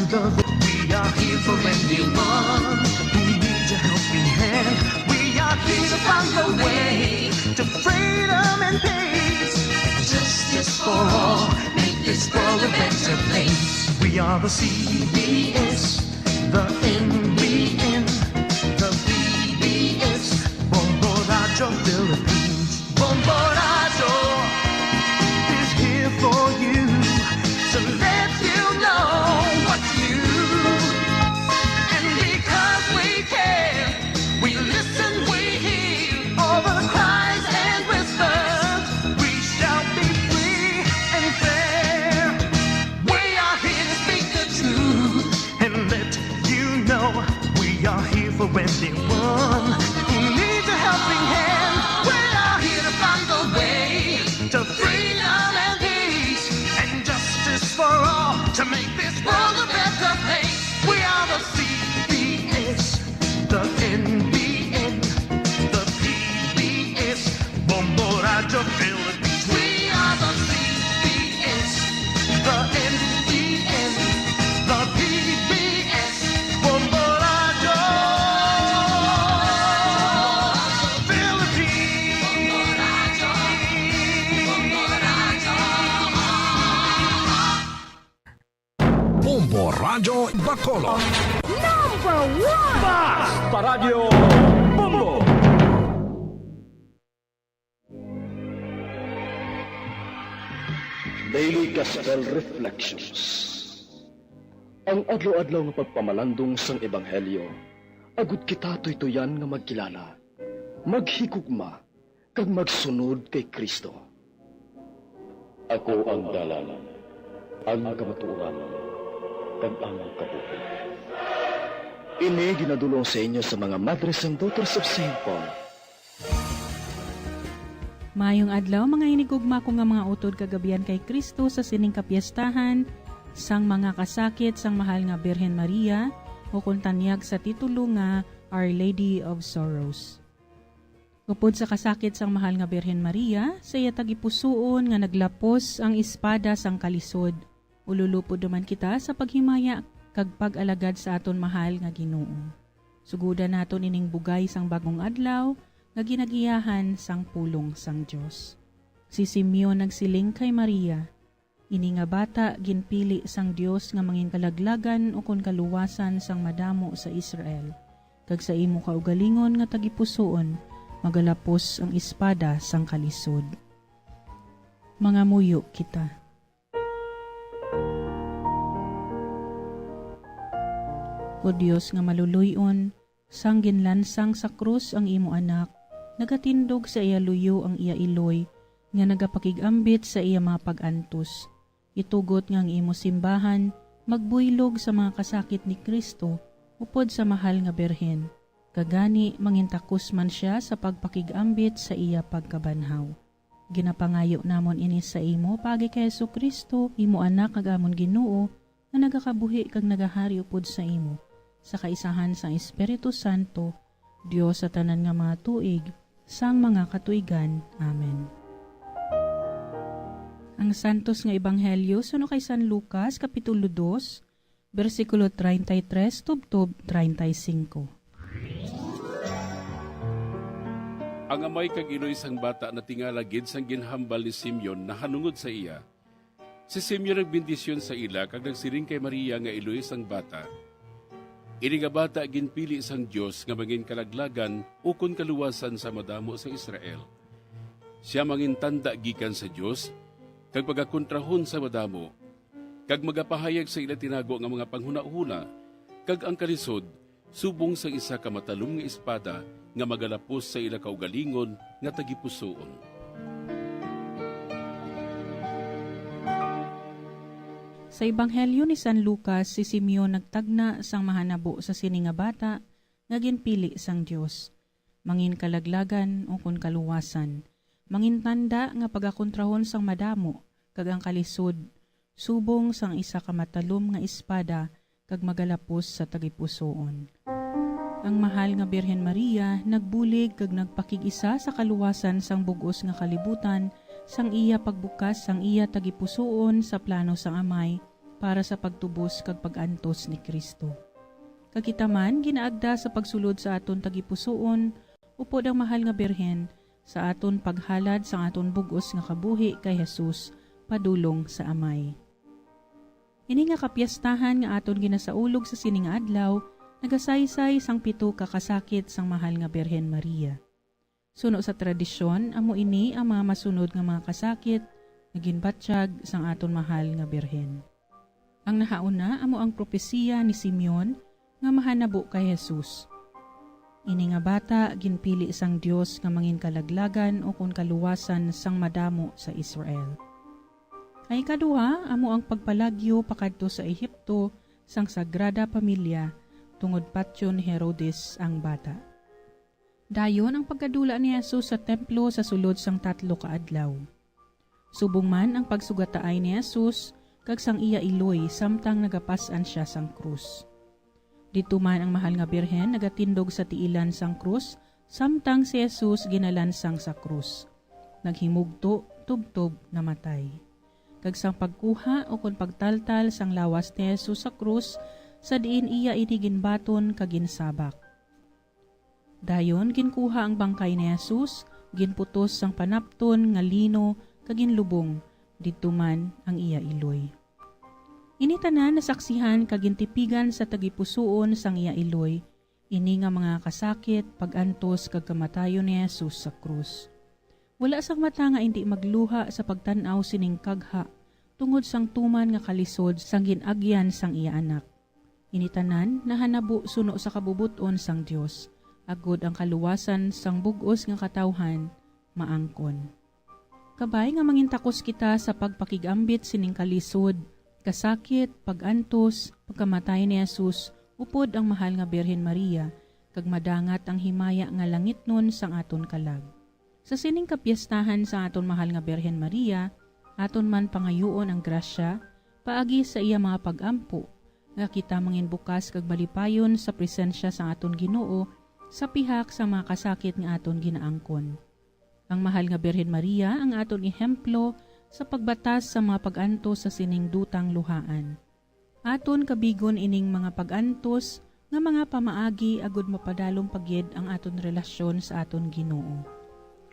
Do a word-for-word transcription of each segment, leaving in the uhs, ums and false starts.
We are here for anyone who needs a helping hand. We are here to find the way to freedom and peace. Justice for all, make this world a better place. We are the C B S, the N B N, the P B S, Bombo Radyo Philippines. Bombo Radyo is here for you to let you know what's new. And because we care, we listen, we hear all the cries and whispers. We shall be free and fair. We are here to speak the truth and let you know we are here for anyone who needs a helping hand. We are here to find the way to freedom and peace and justice for all to make this world a better place. We are the C B S, the N B N, the P B S, Bombo Radyo Philippines. We are the C B S, the N B N, the P B S, Bombo Radyo Philippines. Bombo Radyo Bacolod. Number one! Basta Radyo Bombo! Daily Gospel Reflections. Ang adlaw-adlaw nga pagpamalandong sang Ebanghelyo, agud kita tuytuyan nga magkilala, maghigugma, kag magsunod kay Cristo. Ako ang dalan, ang kamatuoran, kag ang kabuhi. Ini ginadul-ong sa inyo sa mga Madres and Daughters of Saint Paul. Maayong adlaw, mga hinigugma ko nga mga utod kag abyan kay Cristo, sa sining kapiestahan sang mga kasakit sang Mahal nga Birhen Maria, ukon tanyag sa titulo nga Our Lady of Sorrows. Upod sa kasakit sang Mahal nga Birhen Maria, sa iya tagipusoon nga naglapos ang espada sang kalisod, ululupod naman kita sa paghimaya kag pag-alagad sa aton mahal nga Ginoo. Sugodan naton ining bugay sang bag-ong adlaw nga ginagiyahan sang pulong sang Dios. Si Simeon nagsiling kay Maria, "Ini nga bata ginpili sang Dios nga mangin kalaglagan ukon kaluwasan sang madamo sa Israel, kag sa imo kaugalingon nga tagipusoon magalapos ang espada sang kalisod." Mangamuyo kita. O Dios nga maluloy-on, sang ginlansang sa krus ang imo Anak, nagatindog sa iya luyo ang iya iloy, nga nagapakig-ambit sa iya mga pag-antos. Itugot nga ang imo simbahan magbuylog sa mga kasakit ni Cristo upod sa Mahal nga Birhen, kag gani mangintakos man sia sa pagpakig-ambit sa iya pagkabanhaw. Ginapangayo namon ini sa imo paagi kay Jesu-Cristo, imo Anak kag amon Ginoo, nga nagakabuhi kag nagahari upod sa imo, sa kaisahan sang Espiritu Santo, Dios sa tanan nga mga tuig, sang mga katuigan. Amen. Ang Santos nga Ebanghelyo suno kay San Lucas, Kapitulo dos, bersikulo treinta y tres tubtob treinta y cinco. Ang amay kag iloy sang bata natingala gid sang ginhambal ni Simeon nahanungod sa iya. Si Simeon nagbendisyon sa ila kag nagsiling kay Maria nga iloy sang bata, "Ini nga bata ginpili sang Dios nga mangin kalaglagan ukon kaluwasan sa madamo sa Israel. Sia mangin tanda gikan sa Dios, kag pagakontrahon sa madamo, kag magapahayag sa ila tinago nga mga panghunahuna, kag ang kalisod subong sang isa ka matalom nga espada nga magalapos sa ila kaugalingon nga tagipusoon." Sa Ebanghelyo ni San Lucas, si Simeon nagtagna sang mahanabo sa sini nga bata nga ginpili sang Dios. Mangin kalaglagan ukon kaluwasan, mangin tanda nga pagakontrahon sang madamo, kag ang kalisod subong sang isa ka matalom nga espada kag magalapos sa tagipusoon. Ang Mahal nga Birhen Maria nagbulig kag nagpakig-isa sa kaluwasan sang bug-os nga kalibutan sang iya pagbukas sang iya tagipusoon sa plano sang Amay, para sa pagtubos kag pag-antos ni Cristo. Kag kita man ginaagda sa pagsulod sa aton tagipusoon upod ang Mahal nga Birhen sa aton paghalad sang aton bug-os nga kabuhi kay Jesus padulong sa Amay. Ini nga kapiestahan nga aton ginasaulog sa sini nga adlaw nagasaysay sang pito ka kasakit sang Mahal nga Birhen Maria. Suno sa tradisyon, amo ini ang mga masunod nga mga kasakit nga ginbatyag sang aton Mahal nga Birhen. Ang nahauna amo ang propesiya ni Simeon nga mahanabo kay Jesus. Ini nga bata ginpili sang Dios nga mangin kalaglagan ukon kaluwasan sang madamo sa Israel. Ang ikaduha amo ang pagpalagyo pakadto sa Ehipto sang Sagrada Familia tungod patyon ni Herodes ang bata. Dayon ang pagkadula ni Jesus sa templo sa sulod sang tatlo ka adlaw. Subong man ang pagsugataay ni Jesus kag sang iya iloy samtang nagapas-an sia sang krus. Didto man ang Mahal nga Birhen nagatindog sa tiilan sang krus samtang si Jesus ginalansang sa krus, naghimugto, tubtob, namatay. Kag sang pagkuha ukon pagtaltal sang lawas ni Jesus sa krus, sa diin iya ini ginbaton kag ginsabak. Dayon ginkuha ang bangkay ni Jesus, ginputos sang panapton nga lino kag ginlubong, didto man ang iya iloy. Ini tanan nasaksihan kag gintipigan sa tagipusoon sang iya iloy, ini nga mga kasakit, pag-antos kag kamatayon ni Jesus sa krus. Wala sang mata nga indi magluha sa pagtan-aw sining kagha tungod sang tuman nga kalisod sang gin-agyan sang iya Anak. Ini tanan nahanabo suno sa kabubot-on sang Dios, agod ang kaluwasan sang bug-os nga katawhan maangkon. Kabay nga mangintakos kita sa pagpakig-ambit sining kalisod, kasakit, pag-antos, pagkamatay ni Jesus upod ang Mahal nga Birhen Maria, kag madangat ang himaya nga langitnon sang aton kalag. Sa sining kapiestahan sa aton Mahal nga Birhen Maria, aton man pangayuon ang grasya paagi sa iya mga pag-ampo, nga kita manginbukas kag malipayon sa presensya sang aton Ginoo sa pihak sa mga kasakit nga aton ginaangkon. Ang Mahal nga Birhen Maria ang aton ehemplo sa pagbatas sa mga pag-antos sa sining dutang luhaan. Aton kabigon ining mga pag-antos nga mga pamaagi agud mapadalom pa gid ang aton relasyon sa aton Ginoo.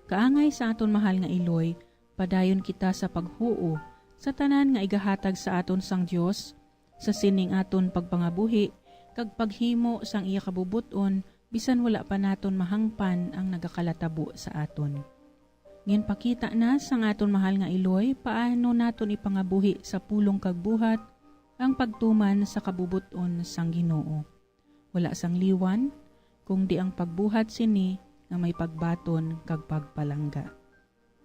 Kaangay sa aton mahal nga iloy, padayon kita sa paghuo sa tanan nga igahatag sa aton sang Dios sa sining aton pagpangabuhi kag paghimo sang iya kabubot-on, bisan wala pa naton mahangpan ang nagakalatabo sa aton. Ginpakita na sang aton mahal nga iloy paano naton ipangabuhi sa pulong kag buhat ang pagtuman sa kabubot-on sang Ginoo. Wala sang liwan, kundi ang pagbuhat sini nga may pagbaton kag pagpalangga.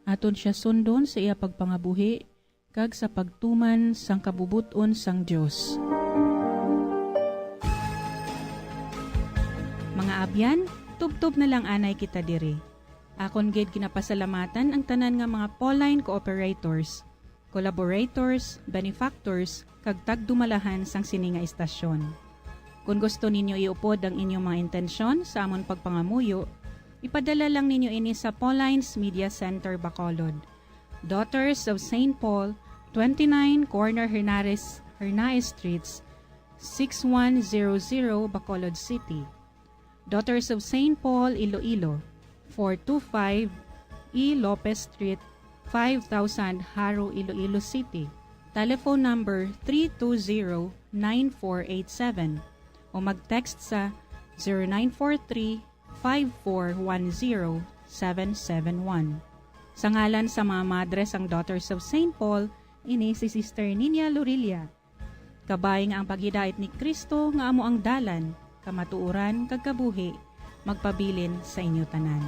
Aton sia sundon sa iya pagpangabuhi kag sa pagtuman sang kabubot-on sang Dios. Mga abyan, tubtob na lang anay kita diri. Akon gid ginapasalamatan ang tanan nga mga Pauline cooperators, collaborators, benefactors, kag tagdumalahan sang sini nga istasyon. Kon gusto ninyo iupod ang inyong mga intensyon sa amon pagpangamuyo, ipadala lang ninyo ini sa Pauline's Media Center, Bacolod, Daughters of Saint Paul, twenty-nine Corner Hernares, Hernaez Streets, six one zero zero, Bacolod City. Daughters of Saint Paul, Iloilo, four two five E Lopez Street, five thousand, Jaro, Iloilo City. Telephone number three two zero, nine four eight seven o mag-text sa zero nine four three, five four one zero, seven seven one. Sa ngalan sa mga madre sang Daughters of Saint Paul, ini si Sister Ninia Lorilla. Kabay nga ang paghidait ni Cristo nga amo ang dalan, kamatuoran, kag kabuhi, magpabilin sa inyo tanan.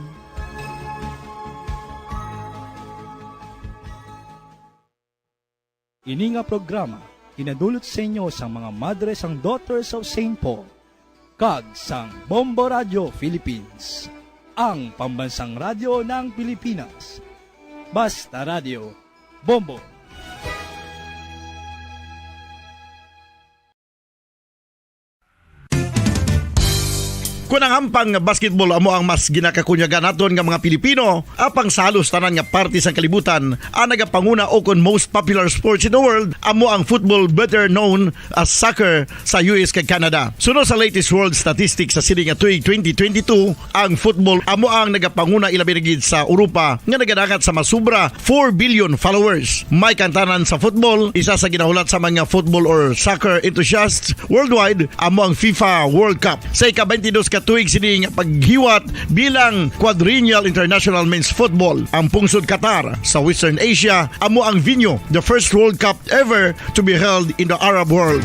Ini nga programa ginadulot sa inyo sang mga madre sang Daughters of Saint Paul kag sang Bombo Radio Philippines, ang pambansang radyo ng Pilipinas. Basta Radio, Bombo. Kon ang hampang nga basketball amo ang mas ginakakunyagan naton nga mga Pilipino, apang sa halos tanan nga parte sang kalibutan, ang nagapanguna o kon most popular sports in the world amo ang football, better known as soccer, sa U S kag Canada. Suno sa latest world statistics sa sini nga tuig twenty twenty-two, ang football amo ang nagapanguna, ilabi na gid sa Europa, nga nagadangat sa masubra four billion followers. May kantanan sa football, isa sa ginahulat sa mga football or soccer enthusiasts worldwide amo ang FIFA World Cup. Sa ika-twenty-dos ka tuig sini nga paghiwat bilang Quadrennial International Men's Football, ang pungsod Qatar sa Western Asia amo ang venue, the first World Cup ever to be held in the Arab world.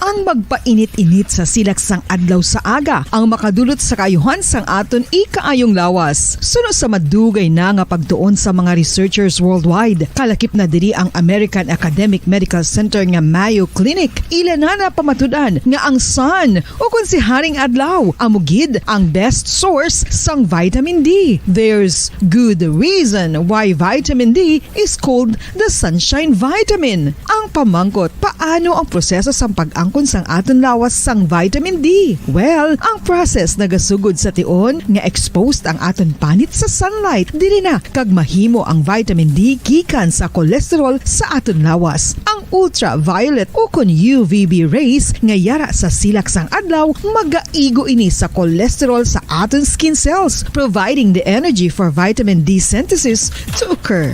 Ang magpainit-init sa silak sang adlaw sa aga ang makadulot sa kaayuhan sang aton ikaayong lawas. Suno sa madugay na nga pagtuon sa mga researchers worldwide, kalakip na diri ang American Academic Medical Center nga Mayo Clinic. Ila na napamatud-an nga ang sun, o kon si Haring Adlaw, amo gid ang best source sang vitamin D. There's good reason why vitamin D is called the sunshine vitamin. Ang pamangkot, paano ang proseso sang pag-angkon sang aton lawas sang vitamin D? Well, ang process nagasugod sa tion nga exposed ang aton panit sa sunlight, diri na kag mahimo ang vitamin D gikan sa cholesterol sa aton lawas. Ang ultraviolet o kon U V B rays nga yara sa silak sang adlaw magaigo ini sa cholesterol sa aton skin cells, providing the energy for vitamin D synthesis to occur.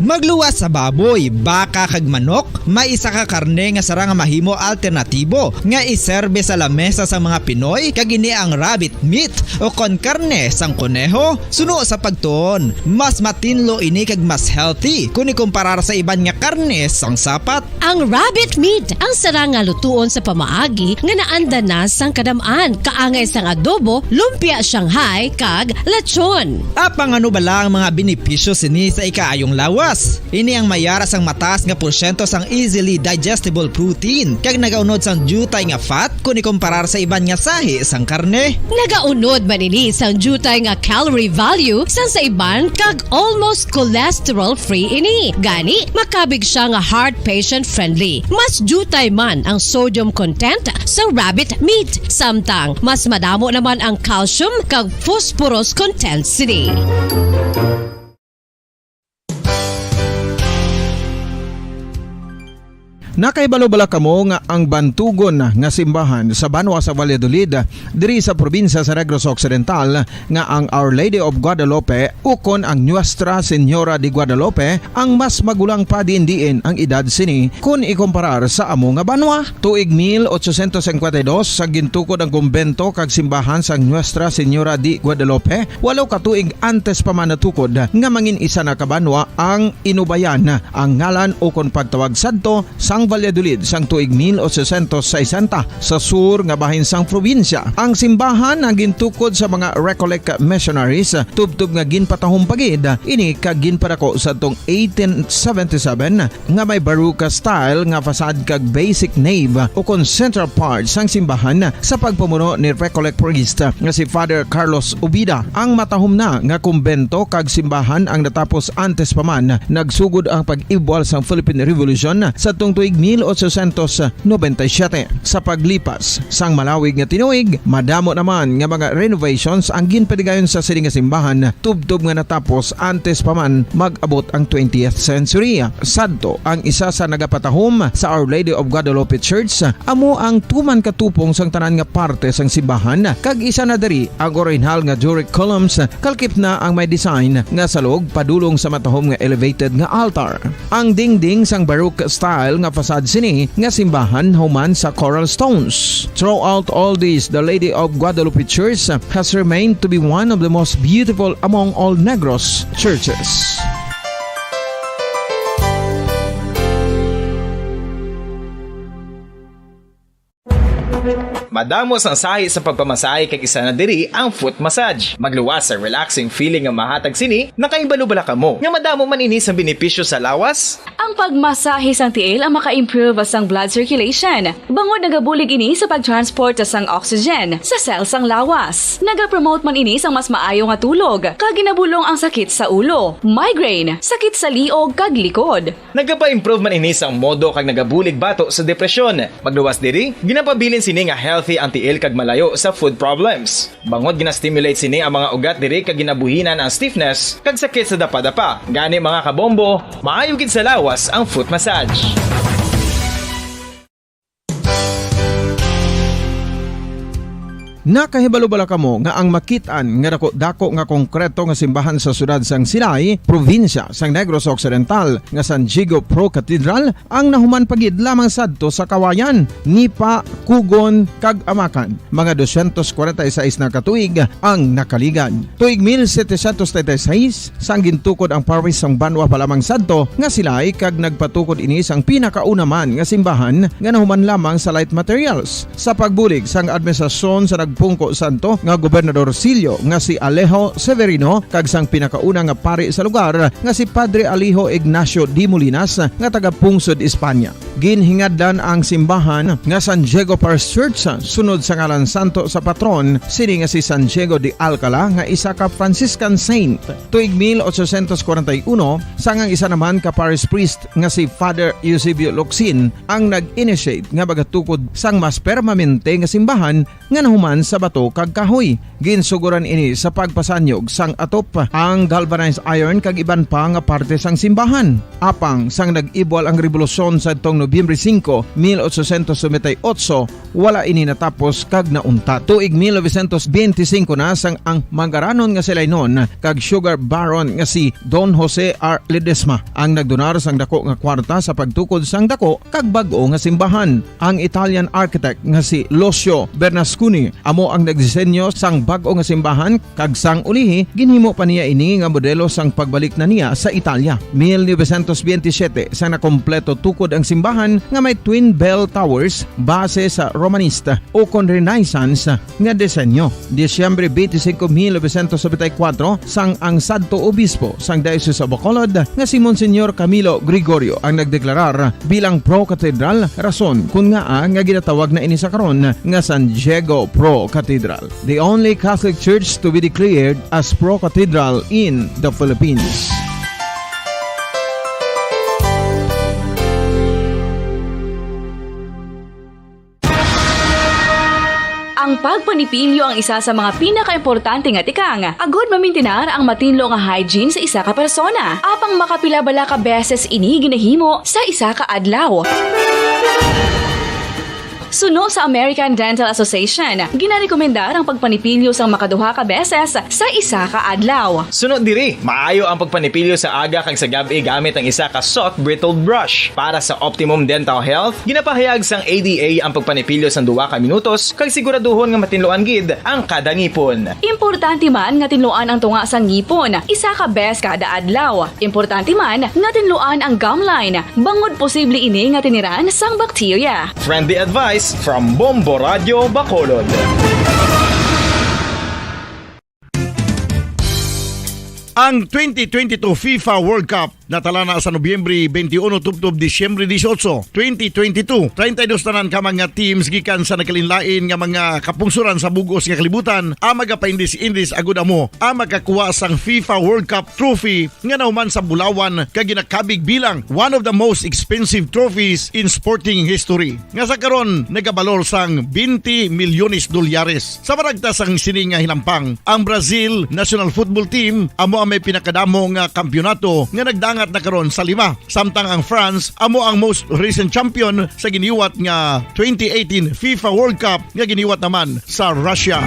Magluwas sa baboy, baka kag manok, may isa ka karne nga sarang nga mahimo alternatibo nga iserbe sa lamesa sang mga Pinoy, kag ini ang rabbit meat o kon karne sang koneho. Suno sa pagtuon, mas matinlo ini kag mas healthy kon ikumparar sa iban nga karne sang sapat. Ang rabbit meat ang sarang nga lutuon sa pamaagi nga naanda na sang kadam-an, kaangay sang adobo, lumpia Shanghai, kag lechon. Apang ano bala ang mga benepisyo sini sa ikaayong lawas? Ini ang mayara sang mataas nga porsyento sang easily digestible protein kag nagaunod sang diutay nga fat kon ikumparar sa iban nga sahi sang karne. Nagaunod man ini sang diutay nga calorie value sang sa iban kag almost cholesterol-free ini. Gani, makabig siya nga heart patient-friendly. Mas diutay man ang sodium content sa rabbit meat, samtang mas madamo naman ang calcium kag phosphorus content sini. Nakahibalo bala kamo nga ang bantugon nga simbahan sa banwa sa Valladolid, diri sa probinsya sa Negros Occidental, nga ang Our Lady of Guadalupe ukon ang Nuestra Señora de Guadalupe ang mas magulang pa diin-diin ang edad sini kon ikumparar sa amo nga banwa? Tuig mil ochocientos cincuenta y dos, sa gintukod ang kumbento kag simbahan sang Nuestra Señora de Guadalupe, walo ka tuig antes pa man natukod nga mangin isa na ka banwa ang Inubayan, ang ngalan ukon pagtawag sadto sang Valladolid sang tuig mil ochocientos sesenta, sa sur nga bahin sang probinsya. Ang simbahan ang gintukod sa mga Recollect missionaries, tubtob nga ginpatahom pa gid ini kag ginpadako sadtong eighteen seventy-seven nga may Baroque style nga facade kag basic nave ukon central part sang simbahan sa pagpamuno ni Recollect priest nga si Father Carlos Ubida. Ang matahom na nga kumbento kag simbahan ang natapos antes pa man nagsugod ang pag-ibwal sang Philippine Revolution sadtong tuig mil ochocientos noventa y siete. Sa paglipas sang malawig nga tinuig, madamo naman nga mga renovations ang ginpadigayon sa sini nga simbahan, tubtob nga natapos antes pa man mag-abot ang twentieth century. Sadto, ang isa sa nagapatahom sa Our Lady of Guadalupe Church amo ang tuman ka tupong sang tanan nga parte sang simbahan, kag isa na diri ang orihinal nga Doric columns, kalakip na ang may design nga salog padulong sa matahom nga elevated nga altar. Ang dingding sang Baroque style nga facade sini nga simbahan human sa coral stones. Throughout all this, the Lady of Guadalupe Church has remained to be one of the most beautiful among all Negros churches. Madamo sang sahi sa pagpamasahe, kag isa na diri ang foot massage. Magluwas sa relaxing feeling nga mahatag sini. Nakahibalo bala kamo nga madamo man ini sa benepisyo sa lawas? Ang pagmasahe sang tiil ang maka-improve sang blood circulation, bangod nagabulig ini sa pag-transport sang oxygen sa cell sang lawas. Nagapromote man ini sang mas maayo nga tulog, kag ginabulong ang sakit sa ulo, migraine, sakit sa liog, kag likod. Nagapa-improve man ini sang modo kag nagabulig bato sa depresyon. Pagluwas diri, ginapabilin sini nga healthy ang tiil kag malayo sa foot problems. Bangod gina-stimulate sini ang mga ugat diri kag ginabuhinan ang stiffness kag sakit sa dapadapa. Gani, mga kabombo, maayo gid sa lawas ang foot massage. Nakahibalo bala kamo nga ang makit-an nga dako-dako nga konkreto nga simbahan sa siyudad sang Silay, probinsya sang Negros Occidental, nga San Diego Pro Cathedral, ang nahuman pa gid lamang sadto sa Kawayan, Nipakugon, kag Amakan? Mga dosyentos kwarenta y seis na ka tuig ang nakaligad. Tuig mil setecientos treinta y seis, sang gintukod ang parish sang banwa pa lamang sadto nga Silay, kag nagpatukod ini sang pinakauna man nga simbahan nga nahuman lamang sa light materials. Sa pagbulig sang administrasyon sa nagpungko sadto nga gobernador silyo nga si Alejo Severino kag sang pinakauna nga pari sa lugar nga si Padre Alejo Ignacio de Molinas nga taga-pungsod Espanya. Ginhingadlan ang simbahan nga San Diego Parish Church sunod sa ngalan santo sa patron sini nga si San Diego de Alcala, nga isa ka Franciscan saint. Tuig mil ochocientos kwarenta y uno, sang ang isa naman ka parish priest nga si Father Eusebio Locsin ang nag-initiate nga magatukod sang mas permanente nga simbahan nga nahuman sa bato kag kahoy. Ginsugoran ini sa pagpasanyog sang atop, ang galvanized iron kag iban pa nga parte sang simbahan. Apang sang nag-ibwal ang rebolusyon sadtong Nobyembre singko, mil ochocientos noventa y ocho, wala ini natapos kag nauntat. Tuig mil novecientos benti singko na, sang ang mangaranon nga Silaynon kag sugar baron nga si Don Jose R. Ledesma ang nagdonar sang dako nga kwarta sa pagtukod sang dako kag bag-o nga simbahan. Ang Italian architect nga si Lucio Bernasconi amo ang nagdisenyo sang bag-o nga simbahan, kag sang ulihi, ginhimo pa niya ini nga modelo sang pagbalik na niya sa Italia. Mil novecientos benti siyete, sang nakompleto tukod ang simbahan nga may twin bell towers base sa Romanista o kon Renaissance nga disenyo. Disyembre twenty-five, mil novecientos noventa y cuatro, sang ang sadto obispo sang Diocese of Bacolod nga si Monsignor Camilo Gregorio ang nagdeklarar bilang pro-cathedral, rason kon ngaa nga ginatawag na ini sa karon nga San Diego Pro Cathedral, the only Catholic Church to be declared as pro-cathedral in the Philippines. Ang pagpanipilyo ang isa sa mga pinakaimportante nga tikang agud mamintinar ang matinlo nga hygiene sa isa ka persona. Apang makapila bala ka beses ini ginahimo sa isa ka adlaw? Suno sa American Dental Association, ginarekomendar ang pagpanipilyo sang makaduha ka beses sa isa ka adlaw. Suno diri, maayo ang pagpanipilyo sa aga kag sa gab-i gamit ang isa ka soft bristled brush. Para sa optimum dental health, ginapahayag sang A D A ang pagpanipilyo sang duha ka minutos kag siguraduhon nga matinluan gid ang kada ngipon. Importante man nga tinluan ang tunga sang ngipon isa ka bes kada adlaw. Importante man nga tinluan ang gum line, bangod posible ini nga tiniran sang bakterya. Friendly advice from Bombo Radyo Bacolod. Ang twenty twenty-two FIFA World Cup natala na sa Nobyembre twenty-one tubtob Disyembre dieciocho, twenty twenty-two. Treinta y dos tanan ka mga teams gikan sa nagkalainlain nga mga kapungsoran sa bug-os nga kalibutan ang magapaindis-indis agud amo ang makakuha sang FIFA World Cup trophy nga nahuman sa bulawan kag ginakabig bilang one of the most expensive trophies in sporting history, nga sa karon nagabalor sang twenty milyones dolyares. Sa maragtas sang sini nga hinampang, ang Brazil national football team amo ang may pinakadamo nga kampiyonato nga nagdangat na karon sa lima, samtang ang France amo ang most recent champion sa giniwat nga twenty eighteen FIFA World Cup nga giniwat naman sa Russia.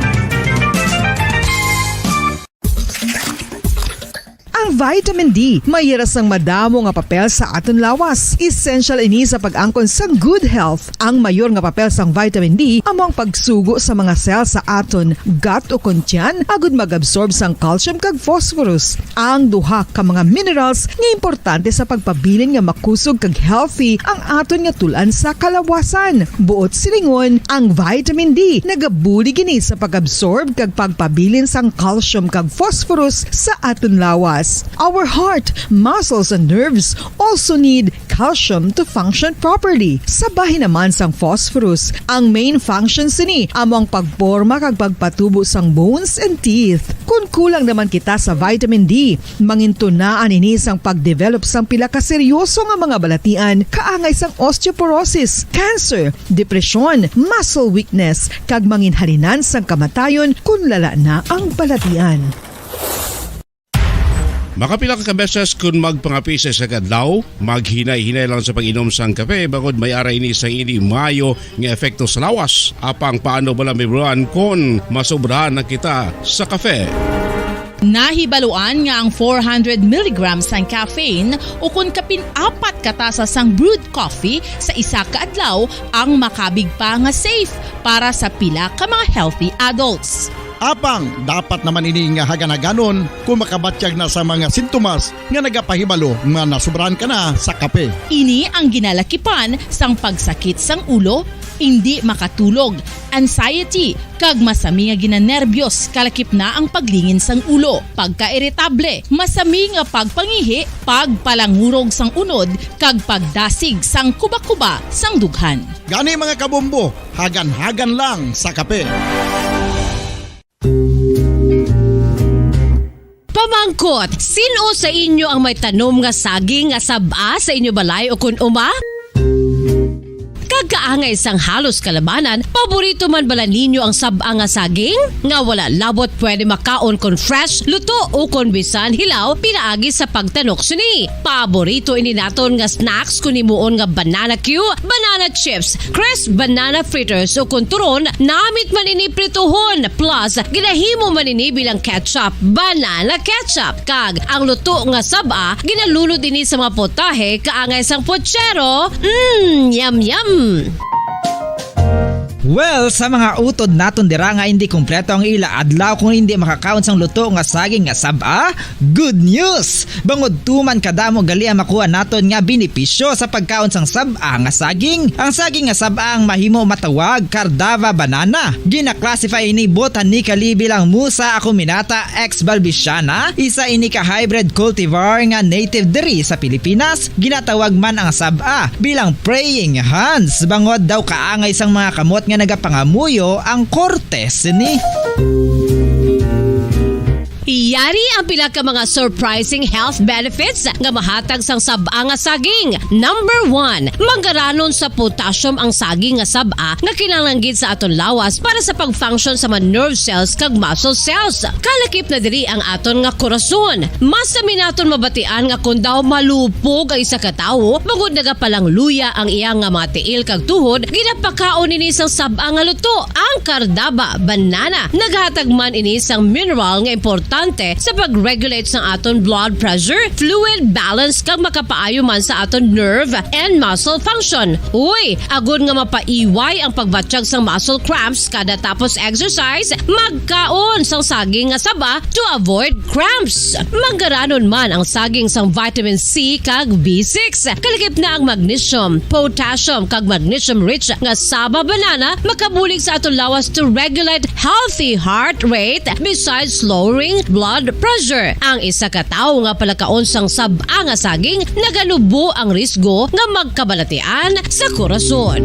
Ang vitamin D may hira sang madamo nga papel sa aton lawas. Essential ini sa pag-angkon sang good health. Ang mayor nga papel sang vitamin D amo ang pagsugo sa mga cell sa aton gut o kon tiyan agud mag-absorb sang calcium kag phosphorus, ang duha ka mga minerals nga importante sa pagpabilin nga makusog kag healthy ang aton nga tul-an sa kalawasan. Buot silingon, ang vitamin D nagabulig ini sa pag-absorb kag pagpabilin sang calcium kag phosphorus sa aton lawas. Our heart, muscles, and nerves also need calcium to function properly. Sa bahin naman sang phosphorus, ang main function sini amo ang pagporma kag pagpatubo sang bones and teeth. Kon kulang naman kita sa vitamin D, mangintunaan ini sang pagdevelop sang pila ka seryoso nga mga balatian kaangay sang osteoporosis, cancer, depresyon, muscle weakness, kag manginhalinan sang kamatayon kon lala na ang balatian. Makapila ka beses kon magpangape sa isa ka adlaw, maghinay-hinay lang sa pag-inom sang kape, bangod may ara ini sang indi maayo nga epekto sa lawas. Apang paano bala mahibaluan kon masobrahan na kita sa kape? Nahibaluan nga ang four hundred milligrams sang caffeine, o kon kapin apat ka tasa sang brewed coffee sa isa ka adlaw, ang makabig pa nga safe para sa pila ka mga healthy adults. Apang dapat naman ini nga hagan-haganon kon makabatyag na sa mga sintomas nga nagapahibalo nga nasobrahan ka na sa kape. Ini ang ginalakipan sang pagsakit sang ulo, indi makatulog, anxiety, kag masami nga ginanerbiyos, kalakip na ang paglingin sang ulo, pagkairitable, masami nga pagpangihi, pagpalangurog sang unod, kag pagdasig sang kuba-kuba sang dughan. Gani, mga kabombo, hagan-hagan lang sa kape. Pamangkot, sin-o sa inyo ang may tanom nga saging nga sab-a sa inyo balay ukon uma? Kag kaangay sang halos kalabanan, paborito man bala ninyo ang sab-a nga saging? Nga wala labot pwede makaon kon fresh, luto, ukon bisan hilaw pinaagi sa pagtanok sini. Paborito ini naton nga snacks kon himuon nga banana cue, banana chips, crisp banana fritters, ukon turon, namit man ini prituhon, plus ginahimo man ini bilang ketchup, banana ketchup, kag ang luto nga sab-a ginalunod ini sa mga potahe kaangay sang puchero. Mm, yum, yum! Well, sa mga utod naton dira nga indi kompleto ang ila adlaw kon indi makakaon sang luto nga saging nga sab-a, good news! Bangod tuman kadamo gali ang makuha naton nga benepisyo sa pagkaon sang sab-a nga saging. Ang saging nga sab-a ang mahimo matawag Cardava banana. Gina-classify ini botanically bilang Musa acuminata ex balbisiana, isa ini ka hybrid cultivar nga native diri sa Pilipinas. Ginatawag man ang sab-a bilang praying hands, bangod daw kaangay sang mga kamot nga nagapangamuyo ang korte sini. Yari ang pila ka mga surprising health benefits nga mahatag sang sab-a nga saging. Number one, manggaranon sa potassium ang saging nga sab-a nga kinahanglan gid sa aton lawas para sa pag-function sa mga nerve cells kag muscle cells. Kalakip na diri ang aton nga korason. Masami naton mabatian nga kon daw malupog ang isa ka tawo, bangod nagapalangluya ang iya nga mga tiil kag tuhod, ginapakaon ini sang sab-a nga luto, ang Cardaba banana. Naghatag man ini sang mineral nga importante sa pag-regulate sang aton blood pressure, fluid balance, kag makapaayo man sa aton nerve and muscle function. Uy, agod nga mapaiway ang pagbatyag sang muscle cramps kada tapos exercise, magkaon sang saging nga saba to avoid cramps. Manggaranon man ang saging sang vitamin C kag B six. Kalakip na ang magnesium, potassium, kag magnesium-rich nga saba banana makabulig sa aton lawas to regulate healthy heart rate besides lowering blood pressure. Ang isa ka tawo nga palakaon sang sab-a nga saging naganubo ang risgo nga magkabalatian sa korason.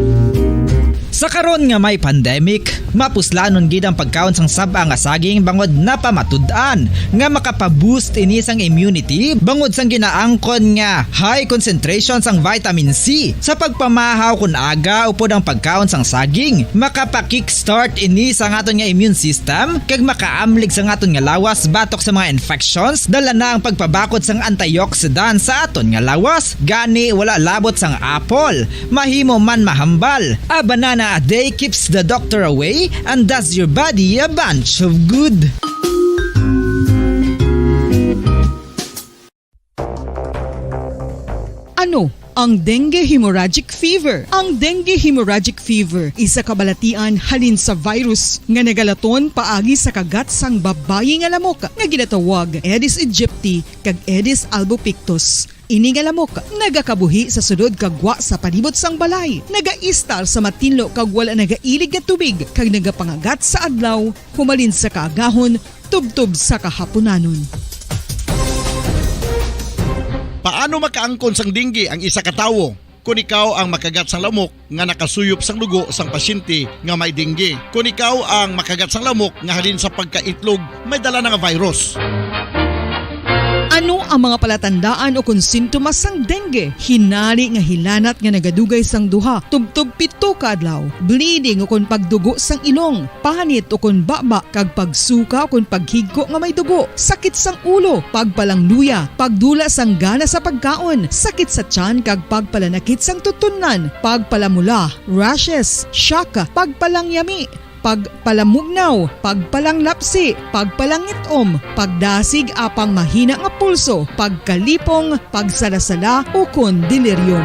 Sa karon nga may pandemic, mapuslanon gid ang pagkaon sang sab-a nga saging bangod napamatud-an nga makapa-boost ini sang immunity bangod sang ginaangkon nga high concentration sang vitamin C. Sa pagpamahaw kon aga upod ang pagkaon sang saging, makapa-kickstart ini sa aton nga immune system kag makaamlig sa aton nga lawas batok sa mga infections. Dala na ang pagpabakod sang antioxidant sa aton nga lawas. Gani, wala labot sang apple, mahimo man mahambal. A banana a day keeps the doctor away and does your body a bunch of good. Ano ang dengue hemorrhagic fever? Ang dengue hemorrhagic fever, isa ka balatian halin sa virus nga nagalaton paagi sa kagat sang babayi nga lamok nga ginatawag Aedes aegypti kag Aedes albopictus. Ini nga lamok nagakabuhi sa sulod kag gwa sa palibot sang balay, nagaistar sa matinlo kag wala nagailig nga tubig, kag nagapangagat sa adlaw humalin sa kaagahon tubtob sa kahapunanon. Paano makaangkon sang dengue ang isa ka tawo? Kon ikaw ang makagat sang lamok nga nakasuyop sang dugo sang pasyente nga may dengue, kon ikaw ang makagat sang lamok nga halin sa pagkaitlog may dala na nga virus. Ano ang mga palatandaan o kon sintomas sang dengue? Hinari nga hilanat nga nagadugay sang duha tubtob pito ka adlaw, bleeding o kon pagdugo sang ilong, panit o kon baba, kag pagsuka o kon paghigko nga may dugo, sakit sang ulo, pagpalangluya, pagdula sang gana sa pagkaon, sakit sa tiyan kag pagpalanakit sang tutunlan, pagpalamula, rashes, shock, pagpalangyami, pagpalamugnaw, pagpalanglapsi, pagpalangit-om, pagdasig apang mahina nga pulso, pagkalipong, pagsalasala, ukon delirium.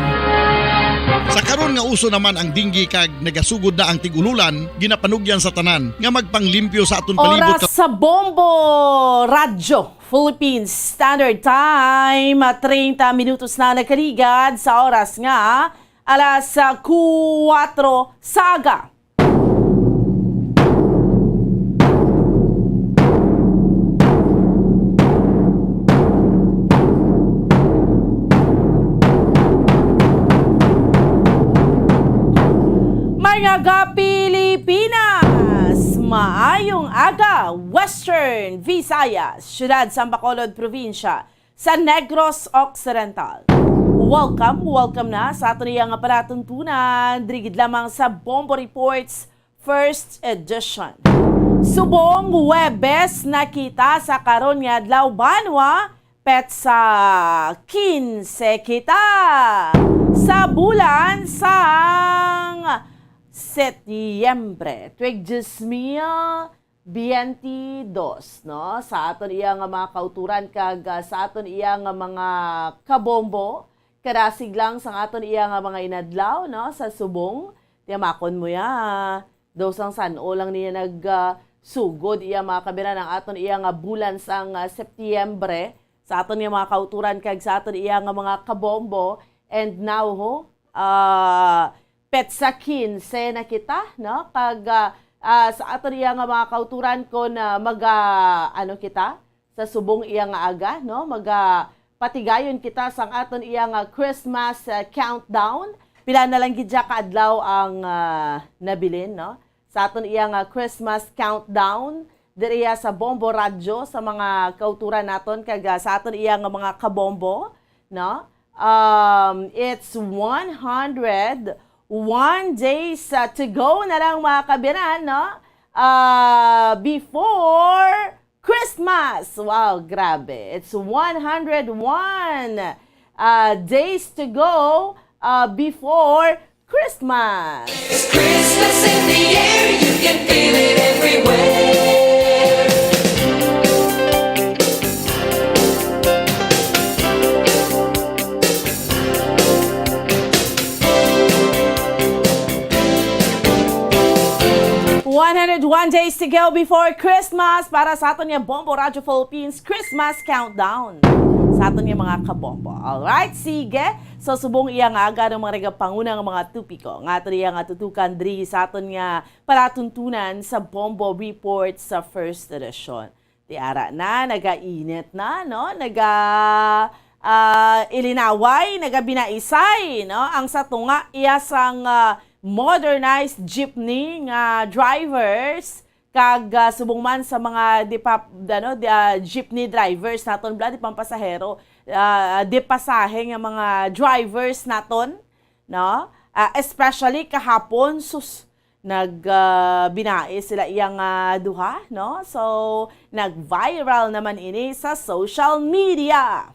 Sa karon nga uso naman ang dengue kag nagasugod na ang tig-ululan, ginapanugyan sa tanan nga magpanglimpyo sa aton palibot. Oras sa Bombo Radyo Philippines Standard Time, treinta minutos na nakaligad sa oras nga alas kuwatro sa aga. Mga ka-Pilipinas, maayong aga, Western Visayas, siyudad sang Bacolod, probinsya sa Negros Occidental. Welcome, welcome na sa aton iya nga palatuntunan, diri gid lamang sa Bombo Reports First Edition. Subong Huwebes na kita sa karon nga adlaw, banwa, petsa kinse kita sa bulan sang Setyembre, tuig dos mil biyente dos, no? Sa aton iya nga mga kauturan kag, ah, sa aton iya nga mga kabombo, karasig lang sang aton iya nga mga inadlaw, no? Sa subong, tiyamakon mo ya, daw sang san-o lang niya nag, ah, sugod iya mga kabiran ang aton iya nga bulan sang, ah, Setyembre, sa aton iya mga kauturan kag sa aton iya nga mga kabombo. And now, ho, ah, petsa kinse na kita, no? Kag, ah, ah, sa aton iya nga mga kauturan kon, ah, maga, ano kita, sa subong iya nga aga, no? Maga patigayon kita sang aton iya nga Christmas, ah, countdown. Pila na lang gid siya ka adlaw ang, ah, nabilin, no? Sa aton iya nga Christmas countdown, diriya sa Bombo Radyo, sa mga kauturan naton, kag, ah, sa aton iya nga mga kabombo, no? Um, it's one hundred one days, uh, to go na lang, mga kabiran, no? Uh, before Christmas. Wow, grabe. It's one hundred one, uh, days to go, uh, before Christmas. It's Christmas in the air, you can feel it everywhere. One hundred one days to go before Christmas para sa aton nga Bombo Radyo Philippines Christmas Countdown. Sa aton nga mga kabombo. Alright, sige. So, subong iya nga aga ang mga nagapanguna nga mga topiko nga aton iya nga tutukan diri sa aton nga palatuntunan sa Bombo Report sa first edition. Ti ara na, nagainit na, no? Naga, ah, ilinaway, nagabinaisay, no? Ang sa tunga iya sang, ah, modernized jeepney nga drivers kag, ah, subong man sa mga di pa, ano, di, ah, jeepney drivers naton bala, di pampasahero, ah, di pasahe nga mga drivers naton, no? Ah, especially kahapon, sus, nag, ah, binae sila iya nga duha, no? So, nag-viral naman ini sa social media.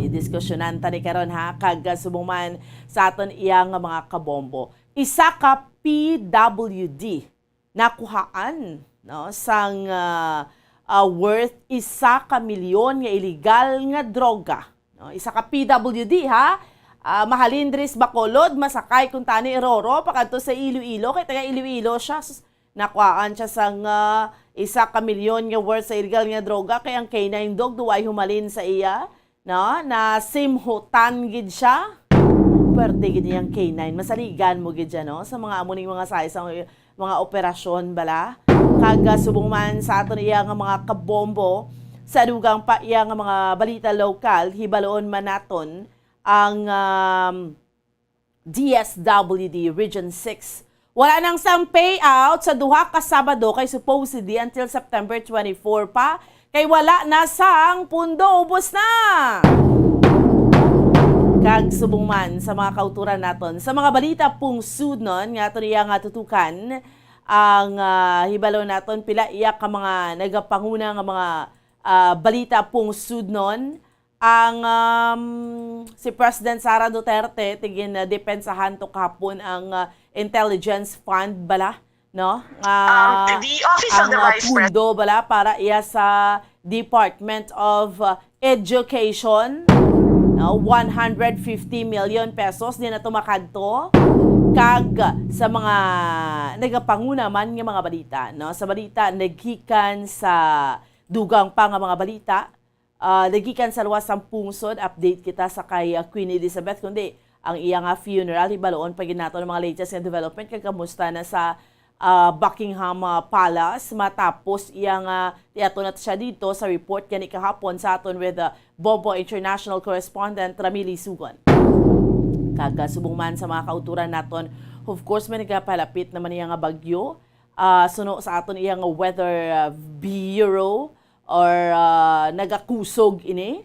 Idiskusyonan ta ni karon, ha, kag, ah, subong man sa aton iya nga mga kabombo. Isa ka P W D nakuhaan, no, sang, ah, ah, worth isa ka milyon nga iligal nga droga. No, isa ka P W D, ha? Ah, mahalin diri sa Bacolod, masakay kuntani Roro pakadto sa Iloilo, kay taga Iloilo siya. Sus, nakuhaan siya sang, ah, isa ka milyon nga worth sa illegal nga droga, kay ang K nine dog daw way humalin sa iya, no? Nasimhutan gid siya. Pwerte gid niyang K nine. Masaligan mo gid siya, no? Sa mga amo ning mga size, ang mga operasyon bala. Kag, ah, subong man sa aton iya nga mga kabombo, Sa dugang pa iya nga mga balita lokal, hibaloon man naton ang, um, D S W D Region six. Wala nang sang payout sa duha ka Sabado kay supposedly until September twenty-four pa, kay wala na sang pundo, ubos na. Kag subong man sa mga kauturan naton, sa mga balita pungsudnon nga aton iya nga tutukan, ang, ah, hibalo naton pila iya ka mga nagapanguna nga mga, ah, balita pungsudnon. Ang, um, si President Sara Duterte, tigin, ah, depensahan to kahapon ang, ah, intelligence fund bala, no? Nga Um, the office of ang, the ah, vice pres- pundo bala para iya sa Department of, ah, Education, no? One hundred fifty million pesos din na tumakadto. Kag sa mga nagapanguna man nga mga balita, no? Sa balita, naghikan sa dugang pa nga mga balita, ah, nagikan sa luwas sang pungsod, update kita sa kay, ah, Queen Elizabeth, kundi ang iya nga funeral, hibaloon pa gid nato ang mga latest nga development, kag kamusta na sa, ah, Buckingham, ah, Palace, matapos iya nga, tiato na siya dito sa report gani kahapon sa aton with, ah, Bombo International Correspondent Ramili Sugon. Kag, ah, subong man sa mga kauturan naton, of course, may nagapalapit naman iya nga bagyo, ah, suno sa aton iya nga Weather, ah, Bureau, or, ah, nagakusog ini.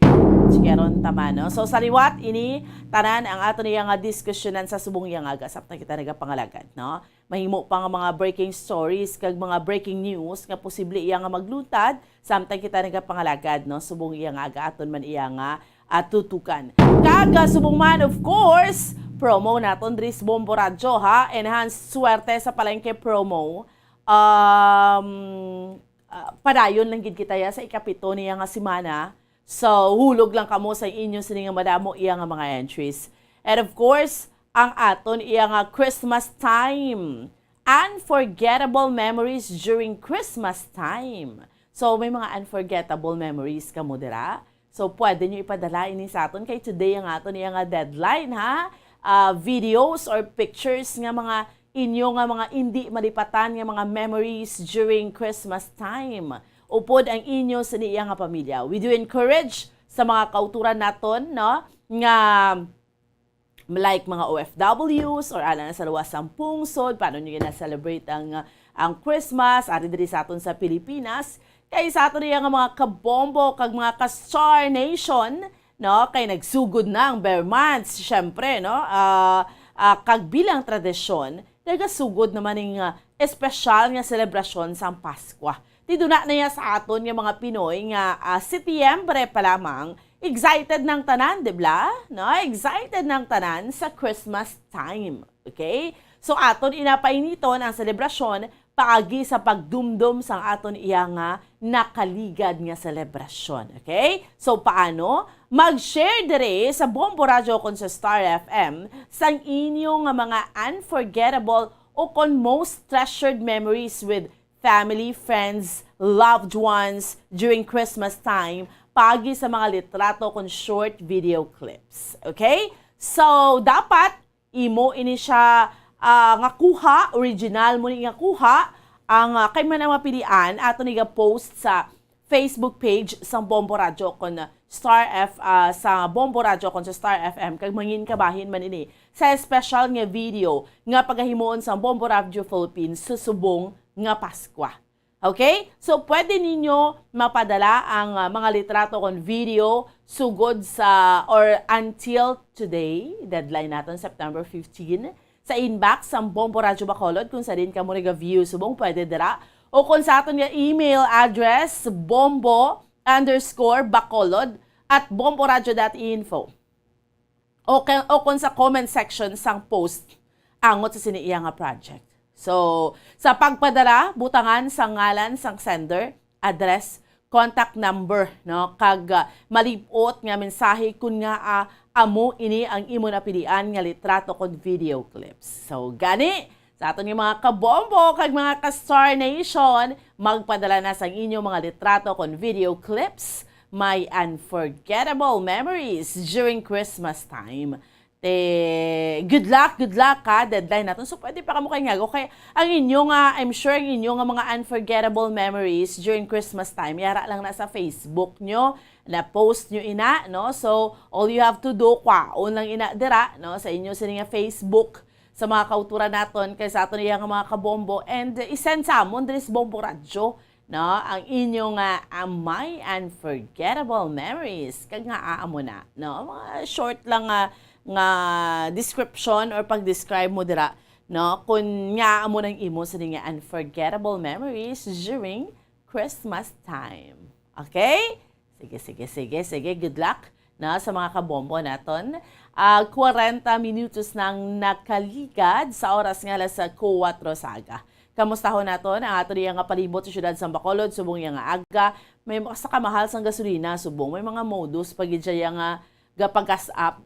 Chikaron ta man, no? So, sa liwat ini, tanan ang aton iya nga diskusyonan sa subong iya nga aga, samtang kita nagapangalagad, no? Mahimo pa nga mga breaking stories kag mga breaking news nga posible iya nga magluntad, samtang kita nagapangalagad, no? Subong iya nga aga, aton man iya nga, ah, tutukan. Kag, ah, subong man, of course, promo naton diri sa Bombo Radyo, ha? Enhanced Swerte sa Palengke promo. Um, ah, padayon lang gid kita ya sa ikapito niya nga semana. So, hulog lang kamo sa inyo sini nga madamo iya nga mga entries. And of course, ang aton iya nga Christmas time. Unforgettable memories during Christmas time. So, may mga unforgettable memories kamo dira? So, pwede nyo ipadala ini sa aton kay today ang aton iya nga deadline, ha? Ah, videos or pictures nga mga inyo nga mga indi malipatan nga mga memories during Christmas time. Upod ang inyo sini iya nga pamilya. We do encourage sa mga kauturan naton, no, nga like mga O F Ws or ana na sa luwas sang pungsod, paano nyo gina-celebrate ang, ang Christmas, ari diri sa aton sa Pilipinas, kay sa aton iya nga mga kabombo kag mga ka-Star Nation, no, kay nagsugod na ang bare months, syempre, no, ah, ah, kag bilang tradisyon, nagasugod naman ning, ah, espesyal nga selebrasyon sang Paskwa. Ti duna na ya sa aton nga mga Pinoy nga, ah, Setyembre pa lamang, excited nang tanan, di bala? No? Excited nang tanan sa Christmas time. Okay? So, aton inapainiton ang selebrasyon paagi sa pagdumdom sang aton iya nga nakaligad nga selebrasyon. Okay? So, paano? Mag-share diri sa Bombo Radyo kon sa Star F M sang inyo nga mga unforgettable o kon most treasured memories with family, friends, loved ones during Christmas time, paagi sa mga litrato kon short video clips. Okay? So, dapat imo ini siya, ah, nga kuha, original mo ni nga kuha, ang, ah, kay man ang mapilian, ato ni ga-post sa Facebook page sang Bombo Radyo kon Star F, ah, sa Bombo Radyo kon sa Star F M, kag mangin kabahin man ini sa special nga video nga pagahimuon sang Bombo Radyo Philippines sa subong nga Paskwa. Okay? So, pwede ninyo mapadala ang, ah, mga litrato kon video sugod sa or until today, deadline naton September fifteen, sa inbox sang Bombo Radyo Bacolod, kung sa din kamo naga-view subong, pwede dira. O kung sa aton nga email address, bombo underscore bacolod at bomboradyo dot info. O, ka- o kung sa comment section sang post angot sa sini iya nga project. So, sa pagpadala, butangan sa ngalan sang sender, address, contact number, no? Kag, ah, malib-ot nga mensahe kun nga, ah, amo ini ang imo napilian nga litrato kon video clips. So, gani, sa aton nga mga kabombo kag mga ka-Star Nation, magpadala na sang inyo mga litrato kon video clips, my unforgettable memories during Christmas time. Te, good luck, good luck, ha. Deadline naton. So, pwede pa kamo kay nga, okay? Ang inyo nga, I'm sure ang inyo nga mga unforgettable memories during Christmas time, yara lang na sa Facebook nyo, na-post nyo ina, no? So, all you have to do, kwaon lang ina dira, no? Sa inyo sini nga Facebook, sa mga kauturan naton, kay sa aton iya nga mga kabombo, and, uh, i-send sa amon diri sa Bombo Radyo, no? Ang inyo nga, ah, my unforgettable memories. Kag nga, ah, amo na, no? Mga short lang nga, nga description or pag-describe mo dira, no? Kung nga amo nang imo sa nga unforgettable memories during Christmas time. Okay? Sige, sige, sige, sige. Good luck na sa mga kabombo naton. Ah, kwarenta minutos nang nakaligad sa oras nga alas kuwatro sa aga. Kamustahon naton ang ato niya nga palibot sa siyudad sa Bacolod, subong iya nga aga. May mga sa kamahal sang gasolina, subong may mga modus pa gid siya nga gapag-gas up.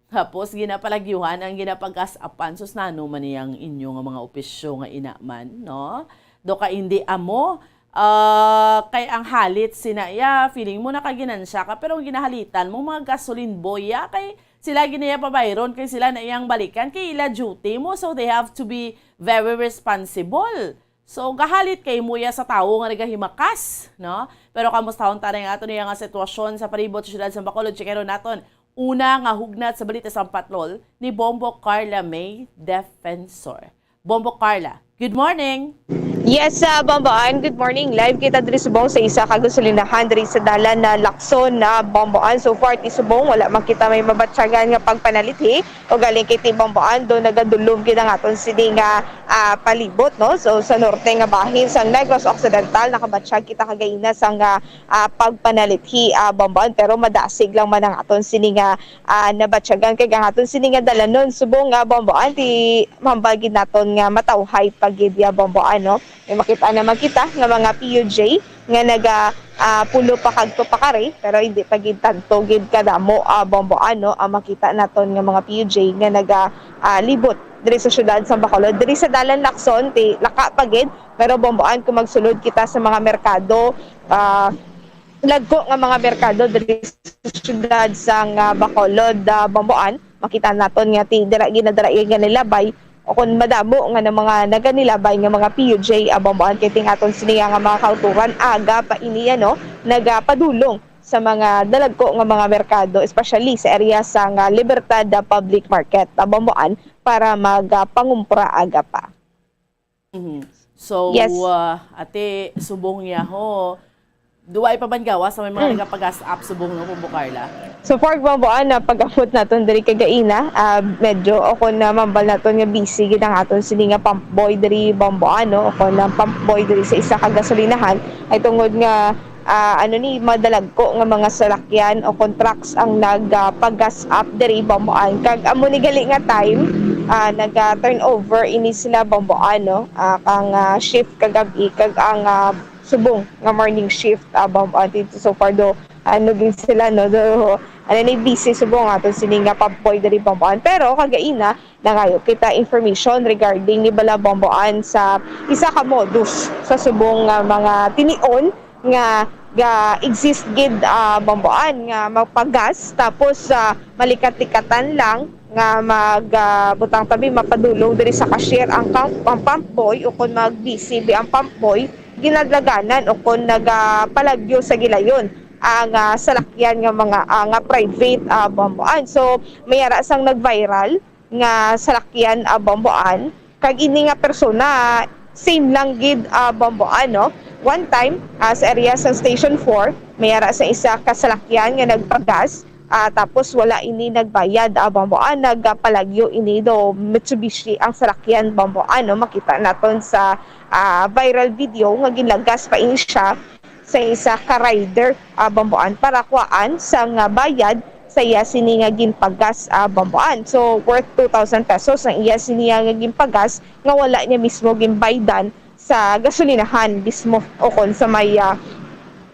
Tapos ginapalagyuhan ang ginapag-gas upan. Sus, nano man niyang inyo nga mga opisyo nga ina man, no? Do ka hindi amo, ah, kay ang halit sina iya, feeling mo nakaginansya ka, pero ang ginahalitan mo, mga gasoline boy, ya, kay sila ginaya pabayron, kay sila na iyang balikan, kay ila duty mo, so they have to be very responsible. So, gahalit kay mo ya sa tawo nga nagahimakas, no? Pero kamustahon ta na ang ato niya nga sitwasyon sa palibot sa siyudad sa Bacolod, checkeron naton. Una nga hugnat sa balita sa patrol ni Bombo Carla May Defensor. Bombo Carla, good morning. Yes, ah, Bombo Ann, good morning. Live kita diri subong sa isa ka gasolinahan diri sa dalan na Lacson na Bombo Ann. So far, ti subong, wala man kita may mabatyagan nga pagpanalithi. O galing kay ti Bombo Ann, do nagadulom gid ang aton sini nga, ah, palibot, no? So, sa norte nga bahin sang Negros Occidental, nakabatyag kita kagaina sang, ah, ah, pagpanalithi, ah, Bombo Ann, pero madasig lang man ang aton sini nga, ah, nabatyagan kay ang aton sini nga dalanon subong nga Bombo Ann, ti mambal gid naton nga matawhay pa gid ya Bombo Ann, no? May makita naman kita nga mga P U J nga naga, ah, pulo pa kadto pa kari, pero hindi pa gid tanto gid kadamo, ah, Bombo Ann, no, ang makita naton nga mga P U J nga naga, ah, libot diri sa siyudad sa Bacolod. Diri sa Dalan Lacson, ti laka pa gid, pero Bombo Ann, kung magsulod kita sa mga merkado, ah, lagko nga mga merkado diri sa siyudad sang, ah, Bacolod, ah, Bombo Ann, makita naton nga ti dira ginadara nga nilabay o kon madamo nga na mga naganilabay nga mga P U J, ah, Bombo Ann, kay ting aton sini nga mga kauturan, aga pa ini, ano, nagapadulong sa mga dalagko nga mga merkado, especially sa area sang, ah, Libertad, ah, Public Market, ah, Bombo Ann, para mag, ah, pangumpra aga pa. Mhm. So, Yes. ah, ate, subong niya ho, duway pa man gawas sa may mga Mm. nagapagas up subong, no, Bombo Carla? So far, Bombo Ann, na pag-abot naton diri kagaina, ah, medyo o kon na mambal naton nga busy gid ang aton sini nga pump boy diri, Bombo Ann, no, o kon ang pump boy diri sa isa ka gasolinahan, ay tungod nga, ah, ano ni, madalagko nga mga salakyan o kon trucks ang nag, ah, pag-gas up diri, Bombo Ann. Kag amo ni gali nga time, ah, nag, ah, turnover ini sila, Bombo Ann, no, ah, kang, ah, shift kagabi, kag ang, ah, subong nga morning shift, ah, Bombo Ann. Dito so far do, ano gid sila, no, do, ano ni, busy subong aton sini nga pump boy diri, Bombo Ann. Pero kagaina, nangayo kita information regarding ni bala, Bombo Ann, sa isa ka modus sa subong nga mga tinion nga ga-exist gid, ah, Bombo Ann, nga magpagas tapos, ah, malikat-likatan lang nga mag, ah, butang tabi mapadulong diri sa cashier ang kam-, ang pump boy o kon mag-B C B ang pump boy, ginadlaganan o kon nagapalagyo sa gilayon ang, ah, salakyan nga mga, ah, nga private, ah, Bombo Ann. So, may ara sang nag-viral nga salakyan, ah, Bombo Ann. Kag ini nga persona, same lang gid, ah, Bombo Ann, no? One time, ah, sa area sa Station four, may ara sa isa ka salakyan nga nagpagas, ah, tapos wala ini nagbayad, ah, Bombo Ann, nagapalagyo ini do Mitsubishi ang salakyan, Bombo Ann, no? Makita naton sa, ah, viral video nga ginlagas pa ini siya sa isa ka rider, ah, Bombo Ann, para kuhaan sang, ah, bayad sa iya sini nga ginpagas, ah, Bombo Ann. So, worth two thousand pesos ang iya sini nga ginpagas nga wala niya mismo ginbaydan sa gasolinahan mismo o kon sa may, ah,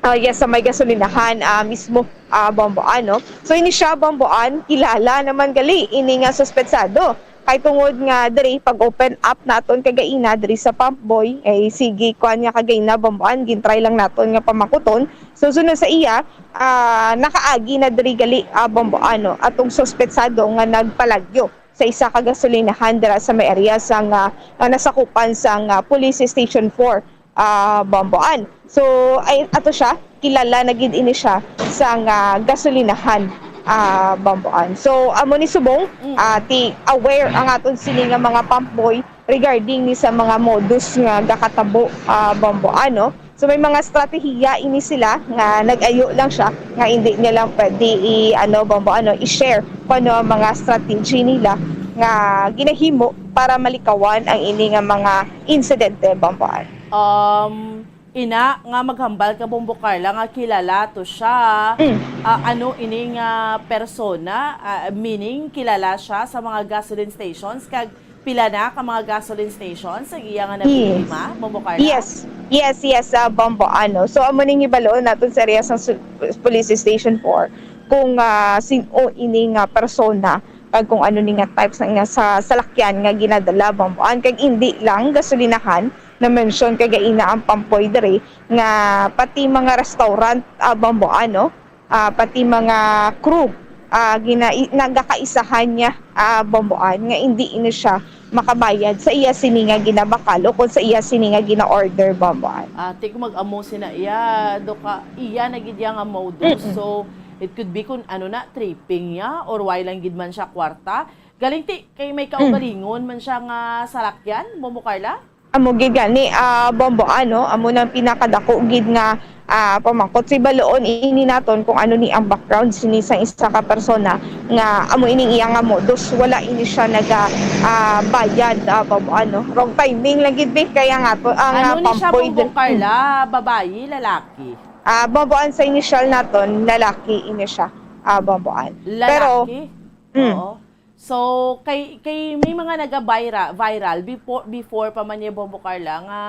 ah, yes, sa may gasolinahan, ah, mismo, ah, Bombo Ann, no? So, ini siya, Bombo Ann, kilala naman gali ini nga suspetsado. Kay tungod nga diri, pag-open up naton kagaina diri sa Pump Boy, eh, sige, kuan nga kagaina, Bamboan, gintry lang naton nga pamangkuton. So, sunod sa iya, ah, nakaagi na diri gali, ah, Bamboan, no, atong suspetsado nga nagpalagyo sa isa ka gasolinahan dira sa may area sang, ah, nasakupan sang, ah, Police Station four, ah, Bamboan. So, ay, ato siya, kilala na gid ini siya sang, ah, gasolinahan, ah, Bamboan. So, amo ni subong, Mm. ah, ti aware ang aton sini nga mga pump boy regarding ni sa mga modus nga gakatabo, ah, Bamboan, no? So, may mga estratehiya ini sila nga nag-ayo lang siya nga hindi niya lang pwede i-, ano, Bamboan, no, i-share kung ano ang mga strategy nila nga ginahimo para malikawan ang ini nga mga insidente, Bamboan. Um, ina nga maghambal ka, Bombo Carla, nga kilala to siya. Mm. Ah, ano ini nga persona? Ah, meaning, kilala siya sa mga gasoline stations? Kag pila na ka mga gasoline stations ang iya nga Yes. nabiktima, Bombo Carla? Yes. Yes, yes, ah, Bombo, ano. So, amo ning hibaloon naton sa area sa Sul-, Police Station four, kung, ah, sin-o ini nga persona, kag kung ano ni nga types nga sa salakyan nga ginadala, Bombo. An, kag indi lang gasolinahan, na-mention kagaina ang Pump Boy diri, nga pati mga restaurant, ah, Bombo, ano, ah, pati mga crew, ah, gina-, i-, nagakaisahan niya, ah, Bomboan, nga indi ini siya makabayad sa iya sini nga ginabakal o kung sa iya sini nga gina-order, Bomboan. Ate, kung mag-amo sina iya, do ka, iya na gid iya nga modus. Mm-mm. So, it could be kung ano na, tripping niya, or why lang gid man siya kwarta. Galing ti, kay may Mm. kaugalingon man siya nga salakyan, Bombo Carla? Amo gid gani, ah, Bombo, ano, amo nang pinakadako gid nga, ah, pamangkot. Si baloon ini naton kung ano ni ang background sini sa isa ka persona nga amo ining iya nga modus. Wala ini siya naga, ah, bayad, ah, Bombo, ano. Wrong timing lang gid, be, kaya nga to, ang, Ano ah, ni siya, pampoy Bombo din. Carla? Babayi, lalaki? Ah, Bombo, ang sa initial naton, lalaki ini siya, ah, Bombo, an. Pero, Lalaki? mm. Oo. So, kay, kay may mga naga-vira-, viral before, before pa man niya, Bombo Carla, nga,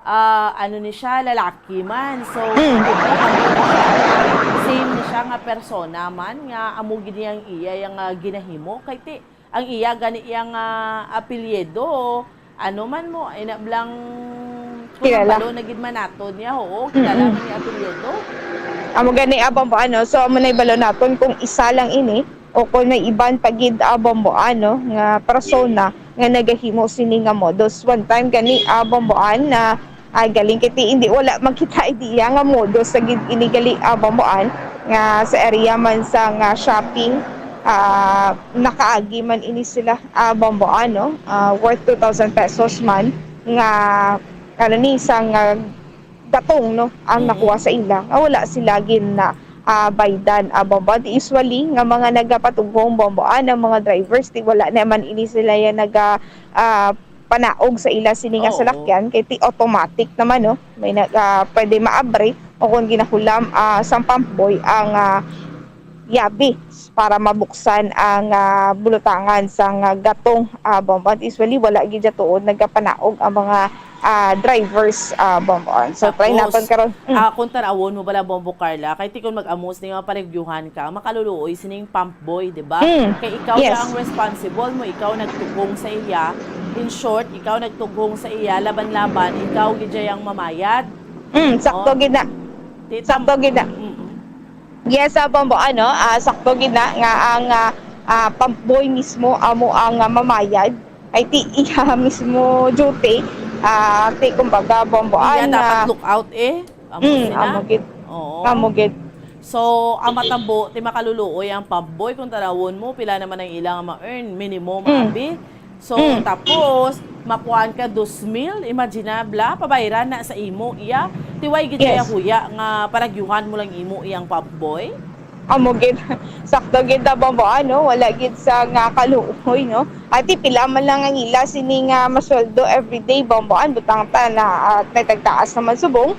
ah, ano ni siya, lalaki man. So, Mm. same ni siya nga persona man, nga amo gid niyang iya, yang, ah, ginahimo. Kay ti, ang iya, gani iyang, ah, apelyido, ano man mo, ina blang, kung Kilala. nabalo na gid man nato niya, oo, kilala Mm-mm. man niya apelyido. Amo gani, ah, Bombo, ano, so, amo na ibalo naton kung isa lang ini, o kon may iban pa gid, ah, Bomboan, no, nga persona nga nagahimo sini nga modus. One time gani, ah, Bomboan, na, ah, galing kay ti-, hindi, wala makita idea nga modus sa gid ini gali, ah, Bomboan, nga sa area man sa nga shopping, ah, nakaagi man ini sila, ah, Bomboan, no, ah, worth two thousand pesos man nga, ano ni, sa nga gatong, no, ang Mm-mm. nakuha sa ila, nga wala sila gin-, ah, baydan, ah, Bombo. Di usually nga mga nagapatughong, Bombo, ah, ang mga drivers, di wala naman ini sila yan naga, ah, panaog sa ila sini nga Oo. salakyan, kay ti automatic naman, no, may nag-, ah, pwede maabri o kung ginahulam, ah, sang pump boy ang, ah, yabi para mabuksan ang, ah, bulutangan sang, ah, gatong, ah, Bombo. Usually, wala gid siya tuod nagapanaog ang mga, ah, drivers, ah, Bombo. So, try Tapos, naton karon. Mm. ah, kung tanawon mo bala, Bombo Carla, kay ti kon mag-amos ni nga paligyuhan ka, makaluluoy sining pump boy, di ba? Mm. Kay ikaw Yes. siya ang responsible mo, ikaw nagtughong sa iya. In short, ikaw nagtughong sa iya, laban-laban, ikaw gid siya ang mamayad. Mm, sakto Oh. gid na. Ti-, Sakto gid na. Mm-mm. Yes, ah, Bombo, ano, ah, sakto gid na nga ang, ah, ah, pump boy mismo amo ang, ah, mamayad. Ay, ti iya mismo duty. Ah, ti, kumbaga, Bombo, Iya an, dapat ah, look out, eh. Amo Mm, sina. amo gid. Oo. Amo gid. So, ang matambo, ti makaluluoy ang pump boy, kung tanawon mo, pila naman ang ila nga ma-earn, minimum, Mm. abi. So, Mm. tapos, makuhaan ka dos mil, imagine na, bla, pabayran na sa imo, iya. Ti way gid Yes. kaya huya nga palagyuhan mo lang imo iyang pump boy? Amo gid. Sakto gid na, Bombo, ano? Wala gid sa nga kaluoy, no? Ati, pila man lang ang ila sini nga masweldo everyday, Bombo, an? Butang ta na, at may tagtaas naman subong.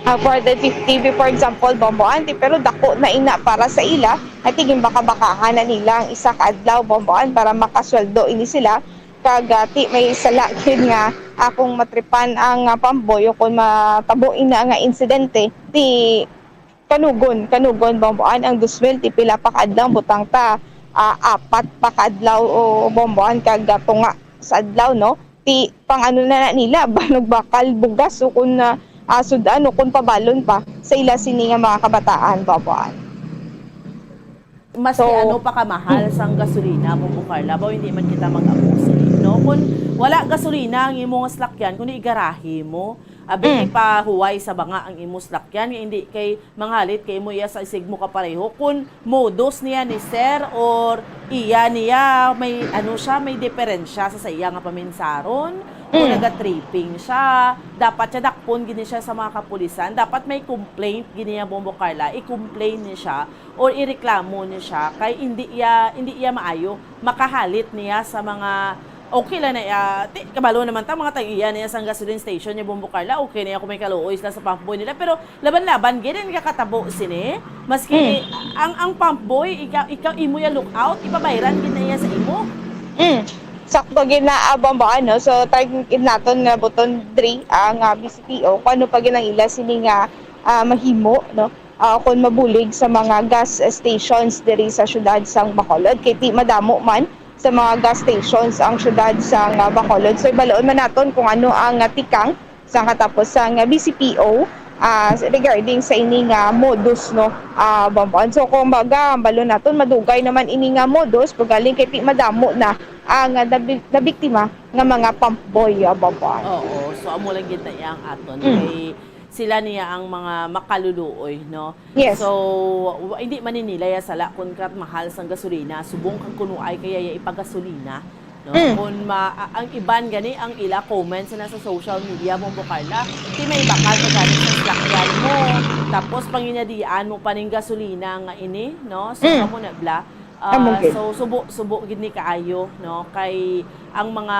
Ah, four hundred fifty, for example, Bombo, an, ti, pero dako na ina para sa ila. Ati, ginbakabakahan na nila ang isa ka adlaw, Bombo, an, para makasweldo ini sila. Kag, ah, ti, may sala gid nga akong matripan ang, ah, pump boy o kon matabo ina nga insidente, ti, kanugon, kanugon, Bombo, an, ang dos mil, ti pila pa ka adlaw, butang ta, ah, apat pa ka adlaw o bomboan kag, ah, tunga sa adlaw, no? Ti pang ano na, na nila, banog bakal, bugas, o kun, ah, ah, sud-an, o kun pabalon pa sa ila sini nga mga kabataan, bomboan. Maski So, ano pa kamahal sang gasolina, Bombo Carla, baw hindi man kita mag-amo sini, no? Kun wala gasolina ang imo nga salakyan, kundi igarahe mo, abi, Mm. ipahuway sa banga ang imo salakyan, nga hindi kay manghalit kay imo iya sa isig mo kapareho. Kun modus niya ni sir or iya niya, may ano siya, may diferensya sa, sa iya nga paminsaron, kung Mm. naga-tripping siya, dapat siya dakpon gini siya sa mga kapulisan, dapat may complaint gini niya, Bombo Carla, i-complain ni siya or ireklamo ni siya kay hindi iya, hindi iya maayo, makahalit niya sa mga, okay lang na iya, ti, kabalo naman ta, mga tag-iya niya sa gasoline station niya, Bombo Carla, okay na iya kung may kaluoy sila sa pump boy nila, pero laban-laban gid ang kakatabo sini, maski Hmm. ang, ang pump boy, ikaw, ikaw imo ya lookout, ipabayran gid na iya sa imo. Mm. Sakto gid na, ah, Bombo, ano? So, try gid naton nga buton diri ang, ah, B C P O kung ano pa gid ang ila sini nga, ah, mahimo, no? Ah, kung mabulig sa mga gas stations diri sa siyudad sang Bacolod, kay ti madamo man sa mga gas stations ang siyudad sang, ah, Bacolod. So, ibaloon man naton kung ano ang, ah, tikang sa katapos sang, ah, B C P O, ah, regarding sa ini nga modus, no, ah, Bomboan. So, kumbaga, ang balo naton, madugay naman ini nga modus, pagaling kay ti madamo na ang, ah, nabi-, nabiktima nga mga pump boy, ah, Bomboan. Oo, so amo lang gid na iya ang aton. Mm. Kay sila niya ang mga makaluluoy, no? Yes. So, wa-, hindi man ni nila ya sala kung kat mahal sang gasolina, subong kag kuno ay kaya ya ipagasolina, no? Mm. Kung ma-, a-, ang iban gani, ang ila comments na sa social media, Bombo Carla, ti may bakal ka gani sa salakyan mo. Tapos, panginyadian mo pa ning gasolina nga ini, no? So, Mm. amo na bla. Ah, Amo gid. So, subo, subo gid ni kaayo, no? Kay ang mga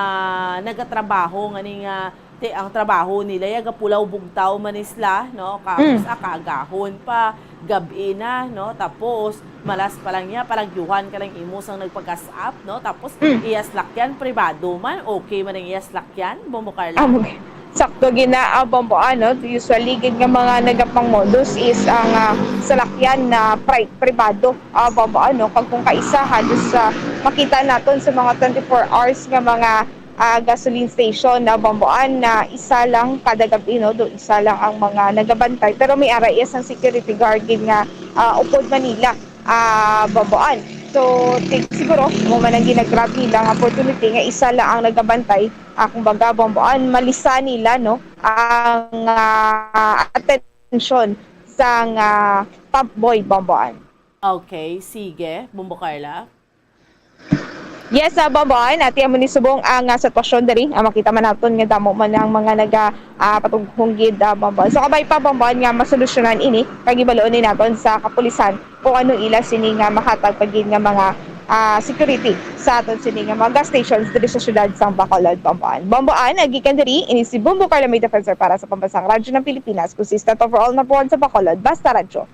nagatrabaho nga ni nga, ti, ang trabaho nila, ya gapulaw bugtaw man ni sila, no? Kapos Mm. ah, kaagahon pa, gab-i na, no? Tapos, malas pa lang niya, palagyuhan ka lang imo sang nagpagas-up, no? Tapos, Mm. iya salakyan, pribado man, okay man ang iya salakyan, Bombo Carla? Amo gid. Sakto gid na, ah, Bombo, ano, usually gid nga mga nagapangmodus is ang, ah, salakyan na pri-, pribado, ah, Bombo, ano, kag kung kaisa halos, ah, makita naton sa mga twenty-four hours nga mga, ah, gasoline station na Bomboan na isa lang kada gabi, no, do isa lang ang mga nagabantay, pero may ara iya sang security guard gid nga, ah, upod Manila, ah, Bomboan. So, ti-, siguro mo man ang ginagrab nila nga opportunity nga isa lang ang nagabantay, ah, kumbaga, Bomboan, malisa nila, no, ang, ah, atensyon sang, ah, pump boy, Bomboan. Okay, sige, Bombo Carla. Yes, ah, Bomboan, ati amo ni subong ang, ah, sitwasyon diri. Ah, makita man naton nga damo man ang mga naga, ah, patughong gid, ah, Bomboan. So, kabay pa, Bomboan, nga masolusyonan ini, kag ibaloon ni naton sa kapulisan kung ano ila sini nga mahatag pa gid nga mga, ah, security sa aton sini nga mga gas stations diri sa siyudad sang Bacolod, Bomboan. Bomboan, ah, gikan diri, ini si Bombo Carla May Defensor para sa Pambansang Radyo ng Pilipinas, consistent overall number one sa Bacolod, Basta Radyo.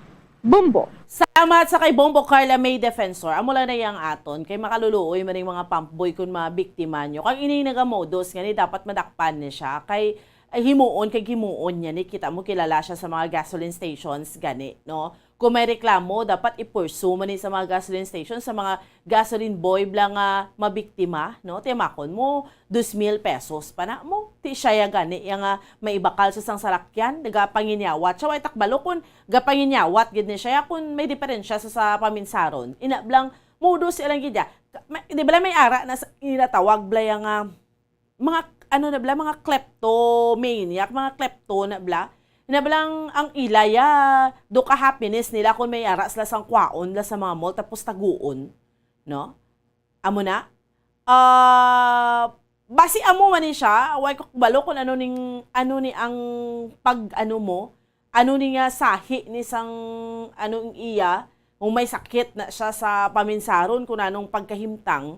Bombo. Salamat sa kay Bombo Carla May Defensor. Amo lang na yang aton. Kay makaluluoy man ning mga pump boy kung mabiktima nyo. Kag ini nagamodos nga ni dapat madakpan ni siya. Kay, ay, himuon, kay himuon niya ni. Kita mo, kilala siya sa mga gasoline stations, gani, no? Kung may reklamo, dapat i-pursue man ni sa mga gasoline stations, sa mga gasoline boy bla nga mabiktima, no? Timakon mo, dos mil pesos pa na mo. Ti siya ya gani, ya nga maibakal sa sang salakyan, nagapanginyawat siya, way takbalo kun gapanginyawat gid ni siya, ya kun may diferensya sa, sa paminsaron. Ina blang, mudo siya lang gid ya. Ka-, may, di ba lang may ara na sa, ginatawag bla ya nga, mga, ano na bla, mga kleptomaniac, mga klepto na bla. Na blang ang ilaya, do ka happiness nila kung may ara sila sang kwaon la sa mga mall, tapos taguon, no? Amo na? Ah, basi amo man ni siya, way ko kabalo kung ano ning, ano ni ang pag, ano mo, ano ni nga sahi ni sang, ano, ang iya, kung may sakit na siya sa paminsaron, kung anong pagkahimtang.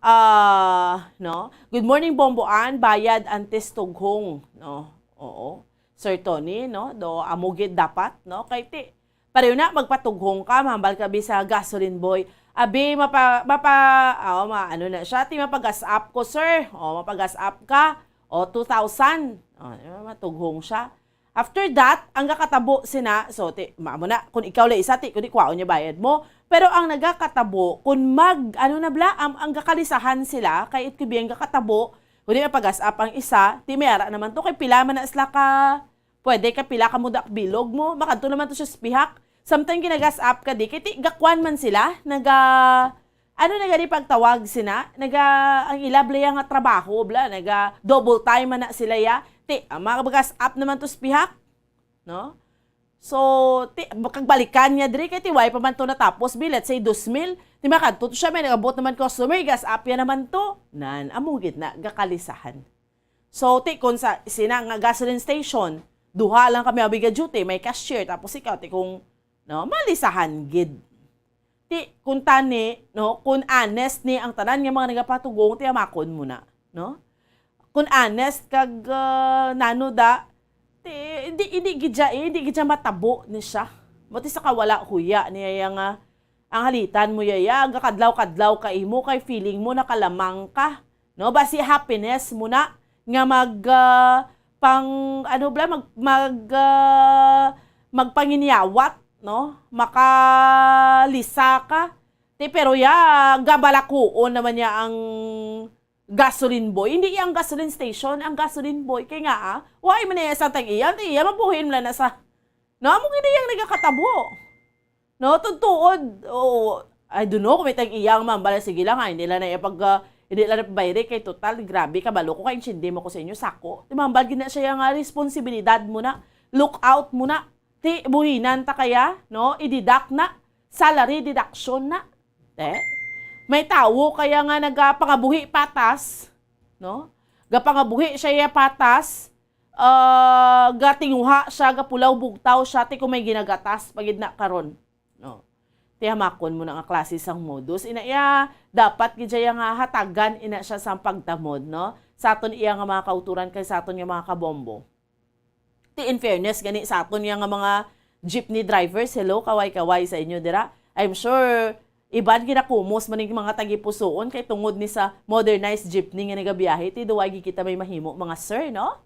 Ah, no? Good morning, Bomboan. Bayad antes tughong, no? Oo. Sir Tony, no? Do, amo gid dapat, no? Kay ti, pareho na, magpatughong ka, mahambal ka bi sa gasoline boy. Abi, mapa, mapa, oh, ma, ano na siya, ti mapagas up ko, sir. Oh, mapagas up ka. Oh, two thousand. Oh, di ba, matughong siya. After that, ang gakatabo sina, so, ti, maamo na, kung ikaw lang isa, ti, kung di, kwaon niya bayad mo. Pero ang nagakatabo, kung mag, ano na bala, ang, ang gakalisahan sila, kay it could be ang gakatabo, kung di, mapagas up ang isa, ti, may ara naman to, kay pila man na sila ka, pwede ka pila ka muda bilog mo, makadto naman to siya sa pihak. Samtang ginagas up ka, di, kay ti, gakwan man sila, naga, ano na gani pagtawag sina? Naga, ang ila bala nga trabaho, bala, naga double time man na sila ya. Ti, ang mga bagas up naman to sa pihak, no? So, ti, kagbalikan niya diri, kay ti, wala pa man to natapos, bi, let's say, dos mil. Ti, makadto to siya, may nagabot naman customer, gas up ya naman to. Nan, amo gid na, gakalisahan. So, ti, kung sa, sina nga gasoline station, duha lang kami abi ga duty, may cashier, tapos ikaw, ti, kung, no, malisahan gid. Ti, kung tani, no, kung honest ni ang tanan nga mga nagapatugong, ti, hamakon mo na, no? Kung honest kag, ah, nano da, ti, hindi, hindi gid siya, eh, hindi gid siya matabo ni siya. Buti sa kawala huya niya ya nga, ang halitan mo yaya, ang kakadlaw-kadlaw ka imo, kay feeling mo nakalamang ka, no? Basi happiness mo na nga mag, ah, pang, ano bala, mag, mag, ah, magpanginyawat, no? Makalisa ka. Ti, pero ya, gabalakuon naman niya ang gasoline boy. Hindi iya ang gasoline station, ang gasoline boy. Kay nga, ah, why man niya sa tang iya, ti iya, mabuhin mo lang na sa, no? Amo gid iyang nagakatabo. No, tuod-tuod, oo, I don't know kung may tang iyang mambal, sige lang ha, hindi lang na iya pag, ah, hindi lang na pabayri kay total, grabe, kabalo ko, kay intindi mo ko sa inyo, sako. Ti mambal gid na siya nga responsibilidad mo na, look out mo na, ti buhinan ta kaya, no, i-deduct na, salary deduction na. Te, may tawo kaya nga nagapangabuhi patas, no? Gapangabuhi siya ya patas, ah, gatinguha siya, gapulaw bugtaw siya, ti kung may ginagatas pa gid na karon. No. Ti hamakon mo na nga klase sang modus. Ina iya, dapat gid siya nga hatagan ina siya sang pagtamod, no? Sa aton iya nga mga kauturan kay sa aton nga mga kabombo. Ti in fairness gani sa aton iya nga mga jeepney drivers, hello, kaway-kaway sa inyo dira. I'm sure iban ginakumos man ning mga tagipusoon kay tungod ni sa modernized jeepney nga nagabiyahe, ti duway gid kita may mahimo, mga sir, no?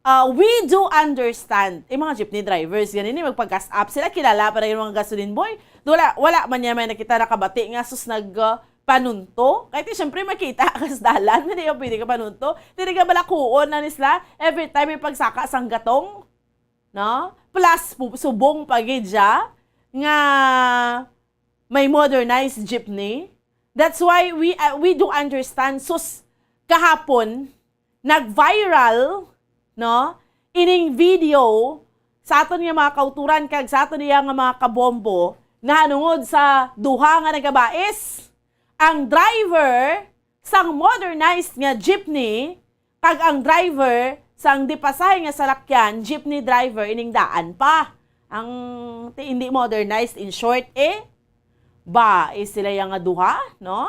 Ah, we do understand. Yung mga jeepney drivers, ganun, eh, magpa-gas up sila. Kilala pa rin yung mga gasoline boy. Wala, wala man niya may nakita, nakabati nga, sus, nag, ah, panunto. Kahit, eh, syempre, makita ka sa dalan, hindi ka pwede ka panunto. Hindi ka balakuon na nisla. Every time may pagsaka sang gatong, no? Plus, pu-, subong pa gid siya nga may modernized jeepney. That's why we, uh, we do understand, sus, kahapon, nag-viral, no, ining video sa aton nga mga kauturan kag sa aton iya nga mga kabombo nahanungod sa duha nga nagabais, ang driver sang modernized nga jeepney kag ang driver sang di pasahe nga salakyan, jeepney driver, ining daan pa. Ang ti-, hindi modernized, in short, eh, ba, eh, sila yang nga duha, no?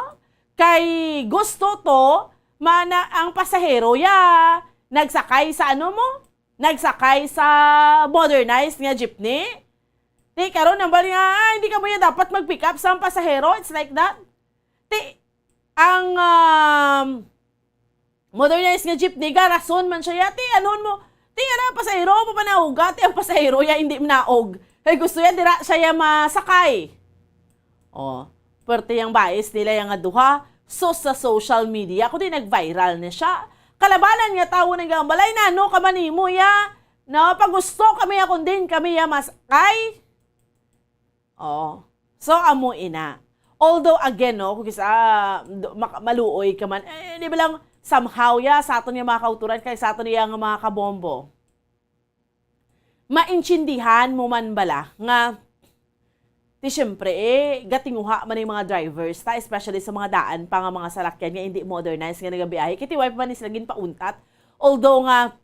Kay gusto to, mana ang pasahero ya nagsakay sa ano mo? Nagsakay sa modernized nga jeepney? Ti, karon ang bali nga, ah, hindi ka mo ya dapat mag-pick up sa pasahero, it's like that. Ti, ang, um, modernized nga jeepney, garason man siya, ya, ti, anon mo, ti, ara, pasahero mo pa nauga, ti, ang pasahero ya, hindi manaog. Kay gusto ya, dira siya ya masakay. Oh, perte yang bais nila yang nga duha. So, sa social media, kundi nag-viral na siya. Kalabanan nga tawo naghambalay, nano ka man nimo, ya? No, pag gusto kami, ya, kung din kami, ya, masakay. Oh. So, amo ina. Although, again, no, kung kisa, do-, maka-, maluoy ka man, eh, di ba lang, somehow, ya, sa aton nga mga kauturan, kay sa aton iya nga mga kabombo. Maintindihan mo man bala nga, ti, siyempre, eh, gatinguha man yung mga drivers, ta, especially sa mga daan pa nga mga salakyan nga hindi modernized nga nagabiyahe, kay ti wala pa man ni sila ginpauntat. Although nga,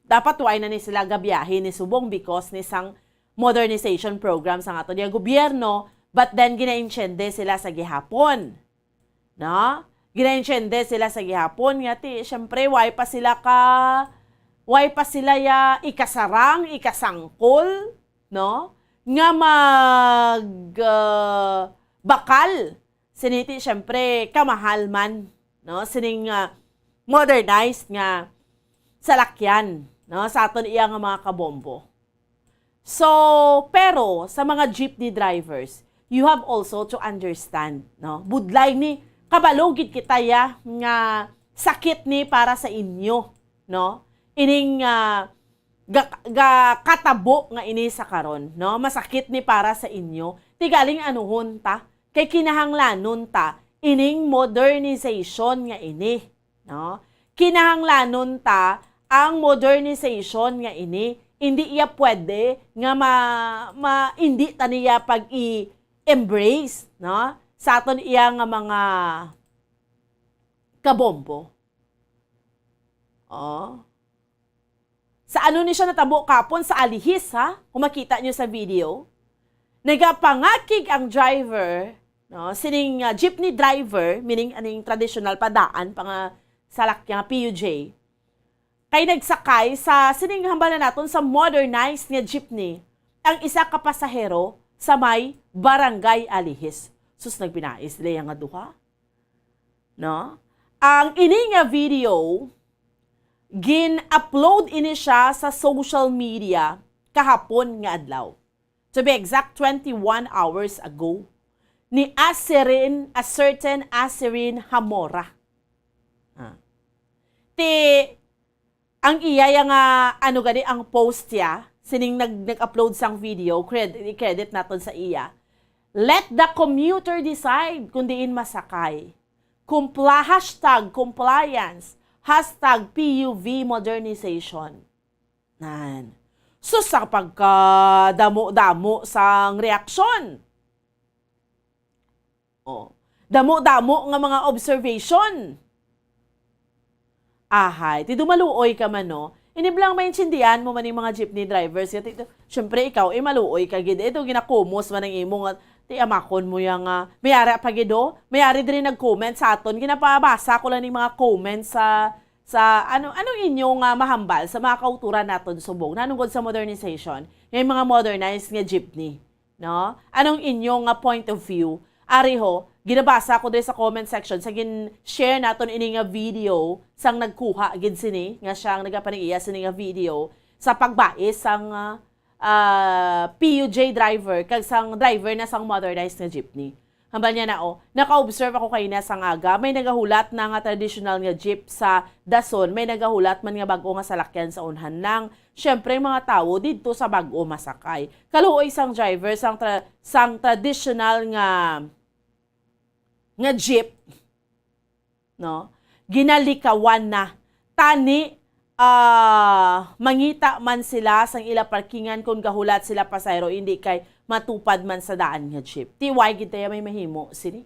dapat wala na ni sila gabiyahe ni subong because ni sang modernization program sa aton nga gobyerno, but then ginaintiende sila sa gihapon. No? Ginaintiende sila sa gihapon nga ti, siyempre, wala pa sila ka, wala pa sila ya ikasarang, ikasangkol, no? Nga mag, ah, bakal sini ti, siyempre, kamahal man, no? Sining, ah, modernized nga salakyan. no, sa aton iya nga mga kabombo. So, pero sa mga jeepney drivers, you have also to understand, no? Budlay ni, kabalo gid kita ya nga sakit ni para sa inyo, no? Ining, ah, ga-, ga-, katabo nga ini sa karon, no? Masakit ni para sa inyo. Ti galing anuhon ta, kay kinahanglanon ta ining modernization nga ini, no? Kinahanglanon ta ang modernization nga ini. Hindi iya pwede nga ma-, ma-, hindi ta niya pag-i-embrace, no? Sa aton iya nga mga kabombo. Oh. Sa ano ni siya natabo kapon sa Alihis, ha? Kung makita niyo sa video, nagapangakig ang driver, no? Sining, ah, jeepney driver, meaning aning traditional padaan pa nga salakyan nga P U J, kay nagsakay sa sining hambal na naton sa modernized nga jeepney ang isa ka pasahero sa may Barangay Alihis. Sus, nagbinais sila yang nga duha. No? Ang ini nga video, gin-upload ini siya sa social media kahapon nga adlaw. To be exact, twenty-one hours ago, ni Asirin, a certain Asirin Hamora. Ah. Ti, ang iya ya nga, ano gani, ang post ya, sining nag-, nag-upload sang video, cred-, i-credit naton sa iya. "Let the commuter decide kung diin masakay. Compla-, hashtag compliance, hashtag P U V modernization." Nan. So, sa pagkadamo-damo sang reaksyon, oh, damo-damo nga mga observation. Ahay, ti dumaluoy ka man, no? Ini bala ang maintindihan mo man yung mga jeepney drivers. Nga ti-, syempre, ikaw, eh, maluoy ka gid. Ito, ginakumos man ang imo nga, ti amakon mo yang, ah, may ara pa gid, oh. May ari diri nag-comment sa aton. Ginapabasa ko lang yung mga comments sa, sa ano, anong inyong, ah, mahambal sa mga kauturan naton subong. Nanungod sa modernization, yung mga modernized nga jeepney. No? Anong inyo nga point of view? Ari ho, ginabasa ko diri sa comment section sa gin-share naton ini nga video sang nagkuha gid sini, nga siya ang nagapanag-iya sini nga video sa pagbais sang, ah, ah, P U J driver kag sang driver na sang motorized nga jeepney. Hambal niya na, oh, "Naka-observe ako kaina sang aga, may nagahulat na nga traditional nga jeep sa dason, may nagahulat man nga bag-o nga salakyan sa unhan lang. Syempre, ang mga tawo didto sa bag-o masakay." Kaluoy sang driver, sang tra-, sang traditional nga, nga jeep, no? Ginalikawan na. Tani, ah, mangita man sila sang ila parkingan kung gahulat sila pasahero, hindi kay matupad man sa daan nga jeep. Ti why gid kaya may mahimo sini?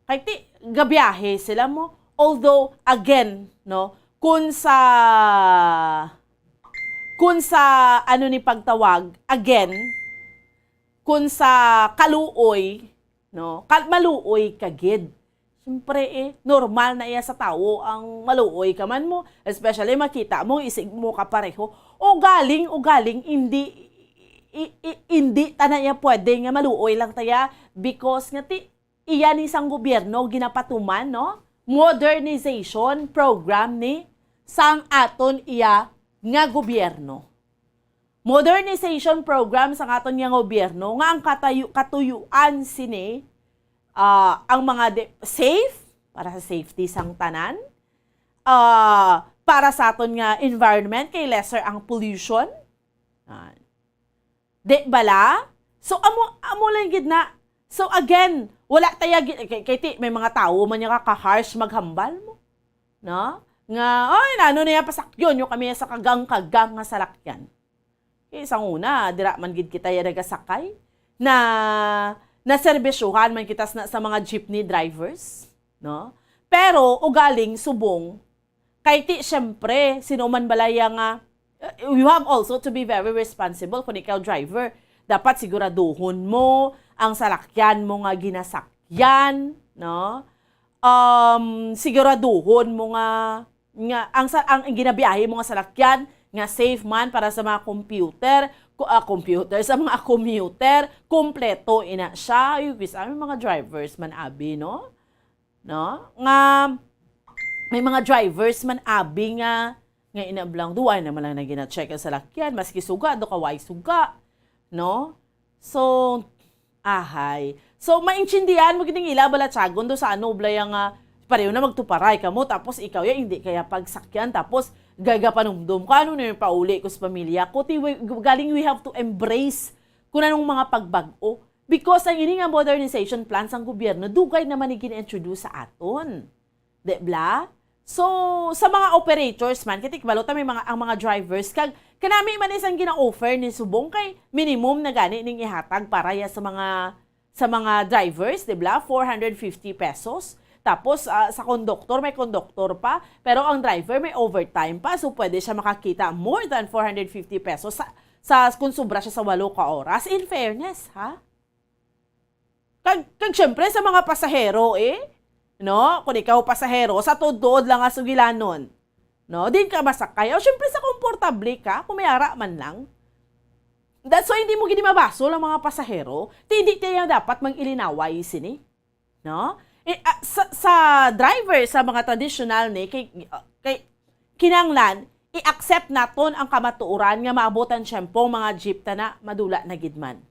Kay ti, gabiyahe sila mo. Although, again, no, kun sa, kun sa, ano ni pagtawag, again, kun sa kaluoy, no, kal-, maluoy ka gid. Siyempre, eh, normal na iya sa tawo ang maluoy ka man mo, especially makita mo, isig mo kapareho. O galing, o galing, hindi, i-, i-, hindi ta na iya pwede nga maluoy lang taya because nga ti, iya ni sang gobyerno ginapatuman, no? Modernization program ni sang aton iya nga gobyerno. Modernization program sang aton nga gobyerno nga ang katayu-, katuyuan sini, ah, ang mga de-, safe, para sa safety sang tanan, ah, para sa aton nga environment kay lesser ang pollution. Ah. Di bala? So, amo, amo lang gid na. So, again, wala taya gi-, kay, kay ti, may mga tawo man niya ka-harsh maghambal mo. No? Nga, "Ay, nano niya pasakyon nyo kami sa kagang-kagang nga salakyan?" Eh, sang una, dira man gid kita ya nagasakay. Na, naserbisyuhan man kita sa, sa mga jeepney drivers, no? Pero, ugaling subong, kay ti, syempre, sino man balaya nga, uh, you have also to be very responsible kung ikaw driver. Dapat siguraduhon mo ang salakyan mo nga ginasakyan, no? Um, siguraduhon mo nga, nga ang sa, ang ginabiyahe mo nga salakyan nga safe man para sa mga computer, ku-, ah, computer, sa mga commuter, kompleto ina siya. Ay, bisa may mga drivers man abi, no? No? Nga may mga drivers man abi nga Nga inablang, duwa naman lang na gina-check ang salakyan, maski suga, do ka way suga, no? So, ahay. So, maintindihan mo gid ang ila balatyagon do sa ano, blaya nga, pareho na magtuparay ka mo, tapos ikaw ya, hindi kaya pagsakyan, tapos gagapanumdom ka, ano na yung pauli ko sa pamilya ko? Ti, we, galing we have to embrace kung anong mga pagbag-o. Because ang ini nga modernization plan sang gobyerno, dugay naman ni gin-introduce sa aton. Di bla? So, sa mga operators man, kay tikbalo ta may mga, ang mga drivers, kag kanami man isang gina-offer ni subong kay minimum na gani ning ihatag para ya sa mga, sa mga drivers, di bla? Four hundred fifty pesos. Tapos, ah, sa konduktor, may konduktor pa, pero ang driver may overtime pa, so pwede siya makakita more than four hundred fifty pesos sa, sa, kung sobra siya sa walo ka oras. In fairness, ha? Kag, kag syempre sa mga pasahero, eh, no? Kung ikaw pasahero, sa tuod-tuod lang nga sugilanon. No? Din ka masakay. O syempre sa komportable ka, kung may ara man lang. That's why hindi mo gini mabasol ang mga pasahero. Ti, hindi tayo dapat mag-ilinaway sini. No? Eh, ah, sa, sa driver, sa mga traditional ni, kay, kay kinanglan, i-accept naton ang kamatuoran nga maabot ang tiyempo, mga jeep ta na, madula na gid man.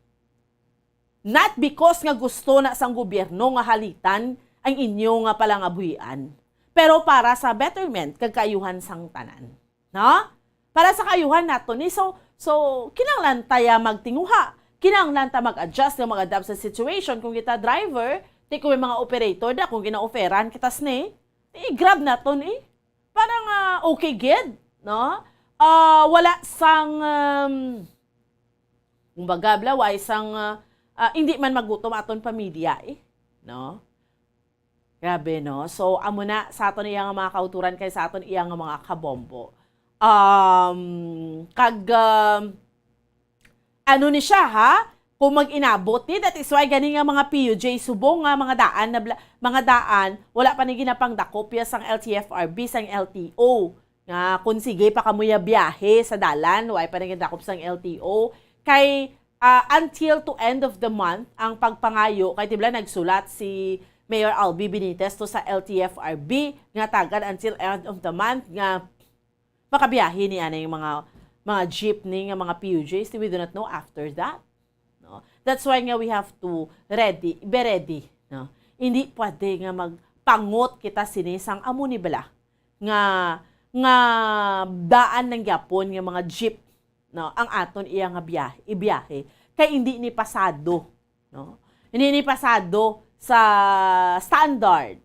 Not because nga gusto na sang gobyerno nga halitan ang inyo nga palangabuhian, pero para sa betterment kag kaayuhan sang tanan. No? Para sa kaayuhan nato ni. So, so, kinahanglan ta ya magtinguha. Kinahanglan ta mag-adjust nga mag-adapt sa situation. Kung kita driver, ti kung may mga operator da, kung gina-offeran kita sini, i-grab naton eh. Para nga okay gid, no? Ah, wala sang, um, kumbaga, bla, way sang, ah, ah, hindi man magutom aton pamilya eh, no? Grabe, no? So, amo na sa aton iya nga mga kauturan kay sa aton iya nga mga kabombo. Um, kag, um, ano ni siya, ha? Kung mag-inabot ni, that is why gani nga mga P U J subong nga mga daan na bla-, mga daan, wala pa ni ginapangdakop ya sang L T F R B, sang L T O. Nga kung sige pa kamo ya biyahe sa dalan, wala pa ni ginadakop sang L T O. Kay, ah, until to end of the month, ang pagpangayo, kay tibla nagsulat si Mayor Albi Benitez to sa L T F R B, nga tagad until end of the month, nga makabiyahe ni anay mga, mga jeepney nga mga P U Js, we do not know after that. No? That's why nga we have to ready, be ready. No? Hindi pwede nga magpangot kita sini sang amo ni bala nga, nga daan lang gyapon nga mga jeep, no, ang aton iya nga biyahe, ibiyahe, kay hindi ni pasado, no? Hindi ni pasado sa standard.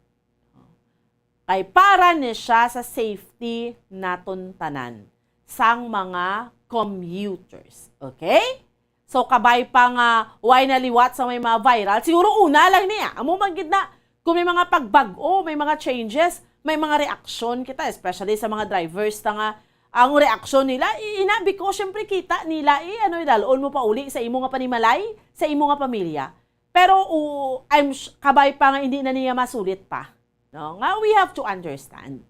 Kay para ni siya sa safety naton tanan sang mga commuters. Okay? So, kabay pa nga way na liwat sa may mga viral, siguro una lang niya. Amo man gid na, kung may mga pagbag-o, may mga changes, may mga reaksyon kita, especially sa mga drivers ta nga ang reaksyon nila, i-, ina, because syempre kita nila, eh, ano, idalon mo pa uli sa imo nga panimalay, sa imo nga pamilya. Pero, u-, I'm s-, kabay pa nga hindi na niya masulit pa. No? Nga we have to understand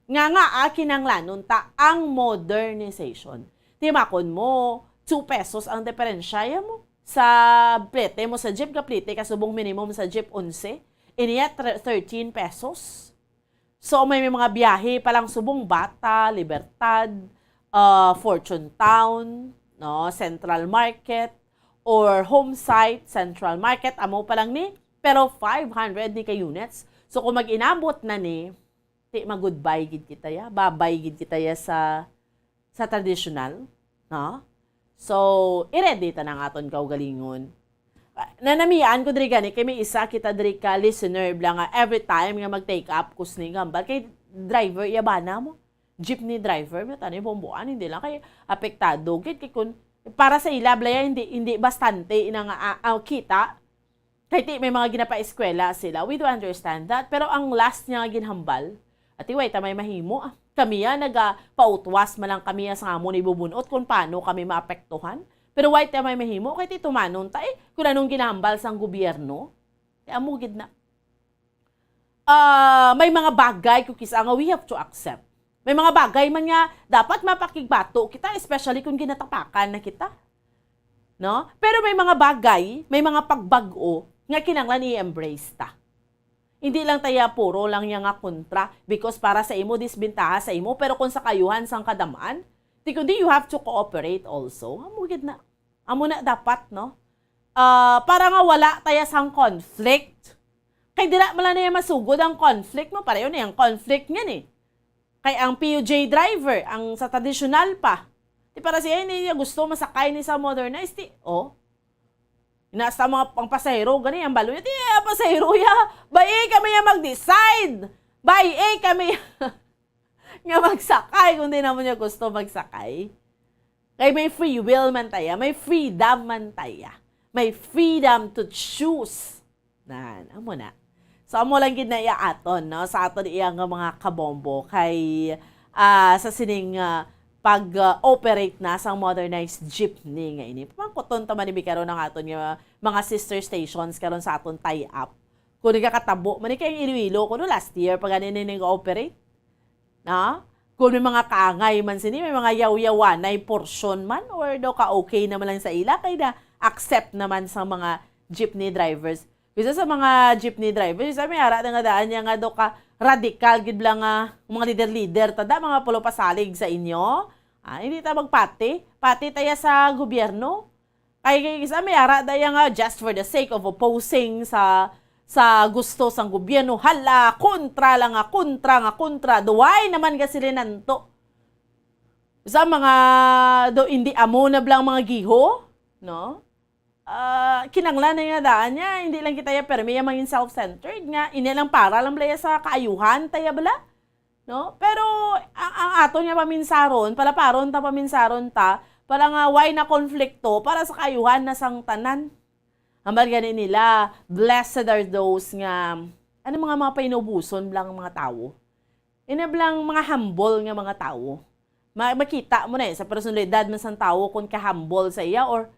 nga, nga, ah, kinanglanon ta ang modernization. Timakon mo, two pesos ang diferensya ya mo. Sa plete mo sa jeep, ka plete ka subong minimum sa jeep, onse. Iniya, tre-, thirteen pesos. So, may, may mga biyahe pa lang subong Bata, Libertad, ah, Fortune Town, no, Central Market, or Home Site, Central Market, amo pa lang ni, pero five hundred ni ka units. So, kung mag-inabot na ni, ti, mag-goodbye gid kita ya, babay gid kita ya sa, sa traditional, no? So, i-ready ta na ang aton kaugalingon. Ah, nanamian ko diri gani, kay may isa kita diri ka listener, bla, nga every time nga mag-take up ko sini nga hambal, kay driver, iya bana mo, jeepney driver, bla, tani bomboan, hindi lang kay apektado gid, kay kun, para sa ila, bla, ya, hindi, hindi bastante ina nga, ah, ah, kita, kay ti may mga ginapaeskwela sila. We do understand that. Pero ang last niya nga ginhambal, ati, way ta may mahimo, ah. Kami ya nagapautwas man lang kami ya sa amo ni bubunot kung paano kami maapektuhan. Pero way ta may mahimo, kay ti tumanon ta, eh, kung anong ginahambal sang gobyerno. Ti amo gid na. Ah, may mga bagay ko kisa nga we have to accept. May mga bagay man nga dapat mapakigbato kita, especially kung ginatapakan na kita. No? Pero may mga bagay, may mga pagbag-o nga kinahanglan i-embrace ta. Hindi lang taya puro lang niya nga kontra because para sa imo disbentaha sa imo, pero kung sa kaayuhan sang kadam-an, ti kundi you have to cooperate also. Amo gid na. Amo na dapat, no? Ah, para nga wala taya sang conflict. Kay dira man lang niya masugod ang conflict, no? Pareho na yung conflict nga ni. Kay ang P U J driver, ang sa tradisyonal pa. Ti para siya, hindi niya gusto masakay ni sa modernized, ti, oh. Ina sa mga pang pasahero, gani ang balo niya, ti, ah, pasahero ya. Bay-i kami ya mag-decide. Bay-i kami ya nga magsakay kung di naman niya gusto magsakay. Kay may free will man taya, may freedom man taya. May freedom to choose. Nan, amo na. So, amo lang gid na iya aton, no? Sa aton iya nga mga kabombo kay, ah, sa sining, ah, pag-operate na sang modernized jeepney nga ini. Pamangkuton ta man ni karon ang aton nga mga sister stations karon sa aton tie-up. Kung nagakatabo man ni kay ang Iloilo, kuno last year pa gani ni nag-operate. Na? Kung may mga kaangay man sini, may mga yawyawanay portion man, or daw ka okay naman lang sa ila, kay na accept naman sa mga jeepney drivers. Bisa sa mga jeepney drivers, bisa may ara na nga daan niya nga daw ka radikal gid lang nga mga leader-leader, tada mga pulo pasalig sa inyo. Ah, hindi ta magpati. Pati taya sa gobyerno. Kay, kay isa may ara daya nga just for the sake of opposing sa sa gusto sang gobyerno, hala, kontra lang nga, kontra nga, kontra. Duway naman ka sila nanto. Sa mga do, hindi amo na blang mga giho, no? Ah, kinanglan na nga daan niya, hindi lang kita ya permi ya mangin self-centered nga, ini lang para lang bala ya sa kaayuhan taya bala. No? Pero ang, ang aton nga paminsaron, palaparon ta, paminsaron ta, para nga way na konflikto para sa kaayuhan na sang tanan. Hambal gani nila, "Blessed are those nga," ano mga, mga painubuson lang mga tawo? Ina blang mga humble nga mga tawo. Ma-, makita mo na eh, sa personalidad man sang tawo kung ka-humble sa iya or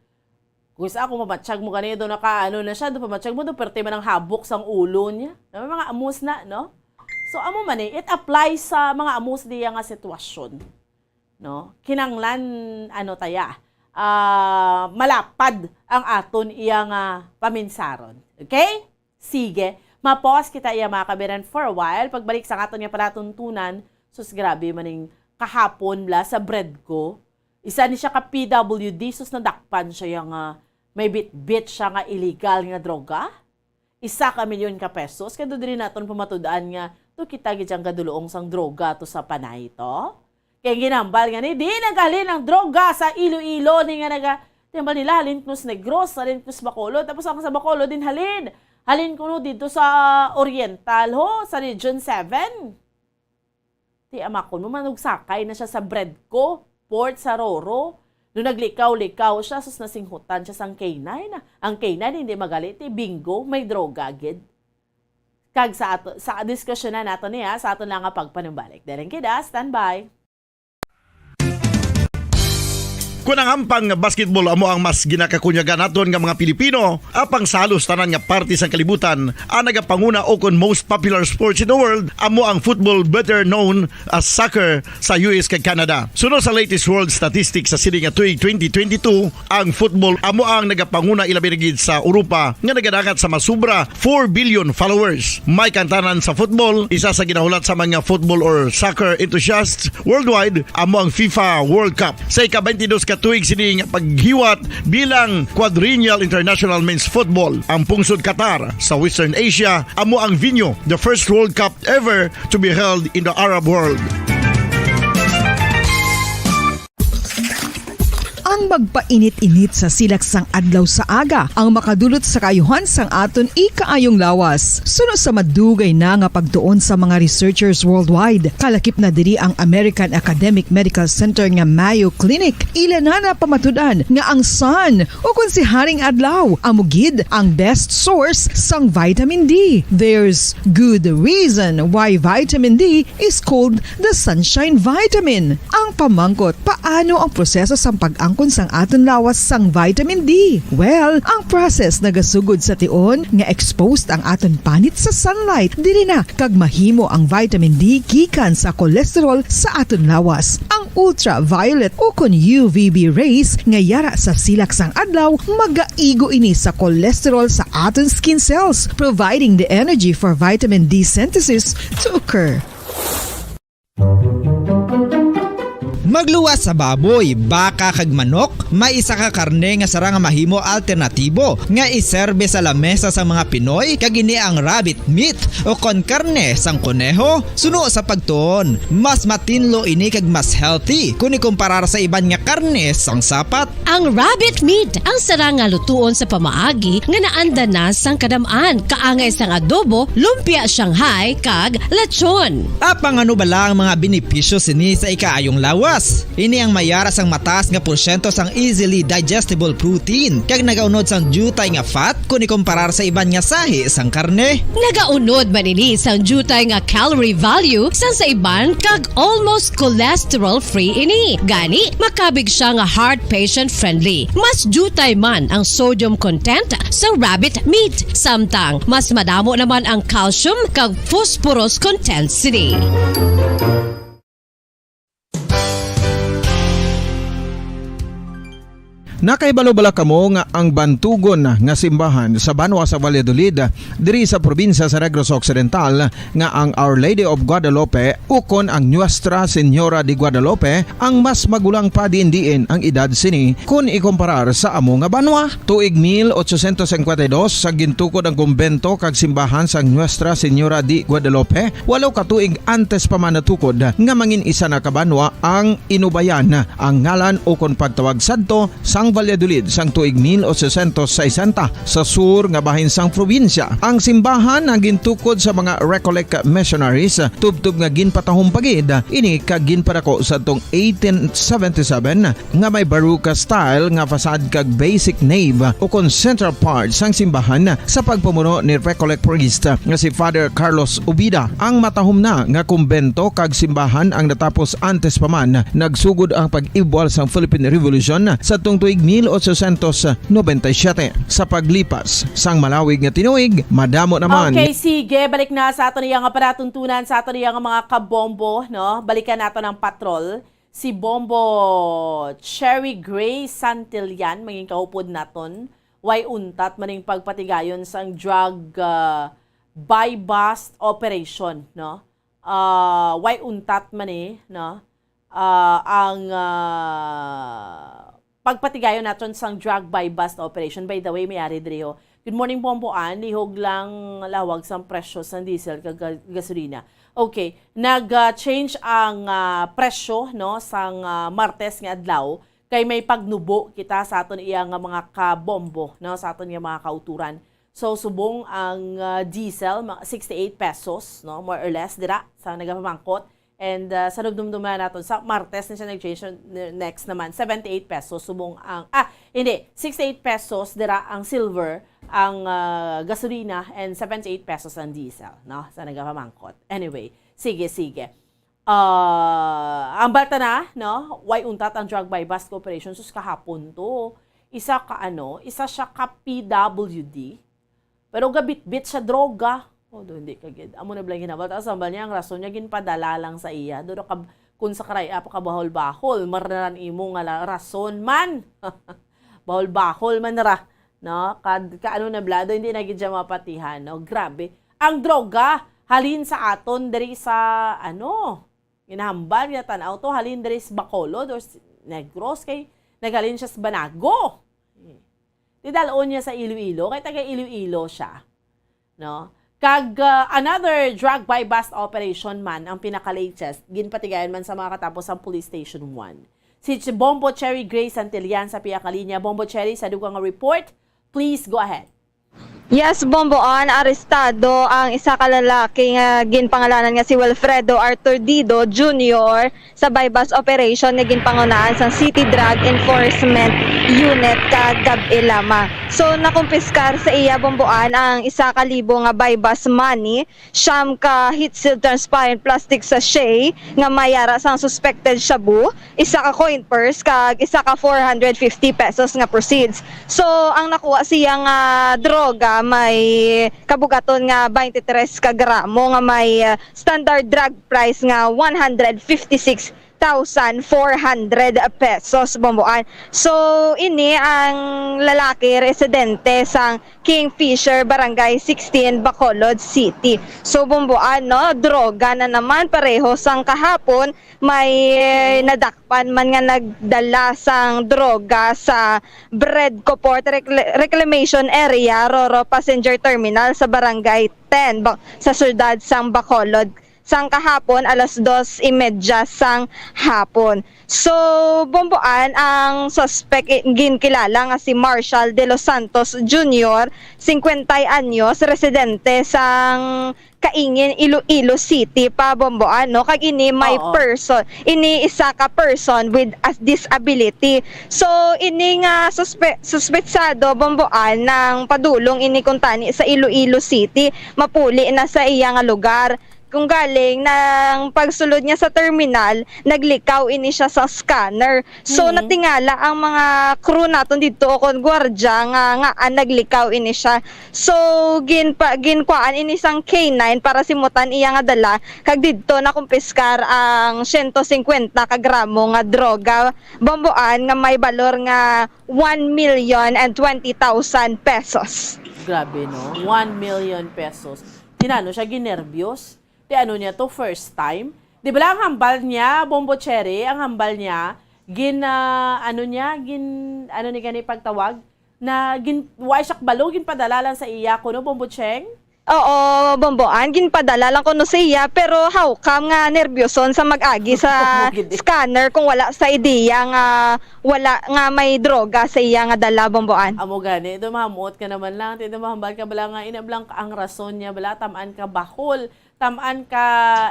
kung sa ako, mamatsyag mo gani, do naka, ano na siya, do pamatsyag mo, do perte man ang habok sang ulo niya. Na may mga amos na, no? So, amo man eh, it applies sa mga amos diya nga sitwasyon. No? Kinanglan, ano taya, ah, malapad ang aton iya nga paminsaron. Okay? Sige, ma-pause kita iya, mga kabiran, for a while. Pagbalik sa aton nga palatuntunan, sus, grabe man ning kahapon bla sa bread ko. Isa ni siya ka P W D, sus, nadakpan siya ya nga may bitbit siya nga illegal nga droga. Isa ka milyon ka pesos. Kaya diri naton pamatud-an nga to kita gid siyang gaduluong sang droga to sa panay to. Kay ginambal nga ni, di naghalin ang droga sa Iloilo ni nga naga, timbal nila halin kuno sa Negros, halin kuno sa Bacolod, tapos ang sa Bacolod din halin. Halin kuno dito sa Oriental ho, sa Region seven. Ti amakon mo, manugsakay na siya sa Bredco, port sa Roro. No naglikaw-likaw siya, sus, nasinghutan siya sang K nine. Ang K nine hindi magali, ti bingo, may droga gid. Kag sa ato, sa diskusyon na nato niya, sa ato na nga pagpanumbalik. Daling kida, standby. Kun ang ampang nga basketball amo ang mas ginakakunyagan naton nga mga Pilipino, apang sa halos tanan nga parte sang kalibutan, ang nagapanguna o kon most popular sports in the world amo ang football, better known as soccer, sa U S kag Canada. Suno sa latest world statistics sa sini nga tuig twenty twenty-two, ang football amo ang nagapanguna, ilabi na gid sa Europa nga nagadangat sa masubra four billion followers. May kantanan sa football, isa sa ginahulat sa mga football or soccer enthusiasts worldwide, amo ang FIFA World Cup. Sa ika-twenty-dos ka tuig sini nga paghiwat bilang Quadrennial International Men's Football, ang pungsod Qatar sa Western Asia amo ang venue, the first World Cup ever to be held in the Arab world. Ang magpainit-init sa silak sang adlaw sa aga ang makadulot sa kaayuhan sang aton ikaayong lawas. Suno sa madugay na nga pagtuon sa mga researchers worldwide, kalakip na diri ang American Academic Medical Center nga Mayo Clinic. Ila na napamatud-an nga ang sun, o kon si Haring Adlaw, amo gid ang best source sang vitamin D. There's good reason why vitamin D is called the sunshine vitamin. Ang pamangkot, paano ang proseso sang pag-angkon ang aton lawas sang vitamin D? Well, ang process nagasugod sa tion nga exposed ang aton panit sa sunlight, diri na kag mahimo ang vitamin D gikan sa cholesterol sa aton lawas. Ang ultraviolet ukon U V B rays nga yara sa silak sang adlaw magaigo ini sa cholesterol sa aton skin cells, providing the energy for vitamin D synthesis to occur. Magluwas sa baboy, baka kag manok, may isa ka karne nga sara nga mahimo alternatibo nga iserbe sa lamesa sa mga Pinoy, kag ini ang rabbit meat o kon karne sang koneho. Suno sa pagtuon, mas matinlo ini kag mas healthy kon ikumparar sa iban nga karne sang sapat. Ang rabbit meat ang sara nga lutuon sa pamaagi nga naanda na sang kadam-an, kaangay sang adobo, lumpia Shanghai, kag lechon. Apang ano bala ang mga benepisyo sini sa ikaayong lawas? Ini ang mayara sang mataas nga porsyento sang easily digestible protein, kag nagaunod sang diutay nga fat kon ikumparar sa iban nga sahi sang karne. Nagaunod man ini sang diutay nga calorie value sang sa iban, kag almost cholesterol-free ini. Gani, makabig siya nga heart patient-friendly. Mas diutay man ang sodium content sa rabbit meat, samtang mas madamo naman ang calcium kag phosphorus content sini. Nakahibalo bala kamo nga ang bantugon nga simbahan sa banwa sa Valladolid, diri sa probinsya sa Negros Occidental, nga ang Our Lady of Guadalupe ukon ang Nuestra Señora de Guadalupe ang mas magulang pa diin-diin ang edad sini kon ikumparar sa amo nga banwa? Tuig mil ochocientos cincuenta y dos, sa gintukod ang kumbento kag simbahan sang Nuestra Señora de Guadalupe, walo ka tuig antes pa man natukod nga mangin isa na ka banwa ang Inubayan, ang ngalan ukon pagtawag sadto sang Valladolid sang tuig mil ochocientos sesenta, sa sur nga bahin sang probinsya. Ang simbahan ang gintukod sa mga Recollect missionaries, tubtob nga ginpatahom pa gid ini kag ginpadako sadtong eighteen seventy-seven, nga may Baroque style nga facade kag basic nave ukon central part sang simbahan sa pagpamuno ni Recollect priest nga si Father Carlos Ubida. Ang matahom na nga kumbento kag simbahan ang natapos antes pa man nagsugod ang pag-ibwal sang Philippine Revolution sadtong tuig mil ochocientos noventa y siete. Sa paglipas sang malawig nga tinuig, madamo naman. Okay, sige, balik na sa aton iya nga palatuntunan, sa aton iya nga mga kabombo, no? Balikan naton ang patrol. Si Bombo Cherry Gray Santillan, mangin kahupod naton, way untat maning pagpatigayon sang drug, ah, buy-bust operation, no? Ah, way untat man ni, no? Ah, ang, ah, pagpatigayon naton sang drug buy-bust operation. By the way, may ari diri, ho. Good morning, Bombo Ann. Lihog lang lawag sang presyo sang diesel kag ga-, gasolina. Okay, nag, ah, change ang, ah, presyo, no, sang, ah, Martes nga adlaw, kay may pagnubo kita sa aton iya nga mga kabombo, no, sa aton nga mga kauturan. So, subong ang, ah, diesel, mga sixty-eight pesos, no, more or less, dira, sa nagapamangkot. And, ah, sa nagdumduman naton, sa Martes na siya nag-change, n-, next naman, seventy-eight pesos, subong ang, ah, hindi, sixty-eight pesos, dira ang silver, ang, ah, gasolina, and seventy-eight pesos ang diesel, no? Sa nagapamangkot. Anyway, sige, sige. Ah, ang balta na, no? Way untat ang drug buy-bust operation. Sus, kahapon to. Isa ka, ano, isa siya ka P W D. Pero gabitbit siya droga. Oh, do, hindi ka gid. Amo na bala ang ginabal. Tapos, ang bal niya, ang rason niya, ginpadala lang sa iya. Doon ka, kung sa karay, apa ka bahol-bahol, maranan imo nga la-, rason man. Bahol-bahol man ra. No? Kad, ka ano na bala, do, hindi na gid siya mapatihan. No? Grabe. Ang droga, halin sa aton, diri sa, ano, ginahambal, ginatanaw to, halin diri sa Bacolod or s-, Negros, kay naghalin siya sa Banago. Di dalon niya sa Iloilo, kay taga Iloilo siya. No? Kag, uh, another drug buy-bust operation man ang pinaka-latest, ginpatigayon man sa mga katapos ang Police Station one. Si Ch-, Bombo Cherry Gray Santillan sa pihak nga linya. Bombo Cherry, sa dugang nga report, please go ahead. Yes, Bomboan, arestado ang isa ka lalaki nga ginpangalanan nga si Wilfredo Arturdido Junior sa buy-bust operation nga ginpangunahan sang City Drug Enforcement Unit kagab-i lamang. So, nakumpiskar sa iya, Bomboan, ang isa ka libo nga buy-bust money, siyam ka heat-sealed transparent plastic sachet nga may ara sang suspected shabu, isa ka coin purse, kag isa ka four hundred fifty pesos nga proceeds. So, ang nakuha siya nga droga may kabugaton nga twenty-three ka gramo nga may, ah, standard drug price nga one hundred fifty-six thousand four hundred pesos, Bomboan. So, ini ang lalaki residente sang Kingfisher, Barangay sixteen, Bacolod City. So, Bomboan, no, droga na naman, pareho sang kahapon, may nadakpan man nga nagdala sang droga sa Bread Coport Recla-, Reclamation Area, Roro Passenger Terminal sa Barangay ten, ba-, sa siyudad sang Bacolod, sang kahapon, alas dos y media sang hapon. So, Bomboan, ang suspect, i-, ginkilala nga si Marshall De Los Santos Junior, cincuenta anyos, residente sang Kaingin, Iloilo City pa, Bomboan, no? Kag ini may Oo. person, ini isa ka person with a disability. So, ini nga suspe-, suspetsado, Bomboan, nang padulong ini kuntani sa Iloilo City, mapuli na sa iya nga lugar. Kung galing, nang pagsulod niya sa terminal, naglikaw ini siya sa scanner. So, Mm. natingala ang mga crew naton didto o kon gwardiya nga, nga, ah, naglikaw ini siya. So, ginpa-, ginkuhaan ini sang K nine para simutan iya nga dala, kag didto nakumpiskar ang siyento singkwenta ka gramo nga droga, Bomboan, nga may balor nga one million and twenty thousand pesos. Grabe, no? One million pesos. Tinano siya, ginerbyos? Ti ano niya to, first time? Di bala ang hambal niya, Bombo Cherry, ang hambal niya, gin, ah, ano niya, gin, ano ni gani pagtawag? Na gin, wa siya kabalo, ginpadala lang sa iya kuno, Bombo Cheng? Oo, Bomboan, ginpadala lang kuno sa iya, pero how come nga nerbyuson sa mag-agi sa Gid. scanner kung wala sa ideya nga wala, nga may droga sa iya nga dala, Bomboan? Amo gani, ito mahamuot ka naman lang, ito mahambal ka bala nga, ina bala ang rason niya bala, tamaan ka bahol, tamaan ka,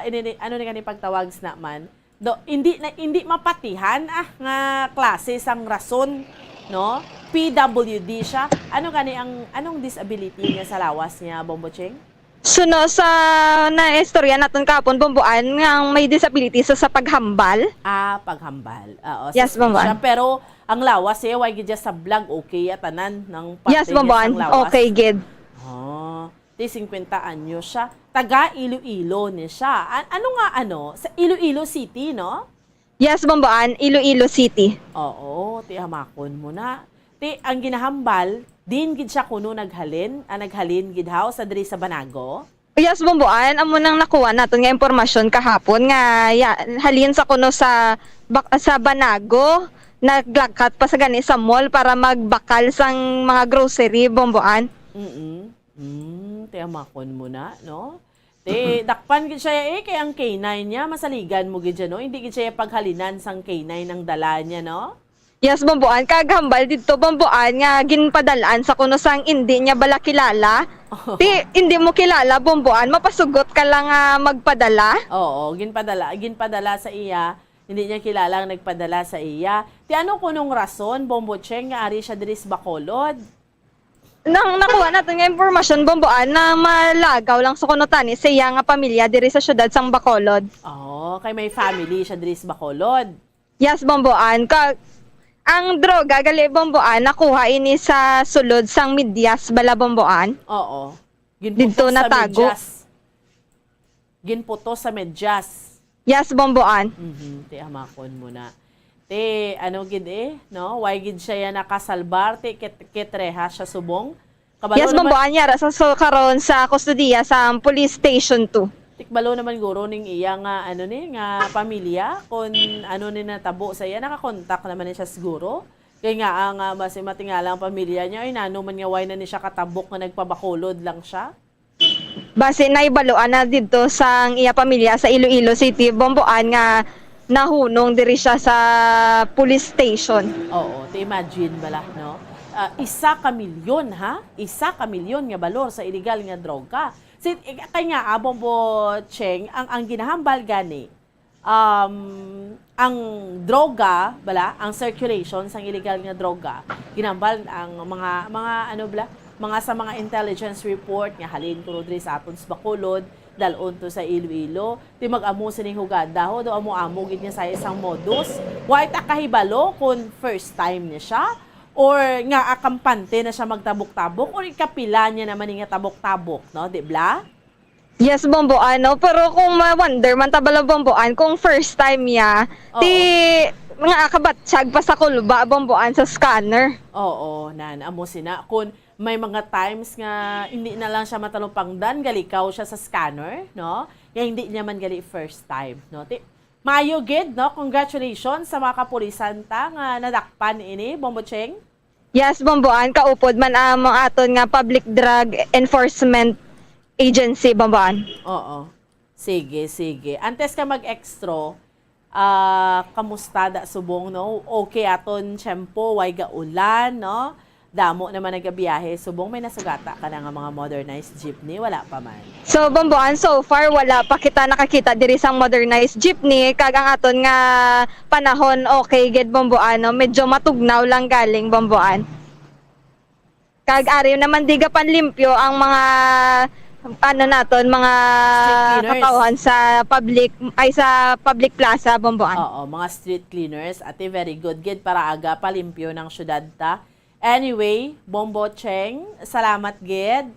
ini, ini, ano ni gani pagtawag sa man? Do, hindi na, hindi mapatihan, ah, nga klase sang rason, no? P W D siya. Ano gani ang, anong disability niya sa lawas niya, Bombo Cheng? So, no, sa naistorya naton kahapon, Bomboan, nga ang may disability sa, sa paghambal. Ah, paghambal. Oo, sa Yes, Bomboan. siya. Pero ang lawas eh, why gid siya sa vlog, okay ya tanan ng parte Yes, niya Bomboan. sang lawas. Okay gid. Oh. Ti singkwenta anyo siya. Taga Iloilo ni siya. An-, ano nga, ano? Sa Iloilo City, no? Yes, Bomboan, Iloilo City. Oo, ti hamakon mo na. Ti, ang ginahambal, din gid siya kuno naghalin, ah, naghalin gid haw sa diri sa Banago? Yes, Bomboan, amo nang nakuha naton nga impormasyon kahapon nga ya-, halin sa kuno sa bak-, sa Banago, naglakat pa sa gani sa mall para magbakal sang mga grocery, Bomboan. Mm-mm. Hmm, ti hamakon mo na, no? Ti, dakpan gid siya, eh, kay ang K nine niya, masaligan mo gid siya, no? Hindi gid siya paghalinan sang K nine ang dala niya, no? Yes, Bomboan. Kag hambal didto, Bomboan, nga ginpadalaan sa kuno sang indi niya bala kilala. Ti, hindi mo kilala, Bomboan, mapasugot ka lang nga magpadala. Oo, ginpadala, ginpadala sa iya. Hindi niya kilala ang nagpadala sa iya. Ti ano kunong rason, Bombo Cheng, nga ari siya diri sa Bacolod? Nang nakuha naton nga impormasyon, Bomboan, na malagaw lang sa kuno tani sa iya nga pamilya diri sa siyudad sang Bacolod. Oh, kay may family siya diri sa Bacolod. Yes, Bomboan. Ka-, ang droga, gali, Bomboan, nakuha ini sa sulod sang medyas bala, Bomboan. Oo. Didto Ginputos sa natago. medyas. Ginputos sa medyas. Yes, Bomboan. Mhm, ti hamakon mo na. Ti, ano gid eh, no? Why gid siya yan nakasalbar? Ti, kit-, kit reha siya subong? Kabalo Yes, naman Bomboan, yara sa, so, karon sa kustodiya sa Police Station two. Tikbalo naman guro ning iya nga, ano ni, nga pamilya, kung ano ni natabo sa iya, nakakontak naman ni siya siguro. Kay nga, ang, ah, basi matingala ang pamilya niya, ay, nano man nga, why na ni siya katabok nga nagpabakulod lang siya? Basi naibaluan na didto sang iya pamilya sa Iloilo City, Bomboan, nga nahunong diri siya sa police station. Oo, ti imagine bala, no? Ah, isa ka milyon, ha? Isa ka milyon nga balor sa iligal nga droga. Si, eh, kay nga, ah, Bombo Cheng, ang, ang ginahambal gani, um, ang droga, bala, ang circulation sang iligal nga droga, ginahambal ang mga, mga, ano, bala, mga sa mga intelligence report nga halin kuno diri sa aton sa Bacolod, dalon to sa Iloilo. Ti mag-amo sining hugada, ho, do amo-amo gid niya sa isang modus. Wa ta kahibalo kung first time niya siya or nga akampante na siya magtabok-tabok or ikapila niya naman ni nga tabok-tabok, no? Di bla? Yes, Bombo, ano? Pero kung ma-wonder man ta bala, Bombo, an, kung first time niya, Oo. ti nga akabatsyag pa sa kulba, Bombo, an, sa scanner. Oo, nan, amo sina. Kung may mga times nga hindi na lang siya matalupangdan, galikaw siya sa scanner, no? Nga hindi niya man gali first time, no? Ti, maayo gid, no? Congratulations sa mga kapulisan ta nga nadakpan ini, Bombo Cheng. Yes, Bombo An, kaupod man ang aton nga Public Drug Enforcement Agency, Bombo An. Oo. Sige, sige. Antes ka mag-extra, ah, kamusta da subong, no? Okay aton tiyempo, way gaulan, no? Damo naman nagabiyahe. Subong may nasugata ka na nga mga modernized jeepney, wala pa man? So, Bombo An, so far, wala pa kita nakakita diri sang modernized jeepney. Kag ang aton nga panahon, okay gid, Bombo An, no? Medyo matugnaw lang galing, Bombo An. Kag ari naman di gapanlimpyo ang mga, ano naton, mga Street cleaners. katawhan sa public, ay, sa public plaza, Bombo An. Oo, mga street cleaners. Ate, very good gid para aga palimpyo ng syudad ta. Anyway, Bombo Cheng, salamat gid.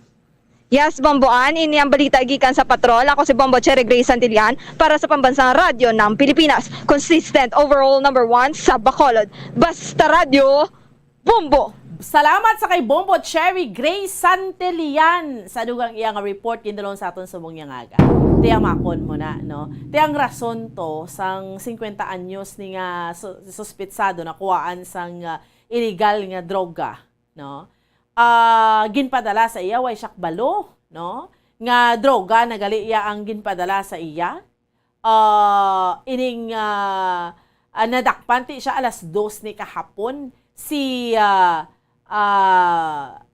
Yes, Bombo An, ini ang balita gikan sa Patrol. Ako si Bombo Cherry Grace Santillan para sa Pambansang Radyo ng Pilipinas. Consistent, overall number one sa Bacolod. Basta Radyo, Bombo! Salamat sa kay Bombo Cherry Grace Santillan sa dugang iya nga report gindulong sa aton subong nga aga. Tiyamakon mo na, no? Ti ang rason to sang singkwenta anyos ni nga su-, suspitsado nakuhaan sang, ah, illegal nga droga, no? Ah, ginpadala sa iya, way siya kabalo, no? Nga droga na gali iya ang ginpadala sa iya. Ah, ining, ah, ah, nadakpan ti siya alas dos ni kahapon. Si, ah, ah,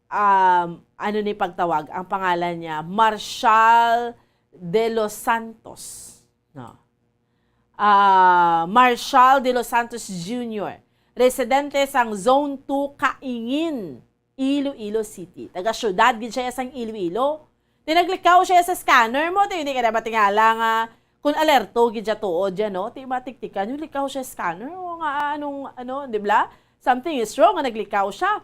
um, ano ni pagtawag? Ang pangalan niya, Marshall De Los Santos. No. Ah, Marshall De Los Santos Junior, residente sang Zone two, Kaingin, Iloilo City. Taga-syudad gid siya sang Iloilo. Ti naglikaw siya sa scanner mo, ti hindi ka na matingala nga kung alerto gid siya tuod dyan, no? Ti matiktikan yung likaw siya scanner, o nga anong, ano, di ba? Something is wrong nga naglikaw siya.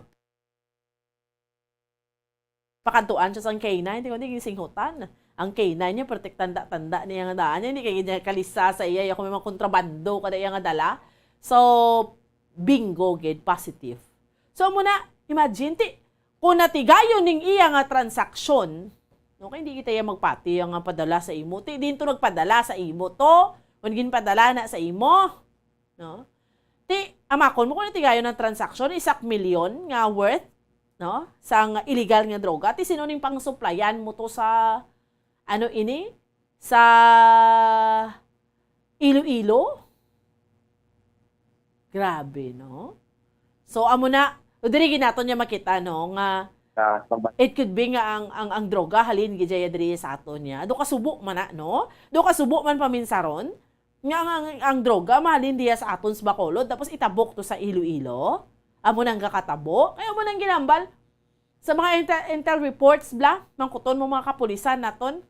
Pakantuan siya sang K nine, ti kundi ginsinghutan. Ang K nine niya, pertik tanda-tanda niya nga daan niya, hindi kay niya kalisa sa iya, ya kung may mga kontrabando kada iya nga dala. So, bingo gid, positive. So, muna, imagine, ti, kung natigayon ning iya nga transaksyon, no, kay hindi kita iya magpati ang nga padala sa imo. Ti, din to nagpadala sa imo to, kung ginpadala na sa imo, no? Ti, amakon mo kung natigayon ang transaksyon, isak milyon nga worth, no? Sang illegal nga droga. Ti, sino ning pangsuplayan mo to sa, ano ini? Sa Iloilo? Grabe, no? So, amo na, o diri gid naton niya makita, no, nga Ah, pagba- it could be nga ang, ang, ang droga halin gid siya diri sa aton niya. Do kasubo man na, no? Do kasubo man paminsaron nga ang, ang, ang droga mahalin diya sa aton sa Bacolod, tapos itabok to sa Iloilo. Amo nang gakatabo. Kaya amo nang ginambal sa mga intel, intel reports, bla, mangkuton mo mga kapulisan naton.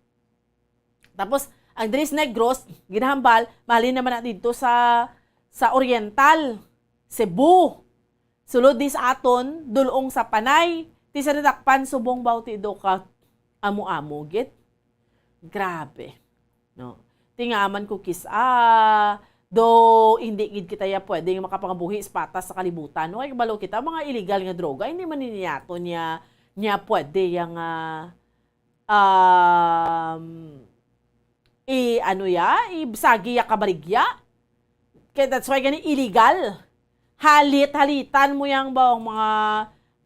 Tapos, ang diri sa Negros, ginahambal, mahalin naman na dito sa, sa Oriental, Cebu. Sulod di sa aton, dulong sa Panay, ti sa nadakpan subong bawti do ka amo-amo gid. Grabe. No? Ti nga man ko kis-, ah, do hindi gid kita ya pwede nga makapangabuhi sa patas sa kalibutan. No? Kay kabalo kita, mga illegal nga droga, hindi man ni naton niya, niya pwede yang, ah, um, i, ano ya, ibsagi ya kabaligya. Kaya that's why gani illegal. Halit-halitan mo yang ba ang mga,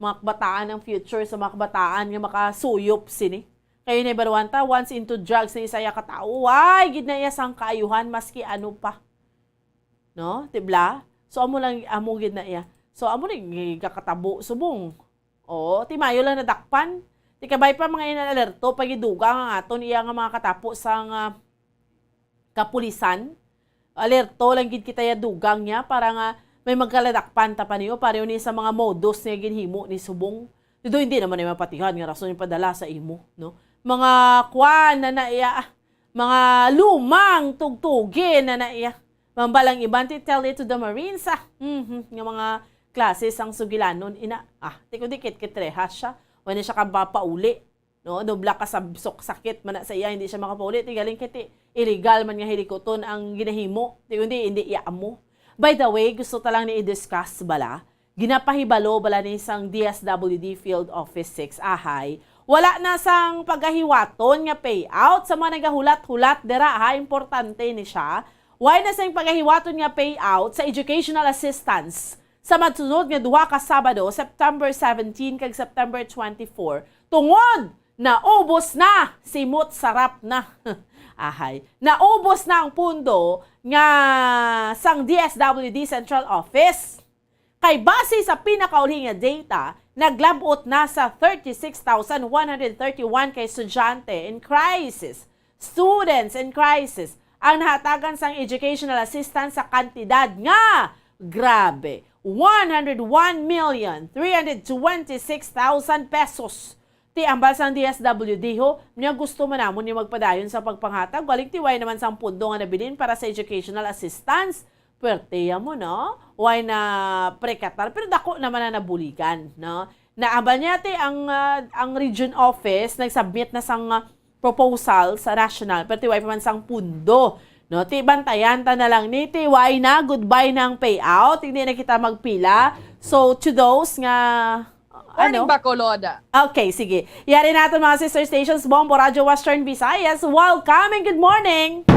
mga kabataan, ang future sa mga kabataan nga makasuyop sini. Kayo na ibaruan ta, once into drugs na isa ya katao, why gid na iya sang kaayuhan maski ano pa. No? Tibla? So, amo lang, amo gid na iya. So, amo ni gakatabo subong. Oo, ti mayo lang nadakpan. Ti kabay pa mga inalerto, pagidugang ang aton iya nga mga katapo sang, ah, kapulisan. Alerto lang gid kita ya dugang niya para nga may magkaladakpan ta pa niyo, pareho ni sa mga modus nga ginhimo ni subong. Dido hindi naman ay mapatihan nga rason yung padala sa imo, no? Mga kwan na na iya, ah, mga lumang tugtugin na na iya. Mambal ang iban, ti tell it to the Marines, ah. Mhm, nga mga klase sang sugilanon, ina. Ah, ti kundi kit-kit rehas siya. Wala siya kabapauli. No, dobla ka sa sok-, sakit man na sa iya, hindi siya makapauli. Ti galing kay ti illegal man nga hilikuton ang ginahimo. Ti kundi hindi iya amo. By the way, gusto ta lang ni i-discuss bala. Ginapahibalo bala ni sang D S W D Field Office six, ahay. Wala na sang pagahiwaton nga payout sa mga nagahulat-hulat dira, ha, importante ni siya. Why na sang pagahiwaton nga payout sa educational assistance sa magsunod nga duha ka Sabado, September seventeen kag September twenty-four, tungod naubos na, simot sarap na. Ahay, naubos na ang pundo nga sang D S W D Central Office. Kay base sa pinakauli nga data, naglabot na sa thirty-six thousand one hundred thirty-one ka estudyante in crisis, students in crisis, ang nahatagan sang educational assistance sa kantidad nga, grabe, one hundred one million three hundred twenty-six thousand pesos. Ti ambal sang D S W D ho, niya gusto man namon ni magpadayon sa pagpanghatag, galing ti way naman sang pundo nga nabilin para sa educational assistance. Puwerte ya mo, no? Way na prekatar, pero dako naman na nabuligan, no? Naambal niya ti ang, ah, ang region office nagsubmit na sang, ah, proposal sa national, pero ti way pa man sang pundo, no? Ti bantayan ta na lang ni ti way na, goodbye na ang payout, hindi na kita magpila. So, to those nga, Morning, ano? Bacolod. Okay, sige. Yari naton, mga sister stations, Bombo Radyo Western Visayas. Welcome and good morning.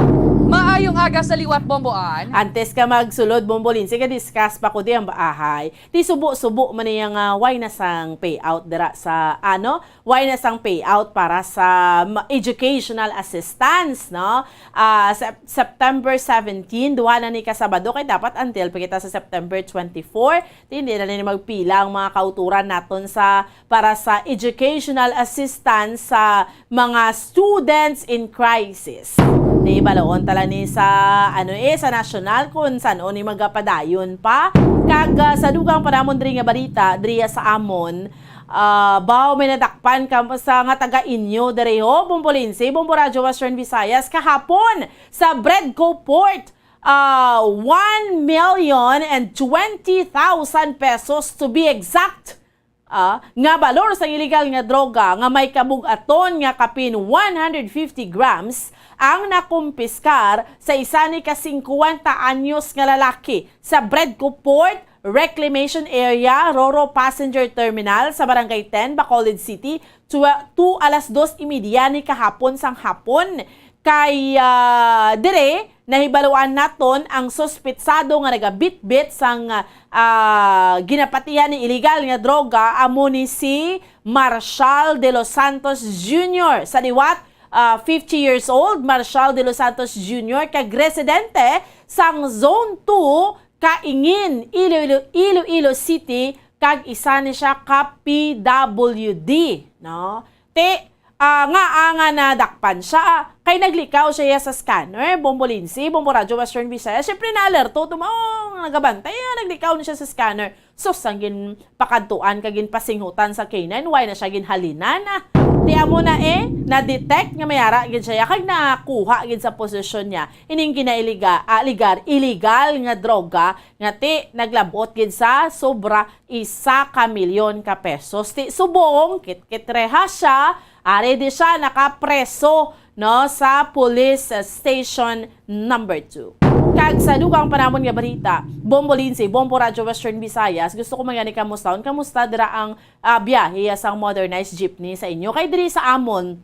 Maayong aga sa liwat, Bombo Ann. Antes ka magsulod, Bombo Lindsay, ka-discuss pa ko di ang baahay. Ti subo-subo man niya nga way na sang payout dira sa, ano, way na sang payout para sa ma-, educational assistance, no? Ah, Sep-, September seventeen, duha na ni ka Sabado, kay dapat until pa kita sa September twenty-four. Ti hindi na ni magpila ang mga kauturan naton sa, para sa educational assistance sa mga students in crisis. Nahibaloon ta lang ni sa, ano, eh, sa nasyonal kung san-o ni magapadayon pa. Kag, ah, sa dugang pa namon diri nga balita, diri sa amon, ah, baw may nadakpan ka sa nga taga inyo diri ho, Bombo Lindsay, Bombo Radyo Western Visayas, kahapon sa Bredco Port, ah, one million and twenty thousand pesos, to be exact, ah, nga balor sang iligal nga droga nga may kabug-aton nga kapin one hundred fifty grams ang nakumpiskar sa isa ni ka singkwenta anyos nga lalaki sa Bredco Port Reclamation Area, Roro Passenger Terminal sa Barangay ten, Bacolod City, twa-, to alas dos y media ni kahapon sang hapon. Kay, ah, dire, nahibaluan naton ang suspitsado nga nagabitbit sang, ah, ginapatihan ni iligal nga droga, amo ni si Marshall De Los Santos Junior. Sa liwat, ah, fifty years old, Marshall De Los Santos Junior, kag residente sang Zone two, Kaingin, Iloilo, Iloilo City, kag isa ni siya ka P W D, no? Ti, ah, nga, ah, nga nadakpan siya, ah, kay naglikaw siya sa scanner, Bombo Lindsay, Bombo Radyo Western Visayas. Siyempre, naalerto, tuma-, oh, nagabantay, ah, naglikaw na siya sa scanner. Sus, ang ginpakadtuan kag ginpasinghutan sa K nine, why na siya ginhalinan, ah? Ti amo na, eh, na-detect nga may ara gid siya, kag nakuha gid sa posisyon niya ining ginailiga-, ah, ligar-, illegal nga droga nga ti naglabot gid sa sobra isa ka milyon ka pesos. Ti subong, kit-kit reha siya, ari di siya nakapreso, no, sa Police Station Number two. Kag sa dugang pa namon nga balita, Bombo Lindsay, Bombo Radyo Western Visayas, gusto ko man gani kamustahon, kamusta dira ang, ah, biyahe sang modernized jeepney sa inyo? Kay diri sa amon,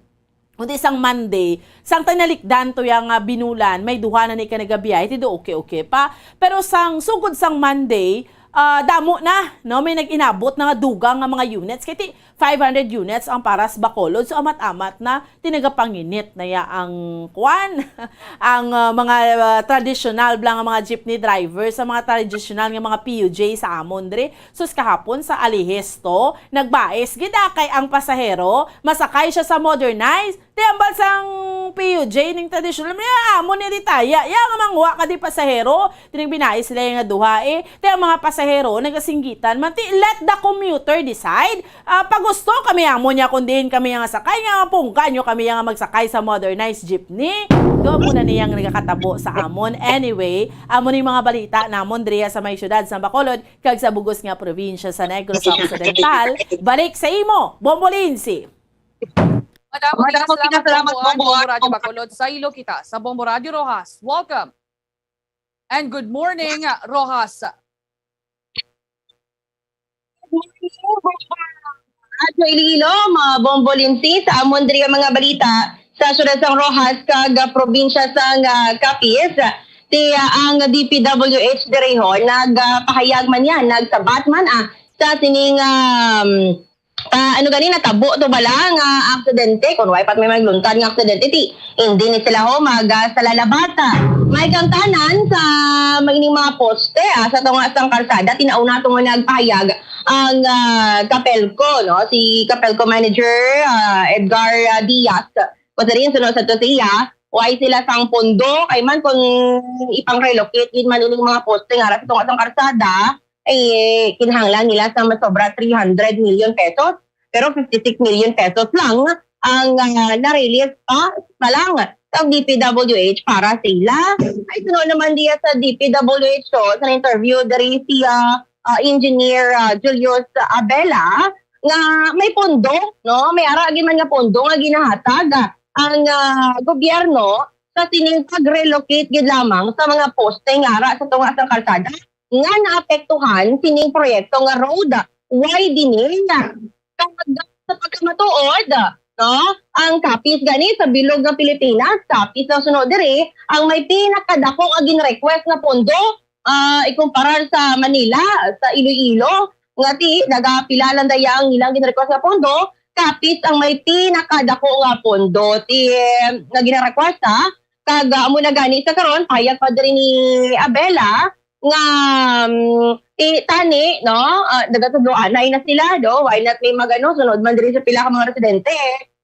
kundi sang Monday, sang tinalikdan to yang, ah, binulan, may duha na ni ka nagabiyahe, ti do okay-okay pa. Pero sang sugod sang Monday, Ah, damo na, no? May nag-inabot na nga dugang nga mga units. Kay ti five hundred units ang para sa Bacolod. So, amat-amat na, ti nagapanginit na ya ang kwan, ang, ah, mga, ah, traditional bala nga mga jeepney driver sa mga traditional nga mga P U J sa amon diri. Sus, kahapon sa Alihesto, nagbais gid, ah, kay ang pasahero masakay siya sa modernized. Ti ambal sang P U J ning traditional, may amo ni ritaya. Ya nga manguha ka di pasahero. Ti nagbinais sila nga duha, eh. Ti ang mga pasahero nagasinggitan man, ti let the commuter decide. Ah, pag gusto kami amo niya kung diin kami nga sakay, nga pungka nyo kami nga magsakay sa modernized jeepney. Do mo na niyang nagakatabo sa amon. Anyway, amo ni mga balita namon diriya sa may syudad sa Bacolod kag sa bugos nga probinsya sa Negros Occidental. Balik sa imo, Bombolinsi. Madamo Madamo nga salamat, salamat, Bombo, Bombo, Bombo Radyo Bombo. Bacolod. Sa ilo kita sa Bombo Radyo Roxas. Welcome. And good morning, Roxas. Radyo Iloilo, mga Bombolinsi, sa amon diri ang mga balita sa siyudad sang Roxas kag probinsya sang, ah, Capiz. Ti, ah, ang D P W H diriho nagpahayag man yan, nagsabat man, ah, sa sining, um, ah, ano gani, natabo to bala nga aksidente, kung wala pa may magluntad nga aksidente, ti hindi ni sila ho mag, ah, salalabata. May kangtanan sa may ining mga poste, ah, sa tunga sang kalsada, tinauna to nga nagpahayag ang, ah, Capelco, no? Si Capelco Manager, ah, Edgar, ah, Diaz. Kung sa rin, sunod sa to siya, why sila sang pondo, kay man kung ipang-relocate gid man ining mga poste nga ara sa tunga sang kalsada, eh, kinahanglan nila sa masobra three hundred million pesos, pero fifty-six million pesos lang ang, ah, na-release pa, pa lang sa D P W H para sa ila. Ay, suno naman diya sa D P W H to, sa interview diri si, ah, ah, Engineer, ah, Julius Abela, nga may pondo, no? May ara gid man nga pondo nga ginahatag, ah, ang, ah, gobyerno sa sining pag-relocate gid lamang sa mga poste nga ara sa tunga sang kalsada nga naapektuhan sining proyekto nga road widening. Kag sa pagkamatuod, no, ang Capiz gani sa bilog nga Pilipinas, Capiz ang sunod diri, ang may pinakadako nga gin-request nga pondo, ah, ikumparar sa Manila, sa Iloilo, nga ti nagapila lang daya ang ilang gin-request nga pondo, Capiz ang may pinakadako nga pondo ti, eh, nga gin-request, ha? Kag, ah, amo na gani sa karon, payag pa diri ni Abela nga, um, ti tani, no? Ah, nagatudloanay na sila, do? Why not may magano? Sunod man diri sa pila ka mga residente,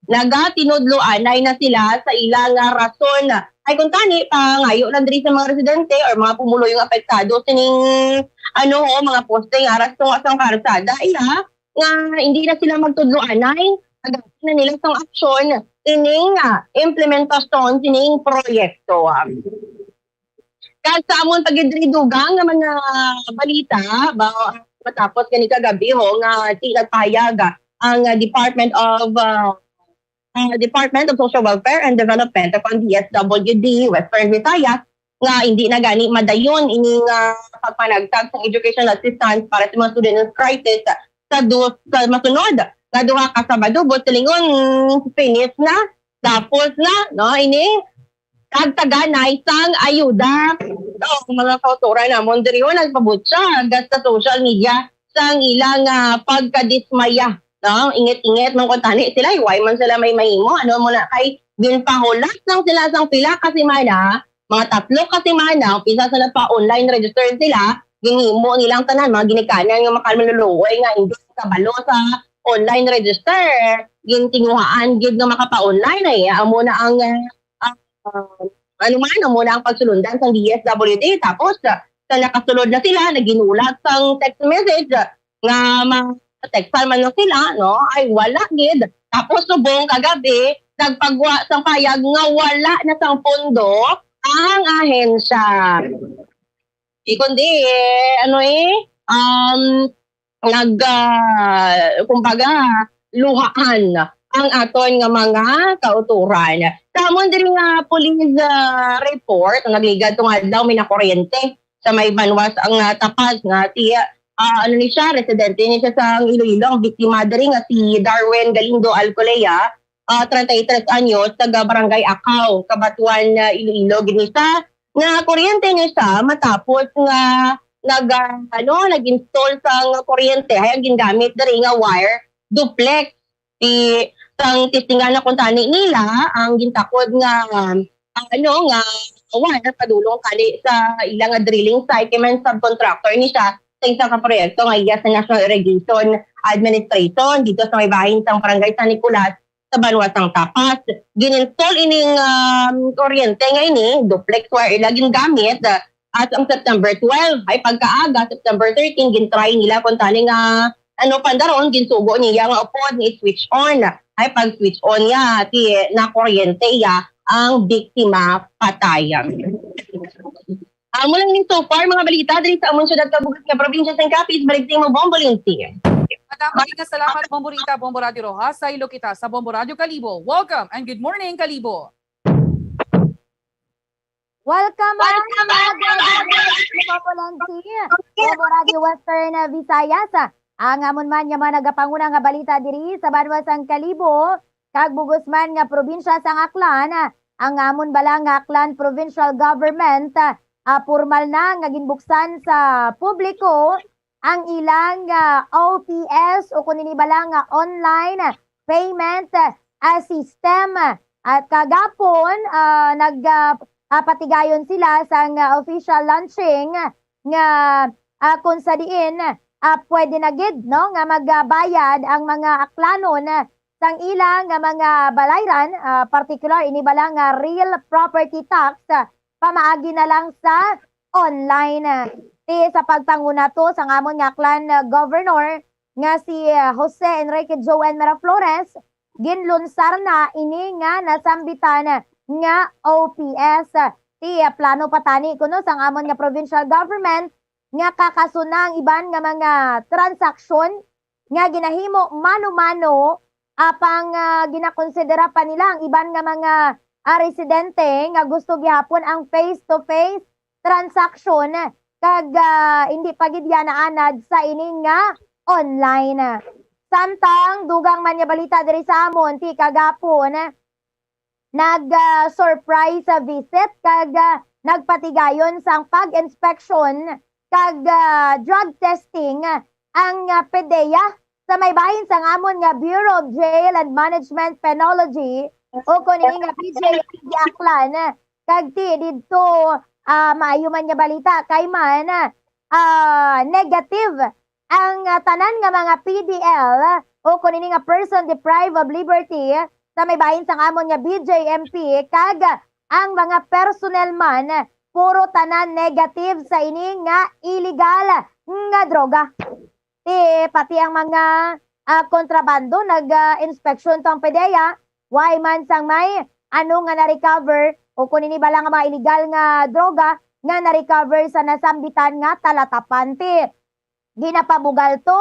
nagatinudloanay na sila sa ila nga rason. Ay, kung tani, pangayo lang diri sa mga residente or mga pumuluyong apektado sining, ano ho, mga poste nga ara sa tunga sang karsada, iya, nga hindi na sila magtudloanay, agapon na nila sang aksyon ining, ah, implementasyon sining proyekto. Kag sa amon pa gid diri dugang nga mga balita, ba, matapos gani kagabi ho nga ti nagpahayag ang, ah, Department of, ah, ah, Department of Social Welfare and Development, o ang D S W D Western Visayas, nga hindi na gani madayon ining, ah, pagpanagtag sang educational assistance para sa mga student in crisis sa du-, sa masunod nga duha ka Sabado, buot silingon, finish na, tapos na, no, ini pagtaganay sang ayuda. So, ang mga kauturan namon diri, oh, nagpabutyag sa social media sang ilang, ah, pagkadismaya, no? Ingit-ingit man kung tani sila, why man sila may mahimo, ano mo na kay ginpahulat lang sila sang pila ka semana, mga tatlo ka semana, umpisa sa nagpa-online register sila, ginhimo nilang tanan, mga ginikanan nga makamaluluoy nga hindi kabalo sa online register, gintinguhaan gid nga makapa-online, ay amo na ang, ah, ah, ano man, amo na ang pagsulundan sang D S W D. Tapos, ah, sa nakasulod na sila, naginulat sang text message, ah, nga ma-textan man lang sila, no? Ay, wala gid. Tapos, subong kagabi, nagpagwa sang payag nga wala na sang pondo ang ahensya. Di kundi, eh, ano, eh, um, nag, ah, kumbaga, luhaan ang aton nga mga kauturan. Sa amon diri nga police, ah, report, nagligad tong adlaw, may nakuryente sa may banwas ang, ah, Tapaz nga si, ah, ano ni siya, residente ni siya sa Iloilo, ang biktima diri nga si Darwin Galindo Alcolea, ah, treinta y tres anyos, taga Barangay Acaw, Cabatuan, ah, Iloilo gid ni siya. Nakuryente ni siya matapos nga nag, ah, ano, nag-install sang kuryente, hay ang gingamit diri nga wire, duplex. Ti, sang testingan na kuntani nila, ang gintakod nga, ah, ano, nga wire padulong kani sa ila nga drilling site, kay man subcontractor ni siya sa isa ka proyekto nga iya sa National Irrigation Administration dito sa may bahin sang Barangay San Nicolas sa banwa sang Tapas. Gin-install ining, um, kuryente nga ini, duplex wire ila gingamit, ah, as ang September twelve. Ay pagkaaga, September thirteen, gin-try nila kuntani nga ano pandaron, ginsugo niya nga upod ni switch on. Ay pag switch on niya, ti nakuryente iya ang biktima patay. Amo lang ni so far mga balita diri sa amon syudad kag bug-os nga probinsya sang Capiz. Balik sa imo, Bombo Lindsay. Madamo nga salamat, Bombo Rita, Bombo Radio Roxas. Sa Ilokita, sa Bombo Radio Kalibo. Welcome and good morning, Kalibo. Welcome, Welcome, Bombo Lindsay. Bombo Radio Western, uh, Visayas. Ang amon man nga mga nagapanguna nga balita diri sa banwa sang Kalibo, kag bug-os man nga probinsya sang Aklan, ang amon bala nga Aklan Provincial Government, ah, pormal na nga ginbuksan sa publiko ang ilang, ah, O P S o kung ini bala nga online payment, ah, system. At kagapon, ah, nag, ah, ah, patigayon sila sang, ah, official launching nga, ah, kung sa diin, ah, pwede na gid, no, nga magbayad ang mga Aklanon sang ila nga mga balayran, ah, partikular ini bala nga real property tax, ah, pamaagi na lang sa online. Ti sa pagpanguna to sang amon nga Aklan, ah, Governor nga si, ah, Jose Enrique Joel Miraflores, ginlunsar na ini nga nasambitan nga O P S. Ti, ah, plano pa tani kuno sang amon nga provincial government nga kakasuna ang iban nga mga transaksyon nga ginahimo mano-mano, apang, ah, ginakonsidera pa nila ang iban nga mga, ah, residente nga gusto gihapon ang face-to-face transaction kag, ah, hindi pa gid yan naanad sa ini nga online. Samtang dugang man nga balita diri sa amon, ti kagapon, nag, ah, surprise visit kag, ah, nagpatigayon sang pag-inspeksyon kag, ah, drug testing ang, ah, PDEA sa may bahin sang amon nga Bureau of Jail and Management Penology o kung ini nga B J M P Aklan. Kag ti didto, ah, maayo man nga balita kay man, ah, negative ang, ah, tanan nga mga P D L o kung ini nga person deprived of liberty sa may bahin sang amon nga B J M P kag ang mga personnel man, puro tanan negative sa ini nga illegal nga droga. Ti, pati ang mga, ah, kontrabando nag, ah, inspeksyon to ang PDEA, way man sang may ano nga na-recover o kung ini bala nga mga illegal nga droga nga na-recover sa nasambitan nga talatapan. Ti, ginapabugal to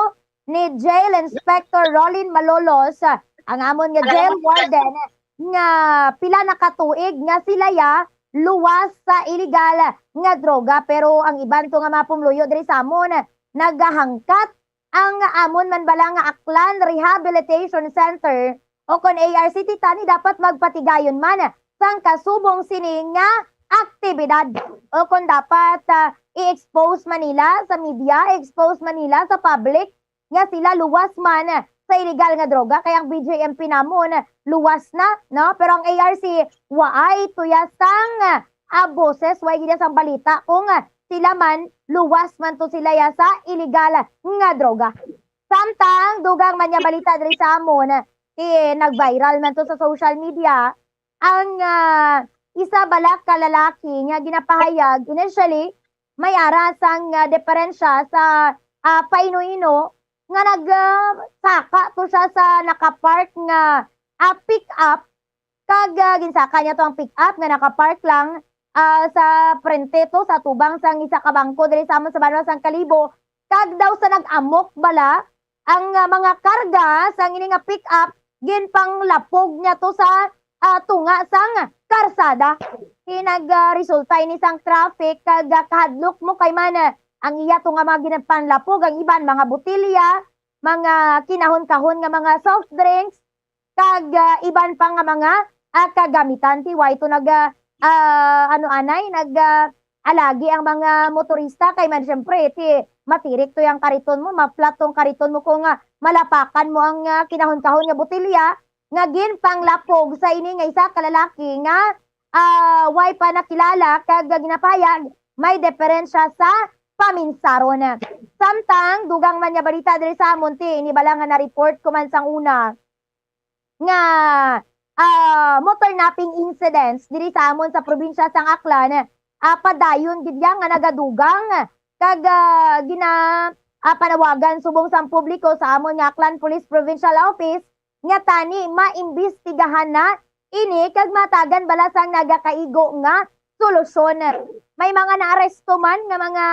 ni Jail Inspector Rolin Malolos, ang amon nga jail warden, nga pila na ka tuig nga sila ya luwas sa illegal nga droga. Pero ang iban to nga mga pumluyo diri sa amon, nagahangkat ang amon man bala nga Aklan Rehabilitation Center o kon A R C, ti tani dapat magpatigayon man sang kasubong sini nga aktibidad o kon dapat, ah, i-expose man nila sa media, i-expose man nila sa public nga sila luwas man sa illegal nga droga, kay ang B J M P namon luwas na, no? Pero ang A R C waay tuya sang, ah, boses, way gid sang balita kung, ah, sila man luwas man to sila ya sa illegal nga droga. Samtang dugang man nga balita diri sa amon, ti nag-viral man to sa social media, ang, ah, isa bala ka lalaki nga ginapahayag initially may ara sang, ah, diferensya sa, ah, paino-ino nga nag, ah, saka to siya sa nakapark nga, ah, pick-up, kag, ah, ginsaka niya to ang pick-up nga nakapark lang, ah, sa frente to, sa tubang sang isa ka bangko diri sa amon sa banwa sang Kalibo, kag daw sa nag-amok bala ang, ah, mga karga sang ini nga pick-up, ginpanglapog niya to sa, ah, tunga sang karsada. Ti nag, ah, resulta ini sang traffic kag, ah, kahadlok mo kay man, ah, ang iya to nga mga ginpanlapog, ang iban mga botelya, mga kinahon-kahon nga mga soft drinks, kag, ah, iban pa nga mga, ah, kagamitan. Ti way to nag, ah, ah, ano anay, nag, ah, alagi ang mga motorista kay man, siyempre, ti, matirik to yung kariton mo, ma-flat tong kariton mo kung, ah, malapakan mo ang, ah, kinahon-kahon nga botelya nga ginpanglapog sa ini nga isa ka lalaki nga, ah, way pa nakilala kag ginapahayag may diferensya sa paminsaron. Samtang dugang man nga balita diri sa amon, ti, ini bala nga na-report ko man sang una nga, ah, motor napping incidents diri sa amon sa probinsya sang Aklan, ah, padayon gid ya nga nagadugang kag, ah, gina, ah, panawagan subong sang publiko sa amon nga Aklan Police Provincial Office nga tani maimbestigahan na ini kag matagan bala sang nagakaigo nga solusyon. May mga naaresto man nga mga,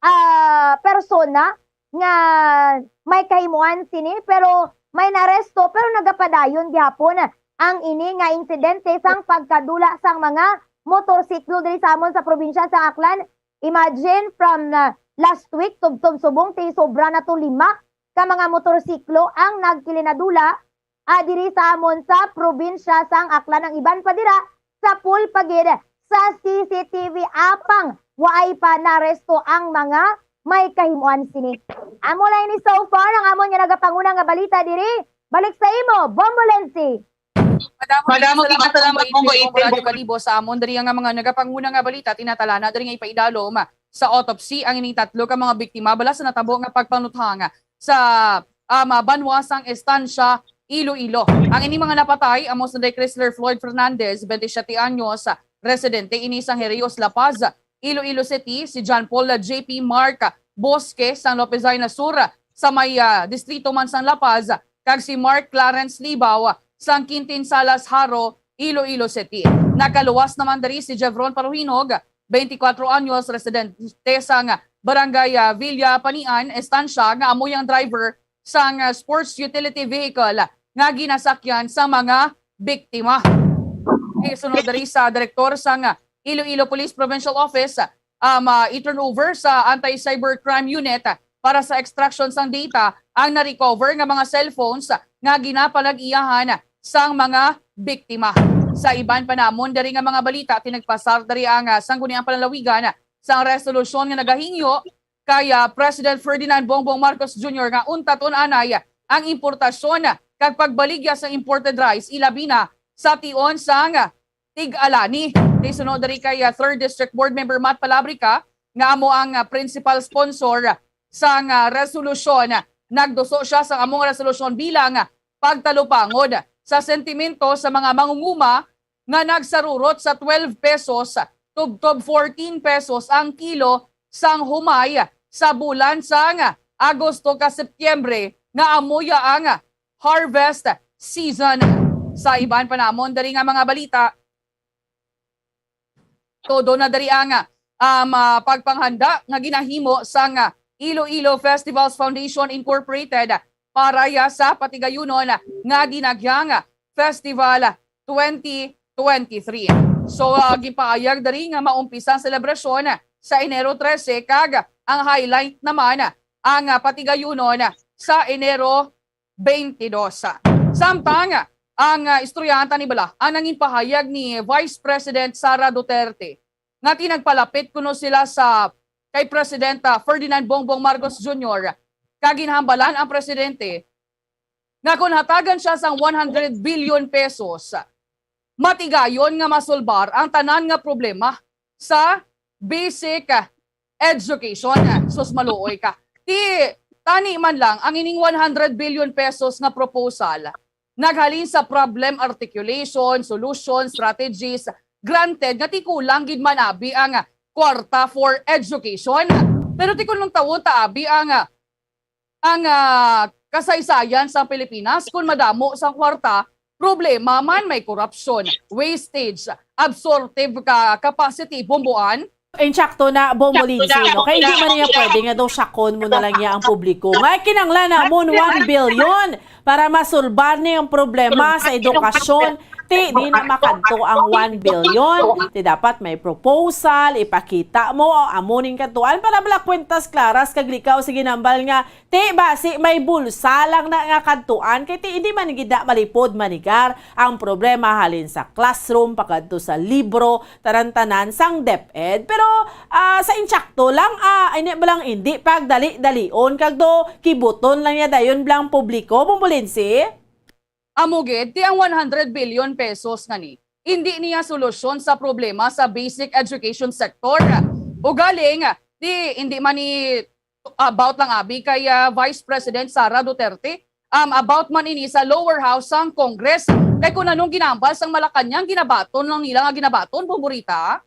ah, persona nga may kahimuan sini, pero may naaresto pero nagapadayon gihapon ang ini nga insidente sang pagkadula sang mga motorsiklo diri sa amon sa probinsya sa Aklan. Imagine, from, ah, last week, tubtob subong ti sobra na to lima ka mga motorsiklo ang nagkilinadula, ah, diri sa amon sa probinsya sang Aklan. Ang iban pa dira sa pool pa gid sa C C T V, apang waay pa naresto ang mga may kahimuan sini. Amo lang ini so far ang amon nga nagapanguna nga balita diri. Balik sa imo, Bombo Lenzi. Madamo, madamo, salamat, salamat, Bongo Eighteen. Bongo Eighteen. Radyo Kalibo, sa amon diri nga mga nagapanguna nga balita, tinatalana diri nga ipaidalom sa autopsy ang ining tatlo ka mga biktima bala sa natabo nga pagpanuthang sa, um, banwa sang Estancia, Iloilo. Ang ining mga napatay amo si Chrysler Floyd Fernandez, twenty-seven anyos, residente ini sang Herios, La Paz, Iloilo City, si John Paul J P Mark Bosque sang Lopezina Sur sa may, ah, distrito man sang La Paz, kag si Mark Clarence Libao sang Quintin Salas Jaro, Iloilo City. Nakaluwas naman diri si Jevron Paruhinog, twenty-four anyos, residente sang Barangay, ah, Villa Panian, Estancia, nga amo yang driver sang, ah, sports utility vehicle nga ginasakyan sa mga biktima. Isunod diri sa direktor sang Iloilo Police Provincial Office, um, ah, i-turnover sa Anti-Cybercrime Unit para sa extraction sang data ang na-recover nga mga cellphones nga ginapanag-iyahan sang mga biktima. Sa iban pa namon diri nga mga balita, tinagpasar diri ang, ah, Sangguniang Panlalawigan sang resolusyon nga nagahingyo kay, ah, President Ferdinand Bongbong Marcos Junior nga untaton anay ang importasyon kag pagbaligya sa imported rice, ilabi na sa tion sang Tig-Alani. Kay suno diri kay, ah, Third District Board Member Matt Palabrica, nga amo ang, ah, principal sponsor sang, ah, resolusyon. Nagduso siya sang among resolusyon bilang, ah, pagtalupangod sa sentimento sa mga mangunguma nga nagsarurot sa twelve pesos tubtob fourteen pesos ang kilo sang humay sa bulan sang Agosto kag Setyembre, nga amo ya ang harvest season. Sa iban pa namon diri nga mga balita, todo na diri ang, um, ah, pagpanghanda nga ginahimo sang, ah, Iloilo Festivals Foundation Incorporated para ya sa patigayunon nga Dinagyang Festival twenty twenty-three. So, ah, ginpahayag diri nga maumpisa ang selebrasyon sa Enero trese kag ang highlight naman ang, ah, patigayunon sa Enero twenty-two. Samtang ang, ah, istorya, tani bala ang nangin pahayag ni Vice President Sara Duterte nga tinagpalapit kuno sila sa kay President, ah, Ferdinand Bongbong Marcos Junior, kag ginhambalan ang presidente nga kon hatagan siya sang one hundred billion pesos, matigayon nga masulbar ang tanan nga problema sa basic education. Sus, maluoy ka. Ti, tani man lang, ang ining one hundred billion pesos nga proposal naghalin sa problem articulation, solution, strategies. Granted nga ti kulang gid man abi ang kwarta for education. Pero ti kun tawon ta abi ang ang, ah, kasaysayan sa Pilipinas, kun madamo sang kwarta, problema man, may korupsyon, wastage, absorptive ka capacity, bumbuan. Insakto na, Bombo Lindsay, no? Kay hindi man niya pwede nga daw syakon mo na lang niya ang publiko. Nga kinanglan namon one billion para masulbar ni ang problema sa edukasyon Ti, di na makadto ang one billion. Ti, dapat may proposal, ipakita mo, amo ning kadtuan para bala kwentas klaras kag likaw. Sige, nambal nga, ti, basi may bulsa lang na nga kadtuan. Kay ti, hindi man gid na malipod manigar ang problema halin sa classroom, pakadto sa libro, tanan-tanan sang DepEd. Pero, ah, sa insakto lang, ah, ini ba lang hindi pagdali-dalion kag do kibuton lang niya dayon blang publiko, Bombolense? Amo gid, ti ang one hundred billion pesos nga ni, hindi niya solusyon sa problema sa basic education sector. Ugaling, ti hindi man ni about lang abi kay, ah, Vice President Sara Duterte, um, about man ini sa lower house sang Congress. Kay kun anong ginambal sang Malacañang, ginabaton lang nila nga ginabaton, Bombo Rita.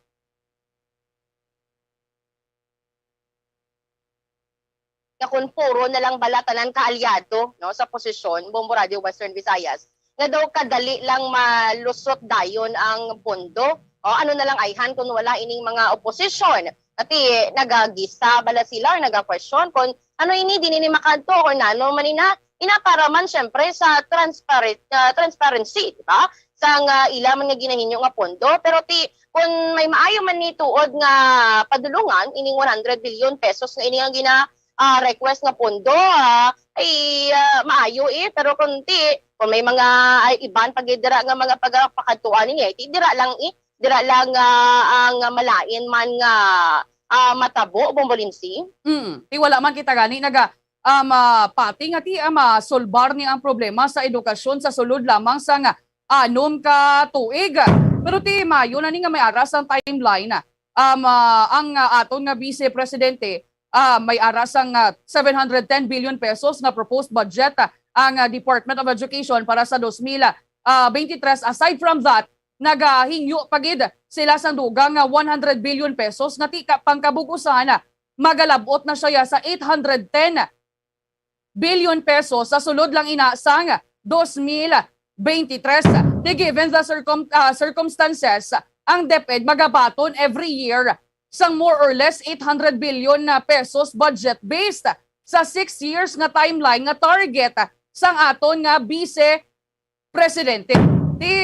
Nga kung puro na lang bala tanan kaalyado, no, sa posisyon, Bombo Radio Western Visayas, nga daw kadali lang malusot dayon ang pondo. O, ano na lang ayhan kung wala ining mga oposisyon? Ati, nagagisa bala sila or nagakwestiyon kung ano ini, di ini makadto or nano man ina, ina para man, syempre, sa transparent, ah, transparency, di ba? Sang, ah, ila man nga ginahinyo nga pondo. Pero ti, kung may maayo man ni tuod nga padulungan, ining one hundred billion pesos nga ini ang gina, ah, request nga pondo, ah, ay, ah, maayo, eh. Pero kung ti, kung may mga, ay, iban pa gid dira nga mga pagapakadtuan ninyo, eh, ti dira lang, eh, dira lang, ah, ang malain man nga, ah, matabo, Bombolinsi. Mm. Ti wala man kita gani naga, um, ah, pati nga ti, ah, masolbar ni ang problema sa edukasyon sa sulod lamang sang anom ka tuig. Pero ti mayo na ni nga may ara sang timeline, um, ah, ang, ah, aton nga Vice Presidente, ah, may ara sang, ah, seven hundred ten billion pesos nga proposed budget, ah, ang, ah, Department of Education para sa dos mil, ah, twenty-three. Aside from that, nagahingyo pa gid sila sang dugang nga one hundred billion pesos nga ti ka-, pangkabug-usan, magalab-ot na siya sa eight hundred ten billion pesos sa sulod lang ina sang dos mil twenty-three. Ti given the circum-, ah, circumstances, ang DepEd magabaton every year sang more or less eight hundred billion na pesos budget based sa six years nga timeline nga target sang aton nga Vice Presidente. Ti,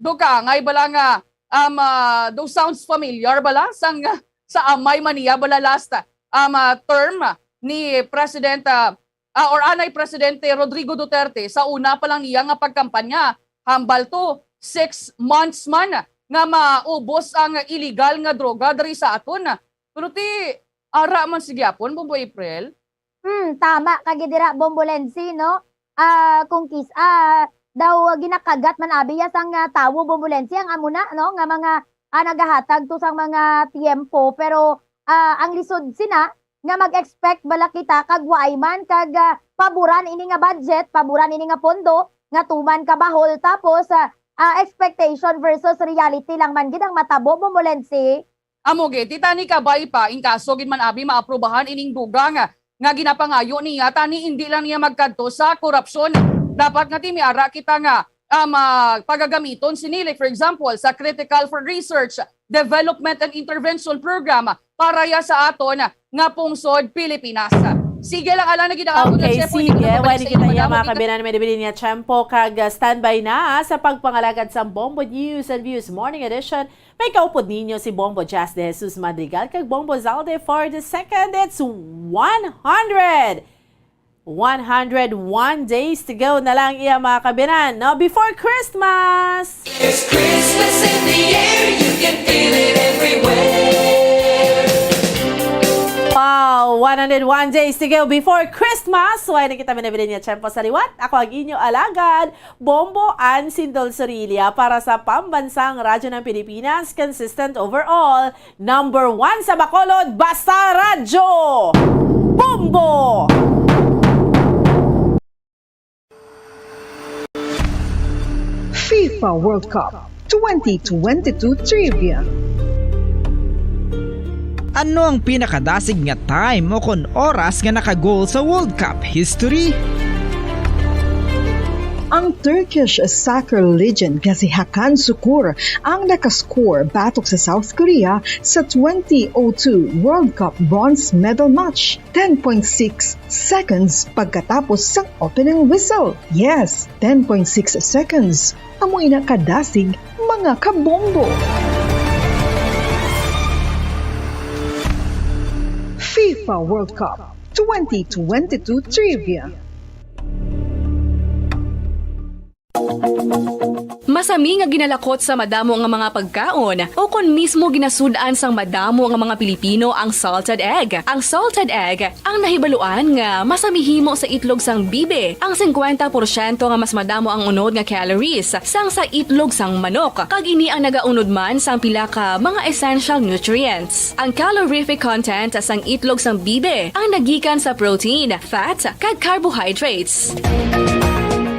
dugangay bala nga, um, ah, do sounds familiar bala sang, sa amay man niya bala last, um, ah, term ni President, ah, ah, or anay Presidente Rodrigo Duterte sa una pa lang niya nga pagkampanya, hambal to six months man nga maubos ang illegal nga droga diri sa aton. Pero ti, ara man sa gihapon, Bombo April. Hmm, tama ka gid dira, Bombolensi, no? Ah, kung kis-, ah, daw ginakagat man abi ya sang, ah, tawo, Bombolensi, ang amo na, no, nga mga, ah, nagahatag to sang mga tiyempo, pero, ah, ang lisod sina nga mag-expect bala kita kag waay man kag, ah, paboran ini nga budget, paboran ini nga pondo nga tuman ka bahol, tapos, ah, ah, expectation versus reality lang man gid ang matabo, Bombolensi. Amo gid, ti tani kabay pa, in kaso gid man abi maaprubahan ining dugang nga ginapangayo niya, tani indi lang niya magkadto sa korupsyon. Dapat nga ti may ara kita nga, um, ah, pagagamiton sini, like, for example, sa Critical for Research, Development and Intervention Program para ya sa aton nga pungsod Pilipinas. Sige lang, ala na gid ang aton nga Okay, tiyempo, sige. Nagkabalik Wala sa kita inyo, iya, madamo mga kita kabinan, may nabilin niya tiyempo kag, ah, standby na, ah, sa pagpangalagad sa Bombo News and Views Morning Edition. May kaupod ninyo si Bombo Jazz de Jesus Madrigal kag Bombo Zalde for the second. It's one hundred, one hundred one days to go na lang iya, mga kabinan, no? Before Christmas! It's Christmas in the air, you can feel it everywhere. Wow, one hundred one days to go before Christmas. Wala na kita binabilin niya tiyempo sa liwat. Ako ang inyo alagad, Bombo Ann Sindol Sorilla para sa Pambansang Radyo ng Pilipinas, consistent overall, number one sa Bacolod, basta radyo! Bombo! FIFA World Cup twenty twenty-two Trivia. Ano ang pinakadasig nga time o kon oras nga naka-goal sa World Cup history? Ang Turkish soccer legend nga si Hakan Sukur ang nakascore batok sa South Korea sa twenty oh two World Cup bronze medal match, ten point six seconds pagkatapos sang opening whistle. Yes, ten point six seconds. Amo ina kadasig, mga kabombo. FIFA World Cup twenty twenty-two Trivia. Masami nga ginalakot sa madamo nga mga pagkaon, o kon mismo ginasud-an sang madamo nga mga Pilipino ang salted egg. Ang salted egg ang nahibaluan nga masami himo sa itlog sang bibi. Ang singkwenta porsyento nga mas madamo ang unod nga calories sang sa itlog sang manok, kag ini ang nagaunod man sang pila ka mga essential nutrients. Ang calorific content sang itlog sang bibi ang nagikan sa protein, fat, kag carbohydrates.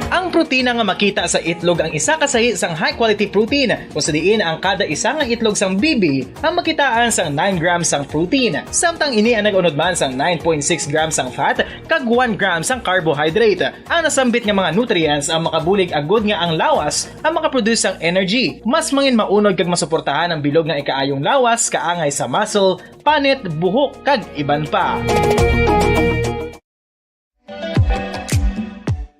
Ang protina nga makita sa itlog ang isa ka sahi sang high-quality protein, kung sa diin ang kada isa nga itlog sang bibi ang makitaan sang nine grams sang protein, samtang ini ang nag-unod man sang nine point six grams sang fat kag one gram sang carbohydrate. Ang nasambit nga mga nutrients ang makabulig agud nga ang lawas ang makaproduce sang energy. Mas mangin maunod kag masuportahan ang bilog nga ikaayong lawas, kaangay sa muscle, panit, buhok, kag iban pa.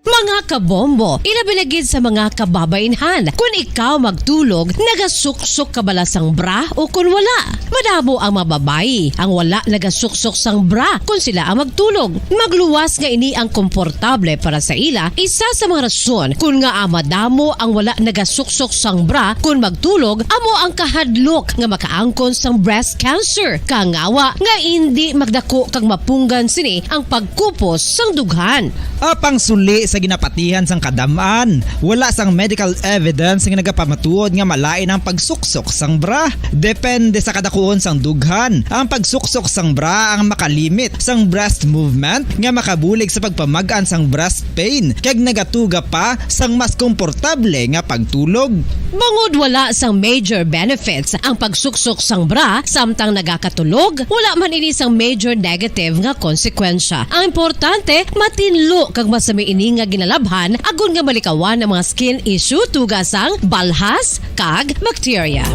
Mga kabombo, ilabi na gid sa mga kababaynhan. Kun ikaw magtulog, nagasuksok ka bala sang bra o kun wala? Madamo ang mga babayi ang wala nagasuksok sang bra kun sila ang magtulog. Magluwas nga ini ang komportable para sa ila. Isa sa mga rason kun ngaa madamo ang wala nagasuksok sang bra kun magtulog amo ang kahadlok nga makaangkon sang breast cancer. Kangawa nga indi magdako kag mapunggan sini ang pagkupos sang dughan. Apang suli sa ginapatihan sang kadam-an, wala sang medical evidence nga nagapamatuod nga malain ang pagsuksok sang bra. Depende sa kadakuon sang dughan, ang pagsuksok sang bra ang makalimit sang breast movement nga makabulig sa pagpamag-an sang breast pain kag nagatuga pa sang mas komportable nga pagtulog. Bangod wala sang major benefits ang pagsuksok sang bra samtang nagakatulog, wala man ini sang major negative nga konsekwensya. Ang importante, matinlo kag masami ini nga ginalabhan agod nga malikawan ang mga skin issue, tuga sang balhas kag bakterya.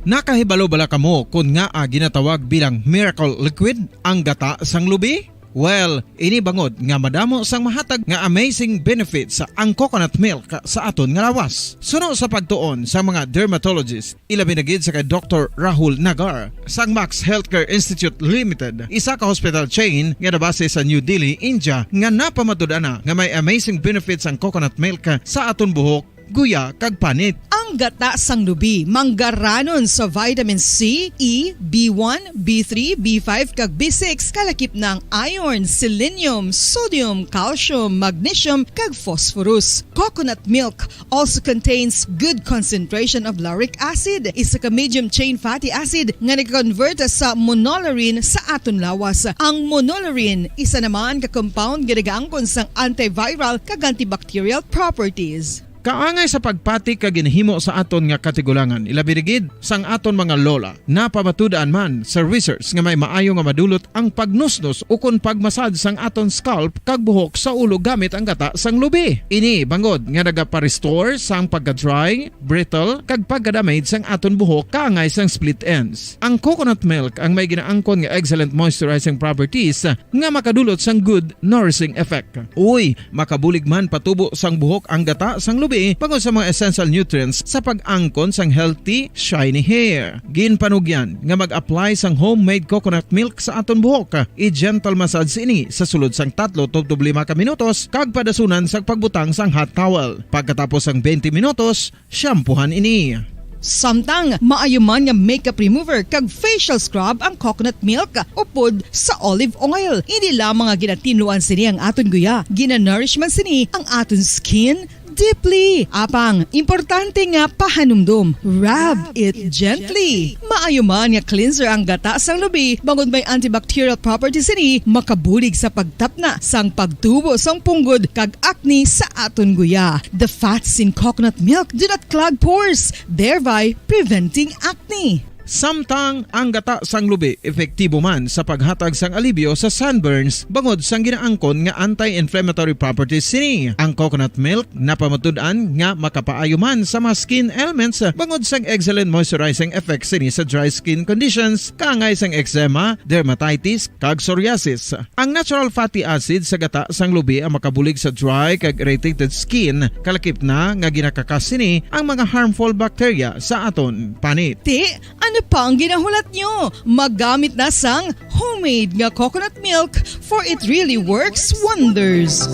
Nakahibalo bala kamo kon ngaa ginatawag bilang miracle liquid ang gata sang lubi? Well, ini bangod nga madamo sang mahatag nga amazing benefits ang coconut milk sa aton nga lawas. Suno sa pagtuon sa mga dermatologist, ilabi na gid sa kay Doktor Rahul Nagar sang Max Healthcare Institute Limited, isa ka hospital chain nga nabase sa New Delhi, India, nga napamatud-an na nga may amazing benefits ang coconut milk sa aton buhok, guya, kag panit. Ang gata sang lubi manggaranon sa vitamin C, E, B one, B three, B five, kag B six, kalakip na ang iron, selenium, sodium, calcium, magnesium, kag phosphorus. Coconut milk also contains good concentration of lauric acid, isa ka medium chain fatty acid nga nag-convert sa monolaurin sa aton lawas. Ang monolaurin, isa naman ka compound nga nagaangkon sang antiviral kag antibacterial properties. Kaangay sa pagpati kag ginhimo sa aton nga katigulangan, ilabi na gid sang aton mga lola. Napamatud-an man sa research nga may maayo nga madulot ang pagnusnos ukon pagmasad sang aton scalp kag buhok sa ulo gamit ang gata sang lubi. Ini bangod nga nagapa-restore sang pagka-dry, brittle, kag pagka-damage sang aton buhok kaangay sang split ends. Ang coconut milk ang may ginaangkon nga excellent moisturizing properties nga makadulot sang good nourishing effect. Uy, makabulig man patubo sang buhok ang gata sang lubi bangod sa mga essential nutrients sa pag-angkon sang healthy, shiny hair. Ginpanugyan nga mag-apply sang homemade coconut milk sa aton buhok. I-gentle massage ini sa sulod sang tatlo tubtob lima ka minutos kag padasunan sang pagbutang sang hot towel. Pagkatapos sang twenty minutos, shampoohan ini. Samtang maayo man nga makeup remover kag facial scrub ang coconut milk upod sa olive oil. Hindi lamang nga ginatinluan sini ang aton guya, ginanourish man sini ang aton skin deeply. Apang, importante nga pahanumdom, rub it gently. Maayo man nga cleanser ang gata sang lubi, bangod may antibacterial properties sini, makabulig sa pagtapna sang pagtubo sang punggod kag acne sa aton guya. The fats in coconut milk do not clog pores, thereby preventing acne. Samtang ang gata sang lubi epektibo man sa paghatag sang alibyo sa sunburns bangod sang ginaangkon nga anti-inflammatory properties sini. Ang coconut milk napamatud-an nga makapaayo man sa mga skin ailments bangod sang excellent moisturizing effect sini sa dry skin conditions kaangay sang eczema, dermatitis, kag psoriasis. Ang natural fatty acid sa gata sang lubi ang makabulig sa dry kag irritated skin, kalakip na nga ginakakas sini ang mga harmful bacteria sa aton panit. Ti, ano pa ang ginahulat nyo? Magamit na sang homemade nga coconut milk, for it really works wonders.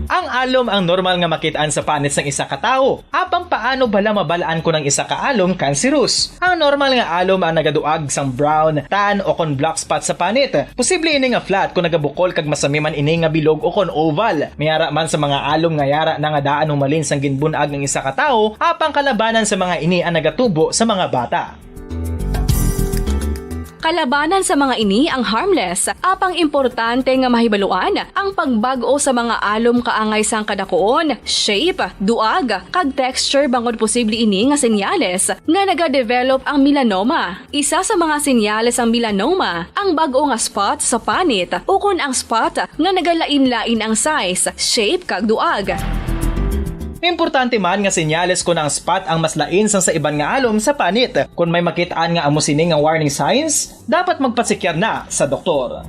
Ang alom ang normal nga makit-an sa panit sang isa ka tawo. Apang paano bala mabal-an kon ang isa ka alom kanserus? Ang normal nga alom ang nagaduag sang brown, tan, o kon black spot sa panit. Posible ini nga flat kon nagabukol kag masami man ini nga bilog o kon oval. May ara man sa mga alom nga yara na nga daan humalin sang ginbun-ag ang isa ka tawo, apang kalabanan sa mga ini ang nagatubo sa mga bata. Kalabanan sa mga ini ang harmless, apang importante nga mahibaluan ang pagbag-o sa mga alom kaangay sang kadakuon, shape, duag, kag texture bangod posible ini nga senyales nga nagadevelop ang melanoma. Isa sa mga senyales sang melanoma ang bag-o nga spot sa panit ukon ang spot nga nagalain-lain ang size, shape, kag duag. Importante man nga senyales kon ang spot ang mas lain sang sa iban nga alom sa panit. Kon may makit-an nga amo sini nga warning signs, dapat magpasekyar na sa doktor.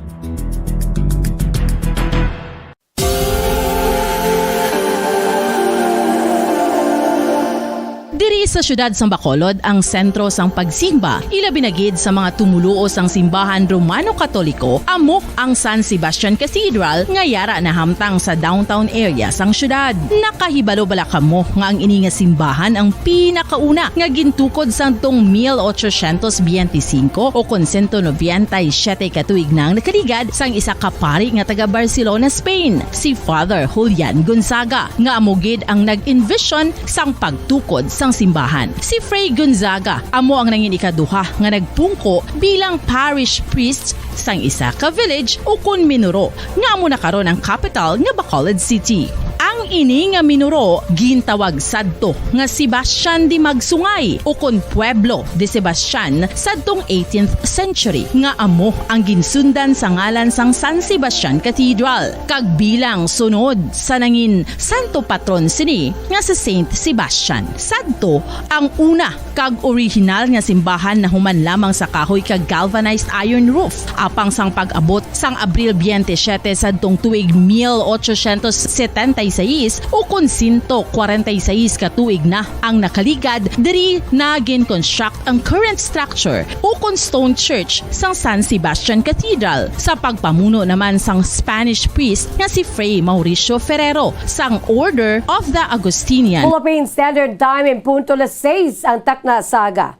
Diri sa siyudad sang Bacolod ang sentro sang pagsimba, ilabi na gid sa mga tumoluo sang simbahan Romano-Katoliko, amo ang San Sebastian Cathedral nga yara nahamtang sa downtown area sang siyudad. Nakahibalo bala kamo nga ang ini nga simbahan ang pinakauna nga gintukod sadtong mil ochocientos biyente singko o kon sento nobenta y siyete ka tuig na ang nakaligad sang isa ka pari nga taga Barcelona, Spain, si Father Julian Gonzaga, nga amo gid ang nag-envision sang pagtukod sang simbahan. Si Fray Gonzaga amo ang nangin ikaduha nga nagpungko bilang parish priest sang isa ka village ukon minuro nga amo na karon ang kapital nga Bacolod City. Ang ini nga minuro gintawag sadto nga Sebastian de Magsungay ukon Pueblo de Sebastian sadtong eighteenth century, nga amo ang ginsundan sa ngalan sang San Sebastian Cathedral, kag bilang sunod sa nangin santo patron sini nga si Saint Sebastian. Sadto ang una kag orihinal nga simbahan nahuman lamang sa kahoy kag galvanized iron roof. Apang sang pag-abot sang Abril biyente siyete sadtong tuig mil ochocientos setenta y seis, ukon sento kwarenta y seis ka tuig na ang nakaligad, diri na gin-construct ang current structure ukon stone church sang San Sebastian Cathedral, sa pagpamuno naman sang Spanish priest nga si Fray Mauricio Ferrero sang Order of the Augustinian. Philippine Standard Time, in punto las seis ang takna sa aga.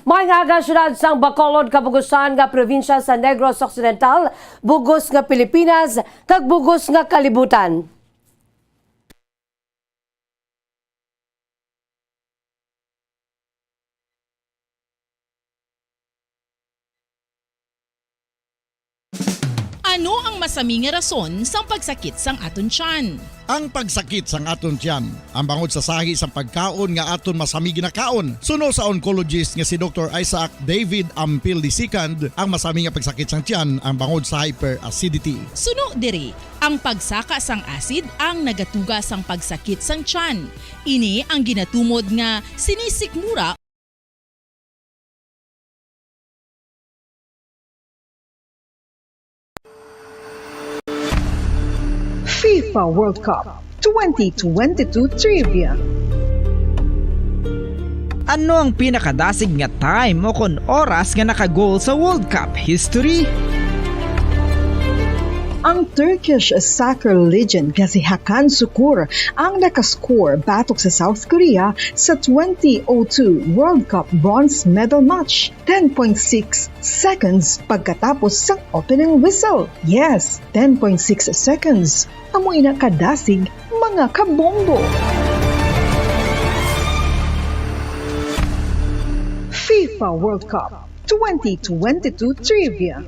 Maayong aga, siyudad sang Bacolod, kabugusan nga probinsya sa Negros Occidental, bugos nga Pilipinas, kag bugos nga kalibutan. Ano ang masami nga rason sang pagsakit sang aton tiyan? Ang pagsakit sang aton tiyan, ang bangod sa sahi sang pagkaon nga aton masami ginakaon. Suno sa oncologist nga si Doktor Isaac David Ampil the second, ang masami nga pagsakit sang tiyan ang bangod sa hyperacidity. Suno diri, ang pagsaka sang acid ang nagatuga sang pagsakit sang tiyan. Ini ang ginatumod nga sinisikmura. FIFA World Cup twenty twenty-two Trivia. Ano ang pinakadasig nga time o kon oras nga naka-goal sa World Cup history? Ang Turkish soccer legend nga si Hakan Sukur ang nakascore batok sa South Korea sa twenty oh two World Cup bronze medal match, ten point six seconds pagkatapos sang opening whistle. Yes, ten point six seconds. Amo ina kadasig, mga kabombo. FIFA World Cup twenty twenty-two Trivia.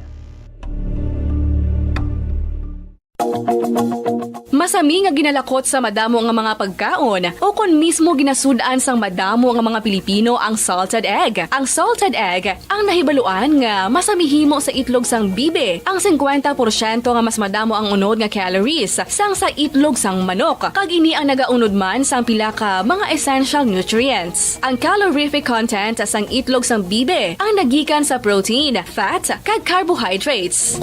Masami nga ginalakot sa madamo nga mga pagkaon, o kon mismo ginasud-an sang madamo nga mga Pilipino ang salted egg. Ang salted egg, ang nahibaluan nga masami himo sa itlog sang bibi, ang singkwenta porsyento nga mas madamo ang unod nga calories sang sa itlog sang manok, kag ini ang nagaunod man sang pila ka mga essential nutrients. Ang calorific content sang itlog sang bibi ang nagikan sa protein, fat, kag carbohydrates.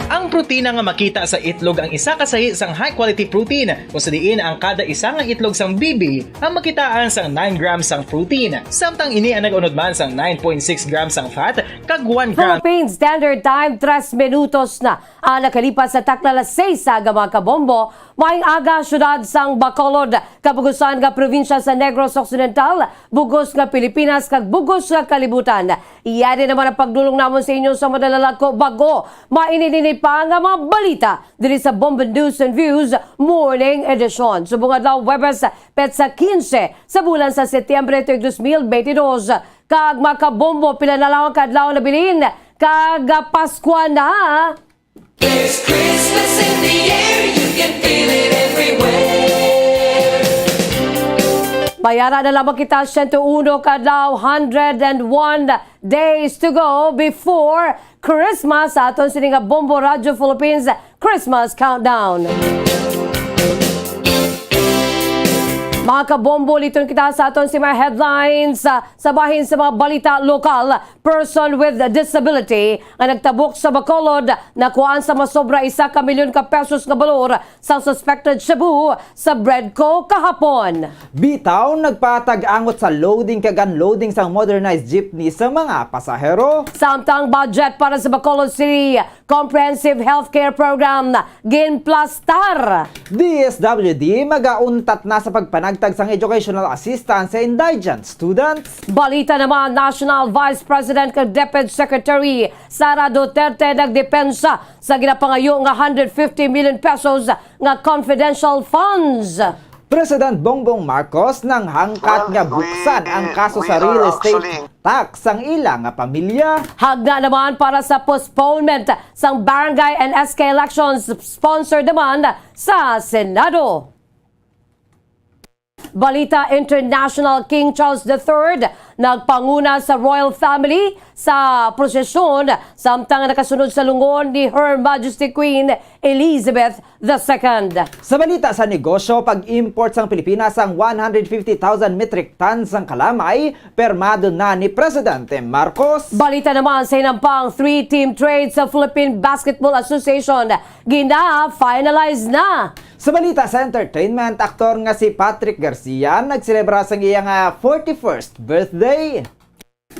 Ang protina nga makita sa itlog ang isa ka sahi sang high-quality protein, kung sa diin ang kada isa nga itlog sang bibi ang makitaan sang nine grams sang protein, samtang ini ang nag-unod man sang nine point six grams sang fat kag one gram. Philippine Standard Time, tres minutos na ang nakalipas sa takna alas seis sa aga, mga kabombo. Maayong aga, siyudad sang Bacolod, kabugusan nga probinsya sa Negros Occidental, bugos nga Pilipinas, kag bugos nga kalibutan. Yari naman ang pagdulong namon sa inyo sa madala lang ko bago mainit-init pa nga mga balita diri sa Bombo News and Views Morning Edition. Subong adlaw, Huwebes, petsa quince sa bulan sa Setyembre tuig dos mil beintidos. Kag, mga kabombo, pila na lang ka adlaw nabilin, kag, ah, Paskwa na. There's Christmas in the air, you can feel it everywhere. Mayara na lamang kita, siyento uno ka adlaw, hundred and one days to go before Christmas sa aton sini nga Bombo Radyo Philippines Christmas Countdown. Mga kabombo, liton kita sa aton sini nga mga headlines, ah, sa bahin sa mga balita lokal. Person with disability nga nagtabok sa Bacolod nakuhaan sa masobra isa ka milyon ka pesos nga balor sang suspected shabu sa Breadco kahapon. Bitaw, nagpatag-angot sa loading kag unloading sang modernized jeepney sa mga pasahero. Samtang budget para sa Bacolod City Comprehensive Healthcare Program ginplastar. D S W D magauntat na sa pagpanagtag sang educational assistance sa indigent students. Balita naman, National Vice President kag DepEd Secretary Sara Duterte nagdepensa sa ginapangayo nga hundred fifty million pesos nga confidential funds. President Bongbong Marcos nanghangkat nga buksan ang kaso sa real estate tax sang ila nga pamilya. Hagna naman para sa postponement sang barangay and S K elections, sponsored naman sa Senado. Balita international, King Charles the Third nagpanguna sa royal family sa prosesyon, samtang nakasunod sa lungon ni Her Majesty Queen Elizabeth the Second. Sa balita sa negosyo, pag-import sang Pilipinas sang one hundred fifty thousand metric tons sang kalamay, pirmado na ni Presidente Marcos. Balita naman sa hinampang, three-team trade sa Philippine Basketball Association gina-finalize na. Sa balita sa entertainment, aktor nga si Patrick Garcia nagselebra sang iya nga forty-first birthday.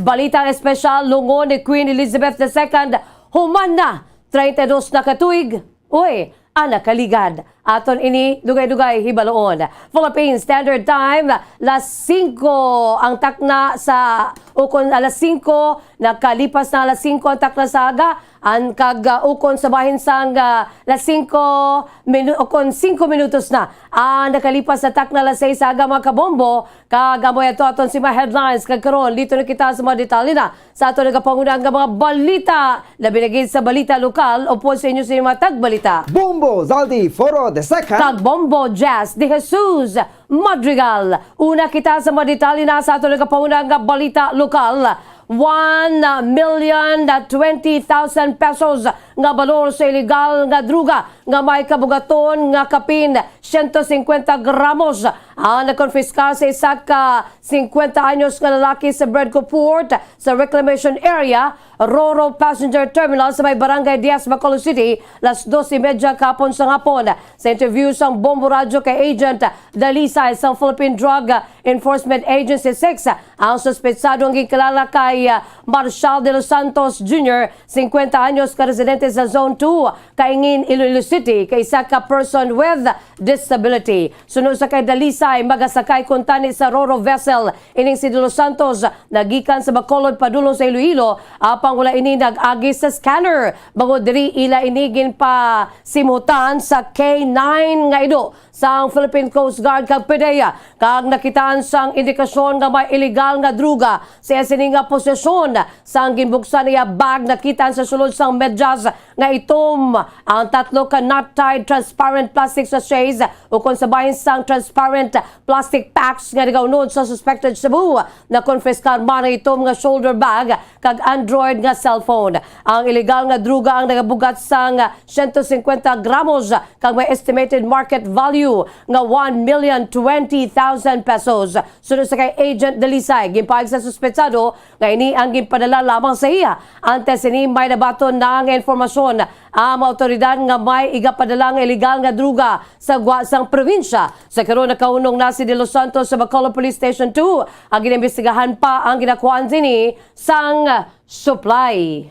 Balita espesyal, lungon ni Queen Elizabeth the Second, human na treinta y dos na ka tuig. Uy, ang nakaligad. Aton ini dugay-dugay hibaluon. Philippine Standard Time, las singko ang takna sa, ukon alas singko, nakalipas na alas singko ang takna sa aga, ang kag, uh, ukon sa bahin sang, uh, las singko minu-, ukon singko minutos na ang nakalipas sa takna alas seis sa aga, mga kabombo, kag amo ato aton sini nga mga headlines. Kag karon, liton na kita sa mga detalye na sa aton nagapanguna nga mga balita, labi na gid sa balita lokal, upod sa inyo sa mga tagbalita, Bombo Zaldi Foro the Second kag Bombo Jazz de Jesus Madrigal. Una kita sa mga detalye na sa aton nagapanguna nga balita lokal. One million twenty thousand pesos nga balor sa iligal nga droga nga may kabugaton nga kapin siyento singkwenta gramos ang nakonfiskar sa isa ka singkwenta anyos nga lalaki sa Breadco Port sa Reclamation Area, Roro Passenger Terminal sa may Barangay Diaz, Bacolod City, las dos y media kahapon sa hapon. Sa interview sang Bombo Radyo kay Agent Dalisay sang Philippine Drug Enforcement Agency six, ang suspetsado ang ginkilala kay, ah, Marshall de los Santos Junior, singkwenta anyos, ka residente sa Zone two, Kaingin, Iloilo City, kay isa ka person with disability. Suno sa kay Dalisay, magasakay kuntani sa Roro vessel ining si De Los Santos, nagikan sa Bacolod padulong sa Iloilo, apang wala ini nag-agi sa scanner. Bangod diri, ila ini ginpasimhutan sa K nine nga ido sang Philippine Coast Guard kag PDEA, kag nakitaan sang indikasyon nga may iligal nga droga sa iya sini nga posesyon. Sang ginbuksan iya bag, nakitaan sa sulod sang medyas nga itom ang tatlo ka knot-tied transparent plastic sachets, ukon sa bahin sang transparent plastic packs nga nagaunod sa suspected shabu. Nakonfiskar man ang itom nga shoulder bag kag Android nga cellphone. Ang iligal nga droga ang nagabugat sang siyento singkwenta gramos kag may estimated market value nga one million twenty thousand pesos. Suno sa kay Agent Dalisay, ginpaig sa suspetsado nga ini ang ginpadala lamang sa iya. Antes ini, may nabaton na nga informasyon ang mga awtoridad nga may igapadala nga iligal nga droga sa gwa sang probinsya. Sa karon, nakahunong na si De Los Santos sa Bacolod Police Station two. Ang ginaimbestigahan pa ang ginakuhaan sini sang supply.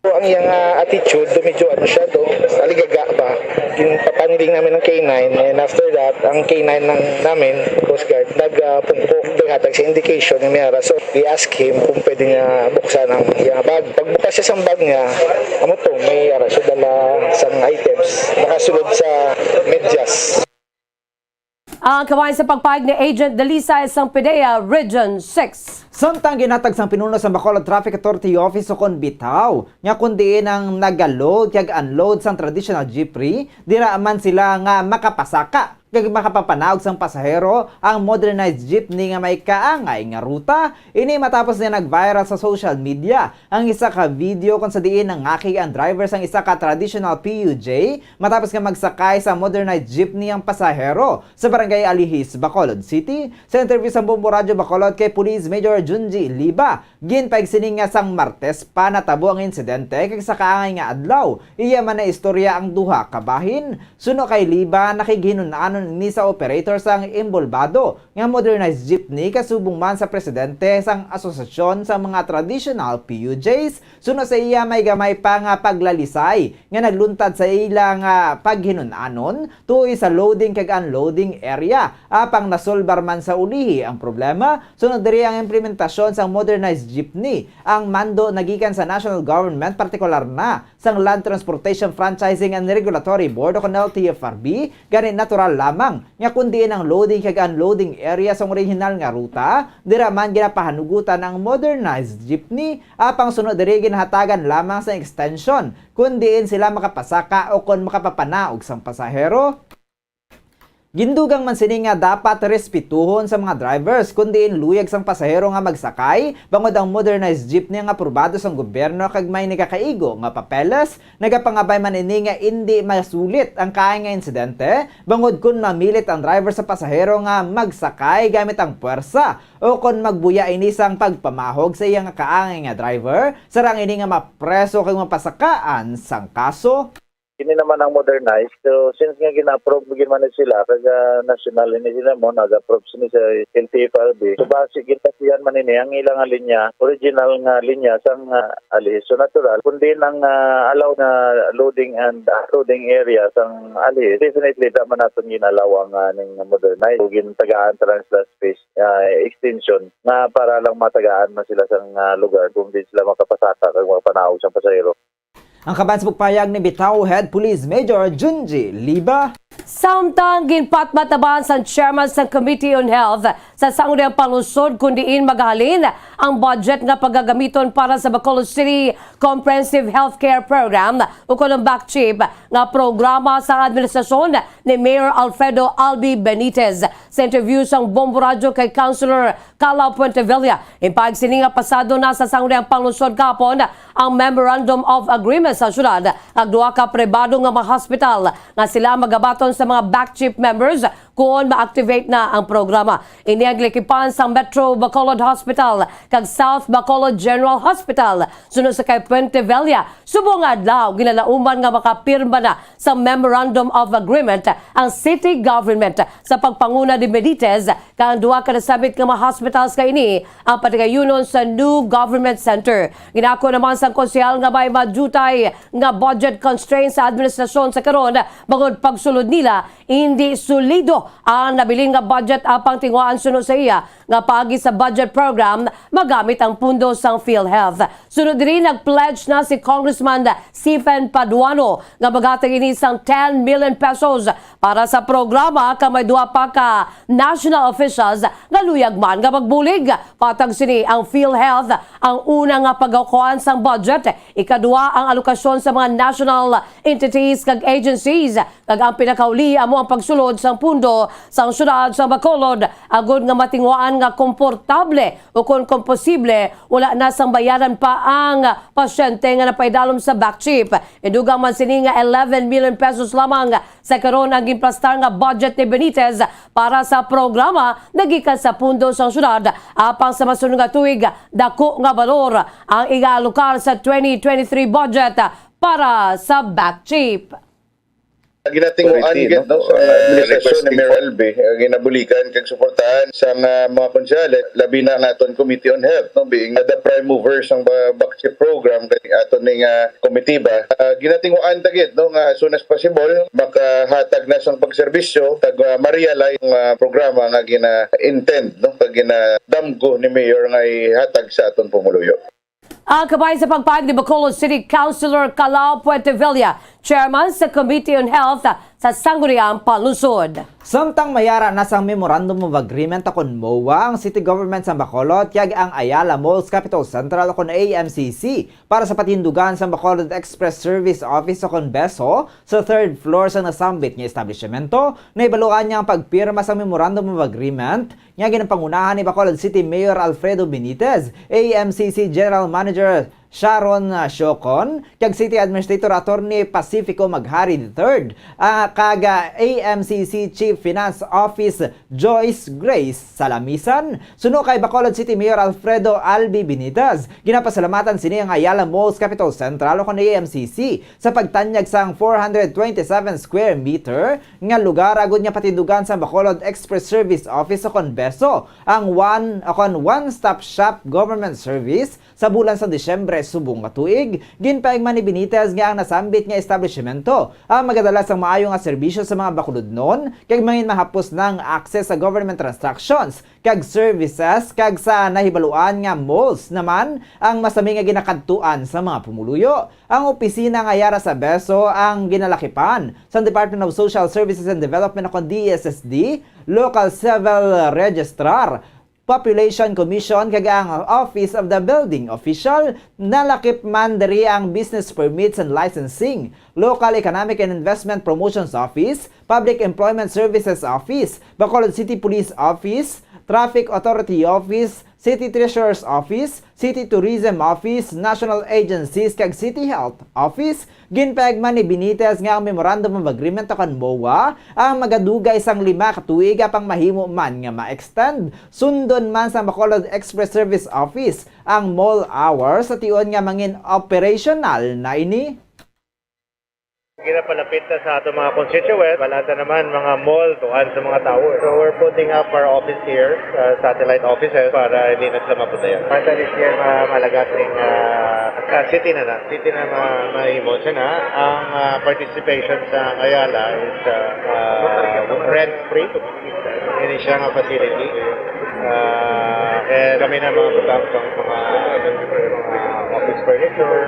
Ang iyang, ah, attitude, do medyo ano siya, do, aligaga ba? Ginpapanding namin ng K nine, and after that, ang K nine ng namin, Coast Guard, nagpungkok, naghatag sa indication nga may ara. So, we ask him kung pwede niya buksan ang iyang bag. Pagbukas siya sa bag niya, amo to, may ara siya dala sang items, nakasulod sa medyas. Ang kabahin sa pagpahayag ni Agent Dalisay sang PDEA Region six. Samtang ginhatag sang pinuno sa Bacolod Traffic Authority Office ukon bitaw nga kon diin ang naga-load kag unload sang traditional jeepney, dira man sila nga makapasaka kag makapapanaog sang pasahero ang modernized jeepney nga may kaangay nga ruta. Ini matapos nga nag-viral sa social media ang isa ka video kung sa diin nangakig ang driver sang isa ka traditional P U J matapos nga magsakay sa modernized jeepney ang pasahero sa Barangay Alihis, Bacolod City. Sa interview sa Bombo Radyo Bacolod kay Police Major Junji Liba, ginpaig sini nga sang Martes pa natabo ang insidente kag sa kaangay nga adlaw, iya man naistorya ang duha ka bahin. Suno kay Liba, nakighinun-anon ini sa operator sang imbolbado nga modernized jeepney kasubong man sa presidente sang Asosasyon sang mga Traditional P U Js. Suno sa iya, may gamay pa nga paglalisay nga nagluntad sa ila nga paghinun-anon tuoy sa loading kag unloading area. Apang nasolbar man sa ulihi ang problema, sunod diri ang implementasyon sang modernized jeepney. Ang mando nagikan sa national government, partikular na sang Land Transportation Franchising and Regulatory Board o kon L T F R B, gani natural lamang nga kon diin ang loading kag unloading area sang orihinal nga ruta, dira man ginapahanugutan ang modernized jeepney, apang sunod diri ginahatagan lamang sang extension kon diin sila makapasaka o kon makapapanaog sang pasahero. Gindugang man sini nga dapat respetuhon sa mga drivers kon diin luyag sang pasahero nga magsakay, bangod ang modernized jeepney nga aprobado sang gobyerno kag may nagakaigo nga papeles. Nagapangabay man ini nga indi masulit ang kaay nga insidente, bangod kon mamilit ang driver sa pasahero nga magsakay gamit ang puwersa o kon magbuya ini sang pagpamahog sa iya nga kaangay nga driver, sarang ini nga mapreso kag mapasakaan sang kaso. Kini naman ang modernized. So, since nga gina-approve gid man ni sila, kag, ah, national ini sila mo, nag-approve sini sa L T F R B. So, basi ginbasihan man ini ang ilang linya, original nga linya sang, ah, Alihis. So, natural, kundi nang, ah, allow na loading and unloading area sang Alihis, definitely, da man naton ginalaw ang, ah, ning modernized. So, gintagaan ta lang sila space, ah, extension nga para lang matagaan man sila sang, ah, lugar kung di sila makapasaka kag makapanaog sang pasahero. Ang kaban sa pagpahayag ni Bitao Head Police Major Junji Liba. Samtang ginpatmataban sang chairman sang Committee on Health sa Sangguniang Panlungsod kun diin magahalin ang budget nga pagagamiton para sa Bacolod City Comprehensive Healthcare Program, ukon ang BACCHIP, nga programa sa administrasyon ni Mayor Alfredo Albi Benitez. Sa interview sang Bombo Radyo kay Councilor Carla Puentevilla, ginpahayag sini nga pasado na sa Sangguniang Panlungsod kahapon ang Memorandum of Agreement sa syudad kag duha ka pribado nga mga hospital nga sila magabaton sa mga BACCHIP members kon ma-activate na ang programa. Ini ang gilikipan sang Metro Bacolod Hospital kag South Bacolod General Hospital. Suno sa kay Puentevilla, subong nga adlaw ginalauman nga makapirma na sa Memorandum of Agreement ang city government sa pagpanguna ni Benitez, kag ang duha ka nasabit nga mga hospitals nga ini ang patigayunon sa new government center. Ginako naman sang konsehal nga may madutay nga budget constraints sa administrasyon sa karon, bangod pagsulod nila, hindi solido Ang nabilin nga budget apang tinguhaan suno sa iya nga paagi sa budget program magamit ang pundo sang PhilHealth. Sunod diri, nag-pledge na si Congressman Stephen Paduano nga maghatag ini sang ten million pesos para sa programa, kag may duha pa ka national officials nga luyag man nga magbulig. Patag sini, ang PhilHealth ang una nga pagkuhaan sang budget, ikaduha ang alokasyon sa mga national entities kag agencies, kag ang pinakauli amo ang pagsulod sang pundo sang siyudad sa Bacolod, agud nga matinguhaan nga komportable o kon, kon posible, wala na sang bayaran pa ang pasyente nga napaidalom sa BACCHIP. Idugang man sini nga eleven million pesos lamang sa karon ang ginplastar nga budget ni Benitez para sa programa nagikan sa pundo sang siyudad, apang sa masunod nga tuig, dako nga balor ang iaalokar sa twenty twenty-three budget para sa BACCHIP. Ginatinguan Authority, gid, no? No, sa Uh, administrasyon ni requesting Mayor Albi, uh, ginabuligan kag suportahan sang uh, mga konsehales, labi na ang aton Committee on Health, no, being the prime mover sang ba- BACCHIP program kay aton ning uh, komitiba. Uh, ginatinguan ta gid, no, nga as soon as possible makahatag na sang pagserbisyo kag uh, ma-realize ang uh, programa nga gina-intend, no, kag ginadamgo ni Mayor nga ihatag sa aton pumuluyo. Ang kabahin sa pagpahayag ni Bacolod City Councilor Calao Puentevilla, chairman sa Committee on Health sa Sangguniang Panlungsod. Samtang mayara na sang Memorandum of Agreement ukon MOA ang City Government sa Bacolod kag ang Ayala Malls Capitol Central ukon A M C C para sa patindugan sang Bacolod Express Service Office ukon BESO sa third floor sa nasambit nga establishmento, nahibaluan niya ang pagpirma sang Memorandum of Agreement nga ginpangunahan ni Bacolod City Mayor Alfredo Benitez, A M C C General Manager Sharon, ah, Siocon, kag City Administrator Attorney Pacifico Maghari the third, ah, kag, ah, A M C C Chief Finance Office Joyce Grace Salamisan. Suno kay Bacolod City Mayor Alfredo Albi Benitez, ginapasalamatan sini ang Ayala Malls Capitol Central ukon A M C C sa pagtanyag sang four hundred twenty-seven square meter nga lugar agud nga patindugan sa Bacolod Express Service Office ukon BESO, ang one ukon one-stop shop government service. Sa bulan sang Disyembre subong nga tuig, ginpaigma ni Benitez nga ang nasambit nga establishmento ang magadala sang maayo nga serbisyo sa mga Bacolodnon kag mangin mahapos na ang access sa government transactions kag services, kag sa nahibaluan nga malls naman ang masami nga ginakadtuan sa mga pumuluyo. Ang opisina nga yara sa BESO ang ginalakipan sang Department of Social Services and Development ukon D S S D, Local Civil Registrar, Population Commission, kag ang Office of the Building Official. Nalakip man diri ang Business Permits and Licensing, Local Economic and Investment Promotions Office, Public Employment Services Office, Bacolod City Police Office, Traffic Authority Office, City Treasurer's Office, City Tourism Office, National Agencies, kag City Health Office. Ginpaigma ni Benitez nga ang Memorandum of Agreement ukon MOA ang magadugay sang lima ka tuig, apang mahimo man nga ma-extend. Sundon man sang Bacolod Express Service Office ang mall hours sa tion nga mangin operational na ini. Ginapalapit na sa ato mga constituents, wala ta naman mga mall tuan sa mga tower. So we're putting up our office here, uh, satellite offices, para hindi na sila mabuntayan. Para this year, ma malagat ning, uh, sa city na na. City na ma mahimo siya na. Ang, uh, participation sa Ayala is, uh, uh, rent-free. Hindi siya nga facility. Uh, and kami na mga butang sa mga, mga office furniture.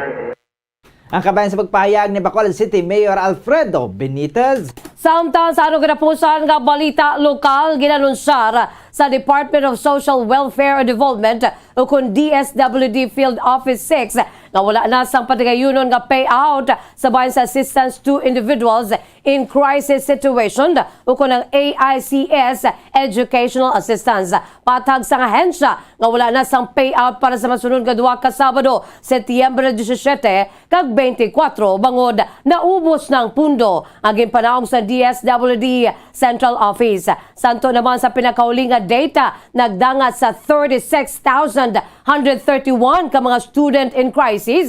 Ang kabahin sa pagpahayag ni Bacolod City Mayor Alfredo Benitez. Samtang sa ano ginapusan nga balita lokal, ginanunsar sa Department of Social Welfare and Development ukon D S W D Field Office six nga wala na sang patigayunon nga payout sa bahin sa Assistance to Individuals in Crisis Situation ukon ang A I C S Educational Assistance. Patag sang ahensya nga wala na sang payout para sa masunod nga duha ka Sabado, Setyembre disisiete kag beintikwatro, bangod naubos na ang pundo nga ginpanaog sa D S W D Central Office. Santo naman sa pinakauli nga data, nagdangat sa thirty-six thousand hundred thirty-one ka mga student in crisis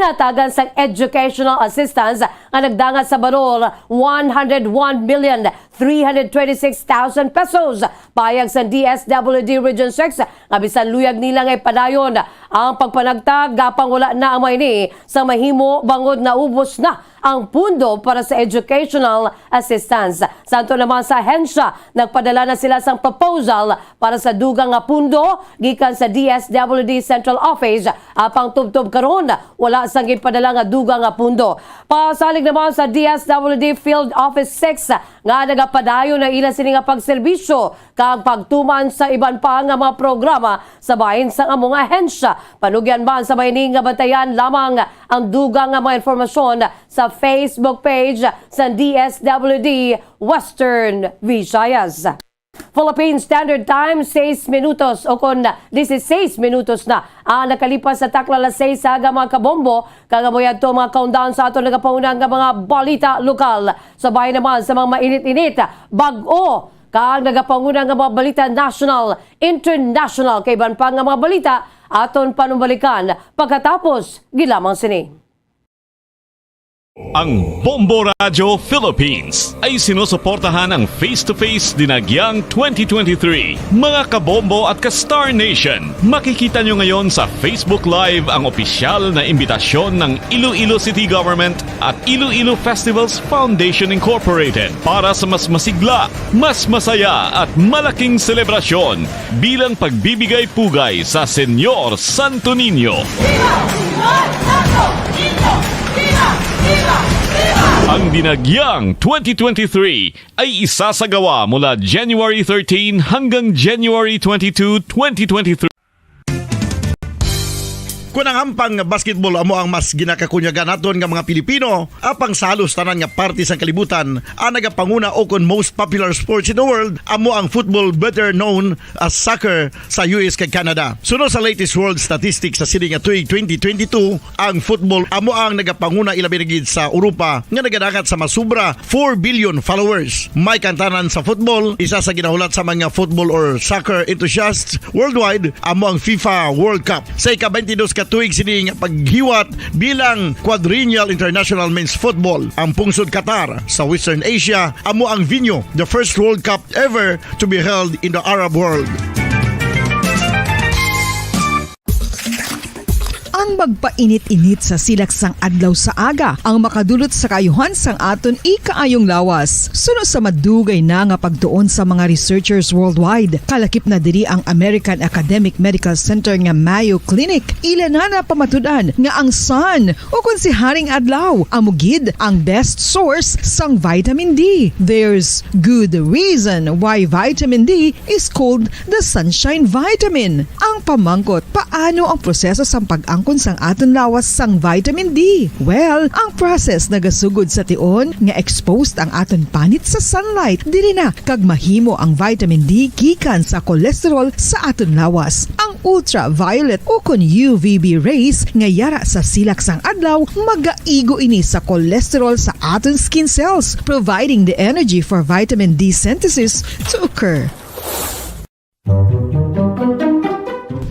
natagan sang educational assistance nga nagdangat sa balor one hundred one million three hundred twenty-six thousand pesos. Pahayag sang D S W D Region six nga bisan luyag nila nga ipadayon ang pagpanagtag, gapang wala na ang mga ini sa mahimo bangod naubos na ang pundo para sa educational assistance. Sa ato naman sa ahensya, nagpadala na sila sang proposal para sa dugang nga pundo gikan sa D S W D Central Office, apang tubtob karon wala sang ginpadala nga dugang nga pundo. Pasalig naman sa D S W D Field Office six nga nagapadayon ang ila sini nga pagserbisyo kag pagtuman sa iban pa nga mga programa sa bahin sang among ahensya. Panugyan man sa bahin nga bantayan lamang ang dugang nga mga informasyon sa Facebook page sa D S W D Western Visayas. Philippine Standard Time, sais minutos o kon dieciséis minutos na ang nakalipas sa takna alas sais sa aga, mga kabombo, kag amo yadto ang mga kaundahan sa aton nagapanguna nga mga balita lokal. Sa bahin naman sa mga mainit-init, bag-o, kag nagapanguna nga mga balita national, international, kag iban pa nga mga balita, aton panumbalikan pagkatapos gid lamang sini. Ang Bombo Radyo Philippines ay sinusuportahan ng Face to Face Dinagyang twenty twenty-three. Mga kabombo at ka-Star Nation, makikita nyo ngayon sa Facebook Live ang opisyal na imbitasyon ng Iloilo City Government at Iloilo Festivals Foundation Incorporated para sa mas masigla, mas masaya at malaking selebrasyon bilang pagbibigay pugay sa Señor Santo Niño. Viva! Viva! Viva! Viva! Viva! Ang Dinagyang twenty twenty-three ay isasagawa mula January thirteen hanggang January twenty-two, twenty twenty-three. Kon ang ampang nga basketball amo ang mas ginakakunyagan naton nga mga Pilipino, apang sa halos tanan nga parte sang kalibutan, ang nagapanguna o kon most popular sports in the world amo ang football, better known as soccer, sa U S kag Canada. Suno sa latest world statistics sa sini nga tuig twenty twenty-two, ang football amo ang nagapanguna, ilabi na gid sa Europa, nga nagadangat sa masubra four billion followers. May kantanan sa football, isa sa ginahulat sa mga football or soccer enthusiasts worldwide amo ang FIFA World Cup. Sa ika-twenty-dos ka tuig sini nga paghiwat bilang Quadrennial International Men's Football, ang pungsod Qatar sa Western Asia amo ang venue, the first World Cup ever to be held in the Arab world. Ang magpainit-init sa silak sang adlaw sa aga ang makadulot sa kaayuhan sang aton ikaayong lawas. Suno sa madugay na nga pagtuon sa mga researchers worldwide, kalakip na diri ang American Academic Medical Center nga Mayo Clinic. Ila na napamatud-an nga ang sun, o kon si Haring Adlaw, amo gid ang best source sang vitamin D. There's good reason why vitamin D is called the sunshine vitamin. Ang pamangkot, paano ang proseso sang pag-angkon sang aton lawas sang vitamin D? Well, ang process nagasugod sa tion nga exposed ang aton panit sa sunlight. Diri na kag mahimo ang vitamin D gikan sa cholesterol sa aton lawas. Ang ultraviolet o kon U V B rays nga yara sa silak sang adlaw magaigo ini sa cholesterol sa aton skin cells, providing the energy for vitamin D synthesis to occur.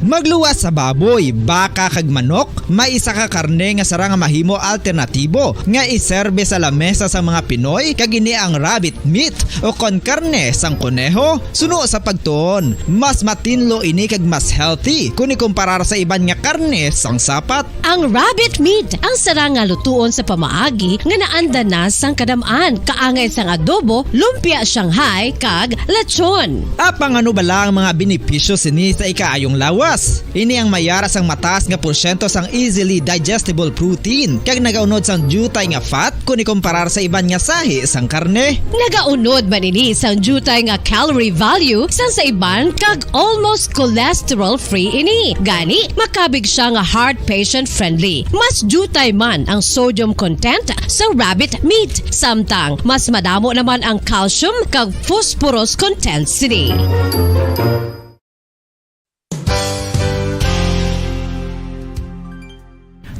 Magluwas sa baboy, baka kag manok, may isa ka karne nga sarang nga mahimo alternatibo nga iserbe sa lamesa sa mga Pinoy, kag ini ang rabbit meat o kon karne sang koneho. Suno sa pagtuon, mas matinlo ini kag mas healthy kon ikumparar sa iban nga karne sang sapat. Ang rabbit meat ang sarang nga lutuon sa pamaagi nga naanda na sang kadam-an, kaangay sang adobo, lumpia Shanghai, kag lechon. Apang ano bala ang mga benepisyo sini sa ikaayong lawas? Ini ang mayara sang mataas nga porsyento sang easily digestible protein, kag nagaunod sang diutay nga fat kon ikumparar sa iban nga sahi sang karne. Nagaunod man ini sang diutay nga calorie value sang sa iban, kag almost cholesterol-free ini. Gani, makabig sia nga heart patient-friendly. Mas diutay man ang sodium content sa rabbit meat, samtang mas madamo naman ang calcium kag phosphorus content sini.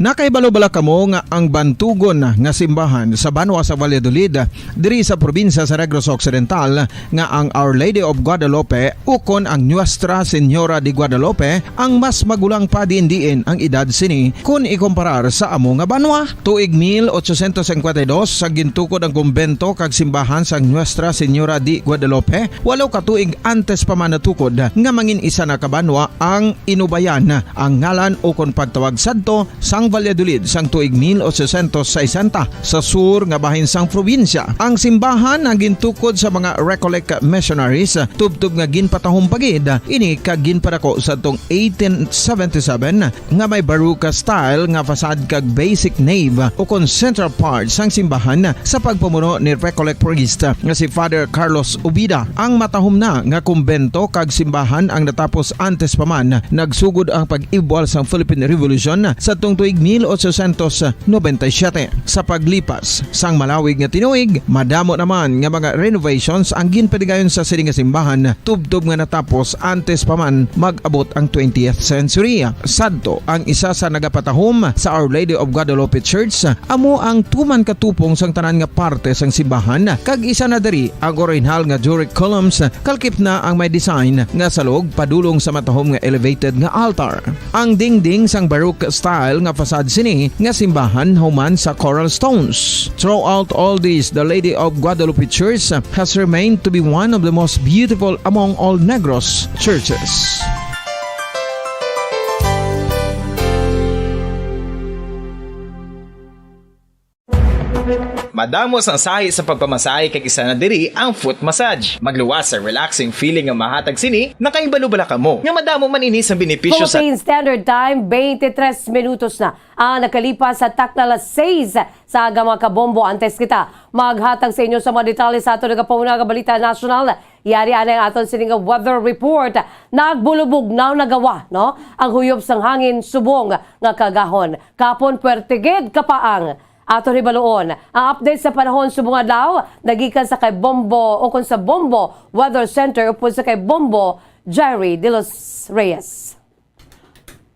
Nakahibalo bala kamo nga ang bantugon nga simbahan sa banwa sa Valladolid, diri sa probinsya sa Negros Occidental, nga ang Our Lady of Guadalupe ukon ang Nuestra Señora de Guadalupe ang mas magulang pa diin-diin ang edad sini kon ikumparar sa amo nga banwa? Tuig mil ochocientos cincuenta y dos, sa gintukod ang kumbento kag simbahan sang Nuestra Señora de Guadalupe, walo ka tuig antes pa man natukod nga mangin isa na ka banwa ang Inubayan, ang ngalan ukon pagtawag sadto sang Valladolid sang tuig mil ochocientos sesenta, sa sur nga bahin sang probinsya. Ang simbahan ang gintukod sa mga Recollect missionaries, tubtob nga ginpatahom pa gid ini kag ginpadako sadtong eighteen seventy-seven, nga may Baroque style nga facade kag basic nave ukon central part sang simbahan sa pagpamuno ni Recollect priest nga si Father Carlos Ubida. Ang matahom na nga kumbento kag simbahan ang natapos antes pa man nagsugod ang pag-ibwal sang Philippine Revolution sadtong tuig mil ochocientos noventa y siete. Sa paglipas sang malawig nga tinuig, madamo naman nga mga renovations ang ginpadigayon sa sini nga simbahan, tubtob nga natapos antes pa man mag-abot ang twentieth century. Sadto, ang isa sa nagapatahom sa Our Lady of Guadalupe Church amo ang tuman katupong sang tanan nga parte sang simbahan, kag isa na diri ang orihinal nga Doric columns, kalkip na ang may design nga salog padulong sa matahom nga elevated nga altar. Ang dingding sang Baroque style nga facade sini nga simbahan human sa coral stones. Throughout all this, the Lady of Guadalupe Church has remained to be one of the most beautiful among all Negros churches. Madamo sang sahi sa pagpamasahe kag isa na diri ang foot massage. Magluwas sa relaxing feeling nga mahatag sini, nakahibalo bala kamo nga madamo man ini sang benepisyo sa Philippine Standard Time, twenty-three minutos na ang nakalipas sa takna alas sais sa aga, mga kabombo. Antes kita maghatag sa inyo sa mga detalye sa aton nagapahuna nga balita nasyonal, yari anay ang aton sini nga weather report. Nagbulubog na nagawa, no? Ang huyop sang hangin subong nga kagahon. Kapon, puwerte gid kapaang. Aton hibaluon ang update sa panahon subong adlaw, nagikan sa kay Bombo o kon sa Bombo Weather Center upod sa kay Bombo Jairi de los Reyes.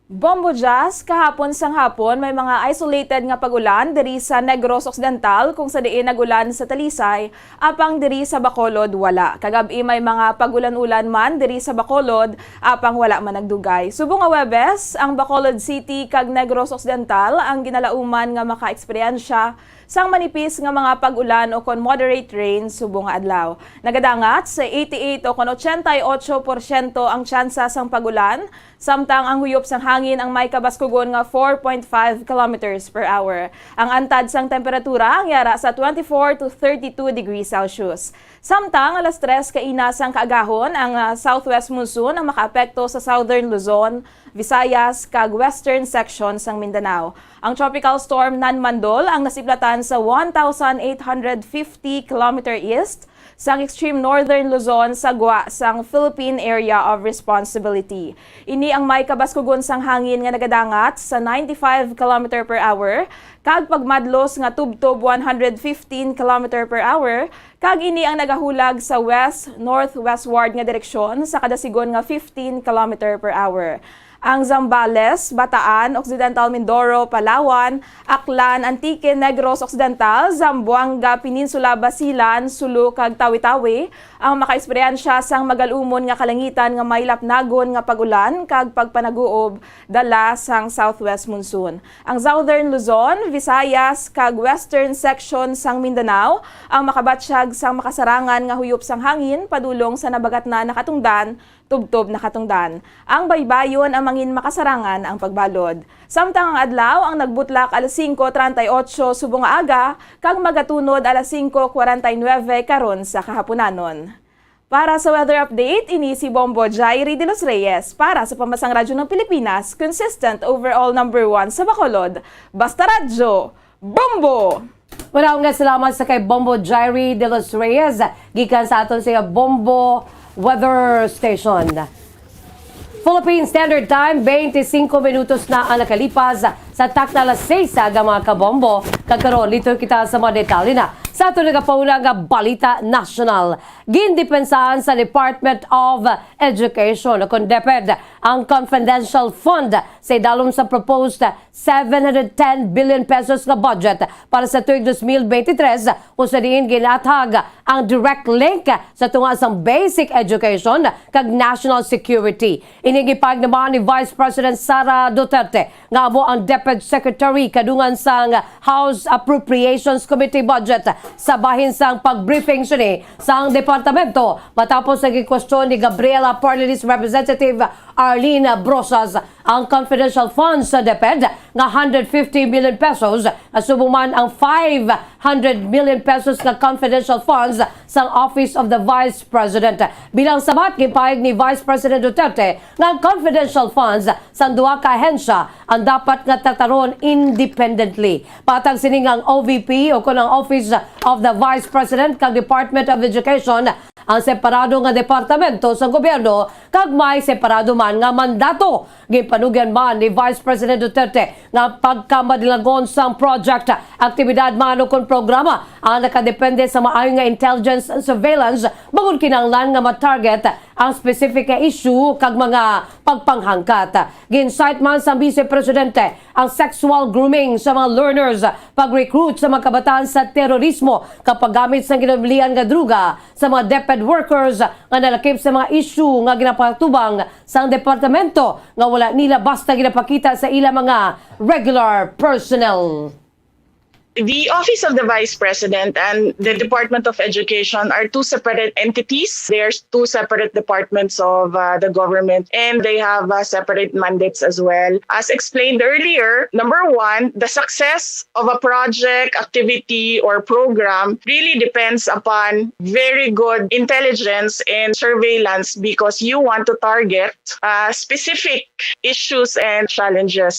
Bombo Jazz, kahapon sang hapon may mga isolated nga pag-ulan diri sa Negros Occidental, kung sa diin nag-ulan sa Talisay, apang diri sa Bacolod wala. Kagab-i may mga pag-ulan-ulan man diri sa Bacolod, apang wala man nagdugay. Subong nga Huwebes, ang Bacolod City kag Negros Occidental ang ginalauman nga makaeksperyensya sang manipis nga mga pag-ulan o kon moderate rain subong nga adlaw. Nagadangat sa eighty-eight o kon ochenta y ocho porsyento ang tsansa sang pag-ulan, samtang ang huyop sang hangin ang may kabaskugon nga four point five kilometers per hour. Ang antad sang temperatura ang yara sa twenty-four to thirty-two degrees Celsius. Samtang alas tres kaina sang kaagahon, ang, ah, southwest monsoon ang makaapekto sa southern Luzon, Visayas, kag western section sang Mindanao. Ang Tropical Storm Nanmandol ang nasiplatan sa one thousand eight hundred fifty kilometer east sang extreme northern Luzon sa gwa sang Philippine Area of Responsibility. Ini ang may kabaskugon sang hangin nga nagadangat sa ninety-five kilometer per hour kag pagmadlos nga tubtob one hundred fifteen kilometer per hour, kag ini ang nagahulag sa west-northwestward nga direksyon sa kada sigon nga fifteen kilometer per hour. Ang Zambales, Bataan, Occidental Mindoro, Palawan, Aklan, Antique, Negros Occidental, Zamboanga Peninsula, Basilan, Sulu, kag Tawi-Tawi ang makaeksperyensya sang magalumon nga kalangitan nga may lapnagon nga pag-ulan kag pagpanaguob dala sang southwest monsoon. Ang Southern Luzon, Visayas, kag western section sang Mindanao ang makabatyag sang makasarangan nga huyop sang hangin padulong sa nabagatnan na katungdan tubtob na katungdan. Ang baybayon ang mangin makasarangan ang pagbalod. Samtang ang adlaw ang nagbutlak alas singko treinta y ocho subong nga aga kag magatunod alas singko kwarenta y nuebe karon sa kahapunanon. Para sa weather update, ini si Bombo Jairi de los Reyes para sa Pambansang Radyo ng Pilipinas, consistent overall number one sa Bacolod. Basta Radyo, Bombo! Maraming salamat sa kay Bombo Jairi de los Reyes, gikan sa aton sa Bombo Weather Station. Philippine Standard Time, twenty-five minutos na ang nakalipas Sa takna alas seis sa aga, mga kabombo, kag karon, lito kita sa mga detalye na sa aton nagapauna nga balita nasyonal. Gindepensahan sa Department of Education, o kon DepEd, ang confidential fund sa idalom sa proposed seven hundred ten billion pesos nga budget para sa tuig dos mil bente tres, kung sa diin ginathag ang direct link sa tunga sang basic education kag national security. Ini gipahayag naman ni Vice President Sara Duterte, nga amo ang DepEd Secretary kadungan sang House Appropriations Committee budget, sa bahin sang pag-briefing sini sang departamento matapos ang gikwestiyon ni Gabriela Parley's Representative Arlene Brosas ang confidential funds sa DepEd nga hundred fifty million pesos, subong man ang five hundred million pesos nga confidential funds sang Office of the Vice President. Bilang sabat, gipahayag ni Vice President Duterte nga ang confidential funds sang duha ka ahensya ang dapat nga trataron independently. Patag sini nga ang O V P, o kon ang Office of the Vice President, kag Department of Education ang separado nga departamento sa gobyerno kag may separado man nga mandato. Ginpanugyan man ni Vice President Duterte nga pagkamadalagon sang project, aktibidad man o kon programa ang nakadepende sa maayo nga intelligence and surveillance, bangod kinahanglan nga ma-target ang specific nga issue kag mga pagpanghangkat. Gin-cite man sang Vice Presidente ang sexual grooming sa mga learners, pag-recruit sa mga kabataan sa terorismo, kag paggamit sang ginaublihan nga droga sa mga DepEd workers nga nalakip sa mga issue nga ginapatubang sang departamento nga wala nila basta ginapakita sa ila mga regular personnel. The Office of the Vice President and the Department of Education are two separate entities. They are two separate departments of uh, the government, and they have uh, separate mandates as well. As explained earlier, number one, the success of a project, activity, or program really depends upon very good intelligence and surveillance, because you want to target uh, specific issues and challenges.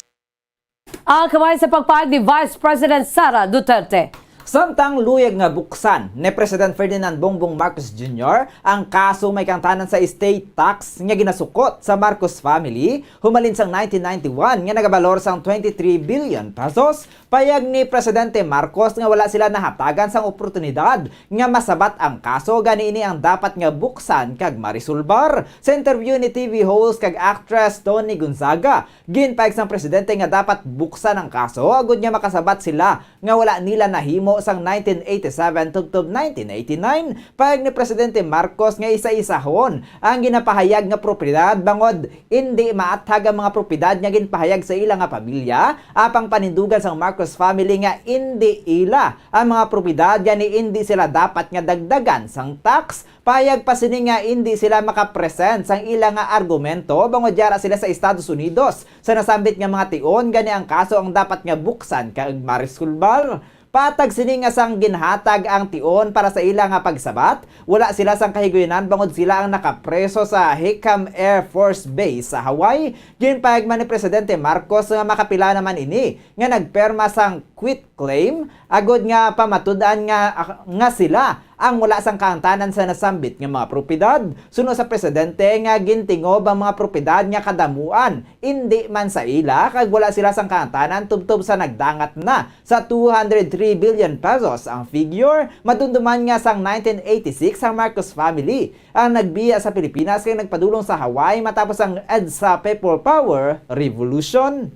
Ang kamay sa pagpahayag ni Vice President Sara Duterte. Samtang luyag nga buksan ni President Ferdinand Bongbong Marcos Junior ang kaso may kaangtanan sa estate tax nga ginasukot sa Marcos family humalin sang nineteen ninety-one nga nagabalor sang twenty-three billion pesos, payag ni Presidente Marcos nga wala sila nahatagan sang oportunidad nga masabat ang kaso, gani ini ang dapat nga buksan kag marisulbar. Sa interview ni T V host kag actress Toni Gonzaga, ginpayag sang presidente nga dapat buksan ang kaso agud nga makasabat sila nga wala nila nahimo sang nineteen eighty-seven tubtob nineteen eighty-nine. Payag ni Presidente Marcos nga isa-isahon ang ginapahayag nga propiedad, bangod indi maathag ang mga propiedad nga ginpahayag sa ila nga pamilya, apang panindugan sang Marcos family nga indi ila ang mga propiedad, gani indi sila dapat nga dagdagan sang tax. Payag pa sini nga indi sila makapresent sang ila nga argumento bangod yara sila sa Estados Unidos sa nasambit nga mga tion, gani ang kaso ang dapat nga buksan kag marisulbar. Patag sini nga sang ginhatag ang tion para sa ila nga pagsabat, wala sila sang kahiguyunan bangod sila ang nakapreso sa Hickam Air Force Base sa Hawaii. Ginpayag man ni Presidente Marcos nga makapila naman ini nga nagperma sang quit claim, agud nga pamatud-an nga, nga sila ang wala sang kaangtanan sa nasambit nga mga propiedad, suno sa presidente nga gintingob ang mga propiedad nga kadamuan indi man sa ila kag wala sila sang kaangtanan tubtob sa nagdangat na sa two hundred three billion pesos ang figure. Madumduman nga sang nineteen eighty-six ang Marcos family ang nagbiya sa Pilipinas kag nagpadulong sa Hawaii matapos ang EDSA People Power Revolution.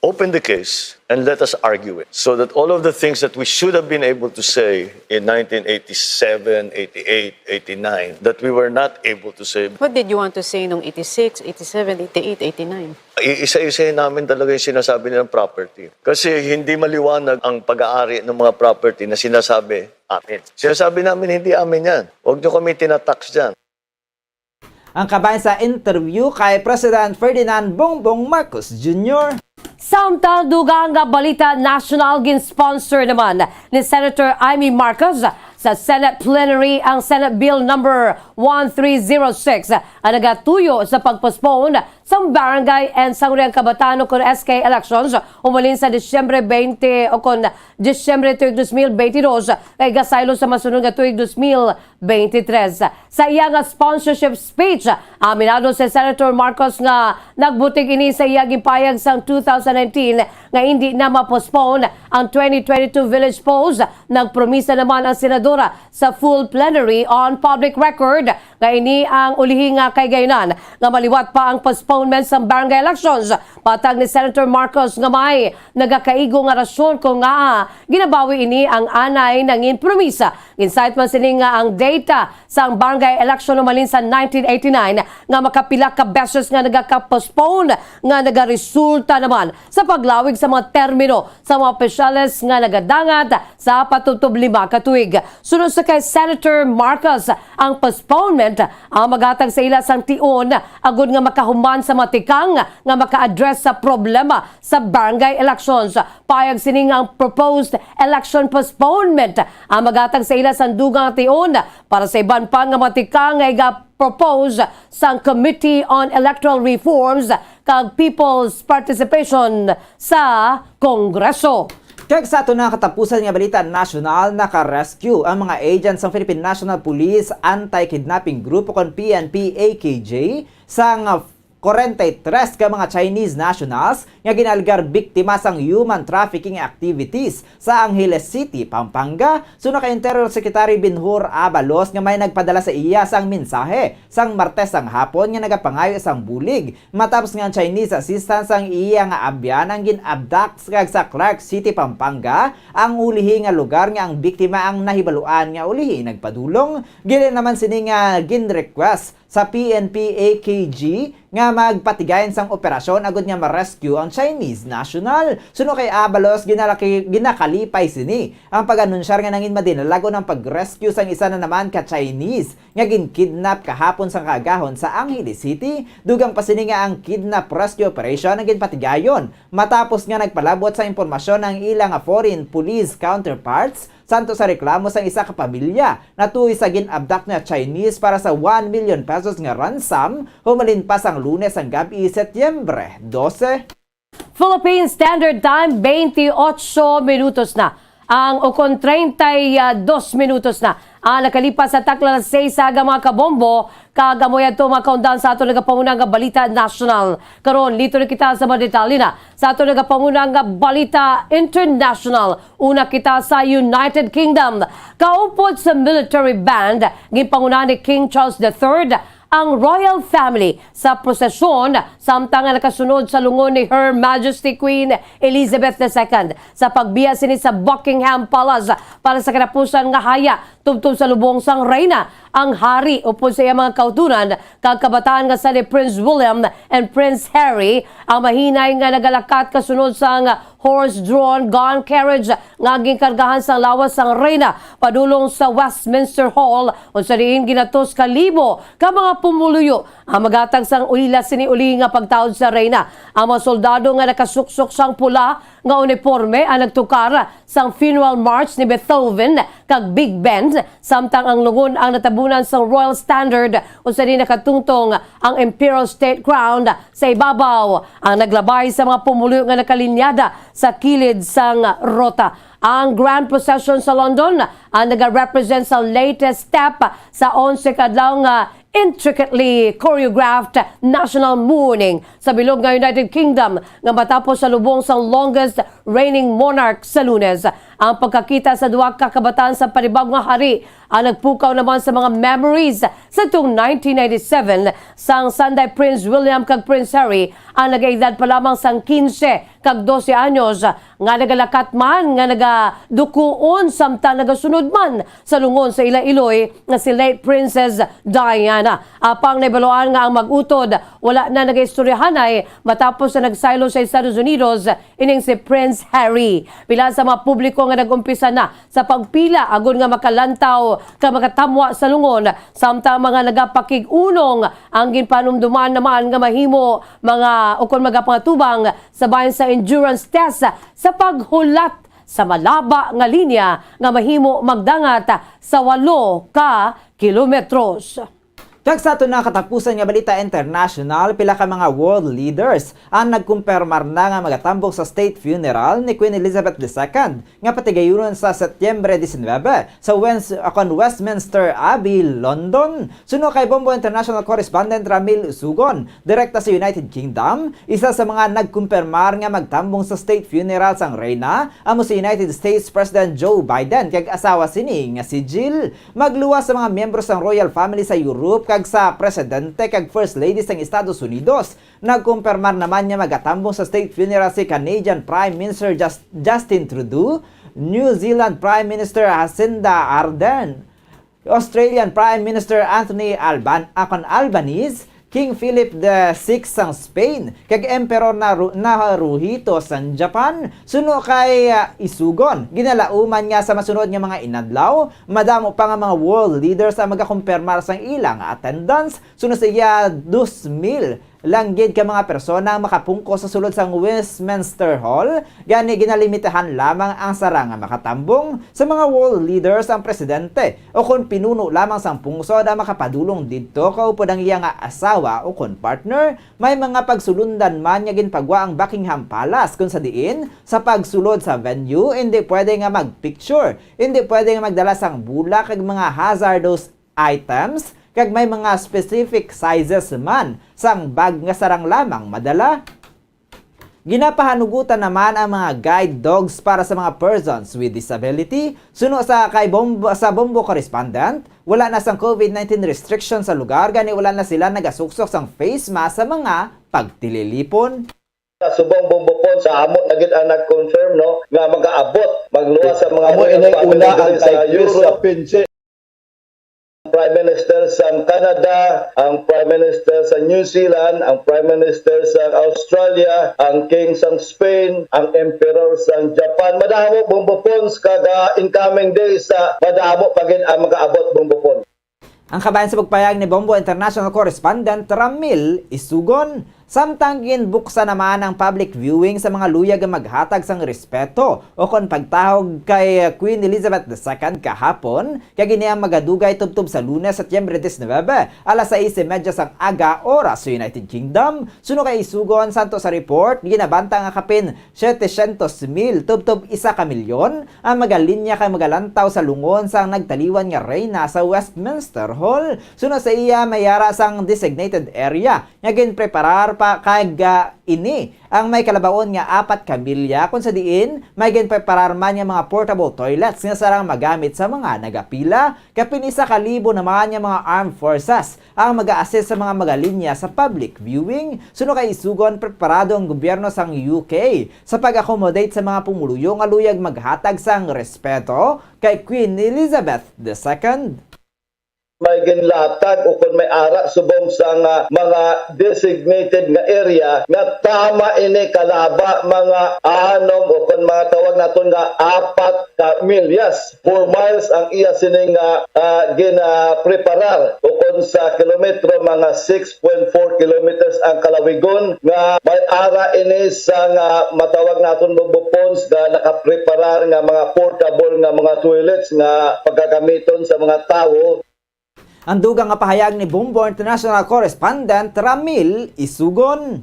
Open the case and let us argue it, so that all of the things that we should have been able to say in nineteen eighty-seven, eighty-eight, eighty-nine, that we were not able to say. What did you want to say nung eighty-six, eighty-seven, eighty-eight, eighty-nine? I- isa-isahin namin talaga yung sinasabi nilang property. Kasi hindi maliwanag ang pag-aari ng mga property na sinasabi amin. Sinasabi namin, "Hindi amin yan. Huwag niyo kami tinatax dyan." Ang kabahin sa interview kay President Ferdinand Bongbong Marcos Junior. Samtang dugang nga balita nasyonal, gin-sponsor naman ni Senator Imee Marcos sa Senate plenary ang Senate Bill number one three zero six, ang nagatuyo sa pag-postpone sang barangay and sangguniang kabataan o kon S K elections umalin sa Disyembre twenty o kon Disyembre tuig dos mil benti dos, kay gasaylo sa masunod nga tuig dos mil benti tres. Sa iya nga sponsorship speech, aminado si Senator Marcos nga nagbutig ini sa iya ginpahayag sang two thousand nineteen nga indi na ma-postpone ang twenty twenty-two village polls. Nagpromisa naman ang senadora sa full plenary on public record nga ini ang ulihi nga kahigayunan nga maliwat pa ang postponement sa barangay elections. Patag ni Senator Marcos nga may nagakaigo nga rason kung ngaa ginabawi ini ang anay nangin promisa. Gin-cite man sini nga ang data sa barangay election umalin sa nineteen eighty-nine nga makapila ka beses nga nagaka-postpone nga nagaresulta naman sa paglawig sa mga termino sa mga opisyales nga nagadangat sa patubtob lima ka tuig. Suno sa kay Senator Marcos, ang postponement ang maghatag sa ila sang tion agud nga makahuman sa matikang nga maka-address sa problema sa barangay elections. Payag sini nga ang proposed election postponement ang maghatag sa ila sang dugang tion para sa iban pa nga matikang nga iga-propose sang Committee on Electoral Reforms kag People's Participation sa Kongreso. Kag sa aton nga katapusan nga balita nasyonal, naka-rescue ang mga agents sang Philippine National Police Anti-Kidnapping Group o kon P N P A K G sang forty-three ka mga Chinese nationals nga ginaalegar biktima sang human trafficking activities sa Angeles City, Pampanga, suno kay Interior Secretary Benhur Abalos nga may nagpadala sa iya sang mensahe sang Martes sang hapon nga nagapangayo sang bulig matapos nga ang Chinese assistant sang iya nga abyan ang gin-abduct kag sa Clark City, Pampanga, ang ulihi nga lugar nga ang biktima ang nahibaluan nga ulihi nagpadulong. Gili naman sini nga gin-request sa P N P A K G nga magpatigayon sang operasyon agud nga ma-rescue ang Chinese national. Suno kay Abalos, ginalaki-, ginakalipay sini ang pag-anunsyar nga nangin madinalag ang pag-rescue sang isa na naman ka Chinese nga gin-kidnap kahapon sang kaagahon sa Angeles City. Dugang pa sini nga ang kidnap rescue operation ang ginpatigayon matapos nga nagpalabot sa impormasyon ang ila nga foreign police counterparts santo sa reklamo sang isa ka pamilya natuy sa gin-abduct nga Chinese para sa one million pesos nga ransom humalin pa sang Lunes sang gab-i, Setyembre dose. Philippine Standard Time, twenty-eight minutos na ang, o kon treinta y dos minutos na ang nakalipas sa takna alas seis sa aga, mga kabombo, kag amo yadto, mga kaundan, sa aton nagapanguna nga balita nasyonal. Karon, liton na kita sa mga detalye na sa aton nagapanguna nga balita international. Una kita sa United Kingdom. Kaupod sa military band, ginpanguna ni King Charles the Third ang royal family sa prosesyon, samtang nga nakasunod sa lungon ni Her Majesty Queen Elizabeth the Second sa pagbiya sini sa Buckingham Palace para sa katapusan nga haya tubtob sa lubong sang reyna. Ang hari upod sa iyang mga kautoran kag kabataan nga sila Prince William and Prince Harry ang mahinay nga nagalakat kasunod sang horse-drawn gun carriage nga ginkargahan sang lawas sang reyna padulong sa Westminster Hall, unsa diin ginatos ka libo ka mga pumuluyo ang maghatag sang ulila sini uli nga pagtaod sa reyna. Ang mga soldado nga nakasuksok sang pula nga uniporme ang nagtukar sang funeral march ni Beethoven kag Big Band, samtang ang lungon ang natabunan sang Royal Standard, unsa diin nakatungtong ang Imperial State Crown sa ibabaw. Ang naglabay sa mga pumuluyo nga nakalinyada sa kilid sang rota. Ang Grand Procession sa London ang nagarepresent sa latest step sa onse ka adlaw nga intricately choreographed national mourning sa bilog nga United Kingdom nga matapos sa lubong sang longest reigning monarch sa Lunes. Ang pagkakita sa duha ka kabataan sa panibag nga hari ang nagpukaw naman sa mga memories sa tuong nineteen ninety-seven, sang sanday Prince William kag Prince Harry ang nagaedad pa lamang sang quince kag doce anyos, nga nagalakat man, nga nagadukuon, samtang nagasunod man sa lungon sa ila iloy nga si late Princess Diana. Apang nahibaluan nga ang mag-utod wala na nagaistoryahanay matapos na nagsaylo sa Estados Unidos ining si Prince Harry. Pila sa mga publiko nga nag-umpisa na sa pagpila agod nga makalantaw kag makatamwa sa lungon, samtang mga nagapakig-unong ang ginpanumduman naman nga mahimo mga ukon magapangatubang sa bahin sa endurance test sa paghulat sa malaba nga linya nga mahimo magdangat sa walo ka kilometros. Kag sa aton na katapusan nga balita international, pila ka mga world leaders ang nagkumpirmar na nga magatambong sa state funeral ni Queen Elizabeth the Second nga patigayunon sa Setyembre diecinuebe sa Wens-, kon Westminster Abbey, London. Suno kay Bombo International Correspondent Ramil Usugon, direkta sa United Kingdom, isa sa mga nagkumpirmar nga magtambong sa state funeral sang Reyna amo si United States President Joe Biden kag asawa sini nga si Jill. Magluwas sa mga miyembro sang royal family sa Europe kag sa presidente kag first lady sang Estados Unidos, nagkumpirmar naman nga magatambong sa state funeral si Canadian Prime Minister Jus-, Justin Trudeau, New Zealand Prime Minister Jacinda Ardern, Australian Prime Minister Anthony Alban-, akon Albanese, King Philip the Sixth sang Spain, kag Emperor Naru-, Naruhito sang Japan. Suno kay, ah, Isugon, ginalauman nga sa masunod nga mga inadlaw, madamo pa nga mga world leaders ang magakumpirmar sang ilang attendance. Suno sa iya, dos mil lang gid ka mga persona ang makapungko sa sulod sang Westminster Hall, gani ginalimitahan lamang ang sara nga makatambong sa mga world leaders ang presidente o kon pinuno lamang sang pungsod ang makapadulong didto, kaupod ang iya nga asawa o kon partner. May mga pagsulundan man nga ginpagwa ang Buckingham Palace, kon sa diin sa pagsulod sa venue, indi pwede nga mag-picture, indi pwede nga magdala sang bulak kag mga hazardous items, kag may mga specific sizes man sang bag nga sarang lamang madala. Ginapahanugutan naman ang mga guide dogs para sa mga persons with disability. Suno sa kay Bombo, sa Bombo correspondent, wala na sang covid nineteen restriction sa lugar, gani wala na sila nagasuksok sang face mask sa mga pagtililipon. Sa subong Bombo Pon, sa amo na gid ang nag-confirm, no, nga mag-aabot, magluwas sa mga Amo royal inay family una ang diri sa kay Chris Europe. Sa Pinche. Prime Minister sang Canada, ang Prime Minister sa New Zealand, ang Prime Minister sa Australia, ang King sang Spain, ang Emperor sang Japan. Madamo, Bombo Pons, kag, ah, in coming days, ah, madamo pa gid ang mag-aabot, Bombo Pons. Ang kabahin sa pagpayag ni Bombo International Correspondent Ramil Isugon. Samtang ginbuksan naman ang public viewing sa mga luyag nga maghatag sang respeto o kon pagtahog kay Queen Elizabeth the Second kahapon, kag ini ang magadugay tubtob sa Lunes, Setyembre diecinuebe, alas sais y media sang aga, oras sa United Kingdom. Suno kay Isugon, santo sa report, ginabanta nga kapin setecientos mil tubtob isa ka milyon ang magalinya kay magalantaw sa lungon sang nagtaliwan nga reyna sa Westminster Hall. Suno sa iya, may ara sang designated area nga ginpreparar pa kag, ah, ini ang may kalabaon nga apat ka milya, kon sa diin may ginpreparar man nga mga portable toilets nga sarang magamit sa mga nagapila. Kapin isa ka libo naman nga mga armed forces ang mag-a-assist sa mga magalinya sa public viewing. Suno kay Isugon, preparado ang gobyerno sang U K sa pag-accommodate sa mga pumuluyo nga luyag maghatag sang respeto kay Queen Elizabeth the Second. May ginlatag o kon may ara subong sang, ah, mga designated nga area nga tama ini kalaba mga anom o kon mga tawag naton nga apat ka milyas, four miles ang iya sini nga, ah, ginapreparar, o kon sa kilometro, mga six point four kilometers ang kalawigon, nga may ara ini sa nga matawag naton Bombo Pons nga nakapreparar nga mga portable nga mga toilets nga pagagamiton sa mga tawo. Ang dugang nga pahayag ni Bombo International Correspondent Ramil Isugon.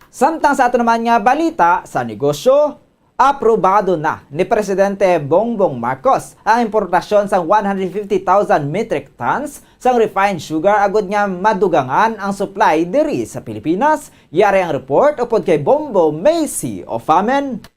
Samtang sa ato naman nga balita sa negosyo, aprobado na ni Presidente Bongbong Marcos ang importasyon sang one hundred fifty thousand metric tons sang refined sugar agod nga madugangan ang supply diri sa Pilipinas. Yari ang report upod kay Bombo Macy Ofamen.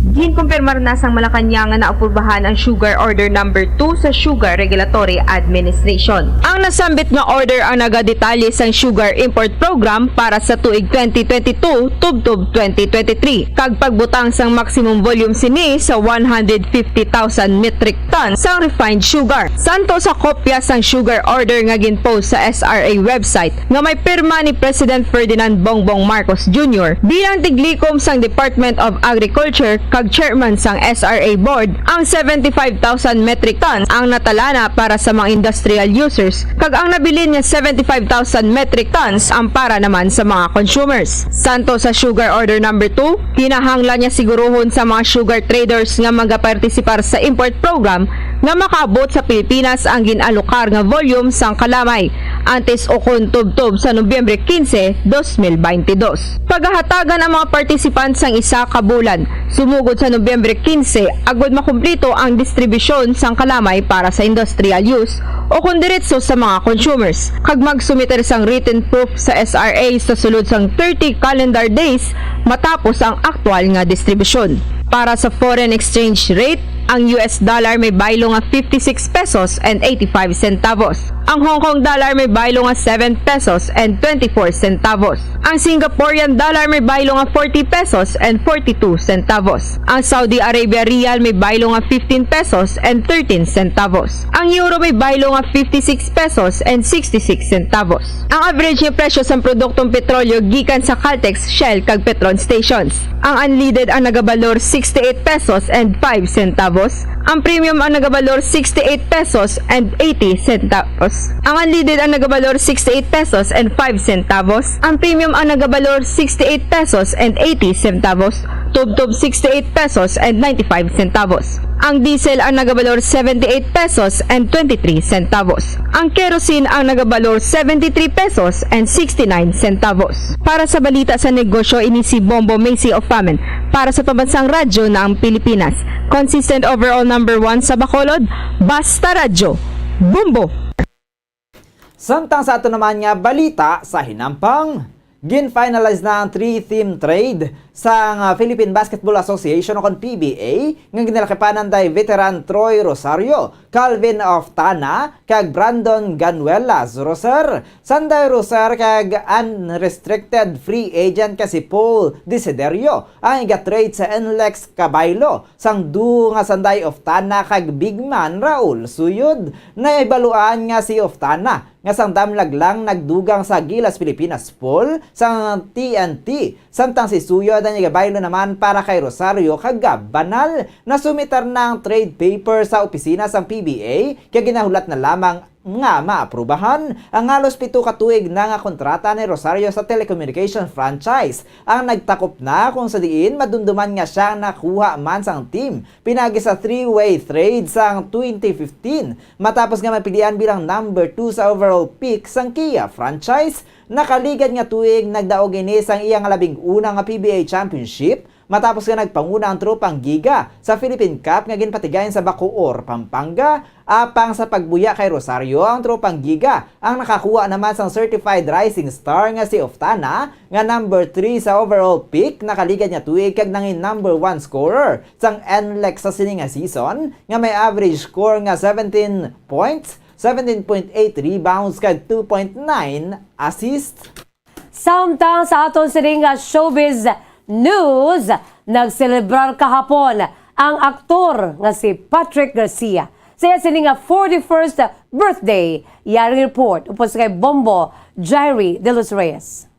Ginkumpirmar na sang Malacañang nga naaprubahan ang Sugar Order Number Two sa Sugar Regulatory Administration. Ang nasambit nga order ang nagadetalye sang Sugar Import Program para sa tuig twenty twenty-two tubtob twenty twenty-three, kag pagbutang sang maximum volume sini sa one hundred fifty thousand metric ton sang refined sugar. Santo sa kopya sang Sugar Order nga gin-post sa S R A website nga may pirma ni President Ferdinand Bongbong Marcos Junior bilang tiglikom sang Department of Agriculture kag Chairman sang S R A Board, ang seventy-five thousand metric tons ang natalana para sa mga industrial users, kag ang nabilin nga seventy-five thousand metric tons ang para naman sa mga consumers. Santo sa Sugar Order Number Two, kinahanglan nga siguruhon sa mga sugar traders nga magapartisipar sa import program nga makaabot sa Pilipinas ang gin-alokar nga volume sang kalamay antes ukon tubtob sa Nobyembre quince, dos mil baynte dos. Pagahatagan ang mga participant sang isa ka bulan sumugod sa Nobyembre quince agud makumpleto ang distribusyon sang kalamay para sa industrial use o kon diretso sa mga consumers, kag magsumiter sang written proof sa S R A sa sulod sang thirty calendar days matapos ang aktual nga distribusyon. Para sa foreign exchange rate, ang U S dollar may baylo nga fifty-six pesos and eighty-five centavos. Ang Hong Kong dollar may baylo nga seven pesos and twenty-four centavos. Ang Singaporean dollar may baylo nga forty pesos and forty-two centavos. Ang Saudi Arabia rial may baylo nga fifteen pesos and thirteen centavos. Ang euro may baylo nga fifty-six pesos and sixty-six centavos. Ang average nga presyo sang produktong petrolyo gikan sa Caltex, Shell, kag Petron stations. Ang unleaded ang nagabalor sixty-eight pesos and five centavos. Ang premium ang nagabalor sixty-eight pesos and eighty centavos. Ang unleaded ang nagabalor sixty-eight pesos and five centavos. Ang premium ang nagabalor sixty-eight pesos and eighty centavos. Tubtob sixty-eight pesos and ninety-five centavos. Ang diesel ang nagabalor seventy-eight pesos and twenty-three centavos. Ang kerosene ang nagabalor seventy-three pesos and sixty-nine centavos. Para sa balita sa negosyo, ini si Bombo Macy Ofamen para sa Pambansang Radyo ng Pilipinas. Consistent overall number one sa Bacolod, Basta Radyo, Bombo! Samtang sa ato naman nga balita sa hinampang, gin-finalize na ang three-team trade sang, ah, Philippine Basketball Association o kon P B A nga ginalakipan anday veteran Troy Rosario, Calvin Oftana, kag Brandon Ganuelas. Roser, sanday Roser kag unrestricted free agent ka si Paul Desiderio ang iga-trade sa N L E X kabaylo sang duo nga sanday Oftana kag big man Raul Suyod. Nahibaluan nga si Oftana nga sang damlag lang nagdugang sa Gilas Pilipinas Pool sang T N T, samtang si Suyod ang igabaylo naman para kay Rosario kag Gab Banal. Nasumitar na ang trade paper sa opisina sang P B A, kag ginahulat na lamang nga maaprubahan ang halos pito ka tuig na nga kontrata ni Rosario sa telecommunication franchise. Ang nagtakop na kung sa diin madumduman nga siya ang nakuha man sang team pinagi sa three-way trade sang twenty fifteen, matapos nga mapilian bilang number two sa overall pick sang Kia franchise. Nakaligad nga tuig, nagdaog ini sang iya nga labing una nga P B A championship, matapos nga nagpanguna ang Tropang Giga sa Philippine Cup nga ginpatigayon sa Bacoor, Pampanga. Apang sa pagbuya kay Rosario, ang Tropang Giga ang nakakuha naman sang certified rising star nga si Oftana, nga number three sa overall pick nakaligad nga tuig kag nangin number one scorer sang N L E X sa sini nga season, nga may average score nga seventeen points, seventeen point eight rebounds, kag two point nine assist. Samtang sa aton sini nga showbiz news, nagselebrar kahapon ang aktor nga si Patrick Garcia sa iya sini nga forty-first birthday. Yari report upos kay Bombo Jairi de los Reyes.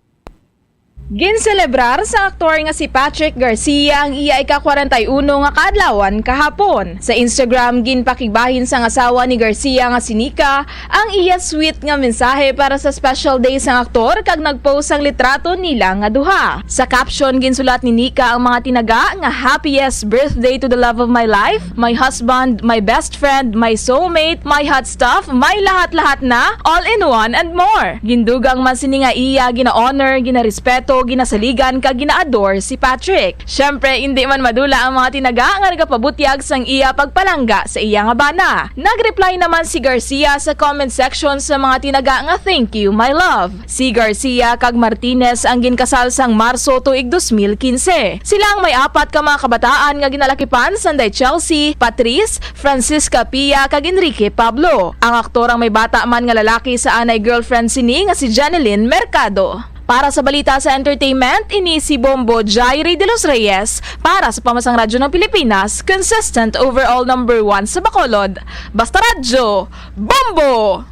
Ginselebrar sa aktor nga si Patrick Garcia ang iya ika-kwarenta y uno nga kaadlawan kahapon. Sa Instagram, ginpakigbahin sang asawa ni Garcia nga si Nika ang iya sweet nga mensahe para sa special day sang aktor, kag nag-post sang litrato nila nga duha. Sa caption, ginsulat ni Nika ang mga tinaga nga "Happiest birthday to the love of my life, my husband, my best friend, my soulmate, my hot stuff, my lahat-lahat na, all in one and more." Gindugang man sini nga iya gina-honor, ginarespeto, ginasaligan, kag gina-adore si Patrick. Syempre, indi man madula ang mga tinaga nga nagapabutyag sang iya pagpalangga sa iya nga bana. Nag-reply naman si Garcia sa comment section sa mga tinaga nga "Thank you, my love." Si Garcia kag Martinez ang ginkasal sang Marso tuig dos mil quince. Sila ang may apat ka mga kabataan nga ginalakipan, sanday Chelsea, Patrice, Francisca Pia, kag Enrique Pablo. Ang aktor ang may bata man nga lalaki sa anay girlfriend sini nga si Janeline Mercado. Para sa balita sa entertainment, ini si Bombo Jairi de los Reyes para sa Pambansang Radyo ng Pilipinas, consistent overall number one sa Bacolod. Basta Radyo, Bombo!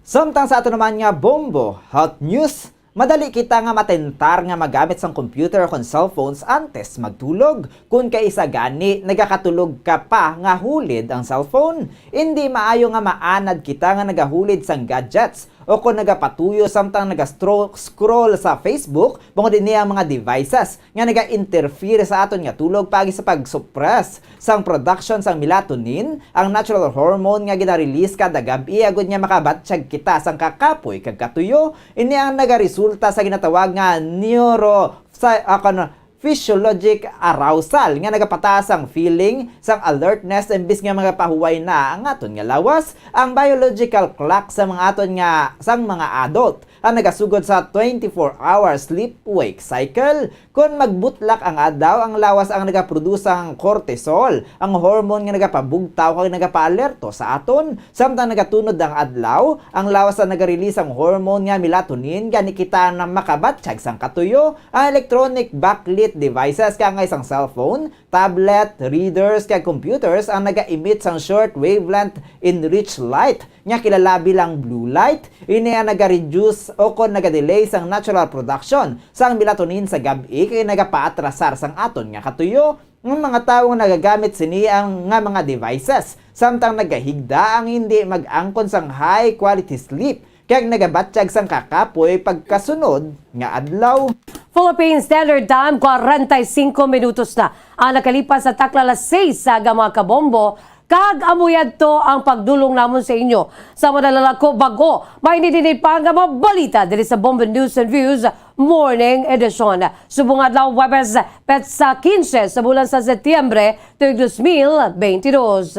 Samtang sa ato naman nga Bombo Hot News, Madali kita nga matentar nga magamit sang computer o kon cellphones antes magtulog. Kon kaisa gani, nagakatulog ka pa nga hulid ang cellphone. Indi maayo nga maanad kita nga nagahulid sang gadgets o kon nagapatuyo samtang naga-stro-, scroll sa Facebook, bangod ini ang mga devices nga naga-interfere sa aton nga tulog paagi sa pag-suppress sang production sang melatonin, ang natural hormone nga gina-release kada gab-i agud nga makabatyag kita sang kakapoy kag katuyo. Ini ang nagaresulta sa ginatawag nga neuro-, sa, ah, kan-, physiologic arousal nga nagapataas ang feeling sang alertness imbis nga magapahuway na ang aton nga lawas. Ang biological clock sa mga aton nga, sang mga adult ang nagasugod sa twenty-four hour sleep-wake cycle. Kon magbutlak ang adlaw, ang lawas ang nagaproduce sang cortisol, ang hormone nga nagapabugtaw kag nagapaalerto sa aton. Samtang nagatunod ang adlaw, ang lawas ang nagarelease sang hormone nga melatonin, gani kita na makabatyag sang katuyo. Ang electronic backlit devices, kaangay sang cellphone, tablet, readers, kag computers ang naga-emit sang short wavelength enriched light, nga kilala bilang blue light. Ini ang naga-reduce o kon naga-delay sang natural production sang melatonin sa gab-i, kag nagapaatrasar sang aton nga katuyo. Ang mga tawo nga nagagamit sini ang, nga mga devices, samtang nagahigda ang hindi mag-angkon sang high quality sleep, kag nagabatyag sang kakapoy pagkasunod nga adlaw. Philippine Standard Time, kwarenta y singko minutos na ang nakalipas sa takna alas seis sa aga, mga kabombo, kag amo yadto ang pagdulong namon sa inyo sa madala lang ko. Bag-o, may dinhi pa nga mga balita diri sa Bombo News and Views Morning Edition. Subong adlaw, Huwebes, petsa quince sa bulan sa Setyembre, tuig dos mil beintidos.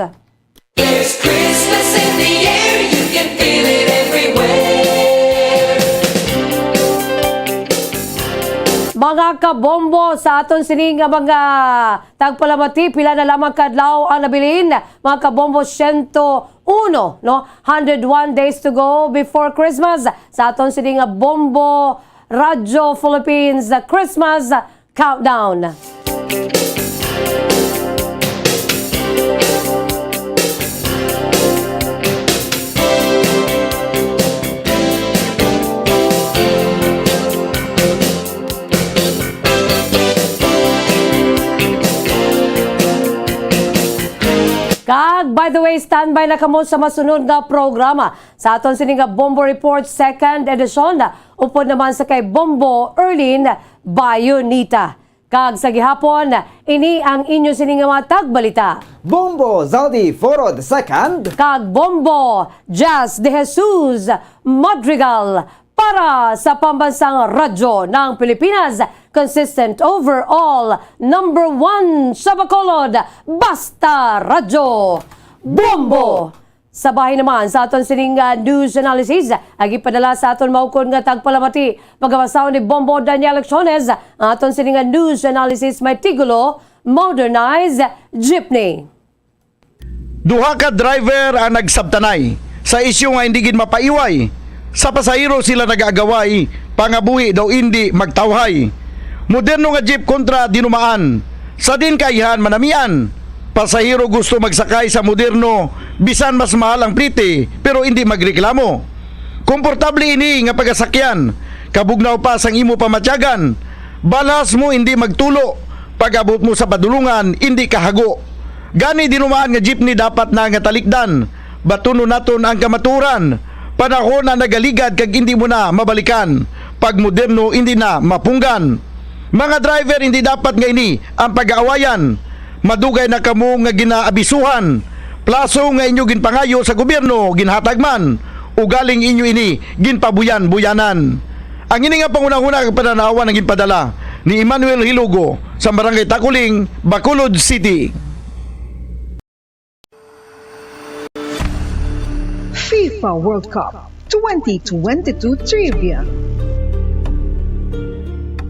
There's Christmas in the air, you can feel it everywhere. Mga kabombo, sa aton sini nga mga tagpalamati, pila na lamang ka adlaw ang nabilin, mga kabombo, siyento uno, no? Hundred one days to go before Christmas. Sa aton sini nga Bombo Radyo Philippines Christmas Countdown. Kag, by the way, standby na kamo sa masunod nga programa sa aton sini nga Bombo Report Second Edition, upod naman sa kay Bombo Erlin Bayonita. Kag sa gihapon, ini ang inyo sini nga mga tagbalita. Bombo Zaldi Forod Second. Kag Bombo Jazz de Jesus Madrigal para sa Pambansang Radyo ng Pilipinas, consistent overall, number one sa Bacolod, Basta Radyo. Bombo! Sa bahin naman sa aton sining, ah, news analysis, ang ipadala sa aton maukon nga tagpalamati, pagabasahon ni Bombo Daniel Lecciones. Ang aton sining, ah, news analysis may titulo, Modernized Jeepney. Duha ka driver ang nagsabtanay sa isyu nga hindi gid mapaiway. Sa pasahero sila nag-agaway, pangabuhi daw indi magtawhay. Moderno nga jeep kontra dinumaan. Sa diin kaayhan manamian, pasahero gusto magsakay sa moderno, bisan mas mahal ang plite, pero indi magreklamo. Komportable ini nga pagasakyan, kabugnaw pa sang imo pamatyagan. Balhas mo indi magtulo, pag-abot mo sa padulungan, indi kahago. Gani, dinumaan nga jeepney dapat na nga talikdan. Batunon naton ang kamatuoran. Panahon na nagaligad kag indi mo na mabalikan. Pag moderno, indi na mapunggan. Mga driver, indi dapat nga ini ang pag-aawayan. Madugay na kamo nga ginaabisuhan. Plaso nga inyo ginpangayo sa gobyerno, ginhatag man. Ugaling inyo ini ginpabuyan-buyanan. Ang ini nga panghunahuna kag panan-awan ang ginpadala ni Emmanuel Hilugo sa Barangay Takuling, Bacolod City. FIFA World Cup twenty twenty-two Trivia.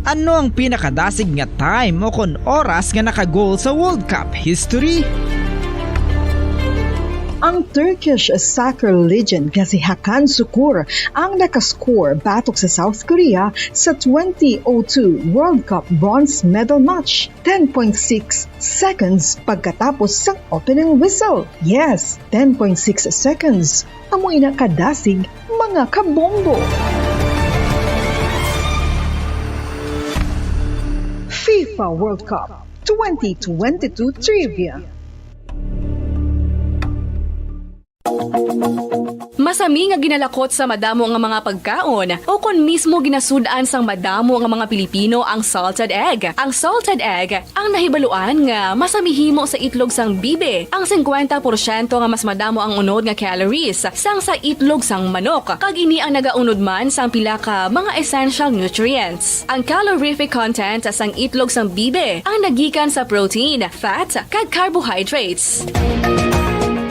Ano ang pinakadasig nga time o kon oras nga naka-goal sa World Cup history? Ang Turkish soccer legend nga si Hakan Sukur ang nakascore batok sa South Korea sa twenty oh two World Cup bronze medal match. Ten point six seconds pagkatapos sang opening whistle. Yes, ten point six seconds. Amo ina kadasig, mga kabombo. FIFA World Cup twenty twenty-two Trivia. Masami nga ginalakot sa madamo nga mga pagkaon, o kon mismo ginasud-an sang madamo nga mga Pilipino ang salted egg. Ang salted egg ang nahibaluan nga masami himo sa itlog sang bibi. Ang singkwenta porsyento nga mas madamo ang unod nga calories sang sa itlog sang manok, kag ini ang nagaunod man sang pila ka mga essential nutrients. Ang calorific content sang itlog sang bibi ang nagikan sa protein, fat, kag carbohydrates.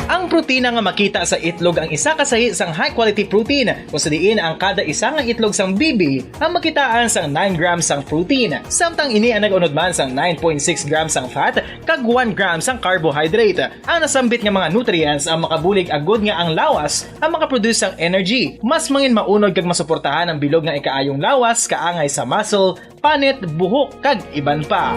Ang protina nga makita sa itlog ang isa ka sahi sang high-quality protein, kung sa diin ang kada isa nga itlog sang bibi ang makitaan sang nine grams sang protein, samtang ini ang nag-unod man sang nine point six grams sang fat kag one gram sang carbohydrate. Ang nasambit nga mga nutrients ang makabulig agud nga ang lawas ang makaproduce sang energy, mas mangin maunod kag masuportahan ang bilog nga ikaayong lawas kaangay sa muscle, panit, buhok, kag iban pa.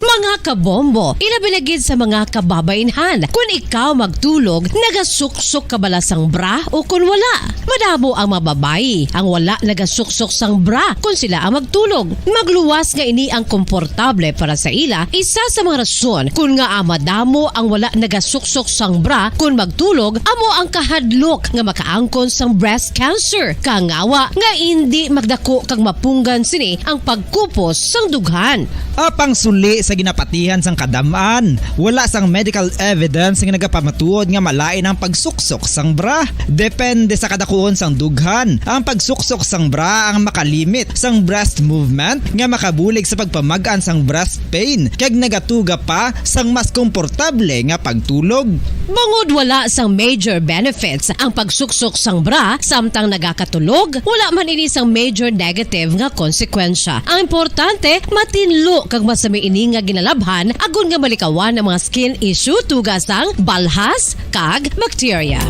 Mga kabombo, ilabi na gid sa mga kababainhan. Kun ikaw magtulog, nagasuksok ka bala sang bra o kun wala? Madamo ang mga babayi ang wala nagasuksok sang bra kun sila ang magtulog. Magluwas nga ini ang komportable para sa ila, isa sa mga rason kun ngaa madamo ang wala nagasuksok sang bra kun magtulog amo ang kahadlok nga makaangkon sang breast cancer, kangawa nga indi magdako kag mapunggan sini ang pagkupos sang dughan. Apang suli sa ginapatihan sang kadam-an, wala sang medical evidence nga nagapamatuod nga malain ang pagsuksok sang bra. Depende sa kadakuon sang dughan, ang pagsuksok sang bra ang makalimit sang breast movement nga makabulig sa pagpamag-an sang breast pain kag nagatuga pa sang mas komportable nga pagtulog. Bangod wala sang major benefits ang pagsuksok sang bra samtang nagakatulog, wala man ini sang major negative nga konsekwensya. Ang importante, matinlo kag masami ini nga ginalabhan agod nga malikawan ang mga skin issue tuga sang balhas kag bakterya.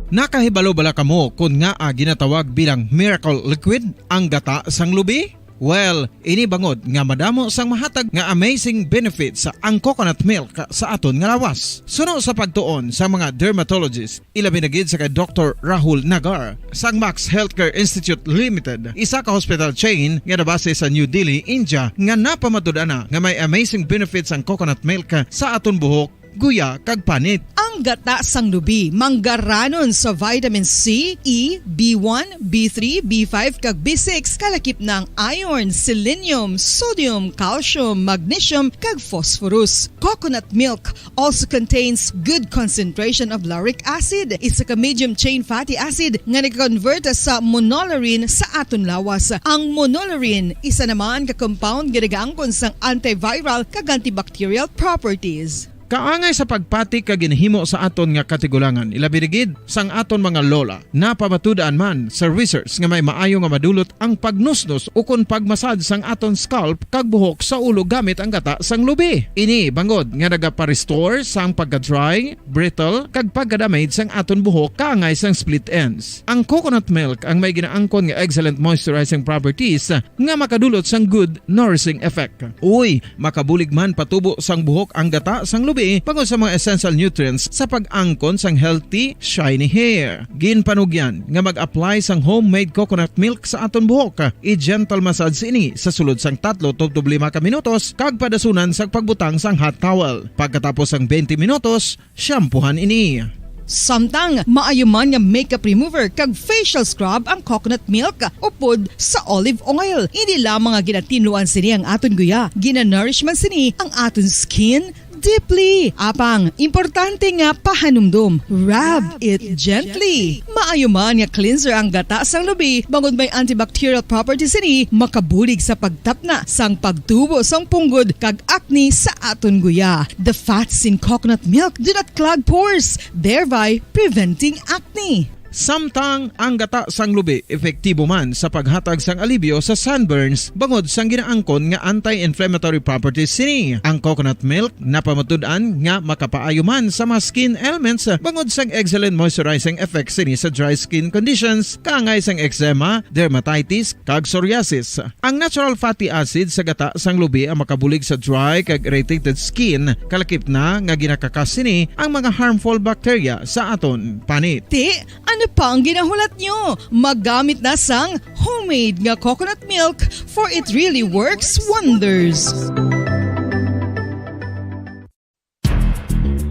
Nakahibalo bala kamo kon ngaa ginatawag bilang miracle liquid ang gata sang lubi? Well, ini bangod nga madamo sang mahatag nga amazing benefits ang coconut milk sa aton nga lawas. Suno sa pagtuon sa mga dermatologist, ilabi na gid sa kay Doktor Rahul Nagar sang Max Healthcare Institute Limited, isa ka hospital chain nga nabase sa New Delhi, India, nga napamatud-an na nga may amazing benefits ang coconut milk sa aton buhok, guya, kag panit. Ang gata sang lubi manggaranon sa vitamin C, E, B one, B three, B five, kag B six, kalakip na ang iron, selenium, sodium, calcium, magnesium, kag phosphorus. Coconut milk also contains good concentration of lauric acid, isa ka medium chain fatty acid nga nag-convert sa monolaurin sa aton lawas. Ang monolaurin isa naman ka compound nga nagaangkon sang antiviral kag antibacterial properties. Kaangay sa pagpati kag ginhimo sa aton nga katigulangan, ilabi na gid sang aton mga lola. Napamatud-an man sa research nga may maayo nga madulot ang pagnusnos ukon pagmasad sang aton scalp kag buhok sa ulo gamit ang gata sang lubi. Ini bangod nga nagapa-restore sang pagka-dry, brittle, kag pagka-damage sang aton buhok kaangay sang split ends. Ang coconut milk ang may ginaangkon nga excellent moisturizing properties nga makadulot sang good nourishing effect. Uy, makabulig man patubo sang buhok ang gata sang lubi bangod sa mga essential nutrients sa pag-angkon sang healthy, shiny hair. Ginpanugyan nga mag-apply sang homemade coconut milk sa aton buhok. I-gentle massage ini sa sulod sang tatlo tubtob lima ka minutos kag padasunan sang pagbutang sang hot towel. Pagkatapos sang twenty minutos, shampoohan ini. Samtang maayo man nga makeup remover kag facial scrub ang coconut milk upod sa olive oil. Hindi lamang nga ginatinluan sini ang aton guya, ginanourish man sini ang aton skin deeply. Apang, importante nga pahanumdom, rub it gently. Maayo man nga cleanser ang gata sang lubi, bangod may antibacterial properties sini, makabulig sa pagtapna sang pagtubo sang punggod kag acne sa aton guya. The fats in coconut milk do not clog pores, thereby preventing acne. Samtang ang gata sang lubi epektibo man sa paghatag sang alibyo sa sunburns bangod sang ginaangkon nga anti-inflammatory properties sini. Ang coconut milk napamatud-an nga makapaayo man sa mga skin ailments bangod sang excellent moisturizing effects sini sa dry skin conditions kaangay sang eczema, dermatitis, kag psoriasis. Ang natural fatty acid sa gata sang lubi ang makabulig sa dry kag irritated skin, kalakip na nga ginakakas sini ang mga harmful bacteria sa aton panit. Ti, ano pa ang ginahulat nyo? Maggamit na sang homemade nga coconut milk, for it really works wonders.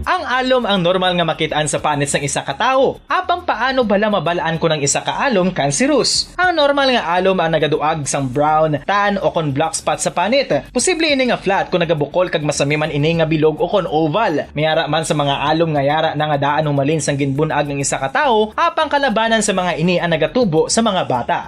Ang alom ang normal nga makit-an sa panit sang isa ka tawo. Apang paano bala mabal-an kon ang isa ka alom cancerous? Ang normal nga alom ang nagaduag sang brown, tan, o kon black spot sa panit. Posible ini nga flat kon nagabukol kag masami man ini nga bilog o kon oval. May ara man sa mga alom nga yara na nga daan humalin sang ginbun-ag ang isa ka tawo, apang kalabanan sa mga ini ang nagatubo sa mga bata.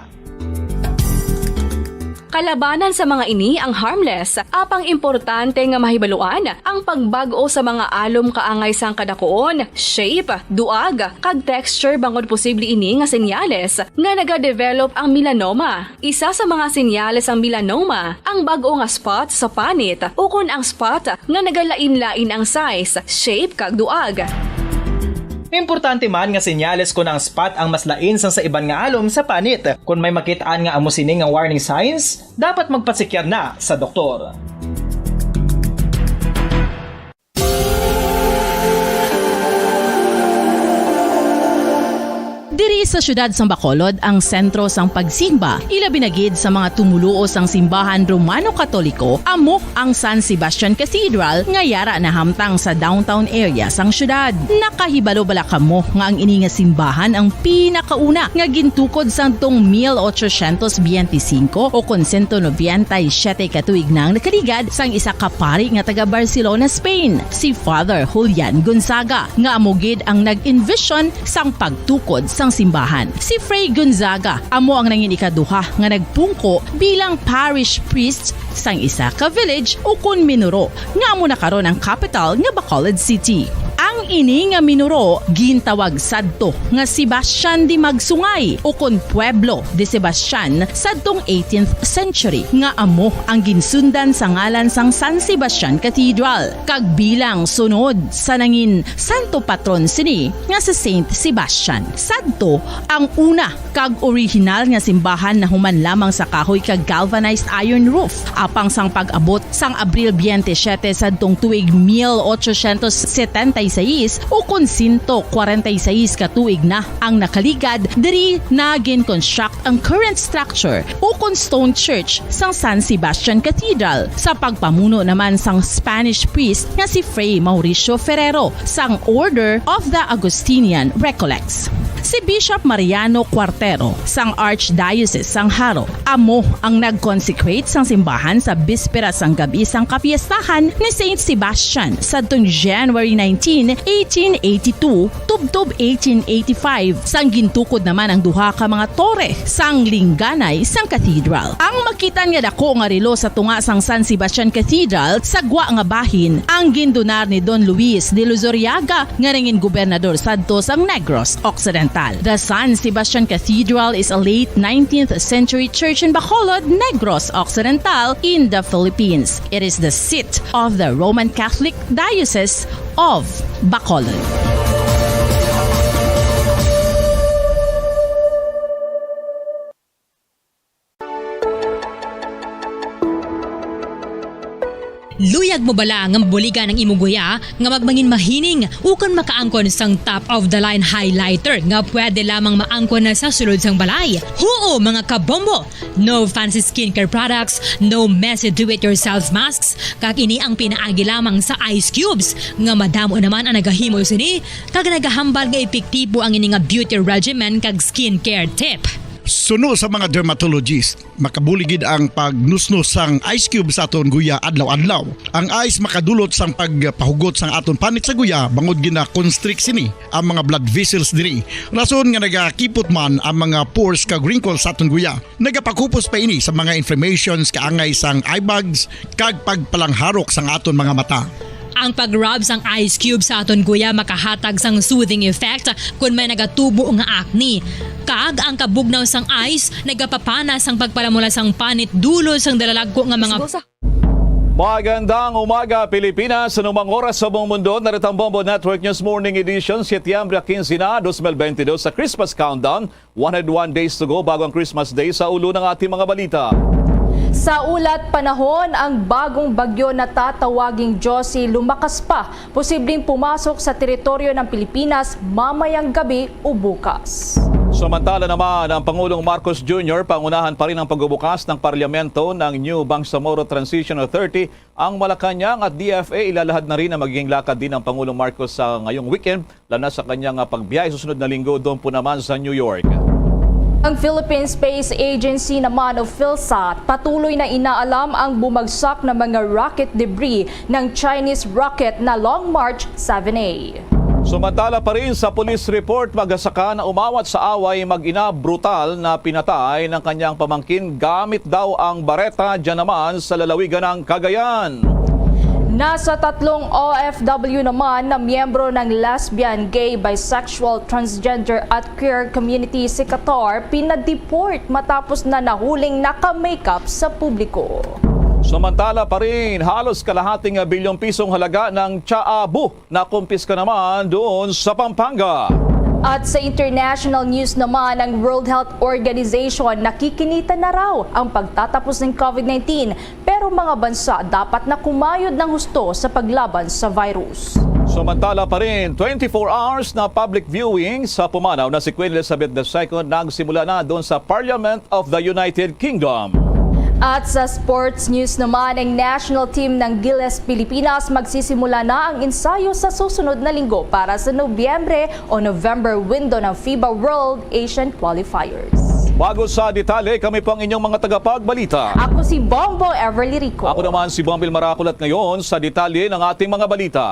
Kalabanan sa mga ini ang harmless, apang importante nga mahibaluan ang pagbag-o sa mga alom kaangay sang kadakuon, shape, duag, kag texture bangod posible ini nga senyales nga nagadevelop ang melanoma. Isa sa mga senyales sang melanoma ang bag-o nga spot sa panit ukon ang spot nga nagalain-lain ang size, shape, kag duag. Importante man nga senyales kon ang spot ang mas lain sang sa iban nga alom sa panit. Kon may makit-an nga amo sini nga warning signs, dapat magpasikyar na sa doktor. Diri sa siyudad sang Bacolod ang sentro sang pagsimba, ilabi na gid sa mga tumoluo sang simbahan Romano-Katoliko, amo ang San Sebastian Cathedral nga yara nahamtang sa downtown area sang siyudad. Nakahibalo bala kamo nga ang ini nga simbahan ang pinakauna nga gintukod sadtong mil ochocientos biyente singko o kon sento nobenta y siyete ka tuig na ang nakaligad sang isa ka pari nga taga Barcelona, Spain, si Father Julian Gonzaga, nga amo gid ang nag-envision sang pagtukod sang simbahan. Si Fray Gonzaga amo ang nangin ikaduha nga nagpungko bilang parish priest sang isa ka village ukon minuro nga amo na karon ang kapital nga Bacolod City. Ang ini nga minuro gintawag sadto nga Sebastian de Magsungay ukon Pueblo de Sebastian sadtong eighteenth century, nga amo ang ginsundan sa ngalan sang San Sebastian Cathedral, kag bilang sunod sa nangin santo patron sini nga si Saint Sebastian. Sadto ang una kag orihinal nga simbahan nahuman lamang sa kahoy kag galvanized iron roof. Apang sang pag-abot sang Abril biyente siyete sadtong tuig mil ochocientos setenta y seis, ukon sento kwarenta y seis ka tuig na ang nakaligad, diri na gin-construct ang current structure ukon stone church sang San Sebastian Cathedral, sa pagpamuno naman sang Spanish priest nga si Fray Mauricio Ferrero sang Order of the Augustinian Recollects. Si Bishop Mariano Cuartero sang Archdiocese sang Jaro amo ang nag-consecrate sang simbahan sa bispera sang gab-i sang kapiestahan ni Saint Sebastian sadtong January nineteen, eighteen eighty-two, tubtob eighteen eighty-five, sang gintukod naman ang duha ka mga tore sang lingganay sang cathedral. Ang makit-an nga dako nga relo sa tunga sang San Sebastian Cathedral sa gwa nga bahin ang gindonar ni Don Luis de Luzuriaga nga nangin gobernador sadto sang Negros Occidental. The San Sebastian Cathedral is a late nineteenth century church in Bacolod, Negros Occidental, in the Philippines. It is the seat of the Roman Catholic Diocese of Bacolod. Luyag mo bala nga mabuligan ang imong guya nga magmangin mahining ukon makaangkon sang top of the line highlighter nga pwede lamang maangkon na sa sulod sang balay? Huo, mga kabombo! No fancy skincare products, no messy do-it-yourself masks, kag ini ang pinaagi lamang sa ice cubes, nga madamo naman ang nagahimo sini, kag nagahambal nga epektibo ang ini nga beauty regimen kag skincare tip. Suno sa mga dermatologist, makabulig gid ang pagnusnos sang ice cube sa aton guya adlaw-adlaw. Ang ice makadulot sang pagpahugot sang aton panit sa guya, bangod gina-constrict sini ang mga blood vessels diri. Rason nga nagakipot man ang mga pores kag wrinkles sa aton guya. Nagapakupos pa ini sa mga inflammations kaangay sang eye bags kag pagpalangharok sang aton mga mata. Ang pag-rub sang ice cube sa aton guya makahatag sang soothing effect kon may nagatubo nga acne. Kag ang kabugnaw sang ice nagapapana sang pagpalamula sang panit dulot sang dalalagko nga mga Magandang umaga, Pilipinas. Anumang oras sa buong mundo, narito ang Bombo Network News Morning Edition, Setyembre quince na, dos mil bentidus, sa Christmas Countdown. One hundred one days to go bago ang Christmas Day. Sa ulo ng ating mga balita. Sa ulat panahon, ang bagong bagyo na tatawaging Josie lumakas pa, posibleng pumasok sa teritoryo ng Pilipinas mamayang gabi o bukas. Samantala naman, ang Pangulong Marcos Junior, pangunahan pa rin ang pagbubukas ng parlyamento ng New Bangsamoro Transition Authority. Ang Malacañang at D F A, ilalahad na rin ang magiging lakad din ng Pangulong Marcos sa ngayong weekend, lalo na sa kanyang, ah, pagbiyahe susunod na linggo doon po naman sa New York. Ang Philippine Space Agency naman o PhilSat patuloy na inaalam ang bumagsak na mga rocket debris ng Chinese rocket na Long March seven A. Sumantala pa rin sa police report, mag-asaka na umawat sa away mag-ina, brutal na pinatay ng kanyang pamangkin gamit daw ang bareta, dyan naman sa lalawigan ng Cagayan. Nasa tatlong O F W naman na miyembro ng lesbian, gay, bisexual, transgender at queer community si Qatar pinadeport matapos na nahuling naka-makeup sa publiko. Samantala pa rin, halos kalahating bilyong pisong halaga ng tsaabo nakumpiska naman doon sa Pampanga. At sa international news naman, ang World Health Organization nakikinita na raw ang pagtatapos ng COVID nineteen, pero mga bansa dapat na kumayod ng husto sa paglaban sa virus. Samantala pa rin, twenty-four hours na public viewing sa pumanaw na si Queen Elizabeth the Second nagsimula na doon sa Parliament of the United Kingdom. At sa sports news naman, ang national team ng Gilas Pilipinas magsisimula na ang ensayo sa susunod na linggo para sa Nobyembre o November window ng FIBA World Asian Qualifiers. Bago sa detalye, kami po ang inyong mga tagapagbalita. Ako si Bombo Everly Rico. Ako naman si Bombil Maracol at ngayon sa detalye ng ating mga balita.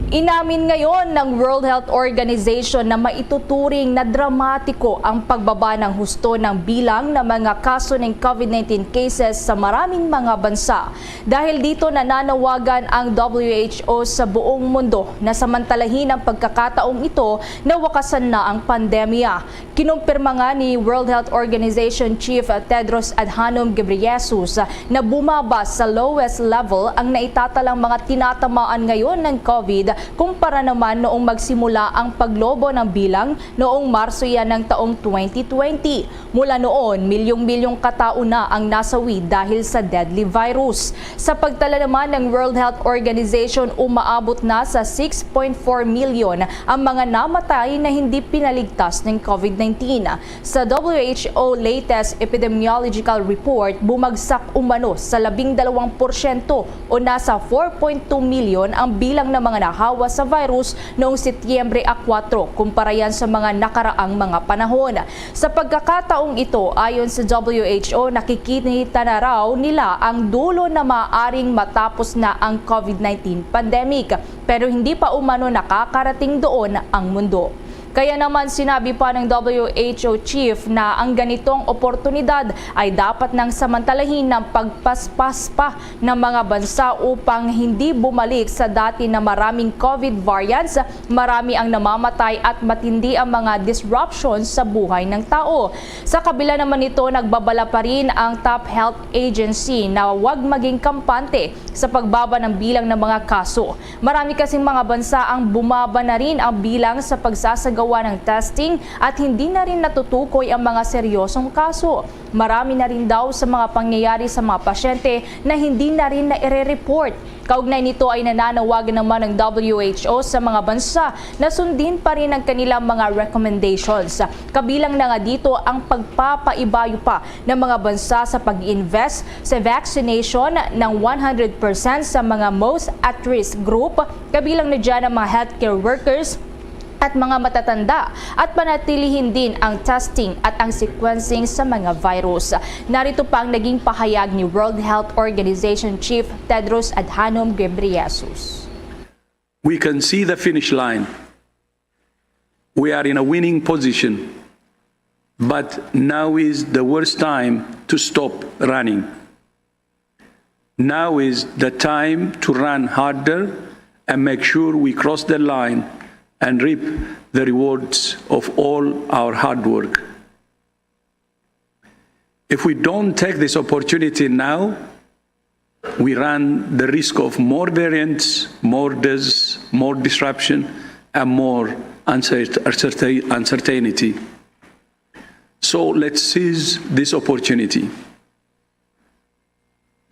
Inamin ngayon ng World Health Organization na maituturing na dramatiko ang pagbaba ng husto ng bilang ng mga kaso ng COVID nineteen cases sa maraming mga bansa. Dahil dito, nananawagan ang W H O sa buong mundo na samantalahin ang pagkakataong ito na wakasan na ang pandemya. Kinumpirma nga ni World Health Organization Chief Tedros Adhanom Ghebreyesus na bumaba sa lowest level ang naitatalang mga tinatamaan ngayon ng COVID kumpara naman noong magsimula ang paglobo ng bilang noong Marso yan ng taong twenty twenty. Mula noon, milyong-milyong katao na ang nasawi dahil sa deadly virus. Sa pagtala naman ng World Health Organization, umaabot na sa six point four million ang mga namatay na hindi pinaligtas ng COVID nineteen. Sa W H O latest epidemiological report, bumagsak umano sa labing dalawang porsyento o nasa four point two million ang bilang ng mga nahawa sa virus noong Setyembre a kuwatro, kumpara yan sa mga nakaraang mga panahon. Sa pagkakataong ito, ayon sa W H O, nakikinita na raw nila ang dulo na maaring matapos na ang COVID nineteen pandemic, pero hindi pa umano nakakarating doon ang mundo. Kaya naman, sinabi pa ng W H O chief na ang ganitong oportunidad ay dapat nang samantalahin ng pagpaspas pa ng mga bansa upang hindi bumalik sa dati na maraming COVID variants, marami ang namamatay at matindi ang mga disruptions sa buhay ng tao. Sa kabila naman nito, nagbabala pa rin ang top health agency na huwag maging kampante sa pagbaba ng bilang ng mga kaso. Marami kasing mga bansa ang bumaba na rin ang bilang sa pagsasagawa ng testing at hindi na rin natutukoy ang mga seryosong kaso. Marami na rin daw sa mga pangyayari sa mga pasyente na hindi na rin na ire-report. Kaugnay nito ay nananawagan naman ang W H O sa mga bansa na sundin pa rin ang kanilang mga recommendations. Kabilang na nga dito ang pagpapaibayo pa ng mga bansa sa pag-invest sa vaccination ng one hundred percent sa mga most at-risk group, kabilang na dyan ang mga healthcare workers at mga matatanda, at panatilihin din ang testing at ang sequencing sa mga virus. Narito pa ang naging pahayag ni World Health Organization Chief Tedros Adhanom Ghebreyesus. We can see the finish line. We are in a winning position, but now is the worst time to stop running. Now is the time to run harder and make sure we cross the line and reap the rewards of all our hard work. If we don't take this opportunity now, we run the risk of more variants, more deaths, more disruption, and more uncer-, uncertain-, uncertainty. So let's seize this opportunity.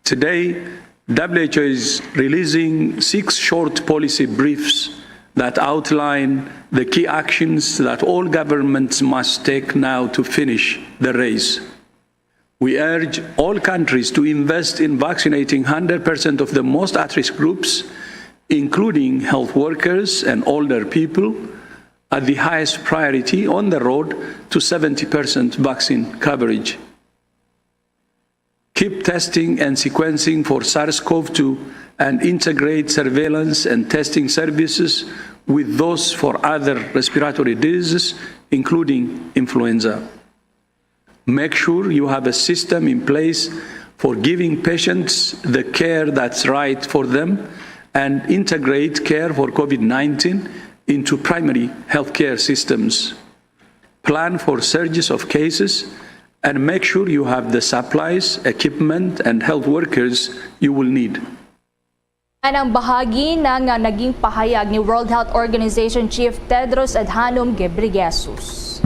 Today, W H O is releasing six short policy briefs that outline the key actions that all governments must take now to finish the race. We urge all countries to invest in vaccinating hundred percent of the most at-risk groups, including health workers and older people, at the highest priority on the road to seventy percent vaccine coverage. Keep testing and sequencing for SARS-CoV-two and integrate surveillance and testing services with those for other respiratory diseases, including influenza. Make sure you have a system in place for giving patients the care that's right for them and integrate care for COVID nineteen into primary healthcare systems. Plan for surges of cases and make sure you have the supplies, equipment, and health workers you will need. Yan ang bahagi na nga naging pahayag ni World Health Organization Chief Tedros Adhanom Ghebreyesus.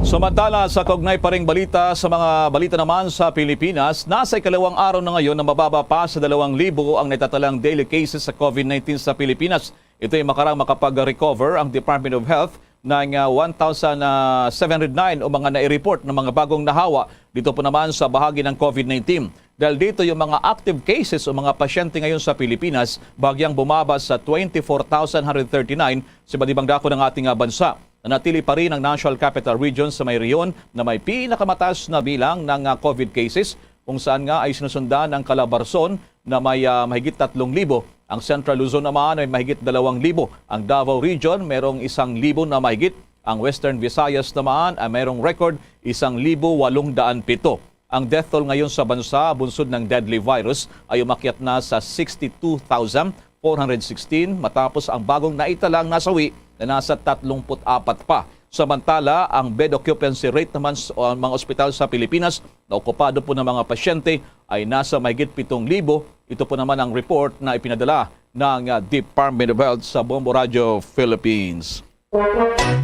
Samantala, sa kaugnay pa ring balita, sa mga balita naman sa Pilipinas, nasa ikalawang araw na ngayon na mababa pa sa dalawang libo ang natatalang daily cases sa COVID nineteen sa Pilipinas. Ito ay makarang makapag-recover ang Department of Health ng ah, one thousand seven hundred nine o mga nai-report ng mga bagong nahawa dito po naman sa bahagi ng COVID nineteen. Dahil dito yung mga active cases o mga pasyente ngayon sa Pilipinas, bagyang bumaba sa twenty-four thousand one hundred thirty-nine sa iba't ibang dako ng ating ah, bansa. Nanatili pa rin ang National Capital Region sa may rehiyon na may pinakamataas na bilang ng ah, COVID cases, kung saan nga ay sinusundan ang Calabarzon na may ah, mahigit tatlong libo. Ang Central Luzon naman ay mahigit dalawang libo. Ang Davao Region merong isang libo na mahigit. Ang Western Visayas naman ay mayroong record isang libo walong daan pito. Ang death toll ngayon sa bansa bunsod ng deadly virus ay umakyat na sa sixty-two thousand four hundred sixteen, matapos ang bagong naitalang nasawi na nasa tatlumpu't apat pa. Samantala, ang bed occupancy rate naman sa mga ospital sa Pilipinas na okupado po ng mga pasyente ay nasa mahigit pitong libo. Ito po naman ang report na ipinadala ng ah, Department of Health sa Bombo Radio Philippines.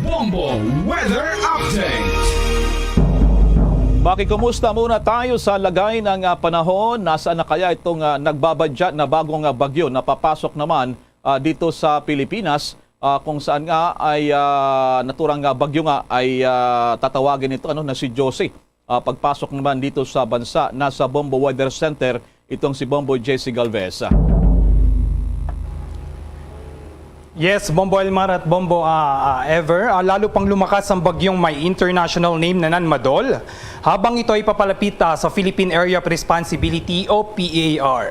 Bombo Weather Update. Makikumusta muna tayo sa lagay ng ah, panahon. Nasaan na kaya itong ah, nagbabadya na bagong ah, bagyo na papasok naman ah, dito sa Pilipinas, ah, kung saan nga ay ah, naturang ah, bagyo nga ay ah, tatawagin ito ano, na si Josie. Ah, pagpasok naman dito sa bansa, nasa Bombo Weather Center itong si Bombo J C Galvez. Yes, Bombo Elmar at Bombo ah, ah, Ever, ah, lalo pang lumakas ang bagyong may international name na Nanmadol habang ito ay papalapit ah, sa Philippine Area of Responsibility o P A R.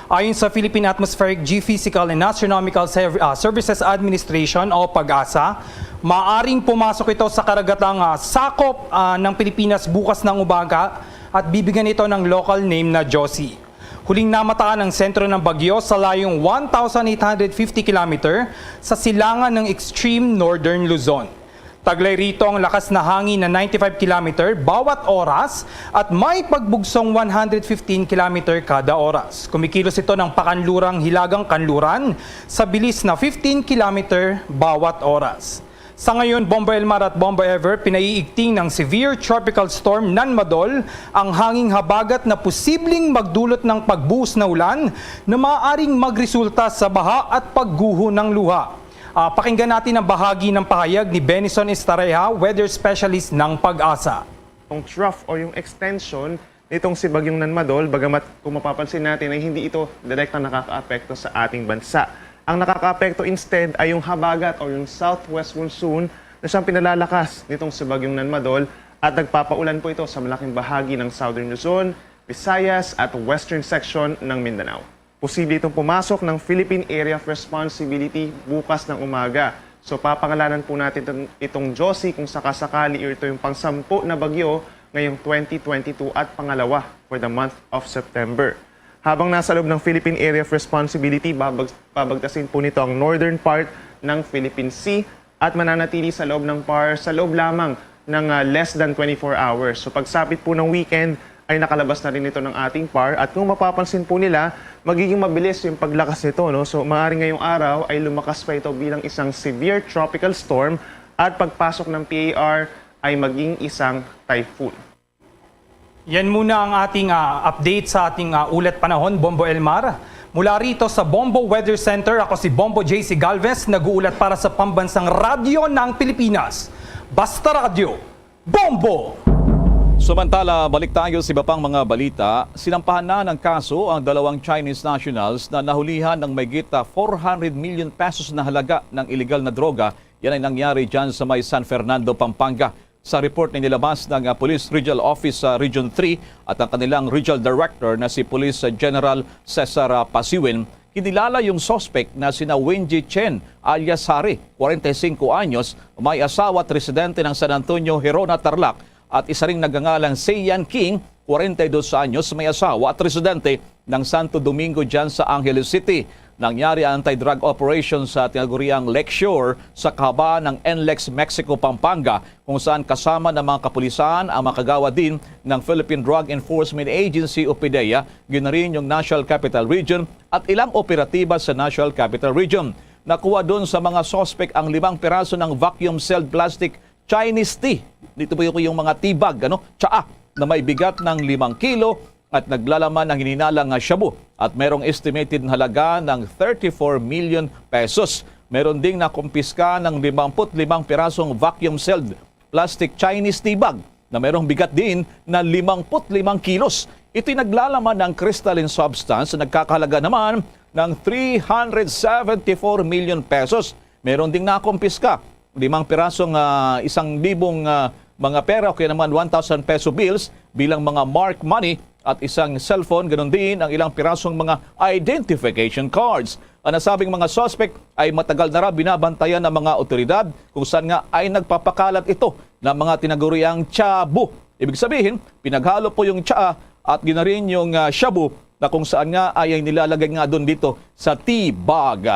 Ayon sa Philippine Atmospheric Geophysical and Astronomical Serv- ah, Services Administration o PAGASA, maaring pumasok ito sa karagatang ah, sakop ah, ng Pilipinas bukas ng umaga at bibigyan ito ng local name na Josie. Huling namataan ang sentro ng bagyo sa layong one thousand eight hundred fifty kilometer sa silangan ng extreme northern Luzon. Taglay rito ang lakas na hangin na ninety-five kilometer bawat oras at may pagbugsong one hundred fifteen kilometer kada oras. Kumikilos ito ng pakanlurang hilagang kanluran sa bilis na fifteen kilometer bawat oras. Sa ngayon, Bombo Elmar at Bombo Ever, pinaiigting ng severe tropical storm Nanmadol ang hanging habagat na posibleng magdulot ng pagbuhos na ulan na maaaring magresulta sa baha at pagguho ng luha. Ah, pakinggan natin ang bahagi ng pahayag ni Benison Estareja, weather specialist ng PAGASA. Yung trough o yung extension nitong si Bagyong Nanmadol, bagamat kung mapapansin natin ay hindi ito direktang nakakaapekto sa ating bansa. Ang nakakaapekto instead ay yung habagat o yung southwest monsoon na siyang pinalalakas nitong si Bagyong Nanmadol at nagpapaulan po ito sa malaking bahagi ng southern Luzon, Visayas at western section ng Mindanao. Posible itong pumasok ng Philippine Area of Responsibility bukas ng umaga. So papangalanan po natin itong, itong Josie kung sakasakali ito yung pangsampu na bagyo ngayong twenty twenty-two at pangalawa for the month of September. Habang nasa loob ng Philippine Area of Responsibility, babag-, babagtasin po nito ang northern part ng Philippine Sea at mananatili sa loob ng PAR sa loob lamang ng, ah, less than twenty-four hours. So pagsapit po ng weekend ay nakalabas na rin ito ng ating PAR at kung mapapansin po nila, magiging mabilis yung paglakas nito, no? So maaaring ngayong araw ay lumakas pa ito bilang isang severe tropical storm at pagpasok ng PAR ay maging isang typhoon. Yan muna ang ating, ah, update sa ating, ah, ulat panahon, Bombo Elmar. Mula rito sa Bombo Weather Center, ako si Bombo J C Galvez, nag-uulat para sa Pambansang Radyo ng Pilipinas. Basta Radyo, Bombo! Samantala, balik tayo sa iba pang mga balita. Sinampahan na ng kaso ang dalawang Chinese nationals na nahulihan ng mahigit, ah, four hundred million pesos na halaga ng iligal na droga. Yan ay nangyari dyan sa may San Fernando, Pampanga. Sa report na nilabas ng, ah, Police Regional Office sa Region three at ang kanilang Regional Director na si Police, ah, General Cesar, ah, Pasiwin, kinilala yung suspect na sina Wenji Chen alias Hari, kwarenta y singko anyos, may asawa at residente ng San Antonio, Gerona, Tarlac, at isa ring nagngangalang Seiyan King, kwarenta y dos anyos, may asawa at residente ng Santo Domingo dyan sa Angeles City. Nangyari ang anti-drug operation sa tinaguriang Lakeshore sa kahabaan ng NLEX Mexico, Pampanga, kung saan kasama ng mga kapulisan ang mga kagawad din ng Philippine Drug Enforcement Agency o PDEA, ginarin yung National Capital Region at ilang operatiba sa National Capital Region. Nakuha doon sa mga suspect ang limang piraso ng vacuum-sealed plastic Chinese tea. Dito po yung, yung mga tea bag, ano? Tsaa na may bigat ng limang kilo at naglalaman ng hininalang nga shabu at merong estimated na halaga ng thirty-four million pesos. Meron ding nakumpiska ng limampu't limang pirasong vacuum-sealed plastic Chinese tea bag na merong bigat din na limampu't limang kilos. Ito'y naglalaman ng crystalline substance na nagkakahalaga naman ng three hundred seventy-four million pesos. Meron ding nakumpiska, limang pirasong, ah, isang libong, ah, mga pera o kaya naman one thousand peso bills bilang mga marked money at isang cellphone, ganun din ang ilang pirasong mga identification cards. Ang nasabing mga suspect ay matagal na ra binabantayan ng mga otoridad kung saan nga ay nagpapakalat ito ng mga tinaguriang shabu. Ibig sabihin, pinaghalo po yung tsaa at ginarin yung, ah, shabu na kung saan nga ay, ay nilalagay nga doon dito sa tea bag.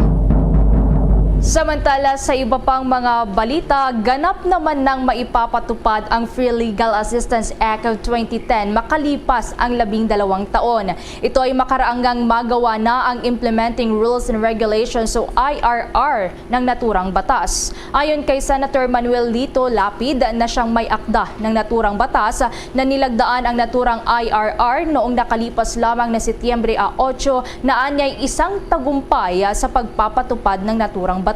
Samantala, sa iba pang mga balita, ganap naman nang maipapatupad ang Free Legal Assistance Act of twenty ten makalipas ang labing dalawang taon. Ito ay makaraang ngang magawa na ang Implementing Rules and Regulations o I R R ng naturang batas. Ayon kay Senator Manuel Lito Lapid, na siyang may akda ng naturang batas, na nilagdaan ang naturang I R R noong nakalipas lamang na Setyembre a otso, na anyay isang tagumpay sa pagpapatupad ng naturang batas.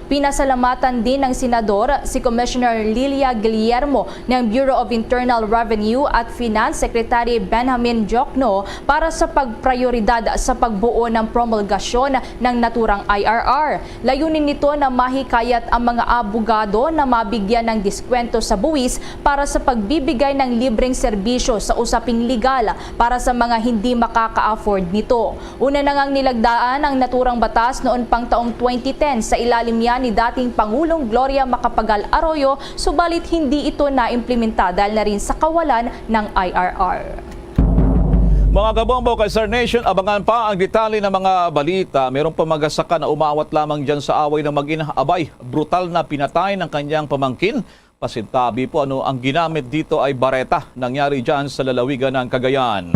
Pinasalamatan din ng Senador si Commissioner Lilia Guillermo ng Bureau of Internal Revenue at Finance Secretary Benjamin Diokno para sa pagprayoridad sa pagbuo ng promulgasyon ng naturang I R R. Layunin nito na mahikayat ang mga abogado na mabigyan ng diskwento sa buwis para sa pagbibigay ng libreng serbisyo sa usaping legal para sa mga hindi makaka-afford nito. Una na ngang nilagdaan ang naturang batas noon pang taong twenty ten sa ilalim niya ni dating Pangulong Gloria Macapagal Arroyo, subalit hindi ito naimplementa dahil na rin sa kawalan ng I R R. Mga kabombo, kay Star Nation, abangan pa ang detalye ng mga balita. Meron pa magasaka na umawat lamang dyan sa away ng mag-ina. Abay, brutal na pinatay ng kanyang pamangkin. Pasintabi po, ano, ang ginamit dito ay bareta. Nangyari dyan sa lalawigan ng Cagayan.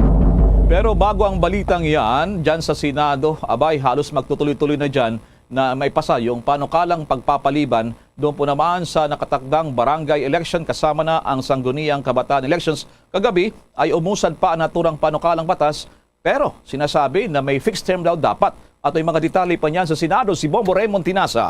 Pero bago ang balitang yan, dyan sa Senado, abay, halos magtutuloy-tuloy na dyan na maipasa yung panukalang pagpapaliban doon po naman sa nakatakdang barangay election kasama na ang Sangguniang Kabataan Elections. Kagabi ay umusad pa ang naturang panukalang batas, pero sinasabi na may fixed term daw dapat. At may mga detalye pa niyan sa Senado, si Bombo Raymond Tinasa.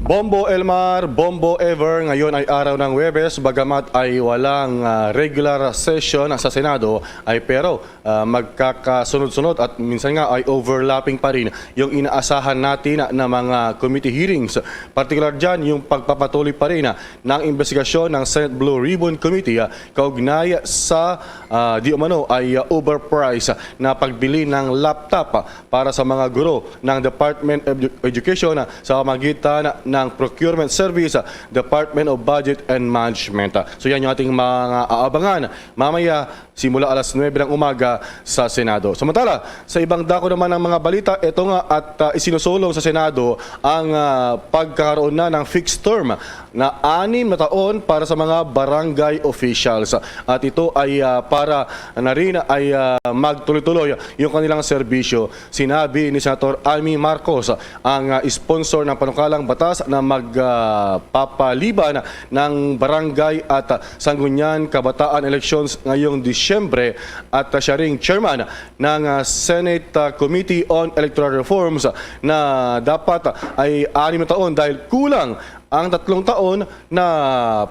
Bombo Elmar, Bombo Ever, ngayon ay araw ng Huwebes, bagamat ay walang, ah, regular session sa Senado, ay pero, ah, magkakasunod-sunod at minsan nga ay overlapping pa rin yung inaasahan natin na mga committee hearings. Partikular dyan, yung pagpapatuloy pa rin ng investigasyon ng Senate Blue Ribbon Committee, ah, kaugnay sa, ah, di umano ay, ah, overpriced na pagbili ng laptop, ah, para sa mga guro ng Department of Edu-, Education, ah, sa pamagitan ng Procurement Service, Department of Budget and Management. So yan yung ating mga aabangan mamaya simula alas nuwebe ng umaga sa Senado. Samantala, sa ibang dako naman ng mga balita, ito nga at ah, isinusulong sa Senado ang ah, pagkakaroon na ng fixed term na anim na taon para sa mga barangay officials. At ito ay ah, para na rin ay ah, magtuloy-tuloy yung kanilang serbisyo. Sinabi ni Senator Amy Marcos, ang ah, sponsor ng panukalang batas na magpapaliban ng barangay at ah, sangguniang kabataan elections ngayong Disyembre, at ah, siya ring chairman ng ah, Senate ah, Committee on Electoral Reforms, na dapat ay anim na taon dahil kulang ang tatlong taon na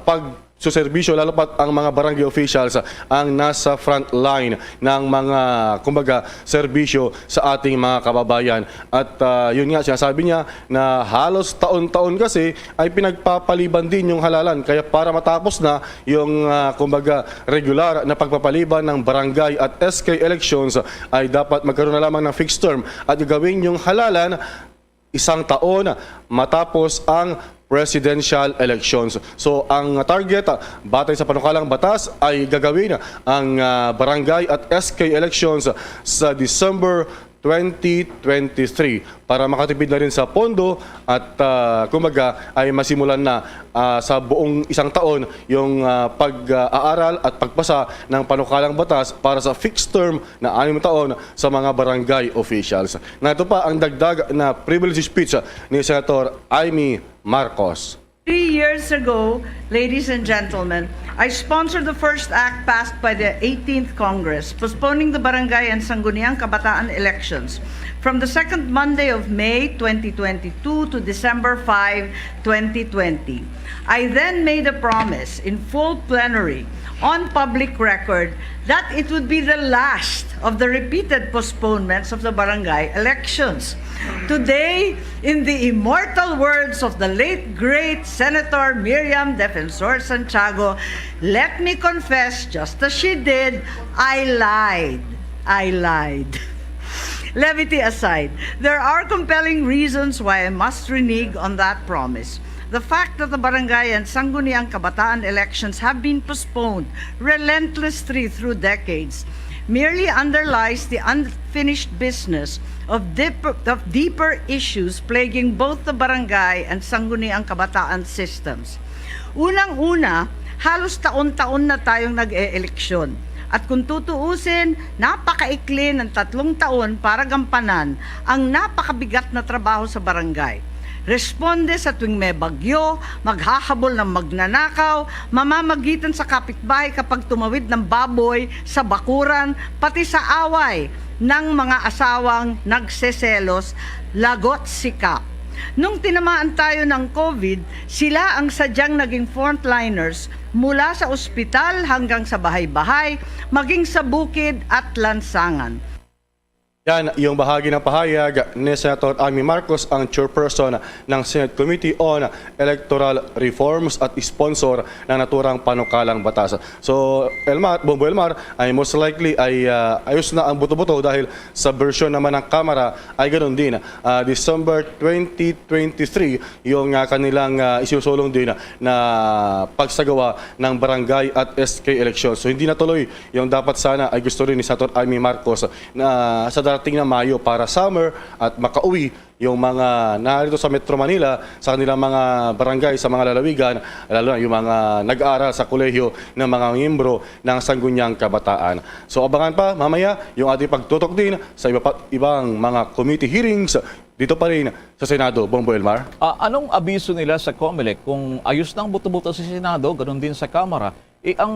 pagsuserbisyo, lalo pat ang mga barangay officials ang nasa front line ng mga, kumbaga, serbisyo sa ating mga kababayan. At ah, yun nga, sinasabi niya na halos taon-taon kasi ay pinagpapaliban din yung halalan. Kaya para matapos na yung, ah, kumbaga, regular na pagpapaliban ng barangay at S K elections, ay dapat magkaroon na lamang ng fixed term at gagawin yung halalan isang taon matapos ang presidential elections. So, ang target, ah, batay sa panukalang batas, ay gagawin ang ah, barangay at S K elections sa December twenty twenty-three para makatipid na rin sa pondo at, ah, kumbaga, ay masimulan na ah, sa buong isang taon yung ah, pag-aaral at pagpasa ng panukalang batas para sa fixed term na anim na taon sa mga barangay officials. Nga ito pa ang dagdag na privilege speech ni Senator Amy Marcos. Three years ago, ladies and gentlemen, I sponsored the first act passed by the eighteenth Congress, postponing the barangay and sangguniang kabataan elections from the second Monday of May twenty twenty-two to December five, twenty twenty. I then made a promise in full plenary on public record that it would be the last of the repeated postponements of the barangay elections. Today, in the immortal words of the late great Senator Miriam Defensor Santiago, let me confess, just as she did, I lied. I lied. Levity aside, there are compelling reasons why I must renege on that promise. The fact that the barangay and sangguniang kabataan elections have been postponed relentlessly through decades merely underlies the unfinished business of deeper, of deeper issues plaguing both the barangay and sangguniang kabataan systems. Unang-una, halos taon-taon na tayong nag-e-eleksyon. At kung tutuusin, napakaikli ng tatlong taon para gampanan ang napakabigat na trabaho sa barangay. Responde sa tuwing may bagyo, maghahabol ng magnanakaw, mamamagitan sa kapitbahay kapag tumawid ng baboy sa bakuran, pati sa away ng mga asawang nagseselos, lagot si Kap. Nung tinamaan tayo ng COVID, sila ang sadyang naging frontliners mula sa ospital hanggang sa bahay-bahay, maging sa bukid at lansangan. Yan yung bahagi ng pahayag ni Senator Amy Marcos, ang chairperson ng Senate Committee on Electoral Reforms at sponsor ng naturang panukalang batas. So, Elmar, Bombo Elmar, ay most likely ay ah, ayos na ang buto-buto dahil sa bersyon naman ng Kamara ay ganun din. Ah, December twenty twenty-three yung ah, kanilang ah, isinusulong din na pagsagawa ng barangay at S K election. So, hindi natuloy yung dapat sana ay gusto rin ni Senator Amy Marcos na sa darating na Mayo para summer at makauwi yung mga narito sa Metro Manila sa kanilang mga barangay, sa mga lalawigan, lalo na yung mga nag-aaral sa kolehiyo ng mga miyembro ng Sangguniang Kabataan. So, abangan pa mamaya yung ating pagtutok din sa iba pa, ibang mga committee hearings dito pa rin sa Senado. Bombo Elmar? Ah, anong abiso nila sa Comelec kung ayos na ang buto-buto sa Senado, ganun din sa Kamara? Eh, ang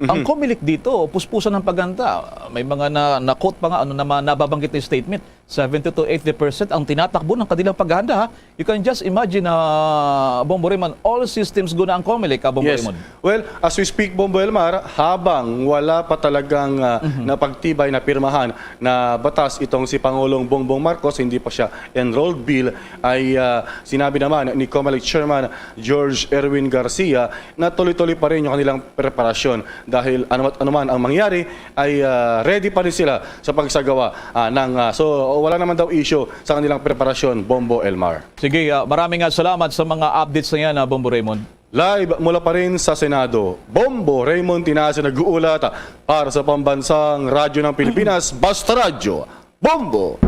ang Comelec dito, puspusan ng paghanda. May mga na, na-quote pa nga, ano naman, nababanggit na statement, seventy to eighty percent ang tinatakbo ng kanilang paghanda. Ha? You can just imagine, uh, Bombo Raymond, all systems go na ang Comelec, ha, Bombo Yes. Raymond? Well, as we speak, Bombo Elmar, habang wala pa talagang ah, napagtibay na pirmahan na batas itong si Pangulong Bongbong Marcos, hindi pa siya enrolled bill, ay ah, sinabi naman ni Comelec Chairman George Erwin Garcia na tuloy-tuloy pa rin yung kanilang preparasyon dahil anuman, anuman ang mangyari ay ah, ready pa rin sila sa pagsagawa ah, ng ah, so Wala naman daw issue sa kanilang preparasyon, Bombo, Elmar. Sige, ah, maraming nga salamat sa mga updates na yan, ah, Bombo Raymond. Live mula pa rin sa Senado, Bombo Raymond Tinace nag-uulat para sa Pambansang Radyo ng Pilipinas, Basta Radyo, Bombo!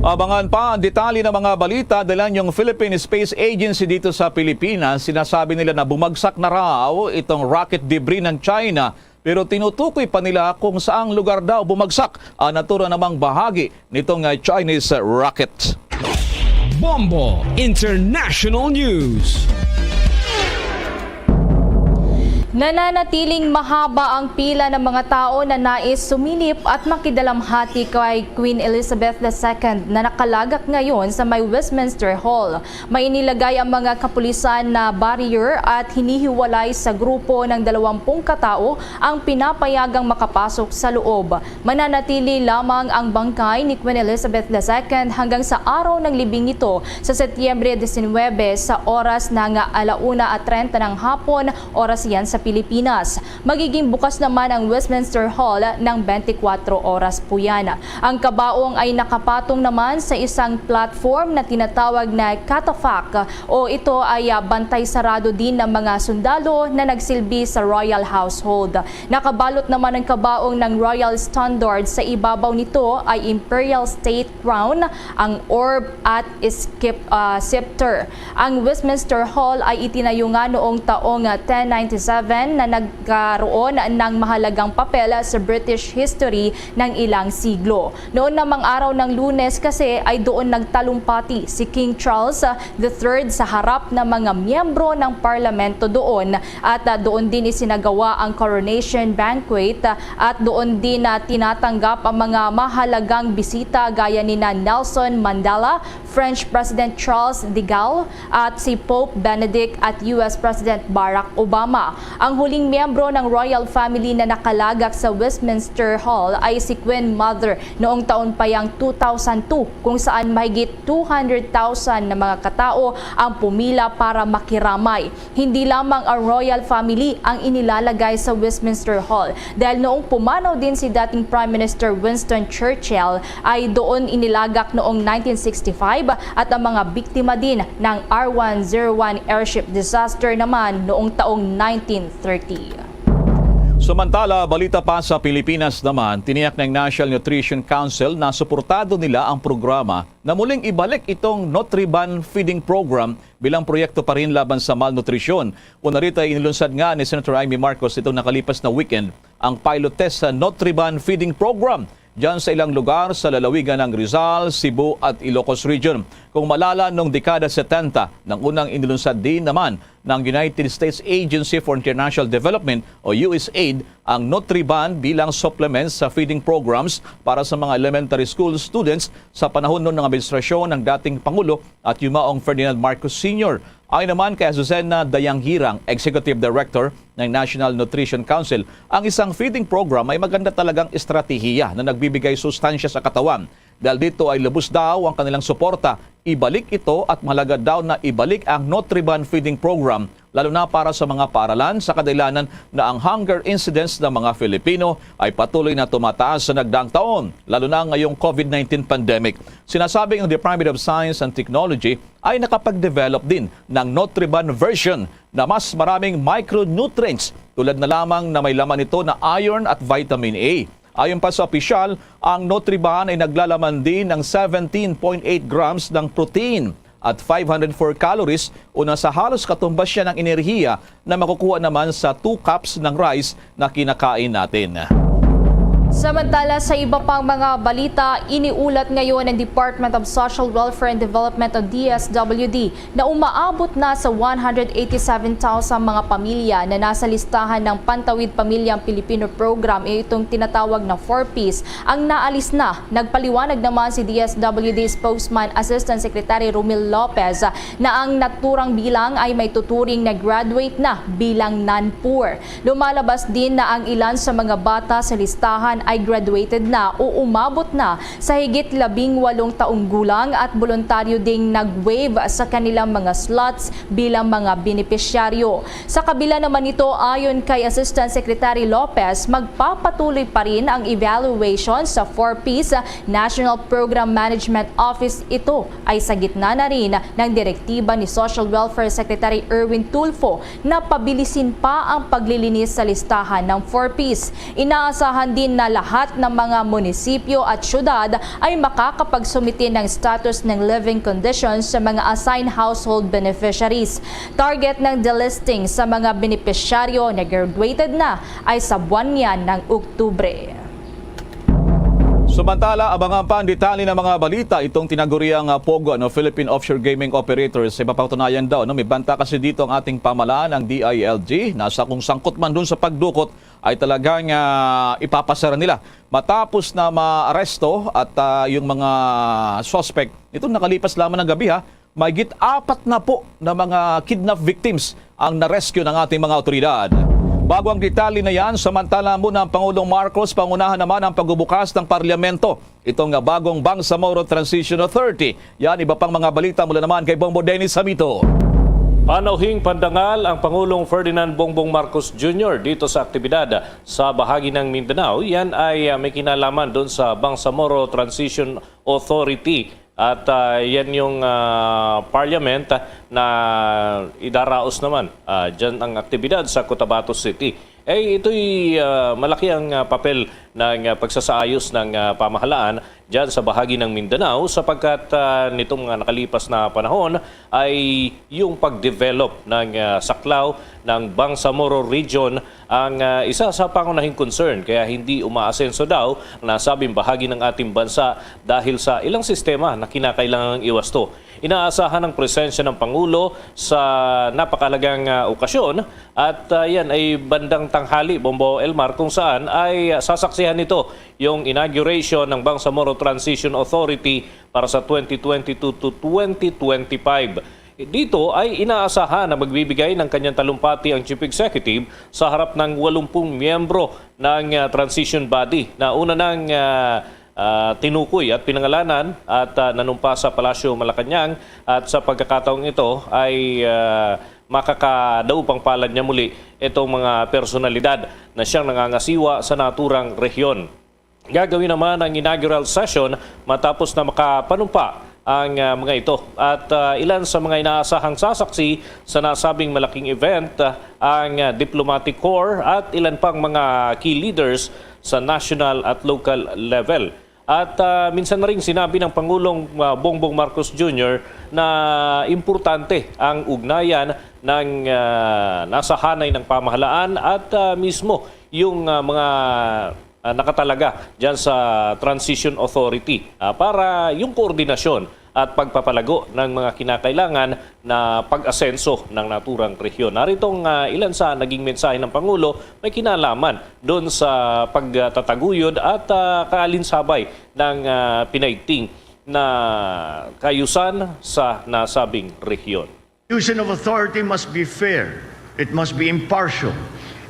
Abangan pa ang detalye ng mga balita dala yung Philippine Space Agency dito sa Pilipinas. Sinasabi nila na bumagsak na raw itong rocket debris ng China, pero tinutukoy pa nila kung saang lugar daw bumagsak ang natura namang bahagi nitong, ah, Chinese rocket. Bombo International News. Nananatiling mahaba ang pila ng mga tao na nais sumilip at makidalamhati kay Queen Elizabeth the Second na nakalagak ngayon sa may Westminster Hall. May inilagay ang mga kapulisan na barrier at hinihiwalay sa grupo ng dalawampung katao ang pinapayagang makapasok sa loob. Mananatili lamang ang bangkay ni Queen Elizabeth the Second hanggang sa araw ng libing nito sa Setyembre diecinuebe sa oras na nga ala una at treinta ng hapon, oras yan sa Pilipinas. Magiging bukas naman ang Westminster Hall ng twenty-four oras po yan. Ang kabaong ay nakapatong naman sa isang platform na tinatawag na catafalque, o ito ay, ah, bantay sarado din ng mga sundalo na nagsilbi sa royal household. Nakabalot naman ang kabaong ng royal standard. Sa ibabaw nito ay imperial state crown, ang orb at skip-, ah, scepter. Ang Westminster Hall ay itinayo nga noong taong, ah, ten ninety-seven na nagkaroon ng mahalagang papel sa British history ng ilang siglo. Noon namang araw ng Lunes kasi ay doon nagtalumpati si King Charles, ah, the third sa harap ng mga miyembro ng parlamento doon at, ah, doon din isinagawa ang coronation banquet, ah, at doon din, ah, tinatanggap ang mga mahalagang bisita gaya ni na Nelson Mandela, French President Charles de Gaulle, at si Pope Benedict at U S President Barack Obama. Ang huling miyembro ng royal family na nakalagak sa Westminster Hall ay si Queen Mother noong taon pa yang two thousand two, kung saan mahigit two hundred thousand na mga katao ang pumila para makiramay. Hindi lamang ang royal family ang inilalagay sa Westminster Hall, dahil noong pumanaw din si dating Prime Minister Winston Churchill, ay doon inilagak noong nineteen sixty-five, at ang mga biktima din ng R one zero one airship disaster naman noong taong nineteen thirty. Samantala, balita pa sa Pilipinas naman, tiniyak ng National Nutrition Council na suportado nila ang programa na muling ibalik itong Nutriban Feeding Program bilang proyekto pa rin laban sa malnutrisyon. Una rito ay inilunsad nga ni Senator Imee Marcos itong nakalipas na weekend ang pilot test sa Nutriban Feeding Program dyan sa ilang lugar sa lalawigan ng Rizal, Cebu at Ilocos Region. Kung malala, noong dekada setenta, nang unang inilunsad din naman ng United States Agency for International Development o U S A I D ang Nutriban bilang supplements sa feeding programs para sa mga elementary school students sa panahon noon ng administrasyon ng dating Pangulo at yumaong Ferdinand Marcos Senior. Ayon naman kay Azucena Dayanghirang, Executive Director ng National Nutrition Council, ang isang feeding program ay maganda talagang estratehiya na nagbibigay sustansya sa katawan. Dahil dito ay lubos daw ang kanilang suporta. Ibalik ito at mahalaga daw na ibalik ang Nutriban Feeding Program, lalo na para sa mga paaralan sa kadalanan na ang hunger incidence ng mga Filipino ay patuloy na tumataas sa nagdaang taon, lalo na ngayong COVID nineteen pandemic. Sinasabing ang Department of Science and Technology ay nakapag-develop din ng Nutriban version na mas maraming micronutrients, tulad na lamang na may laman ito na iron at vitamin A. Ayon pa sa opisyal, ang Nutriban ay naglalaman din ng seventeen point eight grams ng protein at five hundred four calories, una sa halos katumbas siya ng enerhiya na makukuha naman sa two cups ng rice na kinakain natin. Samantala, sa iba pang mga balita, iniulat ngayon ng Department of Social Welfare and Development o D S W D na umaabot na sa one hundred eighty-seven thousand mga pamilya na nasa listahan ng Pantawid Pamilyang Pilipino Program, itong tinatawag na four Ps, ang naalis na. Nagpaliwanag naman si D S W D Spokesman Assistant Secretary Romil Lopez na ang naturang bilang ay may tuturing na graduate na bilang non-poor. Lumalabas din na ang ilan sa mga bata sa listahan ay graduated na o umabot na sa higit labing walong taong gulang at boluntaryo ding nag-waive sa kanilang mga slots bilang mga benepisyaryo. Sa kabila naman nito, ayon kay Assistant Secretary Lopez, magpapatuloy pa rin ang evaluation sa four Ps National Program Management Office. Ito ay sa gitna na rin ng direktiba ni Social Welfare Secretary Erwin Tulfo na pabilisin pa ang paglilinis sa listahan ng four Ps. Inaasahan din na lahat ng mga munisipyo at syudad ay makakapagsumite ng status ng living conditions sa mga assigned household beneficiaries. Target ng delisting sa mga benepisyaryo na graduated na ay sa buwan niyan ng Oktubre. Samantala, abangan pa ang detalye ng mga balita itong tinaguriang uh, POGO, no, Philippine Offshore Gaming Operators. Sa mapatunayan daw, no, may banta kasi dito ang ating pamalaan, ang D I L G, na sa kung sangkot man dun sa pagdukot, ay talagang uh, ipapasara nila. Matapos na maaresto at uh, yung mga suspect, itong nakalipas lamang ng gabi ha, mahigit apat na po na mga kidnap victims ang na-rescue ng ating mga otoridad. Bago ang detalye na yan, samantala muna ang Pangulong Marcos, pangunahan naman ang pagbubukas ng Parlamento. Itong bagong Bangsamoro Transition Authority. Yan, iba pang mga balita mula naman kay Bombo Dennis Samito. Panauhing pandangal ang Pangulong Ferdinand Bongbong Marcos Junior dito sa aktibidad sa bahagi ng Mindanao. Yan ay uh, may kinalaman doon sa Bangsamoro Transition Authority. At uh, yan yung uh, parliament na idaraos naman uh, dyan ang aktibidad sa Cotabato City. Eh, ito'y uh, malaki ang uh, papel ng uh, pagsasaayos ng uh, pamahalaan dyan sa bahagi ng Mindanao sapagkat uh, nitong mga nakalipas na panahon ay yung pag-develop ng uh, saklaw ng Bangsamoro Region ang uh, isa sa pangunahing concern kaya hindi umaasenso daw ang nasabing bahagi ng ating bansa dahil sa ilang sistema na kinakailangang iwasto. Inaasahan ang presensya ng Pangulo sa napakalagang uh, okasyon at uh, yan ay bandang tanghali, Bombo Elmar, kung saan ay uh, sasaksihan nito yung inauguration ng Bangsamoro Transition Authority para sa twenty twenty-two to twenty twenty-five. Dito ay inaasahan na magbibigay ng kanyang talumpati ang Chief Executive sa harap ng walumpung miyembro ng uh, transition body na una nang uh, uh, tinukoy at pinangalanan at uh, nanumpa sa Palasyo Malacañang at sa pagkakataong ito ay uh, makakadaupang palad niya muli itong mga personalidad na siyang nangangasiwa sa naturang rehiyon. Gagawin naman ang inaugural session matapos na makapanumpa ang uh, mga ito. At uh, ilan sa mga inaasahang sasaksi sa nasabing malaking event uh, ang uh, diplomatic corps at ilan pang mga key leaders sa national at local level. At uh, minsan na rin sinabi ng Pangulong uh, Bongbong Marcos Junior na importante ang ugnayan ng uh, nasahanay ng pamahalaan at uh, mismo yung uh, mga uh, nakatalaga dyan sa Transition Authority uh, para yung koordinasyon at pagpapalago ng mga kinakailangan na pag-asenso ng naturang rehiyon. Naritong uh, ilan sa naging mensahe ng Pangulo may kinalaman doon sa pagtataguyod at uh, kaalinsabay ng uh, pinaigting na kayusan sa nasabing rehiyon. Distribution of authority must be fair. It must be impartial.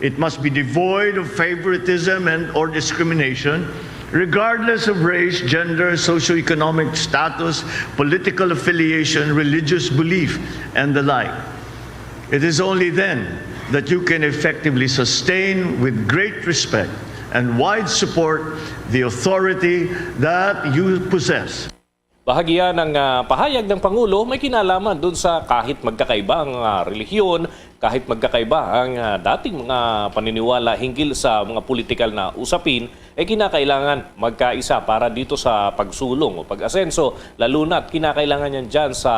It must be devoid of favoritism and or discrimination, regardless of race, gender, socioeconomic status, political affiliation, religious belief, and the like. It is only then that you can effectively sustain with great respect and wide support the authority that you possess. Bahagian ng uh, pahayag ng Pangulo may kinalaman dun sa kahit magkakaiba ang uh, relihiyon, kahit magkakaiba ang uh, dating mga paniniwala hinggil sa mga politikal na usapin, ay kinakailangan magkaisa para dito sa pagsulong o pag-asenso, lalo na't kinakailangan yan dyan sa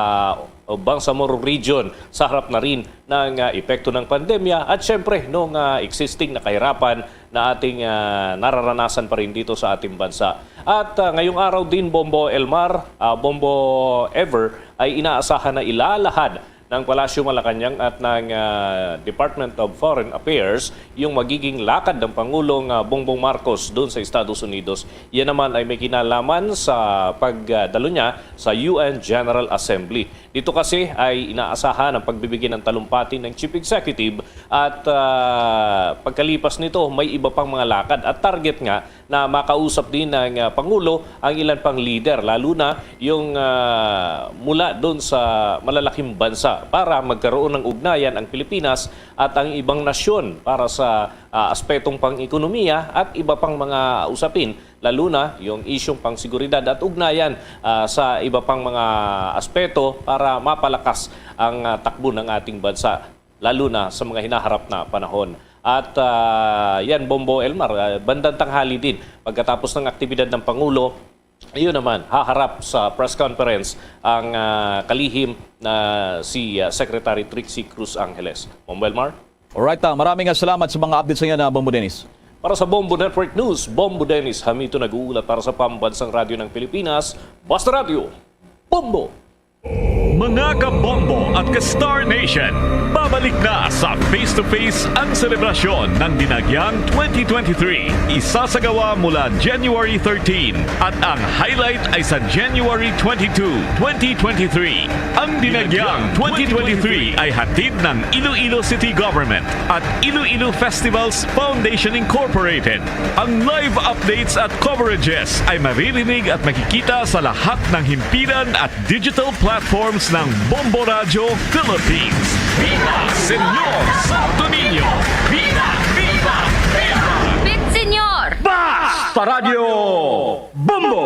Bangsamoro Region sa harap na rin ng uh, epekto ng pandemya at syempre nung uh, existing na kahirapan na ating uh, nararanasan pa rin dito sa ating bansa. At uh, ngayong araw din, Bombo Elmar, uh, Bombo Ever, ay inaasahan na ilalahad ng Palasyo Malacañang at ng, ah, Department of Foreign Affairs yung magiging lakad ng Pangulong, ah, Bongbong Marcos doon sa Estados Unidos. Yan naman ay may kinalaman sa pagdalo niya sa U N General Assembly. Dito kasi ay inaasahan ang pagbibigay ng talumpati ng Chief Executive at, ah, pagkalipas nito may iba pang mga lakad at target nga na makausap din ng, ah, Pangulo ang ilan pang leader, lalo na yung, ah, mula doon sa malalaking bansa para magkaroon ng ugnayan ang Pilipinas at ang ibang nasyon para sa, ah, aspetong pang-ekonomiya at iba pang mga usapin, lalo na yung isyung pang-seguridad at ugnayan, ah, sa iba pang mga aspeto para mapalakas ang, ah, takbo ng ating bansa, lalo na sa mga hinaharap na panahon. At, ah, yan, Bombo Elmar, ah, bandang tanghali din, pagkatapos ng aktibidad ng Pangulo, ayun naman, haharap sa press conference ang, ah, kalihim na si, ah, Secretary Trixie Cruz Angeles. Bombo Elmar? Alright, ah, maraming nga salamat sa mga updates sa inyo na Bombo Dennis. Para sa Bombo Network News, Bombo Dennis Hamito nag-uulat para sa Pambansang Radyo ng Pilipinas, Basta Radyo, Bombo! Mga ka-Bombo at ka-Star Nation, babalik na sa Face to Face ang selebrasyon ng Dinagyang twenty twenty-three. Isasagawa mula January thirteen at ang highlight ay sa January twenty-two, twenty twenty-three. Ang Dinagyang twenty twenty-three ay hatid ng Iloilo City Government at Iloilo Festivals Foundation Incorporated. Ang live updates at coverages ay maririnig at makikita sa lahat ng himpilan at digital platforms ng Bombo Radyo Philippines. Viva Señor Santo Niño! Viva! Viva! Viva! Bit Señor! Basta Radyo Bombo!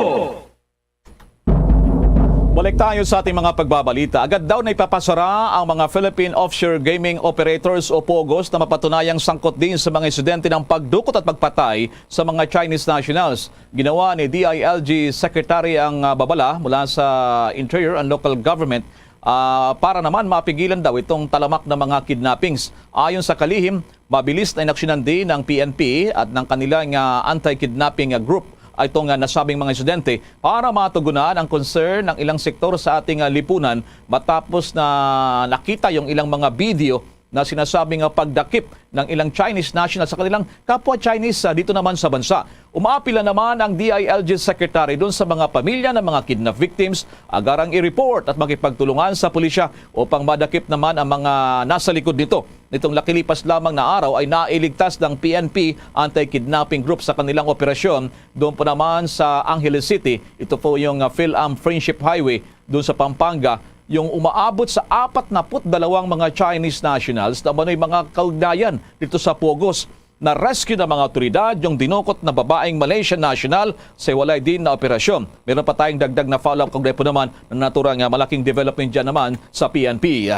Balik tayo sa ating mga pagbabalita. Agad daw na ipapasara ang mga Philippine Offshore Gaming Operators o POGOs na mapatunayang sangkot din sa mga insidente ng pagdukot at pagpatay sa mga Chinese nationals. Ginawa ni D I L G Secretary ang, ah, babala mula sa Interior and Local Government, ah, para naman mapigilan daw itong talamak na mga kidnappings. Ayon sa kalihim, mabilis na inaksyonan din ng P N P at ng kanilang, ah, anti-kidnapping, ah, group itong, ah, nasabing mga insidente para matugunan ang concern ng ilang sektor sa ating, ah, lipunan matapos na nakita yung ilang mga video na sinasabi nga pagdakip ng ilang Chinese national sa kanilang kapwa Chinese, ah, dito naman sa bansa. Umaapila naman ang D I L G Secretary doon sa mga pamilya ng mga kidnap victims, agarang i-report at makipagtulungan sa pulisya upang madakip naman ang mga nasa likod nito. Nitong nakalipas lamang na araw ay nailigtas ng P N P anti-kidnapping group sa kanilang operasyon doon po naman sa Angeles City. Ito po yung, ah, PhilAm Friendship Highway doon sa Pampanga, yung umaabot sa apat na put dalawang mga Chinese nationals na umano'y mga kaugnayan dito sa POGOs. Na-rescue ng mga awtoridad yung dinukot na babaeng Malaysian national sa hiwalay din na operasyon. Meron pa tayong dagdag na follow-up kaugnay po naman ng naturang, ah, malaking development dyan naman sa P N P.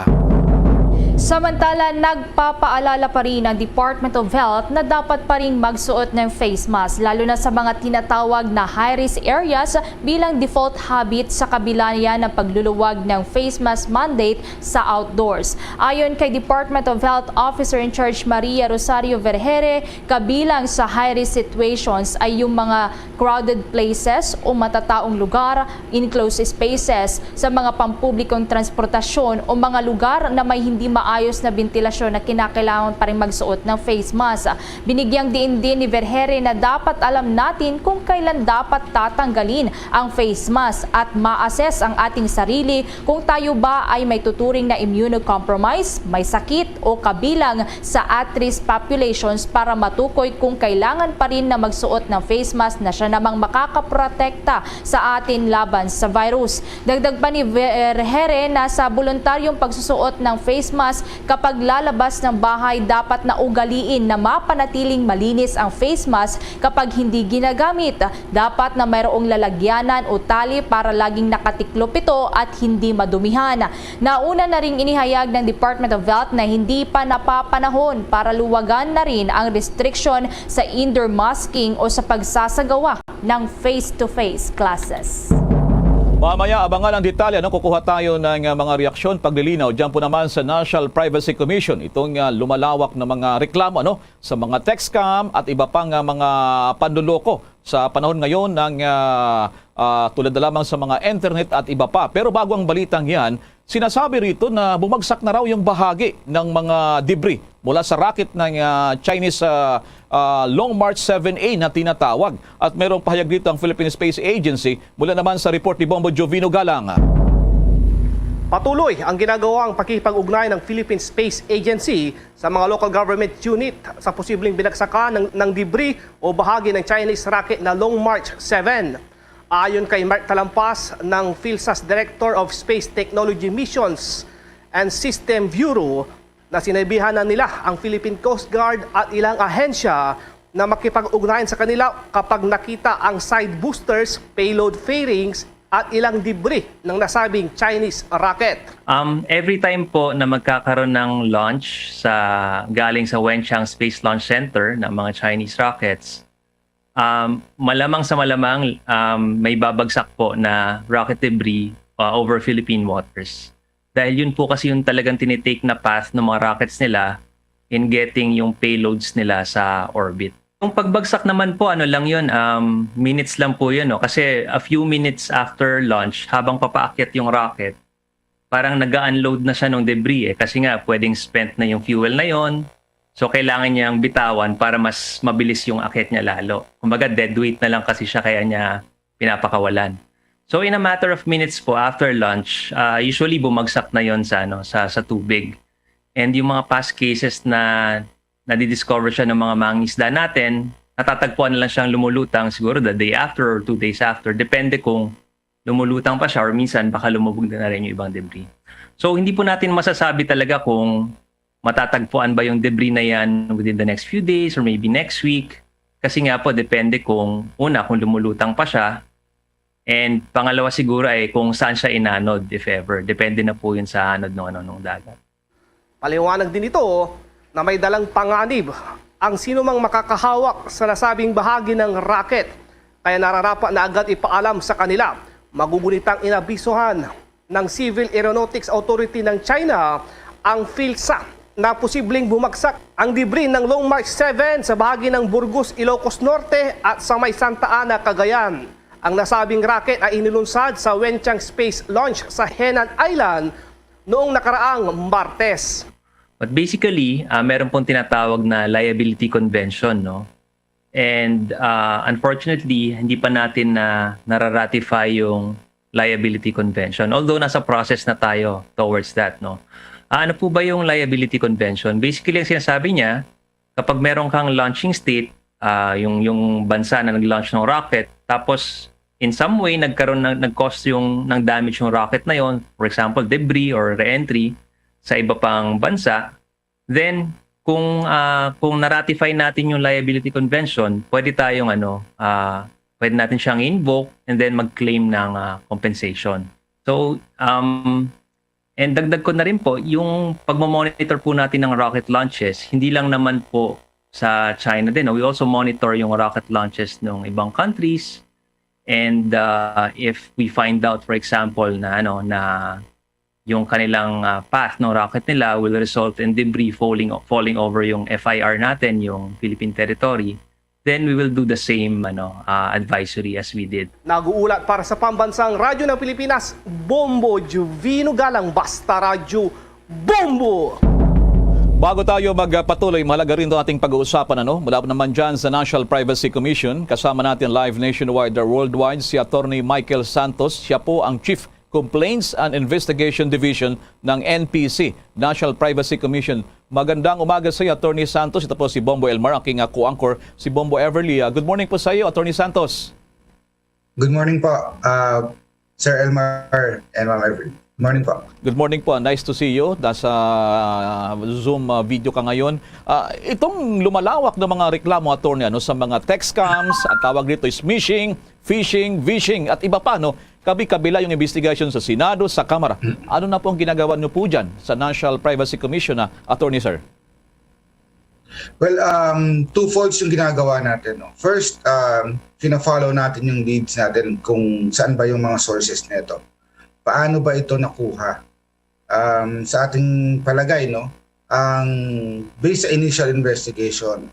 Samantala, nagpapaalala pa rin ang Department of Health na dapat pa rin magsuot ng face mask, lalo na sa mga tinatawag na high-risk areas, bilang default habit sa kabila niya ng pagluluwag ng face mask mandate sa outdoors. Ayon kay Department of Health Officer in Charge Maria Rosario Vergere, kabilang sa high-risk situations ay yung mga crowded places o matataong lugar, enclosed spaces, sa mga pampublikong transportasyon o mga lugar na may hindi maayos na bentilasyon na kinakailangan pa rin magsuot ng face mask. Binigyang diin din ni Vergere na dapat alam natin kung kailan dapat tatanggalin ang face mask at ma-assess ang ating sarili kung tayo ba ay may tuturing na immunocompromised, may sakit o kabilang sa at-risk populations para matukoy kung kailangan pa rin na magsuot ng face mask na siya namang makakaprotekta sa atin laban sa virus. Dagdag pa ni Vergere na sa boluntaryong pagsusuot ng face mask kapag lalabas ng bahay, dapat na ugaliin na mapanatiling malinis ang face mask kapag hindi ginagamit. Dapat na mayroong lalagyanan o tali para laging nakatiklop ito at hindi madumihan. Nauna na ring inihayag ng Department of Health na hindi pa napapanahon para luwagan na rin ang restriction sa indoor masking o sa pagsasagawa ng face-to-face classes. Mamaya, abangan ang detalye, ano, kukuha tayo ng, uh, mga reaksyon, paglilinaw. Diyan po naman sa National Privacy Commission, itong, uh, lumalawak na mga reklamo, ano, sa mga text scam at iba pang, uh, mga panloloko sa panahon ngayon ng, ah, ah, tulad na lamang sa mga internet at iba pa. Pero bago ang balitang yan, sinasabi rito na bumagsak na raw yung bahagi ng mga debris mula sa rocket ng, ah, Chinese, ah, ah, Long March seven A na tinatawag. At mayroong pahayag dito ang Philippine Space Agency mula naman sa report ni Bombo Jovino Galang. Patuloy ang ginagawang pakikipag-ugnay ng Philippine Space Agency sa mga local government unit sa posibleng binagsakan ng, ng debris o bahagi ng Chinese rocket na Long March seven. Ayon kay Mark Talampas ng PhilSAS Director of Space Technology Missions and System Bureau, na sinabihan na nila ang Philippine Coast Guard at ilang ahensya na makipag-ugnayan sa kanila kapag nakita ang side boosters, payload fairings, at ilang debris ng nasabing Chinese rocket. Um, every time po na magkakaroon ng launch sa galing sa Wenchang Space Launch Center ng mga Chinese rockets, um, malamang sa malamang um, may babagsak po na rocket debris uh, over Philippine waters. Dahil yun po kasi yung talagang tinitake na path ng mga rockets nila in getting yung payloads nila sa orbit. Yung pagbagsak naman po, ano lang yun, um, minutes lang po yun. No? Kasi a few minutes after launch, habang papaakyat yung rocket, parang nag-unload na siya ng debris eh. Kasi nga, pwedeng spent na yung fuel na yon. So, kailangan niyang bitawan para mas mabilis yung akyat niya lalo. Kumbaga, dead weight na lang kasi siya kaya niya pinapakawalan. So, in a matter of minutes po after launch, uh, usually bumagsak na yon sa, ano, sa, sa tubig. And yung mga past cases na nadidiscover siya ng mga mangisda natin, natatagpuan na lang siyang lumulutang siguro the day after or two days after. Depende kung lumulutang pa siya or minsan baka lumubog na rin yung ibang debris. So hindi po natin masasabi talaga kung matatagpuan ba yung debris na yan within the next few days or maybe next week. Kasi nga po, depende kung una, kung lumulutang pa siya. And pangalawa siguro ay kung saan siya inanod, if ever. Depende na po yun sa anod ng, ano, ng dagat. Paliwanag din ito na may dalang panganib ang sinumang makakahawak sa nasabing bahagi ng rocket, kaya nararapa na agad ipaalam sa kanila. Magugunitang inabisohan ng Civil Aeronautics Authority ng China ang PhilSAS na posibleng bumagsak ang debris ng Long March seven sa bahagi ng Burgos, Ilocos Norte at sa may Santa Ana, Cagayan. Ang nasabing rocket ay inilunsad sa Wenchang Space Launch sa Henan Island noong nakaraang Martes. But basically, ah, meron pong tinatawag na liability convention, no? And ah, unfortunately, hindi pa natin na nararatify yung liability convention. Although nasa process na tayo towards that, no? Ah, ano po ba yung liability convention? Basically, ang sinasabi niya, kapag meron kang launching state, ah, yung yung bansa na nag-launch ng rocket, tapos in some way nagkaroon ng nag-cause yung ng damage yung rocket na yon, for example, debris or re-entry sa iba pang bansa, then kung ah, kung na-ratify natin yung liability convention, pwede tayong ano, ah, pwede natin siyang invoke and then mag-claim ng ah, compensation. So, um, and dagdag ko na rin po, yung pagmo-monitor po natin ng rocket launches, hindi lang naman po sa China din. No? We also monitor yung rocket launches ng ibang countries. And uh, if we find out, for example, na ano na yung kanilang uh, path ng rocket nila will result in debris falling falling over yung F I R natin, yung Philippine territory, then we will do the same ano uh, advisory as we did. Nag-uulat para sa Pambansang Radyo ng Pilipinas, Bombo Juvino Galang, Basta Radyo, Bombo! Bago tayo magpatuloy, mahalaga rin itong ating pag-uusapan. Ano? Mula naman dyan sa National Privacy Commission, kasama natin live nationwide or worldwide si Attorney Michael Santos. Siya po ang Chief Complaints and Investigation Division ng N P C, National Privacy Commission. Magandang umaga sa iyo, Attorney Santos. Ito po si Bombo Elmar, aking uh, co-anchor, si Bombo Everly. Uh, good morning po sa iyo, Attorney Santos. Good morning po, uh, Sir Elmar and Ma'am Everly. Morning po. Good morning po. Nice to see you. Nasa uh, Zoom uh, video ka ngayon. Uh, itong lumalawak na mga reklamo, attorney, ano, sa mga text scams, ang tawag dito is smishing, phishing, vishing, at iba pa, no? Kabi-kabila yung investigation sa Senado, sa Kamara. Ano na po ang ginagawa niyo po dyan sa National Privacy Commission, na attorney, sir? Well, um, two-folds yung ginagawa natin. No? First, um, fina-follow natin yung leads natin kung saan ba yung mga sources nito. Paano ba ito nakuha? Um, sa ating palagay, no, ang based sa initial investigation,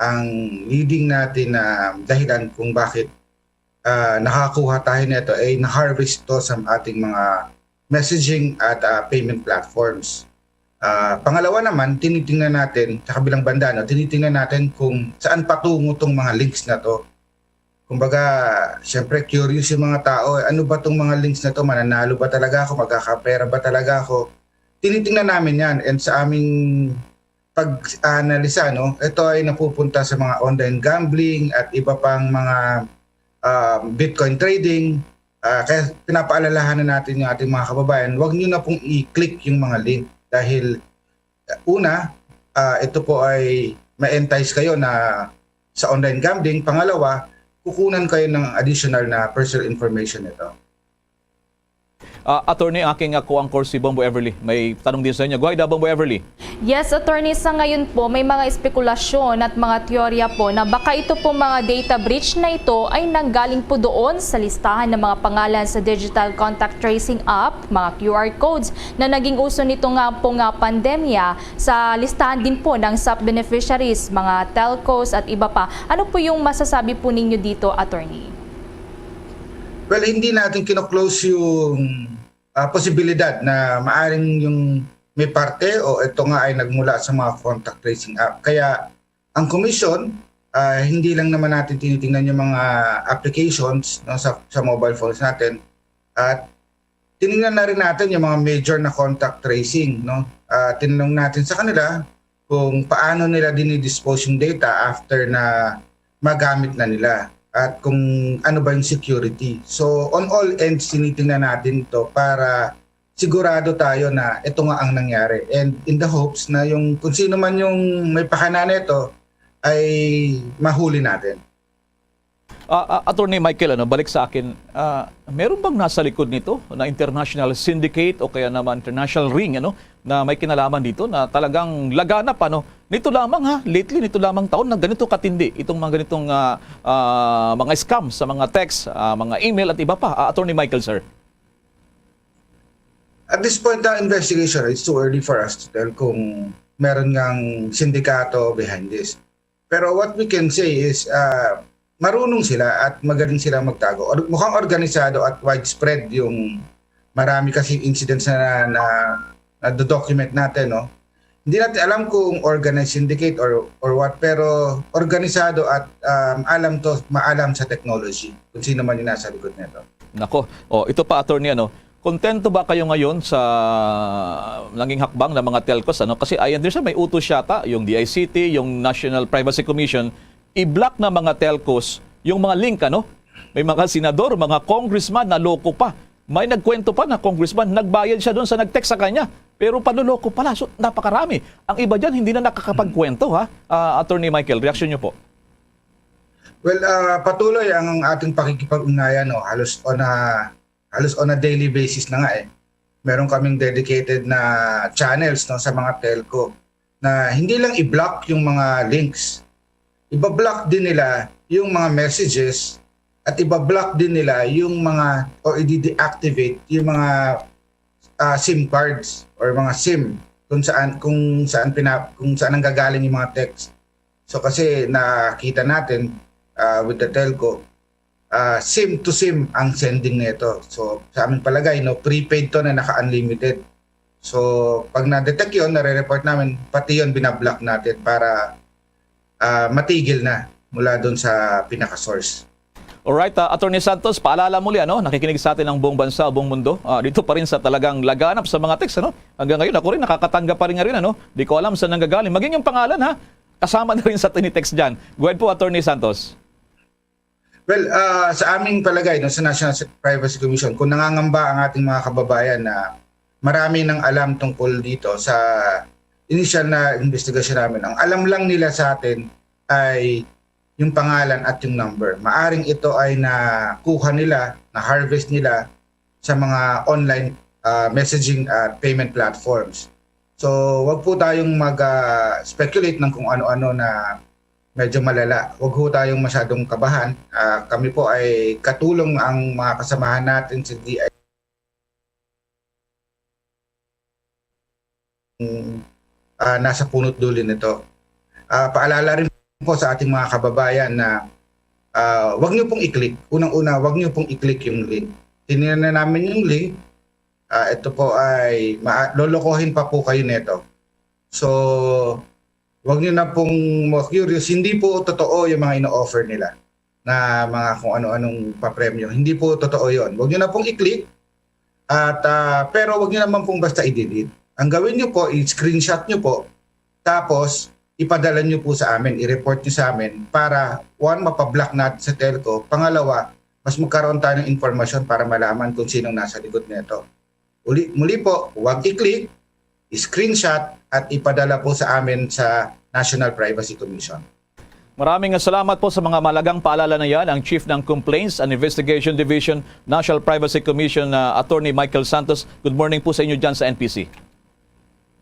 ang leading natin na dahilan kung bakit, ah, nakakuha tayo nito ay na-harvest to sa ating mga messaging at, ah, payment platforms. Ah, pangalawa naman, tinitingnan natin sa kabilang banda, no, tinitingnan natin kung saan patungo 'tong mga links na 'to. Kumbaga, siyempre curious yung mga tao, "Ano ba 'tong mga links na 'to? Mananalo ba talaga ako? Magkakapera ba talaga ako?" Tinitingnan namin 'yan, and sa aming pag-analisa, no, ito ay napupunta sa mga online gambling at iba pang mga, ah, Bitcoin trading. Ah, kaya pinapaalalahanan natin yung ating mga kababayan, "Wag niyo na pong i-click yung mga link dahil, uh, una, ah, ito po ay ma-entice kayo na sa online gambling. Pangalawa, kukunan kayo ng additional na personal information nito." Ah, attorney, aking, ah, co-anchor si Bombo Everly. May tanong din sa inyo. Go ahead, ah, Bombo Everly. Yes, attorney, sa ngayon po, may mga espekulasyon at mga teorya po na baka ito po mga data breach na ito ay nanggaling po doon sa listahan ng mga pangalan sa digital contact tracing app, mga Q R codes na naging uso nito nga po nga pandemya sa listahan din po ng sub-beneficiaries, mga telcos at iba pa. Ano po yung masasabi po ninyo dito, attorney? Well, hindi natin kino-close yung, ah, posibilidad na maaring yung may parte o ito nga ay nagmula sa mga contact tracing app. Kaya ang komisyon, ah, hindi lang naman natin tinitingnan yung mga applications, no, sa, sa mobile phones natin. At tiningnan na rin natin yung mga major na contact tracing, no? Ah, tinanong natin sa kanila kung paano nila dinidispose yung data after na magamit na nila at kung ano ba yung security. So, on all ends, tinitingnan natin ito para sigurado tayo na ito nga ang nangyari. And in the hopes na yung kung sino man yung may pakana nito ay mahuli natin. Ah, ah, Attorney Michael, ano, balik sa akin, ah, meron bang nasa likod nito na international syndicate o kaya naman international ring, ano, na may kinalaman dito na talagang laganap, ano? Nito lamang, ha, lately, nito lamang taon na ganito katindi itong mga ganitong, ah, ah, mga scam sa mga text, ah, mga email at iba pa. Ah, Attorney Michael, sir. At this point, the investigation, it's too early for us to tell kung meron ngang sindikato behind this. Pero what we can say is, ah, marunong sila at magaling sila magtago. Or, mukhang organisado at widespread yung marami kasi incidents na, na, na document natin, no? Hindi natin alam kung organized syndicate or, or what, pero organisado at, um, alam to, maalam sa technology kung sino man yung nasa likod nito. Nako, oh, ito pa, attorney, ano, kontento ba kayo ngayon sa nanging hakbang ng mga telcos, ano? Kasi I understand may utos yata yung D I C T, yung National Privacy Commission, i-block na mga telcos yung mga link, ano? May mga senador, mga congressman na loko pa. May nagkwento pa na congressman, nagbayad siya doon sa nag-text sa kanya. Pero panloloko pala. So, napakarami. Ang iba dyan, hindi na nakakapagkwento, ha? Ah, Attorney Michael, reaksyon niyo po. Well, ah, patuloy ang ating pakikipag-ugnayan, no? Halos on a, halos on a daily basis na nga eh. Meron kaming dedicated na channels, no, sa mga telco na hindi lang i-block yung mga links. Iba-block din nila yung mga messages at iba-block din nila yung mga o i-deactivate yung mga, ah, SIM cards or mga SIM kung saan, kung saan pina-, kung saan nanggagaling yung mga text. So kasi nakita natin, ah, with the telco, ah, SIM to SIM ang sending nito. So sa aming palagay, no, prepaid to na naka-unlimited. So pag na-detect yun, nare-report namin, pati yun binablock natin para, ah, matigil na mula doon sa pinaka-source. Alright, ah, Attorney Santos, paalala muli, ano, nakikinig sa atin ang buong bansa, buong mundo. Ah, dito pa rin sa talagang laganap sa mga text, ano? Hanggang ngayon, ako rin, nakakatanggap pa rin nga rin, ano? Di ko alam saan nanggagaling. Maging yung pangalan, ha? Kasama na rin sa tinitext dyan. Go ahead po, Attorney Santos. Well, ah, sa aming palagay, no, sa National Se-, Privacy Commission, kung nangangamba ang ating mga kababayan na marami nang alam tungkol dito sa initial na investigasyon namin, ang alam lang nila sa atin ay yung pangalan at yung number. Maaring ito ay nakuha nila, na-harvest nila sa mga online, ah, messaging at payment platforms. So, wag po tayong mag, ah, speculate ng kung ano-ano na medyo malala. Wag po tayong masyadong kabahan. Ah, kami po ay katulong ang mga kasamahan natin sa D I, ah, nasa punot dulo nito. Ah, paalala rin po sa ating mga kababayan na, ah, wag niyo pong i-click. Unang-una, wag niyo pong i-click yung link. Tinignan na namin yung link. Ah, ito po ay ma-, lolokohin pa po kayo nito. So, wag niyo na pong ma-curious. Hindi po totoo yung mga ino-offer nila na mga kung ano-anong papremyo. Hindi po totoo yon. Wag niyo na pong i-click. At, ah, pero wag niyo naman pong basta i-delete. Ang gawin niyo po, i-screenshot niyo po, tapos ipadala niyo po sa amin, i-report niyo sa amin para, one, mapablock natin sa telco, pangalawa, mas magkaroon tayo ng impormasyon para malaman kung sinong nasa likod nito. Uli, muli po, huwag i-click, i-screenshot at ipadala po sa amin sa National Privacy Commission. Maraming salamat po sa mga malagang paalala na yan, ang Chief ng Complaints and Investigation Division, National Privacy Commission, uh, Attorney Michael Santos. Good morning po sa inyo dyan sa N P C.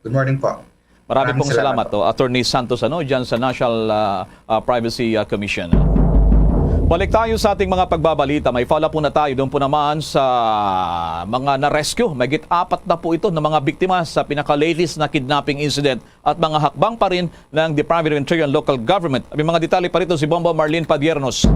Good morning po. Marami pong salamat, to, Attorney Santos, ano, dyan sa National uh, uh, Privacy uh, Commission. Balik tayo sa ating mga pagbabalita. May follow-up po na tayo doon po naman sa mga na-rescue. May apat na po ito na mga biktima sa pinaka-latest na kidnapping incident at mga hakbang pa rin ng Department of Interior and Local Government. May mga detalye pa rito si Bombo Marlene Padiernos.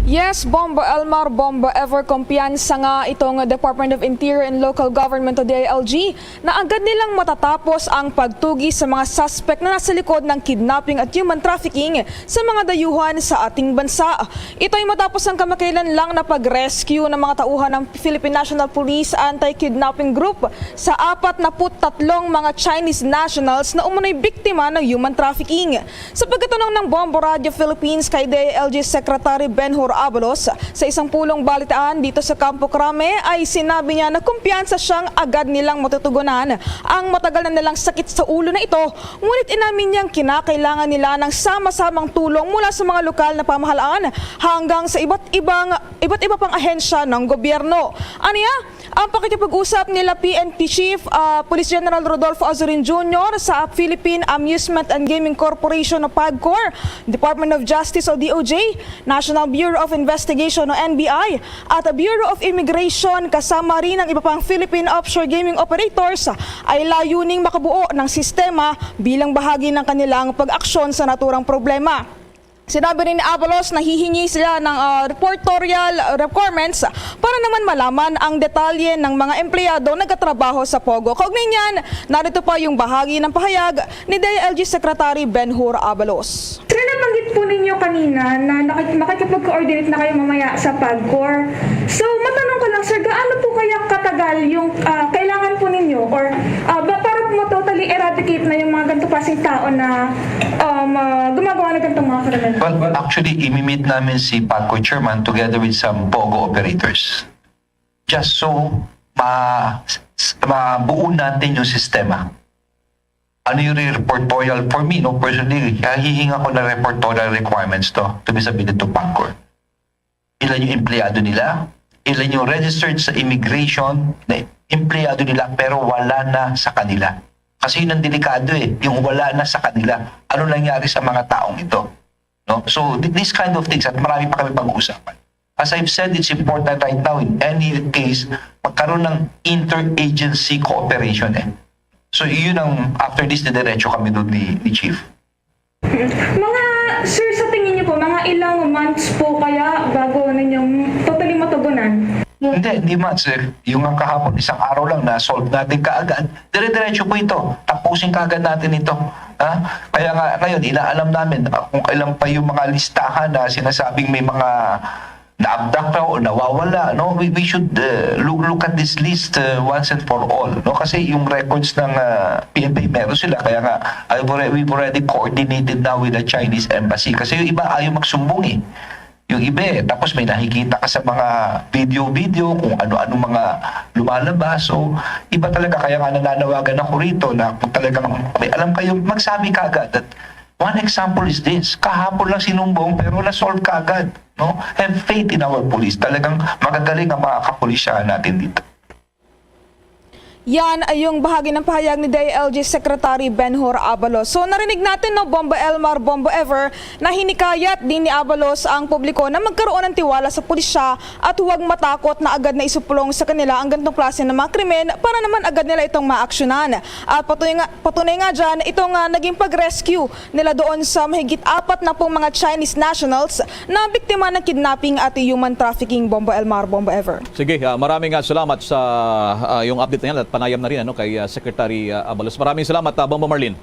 Yes, Bombo Elmar, Bombo Ever, kumpiyansa nga itong Department of Interior and Local Government o D I L G na agad nilang matatapos ang pagtugi sa mga suspect na nasa likod ng kidnapping at human trafficking sa mga dayuhan sa ating bansa. Ito'y matapos ang kamakailan lang na pag-rescue ng mga tauhan ng Philippine National Police Anti-Kidnapping Group sa apat na put tatlong mga Chinese nationals na umunoy biktima ng human trafficking. Sa pagkatanong ng Bombo Radio Philippines kay D I L G Secretary Ben Hur Abalos sa isang pulong balitaan dito sa Campo Crame, ay sinabi niya na kumpiyansa siyang agad nilang matutugunan ang matagal na nilang sakit sa ulo na ito, ngunit inamin niyang kinakailangan nila ng sama-samang tulong mula sa mga lokal na pamahalaan hanggang sa iba't ibang iba't iba pang ahensya ng gobyerno. Aniya, ang pakikipag-usap nila P N P Chief, ah, Police General Rodolfo Azurin Junior sa Philippine Amusement and Gaming Corporation o PAGCOR, Department of Justice o D O J, National Bureau of Investigation o N B I, at Bureau of Immigration, kasama rin ang iba pang Philippine offshore gaming operators, ay layuning makabuo ng sistema bilang bahagi ng kanilang pag-aksyon sa naturang problema. Sinabi rin ni Abalos na hihingi sila ng, ah, reportorial requirements para naman malaman ang detalye ng mga empleyado nagkatrabaho sa POGO. Kaugnay niyan, narito pa yung bahagi ng pahayag ni D I L G Secretary Ben Hur Abalos. Sir, nabanggit po ninyo kanina na nakik-, makikipag-coordinate na kayo mamaya sa PAGCOR. So, matanong ko lang, sir, gaano po kaya katagal yung, ah, kailangan po ninyo or, ah, ba, para po ma-totally eradicate na yung mga ganito klaseng tao na, um, ah, gumagawa ng ganitong mga krimen? Well, actually, imi-meet namin si PAGCOR chairman together with some POGO operators. Just so ma s- mabuo natin yung sistema. Ano yung reportorial for me, no? Personally, hihinga ko ng reportorial requirements to, to be submitted to PAGCOR. Ilan yung empleyado nila, ilan yung registered sa immigration na empleyado nila pero wala na sa kanila. Kasi yun ang delikado eh, yung wala na sa kanila. Ano nangyari sa mga taong ito? No? So, th- these kind of things, at marami pa kami pag-uusapan. As I've said, it's important right now in any case, magkaroon ng interagency cooperation eh. So, yun ang, after this, didiretso kami doon ni, ni Chief. Mga, sir, sa tingin niyo po, mga ilang months po kaya bago ninyo totally matugunan? Hindi, hindi months eh. Yung nga kahapon, isang araw lang, na-solve natin kaagad. Dire-diretso po ito. Tapusin kaagad natin ito. Ha? Kaya nga, ngayon, inaalam namin ah, kung kailan pa yung mga listahan na sinasabing may mga na-abduct na o nawawala, no? We, we should uh, look, look at this list uh, once and for all, no? Kasi yung records ng uh, P N P, meron sila. Kaya nga, I've already, we've already coordinated now with the Chinese embassy. Kasi yung iba ayaw magsumbong eh. Yung iba eh. Tapos may nakikita ka sa mga video-video kung ano-ano mga lumalabas. So, iba talaga. Kaya nga nananawagan ako rito na kung talagang may alam kayo, magsabi ka agad. At one example is this. Kahapon lang sinumbong pero na-solve ka agad. No? Have faith in our police. Talagang magagaling ang mga kapulisyahan natin dito. Yan ay yung bahagi ng pahayag ni D I L G Secretary Benhur Abalos. So, narinig natin, no, Bombo Elmar, Bombo Ever, na hinikayat din ni Abalos ang publiko na magkaroon ng tiwala sa pulisya at huwag matakot na agad na isuplong sa kanila ang ganitong klase ng mga krimen para naman agad nila itong maaksyonan. At patunay nga, patunay nga dyan, itong ah, naging pag-rescue nila doon sa mahigit apat na pung mga Chinese nationals na biktima ng kidnapping at human trafficking, Bombo Elmar, Bombo Ever. Sige, ah, maraming nga salamat sa ah, yung update na yan at panayam na rin, ano, kay ah, Secretary ah, Abalos. Maraming salamat, ah, Bombo Marlene.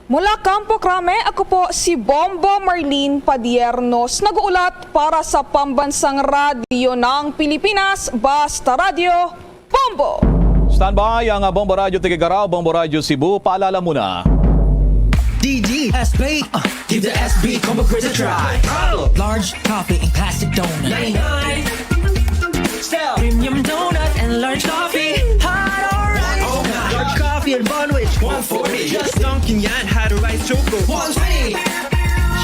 Mula Campo Crame, ako po si Bombo Marlene Padiernos, nag-uulat para sa Pambansang Radyo ng Pilipinas, Basta Radyo, Bombo! Standby ang ah, Bombo Radyo Tugigaraw, Bombo Radyo Cebu. Paalala muna. D D S P, uh, give the S B Combo Quiz a try. Large coffee in plastic donut. Ninety-nine. Sell. Premium donut and large coffee. Hot or right? Large coffee and bun, which one forty. Just Dunkin' Yan had a rice choco. One twenty.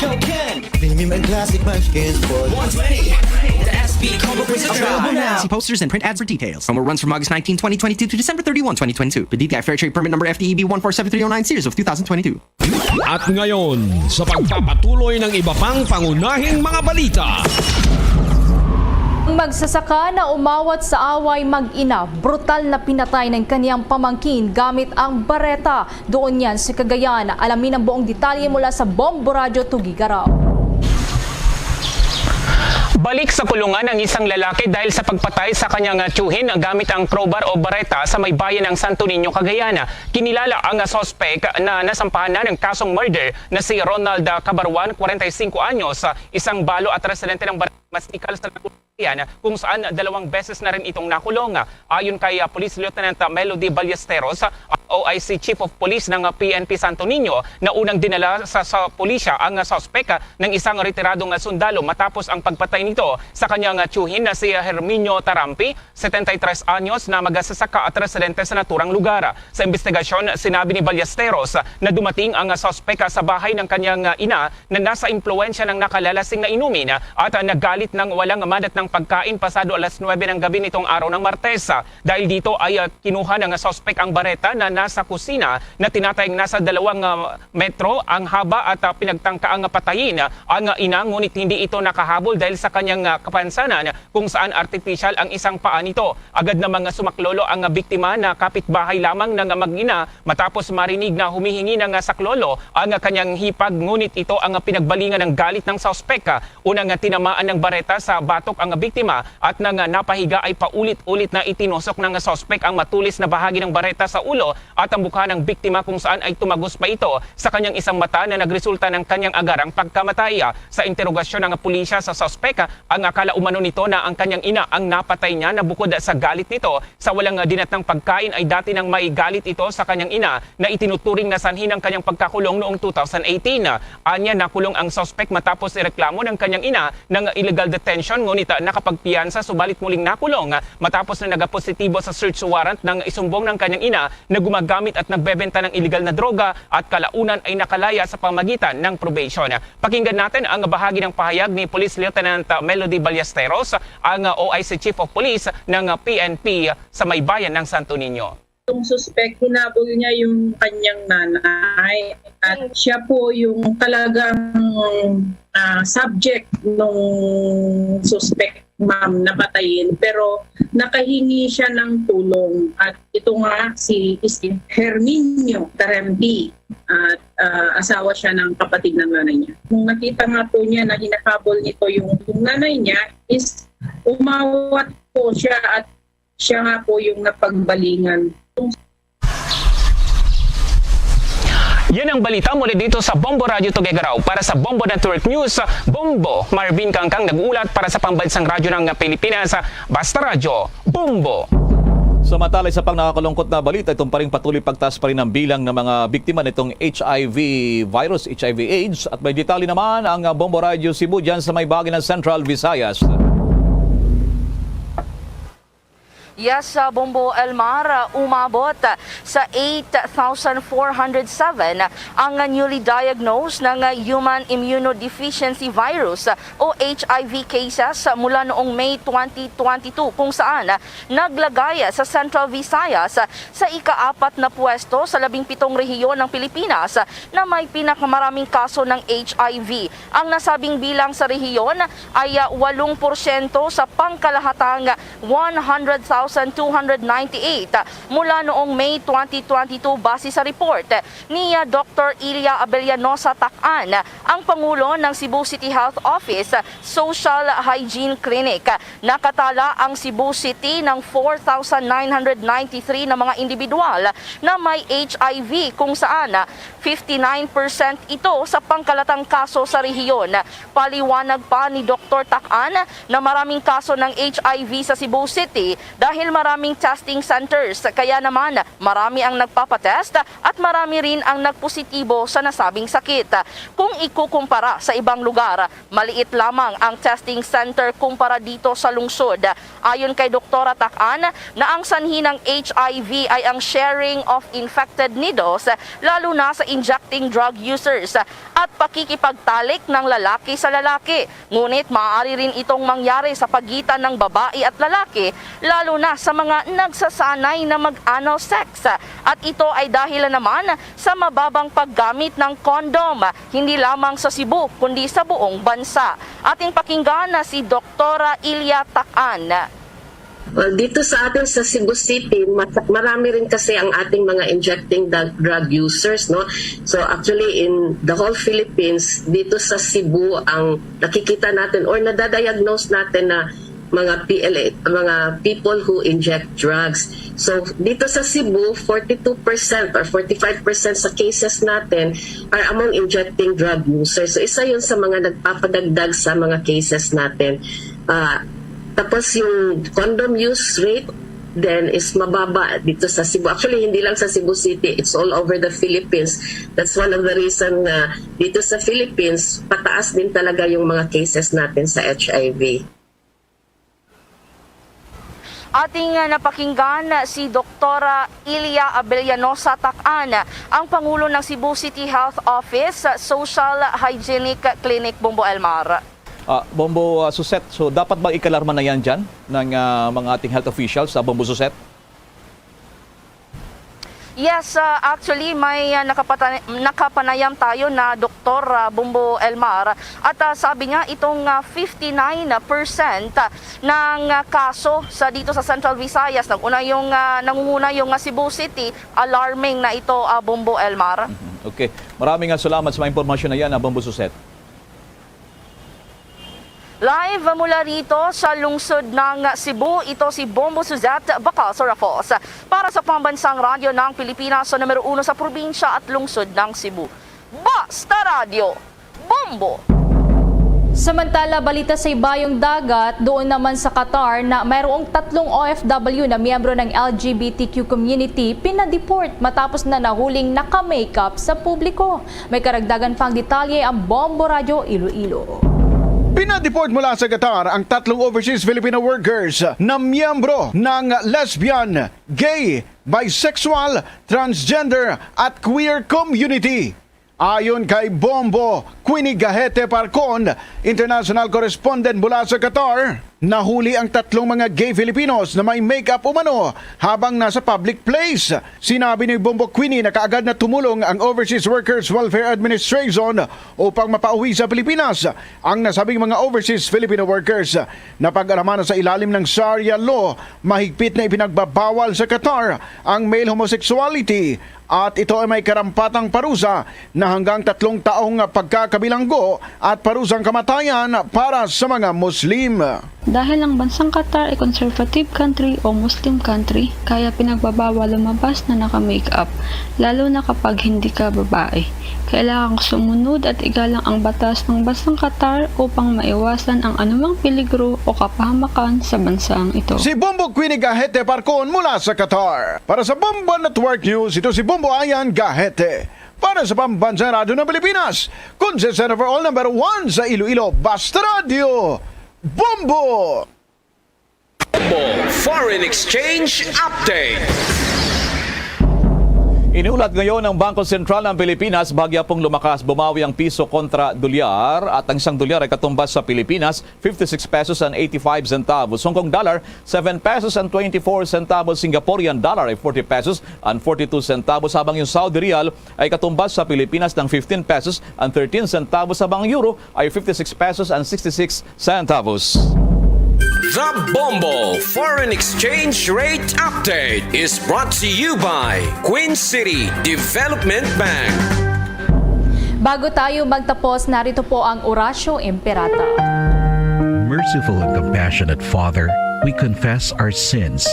Show Ken. Premium and classic munchkins for one twenty. The S B Combo Quiz a try. Available now. See posters and print ads for details. Promo runs from August nineteen, twenty twenty-two to December thirty-one, twenty twenty-two. The D T I Fair Trade Permit Number F T E B one four seven three oh nine, series of two thousand twenty-two. At ngayon, sa pagpapatuloy ng iba pang pangunahing mga balita. Ang magsasaka na umawat sa away mag-ina, brutal na pinatay ng kaniyang pamangkin gamit ang bareta. Doon yan sa Cagayan. Alamin ang buong detalye mula sa Bombo Radyo Tugigaraw. Balik sa kulungan ang isang lalaki dahil sa pagpatay sa kanyang tiyuhin gamit ang crowbar o bareta sa may bayan ng Santo Niño, Cagayan. Kinilala ang suspek na nasampahan na ng kasong murder na si Ronald Cabarwan, kwarenta y singko anyos, isang balo at residente ng Barangay Mastikal sa Nakulian, kung saan dalawang beses na rin itong nakulong. Ayon kay ah, Police Lieutenant Melody Ballesteros, ah, O I C Chief of Police ng ah, P N P Santo Niño, na unang dinala sa, sa pulisya ang ah, suspek ah, ng isang retiradong ah, sundalo matapos ang pagpatay nito sa kanyang ah, tiyuhin na si ah, Herminio Tarampi, setenta y tres anyos, na magasasaka at residente sa naturang lugar. Sa imbestigasyon, sinabi ni Ballesteros na dumating ang suspek sa bahay ng kanyang ina na nasa impluwensya ng nakalalasing na inumin at naggalit ng walang madatnang pagkain pasado alas nuwebe ng gabi nitong araw ng Martes. Dahil dito ay kinuha ng suspek ang bareta na nasa kusina na tinatayang nasa dalawang metro ang haba at pinagtangka ang patayin ang ina, ngunit hindi ito nakahabol dahil sa kanyang kapansanan kung saan artipisyal ang isang paa nito. Agad namang sumaklolo ang biktima na kapitbahay lamang ng mag-ina matapos marinig na humihingi ng saklolo ang kanyang hipag, ngunit ito ang pinagbalingan ng galit ng suspek. Unang tinamaan ng bareta sa batok ang biktima at nang napahiga ay paulit-ulit na itinusok ng suspek ang matulis na bahagi ng bareta sa ulo at ang mukha ng biktima, kung saan ay tumagos pa ito sa kanyang isang mata na nagresulta ng kanyang agarang pagkamatay. Sa interogasyon ng pulisya sa suspek, ang akala umano nito na ang kanyang ina ang napatay niya, na bukod sa galit nito sa walang dinatnang pagkain ay dati nang may galit ito sa kanyang ina na itinuturing na sanhi ng kanyang pagkakulong noong two thousand eighteen. Anya, nakulong ang suspek matapos ireklamo ng kanyang ina ng illegal detention, ngunit nakapagpiyansa subalit muling nakulong matapos na nagapositibo sa search warrant ng isumbong ng kanyang ina na gumagamit at nagbebenta ng iligal na droga at kalaunan ay nakalaya sa pamagitan ng probation. Pakinggan natin ang bahagi ng pahayag ni Police Lieutenant Melody Ballesteros, ang O I C Chief of Police ng P N P sa may bayan ng Santo Niño. Yung suspect, hinabol niya yung kanyang nanay. At siya po yung talagang ah, subject nung suspect, ma'am, na patayin. Pero nakahingi siya ng tulong. At ito nga si, si Herminio Tarembi. At ah, asawa siya ng kapatid ng nanay niya. Nung nakita nga po niya na hinahabol nito yung, yung nanay niya, is umawat po siya at siya nga po yung napagbalingan. Yan ang balita mula dito sa Bombo Radyo Tuguegarao. Para sa Bombo Network News, Bombo Marvin Kangkang nag-uulat para sa Pambansang Radyo ng Pilipinas, Basta Radyo, Bombo. Samantala, isa pang nakakalungkot na balita, itong paring patuloy pagtaas pa rin ang bilang ng mga biktima nitong H I V virus, H I V AIDS. At may detalye naman ang Bombo Radyo Cebu dyan sa may bahagi ng Central Visayas. Yes, uh, Bombo Elmar, uh, umabot, uh, sa eight thousand four hundred seven ang newly diagnosed ng, uh, human immunodeficiency virus, uh, o H I V cases, uh, mula noong May twenty twenty-two, kung saan, uh, naglagay, uh, sa Central Visayas, uh, sa ikaapat na pwesto sa labing pitong rehiyon ng Pilipinas, uh, na may pinakamaraming kaso ng H I V. Ang nasabing bilang sa rehiyon ay, ah, walong porsyento sa pangkalahatang one hundred thousand two hundred ninety-eight mula noong May twenty twenty-two, base sa report ni, ah, Doktor Ilya Abellanosa Tacan, ang pangulo ng Cebu City Health Office Social Hygiene Clinic. Nakatala ang Cebu City ng four thousand nine hundred ninety-three na mga individual na may H I V, kung saan fifty-nine percent ito sa pangkalatang kaso sa rehiyon. Paliwanag pa ni Doktor Tacan na maraming kaso ng H I V sa Cebu City dahil maraming testing centers, kaya naman marami ang nagpapatest at marami rin ang nagpositibo sa nasabing sakit. Kung ikukumpara sa ibang lugar, maliit lamang ang testing center kumpara dito sa lungsod. Ayon kay Doktora Tacan na ang sanhi ng H I V ay ang sharing of infected needles, lalo na sa injecting drug users, at pakikipagtalik ng lalaki sa lalaki. Ngunit maaari rin itong mangyari sa pagitan ng babae at lalaki, lalo na sa mga nagsasanay na mag-anal sex. At ito ay dahil naman sa mababang paggamit ng kondom, hindi lamang sa Cebu, kundi sa buong bansa. Ating pakinggan na si Doktora Ilya Tacan. Well, dito sa atin sa Cebu City, mas-, marami rin kasi ang ating mga injecting drug, drug users, no? So actually, in the whole Philippines, dito sa Cebu ang nakikita natin or nadadiagnose natin na mga P L A, mga people who inject drugs. So dito sa Cebu, forty-two percent or forty-five percent sa cases natin are among injecting drug users. So isa yun sa mga nagpapadagdag sa mga cases natin. Ah, tapos yung condom use rate then is mababa dito sa Cebu. Actually, hindi lang sa Cebu City, it's all over the Philippines. That's one of the reason nga dito sa Philippines, pataas din talaga yung mga cases natin sa H I V. Ating, ah, napakinggan si Doktora Ilya Abellanosa Tacan, ang pangulo ng Cebu City Health Office Social Hygienic Clinic, Bombo Elmar. Ah, Bombo, ah, Suset, so dapat ba ikalarma na yan dyan ng, ah, mga ating health officials sa Bombo Suset? Yes, ah, actually, may, ah, nakapata-, nakapanayam tayo na Doktor, ah, Bombo Elmar. At, ah, sabi niya, itong, ah, fifty-nine percent ng, ah, kaso sa, dito sa Central Visayas, nag-una yung, ah, nangunguna yung, ah, Cebu City, alarming na ito, ah, Bombo Elmar. Mhm. Okay. Maraming, ah, salamat sa mga impormasyon na yan, ah, Bombo Suset. Live mula rito sa lungsod ng Cebu, ito si Bombo Suzette Bacalso Rafos. Para sa Pambansang Radyo ng Pilipinas, sa numero uno sa probinsya at lungsod ng Cebu. Basta Radyo, Bombo! Samantala, balita sa ibayong dagat, doon naman sa Qatar na mayroong tatlong O F W na miyembro ng L G B T Q community pinadeport matapos na nahuling naka-makeup sa publiko. May karagdagan pang detalye ang Bombo Radyo Iloilo. Pinadeport mula sa Qatar ang tatlong overseas Filipino workers na miyembro ng lesbian, gay, bisexual, transgender at queer community. Ayon kay Bombo Queenie Gahete Parcon, international correspondent mula sa Qatar, nahuli ang tatlong mga gay Filipinos na may makeup umano habang nasa public place. Sinabi ni Bombo Queenie na kaagad na tumulong ang Overseas Workers Welfare Administration upang mapauwi sa Pilipinas ang nasabing mga overseas Filipino workers. Napag-alaman na sa ilalim ng Sharia law, mahigpit na ipinagbabawal sa Qatar ang male homosexuality at ito ay may karampatang parusa na hanggang tatlong taong pagkakabilanggo at parusang kamatayan para sa mga Muslim. Dahil ang bansang Qatar ay conservative country o Muslim country, kaya pinagbabawal lumabas na naka-makeup, lalo na kapag hindi ka babae. Kailangan sumunod at igalang ang batas ng bansang Qatar upang maiwasan ang anumang peligro o kapahamakan sa bansang ito. Si Bombo Queenie Gahete Parcon mula sa Qatar. Para sa Bombo Network News, ito si Bombo Ayan Gahete. Para sa Pambansang Radyo ng Pilipinas, consistent overall number one sa Iloilo, Basta Radyo, Bombo! Foreign exchange update. Inulat ngayon ng Bangko Sentral ng Pilipinas, bahagya pong lumakas, bumawi ang piso kontra dolyar at ang isang dolyar ay katumbas sa Pilipinas fifty-six pesos and eighty-five centavos, Hong Kong dollar seven pesos and twenty-four centavos, Singaporean dollar ay forty pesos and forty-two centavos, habang yung Saudi riyal ay katumbas sa Pilipinas ng fifteen pesos and thirteen centavos, habang ang euro ay fifty-six pesos and sixty-six centavos. The Bombo Foreign Exchange Rate Update is brought to you by Queen City Development Bank. Bago tayo magtapos, narito po ang Oratio Imperata. Merciful and compassionate Father, we confess our sins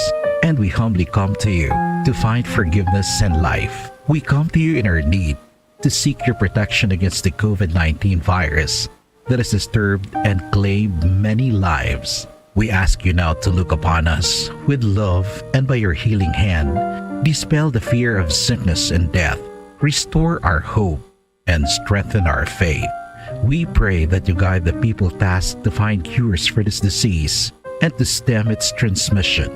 and we humbly come to you to find forgiveness and life. We come to you in our need to seek your protection against the COVID nineteen virus that has disturbed and claimed many lives. We ask you now to look upon us with love and by your healing hand, dispel the fear of sickness and death, restore our hope, and strengthen our faith. We pray that you guide the people tasked to find cures for this disease and to stem its transmission.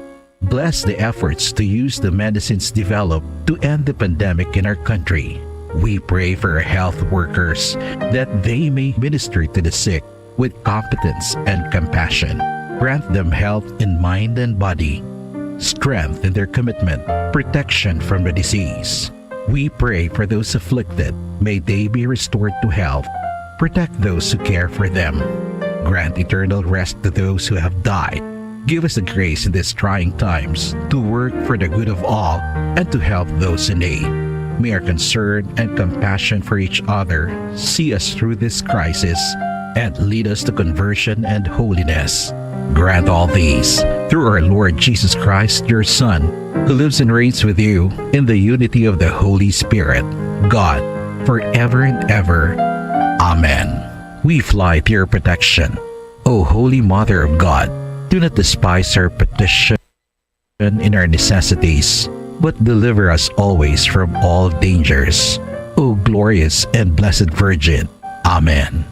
Bless the efforts to use the medicines developed to end the pandemic in our country. We pray for our health workers that they may minister to the sick with competence and compassion. Grant them health in mind and body, strength in their commitment, protection from the disease. We pray for those afflicted. May they be restored to health. Protect those who care for them. Grant eternal rest to those who have died. Give us the grace in these trying times to work for the good of all and to help those in need. May our concern and compassion for each other see us through this crisis and lead us to conversion and holiness. Grant all these through our Lord Jesus Christ, your Son, who lives and reigns with you in the unity of the Holy Spirit, God, forever and ever. Amen. We fly to your protection, O Holy Mother of God. Do not despise our petition in our necessities, but deliver us always from all dangers, O glorious and blessed Virgin. Amen.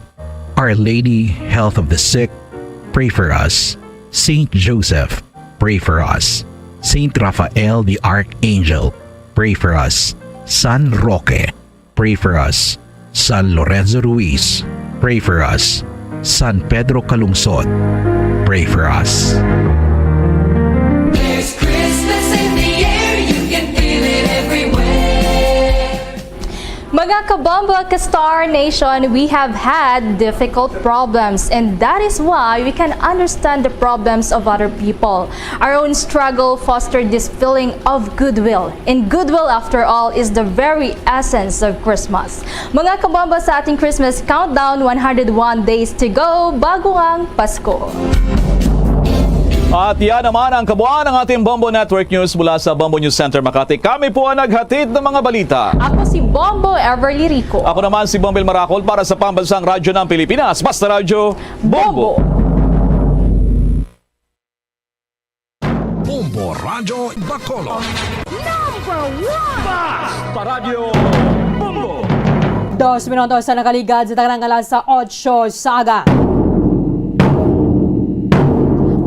Our Lady, Health of the Sick, pray for us. Saint Joseph, pray for us. Saint Raphael the Archangel, pray for us. San Roque, pray for us. San Lorenzo Ruiz, pray for us. San Pedro Calungsod, pray for us. There's Christmas in the air, you can feel it everywhere. Mga kabombo, ka-Star Nation, we have had difficult problems, and that is why we can understand the problems of other people. Our own struggle fostered this feeling of goodwill, and goodwill, after all, is the very essence of Christmas. Mga kabombo, sa ating Christmas countdown, one hundred one days to go bago ang Pasko. At yan naman ang kabuuan ng ating Bombo Network News mula sa Bombo News Center Makati. Kami po ang naghatid ng mga balita. Ako si Bombo Everly Rico. Ako naman si Bombil Maracol para sa Pambansang Radyo ng Pilipinas, Basta Radyo, Bombo. Bombo Radyo Bacolod. Number one! Basta Radyo Bombo. Dos minutos na nakaligad sa tanang alas sa otso sa aga.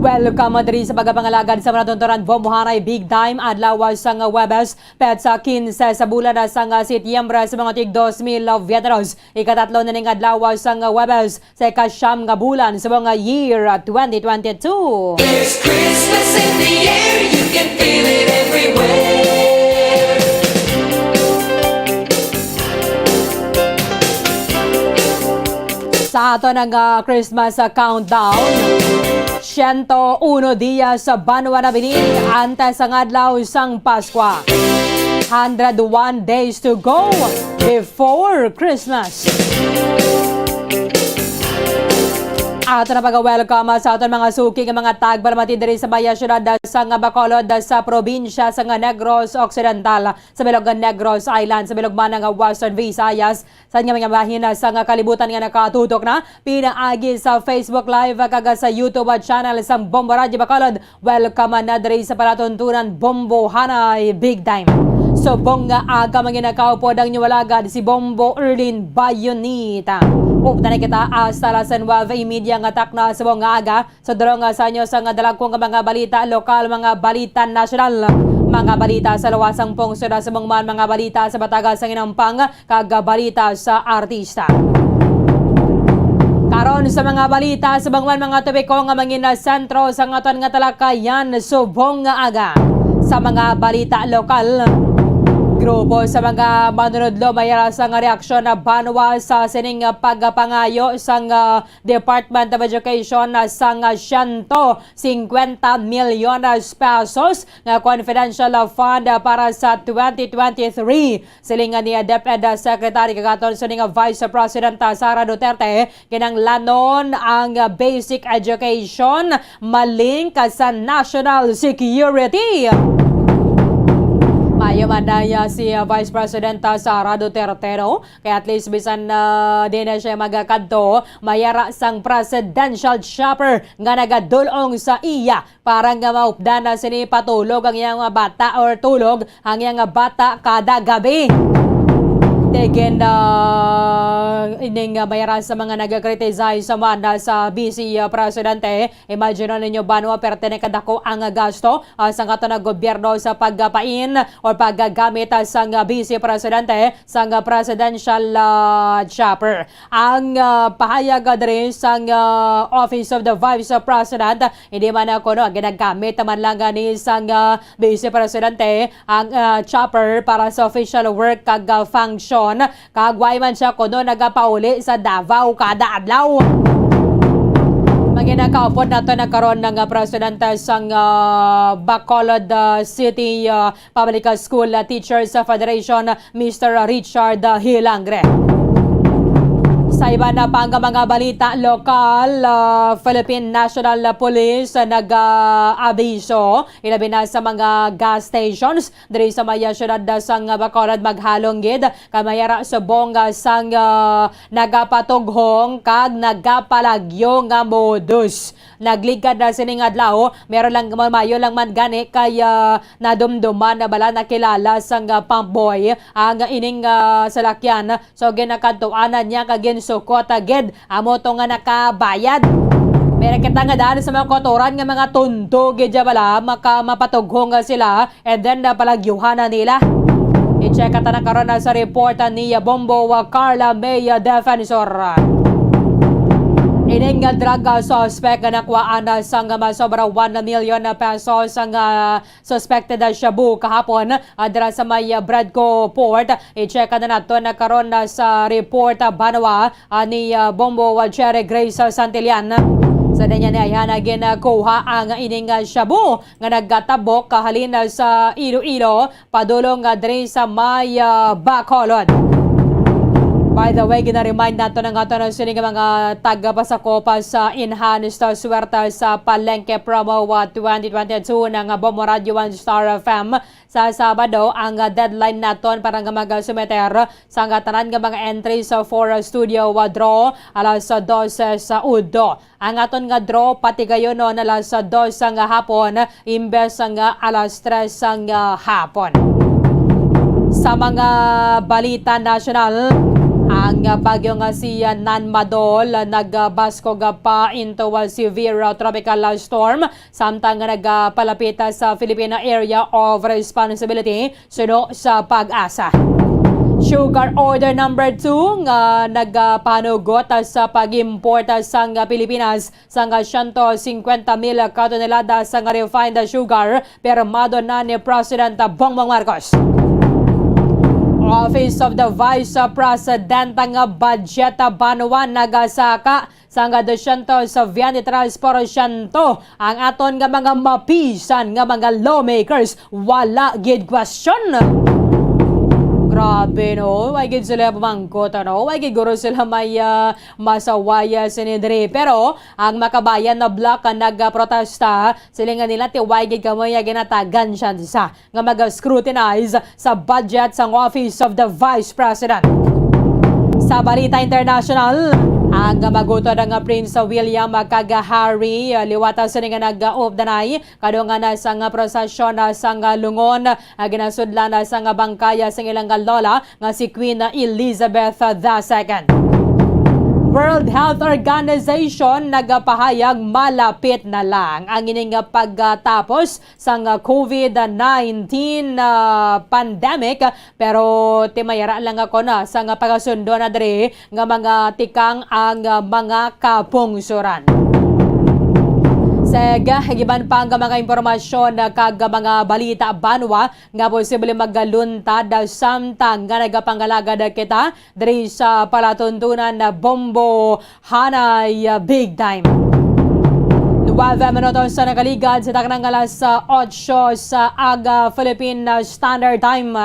Welcome diri sa pagpangalagad sa mga tuntunan Bombohanay Big Time, adlaw sang Huwebes, petsa quince sa bulan sang Setyembre sa mga tig dos mil veintidos. Ikatatlo na ning adlaw sang Huwebes sa ikasyam nga bulan sa mga year twenty twenty-two. There's Christmas in the air, you can feel it everywhere. Sa aton nga Christmas countdown, siyento uno dias sa banwa na bini antes ang adlaw sang Paskwa. Hundred one days to go before Christmas. Ato na pag-welcome sa aton mga suki nga mga tagpalamati diri sa baya siyudad sa nga Bacolod, sa probinsya sa nga Negros Occidental, sa bilog nga Negros Island, sa bilog man nga Western Visayas, sa nga mga bahin sa nga kalibutan nga nakatutok na pinaagi sa Facebook Live kag sa YouTube channel sang Bombo Radyo Bacolod. Welcome na diri sa palatuntunan Bombohanay Big Time. Subong nga aga, mga nakaupod, ang inyong alagad, si Bombo Erlin Bayonita. Updan na kita hasta alas nuwebe y media nga takna subong nga aga. Sa duro nga sa inyo sa nga dalagko nga mga balita lokal, mga balita nasyonal, mga balita sa luwasang pungsod, sa mga man, mga balita sa bataga sa inampang, kag balita sa artista. Karon sa mga balita sa bangwan, mga topiko nga mangin sentro sa aton nga talakayan subong nga aga. Sa mga balita lokal, grupo sa mga manunodlo may aras nga reaksyon na banwa sa sining pagpangayo sang, ah, Department of Education na sang siyento singkwenta milyones pesos nga confidential fund para sa twenty twenty-three. Siling ni DepEd Secretary kag aton sining Vice President Sara Duterte, kinahanglanon ang basic education malink sa national security. Maayo man na si Vice President Sara Duterte, no? Kay at least bisan na di na siya magakadto, may ara sang presidential chopper nga nagadul-ong sa iya para nga maupdan na sini patulog ang iyang mga bata or tulog ang iyang mga bata kada gabi. Again, uh, ining, uh, may ara sa mga nag-criticize sa man, uh, sa Vice, uh, Presidente. Imagine ninyo, banwa, perte na kadako ang gasto, ah, sa aton nga gobyerno sa pagpain o paggamit, ah, sang, ah, Vice Presidente sang, ah, presidential, ah, chopper. Ang, ah, pahayag, ah, diri sang, ah, Office of the Vice President, hindi man, ah, kuno ginagamit man lang gani sang, ah, Vice Presidente ang, ah, chopper para sa official work kag, ah, function. Kag wala man siya kuno nagapauli sa Davao kada adlaw. Mga nakaupod, nato na karon nga presidente sang, ah, Bacolod, ah, City, ah, Public School, ah, Teachers Federation, Mister Richard, ah, Hilangre. Sa iban na pang mga balita lokal, ah, Philippine National Police, ah, nag-aabiso, ilabi na sa mga gas stations diri sa may, ah, siyudad, ah, sang Bacolod, maghalong gid kay may ara subong, ah, sang, ah, nagapatughong kag nagapalagyo nga modus. Nagligad na sining adlaw, meron lang, maayo lang man gani kay, ah, nadumduman na bala, nakilala sang, ah, pump boy ang ining, ah, salakyan. So, ginakadtuanan niya kag ginsukot, ah, gid. Amo to nga nakabayad. Meron kita nga daan sa mga kautoran nga mga tonto gid ya bala, maka-, mapatughong nga sila, and then, ah, palagyuhan na nila. I-check ta na karon na sa report, ah, ni, ah, Bombo, ah, Carla May, ah, Defensor. Ining, ah, drug, ah, suspect nga nakuhaan na sang, ah, masobra one million pesos ang, ah, suspected, ah, shabu kahapon, ah, dira sa may, ah, Bradco Port. I-check na nato na karon na sa report, ah, banwa, ah, ni, ah, Bombo, ah, Cherry Grace, ah, Santillan. Sa niya ni ayhan na ginakuha ang ining, ah, shabu nga nagatabok kahalin, ah, sa Iloilo, padulong, ah, diri sa may, ah, Bacolod. By the way, gina-remind nato na nga ato na sini nga mga tagapasakopa sa Enhanced, ah, Swerte sa Palengke Promo, ah, twenty twenty-two ng, ah, Bombo Radyo One Star F M. Sa Sabado, ang, ah, deadline naton para nga mag-, ah, sumiter sa nga tanan nga mga entries, ah, for, ah, studio, ah, draw, alas, ah, dose sa udto. Ang aton nga draw, patigayon, no, alas, ah, dos nga hapon, imbes nga alas tres nga hapon. Sa mga balita nasyonal, ang, ah, bagyo nga si, ah, Nan Madol, ah, nagbaskog, ah, pa into, ah, severe, ah, tropical, ah, storm, samtang nga nagapalapit, ah, sa Filipino Area of Responsibility suno sa PAGASA. Sugar Order number two nga nagapanugot, ah, sa pag-import, ah, sang Pilipinas sang siyento singkwenta mil ka tonelada sang refined sugar, pirmado na ni President Bongbong Marcos. Office of the Vice President nga budget banwa nagasaka sang dosyentos veintitrés porsyento ang aton nga mga mapisan nga mga lawmakers. Wala gid question. Grabe, no? Way gid sila pamangkot, ano? Way gid guro sila may, ah, masawaya sini diri. Pero ang Makabayan na Bloc ang nagprotesta. Sila nga nila, ti way gid kamo ya ginatagan siya sa nga mag-scrutinize sa budget sang Office of the Vice President. Sa balita international, Ang magutod nga Prince William kag Harry, ah, liwata sini nga nag-updanay kadungan na sang prosesyon na sang lungon, ah, ginasudlan na sang bangkaya sang ilang lola nga si Queen Elizabeth the Second. World Health Organization nagapahayag malapit na lang ang ining pagtapos sang COVID nineteen, ah, pandemic, pero timayara lang ako na sang pagasundo na diri nga mga tikang ang, ah, mga kapungsoran. Sige, iban pa ang mga impormasyon kag mga balita banwa nga posible magaluntad samtang nga nagapangalagad kita diri sa palatuntunan na Bombo Hanay, ah, Big Time. Nuwebe minutos sa nakaligad sa taknang alas, ah, otso sa aga Philippine, ah, Standard Time.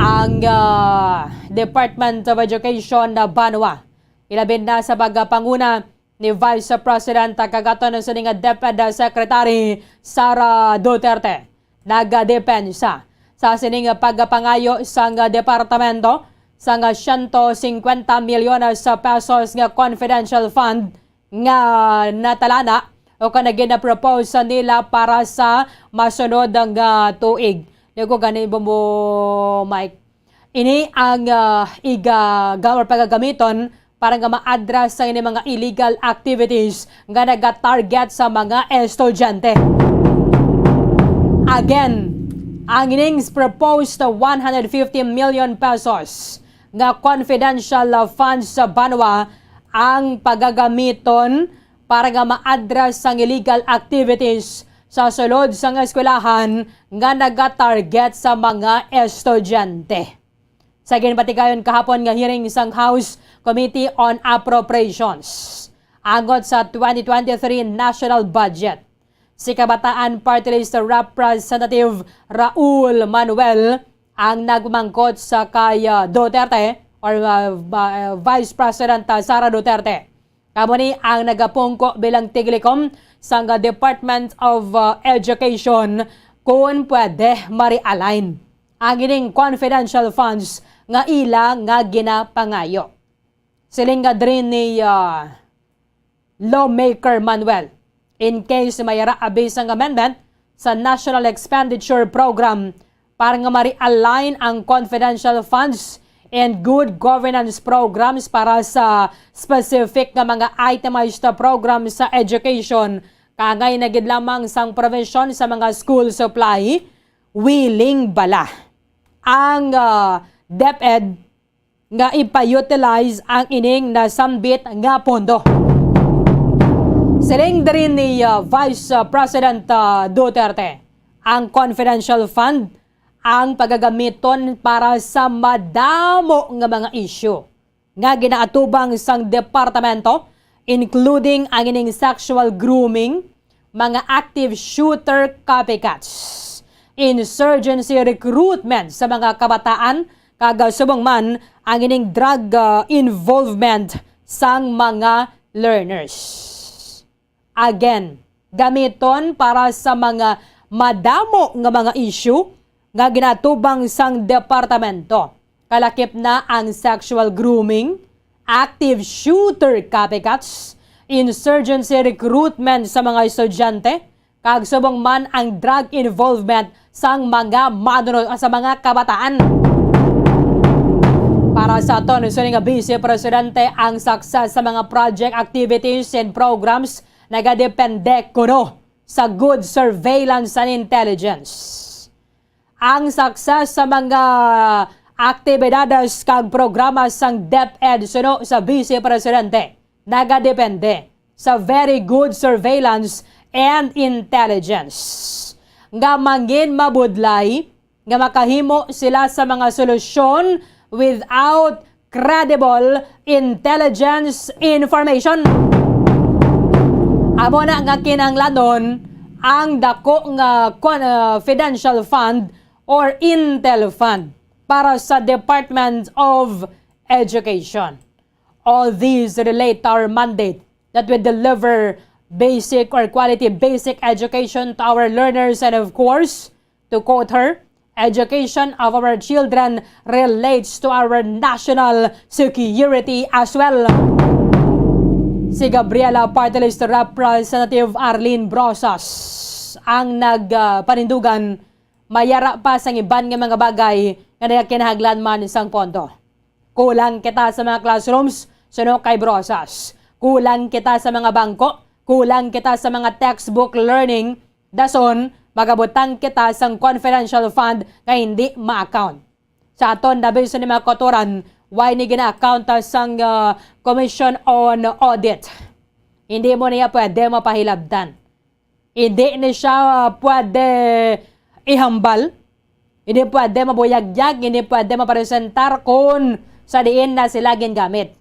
Ang, ah, Department of Education na banwa, ilabi na sa pagpanguna ni Vice President kag aton sini nga DepEd Secretary Sara Duterte, nagadepensa sa sining pagpangayo sang departamento sang siyento singkwenta milyones sa pesos nga confidential fund nga natalana o ka nagina-propose nila para sa masunod nga tuig. Ligo gani mo, Mike. Ini ang, ah, iga-, ga-, or pagagamiton para nga ma-address sa ini mga illegal activities nga nagatarget sa mga estudyante. Again, ang ining proposed one hundred fifty million pesos nga confidential, ah, funds sa banwa ang pagagamiton para nga ma-address ang illegal activities sa sulod sang eskwelahan nga nagatarget sa mga estudyante. Sa ginpatigayon kahapon nga hearing sang House Committee on Appropriations angot sa twenty twenty-three national budget, si Kabataan Party List Representative Raul Manuel ang nagmangkot sa kay, ah, Duterte or, ah, ba-, ah, Vice President, ah, Sara Duterte. Kamo ni ang nagapungko bilang tiglikom sang Department of, uh, Education kon pwede ma-realign ang ining confidential funds nga ila nga ginapangayo. Siling nga diri ni, uh, Lawmaker Manuel, in case may raabi sang amendment sa National Expenditure Program, para nga ma-realign ang confidential funds and good governance programs para sa specific nga mga itemized programs sa education. Kangay na gid lamang sang provision sa mga school supply, willing bala ang, ah, DepEd nga ipa-utilize ang ining nasambit nga pondo. Siling diri ni, ah, Vice, ah, President, ah, Duterte, ang confidential fund ang pagagamiton para sa madamo nga mga isyu nga ginaatubang sang departamento, including ang ining sexual grooming, mga active shooter copycats, insurgency recruitment sa mga kabataan, kag subong man ang ining drug, ah, involvement sang mga learners. Again, gamiton para sa mga madamo nga mga issue nga ginatubang sang departamento. Kalakip na ang sexual grooming, active shooter copycats, insurgency recruitment sa mga estudyante, kag subong man ang drug involvement sang mga manunod, sa mga kabataan. Para sa aton sini nga Vice Presidente, ang success sa mga project, activities, and programs nagadepende kuno sa good surveillance and intelligence. Ang success sa mga aktibidades kag programa sang DepEd suno sa Vice Presidente nagadepende sa very good surveillance and intelligence nga mangin mabudlay nga makahimo sila sa mga solusyon without credible intelligence information. Amo na nga kinahanglanon ang dako nga kon-, ah, confidential fund or intel fund para sa Department of Education. All these relate to our mandate that we deliver basic or quality basic education to our learners, and of course, to quote her, "Education of our children relates to our national security as well." Si Gabriela Party List Representative Arlene Brosas ang nagpanindugan, mayara pa sang iban nga mga bagay nga nagakinahanglan man sang pondo. Kulang kita sa mga classrooms, suno kay Brosas. Kulang kita sa mga bangko, kulang kita sa mga textbook learning, dason magabutang kita sang confidential fund nga hindi ma-account. Sa aton, labi sa ni mga kautoran, why ni gina-account sang, ah, Commission on Audit? Hindi mo niya pwede mapahilabtan. Hindi ni siya, ah, pwede ihambal. Hindi pwede mabuyagyag, hindi pwede mapresentar kung sa diin na sila gingamit.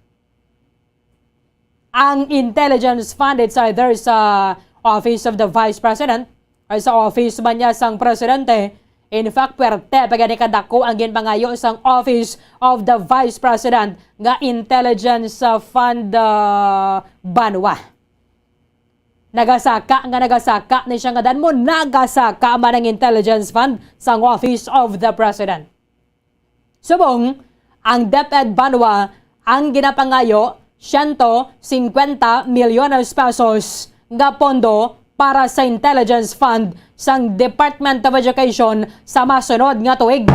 Ang intelligence fund, it's either sa Office of the Vice President or sa office man niya sang presidente. In fact, pwerte pa gani kadako ang ginpangayo sang Office of the Vice President nga intelligence, uh, fund, uh, banwa. Nagasaka nga nagasaka ni siya nga dan mo, nagasaka man ang intelligence fund sang Office of the President. Subong, ang DepEd banwa ang ginapangayo siyento singkwenta milyones pesos nga pondo para sa intelligence fund sang Department of Education sa masunod nga tuig.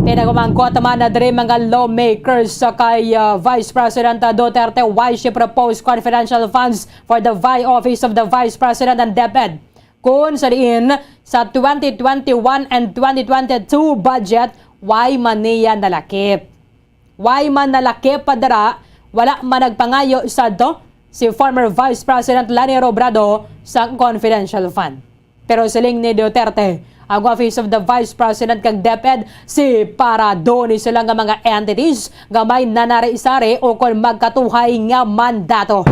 Pinagumangkot man na diri mga lawmakers sa kay, ah, Vice President Duterte why she proposed confidential funds for the Vi-, Office of the Vice President and DepEd. Kun sa diin, sa twenty twenty-one and twenty twenty-two budget, why man niya nalakip? Why man nalakip pa dira? Wala man nagpangayo sadto si former Vice President Leni Robredo sa confidential fund. Pero siling ni Duterte, ang Office of the Vice President kag DepEd, separado ni sila nga mga entities nga may nanari-sari o kon magkatuhay nga mandato.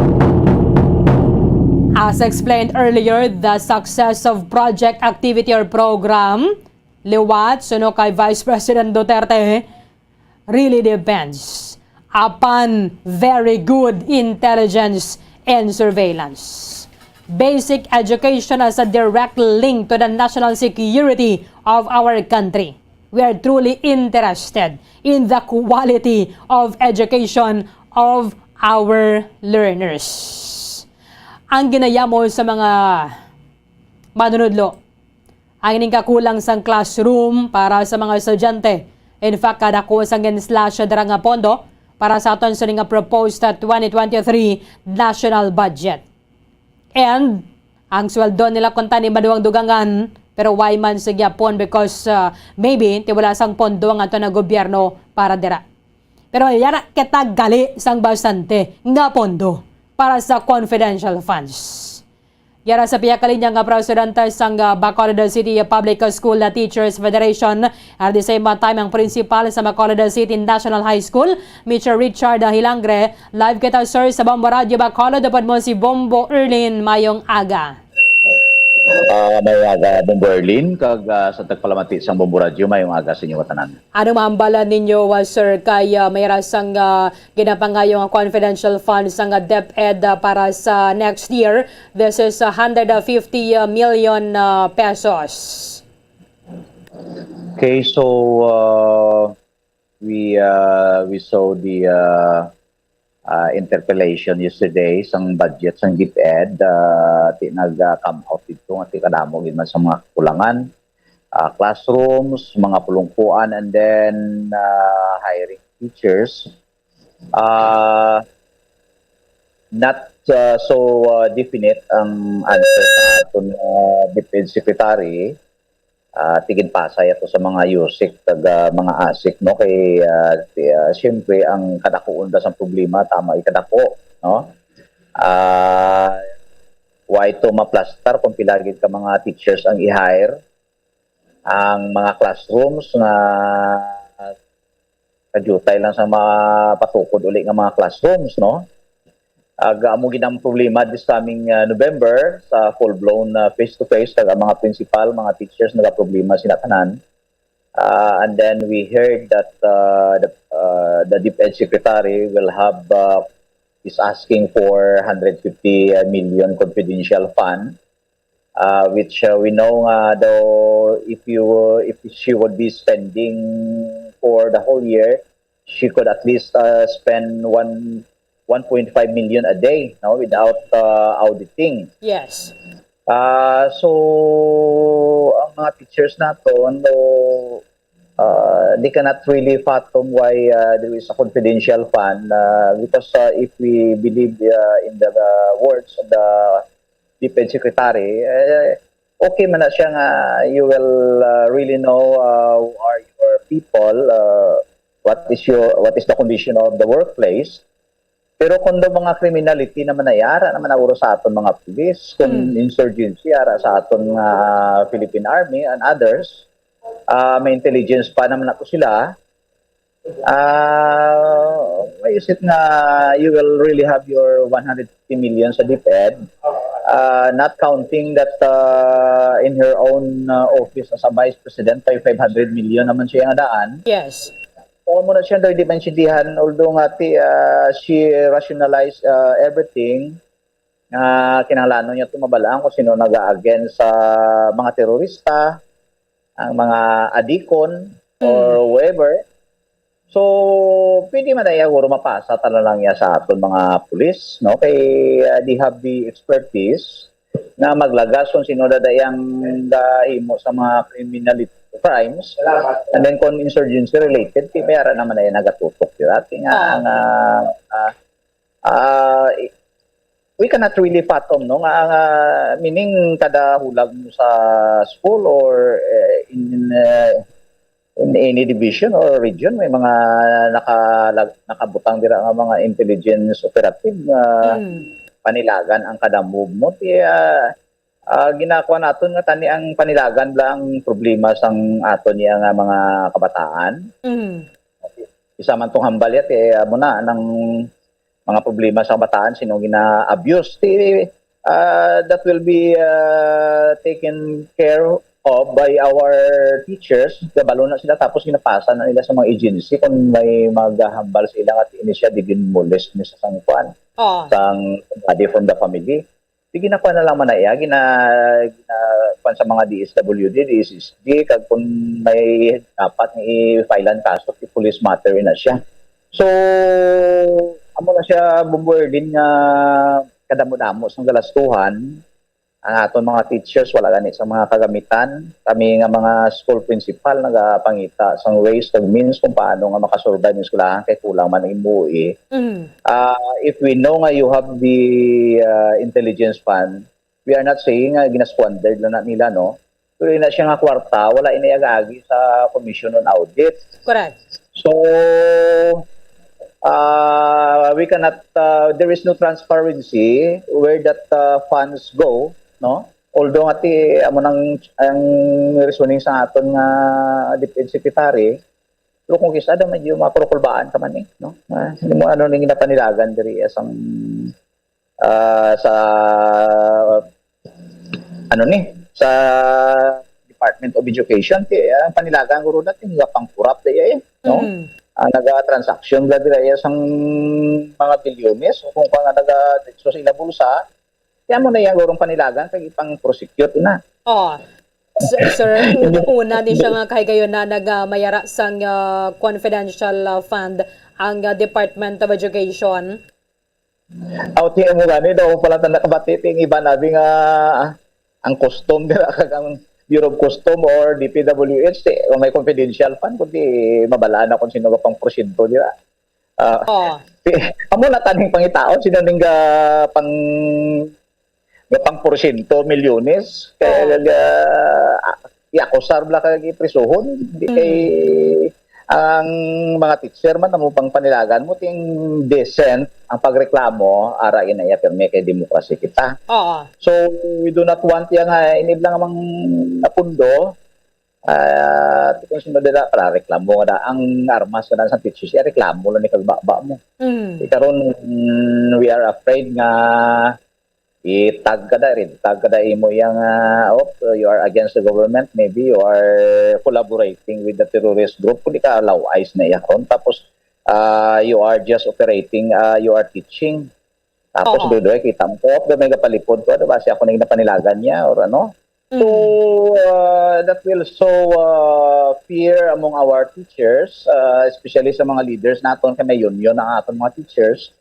As explained earlier, the success of project, activity, or program, liwat suno kay Vice President Duterte, really depends upon very good intelligence and surveillance. Basic education has a direct link to the national security of our country. We are truly interested in the quality of education of our learners. Ang ginayamo sa mga manunudlo, ang ining kakulang sang classroom para sa mga estudyante. In fact, kadako sang gin-slash dira nga pondo para sa aton sini nga proposed, uh, twenty twenty-three national budget. And ang sweldo nila kuntani madugang-dugangan, pero why man sa gyapon? Because, uh, maybe ti wala sang pondo ang aton nga gobyerno para dira. Pero yara kita gali sang bastante nga pondo para sa confidential funds. Yara sa pihak linya nga presidente sang, ah, Bacolod City Public School Teachers Federation, at the same time ang principal sa Bacolod City National High School, Mister Richard Hilangre. Live kita, sir, sa Bombo Radio Bacolod. Upod mo si Bombo Erlin. Mayong aga. Ah, mayong aga, Bombo Erlin, kag, ah, sa tagpalamati sang Bombo Radio, mayong aga sa inyo tanan. Ano mahambalan ninyo, ah, sir, kay, ah, may rasang, ah, ginapangayo nga confidential funds sang DepEd, ah, para sa next year? This is a hundred fifty million, ah, pesos. Okay, so, uh, we, uh, we saw the, uh, uh, interpellation yesterday sang budget sang DepEd, uh, ti nag, uh, come out dito nga ti kadamo gid man sa mga kakulangan, uh, classrooms, mga pulungkuan, and then, uh, hiring teachers. Uh, not, uh, so, uh, definite ang answer sa aton, uh, DepEd Secretary. Ah, ti ginpasay ato sa mga USEC kag, ah, mga ASEC, no? Kay, ah, ti-, ah, siyempre, ang kadakuon da sang problema, tama, ikadako, no? Ah, wa ito maplastar kung pila gid ka mga teachers ang i-hire. Ang mga classrooms nga kadiyutay lang sa mapatukod uli nga mga classrooms, no? Ag amo gid ang problema this coming, uh, November sa full-blown, uh, face-to-face, kag ang mga principal, mga teachers nagaproblema sila tanan. Uh, and then we heard that, uh, the, uh, the DepEd secretary will have, uh, is asking for hundred fifty million confidential fund, uh, which, uh, we know nga daw if you, if she would be spending for the whole year, she could at least, uh, spend one, one point five million a day, no, without uh, auditing. Yes. Ah, so ang mga teachers naton, no, uh, they cannot really fathom why uh, there is a confidential fund uh, because uh, if we believe uh, in the uh, words of the DepEd secretary, eh, okay man na siya nga you will uh, really know uh, who are your people, uh, what is your what is the condition of the workplace. Pero kung daw mga criminality naman na ara naman na uro sa aton mga pulis, kung Mm. insurgency ara sa aton nga Philippine Army and others, ah, may intelligence pa naman na to sila. Ah, why is it nga you will really have your one hundred fifty million sa DepEd, ah, not counting that uh, in her own uh, office as a vice president, kay five hundred million naman siya nga daan. Yes. Kung mo na siya daw hindi maintindihan, although nga ti, ah, she rationalized ah, everything, nga kinahanglanon niya ito mabalaan kung sino nag-against sa mga terorista, ang mga adikon, or whoever. So, pwede man na iya guro mapasa tala lang niya sa aton mga pulis, no? Kay ah, they have the expertise na maglagas kung sino dadayang gahimo sa mga criminal crimes. And then kung insurgency related, ti may ara naman na iya nagatutok dira. Ti nga Ah. ang ah, ah, ah, i- we cannot really fathom, no, nga, nga meaning kada hulag mo sa school or eh, in eh, in any division or region may mga naka nakabutang dira nga mga intelligence operative nga Mm. panilagan ang kada move mo. Ti ah, ah, ginakuha naton nga tani ang panilagan bala ang problema sang aton niya nga mga kabataan. Mm. Isa man tong hambal yat eh, amo na nang mga problema sa kabataan, sino gina-abuse, ti ah, that will be ah, taken care of by our teachers. Kabalo na sila tapos ginapasa na nila sa mga agency kung may maghahambal sa ila nga ini siya di molest ni sa sang kuan, Oh. sang somebody from the family. Di ginakuha na lang man na iya, gina, gina kuan sa mga DSWD, DSSD, kag kung may dapat nga i-file ang kaso, i-police matter na siya. So, amo na siya, Bombo Erlin, nga kadamo-damo sang galastuhan. Ang aton mga teachers, wala gani sa mga kagamitan. Kami nga mga school principal, nagapangita sang ways kag means kung paano nga makasurvive ang eskwelahan kay kulang man ang MOE. Mm. Ah, if we know nga you have the ah, intelligence fund, we are not saying nga ginasquandered lang na nila, no? Pero ina siya nga kwarta, wala ina agaagi sa Commission on Audit. Correct. So, uh, we cannot, uh, there is no transparency where that uh, funds go, no? Although nga ti, amo nang ang reasoning sa aton nga DepEd secretary, pero kung kisa daw medyo makurukulbaan ka man eh, no? Uh, hindi mo ano ning napanilagan diri asang uh, sa ano ni sa Department of Education kay uh, panilagan guro natin nga pang corrupt eh, no? Mm. Ang naga-transaction bla dira iya sang mga bilyones o kung pa nga naga so sa ila bulsa, kaya mo na iya gurong panilagan kay ipang prosecute na. Oh. S- Sir, una ni siya nga kahigayon na nagamayara sang ah, confidential ah, fund ang ah, Department of Education. Out niya mo gani daw pala tanda kabati ting iba nabi nga ah, ang custom dira kag ang Bureau of Custom or DPWH eh, kung may confidential fund kundi mabalaan na kung sino ka pang porsyento dira. Ah, Oh. Ti- amo na taning pangitaon sino ning ga pang ga pang porsyento milyones kay Oh. ga ah, iakusar bla kag iprisuhon di kay ang mga teacher man amo pang panilagan mo ting decent ang pagreklamo ara ina iya pirmi kay demokrasya kita. Oo. So we do not want iya nga inib lang mang napundo ah, kung sino dira para reklamo nga ang armas ka sa teacher siya reklamo lang ni kagbaba mo. Mm. Di karon mm, we are afraid nga i-tag ka da rin, tag ka da imo yang uh, oh, you are against the government, maybe you are collaborating with the terrorist group, kung di ka law eyes na iya karon. Tapos uh, you are just operating, uh, you are teaching. Tapos Oo. Dudoy, kita mo ko, may kapalipod ko, diba? Siya ako na ginapanilagan niya or ano. So Mm. uh, that will sow uh, fear among our teachers, uh, especially sa mga leaders naton kay may union ang aton mga teachers.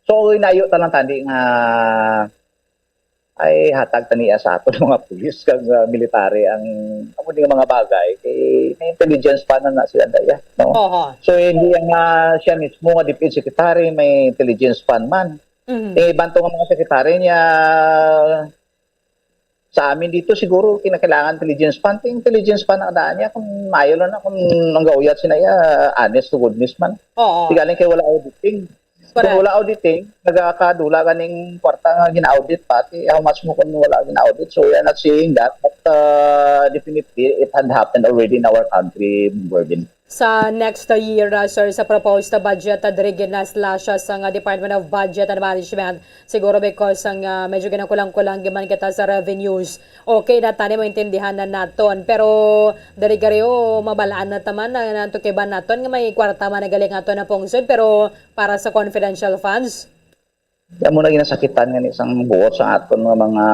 So, inayo ta lang tani nga ay hatag ta niya sa aton mga pulis kag, ah, military ang amo ni nga mga bagay kay may intelligence fund na, na sila daya, no? Oho. So, hindi ang, ah, siya mismo nga DepEd secretary may intelligence fund man. Mhm. Eh, iban to nga mga sekretary niya, sa amin dito, siguro kinakailangan intelligence fund. Intelligence fund ang daan niya kung mayo lang na, kung ang gauyat sila iya, honest to goodness man. Oo. Di galing kay wala auditing. Kung Correct. wala auditing, nagakadula ganing kwarta nga gina-audit pati. How much mo kung wala gina-audit? So, we are not saying that, but, uh, definitely, it had happened already in our country, Gordon. Sa next year, uh, sir, sa proposed budget, uh, diri gina-slash, uh, sa nga Department of Budget and Management, siguro because ang, uh, medyo ginakulang-kulang gyud man kita sa revenues. Okay na tani, maintindihan na naton. Pero diri gari, oh, mabalaan na taman na, na tukiban naton nga may kwarta man na galing aton na pungsod, pero para sa confidential funds. Yan mo na ginasakitan nga ni isang buot sa aton nga mga,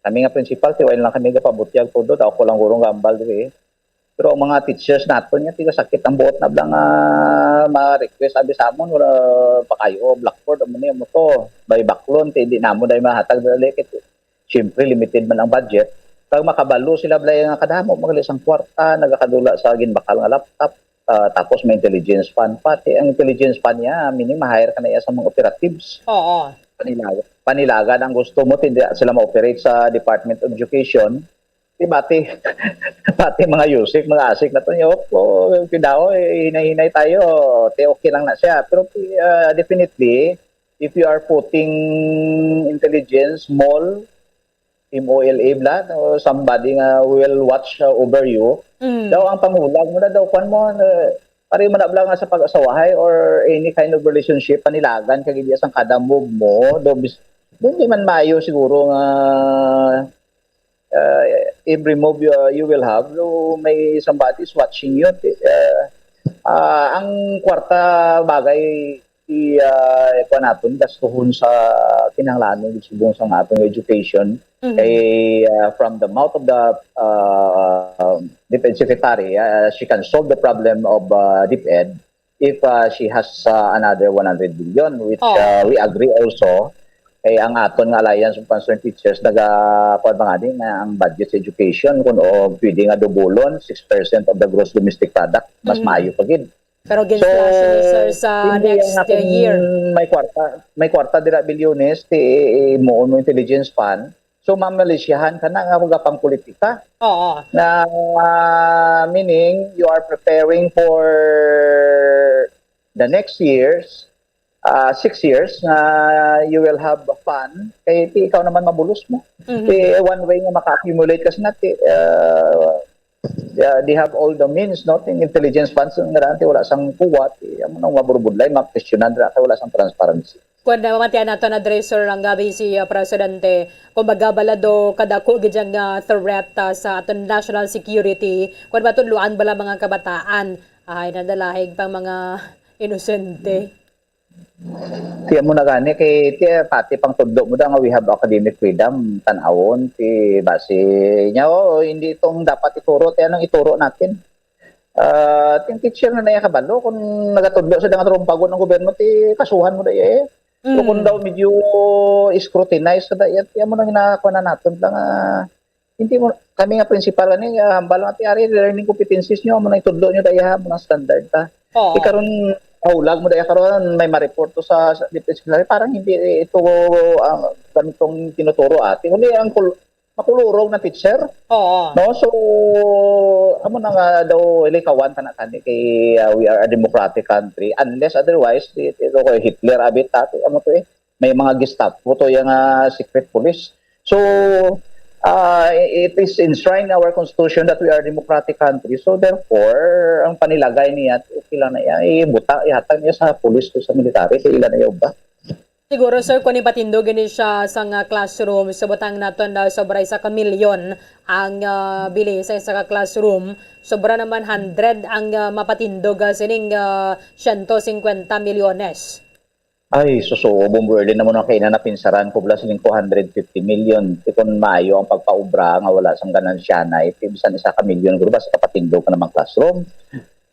kami nga principal, tiwain lang kami gapabutyag todo, ako lang gurong gambal diri. Pero ang mga teachers naton nga tigasakit ang buot na bala nga ma-request abi sa amon, wala pa kayo blackboard, amo ni, amo to, may baklon, ti di namo dahil mahatag dali kay siyempre limited man ang budget. Kag makabalo sila balay nga kadamo, magalis ang kwarta, nagakadula sa ginbakal nga laptop, ah, tapos may intelligence fund. Pati ang intelligence fund niya, meaning ma-hire ka na iya sa mga operatives. Oo. Panilaga, panilaga ang gusto mo, hindi sila ma-operate sa Department of Education. Di bati, pati mga yusik, mga asik na to niyo, oh, pindaw, eh, hinay-hinay tayo, te, okay lang na siya. Pero, ah, definitely, if you are putting intelligence, mall, M O L A bla, o somebody nga will watch, uh, over you, Mm. daw ang pangulag mo na daw, kwan mo, uh, pare mo na bla nga sa pag-asawahay or any kind of relationship, panilagan kag iya sang kada move mo, daw bis-, hindi man maayo siguro nga, uh, every move you, you will have, daw may somebody is watching you. Uh, uh, ang kwarta bagay, i, ah, kuwan naton, gastuhon sa kinahanglanon subong sa nga aton education. Mhm. Kay, ah, from the mouth of the, ah, DepEd Secretary, ah, she can solve the problem of, ah, DepEd if, ah, she has, ah, another one hundred billion, which, Oh. ah, we agree also. Kay ang aton nga Alliance of Concerned Teachers, naga, kuwan ba nga din, nga ang budget sa education, kung o, pwede nga dubulon, six percent of the gross domestic product, mas Mhm. maayo pa gid. Pero gin-slash ni, sir, sa hindi next ang akong year. May kwarta, may kwarta dira bilyones, ti, eh, mo, mo intelligence fund. So, mamalisyahan ka na nga magapang politika. Oo. Na, ah, meaning, you are preparing for the next years, ah, six years, na you will have a fund. Kay ti ikaw naman mabulos mo. Mhm. Ti, one way nga maka-accumulate ka sa nati, ah, yeah, they have all the means, no? Ting intelligence funds nga daan, ti wala sang kuwat, ti, amo nang maburubudlay, mapesyonan ra, kay wala sang transparency. Kung na mamatian nato na dre, sir, ang gabi si, uh, Presidente, kumbaga, balado kadako gid ang, uh, threat, uh, sa aton national security. Kung ba, tudloan bala mga kabataan, ay nadalahig pang mga inosente. Ti amo na gani kay ti, pati pang tudlo mo da nga we have academic freedom, tan-awon ti base niya, oo, hindi itong dapat ituro, ti anong ituro natin? Ah, ting teacher na naya kabalo kung nagatudlo sa nga tarumpagon ang gobyerno, ti kasuhan mo da iya, eh. So, kung Mm. daw medyo scrutinize sa da iya, ti amo na ginakuha na naton lang, ah, hindi mo, kami nga principal, ani, ah, hambal nga ti ari, learning competencies nyo, amo na itudlo nyo da iya, amo na standard ta. Oo. Ikaron, haulag mo da iya karon, may ma-report to sa, sa DepEd secretary, parang hindi ito ang ganitong tinuturo ati. Kundi ang kul-, makulurog na teacher. Oo. No? So, amo na nga daw ilikawan ta na tani kay, ah, we are a democratic country. Unless otherwise, di, di, di, Hitler abit ati, amo to eh. May mga Gestapo to yung, ah, secret police. So, ah, it is enshrined in our constitution that we are a democratic country. So, therefore, ang panilagay niya, okay lang na iya, ibuta, ihatag niya sa police to sa military, kay ila na iya ba? Siguro, sir, kung ipatindog gini siya sa nga classroom, sa butang naton na sobra isa ka milyon ang, ah, bili sa isa ka classroom, sobra naman hundred ang, ah, mapatindog, ah, sining, ah, siyento singkwenta milyones. Ay, susuo, Bombo Erwin, na mo na kaina napinsaran ko bala sining two hundred fifty million. Ti kung maayo ang pagpaubra nga wala sang ganansya na, iti bisan isa ka milyon, guro, basta kapatindog ka naman classroom.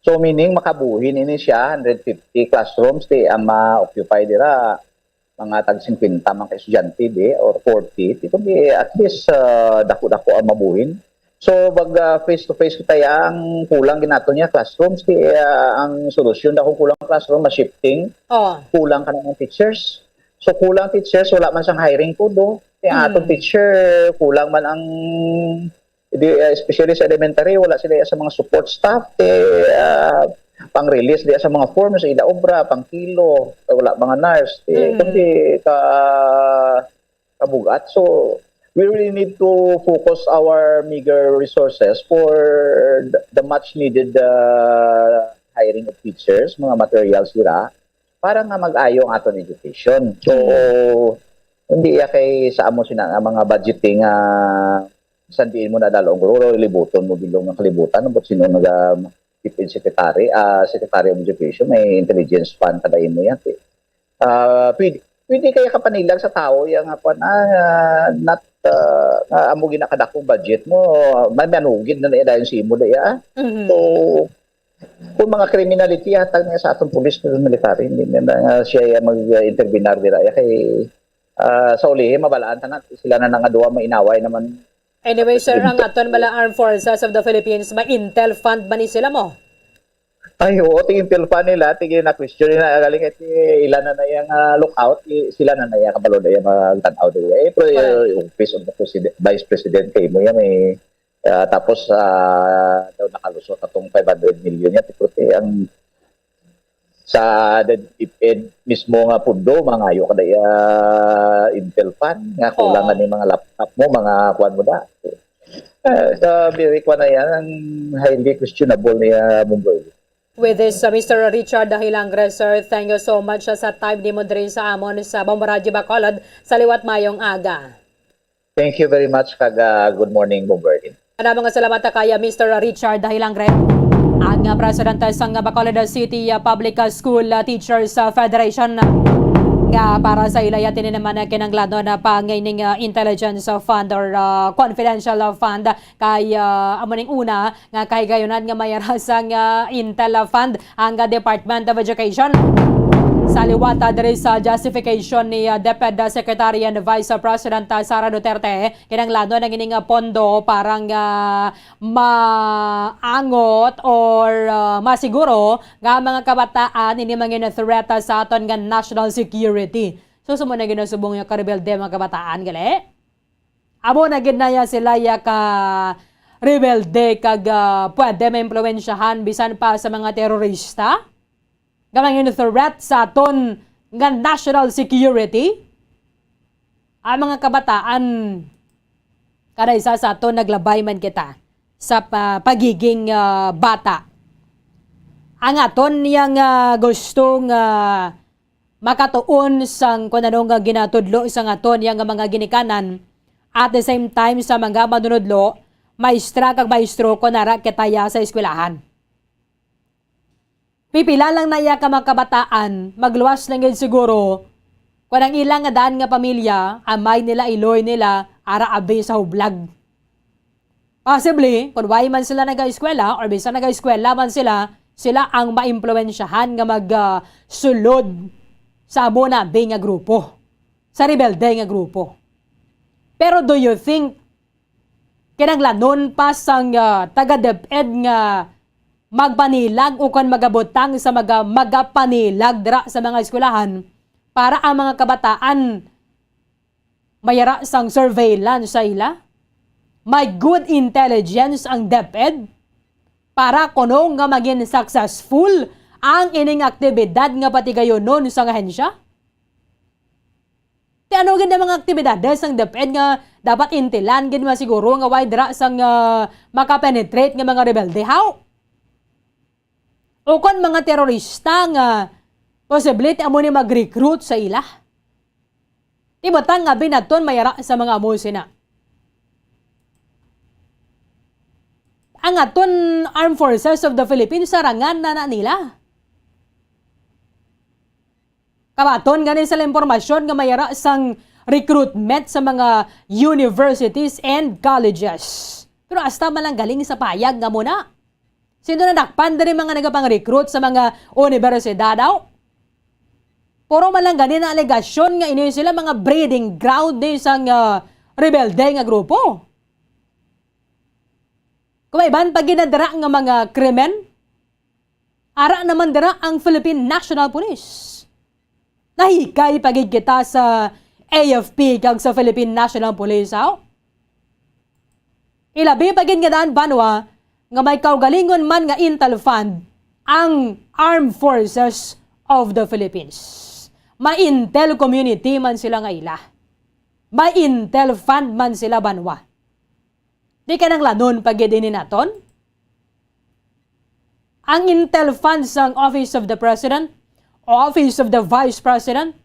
So, meaning, makabuhin ini siya, hundred fifty classrooms, di ang ma-occupy dira, mga tag singkwenta man ka estudyante, di, or forty, di, kundi at least, ah, dako-dako ang mabuhin. So, pag, ah, face-to-face kita, ya, ang kulang ginato niya, classrooms, di, ah, ang solusyon na kung kulang classroom, ma-shifting, Oh. kulang ka naman teachers. So, kulang teachers, wala man sang hiring po, do. Kaya ang atong Hmm. teacher, kulang man ang, di, ah, especially sa elementary, wala sila sa mga support staff, eh, ah, pang-release di sa mga forms, ila obra, pang kilo, eh, wala mga nurse, eh, Mm. kundi ka, kabugat. So, we really need to focus our meager resources for the, the much needed, ah, hiring of teachers, mga materials nila, para nga mag-ayo ang aton education. So, Mm. hindi ya kay sa amo sina nga mga budgeting, ah, sandiin mo na dalong guro, libuton mo bilong nga kalibutan, ambot sino naga defense secretary, ah, secretary of education, may intelligence fund kada imo yan. Eh. Ah, pwede, pwede kaya kapanilag sa tao ya nga kwan, ah, not, ah, nga amo ginakadakong budget mo, may manugid na niya dayon sa imo, di, ah. Mhm. So, kung mga criminality, hatag niya sa atong police o military, hindi na, na siya ya mag-intervenar dira. Ya kay, ah, sa ulihi, mabalaan ta na, sila na nga duha mainaway naman. Anyway, sir, ang aton bala Armed Forces of the Philippines, may intel fund ba ni sila mo? Ay, oo, ti intel fund nila, ti na-question na, galing kay ti ila na na yang, ah, lookout, i-, sila na na yang kabalo na yang magtan-aw diri. Eh, pero, Correct. eh, office of the president, vice president kay mo yan, eh. Ah, tapos, ah, daw nakalusot atong five hundred million yan, pero ti ang sa DepEd mismo nga pundo, mangayo ka na iya intel fund, nga kulang Oo. nga ni mga laptop mo, mga kuwan mo na. Eh, sa very kuwan na yan, ang highly questionable niya, Mumboy. With this, uh, Mister Richard Hilangre, sir, thank you so much, uh, sa time nimo diri sa amon sa Bombo Radyo Bacolod. Sa liwat, mayong aga. Thank you very much, kag, ah, good morning, Bombo Erwin. Ano, mga salamat kay, ah, Mister Richard Hilangre, ang, ah, presidente sang Bacolod City, ah, Public, ah, School, ah, Teachers, ah, Federation, nga para sa ila, ya, tini naman, ah, kinahanglanon na pa nga ining, ah, intelligence, ah, fund or, ah, confidential, ah, fund kay, ah, amo ning una nga kahigayunan nga may ara sang, ah, intel, ah, fund ang, ah, Department of Education. Sa liwat, ah, diri sa justification ni, ah, DepEd, ah, Secretary and Vice President, ah, Sara Duterte, kinahanglanon ang ining, ah, pondo para nga maangot or, ah, masiguro nga ang mga kabataan hindi mangin threat, ah, sa aton nga national security. So, sumo na ginasubong yung karebelde, mga kabataan, gali? Amo na gid na ya sila ya ka rebelde kag, ah, pwede maimpluwensyahan bisan pa sa mga terorista nga mangin threat sa aton nga national security. Ang mga kabataan, kada isa sa aton naglabay man kita sa pa-, pagiging, ah, bata. Ang aton yang, ah, gusto nga makatuon sang kun ano nga ginatudlo sang aton yang mga ginikanan, at the same time sa mga manunudlo, maestra kag maestro kon ara kita ya sa eskwelahan. Pipila lang na iya ka mga kabataan, magluwas lang gid siguro, kun ang ila nga daan nga pamilya, amay nila, iloy nila, ara abi sa hublag. Possibly, kung why man sila nag-eskwela or bisan nag-eskwela man sila, sila ang maimpluwensyahan nga mag, ah, sulod sa amo na bi nga grupo, sa rebelde nga grupo. Pero do you think kinahanglanon pa sang, ah, taga DepEd nga magpanilag o kon magabutang sa mga magapanilag dira sa mga eskwelahan para ang mga kabataan mayara sang surveillance sa ila? May good intelligence ang DepEd para kuno nga maging successful ang ining aktibidad nga patigayunon sang ahensya? Ti ano gid ang mga aktibidades sang DepEd nga dapat intilan gid masiguro nga way dira sang, ah, makapenetrate nga mga rebelde? How? Ukon mga terorista nga posible ti amo ni mag-recruit sa ila. Ti butang nga binaton mayara sa mga amo sina. Ang aton Armed Forces of the Philippines, sarangan na na nila. Kabaton gani sila impormasyon nga mayara sang recruitment sa mga universities and colleges. Pero hasta man lang galing sa payag nga muna. Sino na dakpan diri mga nagapang-recruit sa mga universidad, aw? Puro man lang gani na alegasyon nga ini sila mga breeding ground ni sang, ah, rebelde nga grupo. Kung may iban pa ginadira nga mga krimen, ara naman dira ang Philippine National Police. Nahikay pa gid kita sa A F P kag sa Philippine National Police, aw? Ilabi pa gid nga daan banwa nga may kaugalingon man nga intel fund ang Armed Forces of the Philippines. May intel community man sila nga ila. May intel fund man sila banwa. Di kinahanglanon pa gid ini naton? Ang intel fund sang Office of the President, Office of the Vice President,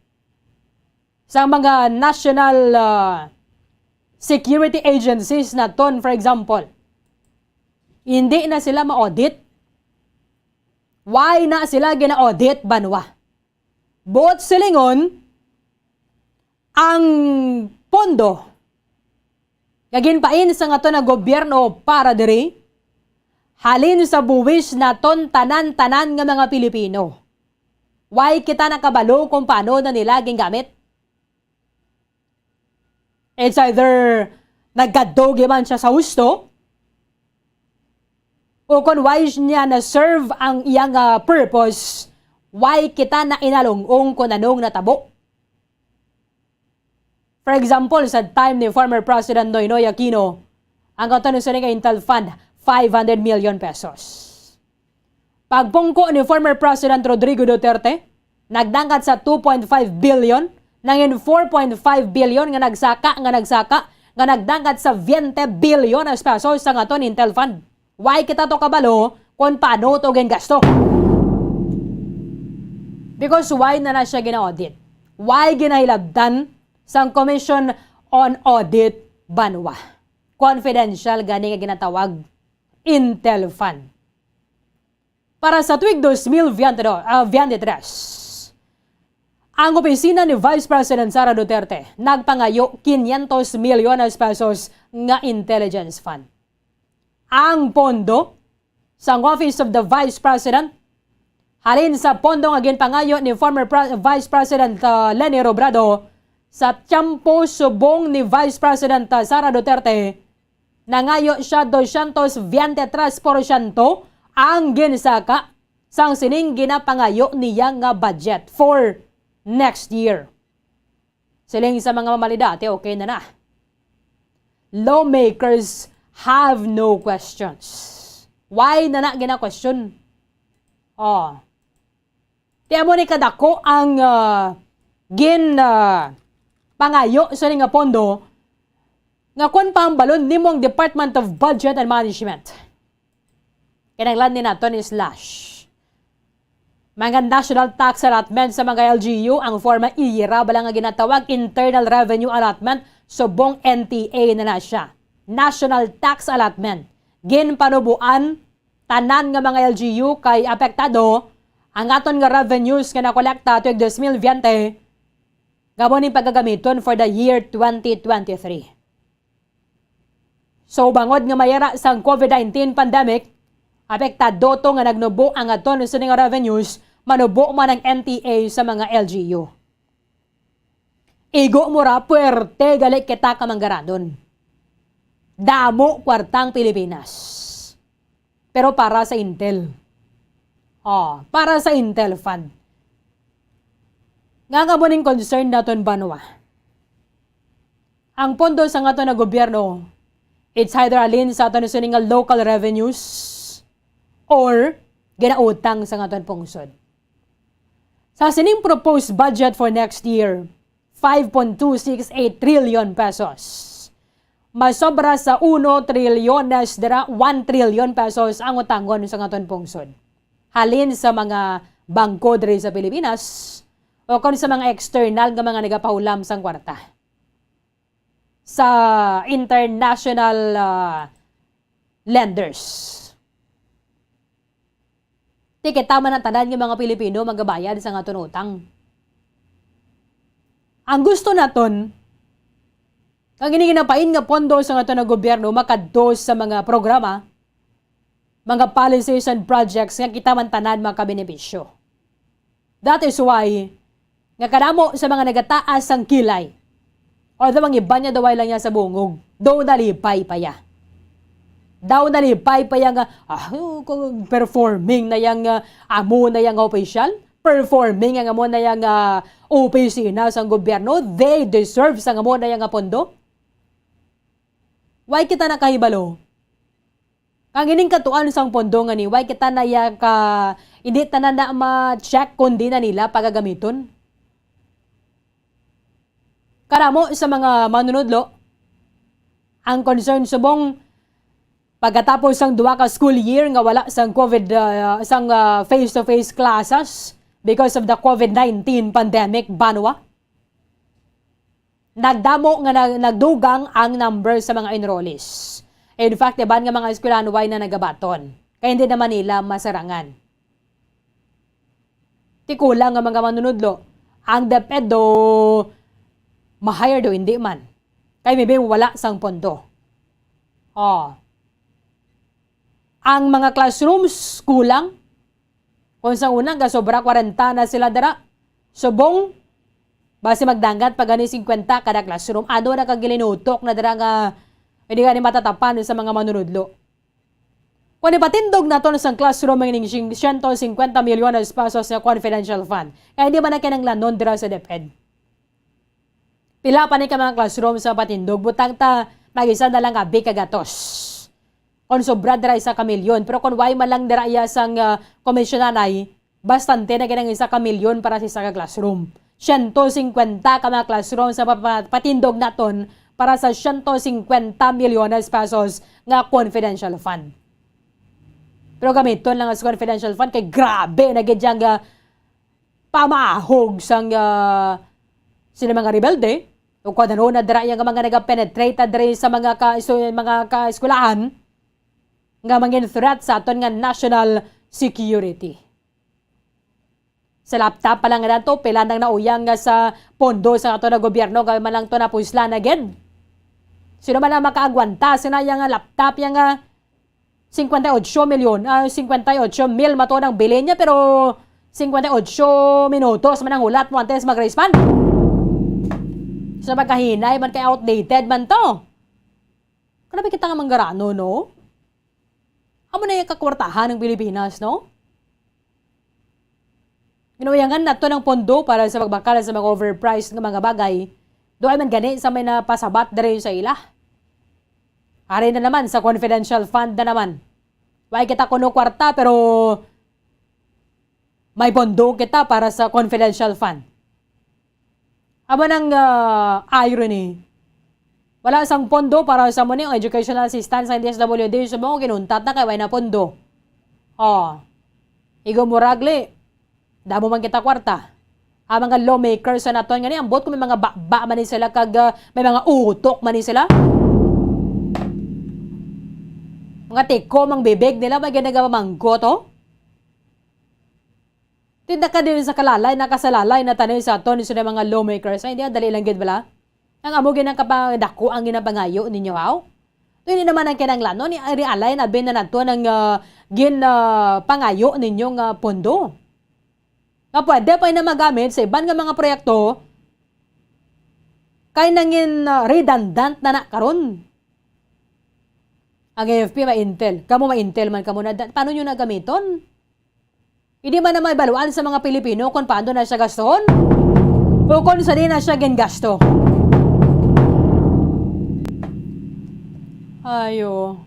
sa mga national, ah, security agencies naton, for example, hindi na sila ma-audit. Why na sila gina-audit, banwa? Buot silingon, ang pondo nga ginpain sang aton nga gobyerno para diri, halin sa buwis naton tanan-tanan nga mga Pilipino. Why kita nakabalo kung paano na nila gingamit? It's either nagkadto man siya sa husto, o kung why niya na-serve ang iyang, ah, purpose, why kita na inalong-ong kung anong natabo? For example, sa time ni former President Noynoy Aquino, ang katunusan nga Intel Fund, five hundred million pesos. Pagpungko ni former President Rodrigo Duterte, nagdangkat sa two point five billion, nangin four point five billion nga nagsaka, nga nagsaka, nga nagdangkat sa veinte billion pesos ang aton Intel Fund. Why kita to kabalo kung paano to gingasto? Because why na na siya gina-audit? Why ginahilabtan sang Commission on Audit banwa? Confidential gani nga ginatawag Intel Fund. Para sa tuig dos mil veintidos, ah, veintitrés, ang opisina ni Vice President Sara Duterte nagpangayo quinientos milyones pesos nga intelligence fund. Ang pondo sang Office of the Vice President halin sa pondo nga ginpangayo ni former Pre-, Vice President, ah, Leni Robredo sa tiyempo subong ni Vice President, ah, Sara Duterte, nangayo siya dosyentos veintitrés porsyento ang ginsaka sang sining ginapangayo niya nga budget for next year. Siling sa mga mamalidati, okay na na. Lawmakers have no questions. Why na na gina-question? Oh. Ti amo ni kadako ang, ah, gin, ah, pangayo sa ni nga pondo nga kung pahambalon nimo ang Department of Budget and Management. Kinahanglan ni naton i-slash. Mga national tax allotment sa mga L G U, ang forma ira bala nga ginatawag internal revenue allotment, subong N T A na na siya. National tax allotment. Ginpanuboan tanan nga mga L G U kay apektado ang aton nga revenues nga nakolekta tuig dos mil veinte, nga amo ning pagagamiton for the year twenty twenty-three. So, bangod nga mayara sang COVID nineteen pandemic, apektado to nga nagnubo ang aton sini nga revenues, manubo man ang N T A sa mga L G U. Igo mo ra, puwerte gali kita ka manggaranon. Damo kwartang Pilipinas. Pero para sa Intel. Oh, para sa Intel Fund. Nga nga mo ning concern naton banwa? Ang pondo sa aton nga gobyerno, it's either halin sa aton sini nga local revenues or ginautang sa aton pungsod. Sa sining proposed budget for next year, five point two six eight trillion pesos. Masobra sa uno trilyones dira, one trillion pesos ang utangon sa aton pungsod. Halin sa mga bangko diri sa Pilipinas o kon sa mga external nga mga nagapahulam sang kwarta sa international, ah, lenders. Ti kita man ang tanan nga mga Pilipino magabayad sa aton utang. Ang gusto naton, ang ini ginapain nga pondo sa aton nga gobyerno makadto sa mga programa mga policies and projects nga kita man tanan makabenepisyo. That is why nga kadamo sa mga nagataas ang kilay, although ang iban niya daw ay lang niya sa bungog, daw nalipay pa ya. Daw nalipay pa ya nga, ah, kung performing na yang, ah, amo na yang opisyal, performing ang amo na yang, ah, opisina sang gobyerno, they deserve sang amo na yang, ah, pondo. Why kita nakahibalo? Kang ining katuan sang pondo nga ni, why kita na iya ka, hindi tanan na ma-check kung di na nila pagagamiton? Karamo sa mga manunudlo, ang concern subong pagkatapos sang duha ka school year nga wala sang COVID, ah, sang, ah, face-to-face classes because of the COVID nineteen pandemic, banwa. Nagdamo nga nag-, nagdugang ang number sa mga enrollees. In fact, iban nga mga eskwelahan way na nagabaton, kay hindi naman nila masarangan. Ti kulang nga mga manunudlo, ang DepEd do ma-hire do, hindi man. Kay maybe wala sang pondo. Oh. Ang mga classrooms kulang. Kung sa una, gasobra kwarenta na sila dira. Subong, basi magdangat pa gani singkwenta kada classroom. Ano na kagilinutok na dira nga hindi gani matatapan sa mga manunudlo. Kung ipatindog naton sang classroom ang ining sing-, siyento singkwenta milyones pesos nga confidential fund, kaya hindi man na kinahanglanon dira sa DepEd. Pila pa ni ka mga classroom sa patindog? Butang ta, mag-isa na lang abi ka gatos. Kon sobra dira isa ka milyon, pero kon way man lang dira iya sang, ah, komisyonanay, bastante na gid ang isa ka milyon para sa isa ka classroom. Siyento singkwenta ka mga classroom sa pa-, pa-, patindog naton para sa siyento singkwenta milyones pesos nga confidential fund. Pero gamiton lang sa confidential fund kay grabe na gid yang, ah, pamahog sang, ah, sila mga rebelde, o kung ano na dira yang mga nagapenetrate diri sa mga ka-, so, mga kaeskwelahan nga mangin threat sa aton nga national security. Sa laptop pa lang na to, pila nang nauyang nga sa pondo sa ato na gobyerno, kay man lang to napusla na gid. Sino man ang makaagwanta sina yang laptop, yang, ah, singkwenta y otso milyon, ah, singkwenta y otso mil mato ang bilin niya, pero singkwenta y otso minutos man ang hulat mo antes mag-respond. Sa pagkahinay man kay outdated man to. Grabe kita nga manggarano, no? Amo na yung kakwartahan ng Pilipinas, no? Ginuwayangan nato ng pondo para sa pagbakal sa mga overpriced nga mga bagay. Doon man gani sa may napasabat diri sa ila. Ari na naman sa confidential fund na naman. Way kita kuno kwarta, pero may pondo kita para sa confidential fund. Amo nang, ah, irony. Wala sang pondo para sa mo ni ang educational assistance sa D S W D, subong ginuntat na kay way na pondo. Oh. Igo mo ragli. Damo man kita kwarta. Ang mga lawmakers sa naton nga ni, ambot kung may mga baba man ni sila kag, ah, may mga utok man ni sila. Mga tiko, mang bibig nila, may ginagawamanggo to. Di na ka din sa kalalay, nakasalalay na tanan sa aton sila mga lawmakers. Ay, di, dali lang gid bala. Ang amo gid ang kapag-, dako ang ginapangayo ninyo, haw? Ito hindi naman ang kinanglan, no? Ni, realign na bin na nato ng, ah, gin, ah, pangayo ninyo nga pondo. Nga pwede pa na magamit sa iban nga mga proyekto, kay nangin, ah, redundant na na karon. Ang A F P may intel. Kamo may intel man kamo na, da-, paano nyo na gamiton? Hindi man na maibaluan sa mga Pilipino kung paano na siya gastuhon o kung sa di na siya gingasto. Ayo.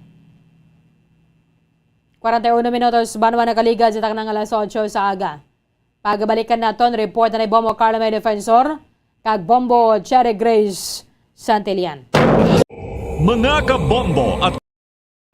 Kwarenta y uno minutos, banwa nakaligad sa taknang alas otso sa aga. Pagabalikan naton, report na ni Bombo Carlo May Defensor kag Bombo Cherry Grace Santillan. Mga kabombo at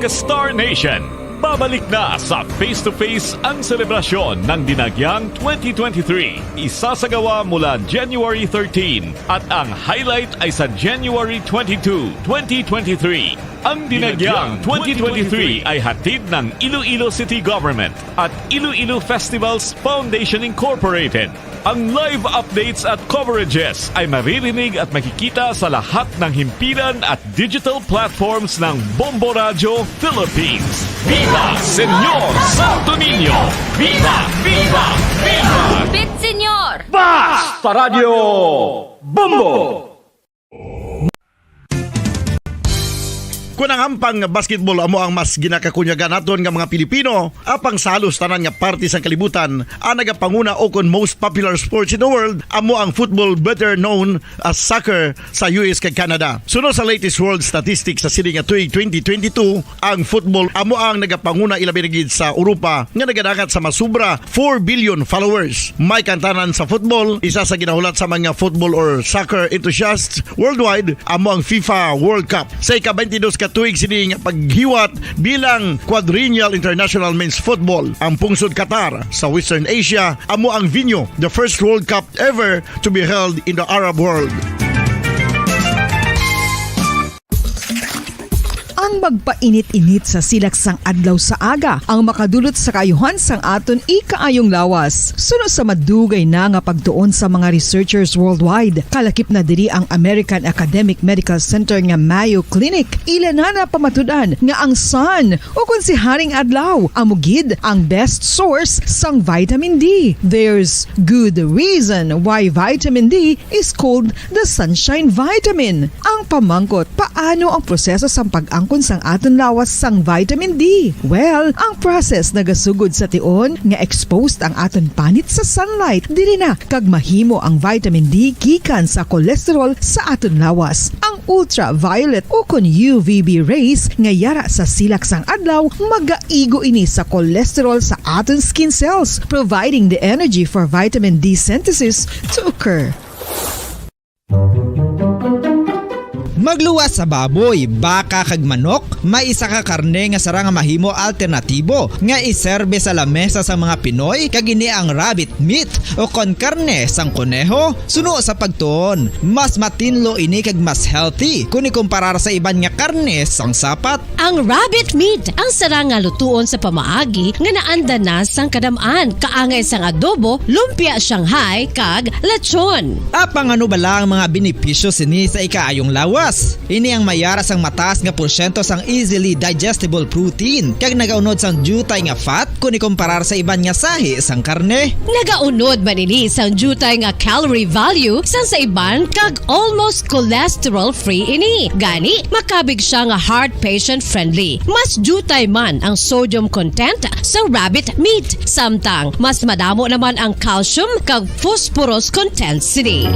ka-Star Nation, babalik na sa Face to Face ang selebrasyon ng Dinagyang twenty twenty-three. Isasagawa mula January thirteen at ang highlight ay sa January twenty-two, twenty twenty-three. Ang Dinagyang twenty twenty-three ay hatid ng Iloilo City Government at Iloilo Festivals Foundation Incorporated. Ang live updates at coverages ay maririnig at makikita sa lahat ng himpilan at digital platforms ng Bombo Radyo Philippines. Viva Señor Santo Niño! Viva! Viva! Viva! Bit Señor! Basta Radyo Bombo! Kun ang ampang basketball amo ang mas ginakakunyagan naton nga mga Pilipino, apang sa halos tanan nga parte sang kalibutan, ang nagapanguna o kon most popular sports in the world amo ang football, better known as soccer, sa U S kag Canada. Suno sa latest world statistics sa sini nga tuig twenty twenty-two, ang football amo ang nagapanguna, ilabi na gid sa Europa nga nagadangat sa masubra four billion followers. May kantanan sa football, isa sa ginahulat sa mga football or soccer enthusiasts worldwide amo ang FIFA World Cup. Sa ika-twenty-dos ka tuig sini nga paghiwat bilang Quadrennial International Men's Football, ang pungsod Qatar sa Western Asia amo ang venue. The first World Cup ever to be held in the Arab world. Ang magpainit-init sa silak sang adlaw sa aga ang makadulot sa kaayuhan sang aton ikaayong lawas. Suno sa madugay na nga pagtuon sa mga researchers worldwide, kalakip na diri ang American Academic Medical Center nga Mayo Clinic. Ila na napamatud-an nga ang sun, o kon si Haring Adlaw, amo gid ang best source sang vitamin D. There's good reason why vitamin D is called the sunshine vitamin. Ang pamangkot, paano ang proseso sang pag-angkon sang aton lawas sang vitamin D? Well, ang process nagasugod sa tion nga exposed ang aton panit sa sunlight, diri na kag mahimo ang vitamin D gikan sa cholesterol sa aton lawas. Ang ultraviolet o kon U V B rays nga yara sa silak sang adlaw magaigo ini sa cholesterol sa aton skin cells, providing the energy for vitamin D synthesis to occur. Magluwas sa baboy, baka kag manok, may isa ka karne nga sarang nga mahimo alternatibo nga iserbe sa lamesa sang mga Pinoy, kag ini ang rabbit meat o kon karne sang koneho. Suno sa pagtuon, mas matinlo ini kag mas healthy kon ikumparar sa iban nga karne sang sapat. Ang rabbit meat ang sarang nga lutuon sa pamaagi nga naanda na sang kadam-an, kaangay sang adobo, lumpia Shanghai, kag lechon. Apang ano bala ang mga benepisyo sini sa ikaayong lawas? Ini ang mayara sang mataas nga porsyento sang easily digestible protein kag nagaunod sang diutay nga fat kon ikumparar sa iban nga sahi sang karne. Nagaunod man ini sang diutay nga calorie value sang sa iban kag almost cholesterol-free ini. Gani, makabig sia nga heart patient-friendly. Mas diutay man ang sodium content sa rabbit meat, samtang mas madamo naman ang calcium kag phosphorus content sini.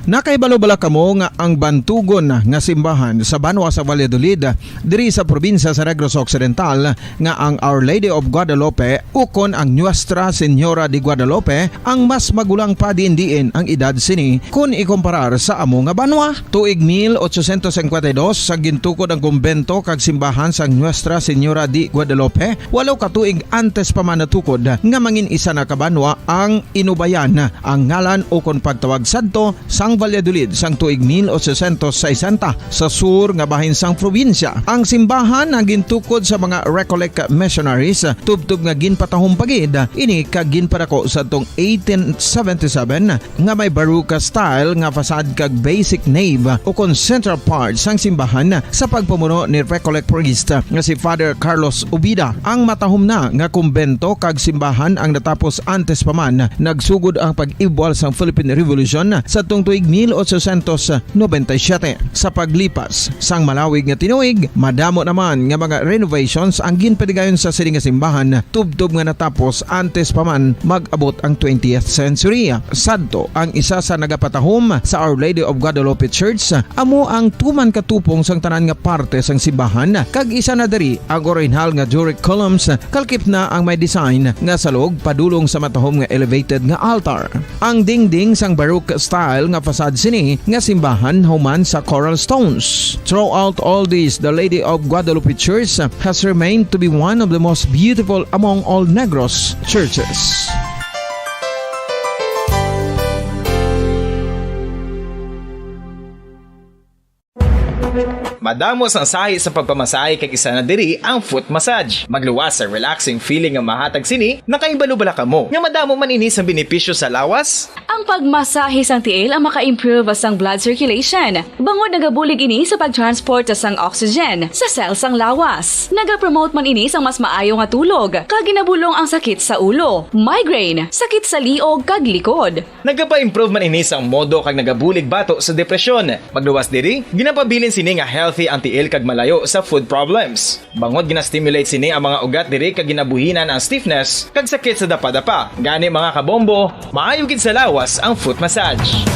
Nakahibalo bala kamo nga ang bantugon nga simbahan sa banwa sa Valladolid, diri sa probinsya sa Negros Occidental, nga ang Our Lady of Guadalupe ukon ang Nuestra Señora de Guadalupe ang mas magulang pa diin-diin ang edad sini kon ikumparar sa amo nga banwa? Tuig mil ochocientos cincuenta y dos, sa gintukod ang kumbento kag simbahan sang Nuestra Señora de Guadalupe, walo ka tuig antes pa man natukod nga mangin isa na ka banwa ang Inubayan, ang ngalan ukon pagtawag sadto sang Valladolid sang tuig mil ochocientos sesenta sa sur nga bahin sang probinsya. Ang simbahan ang gintukod sa mga Recollect missionaries, tubtob nga ginpatahom pa gid ini kag ginpadako sadtong eighteen seventy-seven, nga may Baroque style nga facade kag basic nave ukon central part sang simbahan sa pagpamuno ni Recollect priest nga si Father Carlos Ubida. Ang matahom na nga kumbento kag simbahan ang natapos antes pa man nagsugod ang pag-ibwal sang Philippine Revolution sadtong tuig mil ochocientos noventa y siete. Sa paglipas sang malawig nga tinuig, madamo naman nga mga renovations ang ginpadigayon sa sini nga simbahan, tubtob nga natapos antes pa man mag-abot ang twentieth century. Sadto, ang isa sa nagapatahom sa Our Lady of Guadalupe Church amo ang tuman ka tupong sang tanan nga parte sang simbahan, kag isa na diri ang orihinal nga Doric columns, kalakip na ang may design nga salog padulong sa matahom nga elevated nga altar. Ang dingding sang Baroque style nga facade sini nga simbahan human sa coral stones. Throughout all this, the Lady of Guadalupe Church has remained to be one of the most beautiful among all Negros churches. Madamo sang sahi sa pagpamasahe, kag isa na diri ang foot massage. Magluwas sa relaxing feeling nga mahatag sini. Nakahibalo bala kamo nga madamo man ini sang benepisyo sa lawas? Ang pagmasahe sang tiil ang maka-improve sang blood circulation, bangod nagabulig ini sa pag-transport sang oxygen sa cell sang lawas. Nagapromote man ini sang mas maayo nga tulog, kag ginabulong ang sakit sa ulo, migraine, sakit sa liog, kag likod. Nagapa-improve man ini sang modo kag nagabulig bato sa depresyon. Magluwas diri, ginapabilin sini nga healthy ang tiil kag malayo sa foot problems. Bangod gina-stimulate sini ang mga ugat diri kag ginabuhinan ang stiffness kag sakit sa dapadapa. Gani, mga kabombo, maayo gid sa lawas ang foot massage.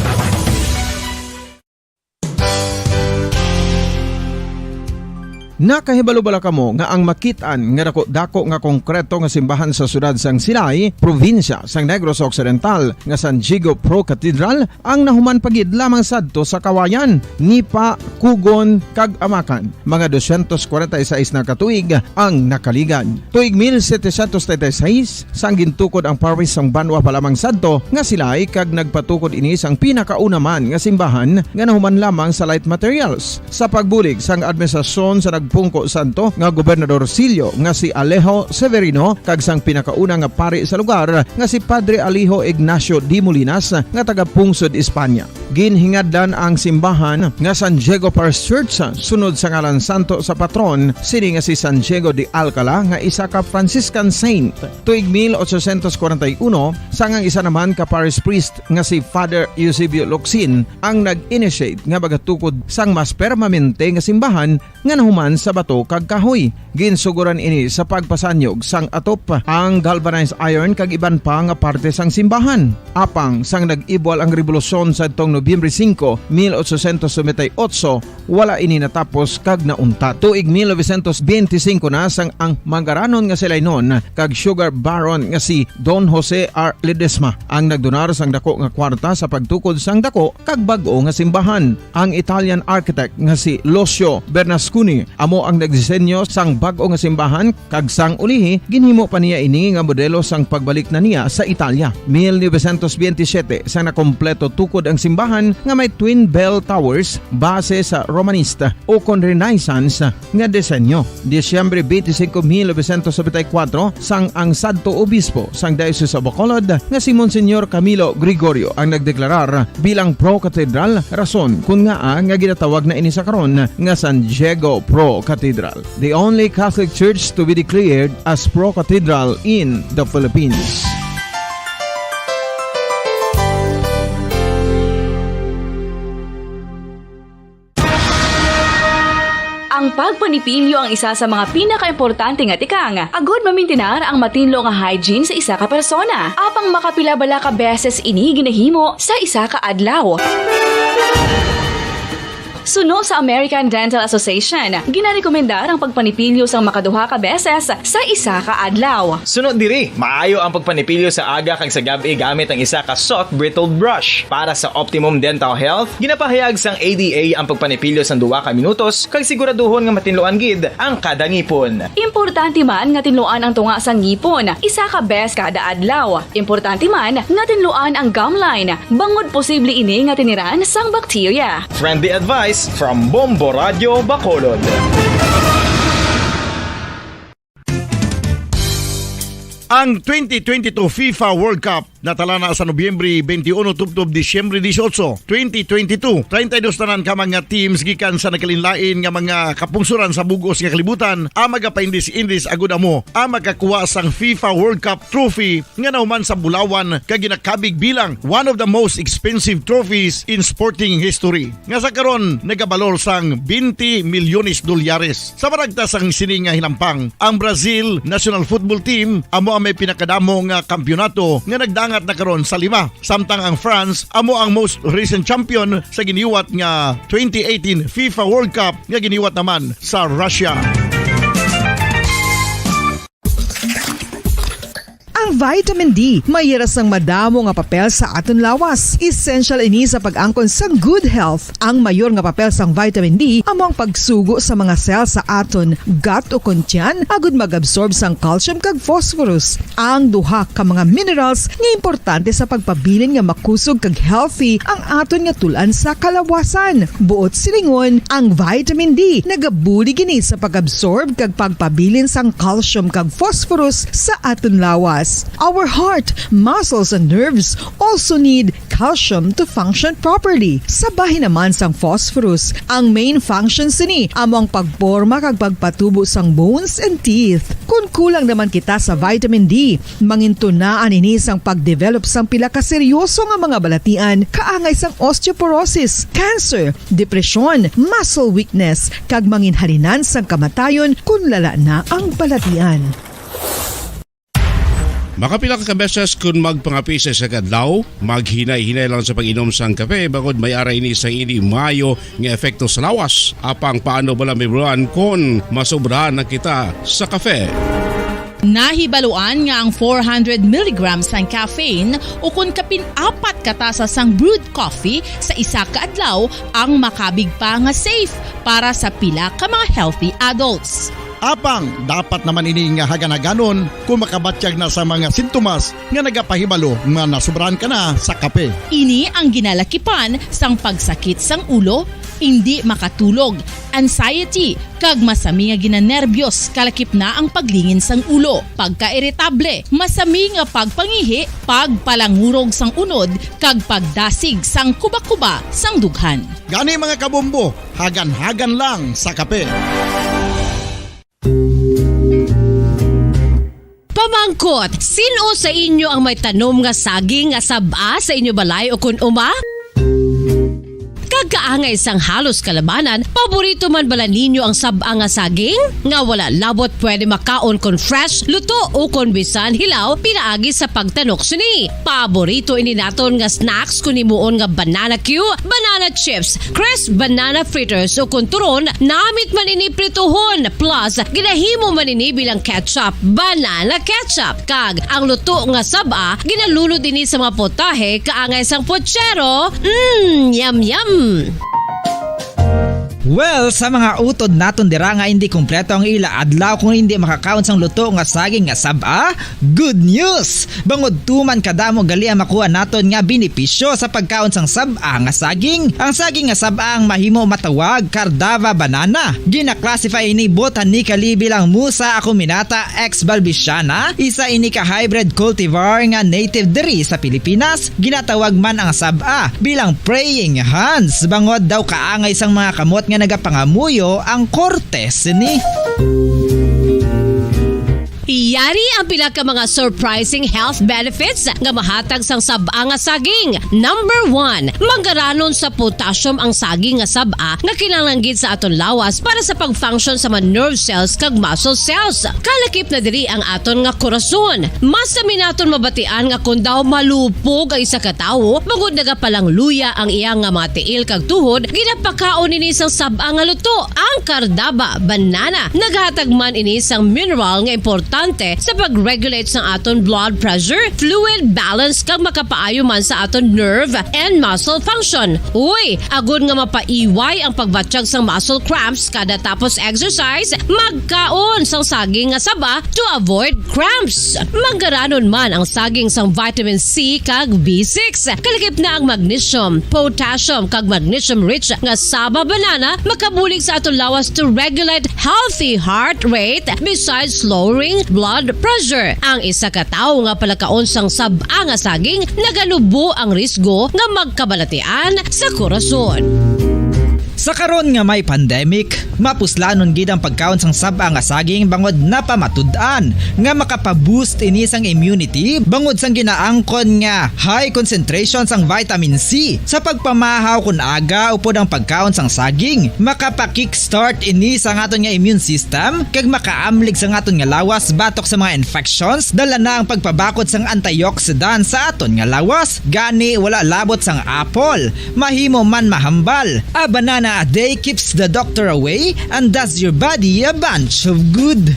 Nakahibalo bala kamo nga ang makit-an nga dako-dako nga konkreto nga simbahan sa siyudad sang Silay, probinsya sang Negros Occidental, nga San Diego Pro Cathedral, ang nahuman pa gid lamang sadto sa Kawayan, Nipa, Kugon, kag Amakan? Mga dosyentos kwarenta y seis na ka tuig ang nakaligad. Tuig mil setecientos treinta y seis, sang gintukod ang parish sang banwa pa lamang sadto nga Silay, kag nagpatukod ini sang pinakauna man nga simbahan nga nahuman lamang sa light materials. Sa pagbulig sang administrasyon sa nagpungko sadto nga gobernador silyo nga si Alejo Severino kag sang pinakauna nga pari sa lugar nga si Padre Alejo Ignacio de Molinas nga taga-pungsod Espanya, ginhingadlan ang simbahan nga San Diego Parish Church sunod sa ngalan santo sa patron sini nga si San Diego de Alcala, nga isa ka Franciscan saint. Tuig mil ochocientos kwarenta y uno, sang ang isa naman ka parish priest nga si Father Eusebio Locsin ang nag-initiate nga magatukod sang mas permanente nga simbahan nga nahuman sa bato kag kahoy. Ginsuguran ini sa pagpasanyog sang atop, ang galvanized iron kag iban pa nga parte sang simbahan. Apang sang nag-ibwal ang rebolusyon sadtong Nobyembre singko, mil ochocientos noventa y ocho, wala ini natapos kag nauntat. Tuig mil novecientos benti singko na, sang ang manggaranon nga si Lainon kag sugar baron nga si Don Jose R. Ledesma ang nagdonar sang dako nga kwarta sa pagtukod sang dako kag bag-o nga simbahan. Ang Italian architect nga si Lucio Bernasconi amo ang nagdisenyo sang bag-o nga simbahan, kag sang ulihi ginhimo pa niya ini nga modelo sang pagbalik na niya sa Italia. Mil novecientos benti siyete, sang nakompleto tukod ang simbahan nga may twin bell towers base sa Romanista o kon Renaissance nga disenyo. Disyembre benti singko, mil novecientos nobenta y kuwatro, sang ang sadto obispo sang Diocese of Bacolod nga si Monsignor Camilo Gregorio ang nagdeklarar bilang pro-cathedral, rason kon ngaa nga ginatawag na ini sa karon nga San Diego Pro Cathedral, the only Catholic Church to be declared as pro-cathedral in the Philippines. Ang pagpanipilyo ang isa sa mga pinakaimportante nga tikang agud mamintinar ang matinlo nga hygiene sa isa ka persona. Apang makapila bala ka beses ini ginahimo sa isa ka adlaw? Suno sa American Dental Association, ginarekomendar ang pagpanipilyo sang makaduha ka beses sa isa ka adlaw. Suno diri, maayo ang pagpanipilyo sa aga kag sa gab-i gamit ang isa ka soft bristled brush. Para sa optimum dental health, ginapahayag sang A D A ang pagpanipilyo sang duha ka minutos kag siguraduhon nga matinluan gid ang kada ngipon. Importante man nga tinluan ang tunga sang ngipon isa ka bes kada adlaw. Importante man nga tinluan ang gum line, bangod posible ini nga tiniran sang bakterya. Friendly advice from Bombo Radio Bacolod. Ang twenty twenty-two FIFA World Cup natalana sa Nobyembre twenty-one tubtob Disyembre dieciocho, twenty twenty-two. Treinta y dos tanan ka mga teams gikan sa nagkalainlain nga mga kapungsoran sa bug-os nga kalibutan ang magapaindis-indis agud amo ang makakuha sang FIFA World Cup trophy nga nahuman sa bulawan kag ginakabig bilang one of the most expensive trophies in sporting history, nga sa karon nagabalor sang twenty milyones dolyares. Sa maragtas sang sini nga hinampang, ang Brazil national football team amo ang may pinakadamo nga kampiyonato nga nagdangat na karon sa lima, samtang ang France amo ang most recent champion sa giniwat nga twenty eighteen FIFA World Cup nga giniwat naman sa Russia. Vitamin D may hira sang madamo nga papel sa aton lawas. Essential ini sa pag-angkon sang good health. Ang mayor nga papel sang vitamin D amo ang pagsugo sa mga cell sa aton gut o kon tiyan agud mag-absorb sang calcium kag phosphorus, ang duha ka mga minerals nga importante sa pagpabilin nga makusog kag healthy ang aton nga tul-an sa kalawasan. Buot silingon, ang vitamin D nagabulig ini sa pag-absorb kag pagpabilin sang calcium kag phosphorus sa aton lawas. Our heart, muscles, and nerves also need calcium to function properly. Sa bahin naman sang phosphorus, ang main function sini amo ang pagporma kag pagpatubo sang bones and teeth. Kon kulang naman kita sa vitamin D, mangintunaan ini sang pag-develop sang pila ka seryoso nga mga balatian kaangay sang osteoporosis, cancer, depresyon, muscle weakness, kag manginhalinan sang kamatayon kon lala na ang balatian. Makapila ka beses kon magpangape sa isa ka adlaw, maghinay-hinay lang sa pag-inom sang kape, bangod may ara ini sang indi maayo nga epekto sa lawas. Apang paano bala, Mibruan, kon masobrahan na kita sa kape? Nahibaluan nga ang four hundred milligrams sang caffeine, o kon kapin apat ka tasa sang brewed coffee sa isa ka adlaw, ang makabig pa nga safe para sa pila ka mga healthy adults. Apang dapat naman ini nga hagan-haganon kung makabatyag na sa mga sintomas nga nagapahibalo nga nasobrahan ka na sa kape. Ini ang ginalakipan sang pagsakit sang ulo, indi makatulog, anxiety, kag masami nga ginanerbiyos, kalakip na ang paglingin sang ulo, pagkairitable, masami nga pagpangihi, pagpalangurog sang unod, kag pagdasig sang kuba-kuba sang dughan. Gani, mga kabombo, hagan-hagan lang sa kape. Pamangkot, sin-o sa inyo ang may tanom nga saging nga sab-a sa inyo balay o kon uma? Kag kaangay sang halos kalabanan, paborito man bala ninyo ang sab-a nga saging? Nga wala labot pwede makaon kon fresh, luto, o kon bisan hilaw pinaagi sa pagtanok sini. Paborito ini naton nga snacks kon himuon nga banana cue, banana chips, crisp banana fritters, o kon turon, namit man ini prituhon, plus ginahimo man ini bilang ketchup, banana ketchup. Kag ang luto nga sab-a, ginalunod ini sa mga potahe kaangay sang puchero. Mm, yum, yum! Well, sa mga utod naton dira nga indi kompleto ang ila adlaw kung indi makakaon sang luto nga saging nga sab-a, good news! Bangod tuman kadamo gali ang makuha naton nga benepisyo sa pagkaon sang sab-a nga saging. Ang saging nga sab-a ang mahimo matawag Cardava banana. Gina-classify ini botanically bilang Musa acuminata ex balbisiana. Isa ini ka hybrid cultivar nga native diri sa Pilipinas. Ginatawag man ang sab-a bilang praying hands, bangod daw kaangay sang mga kamot nga nagapangamuyo ang korte sini. Yari ang pila ka mga surprising health benefits nga mahatag sang sab-a nga saging. Number one, manggaranon sa potassium ang saging nga sab-a nga kinahanglan gid sa aton lawas para sa pag-function sa mga nerve cells kag muscle cells. Kalakip na diri ang aton nga korason. Masami naton mabatian nga kon daw malupog ang isa ka tawo, bangod nagapalangluya ang iya nga mga tiil kag tuhod, ginapakaon ini sang sab-a nga luto, ang Cardaba banana. Naghatag man ini sang mineral nga importante sa pag-regulate sang aton blood pressure, fluid balance, kag makapaayo man sa aton nerve and muscle function. Uy, agod nga mapaiway ang pagbatyag sang muscle cramps kada tapos exercise, magkaon sang saging nga saba to avoid cramps. Manggaranon man ang saging sang vitamin C kag B six. Kalakip na ang magnesium, potassium, kag magnesium-rich nga saba banana makabulig sa aton lawas to regulate healthy heart rate besides lowering blood pressure. Ang isa ka tawo nga palakaon sang sab-a nga saging naganubo ang risgo nga magkabalatian sa korason. Sa karon nga may pandemic, mapuslanon gid ang pagkaon sang sab-a nga saging bangod napamatud-an nga makapa-boost ini sang immunity bangod sang ginaangkon nga high concentration sang vitamin C. Sa pagpamahaw kon aga upod ang pagkaon sang saging, makapa-kickstart ini sa aton nga immune system kag makaamlig sa aton nga lawas batok sa mga infections. Dala na ang pagpabakod sang antioxidant sa aton nga lawas. Gani, wala labot sang apple, mahimo man mahambal. A banana a day keeps the doctor away and does your body a bunch of good.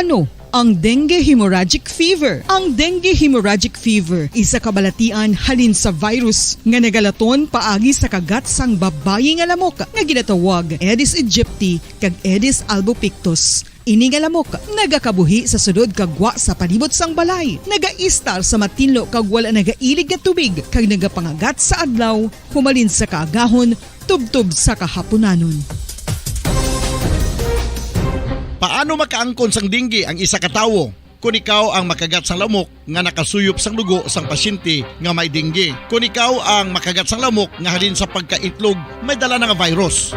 Ano ang dengue hemorrhagic fever? Ang dengue hemorrhagic fever isa ka balatian halin sa virus nga nagalaton paagi sa kagat sang babayi nga lamok nga ginatawag Aedes aegypti kag Aedes albopictus. Ini nga lamok nagakabuhi sa sulod kag gwa sa palibot sang balay, nagaistar sa matinlo kag wala nagailig nga tubig, kag nagapangagat sa adlaw humalin sa kaagahon tubtob sa kahapunanon. Paano makaangkon sang dengue ang isa ka tawo? Kon ikaw ang makagat sang lamok nga nakasuyop sang dugo sang pasyente nga may dengue. Kon ikaw ang makagat sang lamok nga halin sa pagkaitlog may dala na nga virus.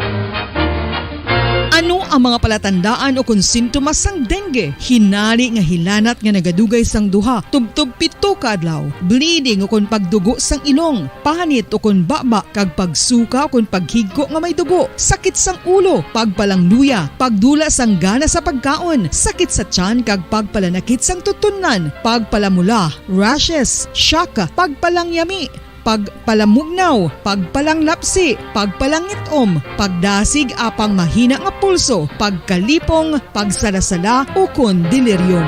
Ano ang mga palatandaan ukon sintomas sang dengue? Hinari nga hilanat nga nagadugay sang duha tubtob pito ka adlaw, bleeding ukon pagdugo sang ilong, panit ukon baba, kag pagsuka ukon paghigko nga may dugo, sakit sang ulo, pagpalangluya, pagdula sang gana sa pagkaon, sakit sa tiyan kag pagpalanakit sang tutunlan, pagpalamula, rashes, shock, pagpalangyami, pagpalamugnaw, pagpalanglapsi, pagpalangit-om, pagdasig apang mahina nga pulso, pagkalipong, pagsalasala, ukon delirium.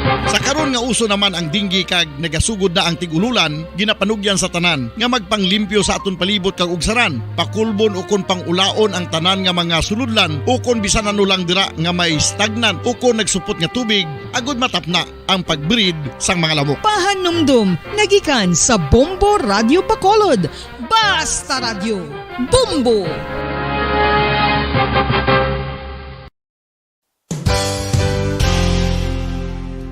Sa karon nga uso naman ang dengue kag nagasugod na ang tig-ululan, ginapanugyan sa tanan nga magpanglimpyo sa aton palibot kag ugsaran, pakulbon ukon pang-ulaon ang tanan nga mga sulodlan ukon bisan ano lang dira nga may stagnant ukon nagsupot nga tubig, agud matapna ang pag-breed sang mga lamok. Pahanumdom nagikan sa Bombo Radio Bacolod. Basta Radyo, Bombo!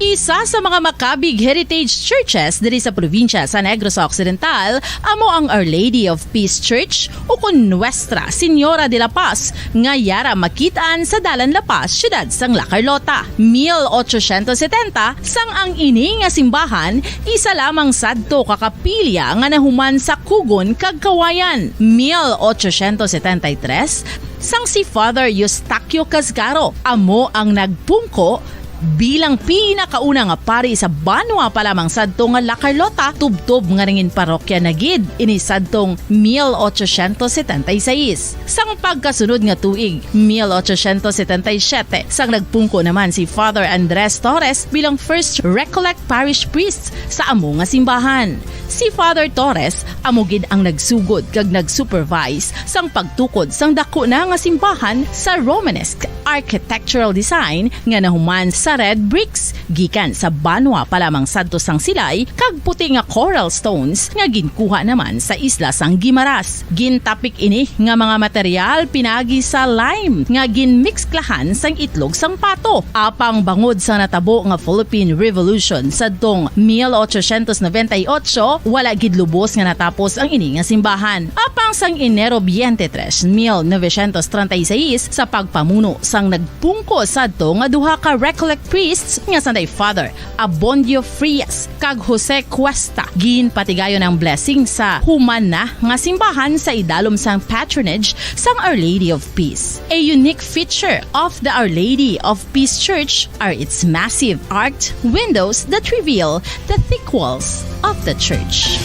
Isa sa mga makabig heritage churches diri sa probinsya sa Negros Occidental amo ang Our Lady of Peace Church, ukon Nuestra Señora de la Paz, nga yara makit-an sa Dalan La Paz, siyudad sang La Carlota. Mil ochocientos setenta, sang ang ini nga simbahan isa lamang sadto ka kapilya nga nahuman sa kugon kag kawayan. Mil ochocientos setenta y tres, sang si Father Eustaquio Casgaro amo ang nagpungko bilang pinakauna nga pari sa banwa pa lamang sadto nga La Carlota, tubtob nga nangin parokya na gid ini sadtong mil ochocientos setenta y seis. Sang pagkasunod nga tuig, mil ochocientos setenta y siete, sang nagpungko naman si Father Andres Torres bilang First Recollect Parish Priest sa amo nga simbahan. Si Father Torres amo gid ang nagsugod kag nag-supervise sang pagtukod sang daku na nga simbahan sa Romanesque architectural design nga nahuman sa red bricks gikan sa banwa pa lamang sadto sang silay kag puti nga coral stones nga ginkuha naman sa isla sang Guimaras. Gintapik ini nga mga material pinagi sa lime nga ginmiksklahan sang itlog sang pato. Apang bangod sa natabo nga Philippine Revolution sadtong mil ochocientos noventa y ocho, wala gid lubos nga natapos ang ini nga simbahan. Apang sang Enero twenty-three, mil novecientos treinta y seis, sa pagpamuno sang nagpungko sadto nga duha ka Recollect priests nga sanday Father Abondio Frias kag Jose Cuesta, ginpatigayon ang blessing sa human na nga simbahan sa idalom sang patronage sang Our Lady of Peace. A unique feature of the Our Lady of Peace Church are its massive arched windows that reveal the thick walls of the church.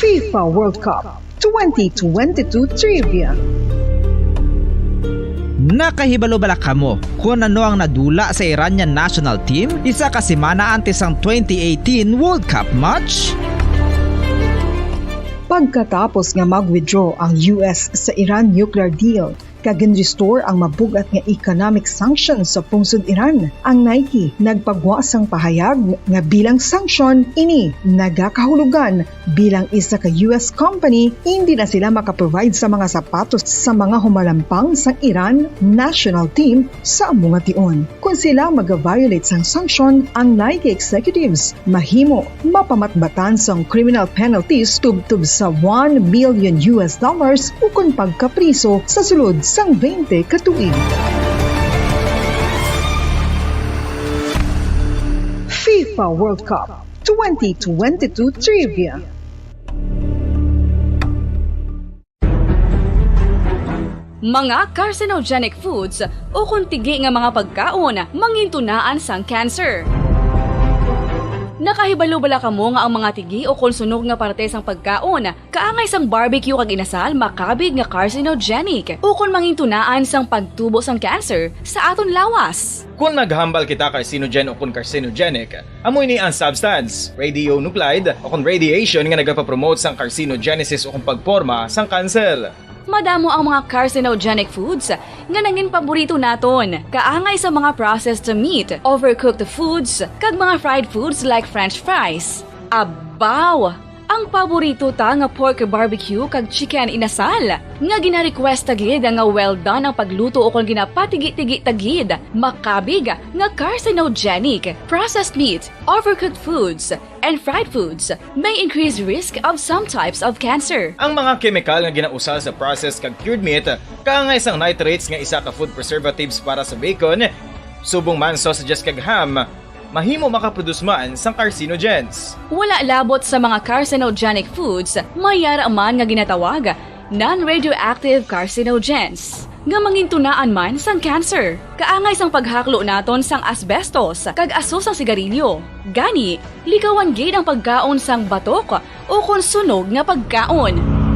FIFA World Cup twenty twenty-two Trivia. Nakahibalo bala kamo kon ano ang nadula sa Iranian national team isa ka semana antes sang twenty eighteen World Cup match? Pagkatapos nga mag-withdraw ang U S sa Iran nuclear deal, kag gin-restore ang mabug-at nga economic sanctions sa pungsod Iran. Ang Nike nagpagwa sang pahayag nga bilang sanction ini nagakahulugan bilang isa ka U S company, hindi na sila makaprovide sa mga sapatos sa mga humalampang sang Iran national team sa amo nga tion. Kon sila maga-violate sang sanction, ang Nike executives mahimo mapamatbatan sang criminal penalties tubtob sa one million U S dollars ukon pagkapriso sa sulod sang twenty ka tuig. FIFA World Cup twenty twenty-two Trivia. Mga carcinogenic foods ukon tigi nga mga pagkaon mangintunaan sang cancer. Nakahibalo bala kamo nga ang mga tigi o kon sunog nga parte sang pagkaon kaangay sang barbecue kag inasal makabig nga carcinogenic o kon mangintunaan sang pagtubo sang cancer sa aton lawas? Kon naghambal kita carcinogen o kon carcinogenic, amo ini ang substance, radionuclide o kon radiation nga nagapapromote sang carcinogenesis o kon pagporma sang cancer. Madamo ang mga carcinogenic foods nga nangin paborito naton, kaangay sa mga processed meat, overcooked foods, kag mga fried foods like French fries. Abaw! Ang paborito ta nga pork barbecue kag chicken inasal, nga gina-request ta gid nga well done ang pagluto o kon ginapatigi-tigi ta gid, makabig nga carcinogenic. Processed meat, overcooked foods, and fried foods may increase risk of some types of cancer. Ang mga kemikal nga ginausal sa processed kag cured meat, kaangay sang nitrates nga isa ka food preservatives para sa bacon, subong man sausages kag ham, mahimo makaproduce man sang carcinogens. Wala labot sa mga carcinogenic foods, may yara man nga ginatawag non-radioactive carcinogens nga mangintunaan man sang cancer, kaangay sang paghaklo naton sang asbestos kag aso sang sigarilyo. Gani, likawan gid ang pagkaon sang batok o kon sunog nga pagkaon.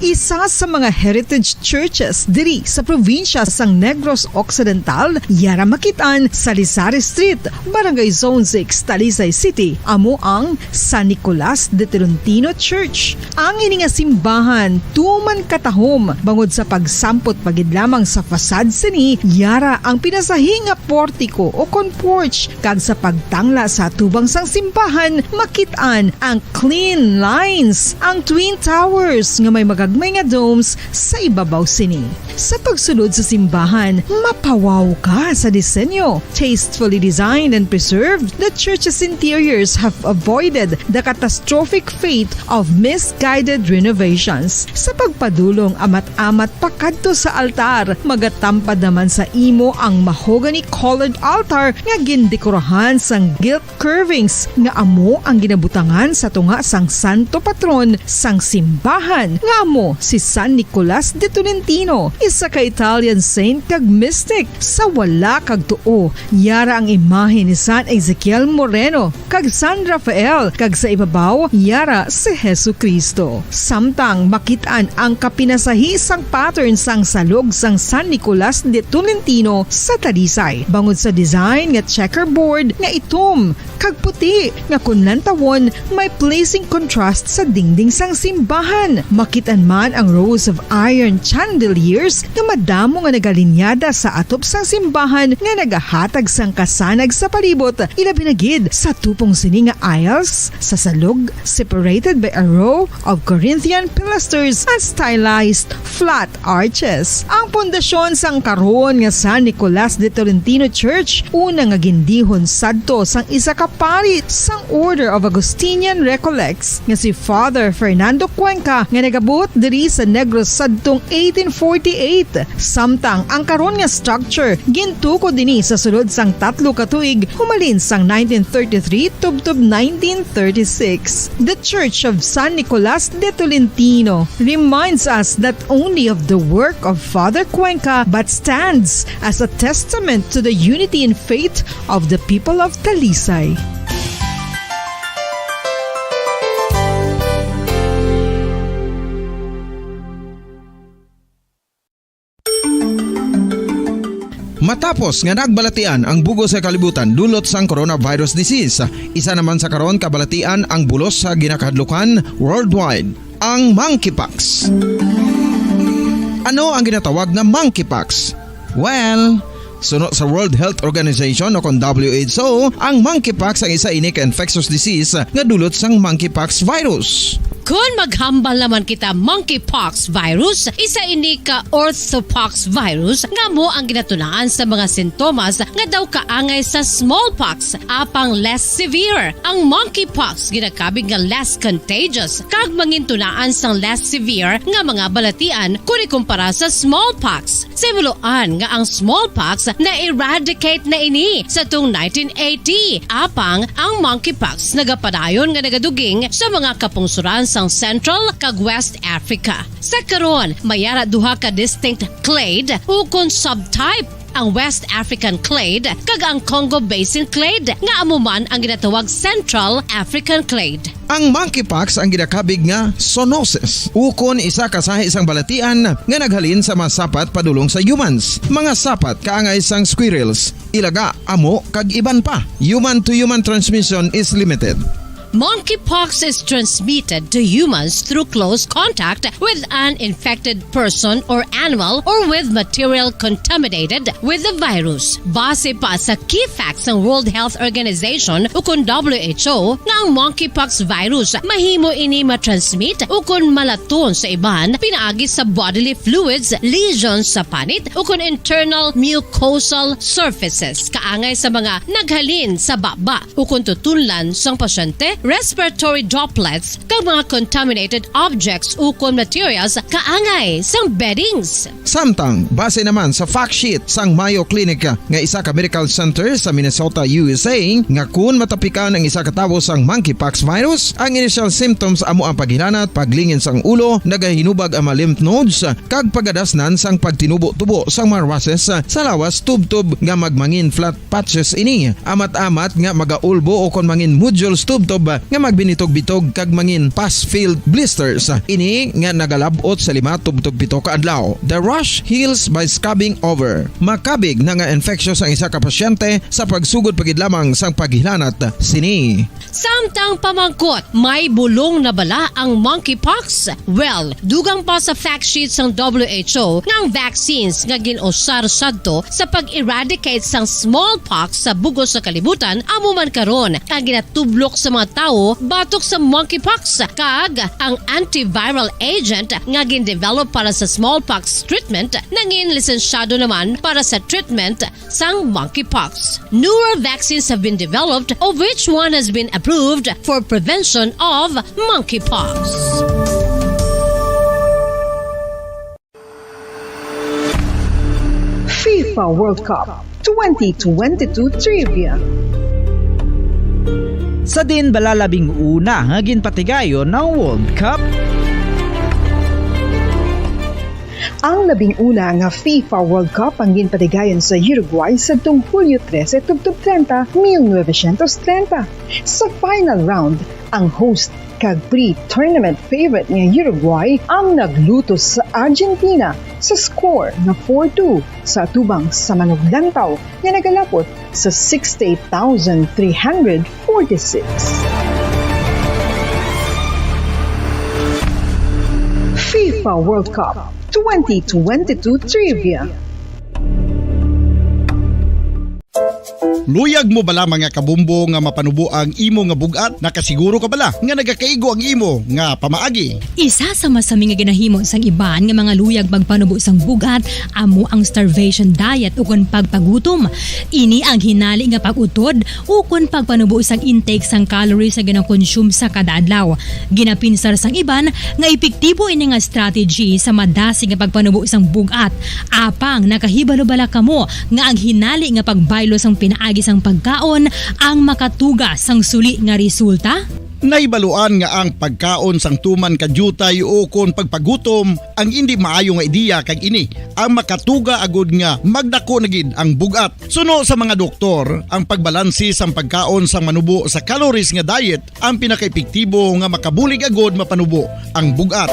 Isa sa mga heritage churches diri sa probinsya sang Negros Occidental, yara makit-an sa Lisari Street, Barangay Zone six, Talisay City, amo ang San Nicolas de Tolentino Church. Ang ini nga simbahan tuman katahom bangod sa pagsampot pa gid lamang sa facade sini, yara ang pinasahi nga portiko o kon porch, kag sa pagtangla sa atubang sang simbahan makit-an ang clean lines, ang twin towers nga may magagmay nga domes sa ibabaw sini. Sa pagsulod sa simbahan, mapawaw ka sa disenyo. Tastefully designed and preserved, the church's interiors have avoided the catastrophic fate of misguided renovations. Sa pagpadulong amat-amat pakadto sa altar, magatampad naman sa imo ang mahogany-colored altar nga gindekorahan sang gilt curvings nga amo ang ginabutangan sa tunga sang santo patron sang simbahan, nga amo si San Nicolas de Tolentino, isa ka Italian saint kag mystic. Sa wala kag tuo, yara ang imahe ni San Ezekiel Moreno kag San Rafael, kag sa ibabaw, yara si Jesu-Cristo. Samtang makit-an ang kapinasahi sang pattern sang salog sang San Nicolas de Tolentino sa Talisay, bangod sa design nga checkerboard nga itom kag puti, nga kon lantawon, may pleasing contrast sa dingding sang simbahan. Makit-an man ang rows of iron chandeliers nga madamo nga nagalinyada sa atop sang simbahan nga nagahatag sang kasanag sa palibot, ilabi na gid sa tupong sini nga aisles sa salog, separated by a row of Corinthian pilasters and stylized flat arches. Ang pundasyon sang karon nga San Nicolas de Tolentino Church, una nga gindihon sadto sang isa ka pari sang Order of Augustinian Recollects nga si Father Fernando Cuenca, nga nagabuot diri sa Negros sadtong eighteen forty-eight. Samtang ang karon nga structure gintukod ini sa sulod sang tatlo ka tuig, humalin sang nineteen thirty-three tubtob nineteen thirty-six. The Church of San Nicolas de Tolentino reminds us not only of the work of Father Cuenca, but stands as a testament to the unity in faith of the people of Talisay. Matapos nga nagbalatian ang bug-os nga kalibutan dulot sang coronavirus disease, isa naman sa karon kabalatian ang bulos sa ginakahadlukan worldwide, ang monkeypox. Ano ang ginatawag na monkeypox? Well, suno sa World Health Organization o kon W H O, ang monkeypox ang isa ini ka infectious disease nga dulot sang monkeypox virus. Kon maghambal naman kita monkeypox virus, isa ini ka orthopox virus nga amo ang ginatunaan sa mga sintomas nga daw kaangay sa smallpox, apang less severe. Ang monkeypox ginakabig nga less contagious kag mangintunaan sang less severe nga mga balatian kon ikumpara sa smallpox. Sa himuloan nga ang smallpox na-eradicate na ini sa tung nineteen eighty, apang ang monkeypox nagapadayon nga nagaduging sa mga kapungsoran sa ang Central kag West Africa. Sa karon, may ara duha ka distinct clade ukon subtype, ang West African clade kag ang Congo Basin clade, nga amo man ang ginatawag Central African clade. Ang monkeypox ang ginakabig nga zoonosis, ukon isa ka sahi sang balatian nga naghalin sa mga sapat padulong sa humans, mga sapat kaangay sang squirrels, ilaga, amo, kag iban pa. Human to human transmission is limited. Monkeypox is transmitted to humans through close contact with an infected person or animal or with material contaminated with the virus. Base pa sa key facts sang World Health Organization ukon W H O, nga ang monkeypox virus mahimo ini matransmit ukon malaton sa iban pinaagi sa bodily fluids, lesions sa panit, ukon internal mucosal surfaces, kaangay sa mga naghalin sa baba ukon tutunlan sang pasyente, respiratory droplets, kag mga contaminated objects ukon materials kaangay sang beddings. Samtang, base naman sa fact sheet sang Mayo Clinic nga isa ka medical center sa Minnesota, U S A, nga kun matapikan ang isa ka tawo sang monkeypox virus, ang initial symptoms amo ang paghilanat, paglingin sang ulo, nagahinubag ang mga lymph nodes, kag pagadasnan sang pagtinubo-tubo sang mga rashes sa lawas, tubtob nga magmangin flat patches ini, amat-amat nga magaulbo ukon mangin nodules tubtob nga magbinitog-bitog kag mangin pus-filled blisters. Ini nga nagalab-ot sa lima tubtob pito ka adlaw. The rash heals by scabbing over. Makabig na nga infectious ang isa ka pasyente sa pagsugod pa gid lamang sang paghilanat sini. Samtang pamangkot, may bulong na bala ang monkeypox? Well, dugang pa sa fact sheet sang W H O nga ang vaccines nga gin-usar sadto sa pag-eradicate sang smallpox sa bug-os sa kalibutan amo man karon ang ginatublok sa mga tawo batok sa monkeypox, kag ang antiviral agent nga gin-develop para sa smallpox treatment nangin lisensyado naman para sa treatment sang monkeypox. Newer vaccines have been developed, of which one has been approved for prevention of monkeypox. FIFA World Cup twenty twenty-two Trivia. Sa diin bala labing una nga ginpatigayon ang World Cup? Ang labing una nga FIFA World Cup ang ginpatigayon sa Uruguay sadtong Hulyo trese tubtob trenta, mil novecientos trenta. Sa final round, ang host kag pre-tournament favorite nga Uruguay ang naglutos sa Argentina sa score nga four two sa atubang sa manuglantaw nga nagalapot sa sixty-eight thousand three hundred forty-six. FIFA World Cup twenty twenty-two Trivia. Luyag mo bala, mga kabombo, nga mapanubo ang imo nga bug-at? Nakasiguro ka bala nga nagakaigo ang imo nga pamaagi? Isa sa masami nga ginahimo sang iban nga mga luyag magpanubo sang bug-at amo ang starvation diet ukon pagpagutom. Ini ang hinali nga pag-utod ukon pagpanubo sang intake sang calories nga ginakonsume sa kada adlaw. Ginapinsar sang iban nga epektibo ini nga strategy sa madasig nga pagpanubo sang bug-at. Apang nakahibalo bala kamo nga ang hinali nga pagbaylo sang pinaagi sang pagkaon ang makatuga sang suli nga resulta? Nahibaluan nga ang pagkaon sang tuman ka diutay ukon pagpagutom ang indi maayo nga ideya, kag ini ang makatuga agud nga magdako na gid ang bug-at. Suno sa mga doktor, ang pagbalanse sang pagkaon sang manubo sa calories nga diet ang pinakaepektibo nga makabulig agud mapanubo ang bug-at.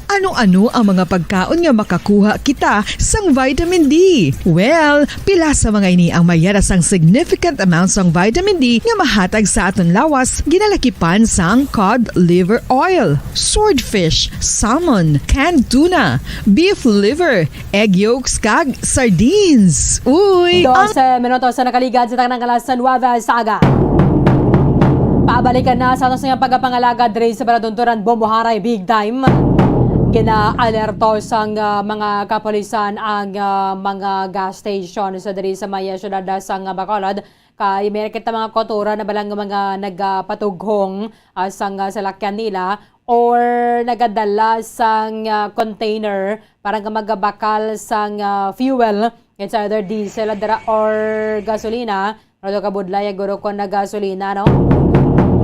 Ano-ano ang mga pagkaon nga makakuha kita sang vitamin D? Well, pila sa mga ini ang may yara sang significant amount sang vitamin D nga mahatag sa aton lawas, ginalakipan sang cod liver oil, swordfish, salmon, canned tuna, beef liver, egg yolks, kag sardines. Uy! Ang Dose minutos sa nakaligad sa tanang alas nuwebe sa aga. Pabalikan na sa aton sa pagpangalagad diri sa Balatunturan, Bomboharay, big time. Gina-alerto sang, ah, mga kapulisan ang, ah, mga gas station sa diri sa may, ah, syudad, ah, sang, ah, Bacolod. Kay may kita mga kotura na balang mga nagapatughong, ah, sang, ah, salakyan nila or nagadala sang, ah, container para nga magabakal sang, ah, fuel. It's either diesel, adra, or gasolina. Pero kabudlay, guro, kon nagasolina, no?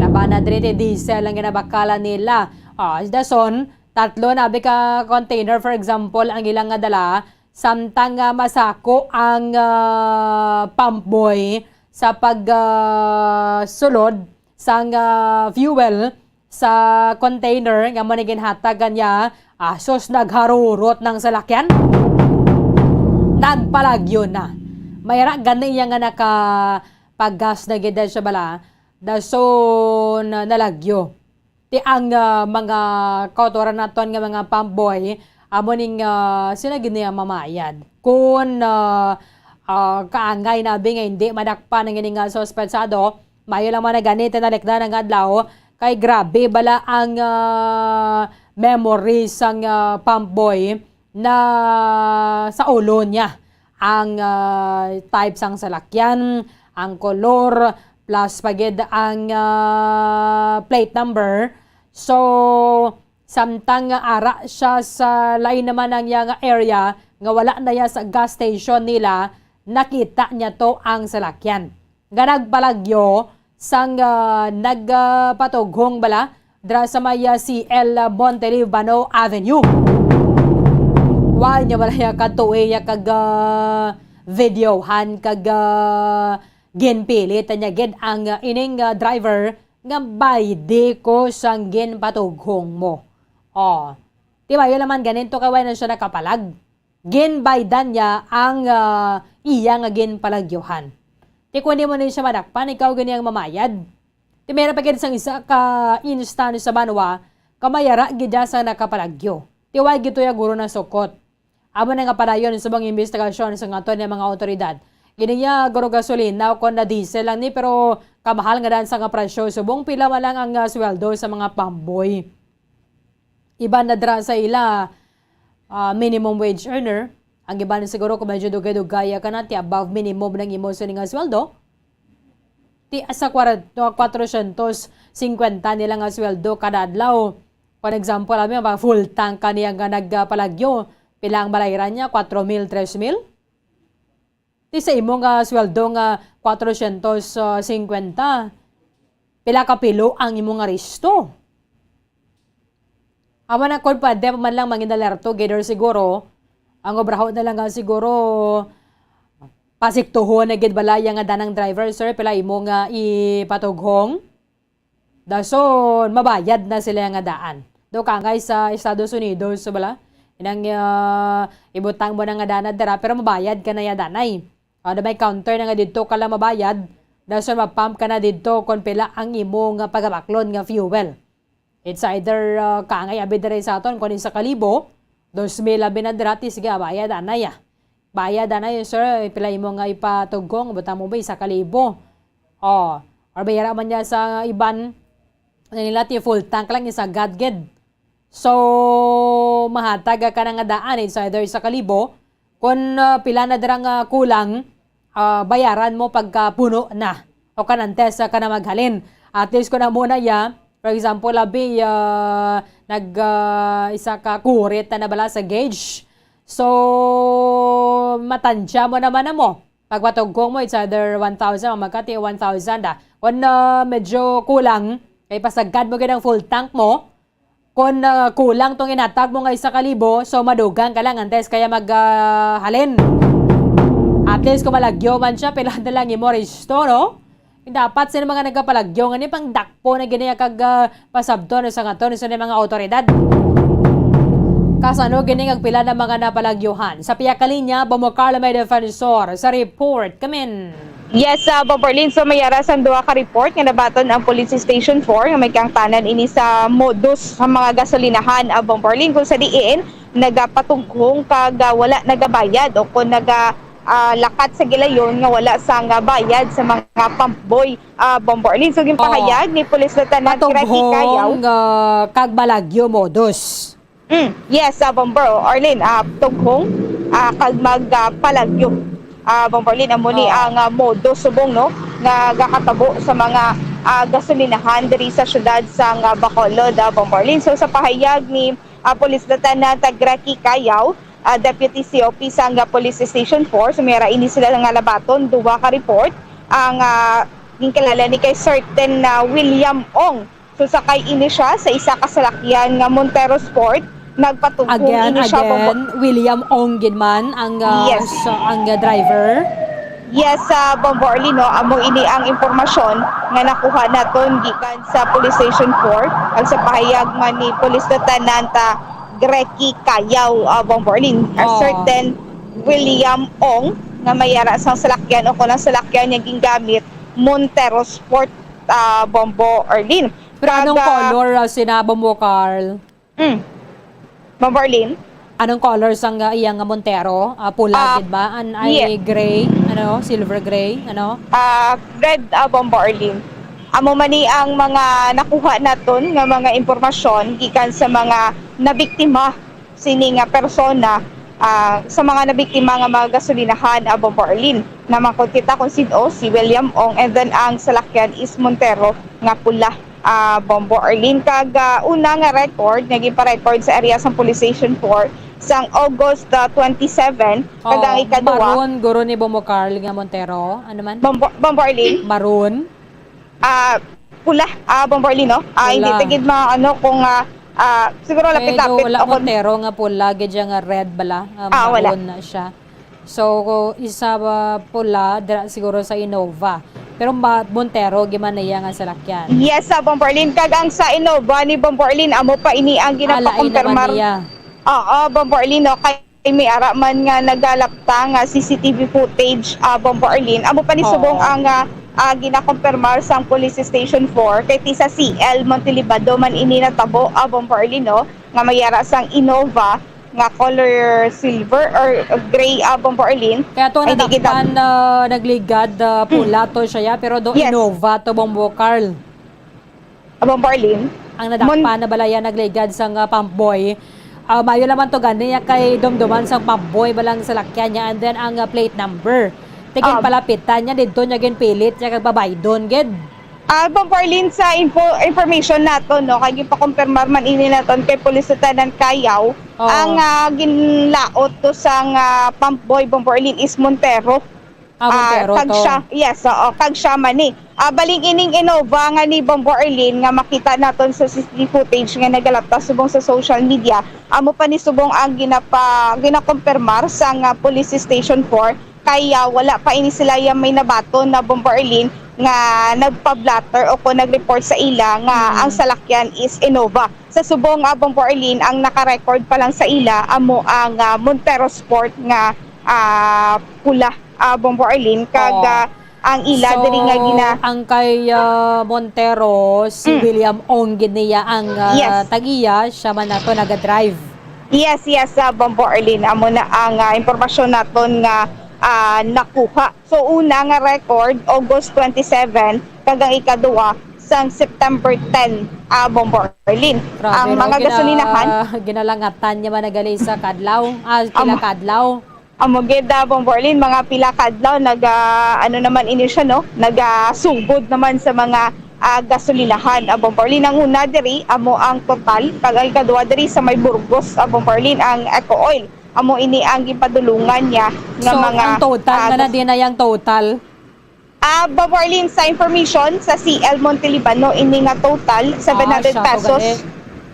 Bana diri ti diesel ang ginabakalan nila. Ah, dason, tatlo na abi ka container, for example, ang ilang nga dala, samtang, ah, masako ang, ah, pump boy sa pag, ah, sulod sang, ah, fuel sa container nga mo ni ginhatagan niya. Asos, nagharurot ng salakyan. Nagpalagyo na. Mayra gani iya nga nakapagas na gid siya bala. Dason, ah, nalagyo. Ti ang, ah, mga kautoran naton nga mga pump boy, amo ning, ah, sila gid niya mamayad. Kun, ah, ah, kaangay nabi nga hindi madakpan ang ining, ah, suspetsado, mayo lang man na gani tinalikdan ang adlaw, kay grabe bala ang, ah, memory sang, ah, pump boy na sa ulo niya. Ang, ah, type sang salakyan, ang kolor, plus pa gid ang, ah, plate number. So, samtang nga ara siya sa lain naman ang iya nga area, nga wala na iya sa gas station nila, nakita niya to ang salakyan nga nagpalagyo sang, ah, nagpatughong bala dira sa may, ah, C L Montelibano Avenue. Wa niya bala iya katuig iya kag, ah, videohan kag, ah, ginpilit niya gid ang, ah, ining, ah, driver nga, "Baydi ko sang ginpatughong mo." Oh, di ba, yun naman ganin to kay wala na siya nakapalag. Ginbaydan niya ang, ah, iya nga ginpalagyuhan. Ti kung di mo na siya madakpan, ikaw gani ang mamayad. Ti mayra pa gid sang isa ka instance sa banwa, kamayara gid siya sa nakapalagyo. Ti way gid to ya guro na sukot. Amo na nga padayon subong imbestigasyon sa nga aton nga mga awtoridad. Gini ya guro gasolina o kon na diesel lang ni, pero kamahal nga daan sa nga presyo subong pila man lang ang, ah, sweldo sa mga pump boy. Iban na dira sa ila, ah, minimum wage earner. Ang iban siguro kung medyo dugay-dugay ka na, ti above minimum ng imo sini nga sweldo. Ti sa kwar-, kwatro syentos singkwenta nila nga sweldo kada adlaw. For example, abi, mga full tank ka niya nga nagpalagyo. Pila ang balayran niya? Kwatro mil, tres mil? Ti sa imo nga sweldo nga kwatro syentos singkwenta, pila ka pilo ang imo nga resto? Amo na, kon pwede man lang mangin alerto, Gator, siguro, ang obrahon na lang nga siguro, pasiktuhon na gid bala iya nga danang driver, sir, pila imo nga ipatughong? Dason, mabayad na sila nga daan. Do kangay sa Estados Unidos, so bala, inang, ah, ibutang mo na nga dana dira, pero mabayad ka na ya danay. Ah, na may counter na nga didto ka lang mabayad, dason ma-pump ka na didto kon pila ang imo nga pagabaklon nga fuel. It's either, ah, kangay abi diri sa aton, kon isa ka libo, dos mil abi na dira, ti sige, ah, bayad anay, ah. Bayad anay, sir, pila imo nga ipatugong, butang mo ba, isa ka libo. Oh, or bayara man niya sa iban, ano nila, ti full tank lang, isa gad gid. So, mahatag ka na nga daan, it's either isa ka libo, kon, ah, pila na dira nga kulang, ah, bayaran mo pagka puno na o kan antes ka na maghalin. At least, kung amo na ya, for example, abi, ah, nag, ah, isa ka kurit na bala sa gauge. So, matansya mo naman na mo. Pagpatugkong mo, it's either one thousand, o magkati, one thousand, ah. Kung, ah, medyo kulang, kay pasagad mo gid ang full tank mo, kung, ah, kulang tong inhatag mo nga isa ka libo, so madugang ka lang antes kaya mag, ah, halin. At least kung malagyo man siya, pila na lang imo resto, no? Dapat sila mga nagapalagyo nga ni pang dakpo na gini kag, ah, pasabton sa nga to sa mga awtoridad. Kasano gini nga pila na mga napalagyuhan? Sa pihak ka linya, Bombo Carlo may defensor sa report. Kamin. Yes, ah, Bomberlin. So, may ara sang duha ka report nga nabaton ang Police Station four nga may kaangtanan ini sa modus sa mga gasolinahan, ah, Bomberlin, kung sa diin nagapatughong kag, ah, wala nagabayad o kung naga, ah, lakat sa gilayon nga wala sang, ah, bayad sa mga pump boy, ah, Bomberlin. So, ginpahayag ni Police Lieutenant Kiraki Kayaw. Patughong, ah, kag malagyo modus. Mm, yes, ah, Bomber, oh, Arlene, ah, tughong, ah, kag mag, ah, palagyo. Ah, Bomber Lin, amo ni ang, ah, modus subong, no, nga gakatabo sa mga, ah, gasolinahan diri sa siyudad sang, ah, Bacolod, ah, Bomber Lin. So, sa pahayag ni, ah, Police Lieutenant Graki Kayaw, ah, Deputy C O P sang, ah, Police Station four, sumira ini sila nga labaton, duha ka report ang, ah, ginkilala ni kay certain na William Ong. So, sakay ini siya sa isa ka salakyan nga Montero Sport. Nagpatugong Again, ini siya, Bombo- again, William Ong gid man ang, ah, Yes. sa, ang, ah, driver. Yes, sa Bombo Arlene, no, amo ini ang impormasyon nga nakuha naton gikan sa Police Station four, kag sa pahayag man ni Police Lieutenant, ah, Grecky Cayaw, ah, Bombo Arlene. A Oo. certain William Ong nga may ara sang salakyan o kon ang salakyan niya gingamit, Montero Sport, ah, Bombo Arlene. Pero anong Kag, ah, color, ah, sina Bombo Carl? Mm. Bombo Arlene? Anong color sang, ah, iya nga Montero? Ah, pula Ah, gid ba? An-, ay yes. gray, ano, silver gray, ano? Ah, red, ah, Bombo Arlene. Amo man ni ang mga nakuha naton nga mga impormasyon gikan sa mga nabiktima sini nga persona, ah, sa mga nabiktima nga mga gasolinahan, ah, Bombo Arlene. Namangkot kita kung sin-o si William Ong and then ang salakyan is Montero nga pula, ah, Bombo Arlene. Kag, ah, una nga record nga ginpa-record sa area sang Police Station four sang August, ah, twenty-seven, kag ang Oh, ikaduha maroon guro ni Bombo Carl nga Montero. Ano man? Bombo, Bombo Arlene? Maroon? Ah, pula, ah, Bombo Arlene, no? Ah, hindi Pula. ta gid ma-, ano, kung, ah, ah, siguro Medyo lapit-lapit wala ako. Montero nga pula, gid siya nga red bala, nga Ah, wala. maroon na siya. So, isa ba pula, dira siguro sa Innova. Pero ma-, Montero, gid man niya nga salakyan. Yes, sa Bombo Arlene. Kag ang sa Innova ni Bombo Arlene, amo pa ini ang Ah, lain naman ginapakumpirmar. niya. Oo, Bombo Arlene, no? Kay may ara man nga nagalapta nga C C T V footage, ah, Bombo Arlene. Amo pa ni subong Oo. ang, ah, ah, ginakumpirmar sang Police Station four kay ti sa C L Montelibano man ini natabo, ah, Bombo Arlene, no, nga may ara sang Innova nga color silver or gray, ah, Bombo Arlene. Kaya to Ay, di gid na- nadakpan, ah, nagligad, ah, Mm. pula to siya, ya, pero do Yes. Innova to, Bombo Carl. Bombo Arlene? Ang nadakpan Mon- na balaya nagligad sang, ah, pump boy. Ah, mayo naman to gani, ya, kay dumduman sang pump boy balang salakyan niya, and then ang, ah, plate number. Tigin Ah. palapitan niya, didto niya ginpilit niya kag babaydon gid. Ah, Bombo Arlene, sa info-, information nato, no, kay gipakumpirmar man ini naton kay Police Lieutenant Cayaw, Oo. ang, ah, ginlaot to sang, ah, pump boy, Bombo Arlene, is Montero. Ah, Ah, Montero kag to. siya, yes, oo, kag siya man ni. Ah, baling ining Innova nga ni Bombo Arlene nga makita naton sa C C T V footage nga nagalapta subong sa social media, amo pa ni subong ang ginapa-, ginakumpirmar sang, ah, Police Station four, kay, ah, wala pa ini sila yang may nabaton na Bombo Arlene nga nagpa-blotter o kon nag-report sa ila nga Mm. ang salakyan is Innova. Sa subong, ah, Bombo Arlene, ang naka-record pa lang sa ila amo ang, ah, Montero Sport nga, ah, pula, ah, Bombo Arlene, kag, Oh. ah, ang ila So, diri nga gina- ang kay, ah, Montero, si Mm. William Ong gid niya ang, ah, Yes. tag-iya, siya man nato naga-drive. Yes, yes, ah, Bombo Arlene. Amo na ang, ah, impormasyon naton nga, ah, nakuha. So, una nga record, August twenty-seven, kag ang ikaduha, sang September ten, ah, Bombo Arlene. Grabe, Ang no? mga Gina-, gasolinahan. ginalangatan niya man nagali sa kadlaw, ah, pila Ah, kadlaw. Amo gid, ah, Bombo Arlene, mga pila kadlaw, naga, ano naman ini siya, no? Nagasugod naman sa mga, ah, gasolinahan, ah, Bombo Arlene. Ang una diri, amo ang Total, kag ang ikaduha diri sa may Burgos, ah, Bombo Arlene, ang Eco Oil. Amo ini ang ginpadulungan niya nga So, mga, ang total, ah, nga na gas- din ay ang total? Ah, Bombo Arlene, sa information sa C L Montelibano, ini nga total, Ah, seven hundred siya to pesos. gali.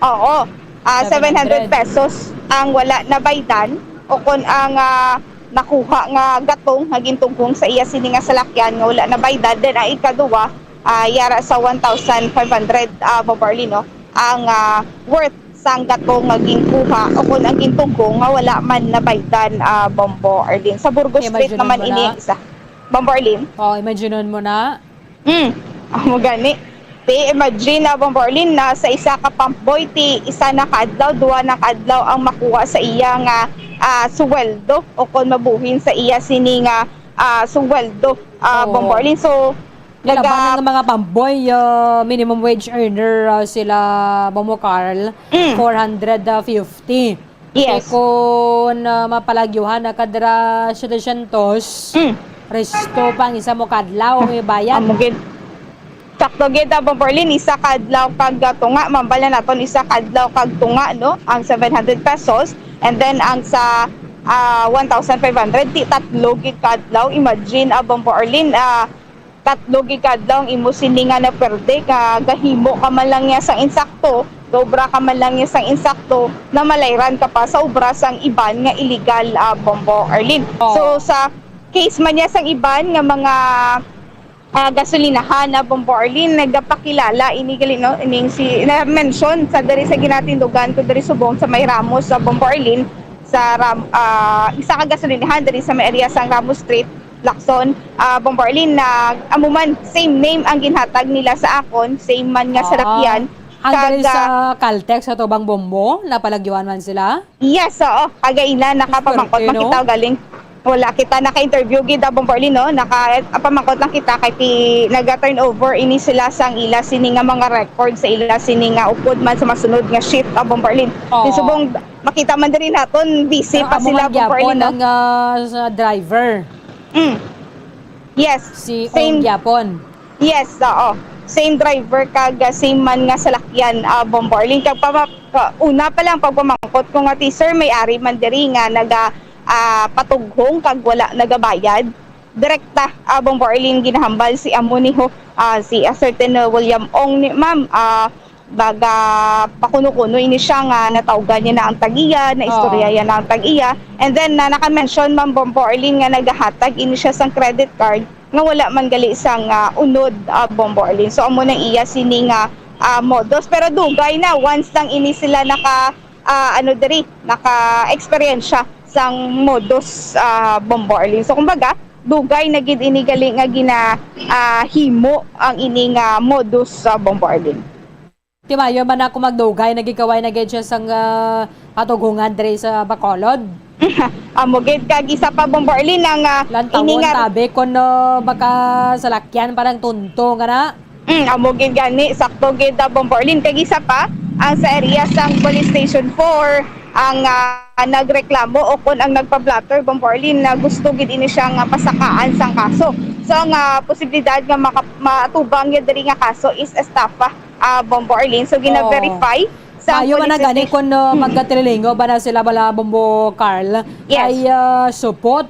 Oo. Ah, seven hundred. Seven hundred pesos ang wala nabaydan, o kon ang, ah, nakuha nga gatong nga gintughong sa iya sini nga salakyan nga wala nabaydan. Then, ang ikaduha, ah, yara sa one thousand five hundred, ah, Bombo Arlene, no? Ang, ah, worth sang gatong nga ginkuha o kon ang gintughong nga wala man nabaydan, ah, Bombo Arlene. Sa Burgos Street Imagine naman mo ini na. ang isa. Bombo Arlene? Oh, imagine mo na. Hmm, amo gani. Ti, imagine na, Bombo Arlene, na sa isa ka pump boy, ti isa na ka adlaw, duha na ka adlaw ang makuha sa iya nga, ah, suweldo o kon mabuhin sa iya sini nga, ah, suweldo, ah, Oo. Bombo Arlene. So, Nila ba naga- nga mga pump boy, ah, minimum wage earner, ah, sila, Bombo Carl, Mm. four hundred fifty. Yes. Eh, kung, ah, mapalagyuhan na kadra setecientos, Mm. resto pa ang isa mo kadlaw, may bayad. Amo gid. Sakto gid, ah, Bombo Arlene, isa kadlaw kag, ah, tunga, mambala naton isa kadlaw kag tunga, no? Ang seven hundred pesos, and then ang sa, ah, one thousand five hundred, ti tatlo gid kadlaw. Imagine, ah, Bombo Arlene, ah, tatlo gid ka adlaw ang imo sini nga naperde, ka gahimo ka man lang niya sang insakto, gaobra ka man lang niya sang insakto, namalayran ka pa sa obra sang iban nga illegal, ah, Bombo Arlene. Oo. So, sa case man niya sang iban nga mga, ah, gasolinahan na Bombo Arlene, nagapakilala ini gali, no? Ining si, na-mention sa diri sa ginatindugan ko diri subong sa may Ramos sa Bombo Arlene, sa Ram-, ah, isa ka gasolinahan diri sa may area sang Ramos Street, Lacson, ah, Bombo Arlene, na amo man, same name ang ginhatag nila sa akon, same man nga Ah. salakyan. Ang diri Kag, sa ah, Caltex sa Tubang Bombo, napalagyuan man sila? Yes, oo. Kagaina, nakapamangkot Swerte, man no? kita galing. Wala kita naka-interview gid, ah, Bombo Arlene, no? Naka-, pamangkot lang kita kay ti-, naga-turn over ini sila sang ila sini nga mga record sa ila sini nga upod man sa masunod nga shift, ah, Bombo Arlene. Oo. Di subong makita man diri naton, busy Pero pa amo sila, man gyapon Bombo Arlene, no? ang, ah, sa driver. Mm. Yes. Si Same. Ong gyapon. Yes, oo. Same driver kag, ah, same man nga salakyan, ah, Bombo Arlene. Kag pama-, pa-, una pa lang pagpamangkot ko nga ti, "Sir, may ari man diri nga naga, ah, patughong kag wala nagabayad?" Direkta, ah, Bombo Arlene, ginahambal si amo ni ho, ah, si, ah, certain, ah, William Ong ni, "Ma'am, ah, baga pakuno-kuno ini siya nga natawgan niya na ang tag-iya, naistorya Oo. niya na ang tag-iya." And then, na naka-mention, Ma'am Bombo Arlene, nga nagahatag ini siya sang credit card nga wala man gali sang, ah, unod, ah, Bombo Arlene. So, amo nang iya sini nga, ah, modus. Pero dugay na, once lang ini sila naka, ah, ano diri, naka-eksperyensya sang modus, ah, Bombo Arlene. So, kumbaga, dugay na gid ini gali nga gina, ah, himo ang ini nga modus sa Bombo Arlene. Ti maayo man ako magdugay, nagikaway na gid siya sang, ah, patughungan diri sa Bacolod. Amo gid, kag isa pa, Bombo Arlene, ang, ah, Lantawon ini nga tabi kon, ah, baka salakyan parang tunto nga na. Mm, amo gid gani, sakto gid, ah, Bombo Arlene. Kag isa pa, ang sa area sang Police Station four, ang, ah, nagreklamo o kon ang nagpa-blotter, Bombo Arlene, na gusto gid ini siya nga pasakaan sang kaso. So, ang, ah, posibilidad nga maka-, matubang yun diri nga kaso is estafa, ah, Bombo Arlene. So, Oo. gina-verify sa Maayo man police na gani station. kung, uh, Mm. magkatrilingo ba na sila bala, Bombo Carl? Yes. Kay, uh, supot.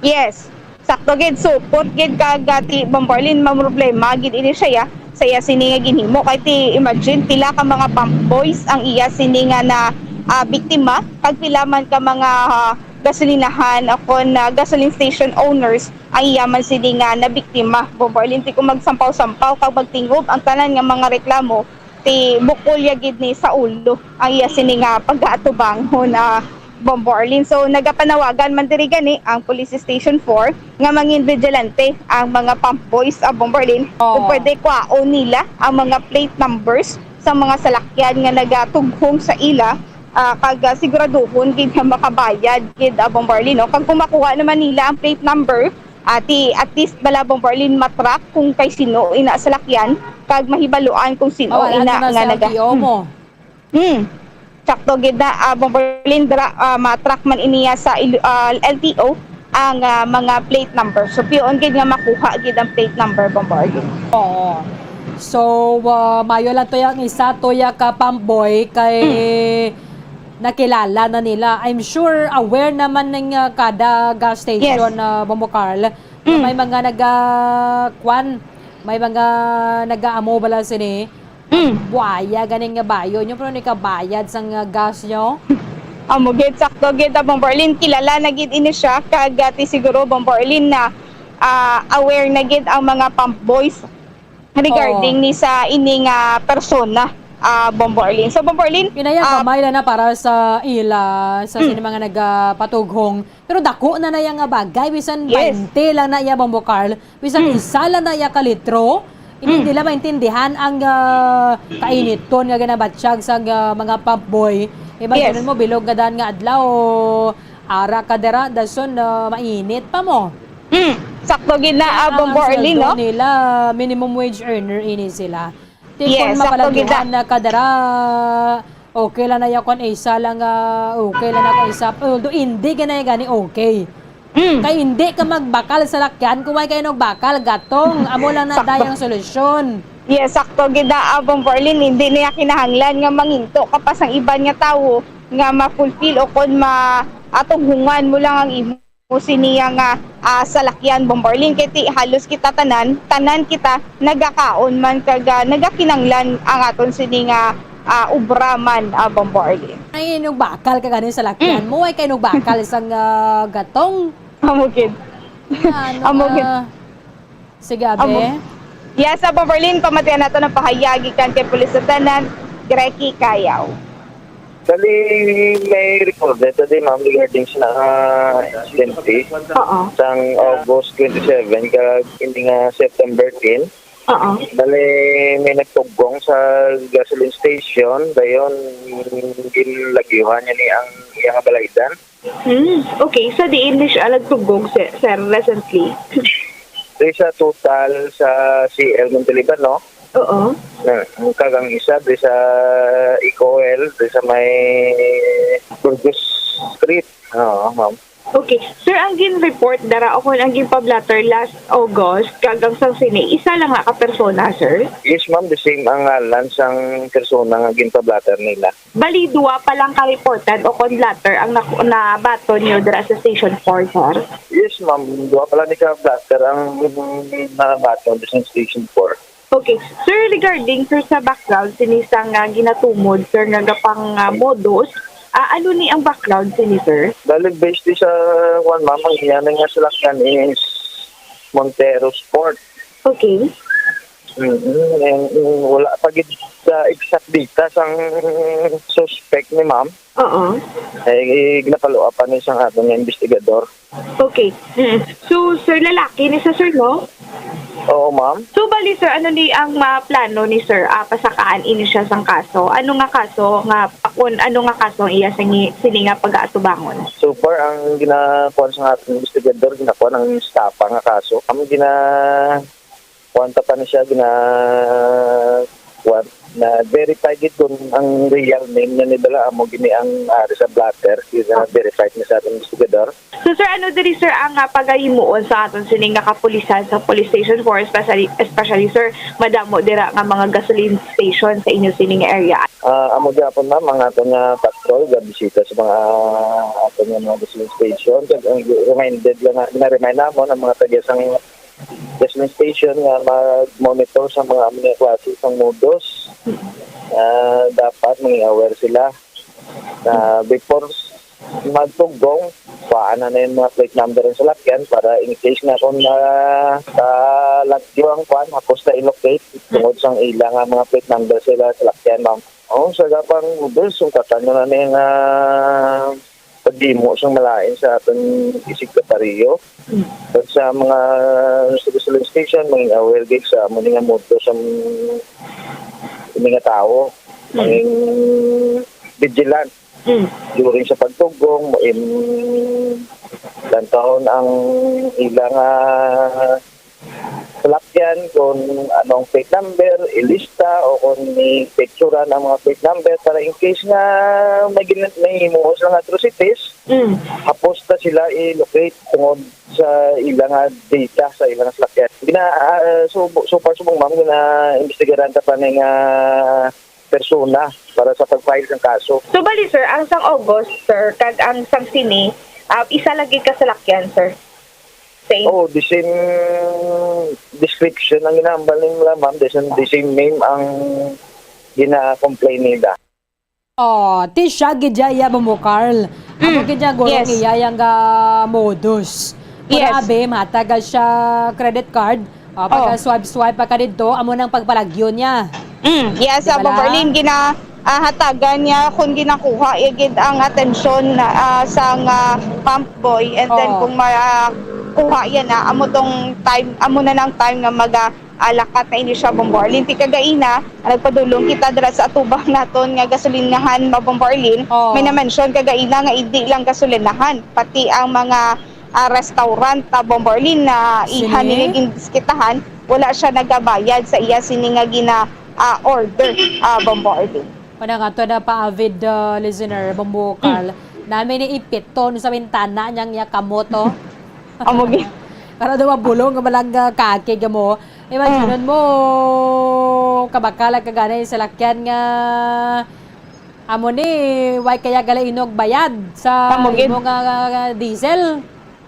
Yes. Sakto gid, supot gid kag, uh, ti Bombo Arlene, mamroblema gid ini siya, ya. Sa iya sini nga ginhimo. Kay ti, imagine, pila ka mga pump boys ang iya sini nga na, ah, biktima, kag pila man ka mga, ah, gasolinahan o kon, ah, gasoline station owners ang iya man sini nga nabiktima, Bombo Arlene. Ti kung magsampaw-sampaw kag magtingob ang tanan nga mga reklamo, ti bukol ya gid ni sa ulo ang iya sini nga pag-aatubanghon, ah, Bombo Arlene. So, nagapanawagan man diri gani ang Police Station four nga mangin vigilante ang mga pump boys, ah, Bombo Arlene. Oo. Kung pwede, kwaon nila ang mga plate numbers sa mga salakyan nga nagatughong sa ila, ah, kag, ah, siguraduhon gid nga makabayad gid, ah, Bombo Arlene, no? Kag kung makuha naman nila ang plate number, ah, ti at least bala, Bombo Arlene, matrack kung kay sino ina salakyan, kag mahibaluan kung sino Mawala ina na nga sa naga-, L T O hmm. mo. Hmm. Sakto gid na, ah, Bombo Arlene, dra-, ah, matrack man iniya sa il-, ah, L T O ang, ah, mga plate number. So, piyon gid nga makuha gid ang plate number, Bombo Arlene. Oo. So, ah, mayo lang to yang isa, to ya ka pump boy kay Hmm. nakilala na nila. I'm sure aware naman ng, ah, kada gas station, Yes. ah, Bombo Carl, na Mm. may mga naga-, kwan, may mga nag-aamo bala sini. Mm. Buaya ganing nga bayo nyo, pero nikabayad sang, ah, gas nyo. Amo gid, sakto gid, ah, Bombo Arlene, kilala na gid ini siya, kag, ah, ti siguro, Bombo Arlene, na, ah, aware na gid ang mga pump boys regarding Oo. ni sa ini nga persona, ah, Bombo Arlene. So, Bombo Arlene, Pinaya ah, gamay lang na para sa ila, sa Mm. sini mga nagapatughong. Pero dako na na iya nga bagay, bisan Yes. baynte lang na iya, Bombo Carl, bisan Mm. isa lang na iya ka litro, hindi Mm. nila maintindihan ang, ah, kainiton nga ginabatyag sa, ah, mga pump boy. Imagine Yes. mo, bilog nga dan nga adlaw, ara ka dira, dason, ah, mainit pa mo. Mm. Sakto gid na, ah, Ang, Bombo ang Arlene, sweldo no? nila, minimum wage earner ini sila. Ti Yes, kung sakto gid na. mapalagyan na ka dira, okay lang na ya kung isa lang, ah, okay lang na kung isa. Although, hindi ka na gani okay. Mm. Kay hindi ka magbakal sa lakyan, kung may kayo nagbakal, gatong, amo lang na Sakto. dayang solusyon. Yes, sakto gid na, ah, Bombo Arlene, hindi niya kinahanglan nga manginto ka pa sang iban nga tawo nga ma-fulfill o kon ma-, atughungan mo lang ang imo O sini nga, ah, salakyan, Bombarlin, kay ti halos kita tanan, tanan kita nagakaon man kag, ah, nagakinanglan ang aton sini nga, ah, obra man, ah, Bombarlin. Ay, nung bakal ka ganin salakyan Mm. mo, ay kay nung bakal sang, ah, gatong. Amo gid. Ano, Amo gid. ah, Sige, Amo. Abe. Yes, Apo Berlin, pamatian nato ng pahayag gikan kay Police Lieutenant Greggy Cayaw. Bali, may recorded today, ma'am, regarding sa, ah, insidente Oo. sang August twenty-seven kag hindi nga September ten. Oo. Bali, may nagtugong sa gasoline station, dayon ginlagyuhan niya ni ang iyang balaydan. Hmm, okay. Sa diin ni siya nagtugog, sir, sir, recently? Diri sa Total sa C L Monteliban, no? Oo. Na, ang kagang isa, diri sa Eco Oil, diri sa may Burgos Street. Oo, ma'am. Okay. Sir, ang gin-report dara o kung ang ginpa-blotter last August, kagang sang sini, isa lang nga ka persona, sir? Yes, ma'am. The same ang ngalan sang persona nga ginpa-blotter nila. Bali, duwa pa lang ka reported o kon blotter ang nak-, nabaton niyo dira sa Station four, sir? Yes, ma'am. Duwa pa lang ni ka blotter ang nabaton sa Station four. Okay. Sir, regarding, sir, sa background, sini sa nga ginatumod, sir, nga gapang, ah, modus, ah, ano ni ang background sini, sir? Bali, based di sa, kwan, ma'am, ang iya na nga salakyan is Montero Sport. Okay. Mm, and, mm, wala pa gid sa exact data sang suspect ni ma'am. Oo. Eh, ginapaluapan ni sang aton nga investigador. Okay. Mm. So, sir, lalaki ni sa sir, no? Oo, ma'am. So, bali, sir, ano ni ang, ah, plano ni sir? Ah, pasakaan ini siya sang kaso. Ano nga kaso nga, kung ano nga kaso ang iya sini, sini nga pag-aatubangon? So far, ang ginakuan sa aton investigador, ginakuan ang estafa nga kaso. Ang gina-, kuwan ta pa ni siya, gina-, kuwan, na-verify gid kung ang real name niya ni bala amo gini ang ari sa blotter, gina-verify ni sa aton investigador. So, sir, ano diri, sir, ang, ah, pagahimuon sa aton sini nga kapulisan sa Police Station four, especially, especially, sir, madamo dira nga mga gasoline station sa inyo sini nga area? Ah, amo gyapon, ma'am, ang aton nga patrol gabisita sa mga aton nga mga gasoline station. Kag ang reminded lang nga, gina-remind namon ang mga taga sang gasoline station nga mag-monitor sa mga amo nga klase sang modus. Ah, dapat maging aware sila na before magtugong, kuhaan na na yung mga plate number ng salakyan para in case nga kung na, nalagyo ang kwan, hapos na i-locate tungod sang ila nga mga plate number sila salakyan, ma'am. Oh, sa gapang modus, sungkatan nyo na ning, ah, paghimo sang malain sa aton isig ka pariyo. Mm. At sa mga sa gasoline station, mangin aware gid sa amo ni nga modus ang ini nga tawo. Mm. Mangin vigilant. Mm. During sa pagtugong, mo im-, lantawon ang ila nga salakyan, kung anong plate number, ilista, o kung ni picturean ang mga plate number para in case nga may gin-, may himuon sila nga atrocities, Mm. hapos ta sila i-locate tungod sa ila nga data sa ila nga salakyan. Gina-, ah, so, so far, subong, ma'am, gina-imbestigaran ta pa ni nga persona para sa pag-file sang kaso. So, bali, sir, ang sang August, sir, kag ang sang sini, ah, isa lagi ka salakyan, sir? Same? Oh, the same description ang ginahambal nila, ma'am. The same, the same name ang gina-complain nila. Oh, ti siya gid ya iya, Bombo Carl. Amo Mm, gid ya guro yes. Iya yang ga modus. Yes. Grabe, matag siya credit card. Oh, pag Oh. swipe-swipe pa ka didto, amo nang pagpalagyo niya. Mm, yes, Di sa ba Bombo lang? Arlene, gina-, ah, hatagan niya kung ginakuha, iya gid ang atensyon, ah, sang, ah, pump boy. And then Oh. kung ma-, kuha yan na, amo tong time, amo na nang time nga maga-, ah, lakat na ini siya, Bombo Arlene. Ti kagaina, ah, nagpadulong kita dira sa atubang naton nga gasolinahan, ma-, Bombo Arlene. Oh. May na-mention kagaina nga hindi lang gasolinahan, pati ang mga, ah, restaurant, ah, Bombo Arlene, na Sini? Ihan ni nga gindiskitahan, wala siya nagabayad sa iya sini nga gina, ah, order, ah, Bombo Arlene. Wala nga to na pa-avid, ah, listener, Bombo Mm. Carl. Nami ni ipiton sa bintana niyang iya kamot, oh. Amo gi- Para daw mabulong nga malang, ah, kakig mo. Imagine Mm. mo, kabakala ka ganay sa lakyan nga amo ni, way kaya gala inog bayad sa Amo gid. imo nga, nga, nga diesel.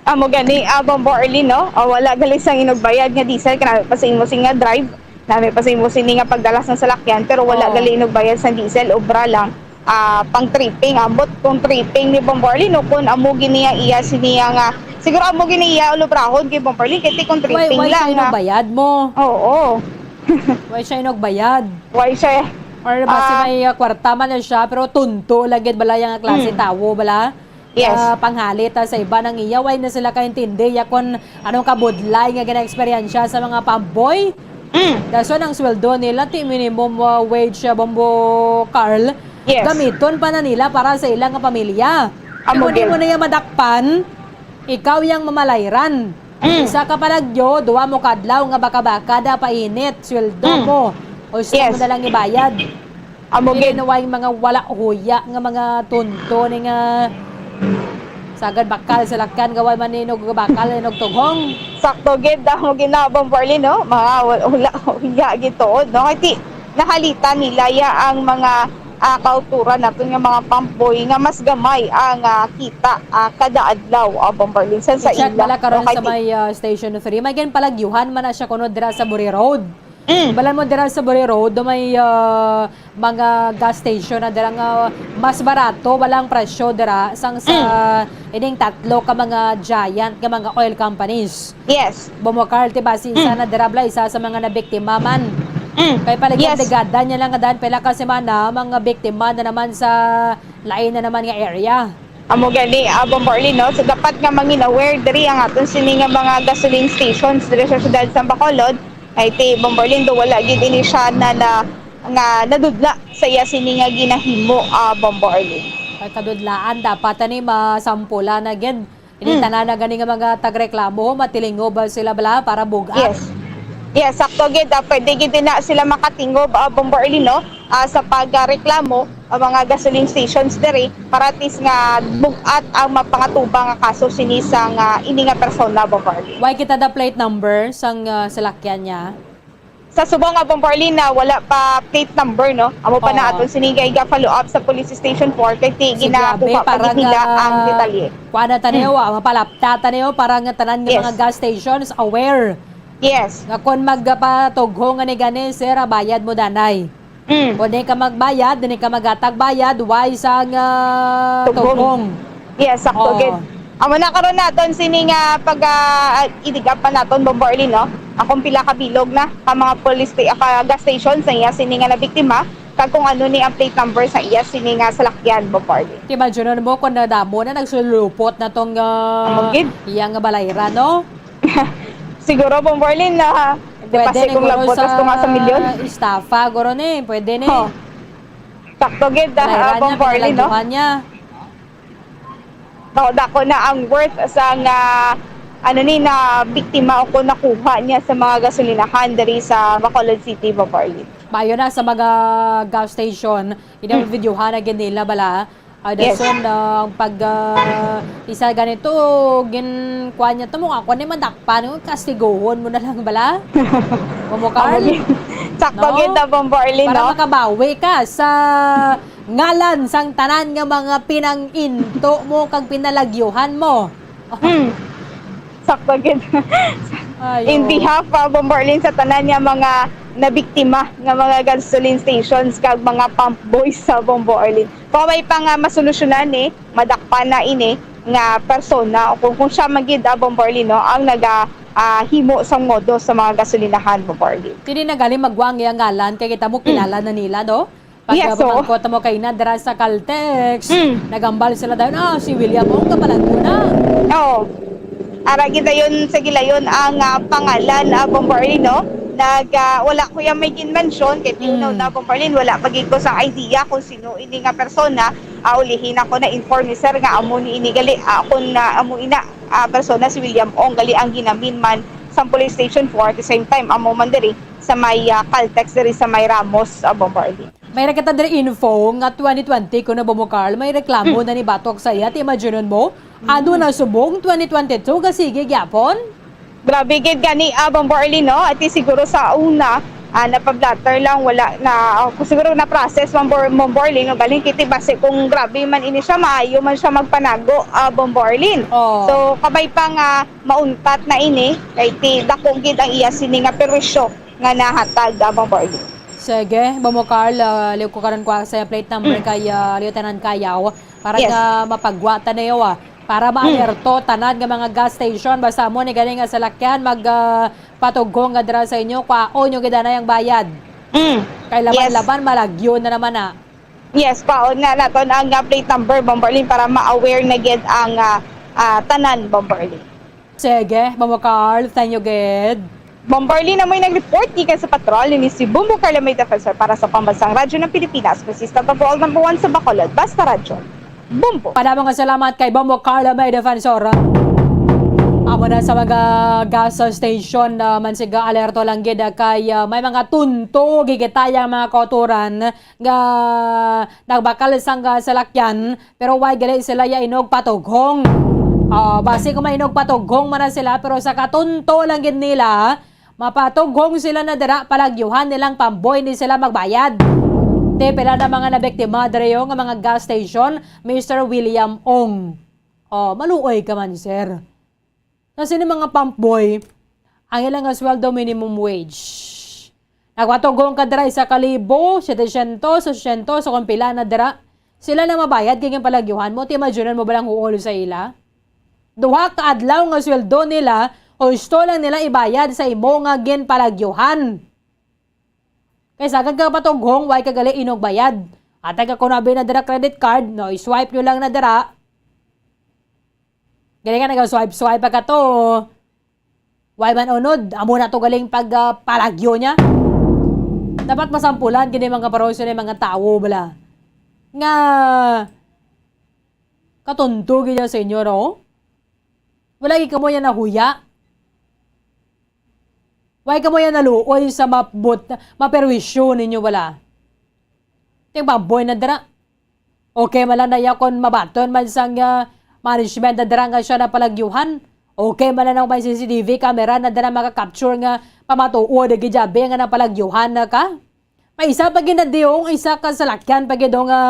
Amo gani, ah, Bombo Arlene, no? Ah, wala gali sang inugbayad nga diesel, kanami pa sa imo sing nga drive, nami pa sa imo sini nga pagdala sang salakyan, pero wala Oo. gali inugbayad sang diesel, obra lang, ah, pang tripping, ambot kung tripping ni Bombo Arlene, no? Kung amo gini ang iya sini nga, siguro amo gini iya ulubrahon kay Bombo Arlene, kay kung Why, tripping why lang, siya ah. inubayad mo? Oo. Why siya inugbayad? Why siya? Or basi Ah. may, ah, kwarta man na siya, pero tunto lang gid bala yung klase Mm. tawo bala. Yes. Ah, panghali ta sa iba nang iya, way na sila kaintindi ya kon anong kabudlay nga gina-eksperyensya sa mga pamboy. Mm. Dason ang sweldo nila, ti minimum, ah, wage, ah, Bombo Carl. Yes. Gamiton pa na nila para sa ilang nga pamilya. Amo Kung di gid. mo na iya madakpan, ikaw yang mamalayran. Mm. Isa ka panagyo, duwa mo kadlaw nga baka-baka da painit, sweldo Mm. mo. O gusto Yes. mo na lang ibayad. Amo gid. Ilinaway mga wala huya nga mga tunto ni nga sagad bakal sa lakyan, gaway man ni nog bakal ni nog tughong. Sakto gid, amo gid na, Bombo Arlene, no? Mga wal-, wala huya gid tuod, no? Kay ti-, nahalitan nila ya ang mga, ah, kauturan naton nga mga pamboy nga mas gamay ang, ah, kita, ah, kada adlaw, ah, Bombo Arlene, sa, sa I-check ila, bala karon no? Kay sa ti- may, ah, Station three. May ginpalagyuhan man na siya kuno dira sa Buri Road. Mm. Balan mo dira sa Buri Road, may, ah, mga gas station na dira nga mas barato, wala ang presyo dira sang sa Mm. ining tatlo ka mga giant nga mga oil companies. Yes. Bombo Carl, ti basi isa Mm. na dira bala, isa sa mga nabiktima man. Mm. Kay Yes. paligad-ligada niya lang nga daan pila ka semana, mga biktima na naman sa lain na naman nga area. Amo gani, ah, Bombo Arlene, no? So, dapat nga mangin aware diri ang aton sini nga mga gasoline stations diri sa siyudad sa Bacolod. Kay ti Bombo Arlene, do wala gid ini siya na, na, nga nadudla sa iya sini nga ginahimo, ah, Bombo Arlene. Ay, kadudlaan, dapat ani masampulan na gid. Ini Hmm. tanan na gani nga mga tagreklamo, matilingob sila bala para bug-at. Yes. Yes, sakto gid, ah, pwede gid na sila makatingob, ah, Bombo Arlene, no? Ah, sa pagreklamo ang mga gasoline stations diri para at least nga bug-at ang mapangatubang nga kaso sini sang, ah, ini nga persona, Bombo Arlene. Why kita da plate number sang, ah, salakyan niya? Sa subong nga, Bombo Arlene, na wala pa plate number, no? Amo pa na Oo. aton sini nga iga-follow up sa Police Station four kay ti Sige, ginakuha abi, pa para gid nila nga ang detalye. kuha na ta niyo, Hmm. ah, mapalapta ta niyo para nga tanan nga Yes. mga gas stations aware. Yes. Nga kon magpatughong nga ni gani, sir, ah, bayad mo danay. Mm. Kung di ka magbayad, di ka maghatag bayad, way sang, ah, Tughong. tughong. Yes, sakto Oo. gid. Amo na karon naton sini nga pag, ah, idigapan naton, Bombo Arlene, no? Ang kung pila ka bilog na ka mga police sta-, ka gas station sa iya sini nga nabiktima, kag kung ano ni ang plate number sa iya sini nga salakyan, Bombo Arlene. Imagine mo kung nadamo na nagsulupot na tong, ah, Amo gid. iya nga balayra, no? Siguro, Bombo Arlene, na Pwede depase ni kung guro lagbotas sa ko nga sa milyon. estafa, guro ni. Pwede ni. Oh. Sakto gid, ah, Kailangan Bombo niya, Arlene, no? Pinaladyohan niya. Dako-dako na ang worth sa nga, ano ni, na biktima o kung nakuha niya sa mga gasolinahan diri sa Bacolod City, Bombo Arlene. Bayo na sa mga gas station, Hmm. ginabidyohan na gid nila bala. Ah, Yes. dason, ah, ang pag, ah, isa ganito, gin-, kuwan niya to, mukha ko ni madakpan, yung kastiguhon mo na lang bala. Bombo Carl. Amo gid. Sakto No? gid na, Bombo Arlene, Para no? makabawi ka sa ngalan sang tanan nga mga pinanginto mo kag pinalagyuhan mo. Hmm. Sakto gid. Ayo. In behalf, ah, Bombo Arlene, sa tanan nga mga nabiktima nga mga gasoline stations kag mga pump boys sa Bombo Arlene. Kung may pa nga masolusyonan ni, madakpan na ini nga persona o kung, kung siya man gid, ah, Bombo Arlene, no, ang naga, ah, himo sa modo sa mga gasolinahan, Bombo Arlene. Dili na gali magwa ang iyang ngalan kay kita mo Mm. kilala na nila, no? Pag, Yes, ah, so pamangkot mo kay na dira sa Caltex, Mm. nagambal sila dayon, "Ah, si William Ong, kapalan ko na." Oo. Ara gid dayon sa gilayon ang, ah, pangalan, ah, Bombo Arlene, no? Nag, ah, wala ko yang may gin-mention kay Mm. tinunaw na, Bombo Arlene, wala pa gid ko sang idea kung sino ini nga persona. Ah, ulihi na ko na-inform ni sir nga amo ni ini gali, ah, kung, ah, amo ina, ah, persona si William Ong gali ang ginamin man sa Police Station four, at the same time amo man diri sa may, ah, Caltex diri sa may Ramos, ah, Bombo Arlene. May ra kita diri info nga twenty twenty kuno, Bombo Carl, may reklamo Mm. na ni batok sa iya. Ti imaginon mo, ano Mm. na subong twenty twenty-two nga sige gyapon? Grabe gid gani, ah, Bombo Arlene, no? Ati siguro sa una, Ah, napablatter lang, wala na, ah, siguro na-process, Ma'am Bor-, Ma'am Borlin, no? Galing kiti base kung grabe man ini siya, maayo man siya magpanago, ah, Ma'am Borlin. Oh. So, kabay pa nga mauntat na ini, kay ti dako gid ang iya sini nga perwisyo nga nahatag, ah, Ma'am Borlin. Sige, Bombo Carl, ah, liw ko karon kwa sa plate number Mm. kay, ah, Lieutenant Kayaw para Yes. nga mapagwatan na yaw, ah, para Mm. maalerto tanan nga mga gas station, basta mo ni gani nga salakyan mag, ah, patughong nga dira sa inyo, kwaon nyo gid anay ang bayad. Mm. Kay Yes. laban-laban, malagyo na naman, ah. Yes, kwaon nga naton ang, ah, plate number, Bombo Arlene, para ma-aware na gid ang, ah, ah, tanan, Bombo Arlene. Sige, Bombo Carl, thank you gid. Bombo Arlene, amoy nag-report gikan sa patrol, ini si Bombo Carl, may defensor para sa Pambansang Radyo ng Pilipinas, consistent of all number one sa Bacolod, basta radyo. Bombo. Padamo nga salamat kay Bombo Carlo May Defensor. Amo na sa mga gas station, ah, man siga alerto lang gid, ah, kay, ah, may mga tunto gigitaya ang mga kauturan nga nagbakal sang, ah, salakyan, pero way gali sila ya inog patughong. Ah, basi kung may inog patughong man na sila, pero sa katunto lang gid nila, mapatughong sila na dira, palagyuhan nilang pamboy, di sila magbayad. Te, pila na mga nabiktima diri nga mga gas station, Mister William Ong. Oh, maluoy ka man, sir. Kasi ni mga pump boy, ang ilang nga sweldo minimum wage. Nagpatughong ka dira, isa ka libo, setecientos, ochocientos, o kung pila na dira. Sila na mabayad kay ang palagyuhan mo, ti imaginan mo ba lang huol sa ila? Duha ka adlaw nga sweldo nila, husto lang nila ibayad sa imo nga ginpalagyuhan. Kay sagad ka patughong, way ka gali inog bayad. Atay ka kuno abi na dira credit card, no, i-swipe nyo lang na dira. Gali ka naga-swipe-swipe pa ka to. Way man unod, amo na to galing pag, ah, palagyo niya. Dapat masampulan gini mga kaparosyo ni mga tawo bala. Nga katunto gid sa inyo, no? Wala gid kamo yan nahuya. Way kamo yan naluoy sa mabut-, maperwisyo ninyo, wala. Ting pump boy na dira. Okay man lang na iya kon mabaton man sang, ah, management na dira nga siya napalagyuhan. Okay man lang may C C T V camera na dira maka-capture nga pamatuod gid yabi nga napalagyuhan na ka. May isa pa gid na diyong, isa ka salakyan pa gid nga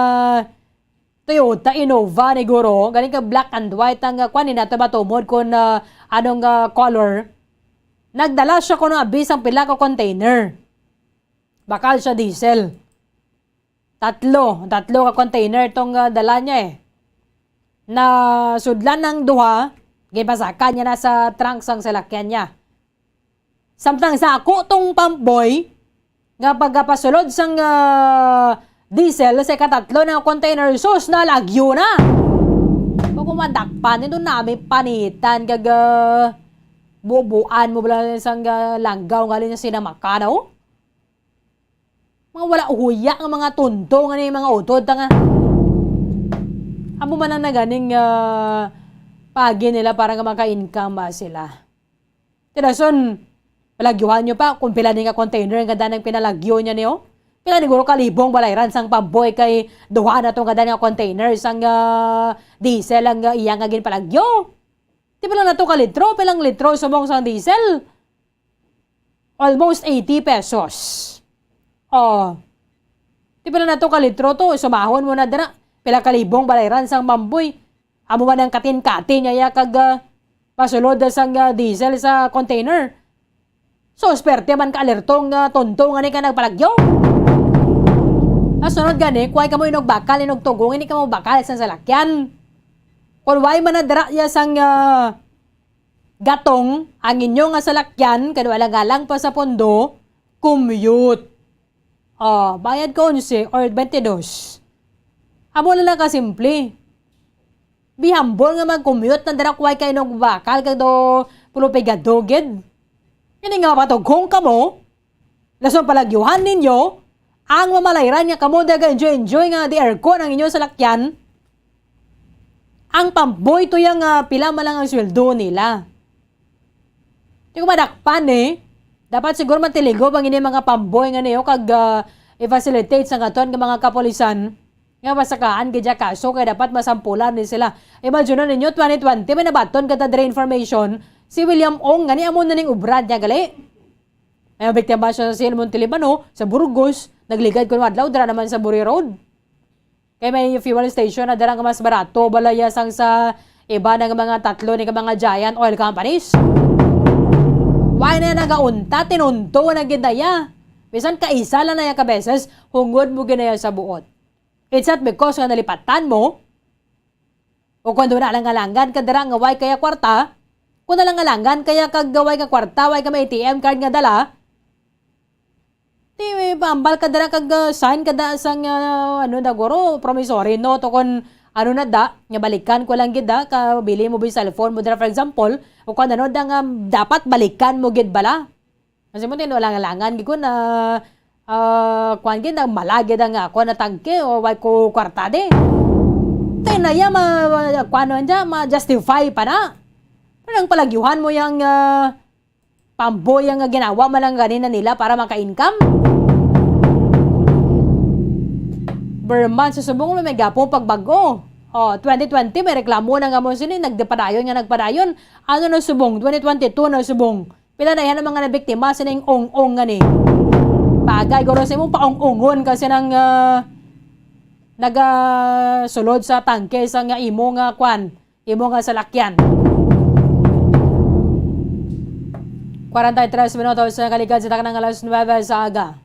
Toyota Innova ni guro, galing ka black and white ang, ah, kwan, ni nato matumod kung, ah, anong, ah, color. Nagdala siya kuno abi sang pila ka container. Bakal siya diesel. Tatlo, tatlo ka container tong, ah, dala niya eh. Nasudlan ng duha, ginpasakan niya na sa trunk sang salakyan niya. Samtang sa ako tong pump boy, nga pagkapasulod sang, ah, diesel sa ikatatlo na container, sus, nalagyo na. Kung madakpan, ito namin panitan, gaga, bubuan mo bala sang, ah, langgaw, ngali na sinamaka na, oh. Mga wala huya nga mga tunto nga ni mga utod, ta nga. Amo man ang naganing, ah, pagi nila para nga maka-income ba sila. Ti dason, palagyuhan nyo pa kung pila ni nga container nga danang pinalagyo niya niyo. Pila ni guro ka libong balayran sang pump boy kay duha na to nga dana nga container sang, ah, diesel ang, ah, iya nga ginpalagyo. Di ba lang na to ka litro? Pilang litro subong sang diesel? Almost eighty pesos. Oh. Di ba lang na to ka litro to? Sumahon mo na dira. Pila ka libong balayran sang pump boy. Amo man ang katin-katin niya ya kag, ah, pasulod sang, ah, diesel sa container. So, swerte man ka alertong, ah, tonto nga ni ka nagpalagyo. Sa sunod gani, kuway ka mo inog bakal, inog tugong, hindi ka mo bakal sa salakyan. Kung way man na dira ya sang, ah, gatong ang inyo nga salakyan, kay wala nga lang pa sa pondo, commute. Oh, bayad ka onse or twenty-dos. Amo na lang ka simple. Be humble nga mag-commute na dira kuway kay nung bakal kag do pulupigado gid. Ini nga mapatughong ka mo, lason palagyuhan ninyo, ang mamalayran nga kamo daga enjoy-enjoy nga di aircon ang inyo salakyan. Ang pamboy to yang, ah, pila man lang ang sweldo nila. Di ko madakpan, eh. Dapat siguro matiligob ang ini mga pamboy nga niyo kag, ah, i-facilitate sa katon nga mga kapulisan nga masakaan gid ya kaso kay dapat masampulan ni sila. Imagine ninyo, twenty twenty, may nabaton ka ta diri information, si William Ong, gani amo na ning ubra niya, gali. May biktima siya sa Silmon Tilibano, sa Burgos, nagligad kuno adlaw, dira naman sa Buri Road. Kay may fuel station na dira nga mas barato, balaya sang sa iba nga mga tatlo ni ka mga giant oil companies. Why na nagaunta, tinunto na gid na ya. Bisan kaisa lang na ya ka beses, hungod mo gid na ya sa buot. It's not because nga nalipatan mo, o kung wala lang alangan ka dira nga way kaya kwarta, kung nalang alangan kaya kag way nga kwarta, way ka may A T M card nga dala, di may paambal ka dira kag, ah, sign ka da sang, ah, ano da guro, promissory note o kung ano na da, nga balikan ko lang gid da, ka bili mo bi cellphone mo dira, for example, o kung ano da nga dapat balikan mo gid bala. Kasi mo, tino, alang-alangan gid ko na, ah, kuwan gid, na malagid ang ako na tangke o way ko kwarta di. Tayo na ya, ma, kuwan na dyan, ma-justify pa na. Pero ang palagyuhan mo yang, ah, pamboy ang ginawa man lang ganina nila para maka-income. Berman sa subong may gapong pagbago. Oh, twenty twenty, may reklamo na nga mo sini, nagdipadayon nga nagpadayon. Ano na subong? Twenty twenty-two na subong. Pila na yan ang mga nabiktima sining ong-ong nga ni? Bagay, guro, sa imong paong-ongon kasi nang, ah, nagasulod sa tangke sa nga imo nga kwan, imo nga salakyan. Kwarenta y tres minutos na kaligad sa taknang alas nuebe sa aga.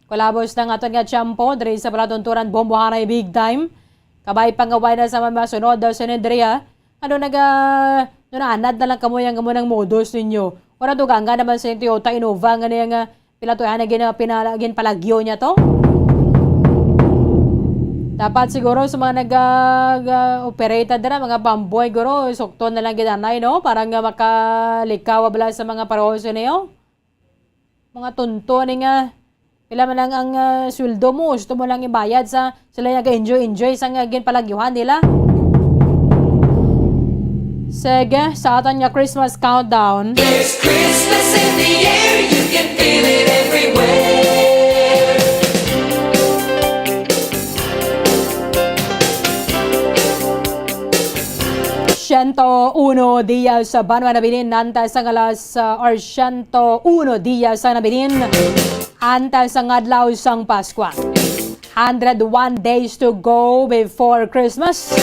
Kulabos na nga aton nga tiyempo diri sa palatunturan, bombohanay big time. Kabay pangaway na sa mga sunod daw sa Nindria. Ano naga, no, naanad na lang kamo yang amo nang modus ninyo. Wala dugangan naman sa Toyota Innova nga niya nga pila to, ah, na gina-, pinala-, ginpalagyo niya to. Dapat siguro sa mga nag-, ah, ga-, operate dira, mga bamboy, guro, sukton na lang gid anay, no? Para nga makalikaw bala sa mga pareho niyo. Mga tunto ni nga, pila man lang ang, ah, sweldo mo, gusto mo lang ibayad sa sila nga enjoy-enjoy sa nga ginpalagyuhan nila. Sige, sa aton nga Christmas countdown. There's Christmas in the air, you can feel it everywhere. Siyento uno dias sa banwa nabilin, antes ang alas, ah, or siyento uno dias sa nabilin, antes ang adlaw sang Paskwa. Hundred one days to go before Christmas.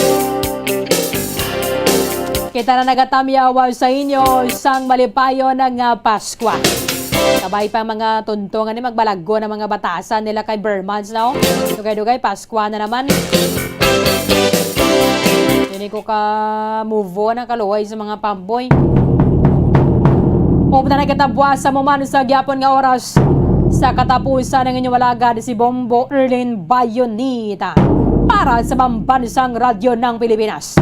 Kita na nagatamyaw sa inyo sang malipayon nga Paskwa. Kabay pa mga tuntungan ni magbalaggo na mga batasan nila kay Bermans, no? Dugay-dugay, Paskwa na naman. Hindi ko ka move on ang kaluoy sa mga pamboy. Upda na kita buwas sa mo man sa gyapon nga oras. Sa katapusan ng inyong alagad, si Bombo Erlin Bayonita para sa Pambansang Radyo ng Pilipinas.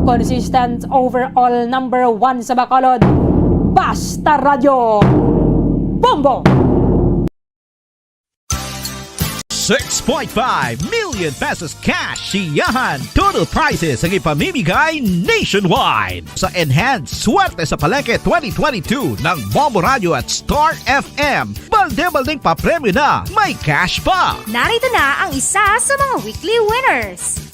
Consistent overall number one sa Bacolod. Basta Radyo Bombo! Six point five million pesos cash siyahan total prizes ang ipamimigay nationwide sa Enhanced Swerte sa Palengke twenty twenty-two ng Bombo Radio at Star F M. Balde-baldeng papremyo na, may cash pa! Narito na ang isa sa mga weekly winners.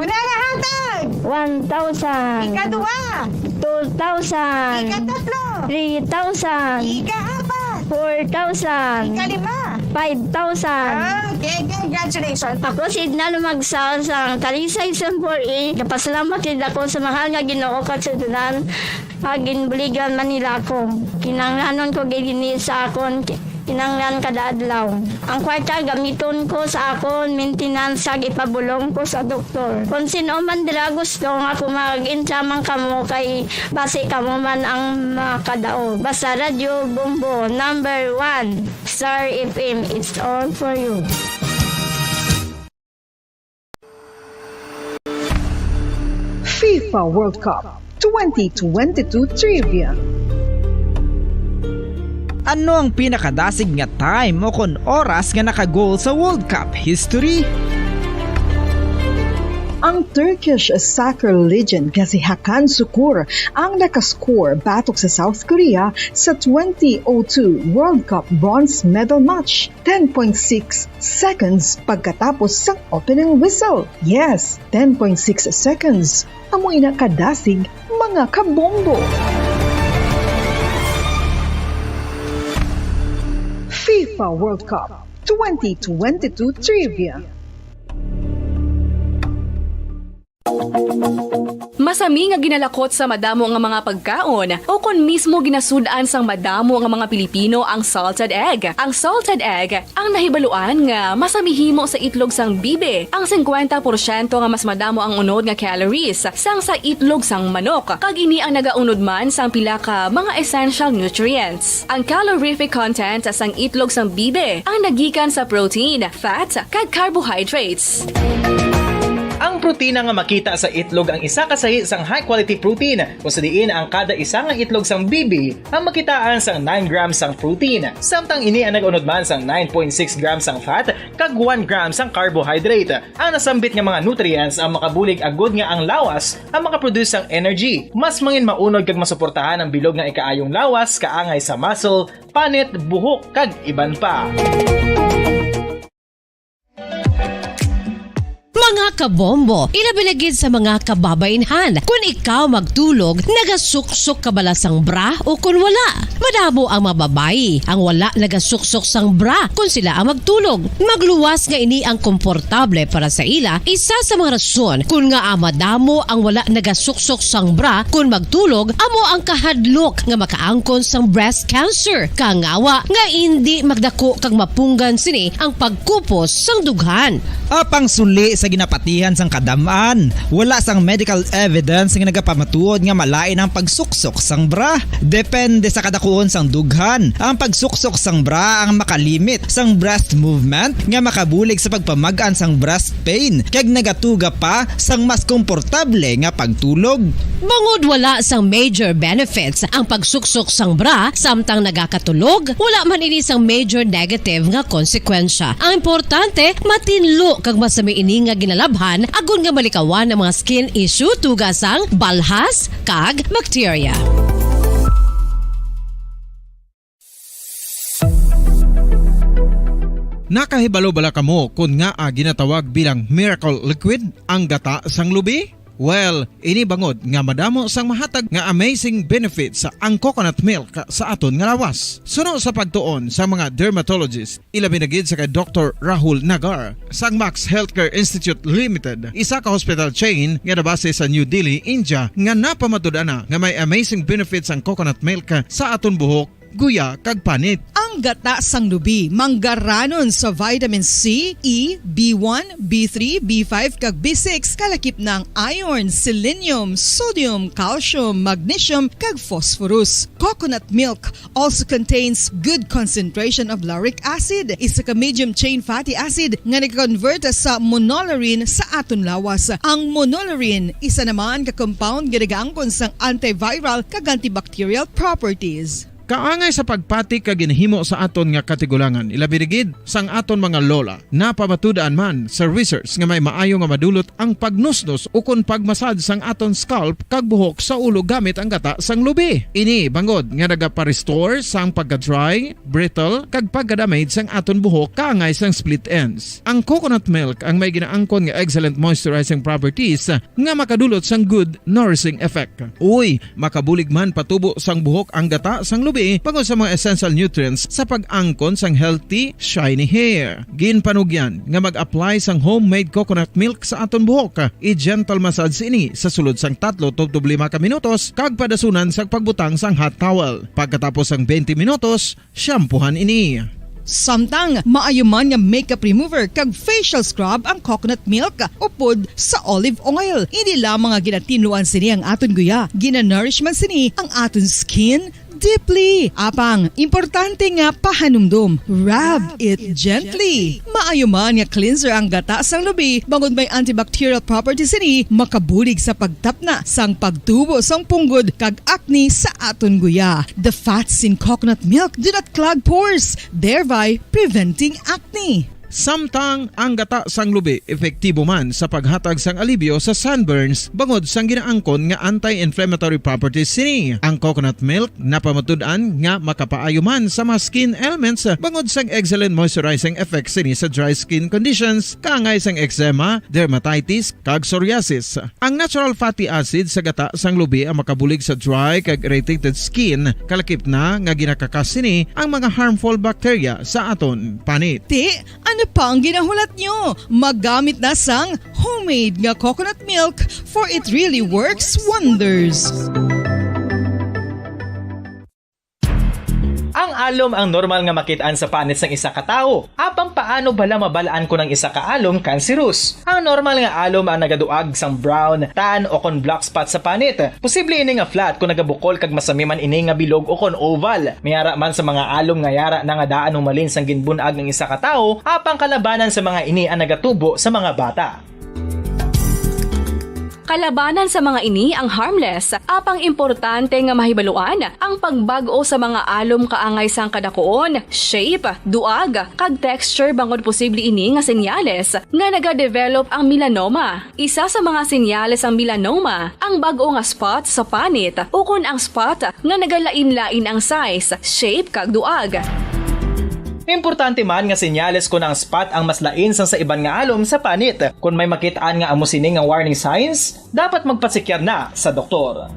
Una nga hatag! One thousand. Ikaduha. Two thousand. Ikatatlo. Three thousand. Ikaapat. Four thousand. Ikalima. Five thousand. Ah, okay, congratulations. Ako si Edna Lumagsaw sa Talisay Sampuri. Napasalamat gid ako sa mahal nga Ginoo kag sa tanan nga ginbuligan man nila ako. Kinahanglanon ko gid ini sa akon ki-, kinahanglan kada adlaw. Ang kwarta gamiton ko sa akon maintenance kag ipabulong ko sa doktor. Kung sin-o man dira gusto nga ako mag-intra man kamo kay basi kamo man ang makadaog. Basta Radyo Bombo, number one. Star F M, it's all for you. FIFA World Cup twenty twenty-two Trivia. Ano ang pinakadasig nga time o kon oras nga naka-goal sa World Cup history? Ang Turkish soccer legend nga si Hakan Sukur ang nakascore batok sa South Korea sa twenty oh two World Cup bronze medal match, ten point six seconds pagkatapos sang opening whistle. Yes, ten point six seconds. Amo ina kadasig, mga kabombo. FIFA World Cup twenty twenty-two Trivia. Masami nga ginalakot sa madamo nga mga pagkaon, o kon mismo ginasud-an sang madamo nga mga Pilipino ang salted egg. Ang salted egg ang nahibaluan nga masami himo sa itlog sang bibi. Ang singkwenta porsyento nga mas madamo ang unod nga calories sang sa itlog sang manok, kag ini ang nagaunod man sang pila ka mga essential nutrients. Ang calorific content sang itlog sang bibi ang nagikan sa protein, fat, kag carbohydrates. Ang protina nga makita sa itlog ang isa ka sahi sang high-quality protein, kung sa diin ang kada isa nga itlog sang bibi ang makitaan sang nine grams sang protein, samtang ini ang nag-unod man sang nine point six grams sang fat kag one gram sang carbohydrate. Ang nasambit nga mga nutrients ang makabulig agud nga ang lawas ang makaproduce sang energy. Mas mangin maunod kag masuportahan ang bilog nga ikaayong lawas, kaangay sa muscle, panit, buhok, kag iban pa. Mga kabombo, ilabi na gid sa mga kababainhan, kun ikaw magtulog, nagasuksok ka bala sang bra o kun wala? Madamo ang mga babayi ang wala nagasuksok sang bra kun sila ang magtulog. Magluwas nga ini ang komportable para sa ila, isa sa mga rason kun ngaa madamo ang wala nagasuksok sang bra kun magtulog amo ang kahadlok nga makaangkon sang breast cancer, kangawa nga indi magdako kag mapunggan sini ang pagkupos sang dughan. Apang suli sa ginapatihan sang kadam-an, wala sang medical evidence nga nagapamatuod nga malain ang pagsuksok sang bra. Depende sa kadakuon sang dughan, ang pagsuksok sang bra ang makalimit sang breast movement nga makabulig sa pagpamag-an sang breast pain, kag nagatuga pa sang mas komportable nga pagtulog. Bangod wala sang major benefits ang pagsuksok sang bra samtang nagakatulog, wala man ini sang major negative nga konsekwensya. Ang importante, matinlo kag masami ini nga ginalabhan agod nga malikawan ang mga skin issue tuga sang balhas kag bakterya. Nakahibalo bala kamo kon ngaa ginatawag bilang miracle liquid ang gata sang lubi? Well, ini bangod nga madamo sang mahatag nga amazing benefits ang coconut milk sa aton nga lawas. Suno sa pagtuon sa mga dermatologist, ilabi na gid sa kay Doktor Rahul Nagar sang Max Healthcare Institute Limited, isa ka hospital chain nga nabase sa New Delhi, India, nga napamatud-an na nga may amazing benefits ang coconut milk sa aton buhok, guya, kag panit. Ang gata sang lubi manggaranon sa vitamin C, E, B one, B three, B five, kag B six, kalakip na ang iron, selenium, sodium, calcium, magnesium, kag phosphorus. Coconut milk also contains good concentration of lauric acid, isa ka medium chain fatty acid nga nag-convert sa monolaurin sa aton lawas. Ang monolaurin isa naman ka compound nga nagaangkon sang antiviral kag antibacterial properties. Kaangay sa pagpati kag ginhimo sa aton nga katigulangan, ilabi na gid sang aton mga lola. Napamatud-an man sa research nga may maayo nga madulot ang pagnusnos ukon pagmasad sang aton scalp kag buhok sa ulo gamit ang gata sang lubi. Ini bangod nga nagapa-restore sang pagka-dry, brittle, kag pagka-damage sang aton buhok kaangay sang split ends. Ang coconut milk ang may ginaangkon nga excellent moisturizing properties nga makadulot sang good nourishing effect. Uy, makabulig man patubo sang buhok ang gata sang lubi bangod sa mga essential nutrients sa pag-angkon sang healthy, shiny hair. Ginpanugyan nga mag-apply sang homemade coconut milk sa aton buhok. I-gentle massage ini sa sulod sang tatlo tubtob lima ka minutos kag padasunan sang pagbutang sang hot towel. Pagkatapos sang twenty minutos, shampoohan ini. Samtang maayo man nga makeup remover kag facial scrub ang coconut milk upod sa olive oil. Hindi lamang nga ginatinluan sini ang aton guya, ginanourish man sini ang aton skin deeply. Apang, importante nga pahanumdom, rub it gently. Maayo man nga cleanser ang gata sang lubi, bangod may antibacterial properties sini, makabulig sa pagtapna sang pagtubo sang punggod kag acne sa aton guya. The fats in coconut milk do not clog pores, thereby preventing acne. Samtang ang gata sang lubi epektibo man sa paghatag sang alibyo sa sunburns bangod sang ginaangkon nga anti-inflammatory properties sini. Ang coconut milk napamatud-an nga makapaayo man sa mga skin ailments bangod sang excellent moisturizing effect sini sa dry skin conditions, kaangay sang eczema, dermatitis, kag psoriasis. Ang natural fatty acid sa gata sang lubi ang makabulig sa dry kag irritated skin, kalakip na nga ginakakas sini ang mga harmful bacteria sa aton panit. Ti, ano pa ang ginahulat nyo? Magamit na sang homemade nga coconut milk, for it really works wonders. Ang alom ang normal nga makit-an sa panit sang isa ka tawo. Apang paano bala mabal-an kon ang isa ka alom cancerous? Ang normal nga alom ang nagaduag sang brown, tan, o kon black spot sa panit. Posible ini nga flat kon nagabukol kag masami man ini nga bilog o kon oval. May ara man sa mga alom nga yara na nga daan humalin sang ginbun-ag ang isa ka tawo, apang kalabanan sa mga ini ang nagatubo sa mga bata. Kalabanan sa mga ini ang harmless, apang importante nga mahibaluan ang pagbag-o sa mga alom kaangay sang kadakuon, shape, duag, kag texture bangod posible ini nga senyales nga nagadevelop ang melanoma. Isa sa mga senyales sang melanoma ang bag-o nga spot sa panit ukon ang spot nga nagalain-lain ang size, shape, kag duag. Importante man nga senyales kon ang spot ang mas lain sang sa iban nga alom sa panit. Kon may makit-an nga amo sini nga warning signs, dapat magpasikyar na sa doktor.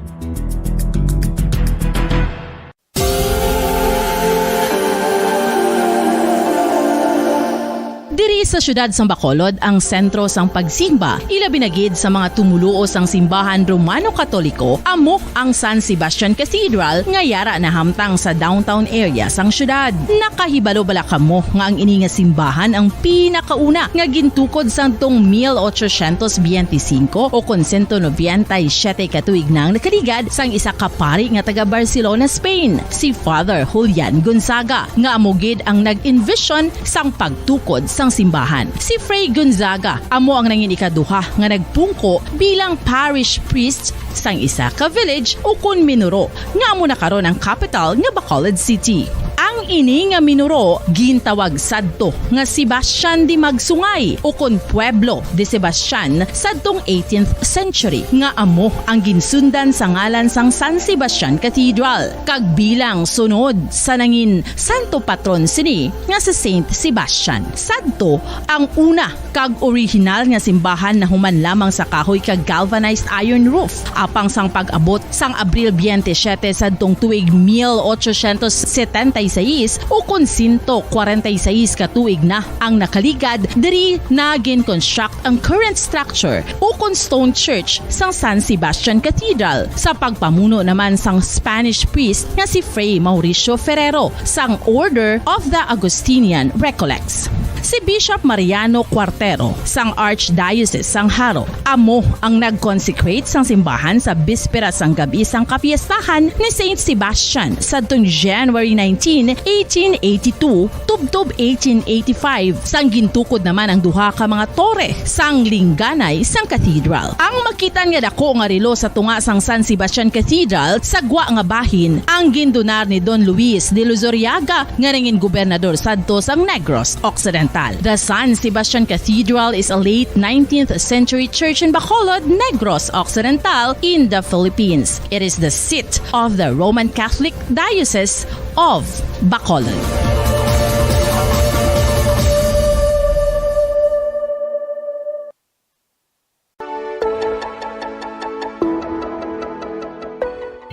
Diri sa siyudad sang Bacolod ang sentro sang pagsimba, ilabi na gid sa mga tumoluo sang simbahan Romano-Katoliko, amo ang San Sebastian Cathedral nga yara nahamtang sa downtown area sang siyudad. Nakahibalo bala kamo nga ang ini nga simbahan ang pinakauna nga gintukod sadtong mil ochocientos biyente singko o kon sento nobenta y siyete ka tuig na ang nakaligad sang isa ka pari nga taga Barcelona, Spain, si Father Julian Gonzaga, nga amo gid ang nag-envision sang pagtukod sang simbahan. Si Fray Gonzaga amo ang nangin ikaduha nga nagpungko bilang parish priest sang isa ka village ukon minuro nga amo na karon ang kapital nga Bacolod City. Ang ini nga minuro gintawag sadto nga Sebastian de Magsungay ukon Pueblo de Sebastian sadtong eighteenth century, nga amo ang ginsundan sa ngalan sang San Sebastian Cathedral, kag bilang sunod sa nangin santo patron sini nga si Saint Sebastian. Sadto ang una kag orihinal nga simbahan nahuman lamang sa kahoy kag galvanized iron roof. Apang sang pag-abot sang Abril biyente siyete sadtong tuig mil ochocientos setenta y seis, ukon sento kwarenta y seis ka tuig na ang nakaligad, diri na gin-construct ang current structure ukon stone church sang San Sebastian Cathedral, sa pagpamuno naman sang Spanish priest nga si Fray Mauricio Ferrero sang Order of the Augustinian Recollects. Si Bishop Mariano Cuartero sang Archdiocese sang Jaro amo ang nag-consecrate sang simbahan sa bispera sang gab-i sang kapiestahan ni Saint Sebastian sadtong January nineteen, eighteen eighty-two, tubtob eighteen eighty-five, sang gintukod naman ang duha ka mga tore sang lingganay sang cathedral. Ang makit-an nga dako nga relo sa tunga sang San Sebastian Cathedral sa gwa nga bahin ang gindonar ni Don Luis de Luzuriaga nga nangin gobernador sadto sang Negros Occidental. The San Sebastian Cathedral is a late nineteenth century church in Bacolod, Negros Occidental, in the Philippines. It is the seat of the Roman Catholic Diocese of Bacolod.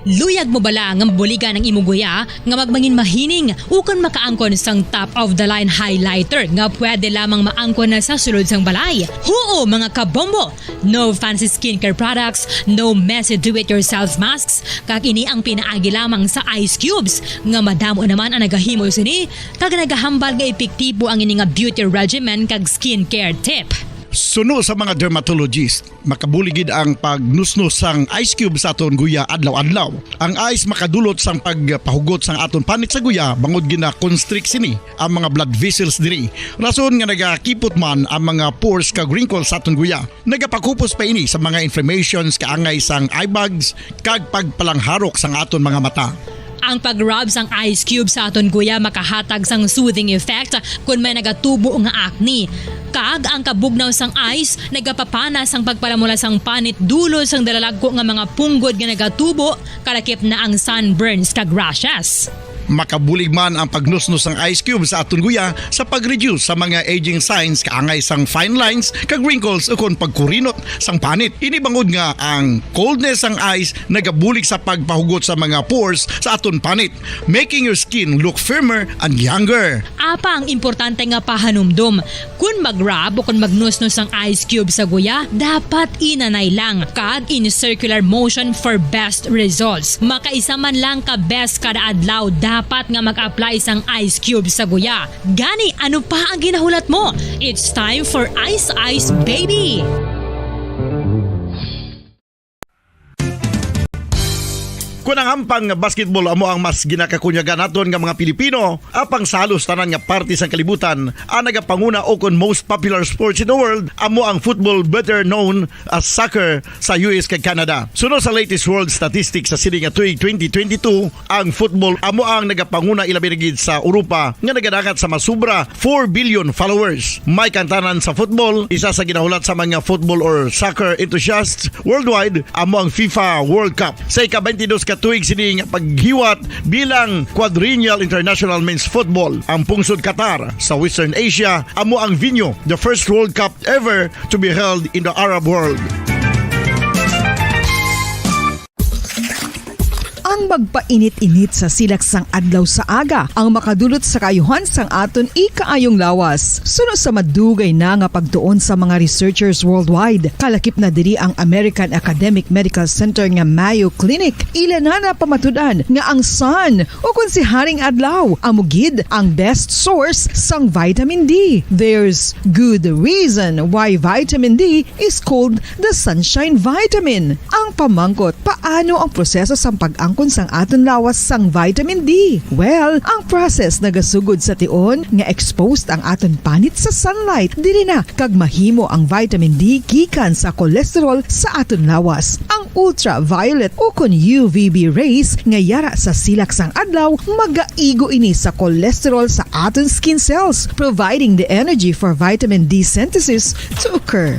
Luyag mo bala nga mabuligan ang imong guya nga magmangin mahining ukon makaangkon sang top of the line highlighter nga pwede lamang maangkon na sa sulod sang balay? Huo, mga kabombo! No fancy skincare products, no messy do-it-yourself masks, kag ini ang pinaagi lamang sa ice cubes, nga madamo naman ang nagahimo sini, kag nagahambal nga epektibo ang ini nga beauty regimen kag skincare tip. Suno sa mga dermatologist, makabulig gid ang pagnusnos sang ice cube sa aton guya adlaw-adlaw. Ang ice makadulot sang pagpahugot sang aton panit sa guya, bangod gina-constrict sini ang mga blood vessels diri. Rason nga nagakipot man ang mga pores kag wrinkles sa aton guya. Nagapakupos pa ini sa mga inflammations kaangay sang eye bags kag pagpalangharok sang aton mga mata. Ang pag-rub sang ice cube sa aton guya makahatag sang soothing effect kon may nagatubo nga acne. Kag ang kabugnaw sang ice nagapapana sang pagpalamula sang panit dulot sang dalalagko nga mga punggod nga nagatubo, kalakip na ang sunburns kag rashes. Makabulig man ang pagnusnos sang ice cube sa aton guya sa pag-reduce sa mga aging signs kaangay sang fine lines kag wrinkles ukon pagkurinot sang panit. Ini bangod nga ang coldness sang ice nagabulig sa pagpahugot sa mga pores sa aton panit, making your skin look firmer and younger. Apa ang importante nga pahanumdom, kon mag-rub o kon magnusnos ang ice cube sa guya, dapat inanay lang kag in circular motion for best results. Makaisa man lang ka beses kada adlaw dapat nga mag-apply sang ice cube sa guya. Gani, ano pa ang ginahulat mo? It's time for Ice Ice Baby! Kon ang hampang nga basketball amo ang mas ginakakunyagan naton nga mga Pilipino, apang sa halos tanan nga parte sang kalibutan, ang nagapanguna o kon most popular sports in the world amo ang football, better known as soccer, sa U S kag Canada. Suno sa latest world statistics sa sini nga tuig twenty twenty-two, ang football amo ang nagapanguna, ilabi na gid sa Europa, nga nagadangat sa masubra four billion followers. May kantanan sa football, isa sa ginahulat sa mga football or soccer enthusiasts worldwide amo ang FIFA World Cup. Sa ika-twenty-dos ka tuig sini nga paghiwat bilang Quadrennial International Men's Football, ang pungsod Qatar sa Western Asia amo ang venue, the first World Cup ever to be held in the Arab world. Ang magpainit-init sa silak sang adlaw sa aga ang makadulot sa kaayuhan sang aton ikaayong lawas. Suno sa madugay na nga pagtuon sa mga researchers worldwide, kalakip na diri ang American Academic Medical Center nga Mayo Clinic, ila na napamatud-an nga ang sun, o kon si Haring Adlaw, amo gid ang best source sang vitamin D. There's good reason why vitamin D is called the sunshine vitamin. Ang pamangkot, paano ang proseso sang pag-angkon sang aton lawas sang vitamin D? Well, ang process nagasugod sa tion nga exposed ang aton panit sa sunlight. Diri na kag mahimo ang vitamin D gikan sa cholesterol sa aton lawas. Ang ultraviolet o kon U V B rays nga yara sa silak sang adlaw magaigo ini sa cholesterol sa aton skin cells, providing the energy for vitamin D synthesis to occur.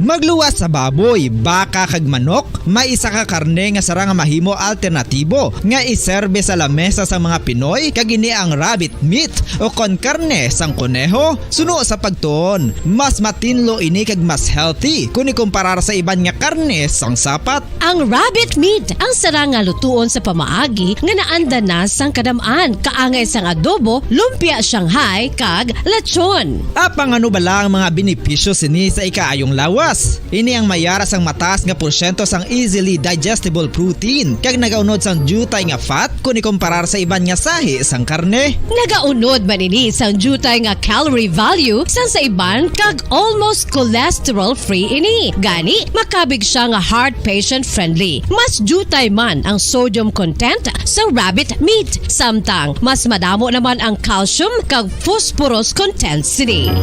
Magluwas sa baboy, baka kag manok, may isa ka karne nga sarang nga mahimo alternatibo nga iserbe sa lamesa sang mga Pinoy, kag ini ang rabbit meat o kon karne sang koneho. Suno sa pagtuon, mas matinlo ini kag mas healthy kon ikumparar sa iban nga karne sang sapat. Ang rabbit meat ang sarang nga lutuon sa pamaagi nga naanda na sang kadam-an, kaangay sang adobo, lumpia Shanghai, kag lechon. Apang ano bala ang mga benepisyo sini sa ikaayong lawas? Ini ang may yara sang mataas nga porsyento sang easily digestible protein kag nagaunod sang diutay nga fat kon ikumparar sa iban nga sahi sang karne. Nagaunod man ini sang diutay nga calorie value sang sa iban kag almost cholesterol-free ini. Gani, makabig sia nga heart patient-friendly. Mas diutay man ang sodium content sa rabbit meat, samtang mas madamo naman ang calcium kag phosphorus content sini.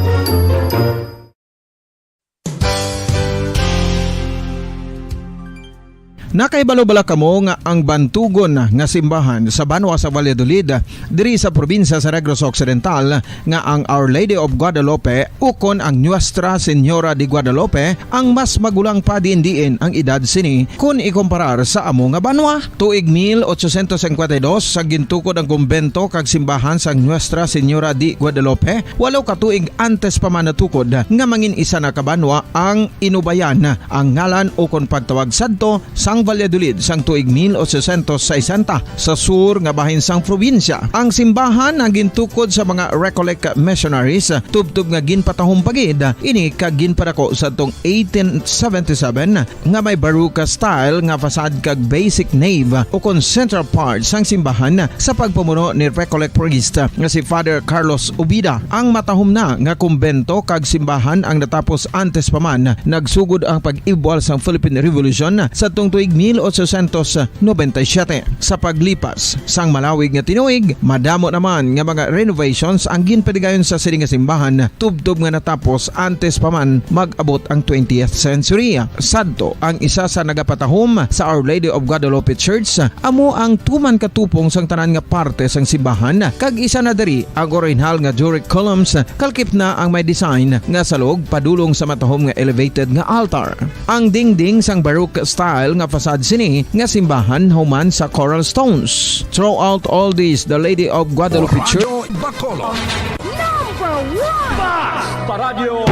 Nakahibalo bala kamo nga ang bantugon nga simbahan sa banwa sa Valladolid, diri sa probinsya sa Negros Occidental, nga ang Our Lady of Guadalupe ukon ang Nuestra Señora de Guadalupe ang mas magulang pa diin-diin ang edad sini kon ikumparar sa amo nga banwa? Tuig mil ochocientos cincuenta y dos sa gintukod ang kumbento kag simbahan sang Nuestra Señora de Guadalupe, walo ka tuig antes pa man natukod nga mangin-isa na ka banwa ang Inubayan, ang ngalan ukon pagtawag sadto sang Valladolid sang tuig mil ochocientos sesenta, sa sur nga bahin sang probinsya. Ang simbahan ang gintukod sa mga Recollect missionaries, tubtob nga ginpatahom pa gid ini kag ginpadako sadtong eighteen seventy-seven, nga may Baroque style nga facade kag basic nave ukon central part sang simbahan sa pagpamuno ni Recollect priest nga si Father Carlos Ubida. Ang matahom na nga kumbento kag simbahan ang natapos antes pa man nagsugod ang pag-ibwal sang Philippine Revolution sadtong tuig mil ochocientos noventa y siete. Sa paglipas sang malawig nga tinuig, madamo naman nga mga renovations ang ginpatigayon sa sini nga simbahan, tubtob nga natapos antes pa man mag-abot ang twentieth century. Sadto, ang isa sa nagapatahom sa Our Lady of Guadalupe Church amo ang tuman ka tupong sang tanan nga parte sang simbahan, kag isa na diri ang orihinal nga Doric columns, kalkip na ang may design nga salog padulong sa matahom nga elevated nga altar. Ang dingding sang Baroque style nga facade sini nga simbahan human sa coral stones. Throughout all this, the Lady of Guadalupe Church Radyo Bacolod. Number one! Basta Radyo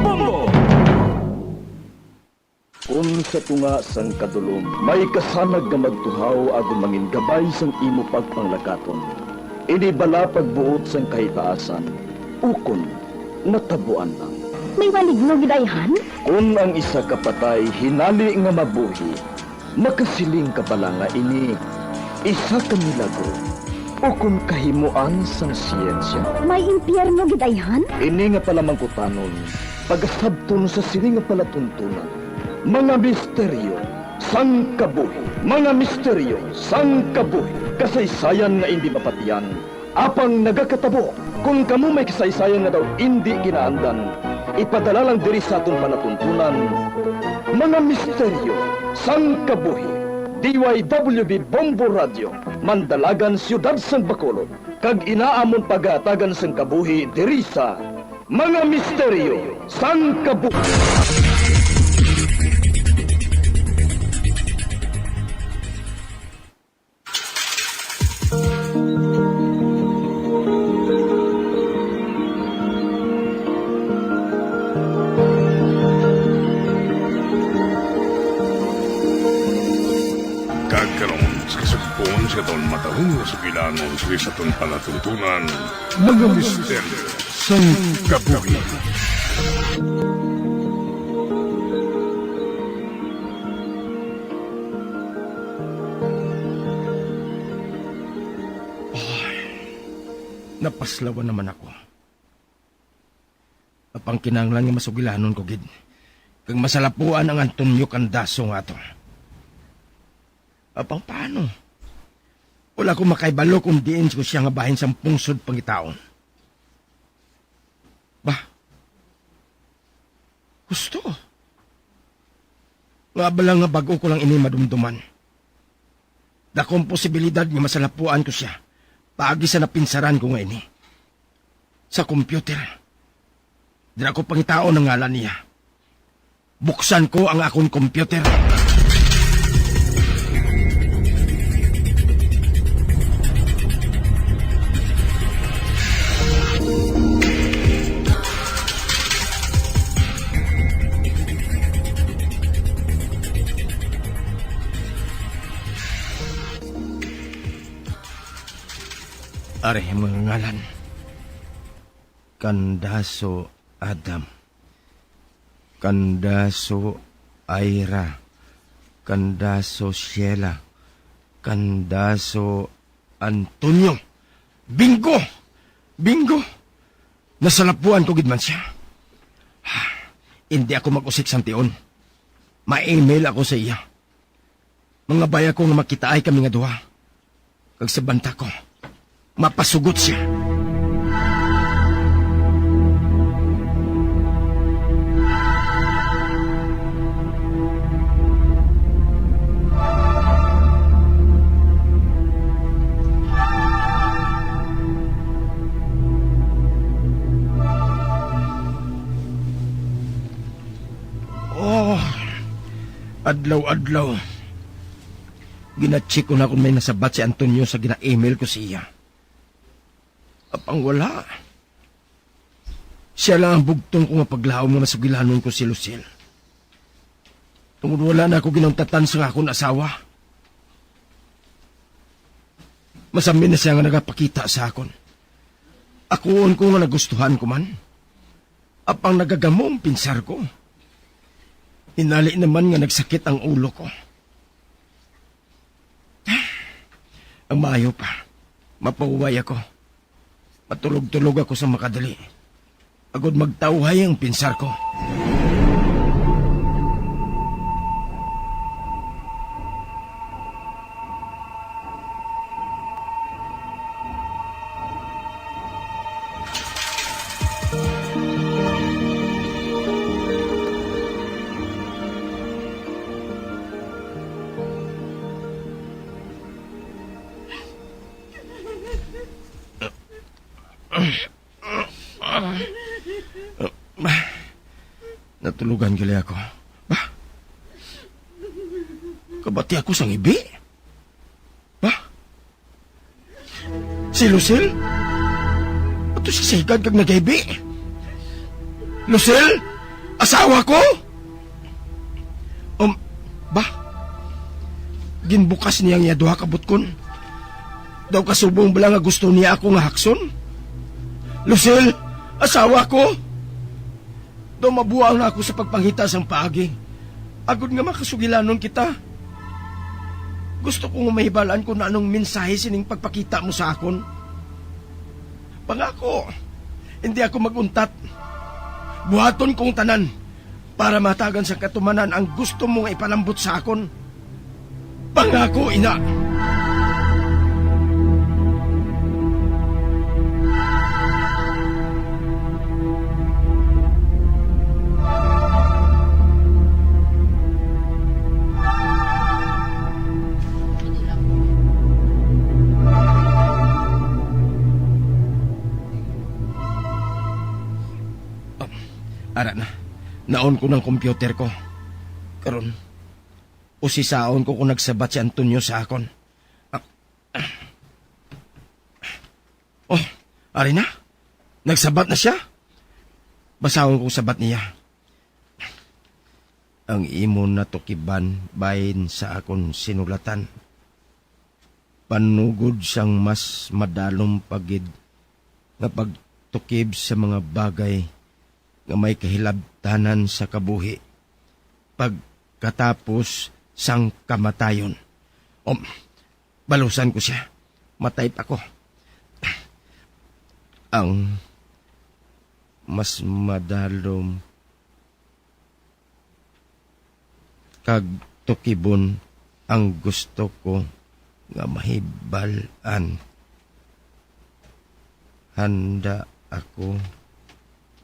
Bombo! Kon sa tunga sang kadulom may kasanag nga magtuhaw agod mangin gabay sang imo pagpanglakaton, ini bala pagbuot sang kahitaasan, ukon natabuan lang. May maligno gid ayhan? Kon ang isa ka patay hinali nga mabuhi, makasiling ka bala nga ini isa ka milagro ukon kahimoan sang siyensya? May impyerno gid ayhan? Ini nga palamangkutanon pagasabton sa sini nga palatuntunan, mga misteryo sang kabuhi, mga misteryo sang kabuhi, kasaysayan nga indi mapatian, apang nagakatabo. Kon kamo may kasaysayan nga daw indi ginaandan, ipadala lang diri sa aton palatuntunan, mga misteryo sang kabuhi. D Y W B Bombo Radio, Mandalagan, Siyudad sang Bacolod, kag ina amon pagahatagan sang kabuhi diri sa Mga Misteryo sang Kabuhi. Kag karon, sa kasugpon sa aton matahom nga sugilanon sa aton palatuntunan, Mga Misteryo sang Kabuhi. Ay, napaslawan naman ako. Apang kinahanglan nga masugilanon ko gid, kag masalapuan ang Antonio Candazo nga ato. Apang paano? Wala ko makaibalo kung diin ko siya nga bahin sang pungsod pangitaon. Bah, gusto. Nga bala nga bag-o ko lang ini madumduman. Dakong posibilidad nga masalapuan ko siya paagi sa napinsaran ko nga ini. Sa computer. Dira ko pangitaon ang ngalan niya. Buksan ko ang akon computer. Ari ang mga ngalan. Candazo Adam. Candazo Ira. Candazo Sheila. Candazo Antonio. Bingo! Bingo! Nasalapuan ko gid man siya. Hindi ako mag-usik sang tion. Ma-email ako sa iya. Mangabay ako nga makitaay kami nga duha. Kag sa banta ko, mapasugot siya. Oh, adlaw-adlaw. Gina-check ko na kung may nasabat si Antonio sa gina-email ko sa iya. Apang wala. Siya lang ang bugtong ko nga paglaom nga masugilanon ko si Lucille. Tungod wala na ako ginuntatan sa akon asawa. Masami na siya nga nagapakita sa akon. Akuon ko nga nagustuhan ko man. Apang nagagamo ang pinsar ko. Hinali naman nga nagsakit ang ulo ko. Ang maayo pa, mapahuway ako. Matulog-tulog ako sa makadali, agod magtawhay ang pinsar ko. Natulugan gali ako. Ba? Kabati ako sang ibi? Ba? Si Lucille? Ato sa sigad kag nagaibi. Lucille? Asawa ko? Um, ba? Ginbukas niya ang iya duha ka butkon. Daw kasubong bala nga gusto niya ako nga hakson? Lucille, asawa ko? Daw mabuang na ako sa pagpangita sang paagi, agod nga makasugilanon kita. Gusto ko nga mahibalaan kung anong mensahe sining pagpakita mo sa akon. Pangako, hindi ako mag-untat. Buhaton ko ang tanan para mahatagan sang katumanan ang gusto mo nga ipalambot sa akon. Pangako, ina. Ah, ara na. Naon ko ng computer ko. Karon, usisaon ko kung nagsabat si Antonio sa akon. Ah. Oh, ari na. Nagsabat na siya. Basahon kong sabat niya. Ang imo natukiban bahin sa akon sinulatan. Panugod sang mas madalom pa gid nga pagtukib sa mga bagay nga may kahilabtanan sa kabuhi pagkatapos sang kamatayon. Um, balusan ko sia. Matay pa ko. Ang mas madalom kag tukibon ang gusto ko nga mahibal-an. Handa ako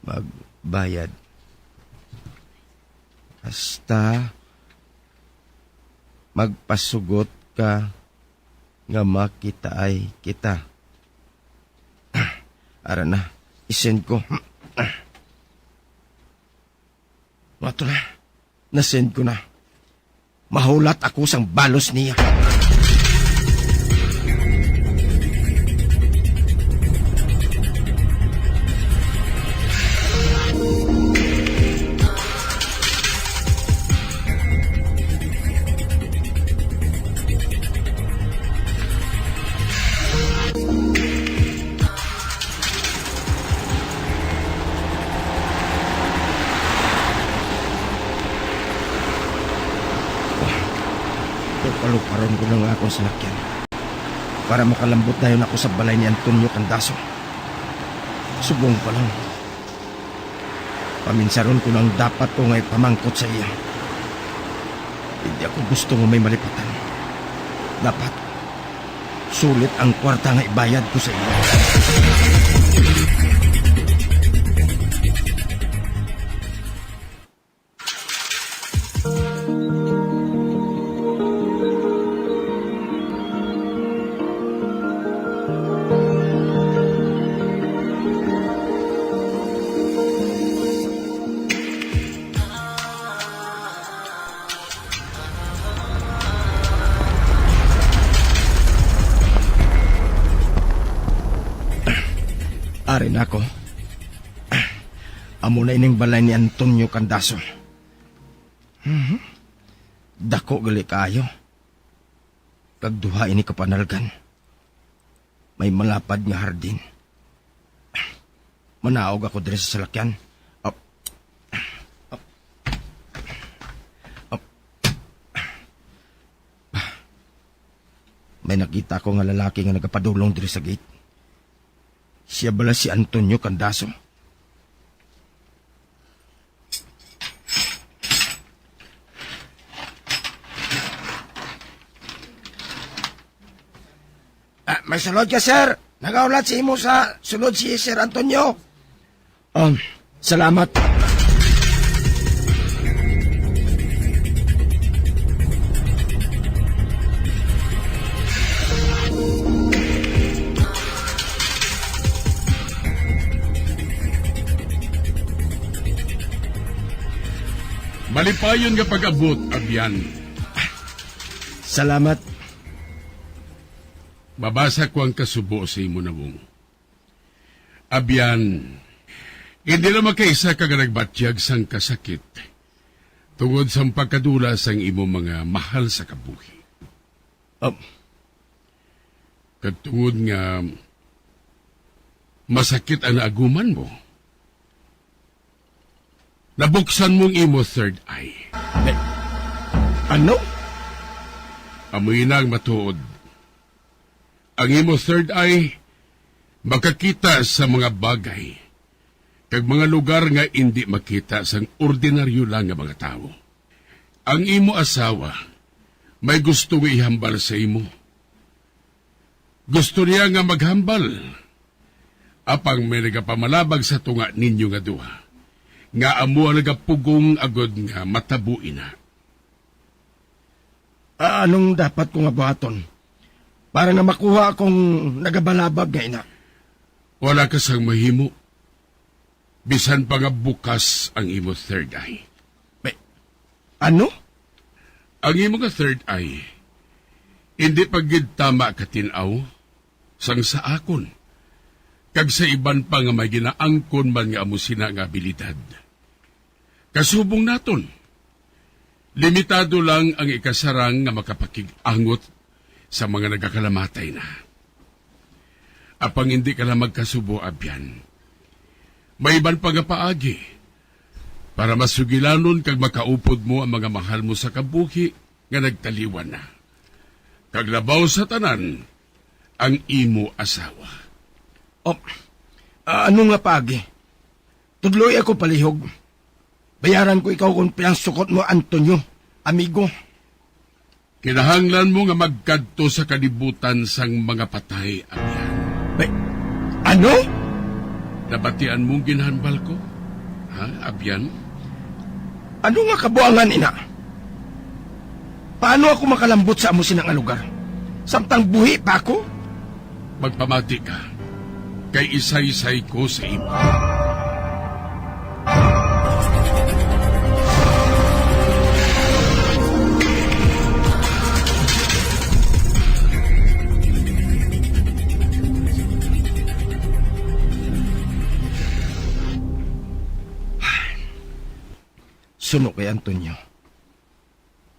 magbayad. Hasta magpasugot ka nga makitaay kita. Ara na, isend ko. Ato na. Nasend ko na. Mahulat ako sang balos niya. Paluparon ko na nga akong salakyan para makalambot dayon ako sa balay ni Antonio Candazo. Subong pa lang. Paminsaron ko na ang dapat ko nga ipamangkot sa iya. Hindi ako gusto nga may malipatan. Dapat sulit ang kwarta nga ibayad ko sa iya. Ari na ako. Amo na ining balay ni Antonio Candazo. Mhm. Dako gali kaayo. Kag duha ini ka panalgan. May malapad nga hardin. Manaog ako diri sa salakyan. Ap-, ap-, ap-, May nakita ko nga lalaki nga nagapadulong diri sa gate. Siya bala si Antonio Candazo? Ah, may sulod ka, sir. Nagahulat sa imo sa sulod si Sir Antonio. Um, salamat. Malipayon nga pag-abot, Abyan. Salamat. Mabasa ko ang kasubo sa imo nawong. Abyan, hindi na makaisa ka nga nagbatyag sang kasakit tungod sang pagkadula sang imo mga mahal sa kabuhi. Um, Kag tungod nga masakit ang naaguman mo, nabuksan mo ang imo third eye. Eh, ano? Amo ina ang matuod. Ang imo third eye makakita sa mga bagay kag mga lugar nga indi makita sang ordinaryo lang nga mga tawo. Ang imo asawa may gusto nga ihambal sa imo. Gusto niya nga maghambal, apang may nagapamalabag sa tunga ninyo nga duha, nga amo ang nagapugong agod nga matabo ina. Ah, anong dapat ko nga buhaton para nga makuha akong nagabalabag nga ina? Wala ka sang mahimo, bisan pa nga bukas ang imo third eye. May, ano? Ang imo nga third eye, hindi pa gid tama katin-aw sang sa akon, kag sa iban pa nga may ginaangkon man nga amo sina nga abilidad. Kasubong naton, limitado lang ang ikasarang nga makapakig-angot sa mga nagakalamatay na. Apang hindi ka lang magkasubo, Abyan. May iban pa nga paagi para masugilanon kag makaupod mo ang mga mahal mo sa kabuhi nga nagtaliwan na. Kag labaw sa tanan, ang imo asawa. Oh, ah, ano nga paagi? Tudloi ako palihog. Bayaran ko ikaw kon piyang sukot mo, Antonio, amigo. Kinahanglan mo nga magkadto sa kalibutan sang mga patay, Abyan. May, ano? Nabatian mo ang ginhambal ko? Ha, Abyan? Ano nga kabuangan ina? Paano ako makalambot sa amo sina nga lugar? Samtang buhi pa ako? Magpamati ka, kay isaysay ko sa imo. Suno kay Antonio,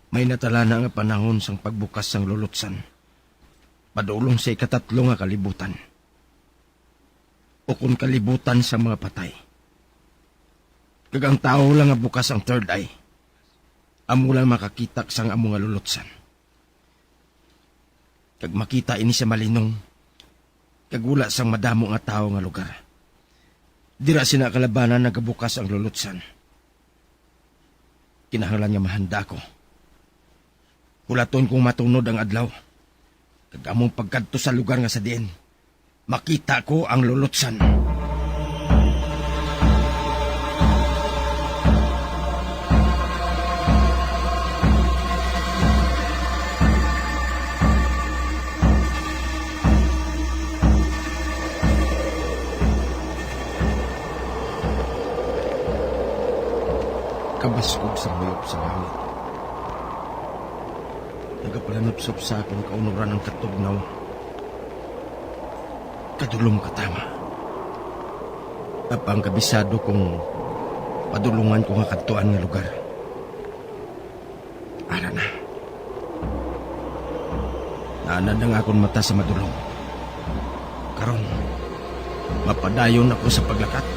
may natalana nga panahon sang pagbukas sang lulutsan padulong sa ikatatlo nga kalibutan, ukon kalibutan sang mga patay. Kag ang tawo lang nga bukas ang third eye, amo lang makakita sang amo nga lulutsan. Kag makita ini sa malinong kag wala sang madamo nga tawo nga lugar. Dira sina kalabanan nagabukas ang lulutsan. Kinahanglan nga mahanda ako. Hulaton kong matunod ang adlaw, kag among pagkadto sa lugar nga sa diin makita ko ang lulutsan. Kabaskog sang huyop sang hangin, nagapalanupsop sa akon kaunuran ang katugnaw. Kadulom katama. Apang kabisado kong padulungan ko nga kadtuan nga lugar. Ara na. Naanad ang akon mata sa madulom. Karon, mapadayon ako sa paglakat.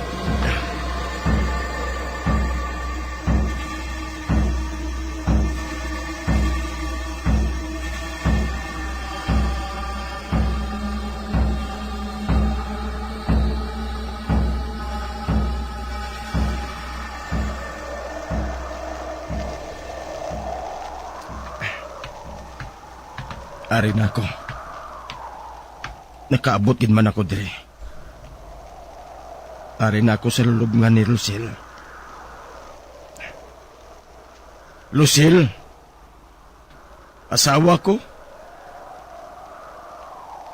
Ari na ako. Nakaabot gid man ako diri. Ari na ako sa lulubngan ni Lucille. Lucille, asawa ko,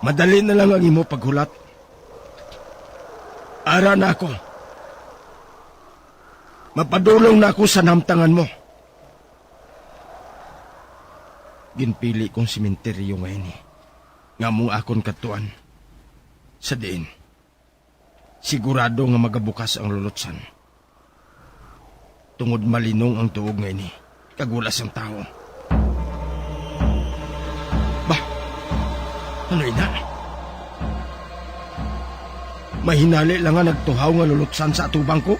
madali na lang ang imo paghulat. Ara na ako. Mapadulong na ako sa nahamtangan mo. Ginpili kong sementeryo nga ini nga amo ang akon kadtuan, sa diin sigurado nga magabukas ang lulutsan, tungod malinong ang tuog nga ini kag wala sang tawo. Bah, ano ina? Mahinali lang nga nagtuhaw nga lulutsan sa atubang ko.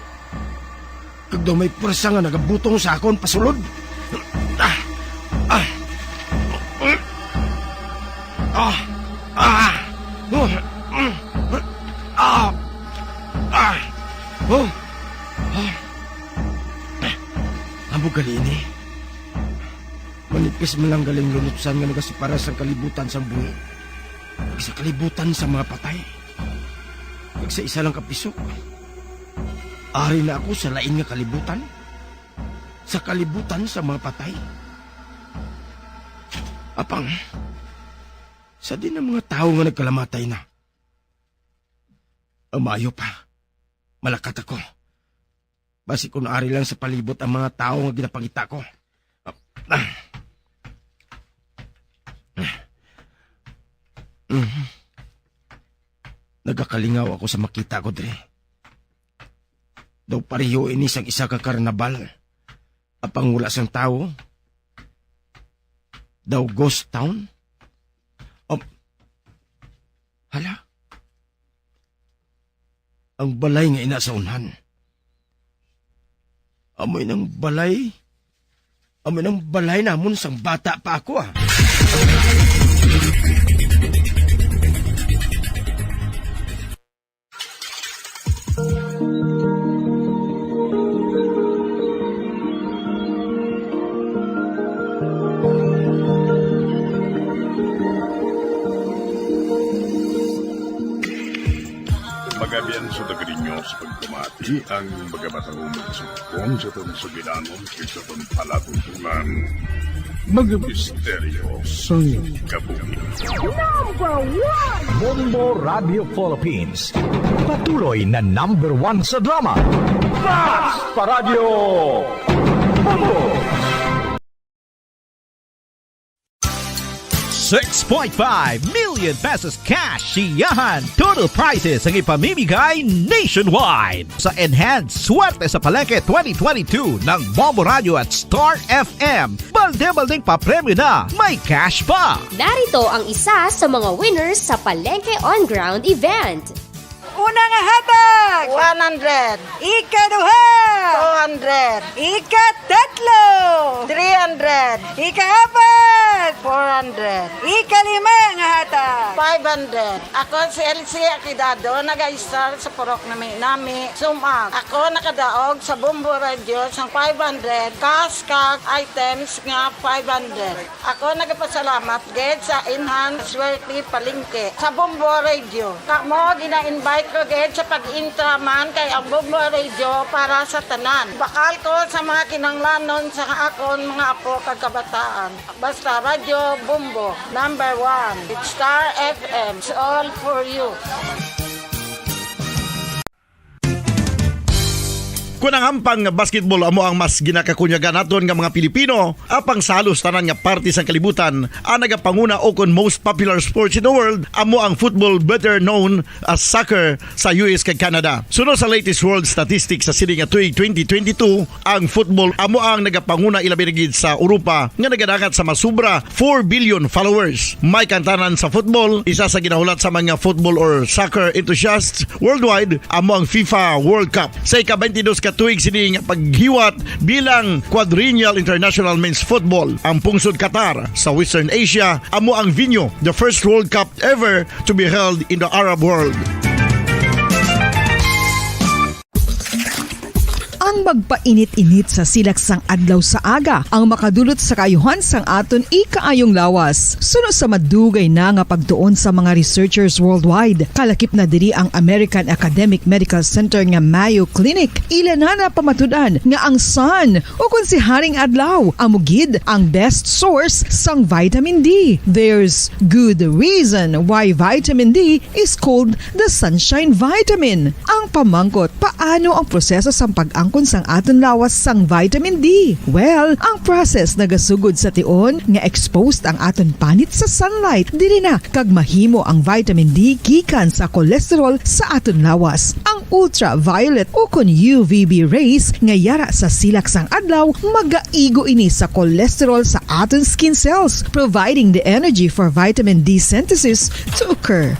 Kag daw may pwersa nga nagabutong sa akon pasulod. Ah! Ah! Ah! Ah! Ah! Ah! Ah! Oh! Ah! Amo gali ini. Manipis man lang galing lulutsan nga nagasipara sang kalibutan sang buhi kag sa kalibutan sa mga patay, kag sa isa lang ka piso. Ari na ako sa lain nga kalibutan, sa kalibutan sa mga patay. Apang, sa din ang mga tawo nga nagkalamatay na. Ang maayo pa, malakat ako. Basi kun ari lang sa palibot ang mga tawo nga ginapangita ko. Ah. Mhm. Nagakalingaw ako sa makita ko diri. Daw pareho ini sang isa ka karnabal. Apang wala sang tawo. Daw ghost town. Oh. Hala. Ang balay nga ina sa unhan. Amoy nang balay. Amoy nang balay namon sang bata pa ako, ah. Magabian sa Dagrinyo sa pagpamati ang mga batang umagsumpong sa itong sugilanon kay sa itong palatuntunan. Mga misteryo sang kabuhi. Number one! Bombo Radio Philippines. Patuloy na number one sa drama. Basta Radyo Bombo! Six point five million pesos cash siyahan. Total prizes ang ipamimigay nationwide. Sa Enhanced Swerte sa Palengke twenty twenty-two ng Bombo Radio at Star F M. Balde-baldeng papremyo na, may cash pa! Narito ang isa sa mga winners sa Palengke On Ground event. Una nga hatag! One hundred. Ikaduha! Two hundred. Ikatatlo! Three hundred. Ikaapat! Four hundred. Ikalima nga hatag! Five hundred. Ako si Elsie Aquidado, nag-star sa Purok Nami Nami, Sumag. Ako nakadaog sa Bombo Radio sang five hundred, cash kag items nga five hundred. Ako nagapasalamat gid sa Enhanced Swerte Palengke sa Bombo Radio. Kamo gina-invite ko gid sa pag-intra man kay ang Bombo Radio para sa tanan. Bakal ko sa mga kinahanglanon sa akon mga apo kag kabataan. Basta Radyo Bombo, number one. It's Star F M, it's all for you. Kon ang hampang nga basketball amo ang mas ginakakunyagan naton nga mga Pilipino, apang sa halos tanan nga parte sang kalibutan, ang nagapanguna o kon most popular sports in the world amo ang football, better known as soccer, sa U S kag Canada. Suno sa latest world statistics sa sini nga tuig twenty twenty-two, ang football amo ang nagapanguna, ilabi na gid sa Europa, nga nagadangat sa masobra four billion followers. May kaangtanan sa football, isa sa ginahulat sa mga football or soccer enthusiasts worldwide amo ang FIFA World Cup. Sa ika-twenty-dos ka tuig sini nga paghiwat bilang Quadrennial International Men's Football, ang pungsod Qatar sa Western Asia amo ang venue, the first World Cup ever to be held in the Arab world. Ang magpainit-init sa silak sang adlaw sa aga ang makadulot sa kaayuhan sang aton ikaayong lawas. Suno sa madugay na nga pagtuon sa mga researchers worldwide, kalakip na diri ang American Academic Medical Center nga Mayo Clinic. Ila na napamatud-an nga ang sun, o kon si Haring Adlaw, amo gid ang best source sang vitamin D. There's good reason why vitamin D is called the sunshine vitamin. Ang pamangkot, paano ang proseso sang pag-angkon sang aton lawas sang vitamin D? Well, ang process nagasugod sa tion nga exposed ang aton panit sa sunlight. Diri na kag mahimo ang vitamin D gikan sa cholesterol sa aton lawas. Ang ultraviolet ukon U V B rays nga yara sa silak sang adlaw magaigo ini sa cholesterol sa aton skin cells, providing the energy for vitamin D synthesis to occur.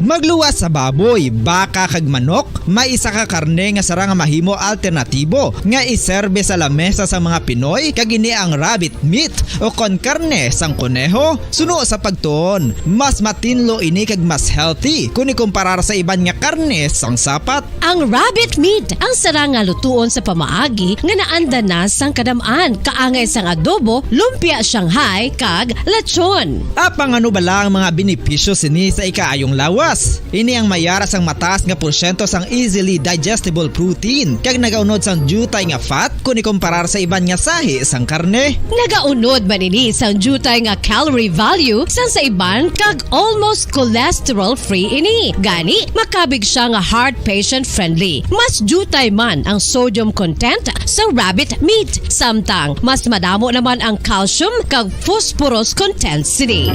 Magluwas sa baboy, baka kag manok, may isa ka karne nga sarang nga mahimo alternatibo nga iserbe sa lamesa sang mga Pinoy, kag ini ang rabbit meat o kon karne sang koneho. Suno sa pagtuon, mas matinlo ini kag mas healthy kon ikumparar sa iban nga karne sang sapat. Ang rabbit meat ang sarang nga lutuon sa pamaagi nga naanda na sang kadam-an, kaangay sang adobo, lumpia Shanghai, kag lechon. Apang ano bala ang mga benepisyo sini sa ikaayong lawas? Ini ang mayara sang mataas nga porsyento sang easily digestible protein, kag nagaunod sang diutay nga fat kon ikumparar sa iban nga sahi sang karne. Nagaunod man ini sang diutay nga calorie value sang sa iban, kag almost cholesterol-free ini. Gani, makabig siya nga heart patient-friendly. Mas diutay man ang sodium content sa rabbit meat, samtang mas madamo naman ang calcium kag phosphorus content sini.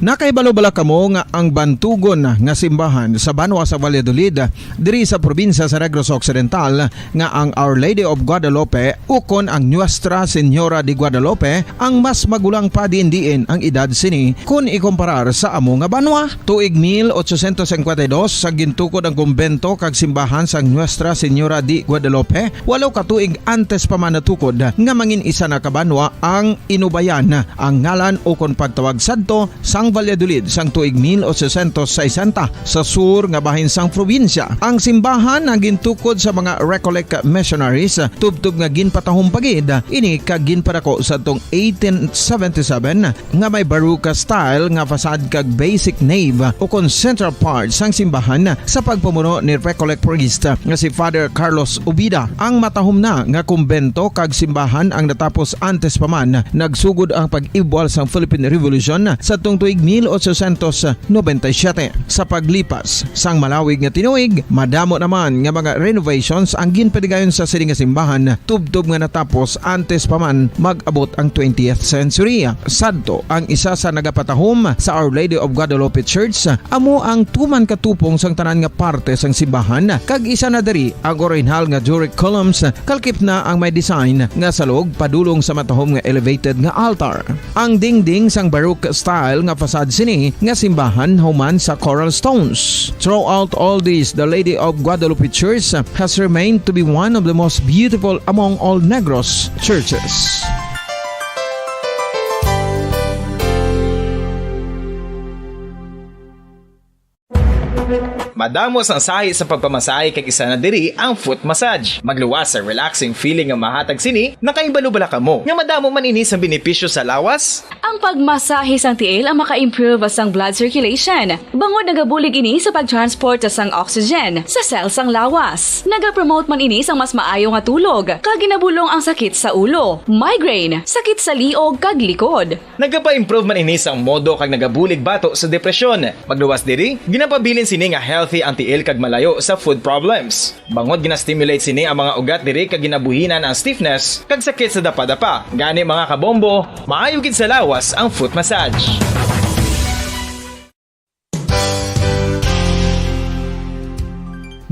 Nakahibalo bala kamo nga ang bantugon nga simbahan sa banwa sa Valladolid, diri sa probinsya sa Negros Occidental, nga ang Our Lady of Guadalupe ukon ang Nuestra Señora de Guadalupe ang mas magulang pa diin-diin ang edad sini kon ikumparar sa amo nga banwa? Tuig mil ochocientos cincuenta y dos, sa gintukod ang kumbento kag simbahan sang Nuestra Señora de Guadalupe, walo ka tuig antes pa man natukod nga mangin isa na ka banwa ang Inubayan, ang ngalan ukon pagtawag sadto sang Valladolid sang tuig mil ochocientos sesenta, sa sur nga bahin sang probinsya. Ang simbahan ang gintukod sa mga Recollect missionaries, tubtob nga ginpatahom pa gid ini kag ginpadako sadtong eighteen seventy-seven, nga may Baroque style nga facade kag basic nave ukon central part sang simbahan sa pagpamuno ni Recollect priest nga si Father Carlos Ubida. Ang matahom na nga kumbento kag simbahan ang natapos antes pa man nagsugod ang pag-ibwal sang Philippine Revolution sadtong tuig mil ochocientos noventa y siete. Sa paglipas sang malawig nga tinuig, madamo naman nga mga renovations ang ginpadigayon sa sini nga simbahan, tubtob nga natapos antes pa man mag-abot ang twentieth century. Sadto, ang isa sa nagapatahom sa Our Lady of Guadalupe Church amo ang tuman katupong sang tanan nga parte sang simbahan, kag isa na diri ang orihinal nga Doric columns, kalkip na ang may design nga salog padulong sa matahom nga elevated nga altar. Ang dingding sang Baroque style nga facade sini nga simbahan human sa coral stones. Throughout all this, the Lady of Guadalupe Church has remained to be one of the most beautiful among all Negros churches. Madamo sang sahi sa pagpamasahe, kag isa na diri ang foot massage. Magluwas sa relaxing feeling nga mahatag sini. Nakahibalo bala kamo nga madamo man ini sang benepisyo sa lawas? Ang pagmasahe sang tiil ang maka-improve sang blood circulation, bangod nagabulig ini sa pag-transport sang oxygen sa cell sang lawas. Nagapromote man ini sang mas maayo nga tulog, kag ginabulong ang sakit sa ulo, migraine, sakit sa liog, kag likod. Nagapa-improve man ini sang modo kag nagabulig bato sa depresyon. Magluwas diri, ginapabilin sini nga healthy ang tiil kag malayo sa foot problems. Bangod gina-stimulate sini ang mga ugat diri kag ginabuhinan ang stiffness kag sakit sa dapadapa. Gani, mga kabombo, maayo gid sa lawas ang foot massage.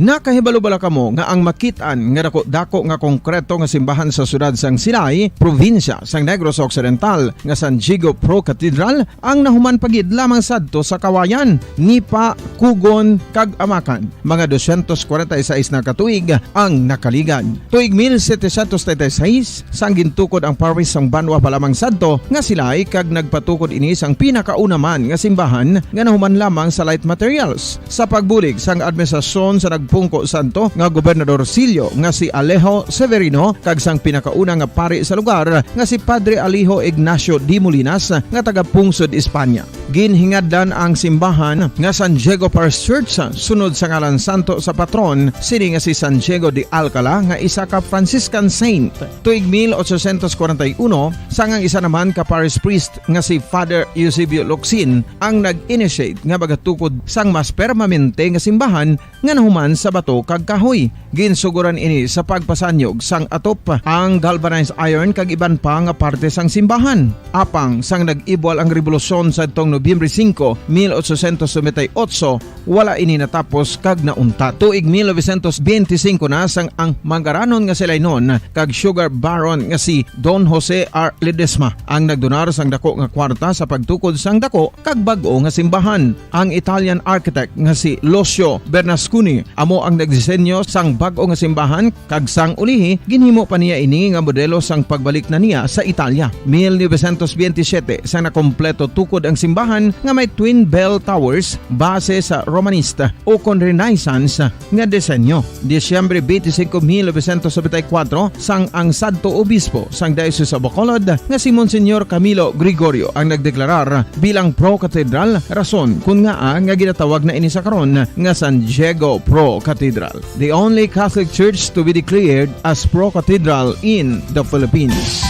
Nakahibalo bala kamo nga ang makit-an nga dako-dako nga konkreto nga simbahan sa siyudad sang Silay, probinsya sang Negros Occidental, nga San Diego Pro Cathedral, ang nahuman pa gid lamang sadto sa Kawayan, Nipa, Cugon, kag Amacan, mga dosyentos kwarenta y seis na ka tuig ang nakaligad. Tuig mil setecientos treinta y seis, sang gintukod ang parish sang banwa pa lamang sadto nga Silay, kag nagpatukod ini sang pinakauna man nga simbahan nga nahuman lamang sa light materials. Sa pagbulig sang administrasyon sa nag- Pungko Santo nga gobernadorcillo nga si Alejo Severino kag sang pinakauna nga pari sa lugar nga si Padre Alejo Ignacio de Molinas nga taga Pungsod, Espanya. Ginhingadlan ang simbahan nga San Diego Parish Church sunod sa ngalan santo sa patron sini nga si San Diego de Alcala nga isa ka Franciscan saint. Tuig mil ochocientos kwarenta y uno, sang ang isa naman ka parish priest nga si Father Eusebio Locsin ang nag-initiate nga magatukod sang mas permanente nga simbahan nga nahuman sa bato kag kahoy. Ginsugoran ini sa pagpasanyog sang atop, ang galvanized iron kag iban pa nga parte sang simbahan. Apang sang nag-ibwal ang rebolusyon sadtong Nobyembre singko, mil ochocientos noventa y ocho, wala ini natapos kag nauntat. Tuig mil novecientos benti singko na sang ang manggaranon nga si Lainon kag sugar baron nga si Don Jose R. Ledesma ang nagdonar sang dako nga kwarta sa pagtukod sang dako kag bag-o nga simbahan. Ang Italian architect nga si Lucio Bernasconi amo ang nagdisenyo sang bag-o nga simbahan, kag sang ulihi ginhimo pa niya ini nga modelo sang pagbalik na niya sa Italia. Mil novecientos benti siyete, sa nakompleto tukod ang simbahan nga may twin bell towers base sa Romanista ukon Renaissance nga disenyo. Disyembre benti singko, mil novecientos nobenta y kuwatro, sang ang sadto obispo sang Diocese of Bacolod nga si Monsignor Camilo Gregorio ang nagdeklarar bilang pro-cathedral, rason kon ngaa nga ginatawag na ini sa karon nga San Diego Pro Cathedral, the only Catholic church to be declared as pro-cathedral in the Philippines.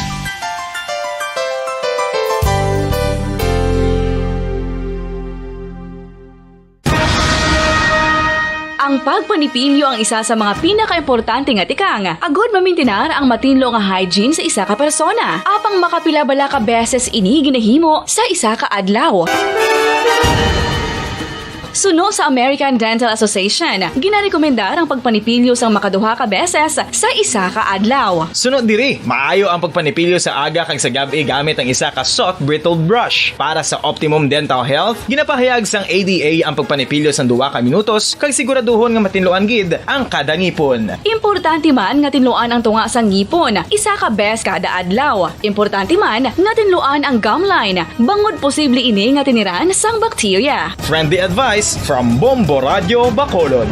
Ang pagpanipilyo ang isa sa mga pinakaimportante nga tikang agud mamintinar ang matinlo nga hygiene sa isa ka persona. Apang makapila bala ka beses ini ginahimo sa isa ka adlaw? Suno sa American Dental Association, ginarekomendar ang pagpanipilyo sang makaduha ka beses sa isa ka adlaw. Sunod diri, maayo ang pagpanipilyo sa aga kag sa gab-i gamit ang isa ka soft bristled brush. Para sa optimum dental health, ginapahayag sang A D A ang pagpanipilyo sang duha ka minutos kag siguraduhon nga matinluan gid ang kada ngipon. Importante man nga tinluan ang tunga sang ngipon isa ka bes kada adlaw. Importante man nga tinluan ang gum line, bangod posible ini nga tiniran sang bakterya. Friendly advice from Bombo Radio Bacolod.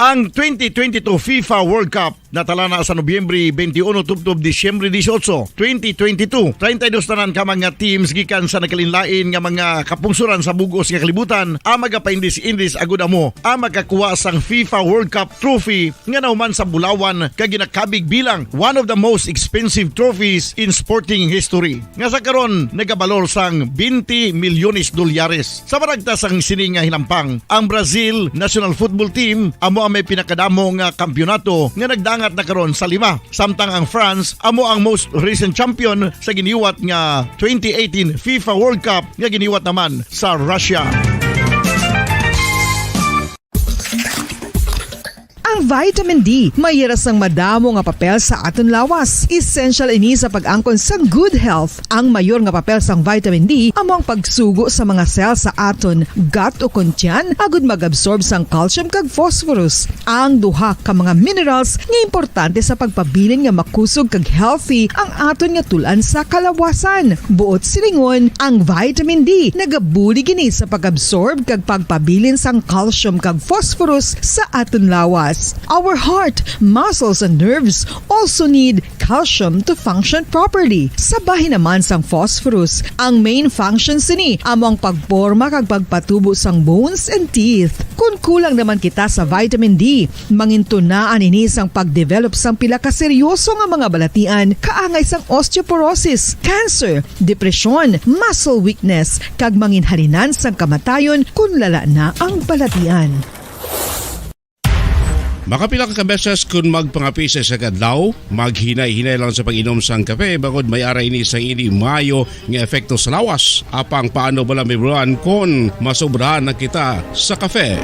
Ang twenty twenty-two FIFA World Cup natala na sa Nobyembre twenty-one tubtob Disyembre dieciocho, twenty twenty-two. Treinta y dos tanan ka mga teams gikan sa nagkalainlain nga mga kapungsoran sa bug-os nga kalibutan ang magapaindis-indis agud amo ang makakuha sang FIFA World Cup trophy nga nahuman sa bulawan kag ginakabig bilang one of the most expensive trophies in sporting history, nga sa karon nagabalor sang twenty milyones dolyares. Sa maragta sang sini nga hinampang, ang Brazil national football team amo ang may pinakadamo nga kampiyonato nga nagdangat na karon sa lima, samtang ang France amo ang most recent champion sa giniwat nga twenty eighteen FIFA World Cup nga giniwat naman sa Russia. Ang vitamin D may hira sang madamo nga papel sa aton lawas. Essential ini sa pag-angkon sang good health. Ang mayor nga papel sang vitamin D amo ang pagsugo sa mga cell sa aton gut o kon tiyan agud mag-absorb sang calcium kag phosphorus, ang duha ka mga minerals nga importante sa pagpabilin nga makusog kag healthy ang aton nga tul-an sa kalawasan. Buot silingon, ang vitamin D nagabulig ini sa pag-absorb kag pagpabilin sang calcium kag phosphorus sa aton lawas. Our heart, muscles, and nerves also need calcium to function properly. Sa bahin naman sang phosphorus, ang main function sini amo ang pagporma kag pagpatubo sang bones and teeth. Kon kulang naman kita sa vitamin D, mangintunaan ini sang pag-develop sang pila ka seryoso nga mga balatian, kaangay sang osteoporosis, cancer, depresyon, muscle weakness, kag manginhalinan sang kamatayon kon lala na ang balatian. Makapila ka beses kon magpangape sa isa ka adlaw, maghinay-hinay lang sa pag-inom sang kape, bangod may ara ini sang hindi maayo nga epekto sa lawas. Apang paano bala mahibaluan kon masobrahan na kita sa kape?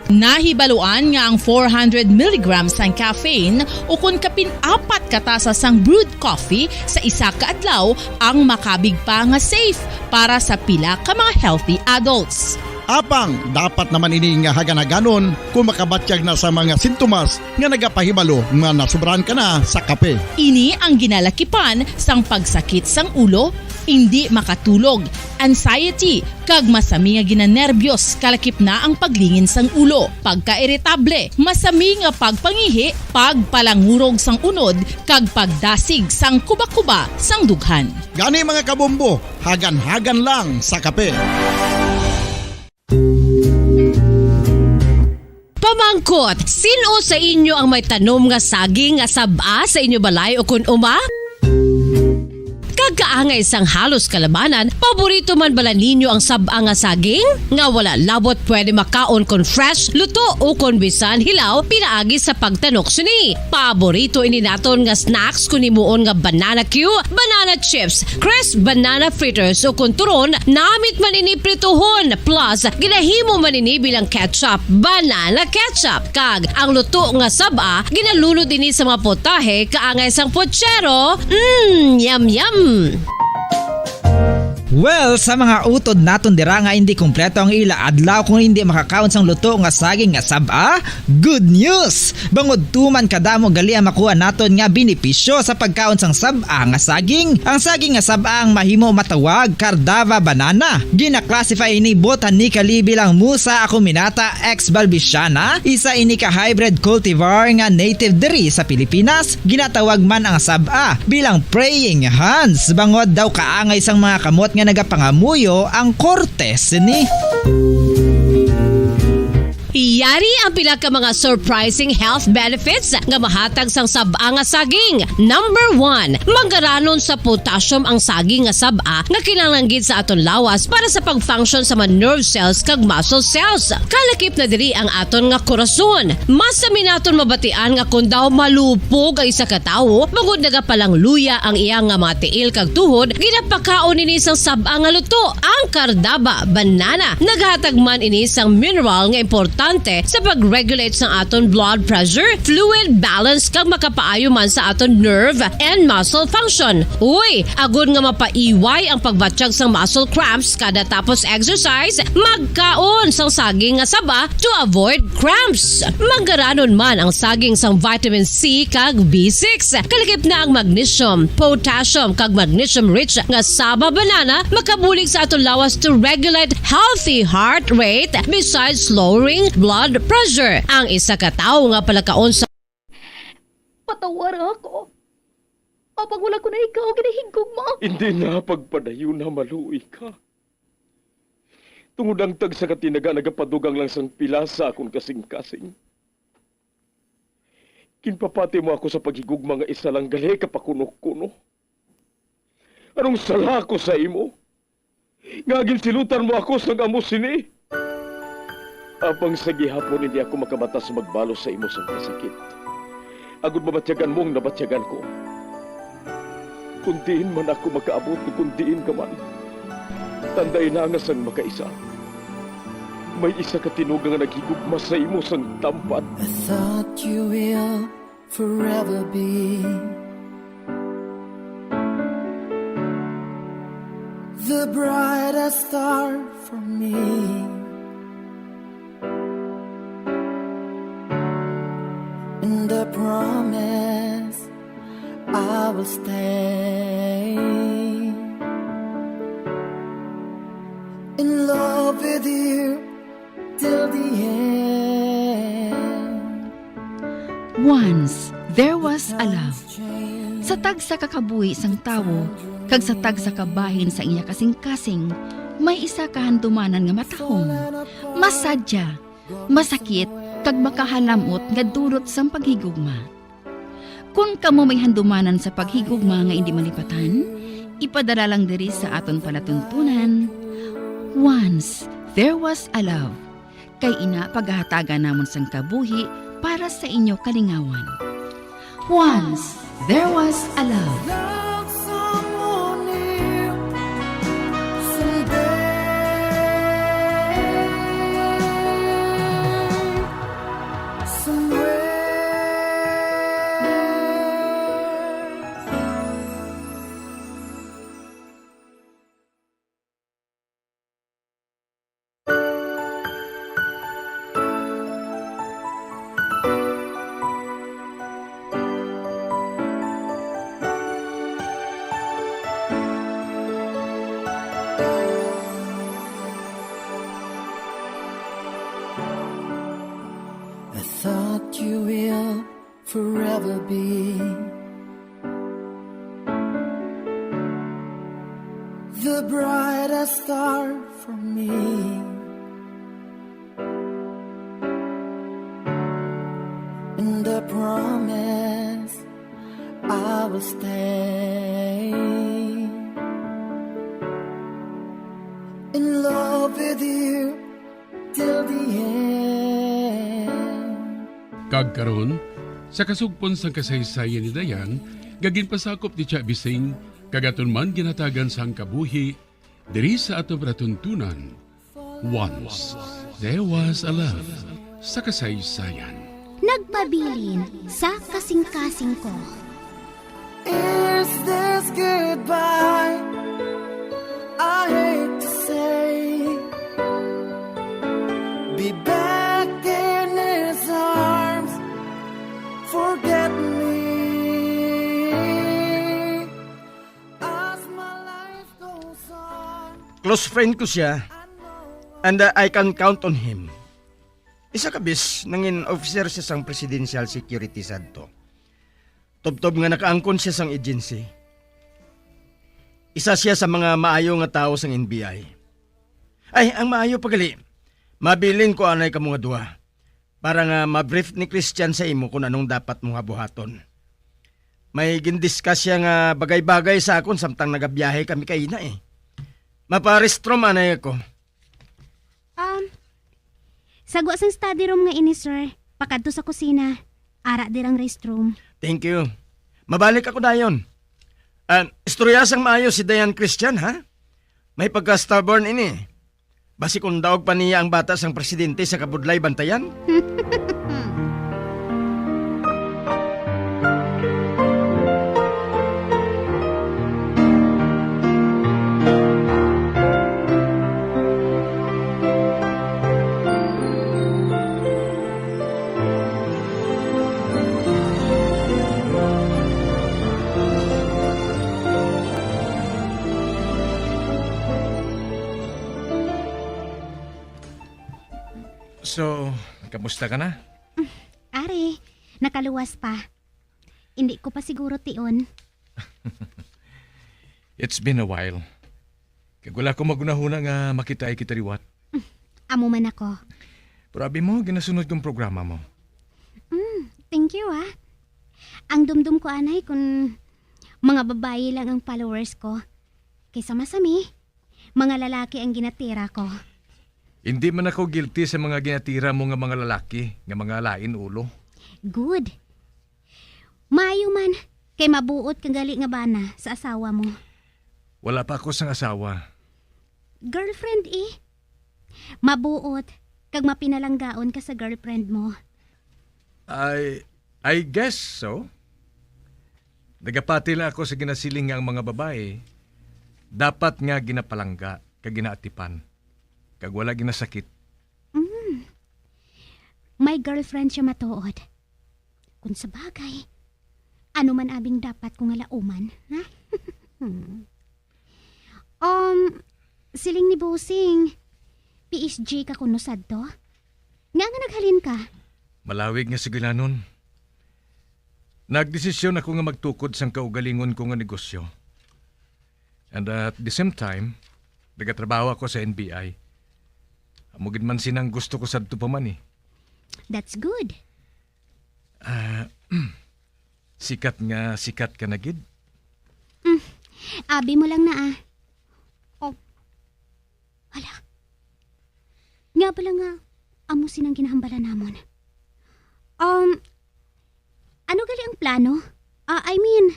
Nahibaluan nga ang four hundred milligrams sang caffeine, o kon kapin apat ka tasa sang brewed coffee sa isa ka adlaw, ang makabig pa nga safe para sa pila ka mga healthy adults. Apang dapat naman ini nga hagan-haganon kon makabatyag na sa mga sintomas nga nagapahibalo nga nasobrahan ka na sa kape. Ini ang ginalakipan sang pagsakit sang ulo, indi makatulog, anxiety, kag masami nga ginanerbyos, kalakip na ang paglingin sang ulo, pagkairitable, masami nga pagpangihi, pagpalangurog sang unod, kag pagdasig sang kuba-kuba sang dughan. Gani, mga kabombo, hagan-hagan lang sa kape. Pamangkot, sin-o sa inyo ang may tanom nga saging nga sab-a sa inyo balay o kun uma? Kag kaangay sang halos kalabanan, paborito man bala ninyo ang sab-a nga saging? Nga wala labot pwede makaon kon fresh, luto, o kon bisan hilaw pinaagi sa pagtanok sini. Paborito ini naton nga snacks kon himuon nga banana cue, banana chips, crisp banana fritters, o kon turon, namit man ini prituhon, plus ginahimo man ini bilang ketchup, banana ketchup, kag ang luto nga sab-a ginalunod ini sa mga potahe kaangay sang puchero. Mm, yum yum. Well, sa mga utod naton dira nga hindi kompleto ang ila adlaw kung hindi makakaon sang luto nga saging nga sab-a, good news! Bangod tuman kadamo gali ang makuha naton nga benepisyo sa pagkaon sang sab-a nga saging. Ang saging nga sab-a ang mahimo matawag Cardava banana. Gina-classify ini botanically bilang Musa acuminata ex balbisiana, isa ini ka hybrid cultivar nga native diri sa Pilipinas. Ginatawag man ang sab-a bilang praying hands, bangod daw kaangay sang mga kamot nga nagapangamuyo ang korte sini. Yari ang pila ka mga surprising health benefits nga mahatag sang sab-a nga saging. Number one, manggaranon sa potassium ang saging nga sab-a nga kinahanglan gid sa aton lawas para sa pag-function sa mga nerve cells kag muscle cells. Kalakip na diri ang aton nga korason. Masami naton mabatian nga kon daw malupog ang isa ka tawo, bangod nagapalangluya ang iya nga mga tiil kag tuhod, ginapakaon ini sang sab-a nga luto. Ang kardaba, banana, naghatag man ini sang mineral nga importante sa pag-regulate sang aton blood pressure, fluid balance, kag makapaayo man sa aton nerve and muscle function. Uy, agod nga mapaiway ang pagbatyag sang muscle cramps kada tapos exercise, magkaon sang saging nga saba to avoid cramps. Manggaranon man ang saging sang vitamin C kag B six. Kalakip na ang magnesium, potassium, kag magnesium-rich nga saba banana makabulig sa aton lawas to regulate healthy heart rate, besides lowering blood pressure. Ang isa ka tawo nga palakaon sa Patawara ako. Apang wala ko na ikaw ginahigugma. Hindi na pagpadayon na maluoy ka. Tungod ang tagsa ka tinaga nagapadugang lang sang pila sa akon kasing-kasing. Ginpapati mo ako sa paghigugma nga isa lang gali ka pakuno-kuno. Anong sala ko sa imo? Nga ginsilutan mo ako sang amo sini? Apang sa gihapon hindi ako makabatas magbalos sa imo sang kasakit. Agud mabatyagan mo ang nabatyagan ko. Kung diin man ako makaabot o kung diin ka man, tandai na nga sang makaisa, may isa ka tinuga nga naghigugma sa imo sang tampad. I thought you will forever be the brightest star for me. And I promise I will stay in love with you till the end. Once, there was a love. Sa tagsa ka kabuhi sang tawo, kag sa tagsa ka bahin sang iya kasing-kasing, may isa ka handumanan nga matahom, masadya, masakit, kag makahalam-ot nga dulot sang paghigugma. Kon kamo may handumanan sa paghigugma nga indi malipatan, ipadala lang diri sa aton palatuntunan, Once, there was a love. Kay ina pagahatagan namon sang kabuhi para sa inyo kalingawan. Once, there was a love. You will forever be the brightest star for me. And I promise I will stay in love with you till the end. Kag karon, sa kasugpon sang kasaysayan ni Dayan, nga ginpasakop ni Cha Bising, kag aton man ginhatagan sang kabuhi, diri sa aton palatuntunan, Once There Was a Love sa kasaysayan. Nagpabilin sa kasingkasing ko. Is this goodbye? I hate to say. Be back in his arms. Forget me. As my life goes on. Close friend ko siya, and, uh, I can count on him. Isa ka bes, nangin officer siya sang presidential security sadto. Tubtob nga nakaangkon siya sang agency. Isa siya sa mga maayo nga tawo sang N B I. Ay, ang maayo pa gali, mabilin ko anay kamo nga duha, para nga ma-brief ni Christian sa imo kung anong dapat mo nga buhaton. May gindiscuss siya nga bagay-bagay sa akon samtang nagabiyahe kami kaina, eh. Maparestrom anay ako. Um, sa gwa sang study room nga ini, sir. Pakadto sa kusina. Ara dirang restroom. Thank you. Mabalik ako dayon. Ah, istorya sang maayo si Dayan Christian, ha? May pagka-stubborn ini. Basi kung daog pa niya ang bata sang presidente sa kabudlay bantayan? So, kamusta ka na? Ari, nakaluwas pa. Hindi ko pa siguro tion. It's been a while. Kag wala ko magunahuna nga makitaay kita liwat. Amo man ako. Pero abi mo, ginasunod kong programa mo. Mm, thank you, ah. Ang dumdum ko anay kung mga babayi lang ang followers ko. Kay sa masami, mga lalaki ang ginatira ko. Hindi man ako guilty sa mga ginatira mo nga mga lalaki, nga mga lain ulo. Good. Maayo man, kay mabuot ka gali nga bana sa asawa mo. Wala pa ako sang asawa. Girlfriend, eh. Mabuot kag mapinalanggaon ka sa girlfriend mo. I, I guess so. Nagapati lang ako sa ginasiling nga ang mga babayi dapat nga ginapalangga kag ginaatipan, kag wala ginasakit. Mm. May girlfriend siya matuod. Kung sa bagay, ano man abing dapat ko nga lauman, ha? Um, siling ni Bossing, P S G ka kuno sadto? Nga nga naghalin ka? Malawig nga sugilanon. Nagdesisyon ako nga magtukod sang kaugalingon ko nga negosyo. And, uh, at the same time, nagatrabaho ako sa N B I. Amo gid man sinang gusto ko sadto pa man, eh. That's good. Ah, sikat nga sikat ka na gid. Mm, abi mo lang na, ah. Oh. Hala. Nga pala nga, amo sinang ginahambalan namon. Um, ano gali ang plano? Ah, I mean,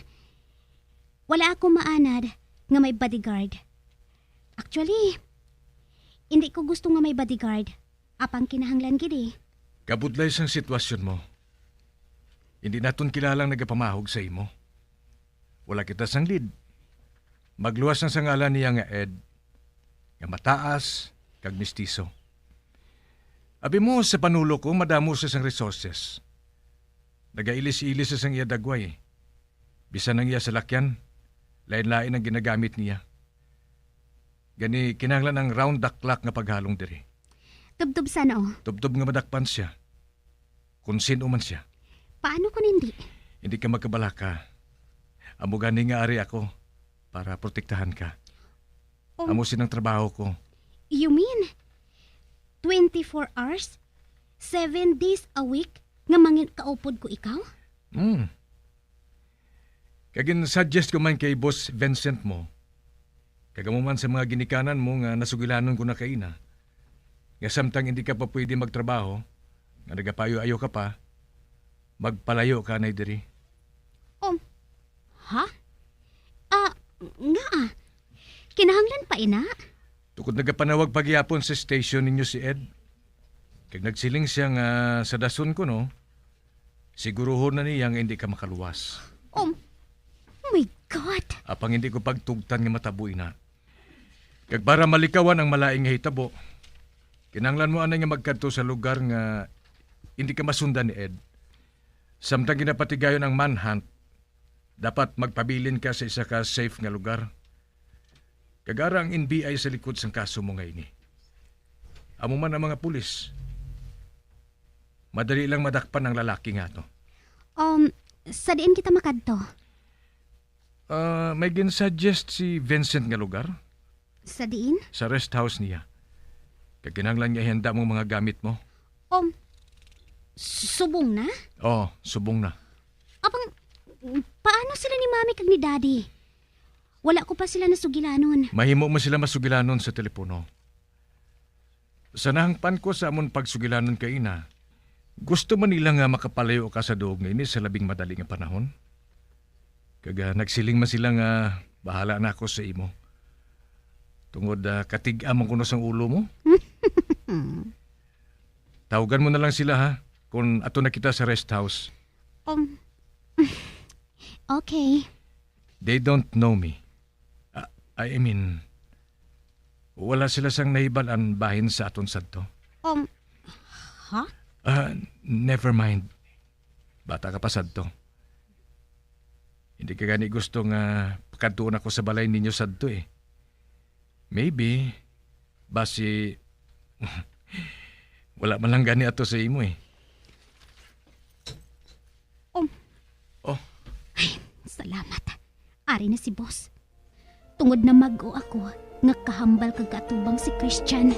wala ako maanad nga may bodyguard. Actually, hindi ko gusto nga may bodyguard. Apang kinahanglan gid, eh. Kabudlay sang sitwasyon mo. Hindi naton kilalang nagapamahog sa imo. Wala kita sang lead. Magluwas na sa ngalan niya nga Ed, nga mataas kag mistiso. Abi mo, sa panulo ko, madamo siya sang resources. Nagailis-ilis siya sang iya dagway. Bisan ang iya salakyan, lain-lain ang ginagamit niya. Gani, kinahanglan ang round the clock nga paghalong diri. Tubtob sana, oh. Tubtob nga madakpan siya. Kung sino man siya. Paano kung hindi? Hindi ka magkabalaka. Amo gani nga ari ako para protektahan ka. Um, Amo sinang trabaho ko. You mean twenty-four hours, seven days a week nga mangin kaupod ko ikaw? Hmm. Kag gin-suggest ko man kay Boss Vincent mo, kag amo man sa mga ginikanan mo nga nasugilanon ko na kaina, nga samtang hindi ka pa pwede magtrabaho, nga nagapayo-ayo ka pa, magpalayo ka anay diri. Um, ha? Ah, nga ah. Kinahanglan pa ina? Tukod nagapanawag pa gihapon sa station ninyo si Ed. Kag nagsiling siya nga sa dason ko, no, siguruhon na niya nga hindi ka makaluwas. Oh my God! Apang hindi ko pagtugtan nga matabo ina. Kag para malikawan ang malain nga hitabo, kinahanglan mo anay nga magkadto sa lugar nga hindi ka masundan ni Ed. Samtang ginapatigayon ang manhunt, dapat magpabilin ka sa isa ka safe nga lugar. Kag ara ang N B I sa likod sang kaso mo nga ini. Amo man ang mga pulis. Madali lang madakpan ang lalaki nga ato. Um, sa diin kita makadto? Ah, may gin-suggest si Vincent nga lugar. Sa diin? Sa rest house niya. Kag kinahanglan nga ihanda mo mga gamit mo. Um, subong na? Oo, subong na. Apang, paano sila ni Mami kag ni Daddy? Wala ko pa sila nasugilanon. Mahimo mo sila masugilanon sa telepono. Sa nahangpan ko sa amon pagsugilanon kaina, gusto man nila nga makapalayo ka sa duog nga ini sa labing madali nga panahon. Kag, ah, nagsiling man sila nga bahala na ako sa imo. Tungod, ah, katig-a man kuno sang ulo mo. Tawgan mo na lang sila, ha, kung ato na kita sa rest house. Um, okay. They don't know me. Ah, I mean, wala sila sang nahibal-an bahin sa aton sadto. Um, ha? Ah, never mind. Bata ka pa sadto. Hindi ka gani gusto nga pakadtuon ako sa balay ninyo sadto eh. Maybe, basi, wala man lang gani ato sa imo eh. Um. Oh. Ay, salamat. Ari na si boss. Tungod na mag-o ako nga kahambal kag kaatubang si Christian.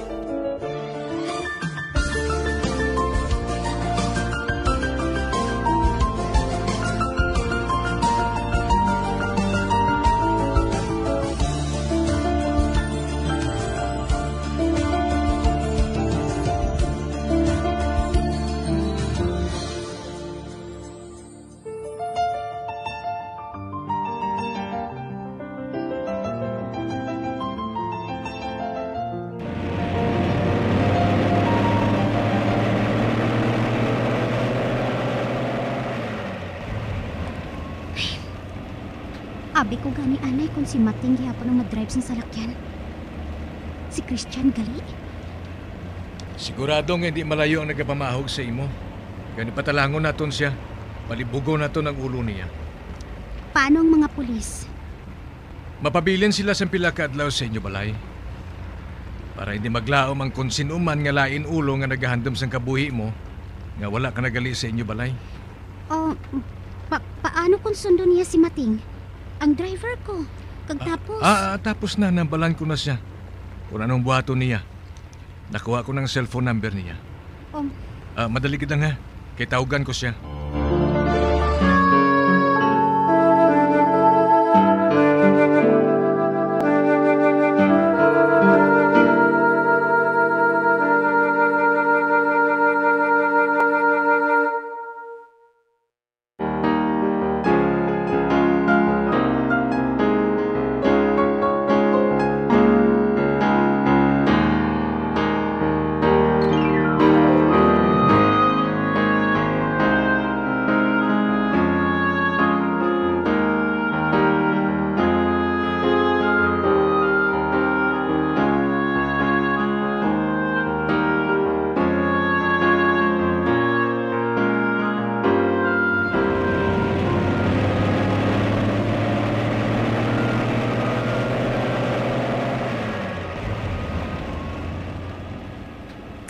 Abi ko gani anay kon si Mating gihapon ang madrive sang salakyan. Si Christian gali? Sigurado nga hindi malayo ang nagapamahog sa imo. Gani patalangon naton siya. Palibugon naton ang ulo niya. Paano ang mga pulis? Mapabilin sila sang pila ka adlaw sa inyo balay. Para hindi maglaom ang kon sin-o man nga lain ulo nga nagahandom sang kabuhi mo, nga wala ka na gali sa inyo balay. Oh, pa-, paano kung sundon niya si Mating? Ang driver ko. Kag Ah, tapos ah, ah, tapos na, nabalaan ko na siya. Kung anong buhaton niya. Nakuha ko ng cellphone number niya. Um, Ah, madali gid lang, ha. Kay tawgan ko siya.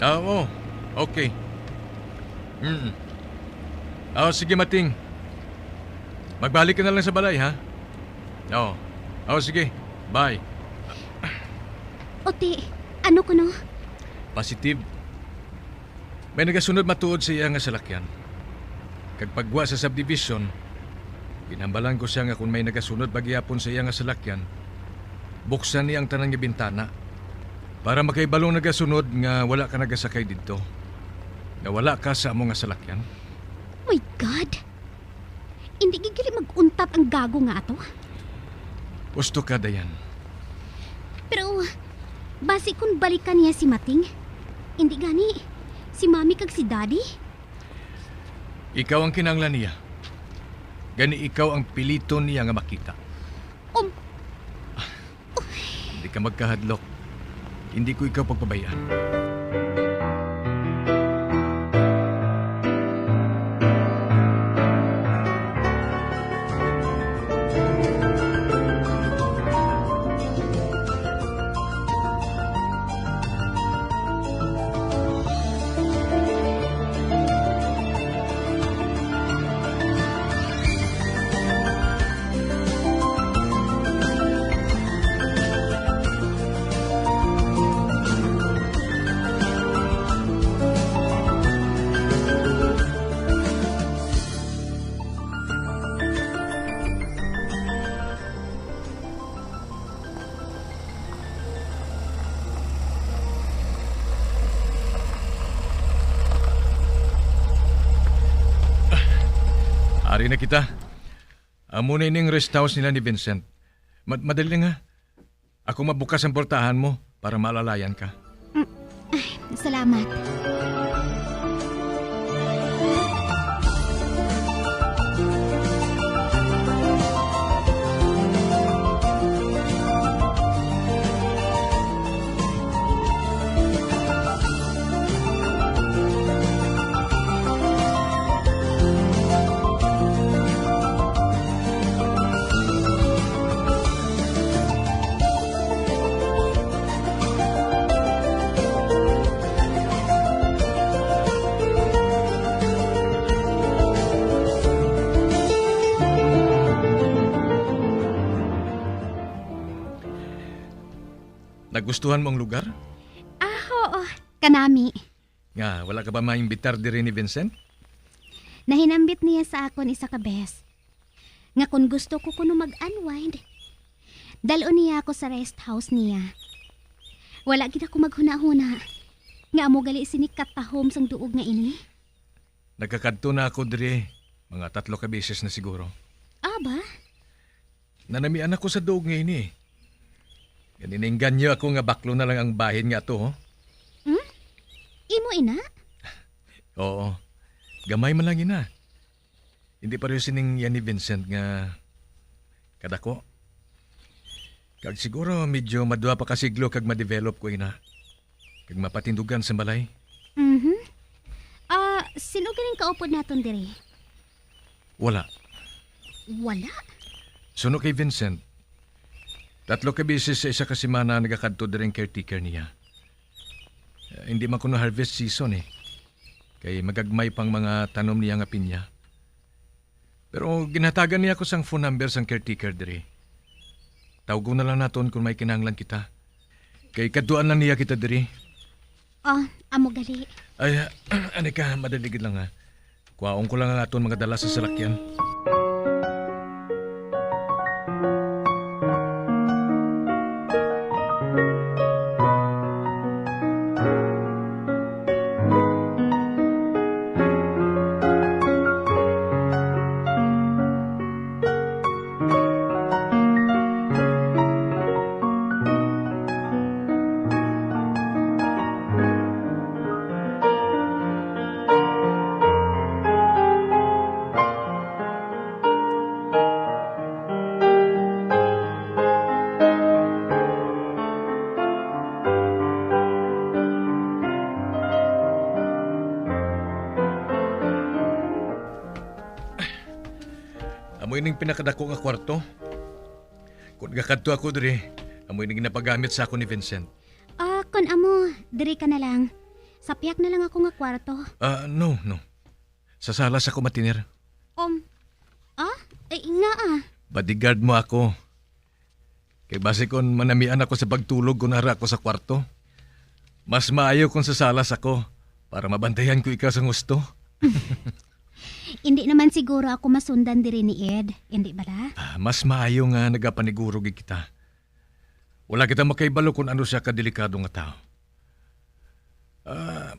Ah, oo. Okay. Mm. Oh, sige, Mating. Magbalik ka na lang sa balay, ha? Oh. Oh, sige. Bye. Oti, ano kuno? Positive. May nagasunod matuod sa iya nga salakyan. Kag pagwa sa subdivision, ginhambalan ko siya nga kung may nagasunod pa gihapon sa iya nga salakyan, buksan niya ang tanan nga bintana para makaibalong nagasunod nga wala ka nagasakay didto, nga wala ka sa amo nga salakyan. My God! Indi gid gali mag-untat ang gago nga ato. Gusto ka, Dayan. Pero, basi kung balikan niya si Mating, indi gani si Mami kag si Daddy? Ikaw ang kinahanglan niya. Gani ikaw ang piliton niya nga makita. Um, Hindi ka magkahadlok. Hindi ko ikaw pagpabayaan. Ari na kita. Amo na ining rest house nila ni Vincent. Mad-, madali lang, ha. Ako mabukas ang portahan mo para maalalayan ka. Mm, ay, salamat. Nagustuhan mo ang lugar? Ah, oo. Kanami. Nga, wala ka ba maimbitar diri ni Vincent? Nahinambit niya sa akon isa ka bes nga kon gusto ko kuno mag-unwind, dal-on niya ako sa rest house niya. Wala gid ako maghunahuna nga amo gali sini katahom sang duog nga ini. Nagakadto na ako diri mga tatlo ka beses na siguro. Ah, ba? Nanamian ako sa duog nga ini. Gani nainganyo ako nga baklo na lang ang bahin nga ato, ho? Hmm? Imo ina? Oo. Gamay man lang ina. Hindi pareho sining yan ni Vincent nga kadako. Kag siguro medyo madwa pa ka siglo kag ma-develop ko ina. Kag mapatindugan sa balay. Mhm. Ah, sino galing kaupod naton diri? Wala. Wala? Suno kay Vincent, tatlo ka beses sa isa ka semana nagakadto diri ang caretaker niya. Eh, hindi man kuno harvest season, eh. Kay magagmay pang mga tanom niya nga pinya. Pero ginhatagan niya ako sang phone number sang caretaker diri. Tawgon na lang naton kung may kinahanglan kita. Kay kadtuan lang niya kita diri. Oh, amo gali. Ay, ah, ani ka, madali gid lang, ha. Kuhaon ko lang ang aton mga dala sa salakyan. Amo ining pinakadako nga kwarto. Kung nagakadto ako diri, amo ining ginapagamit sa ako ni Vincent. Ah, kon amo, diri ka na lang. Sapyak na lang ako nga kwarto. Ah, no, no. Sa salas ako matiner. Um, ah? Ay, nga ah. Bodyguard mo ako. Kay basi kon manamian ako sa pagtulog kon ara ako sa kwarto, mas maayo kon sa salas ako para mabantayan ko ikaw sang husto. Indi naman siguro ako masundan diri ni Ed, indi bala? Ah, mas maayo nga nagapaniguro gid kita. Wala kita makahibalo kon ano sia ka delikado nga tawo. Ah,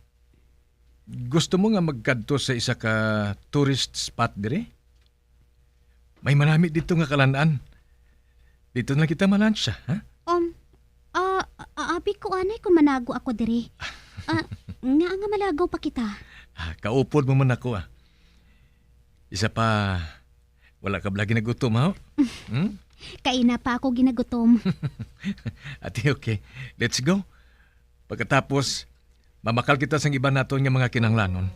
gusto mo nga magkadto sa isa ka tourist spot diri? May manami dito nga kalan-an. Dito na lang kita malansya, ha? Um, ah, a-, abi ko anay kung manago ako diri. Ah, nga nga malagaw pa kita. Ah, kaupod mo man ako, ah. Isa pa, wala ka bala ginagutom, ha? Hmm? Kaina pa ako ginagutom. Ati, okay. Let's go. Pagkatapos, mamakal kita sang iban naton nga mga kinahanglanon.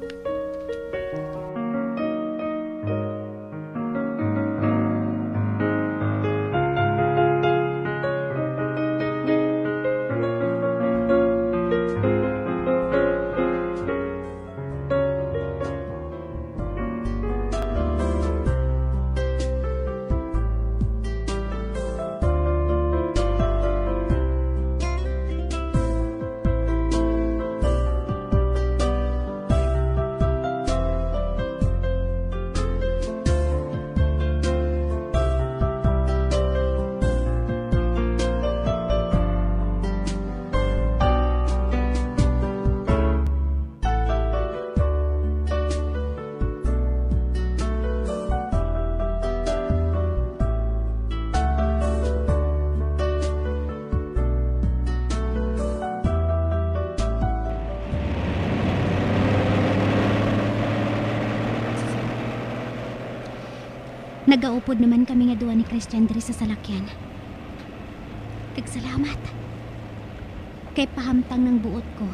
Nagaupod naman kami nga duha ni Christian diri sa salakyan. Kag salamat kay pahamtang nang buot ko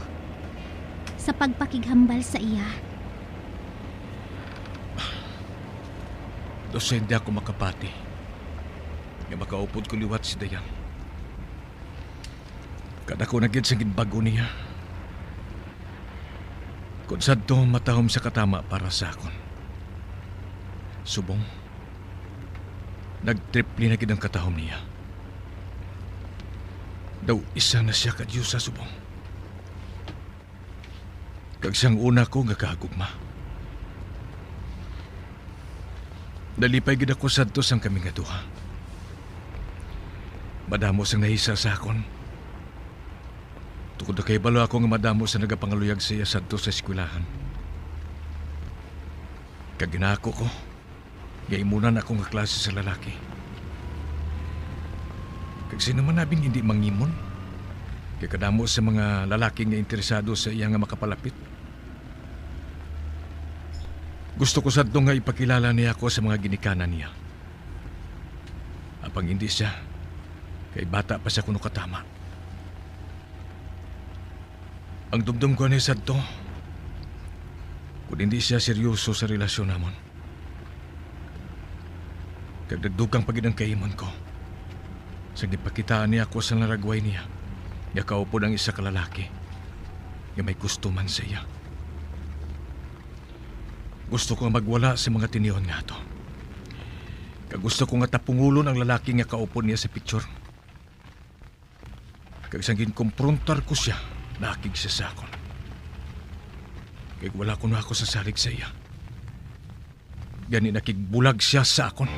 sa pagpakighambal sa iya. Daw sa hindi ako makapati nga makaupod ko liwat si Dayan. Kadako na gid sa ginbag-o niya. Kon sadto matahom sa katama para sa akon. Subong, nagtriple na gid ang katahom niya. Daw isa na siya ka diyos sa subong. Kag sang una ko nga kahagugma, nalipay gid ako sadto sang kami nga duha. Madamo sang nahisa sa akon. Tungod nakahibalo ako nga madamo sa nagapangaluyag sa iya sadto sa eskwelahan. Kag ginaako ko nga imunan ako nga klase sa lalaki. Kag sino man abing hindi mangimon? Kay kadamo sa mga lalaki nga interesado sa iya nga makapalapit. Gusto ko sadto nga ipakilala niya ako sa mga ginikanan niya. Apang hindi siya, kay bata pa siya kuno katama. Ang dumdom ko ni sadto, kung hindi siya seryoso sa relasyon namon. Kag nagdugang pa gid ang kaimon ko sa gipakitaan niya ako sa naragway niya nga kaupod ang isa ka lalaki nga may gusto man sa iya. Gusto ko nga magwala sa mga tinion nga ato. Kag gusto ko nga tapungulon ang lalaki nga kaupod niya sa picture. Kag sang ginkumprontar ko sia, naakig sia sa akon. Kag wala kuno ako sa salig sa iya. Gani nakigbulag sia sa akon.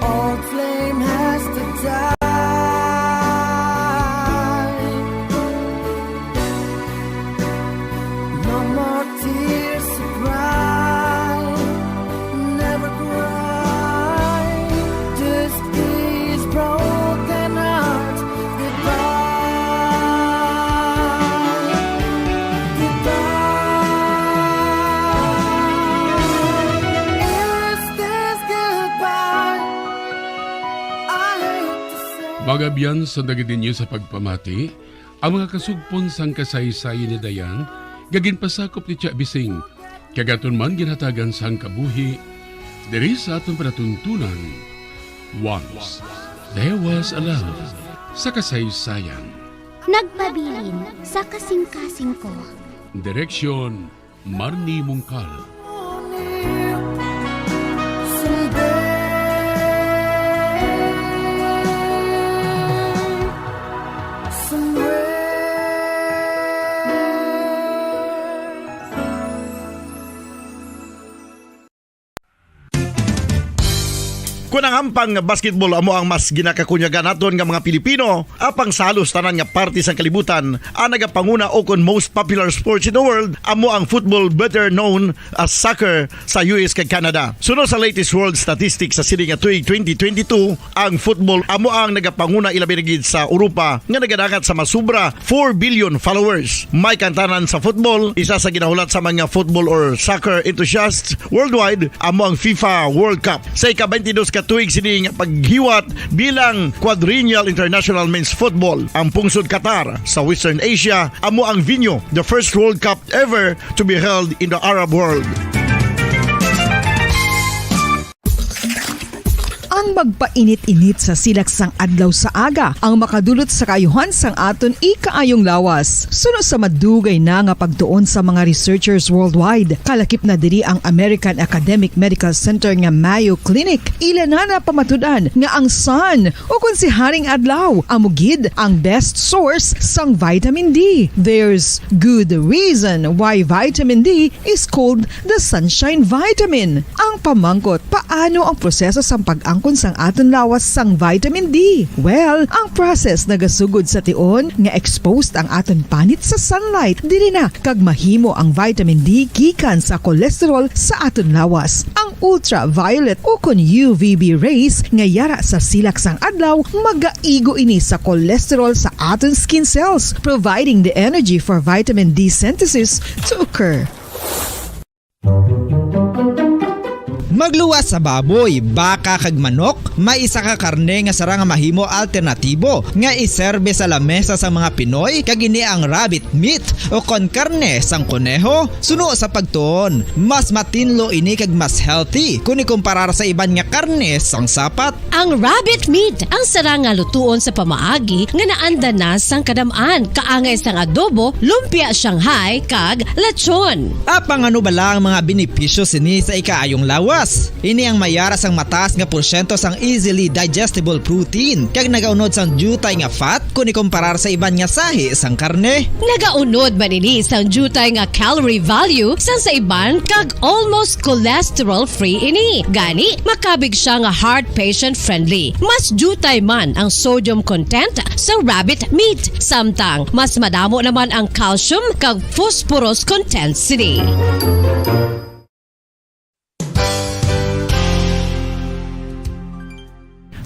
Old flame has to die. No more tears to cry. Never cry. This is broken heart. Goodbye. Goodbye. Is this goodbye? I hate to say. Mga abyan, sa nagid ninyo sa pagpamati, Ang mga kasugpon sang kasaysayan ni Dayan nga ginpasakop ni Tia Bising, kag aton man ginhatagan sang kabuhi diri sa aton palatuntunan. Once there was a love sa kasaysayan. Nagpabilin sa kasing-kasing ko. Direksyon, Marnie Mungkal. Kon ang hampang nga basketball amo ang mas ginakakunyagan naton nga mga Pilipino, apang sa halos tanan nga parte sang kalibutan, ang nagapanguna ukon most popular sports in the world amo ang football, better known as soccer, sa U S kag Canada. Suno sa latest world statistics sa sini nga tuig twenty twenty-two, ang football amo ang nagapanguna, ilabi na gid sa Europa, nga nagadangat sa masubra four billion followers. May kantanan sa football, isa sa ginahulat sa mga football or soccer enthusiasts worldwide amo ang FIFA World Cup. Sa ika-twenty-dos ka tuig sini nga paghiwat bilang Quadrennial International Men's Football, ang pungsod Qatar sa Western Asia amo ang venue, the first World Cup ever to be held in the Arab world. Ang magpainit-init sa silak sang adlaw sa aga ang makadulot sa kaayuhan sang aton ikaayong lawas. Suno sa madugay na nga pagtuon sa mga researchers worldwide, kalakip na diri ang American Academic Medical Center nga Mayo Clinic. Ila na napamatud-an nga ang sun, o kon si Haring Adlaw, amo gid ang best source sang vitamin D. There's good reason why vitamin D is called the sunshine vitamin. Ang pamangkot, paano ang proseso sang pag-angkon sang aton lawas sang vitamin D? Well, ang process nagasugod sa tion nga exposed ang aton panit sa sunlight. Diri na kag mahimo ang vitamin D gikan sa cholesterol sa aton lawas. Ang ultraviolet o kon U V B rays nga yara sa silak sang adlaw magaigo ini sa cholesterol sa aton skin cells, providing the energy for vitamin D synthesis to occur. Magluwas sa baboy, baka kag manok, may isa ka karne nga sarang nga mahimo alternatibo nga iserbe sa lamesa sa mga Pinoy, kag ini ang rabbit meat o kon karne sang koneho. Suno sa pagtuon, mas matinlo ini kag mas healthy kon ikumparar sa iban nga karne sang sapat. Ang rabbit meat ang sarang nga lutuon sa pamaagi nga naanda na sang kadam-an, kaangay sang adobo, lumpia Shanghai, kag lechon. Apang ano bala ang mga benepisyo sini sa ikaayong lawas? Ini ang mayara sang mataas nga porsyento sang easily digestible protein kag nagaunod sang diutay nga fat kon ikumparar sa iban nga sahi sang karne. Nagaunod man ini sang diutay nga calorie value sang sa iban kag almost cholesterol-free ini. Gani, makabig sia nga heart patient-friendly. Mas diutay man ang sodium content sa rabbit meat, samtang mas madamo naman ang calcium kag phosphorus content sini.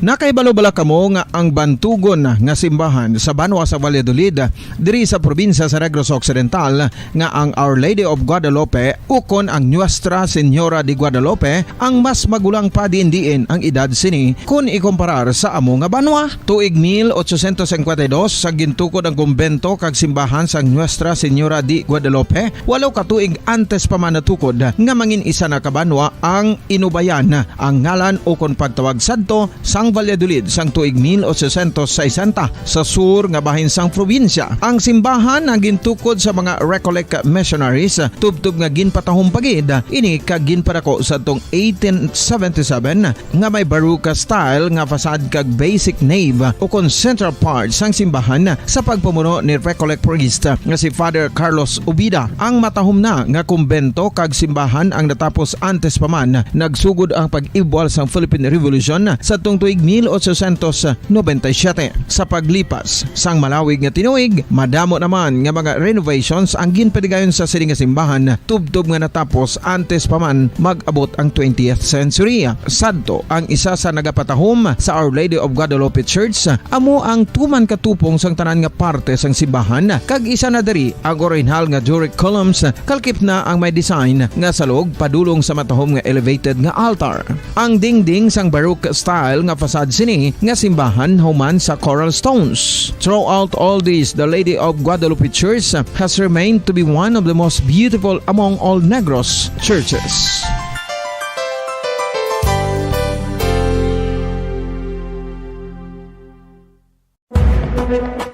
Nakahibalo bala kamo nga ang bantugon nga simbahan sa banwa sa Valladolid, diri sa probinsya sa Negros Occidental, nga ang Our Lady of Guadalupe ukon ang Nuestra Señora de Guadalupe ang mas magulang pa diin-diin ang edad sini kon ikumparar sa amo nga banwa? Tuig mil ochocientos cincuenta y dos sa gintukod ang kumbento kag simbahan sang Nuestra Señora de Guadalupe, walo ka tuig antes pa man natukod nga mangin isa na ka banwa ang Inubayan ang ngalan ukon pagtawag sadto sang Valladolid sang tuig mil ochocientos sesenta sa sur nga bahin sang probinsya. Ang simbahan ang gintukod sa mga Recollect missionaries, tubtob nga ginpatahom pa gid ini kag ginpadako sadtong eighteen seventy-seven nga may Baroque style nga facade kag basic nave ukon central part sang simbahan sa pagpamuno ni Recollect priest nga si Father Carlos Ubida. Ang matahom na nga kumbento kag simbahan ang natapos antes pa man nagsugod ang pag-ibwal sang Philippine Revolution sadtong tuig mil ochocientos noventa y siete. Sa paglipas sang malawig nga tinuig, madamo naman nga mga renovations ang ginpadigayon sa sini nga simbahan, tubtob nga natapos antes pa man mag-abot ang twentieth century. Sadto ang isa sa nagapatahom sa Our Lady of Guadalupe Church, amo ang tuman katupong sang tanan nga parte sang simbahan, kag isa na diri ang orihinal nga Doric columns, kalakip na ang may design nga salog padulong sa matahom nga elevated nga altar. Ang dingding sang Baroque style nga Sad sini nga simbahan human sa Coral Stones. Throughout all this, the Lady of Guadalupe Church has remained to be one of the most beautiful among all Negros churches.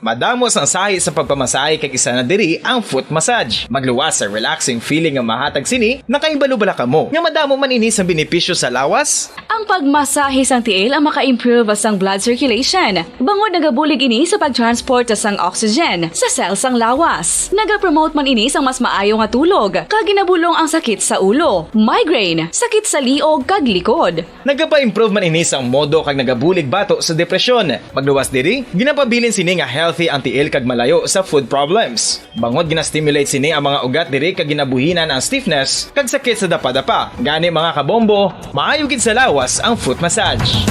Madamo sang sahi sa pagpamasahe kag isa na diri ang foot massage. Magluwas sa relaxing feeling nga mahatag sini, nakahibalo bala kamo nga madamo man ini sang benepisyo sa lawas? Ang pagmasahe sang tiil ang maka-improve sang blood circulation, bangod nagabulig ini sa pag-transport sang oxygen sa cell sang lawas. Nagapromote man ini sang mas maayo nga tulog, kag ginabulong ang sakit sa ulo, migraine, sakit sa liog kag likod. Nagapa-improve man ini sang modo kag nagabulig bato sa depresyon. Magluwas diri, ginapabilin sini nga healthy ang tiil kag malayo sa foot problems. Bangod gina-stimulate sini ang mga ugat diri kag ginabuhinan ang stiffness kag sakit sa dapadapa. Gani, mga kabombo, maayo gid sa lawas ang foot massage.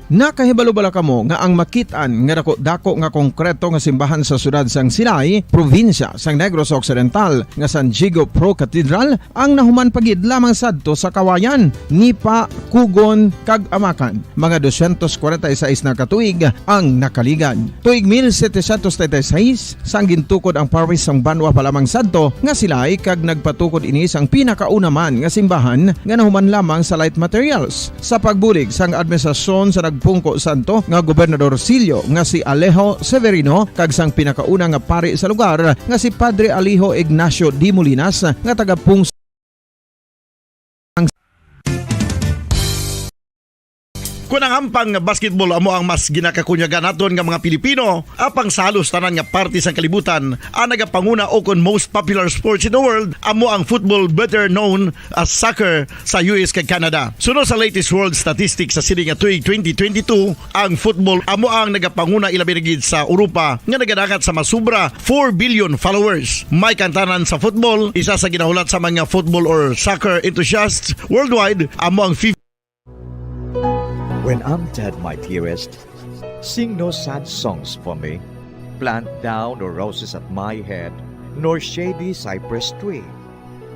Nakahibalo bala kamo nga ang makit-an nga daku-dako nga konkreto nga simbahan sa siyudad sang Silay, probinsya sang Negros Occidental, nga San Diego Pro Cathedral ang nahuman pa gid lamang sadto sa Kawayan, Nipa, Kugon, kag Amacan, mga dosyentos kwarenta y seis na ka tuig ang nakaligad. Tuig mil setecientos treinta y seis, sang gintukod ang parish sang banwa pa lamang sadto nga Silay, kag nagpatukod ini sang pinakauna man nga simbahan nga nahuman lamang sa light materials. Sa pagbulig sang administrasyon sa nagpungko sadto nga Gobernador Silio nga si Alejo Severino kag sang pinakauna nga pari sa lugar nga si Padre Alejo Ignacio D. Molinas nga taga Pung Kon ang hampang nga basketball amo ang mas ginakakunyagan naton nga mga Pilipino, apang sa halos tanan nga parte sang kalibutan, ang nagapanguna ukon most popular sports in the world amo ang football, better known as soccer, sa U S kag Canada. Suno sa latest world statistics sa sini nga tuig twenty twenty-two, ang football amo ang nagapanguna, ilabi na gid sa Europa, nga nagadangat sa masobra four billion followers. May kantanan sa football, isa sa ginahulat sa mga football or soccer enthusiasts worldwide amo ang FIFA. When I'm dead, my dearest, sing no sad songs for me. Plant thou no roses at my head, nor shady cypress tree.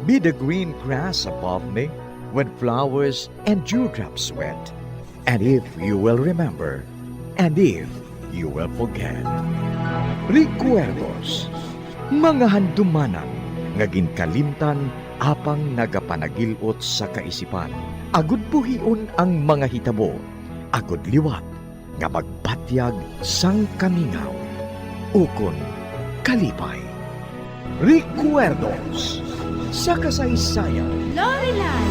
Be the green grass above me when flowers and dewdrops wet. And if you will remember, and if you will forget. Recuerdos, mga handumanan nga ginkalimtan apang nagapanagil-ot sa kaisipan, agud buhion ang mga hitabo, agud liwat nga magbatyag sang kamingaw ukon kalipay. Recuerdos sa kasaysayan. Lorelan!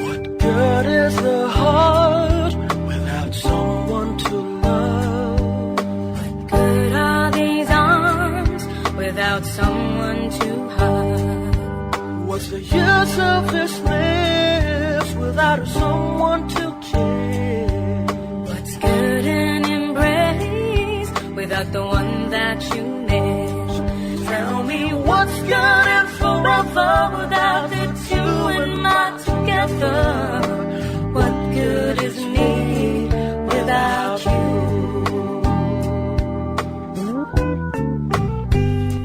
What good is the heart without someone to love? What good are these arms without someone to hug? What's the use of this lips without someone to kiss? What's good an embrace without the one that you miss? Tell me what's good and forever without the two and my together? What good is me without you?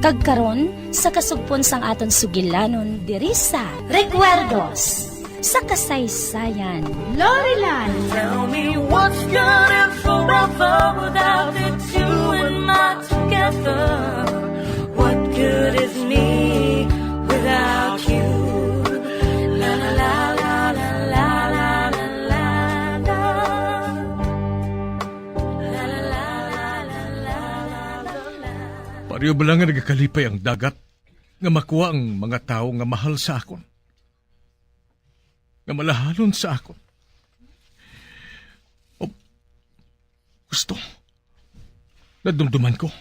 Kag karon, sa kasugpon sang aton sugilanon diri sa Recuerdos sa Kasaysayan, Lorelan. Tell me what's good and forever without the two and my together. What good is me without you? La la la la la la la la la. La la la la la la la la. Pareho bala nga nagakalipay ang dagat nga makua ang mga tawo nga mahal sa akon, nga malahalon sa akon. O, gusto, nadumduman ko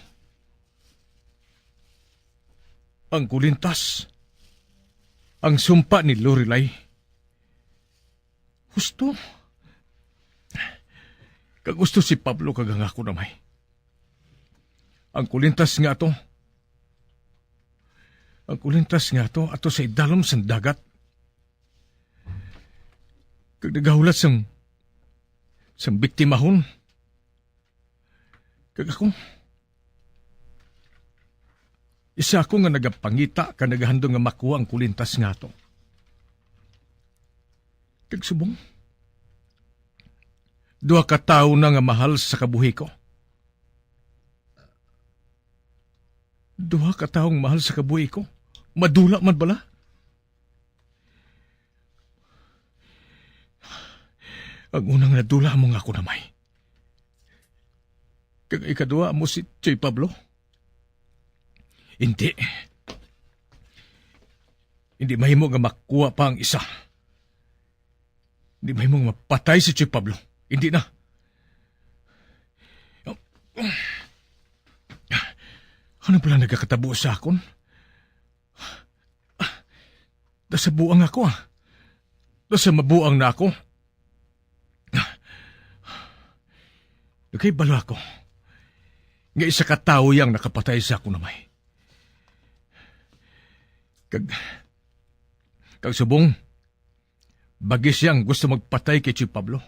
ang kulintas, ang sumpa ni Lorelai. Gusto. Kag gusto si Pablo kag ang akon amay. Ang kulintas nga ato. Ang kulintas nga ato ato sa idalom sang dagat. Kag nagahulat sang, sang biktimahon. Kag ako, Sia ako nga nagapangita kag nagahandom nga makuha ang kulintas nga ato. Kag subong, duha ka tawo na nga mahal sa kabuhi ko. Duha ka tawo nga mahal sa kabuhi ko. Madula man bala? Ang unang nadula amo nga akon amay. Kag ikaduha amo si Choy Pablo. Hindi. Hindi mahimo nga makuha pa ang isa. Hindi mahimo nga mapatay si Choy Pablo. Hindi na. Ano pala nagakatabo sa akon? Nasabuang ako, ah. Nasa mabuang na ako. Nagkahibalo ako nga isa ka tawo yang nakapatay sa akon amay. Kag, kag subong, bagi siyang gusto magpatay kay Choy Pablo.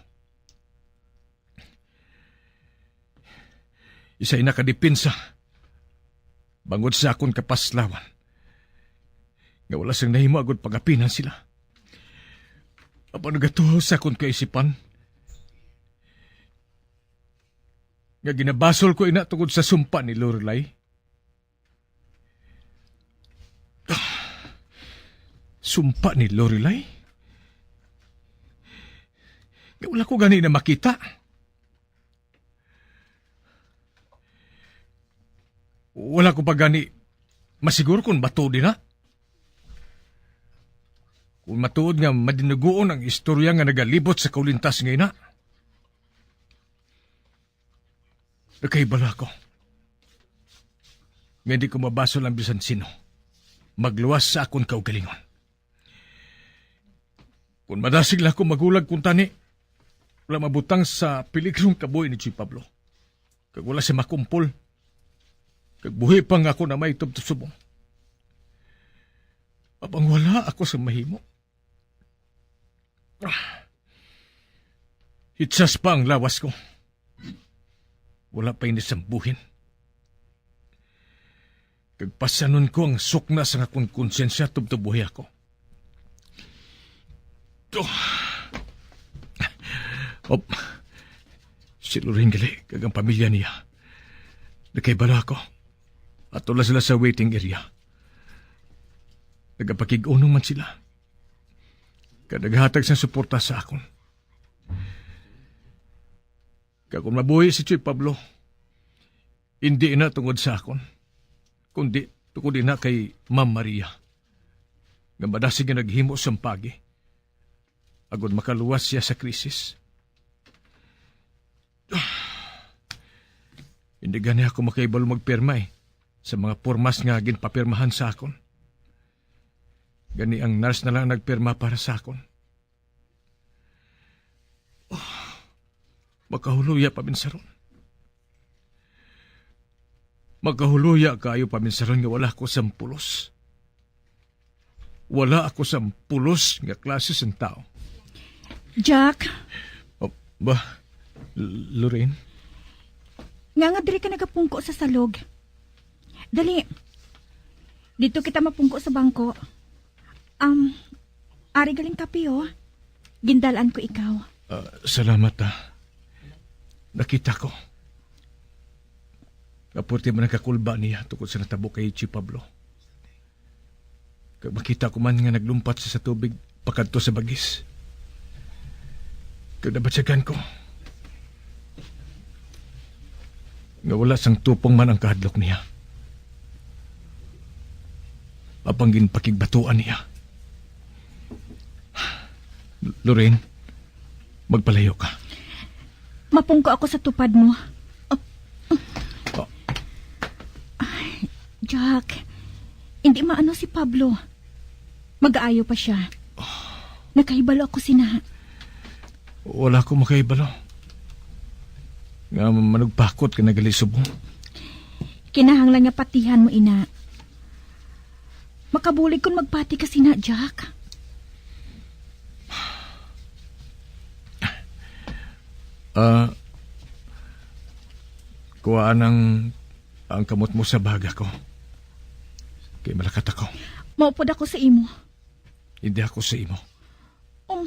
Isa ina ka depensa bangod sa akon kapaslawan nga wala sing nahimo agud pagapinan sila. Apan nagatuo sa akon kaisipan nga ginabasol ko ina tungod sa sumpa ni Lorelai. Sumpa ni Lorelai? Nga wala ko gani na makita. Wala ko pa gani masiguro kung matuod na. Kung matuod nga madinuguon ang istorya nga nagalibot sa kaulintas nga ina. Nakahibalo ako nga hindi ko mabasol ang bisan sino magluwas sa akon kaugalingon. Kung madasig lang ako magulag kung tani, wala mabutang sa peligro ang kabuhi ni Choy Pablo. Kag wala siya makumpol. Kag buhi pa nga ako na may tubtub subong. Apang wala ako sa mahimo. Ah. Hitsas pa ang lawas ko. Wala pa ini sambuhin. Kag pasanon ko ang sukna sang akon konsyensya tubtob buhi ako. Oh. Op. Si Lorraine gali kag ang pamilya niya. Nakahibalo ako. Ato lang sila sa waiting area. Nagapakig-unong man sila. Kag naghatag sang suporta sa akon. Kag kung mabuhi si Choy Pablo, hindi na tungod sa akon, kundi tungod na kay Ma'am Maria, nga madasig nga naghimo sang paagi, agod makaluwas siya sa krisis. Hindi gani ako makahibalo magpirma, eh, sa mga pormas nga ginpapirmahan sa akon. Gani ang nurse na lang nagpirma para sa akon. Oh, makahuluya paminsaron. Makahuluya kaayo paminsaron nga wala ako sang pulos. Wala ako sang pulos nga klase sang tao. Jack. Oh, ba, L-, Lorraine? Nga nga diri ka nagapungko sa salog? Dali. Dito kita mapungko sa bangko. Um, ari galing kape, oh. Gindalan ko ikaw. Ah, salamat, ah. Nakita ko nga purti man ang kakulba niya tungod sa natabo kay Chi Pablo. Kag makita ko man nga naglumpat siya sa tubig pakadto sa bagis. Kag nabatyagan ko nga wala sang tupong man ang kahadlok niya. Apang ginpakigbatuan niya. Lorraine, magpalayo ka. Mapungko ako sa tupad mo. Oh. Ay, Jack, hindi maano si Pablo. Mag-aayo pa siya. Nakahibalo ako sina. Wala ko makahibalo nga manugpakot ka nagalisubong. Kinahanglan nga patihan mo ina. Makabulig kon magpati ka sina, Jack. Ah, kuhaan ang, ang kamot mo sa baga ko. Kay malakat ako. Maupod ako sa imo. Hindi ako sa imo. Um.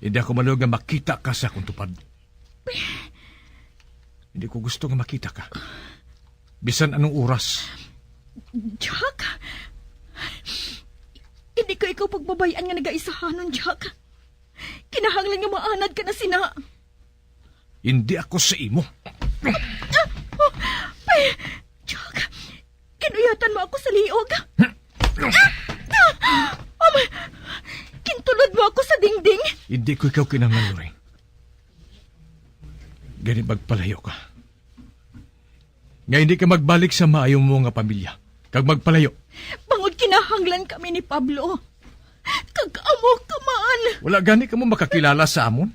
Hindi ako maluoy nga makita ka sa akong tupad. Hindi ko gusto nga makita ka. Bisan anong oras. Jack? Hindi ko ikaw pagbabay-an nga nagaisahanon, Jack. Kinahanglan nga maanad ka na sina. Hindi ako sa imo. Ay, Jack, kinuyatan mo ako sa liog. Amay, kintulod mo ako sa dingding. Hindi ko ikaw kinahanglan, Lorraine. Gani magpalayo ka. Nga hindi ka magbalik sa maayo mo nga pamilya, kag magpalayo. Bangod kinahanglan kami ni Pablo. Kag amo ka man. Wala gani kamo makakilala sa amon.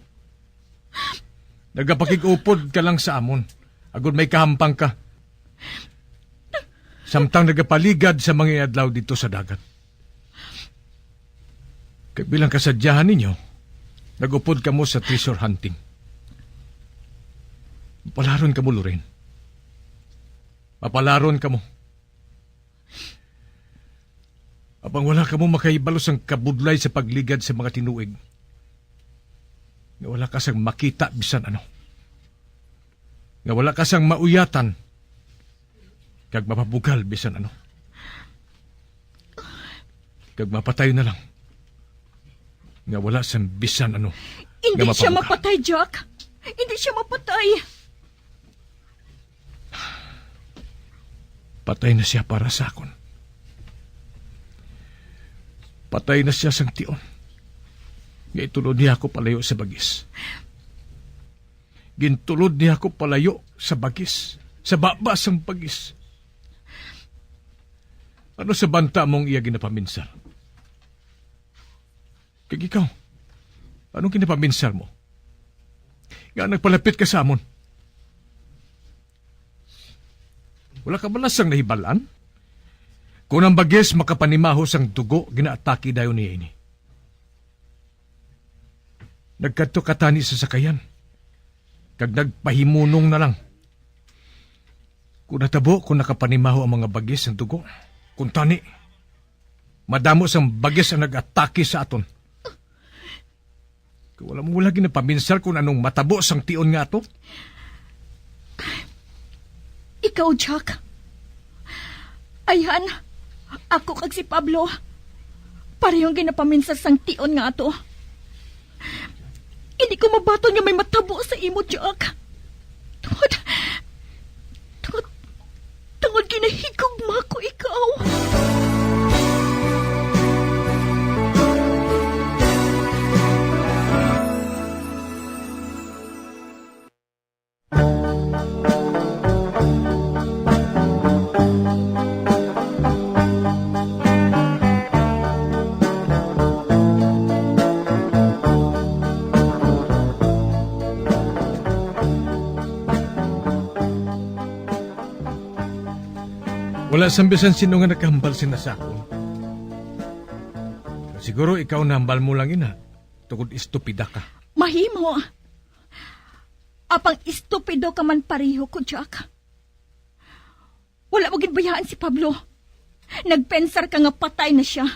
Nagapakig-upod ka lang sa amon, agod may kahampang ka. Samtang nagapaligad sa mga adlaw dito sa dagat. Kag bilang kasadyahan ninyo, nag-upod kamo sa treasure hunting. Mapalaron kamo, Lorraine. Mapalaron kamo. Apang wala kamo makahibalo sang kabudlay sa pagligad sa mga tinuig. Nga wala ka sang makita bisan ano. Nga wala ka sang mauyatan kag mapabugal bisan ano. Kag mapatay na lang. Nga wala sang bisan ano. Hindi nga siya mapabugal. Mapatay, Jack. Hindi siya mapatay. Patay na siya para sa akon. Patay na siya sang tion. Nga itulod niya ako palayo sa bagis. Gintulod niya ako palayo sa bagis, sa baba sang bagis. Ano sa banta mong iya ginapaminsar? Kag ikaw, anong ginapaminsar mo? Nga nagpalapit ka sa amon? Wala ka bala sang nahibalan? Kung ang bagis makapanimaho sang dugo, ginaatake dayon niya ini. Nagkadto ka tani sa sakayan, kag nagpahimunong na lang. Kung natabo, kung nakapanimaho ang mga bagis sang dugo, kung tani, madamo sang bagis ang nag-atake sa aton. Kung wala mo, wala ginapaminsar kung anong matabo sang tion nga ato. Ikaw, Jack. Ayan, ako kag si Pablo, parehong ginapaminsar sang tion nga ato. Hindi ko mabaton nga may matabo sa imo, Jack. Tungod, tungod, tungod ginahigugma ko ikaw. Wala sang bisan sino nga nakahambal sina sa akon. Siguro ikaw nahambal mo lang ina, tungod estupida ka. Mahimo. Apang estupido ka man pareho ko, Jack. Wala mo gid bayaan si Pablo. Nagpensar ka nga patay na sia.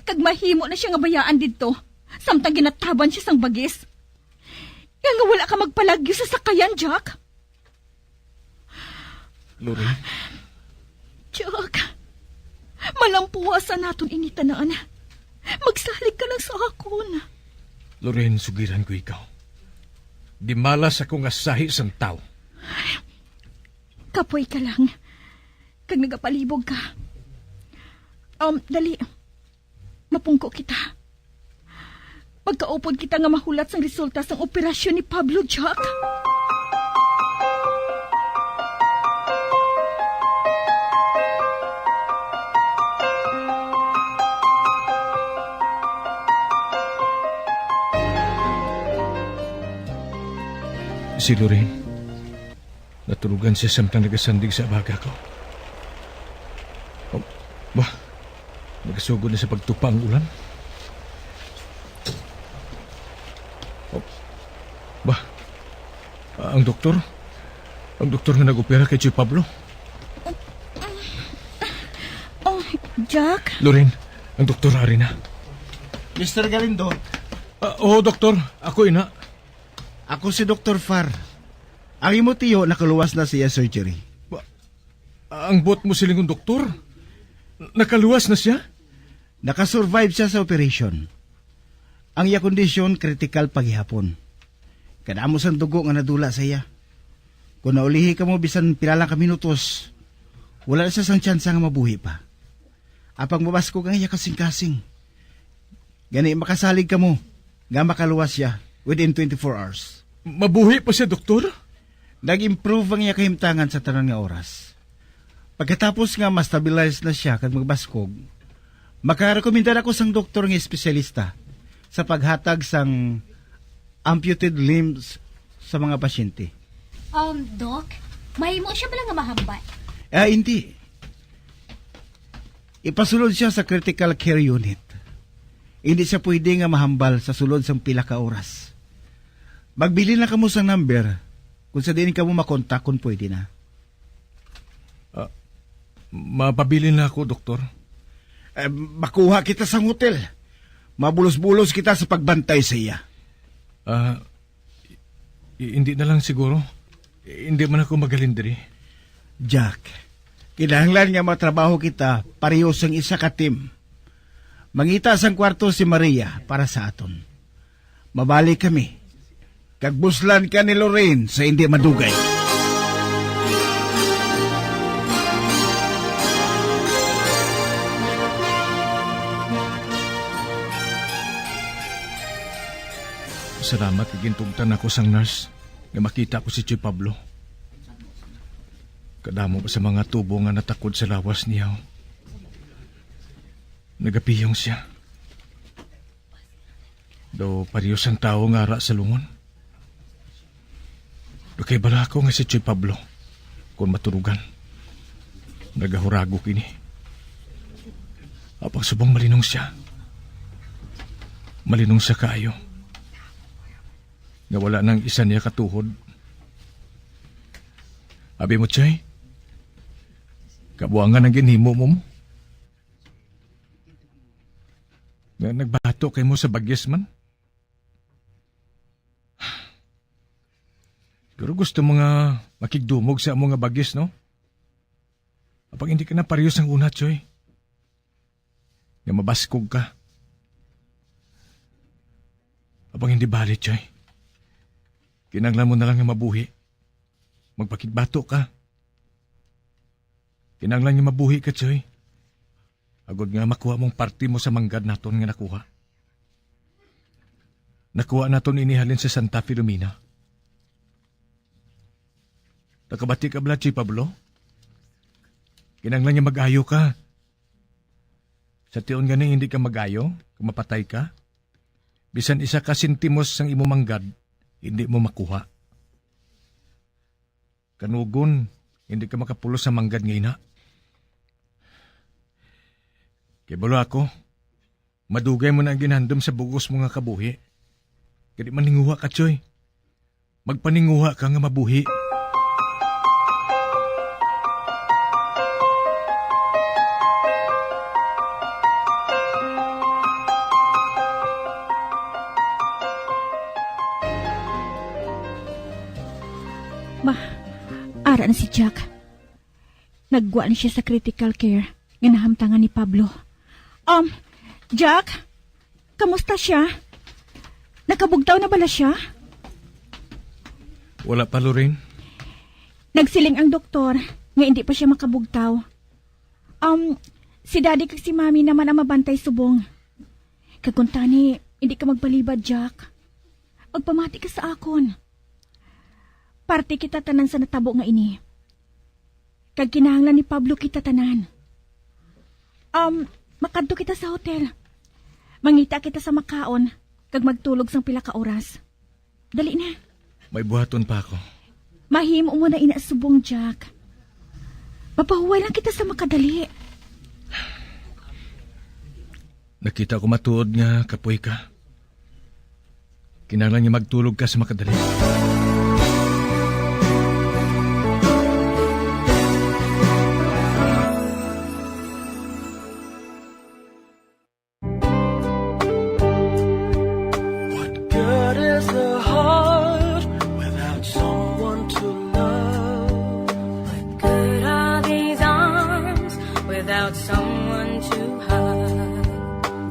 Kag mahimo na sia nga bayaan didto, samtang ginataban sia sang bagis. Kaya nga wala ka magpalagyo sa sakayan, Jack. Lorraine. Jack, malampuasan naton ini tanan. Magsalig ka lang sa akon. Lorraine, sugiran ko ikaw. Di malas ako nga sahi sang tawo. Kapoy ka lang. Kag nagapalibog ka. Um, dali. Mapungko kita. Magkaupod kita nga mahulat sang resulta sang operasyon ni Pablo, Jack. Si Lorraine. Natulogan siya samtang nagasandig sa abaga ko. Oh, ba? Nagasugod na sa pagtupa ang ulan. Oh, ba? Ah, ang doktor? Ang doktor nga nag-opera kay Tio Pablo? Jack? Loren, ang doktor ari na. Mister Galindo. Ah, oo, doktor. Ako ina. Ako si Doktor Far. Ang imo tiyo nakaluwas na siya surgery. Ba-, ang buot mo silingon, doktor? Nakaluwas na siya? Nakasurvive siya sa operation. Ang iya kondisyon kritikal pa gihapon. Kadamo sang dugo nga nadula sa iya. Kung naulihi kamo bisan pila lang ka minutos, wala na siya sang tsansa nga mabuhi pa. Apang mabaskog ang iya kasing-kasing. Gani makasalig kamo nga makaluwas siya within twenty-four hours. Mabuhi pa siya, doktor? Nag-improve ang iya kahimtangan sa tanan nga oras. Pagkatapos nga ma-stabilize na siya kag magbaskog, makarekomendar ako sang doktor nga espesyalista sa paghatag sang amputated limbs sa mga pasyente. Um, Doc, mahimo siya bala nga mahambal? Ah, hindi. Ipasulod siya sa critical care unit. Hindi siya pwede nga mahambal sa sulod sang pila ka oras. Magbilin lang kamo sang number kung sa diin kamo makontak kung pwede na. Ah, mapabilin na ako, doktor. Eh, makuha kita sa hotel. Mabulos-bulos kita sa pagbantay sa iya. Ah, i-, hindi na lang siguro. Hindi man ako magalindri. Jack, kinahanglan nga matrabaho kita pareho sang isa ka team. Mangita sang kwarto si Maria para sa aton. Mabalik kami. Kag buslan ka ni Lorraine sa hindi madugay. Salamat kay gintugtan ako sang nurse nga makita ko si Choy Pablo. Kadamo pa sa mga tubo nga natakod sa lawas niya. Nagapiyong siya. Daw pareho sang tawo nga ara sa lungon. Daw kay bala ko nga si Choy Pablo, kung maturugan. Nagahuragok ini. Apang subong malinong siya. Malinong siya kaayo. Nga wala nang isa niya katuhod. Abi mo, Choy? Kabuangan ang ginhimo mo mo. Nga nagbato kay mo sa bagis man? Pero gusto mo nga makigdumog sa amo nga bagis, no? Apang hindi ka na pareho sang una, Choy. Nga mabaskog ka. Apang hindi bali, Choy. Kinahanglan mo na lang nga mabuhi. Magpakigbato ka. Kinahanglan nga mabuhi ka, Choy. Agod nga makuha mong parte mo sa manggad naton nga nakuha. Nakuha naton ini halin sa Santa Filomena. Nakabati ka bala, Choy Pablo? Kinahanglan nga mag-ayo ka. Sa tion gani hindi ka mag-ayo, kung mapatay ka, bisan isa ka sentimos sang imo manggad, hindi mo makuha. Kanugon, hindi ka makapulos sa manggad nga ina. Kay balo ako, madugay mo na ang ginhandom sa bugos mo nga kabuhi. Kadi maninguha ka, Choy. Magpaninguha ka nga mabuhi. Ma, ara na si Jack. Naggwa na siya sa critical care nga nahamtangan ni Pablo. Um, Jack, kamusta siya? Nakabugtaw na bala siya? Wala pa, Lorraine. Nagsiling ang doktor nga hindi pa siya makabugtaw. Um, si Daddy kag si Mommy naman ang mabantay subong. Kag kuntani, hindi ka magbalibad, Jack. Magpamati ka sa akon. Parte kita tanan sa natabo nga ini. Kag kinahanglan ni Pablo kita tanan. Um, makadto kita sa hotel. Mangita kita sa makaon, kag magtulog sang pila ka oras. Dali na. May buhaton pa ako. Mahimo mo na ina subong, Jack. Mapahuway lang kita sa makadali. Nakita ko matuod nga kapoy ka. Kinahanglan nga magtulog ka sa makadali. A heart without someone to love. What good are these arms without someone to hug?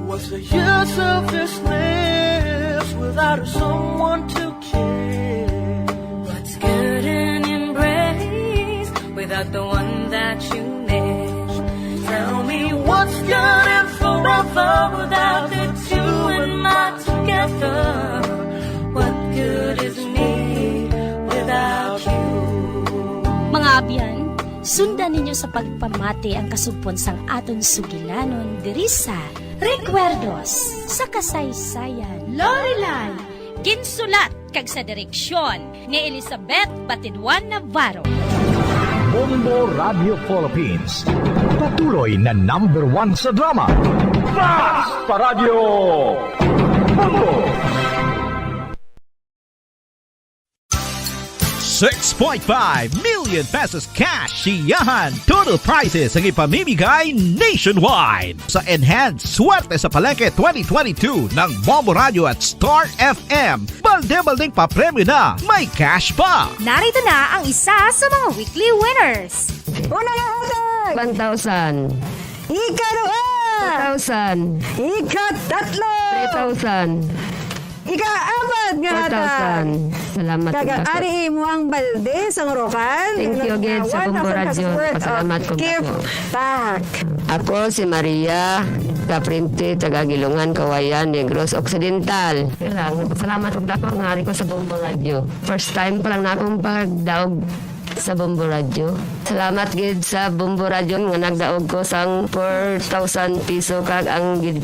What's the use of this lips without someone to kiss? What's good an embrace without the one that you miss? Tell me what's good and forever without the two in my together. What good is me without you? Mga abyan, sundan ninyo sa pagpamati ang kasugpon sang aton sugilanon diri sa Recuerdos sa Kasaysayan. Lorelai. Ginsulat kag sa direksyon ni Elizabeth Batidwan Navarro. Bombo Radio Philippines, patuloy na number one sa drama. Basta Radyo Bombo! Six point five million pesos cash siyahan total prizes ang ipamimigay nationwide sa Enhanced Swerte sa Palengke twenty twenty-two ng Bombo Radio at Star F M. Balde-baldeng papremyo na, may cash pa! Narito na ang isa sa mga weekly winners. Una nga hatag! One thousand. Ikaduha! Two thousand. Ikatatlo! Three thousand. Ikaapat nga hatag! Four thousand. Salamat. Kag ang ari imo ang balde sa Orocan. Thank you again sa Bombo Radio. Pasalamat ko gift pack. Ako si Maria Caprinte, taga Gilungan, Cauayan, Negros Occidental. Kailangan, salamat og dako nga ari ko sa Bombo Radio. First time pa lang na akong pagdaog sa Bombo Radio. Salamat gid sa Bombo Radio nga nagdaog ko sang four thousand piso kag ang gid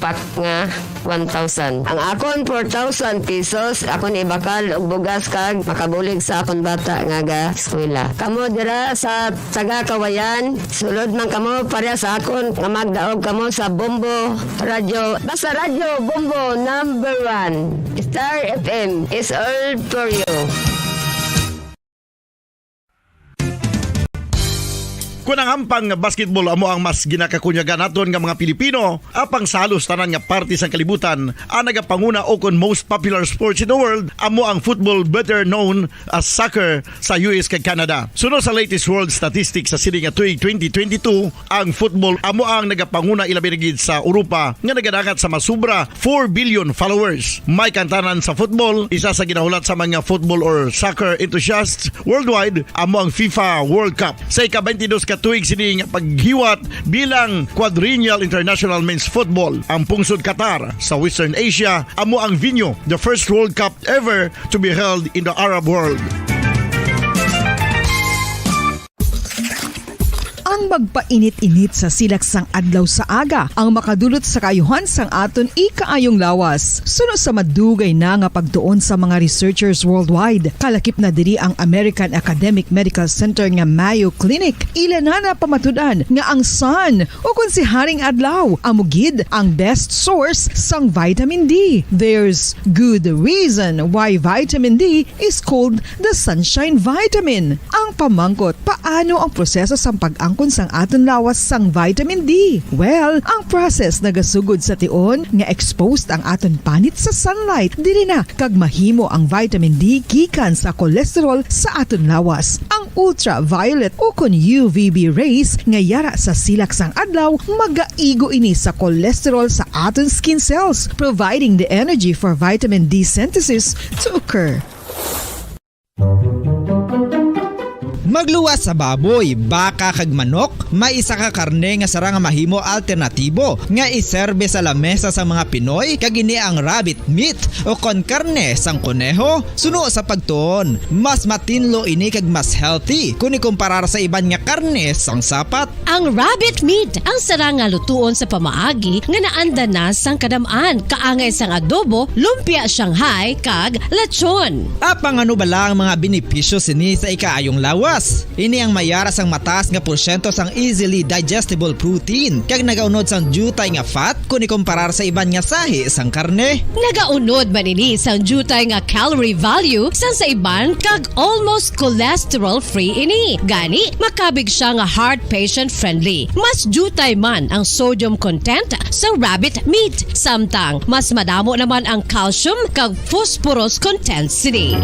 pack nga one thousand. Ang akon four thousand pesos, akon ibakal og bugas kag makabulig sa akon bata nga ga-eskwela. Kamo dira sa taga Cauayan, sulod man kamo pareha sa akon nga magdaog kamo sa Bombo Radio. Basta Radio Bombo number one. Star F M is all for you. Kon ang hampang nga basketball amo ang mas ginakakunyagan naton nga mga Pilipino, apang sa halos tanan nga parte sang kalibutan, ang nagapanguna o kon most popular sports in the world amo ang football, better known as soccer, sa U S kag Canada. Suno sa latest world statistics sa sini nga tuig twenty twenty-two, ang football amo ang nagapanguna, ilabi na gid sa Europa nga nagadangat sa masobra four billion followers. May kantanan sa football, isa sa ginahulat sa mga football or soccer enthusiasts worldwide amo ang FIFA World Cup. Sa ika-twenty-dos ka tuig sini nga paghiwat bilang Quadrennial International Men's Football, ang pungsod Qatar sa Western Asia amo ang venue. The first World Cup ever to be held in the Arab world. Ang magpainit-init sa silak sang adlaw sa aga ang makadulot sa kaayuhan sang aton ikaayong lawas. Suno sa madugay na nga pagtuon sa mga researchers worldwide, kalakip na diri ang American Academic Medical Center nga Mayo Clinic. Ila na napamatud-an nga ang sun, o kon si Haring Adlaw, amo gid ang best source sang vitamin D. There's good reason why vitamin D is called the sunshine vitamin. Ang pamangkot, paano ang proseso sang pag-angkon sang aton lawas sang vitamin D? Well, ang process nagasugod sa tion nga exposed ang aton panit sa sunlight. Diri na kag mahimo ang vitamin D gikan sa cholesterol sa aton lawas. Ang ultraviolet o kon U V B rays nga yara sa silak sang adlaw magaigo ini sa cholesterol sa aton skin cells, providing the energy for vitamin D synthesis to occur. Magluwas sa baboy, baka kag manok, may isa ka karne nga sarang nga mahimo alternatibo nga iserbe sa lamesa sang mga Pinoy, kag ini ang rabbit meat o kon karne sang koneho. Suno sa pagtuon, mas matinlo ini kag mas healthy kon ikumparar sa iban nga karne sang sapat. Ang rabbit meat ang sarang nga lutuon sa pamaagi nga naanda na sang kadam-an, kaangay sang adobo, lumpia Shanghai, kag lechon. Apang ano bala ang mga benepisyo sini sa ikaayong lawas? Ini ang may ara sang mataas nga porsyento sang easily digestible protein, kag nagaunod sang diutay nga fat kon ikomparar sa iban nga sahi sang karne. Nagaunod man ini sang diutay nga calorie value sang sa iban, kag almost cholesterol-free ini. Gani, makabig siya nga heart patient-friendly. Mas diutay man ang sodium content sa rabbit meat, samtang mas madamo naman ang calcium kag phosphorus content sini.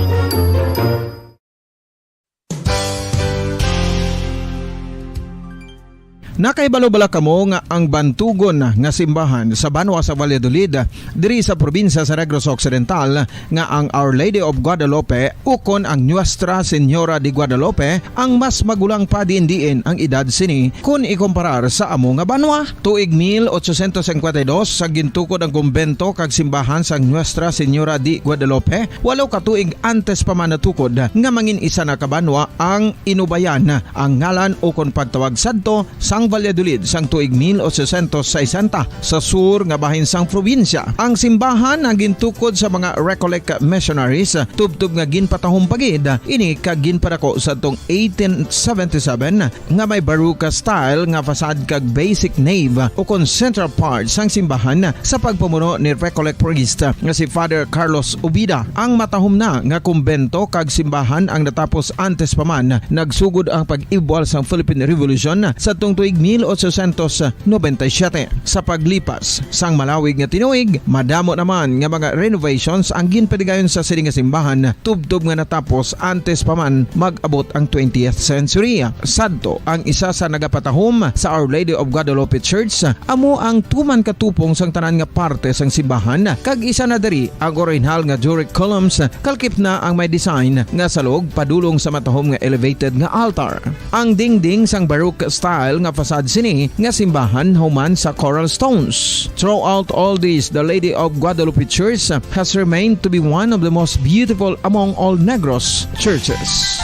Nakahibalo bala kamo nga ang bantugon nga simbahan sa banwa sa Valladolid, diri sa probinsya sa Negros Occidental, nga ang Our Lady of Guadalupe ukon ang Nuestra Señora de Guadalupe ang mas magulang pa diin-diin ang edad sini kon ikomparar sa amo nga banwa? Tuig mil ochocientos cincuenta y dos, sa gintukod ang kumbento kag simbahan sang Nuestra Señora de Guadalupe, walo ka tuig antes pa man natukod nga mangin isa na ka banwa ang Inubayan, ang ngalan ukon pagtawag sadto sang Valladolid sang tuig mil ochocientos sesenta, sa sur nga bahin sang probinsya. Ang simbahan ang gintukod sa mga Recollect missionaries, tubtob nga ginpatahom pa gid ini kag ginpadako sadtong eighteen seventy-seven, nga may Baroque style nga facade kag basic nave ukon central part sang simbahan sa pagpamuno ni Recollect priest nga si Father Carlos Ubida. Ang matahom na nga kumbento kag simbahan ang natapos antes pa man nagsugod ang pag-ibwal sang Philippine Revolution sadtong tuig mil ochocientos noventa y siete. Sa paglipas sang malawig nga tinuig, madamo naman nga mga renovations ang ginpadigayon sa sini nga simbahan, tubtob nga natapos antes pa man mag-abot ang twentieth century. Sadto, ang isa sa nagapatahom sa Our Lady of Guadalupe Church amo ang tuman ka tupong sang tanan nga parte sang simbahan, kag isa na diri ang orihinal nga Doric columns, kalkip na ang may design nga salog padulong sa matahom nga elevated nga altar. Ang dingding sang Baroque style nga facade sini nga simbahan human sa coral stones. Throughout all this, the Lady of Guadalupe Church has remained to be one of the most beautiful among all Negros churches.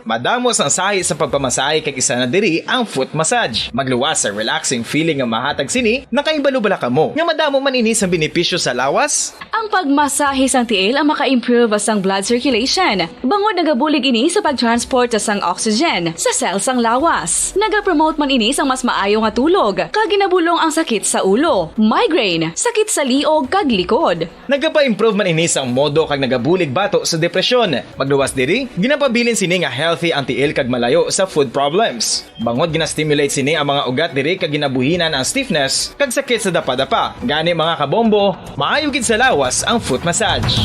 Madamo sang sahi sa pagpamasahe, kag isa na diri ang foot massage. Magluwas sa relaxing feeling nga mahatag sini. Nakahibalo bala kamo nga madamo man ini sang benepisyo sa lawas? Ang pagmasahe sang tiil ang maka-improve sang blood circulation, bangod nagabulig ini sa pag-transport sang oxygen sa cell sang lawas. Nagapromote man ini sang mas maayo nga tulog, kag ginabulong ang sakit sa ulo, migraine, sakit sa liog, kag likod. Nagapa-improve man ini sang modo kag nagabulig bato sa depresyon. Magluwas diri, ginapabilin sini nga healthy ang tiil kag malayo sa foot problems. Bangod gina-stimulate sini ang mga ugat diri kag ginabuhinan ang stiffness kag sakit sa dapadapa. Gani, mga kabombo, maayo gid sa lawas ang foot massage.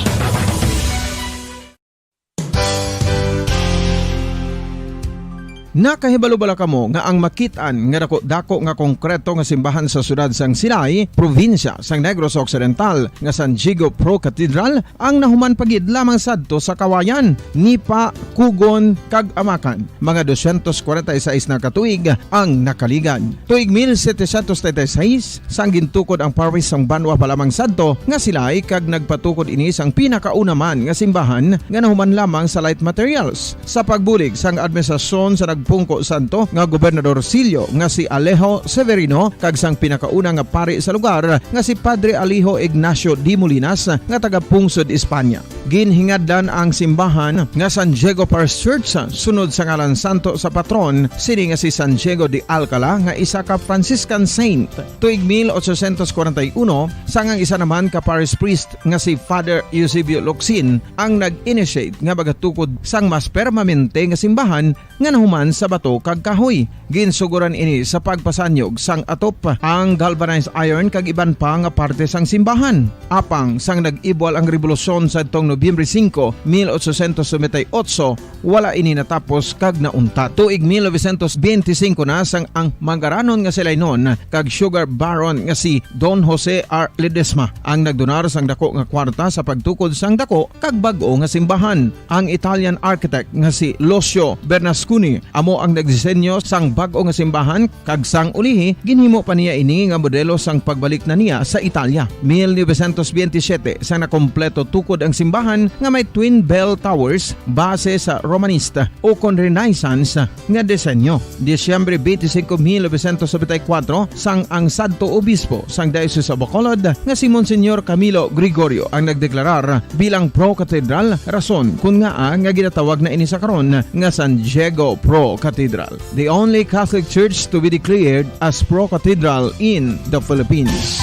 Nakahibalo bala kamo nga ang makit-an nga dako-dako nga konkreto nga simbahan sa siyudad sang Silay, probinsya sang Negros Occidental, nga San Diego Pro Cathedral, ang nahuman pa gid lamang sadto sa Kawayan, Nipa, Kugon, kag Amacan? Mga dosyentos kwarenta y seis na ka tuig ang nakaligad. Tuig mil setecientos treinta y seis, sang gintukod ang parish sang banwa pa lamang sadto nga Silay, kag nagpatukod ini sang pinakauna man nga simbahan nga nahuman lamang sa light materials. Sa pagbulig sang administrasyon sa nagpungko sadto nga Gobernador Silio nga si Alejo Severino kag sang pinakauna nga pari sa lugar nga si Padre Alejo Ignacio de Molinas nga taga-pungsod Espanya. Ginhingadlan ang simbahan nga San Diego Parish Church sunod sa ngalan santo sa patron sini nga si San Diego de Alcala nga isa ka Franciscan saint. Tuig mil ochocientos kwarenta y uno, sang ang isa naman ka parish priest nga si Father Eusebio Locsin ang nag-initiate nga magatukod sang mas permanente nga simbahan nga nahuman sa bato kag kahoy. Ginsugoran ini sa pagpasanyog sang atop, ang galvanized iron kag iban pa nga parte sang simbahan. Apang sang nag-ibwal ang rebolusyon sadtong Nobyembre singko, mil ochocientos noventa y ocho, wala ini natapos kag nauntat. Tuig mil novecientos benti singko na, sang ang manggaranon nga si Lainon kag sugar baron nga si Don Jose R. Ledesma ang nagdonar sang dako nga kwarta sa pagtukod sang dako kag bag-o nga simbahan. Ang Italian architect nga si Lucio Bernasconi mo ang nagdisenyo sang bag-o nga simbahan, kag sang ulihi, ginhimo pa niya ini nga modelo sang pagbalik na niya sa Italia. Mil novecientos veintisiete, sang nakompleto tukod ang simbahan nga may twin bell towers base sa Romanista o kon Renaissance nga disenyo. Disyembre twenty-five, mil novecientos noventa y cuatro, sang ang sadto obispo sang Diocese of Bacolod nga si Monsignor Camilo Gregorio ang nagdeklarar bilang pro-cathedral, rason kun ngaa nga ginatawag na ini sa karon nga San Diego Pro Cathedral, the only Catholic church to be declared as pro-cathedral in the Philippines.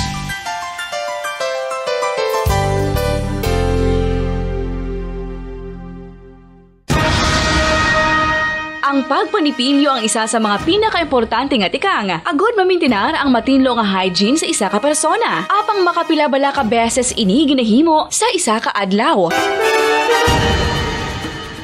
Ang pagpanipilyo ang isa sa mga pinakaimportante nga tikang agud mamintinar ang matinlo nga hygiene sa isa ka persona. Apang makapila bala ka beses ini ginahimo sa isa ka adlaw?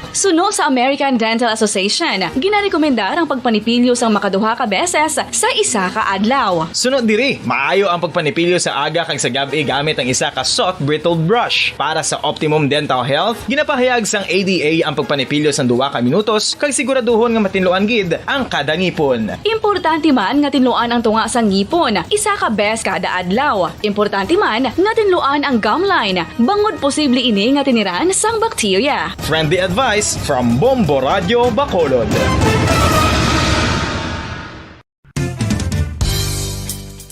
Suno sa American Dental Association, ginarekomendar ang pagpanipilyo sang makaduha ka beses sa isa ka adlaw. Suno diri, maayo ang pagpanipilyo sa aga kag sa gab-i gamit ang isa ka soft bristled brush. Para sa optimum dental health, ginapahayag sang A D A ang pagpanipilyo sang duha ka minutos kag siguraduhon nga matinluan gid ang kada ngipon. Importante man nga tinluan ang tunga sang ngipon, isa ka beses kada adlaw. Importante man nga tinluan ang gum line, bangod posible ini nga tiniran sang bakterya. Friendly advice from Bombo Radio Bacolod.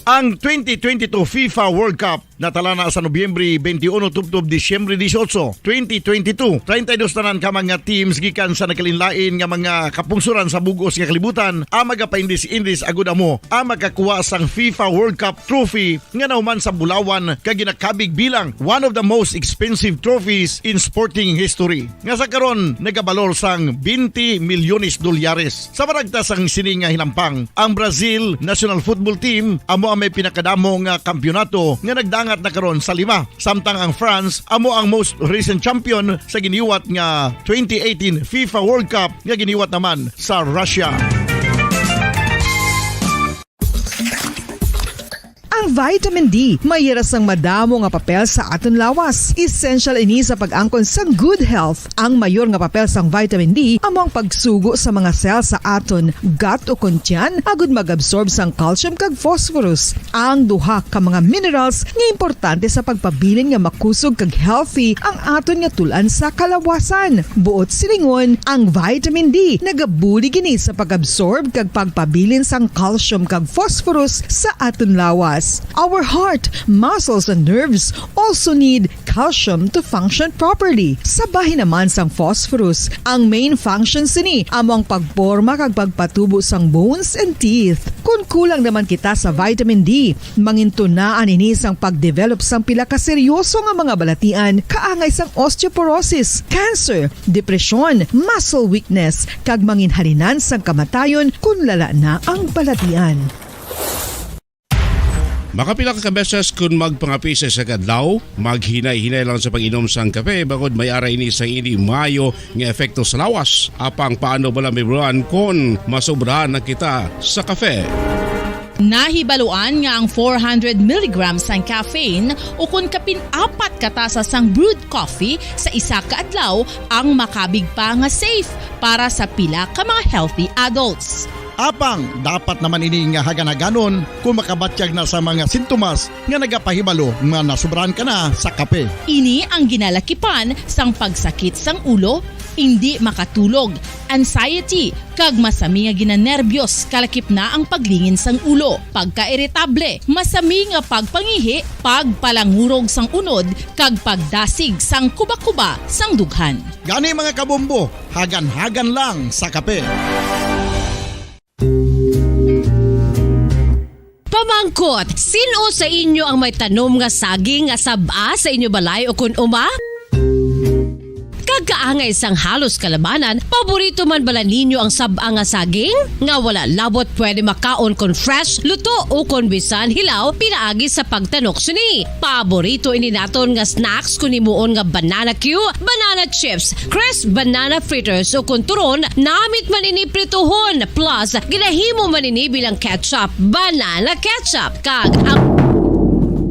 Ang twenty twenty-two FIFA World Cup natala na sa Nobyembre twenty-one tubtob Disyembre dieciocho, twenty twenty-two. Treinta y dos tanan ka mga teams gikan sa nagkalainlain nga mga kapungsoran sa bug-os nga kalibutan ang magapaindis-indis agud amo ang makakuha sang FIFA World Cup trophy nga nahuman sa bulawan kag ginakabig bilang one of the most expensive trophies in sporting history, nga sa karon nagabalor sang twenty milyones dolyares. Sa maragta sang sini nga hinampang, ang Brazil national football team amo ang may pinakadamo nga kampiyonato nga nagdangat na karon sa lima, samtang ang France amo ang most recent champion sa giniwat nga twenty eighteen FIFA World Cup nga giniwat naman sa Russia. Ang vitamin D may hira sang madamo nga papel sa aton lawas. Essential ini sa pag-angkon sang good health. Ang mayor nga papel sang vitamin D amo ang pagsugo sa mga cell sa aton gut o kon tiyan agud mag-absorb sang calcium kag phosphorus, ang duha ka mga minerals nga importante sa pagpabilin nga makusog kag healthy ang aton nga tul-an sa kalawasan. Buot silingon, ang vitamin D nagabulig ini sa pag-absorb kag pagpabilin sang calcium kag phosphorus sa aton lawas. Our heart, muscles, and nerves also need calcium to function properly. Sa bahin naman sang phosphorus, ang main function sini amo ang pagporma kag pagpatubo sang bones and teeth. Kon kulang naman kita sa vitamin D, mangintunaan ini sang pag-develop sang pila ka seryoso nga mga balatian kaangay sang osteoporosis, cancer, depresyon, muscle weakness, kag manginhalinan sang kamatayon kon lala na ang balatian. Makapila ka beses kon magpangape sa isa ka adlaw, maghinay-hinay lang sa pag-inom sang kape, bangod may ara ini sa hindi maayo nga epekto sa lawas. Apang paano bala mahibaluan kon masobrahan na kita sa kape? Nahibaluan nga ang four hundred milligrams sang caffeine o kon kapin apat ka tasa sang brewed coffee sa isa ka adlaw ang makabig pa nga safe para sa pila ka mga healthy adults. Apang dapat naman ini nga hagan-haganon kon makabatyag na sa mga sintomas nga nagapahibalo nga nasobrahan ka na sa kape. Ini ang ginalakipan sang pagsakit sang ulo, indi makatulog, anxiety, kag masami nga ginanerbyos, kalakip na ang paglingin sang ulo, pagkairitable, masami nga pagpangihi, pagpalangurog sang unod, kag pagdasig sang kuba-kuba sang dughan. Gani, mga kabombo, hagan-hagan lang sa kape. Pamangkot, sin-o sa inyo ang may tanom nga saging nga sab-a sa inyo balay o kon uma? Kag kaangay sang halos kalabanan, paborito man bala ninyo ang sab-a nga saging? Nga wala labot pwede makaon kon fresh, luto, o kon bisan hilaw pinaagi sa pagtanok sini. Paborito ini naton nga snacks kon himuon nga banana cue, banana chips, crisp banana fritters, o kon turon, namit man ini prituhon, plus ginahimo man ini bilang ketchup, banana ketchup, kag ang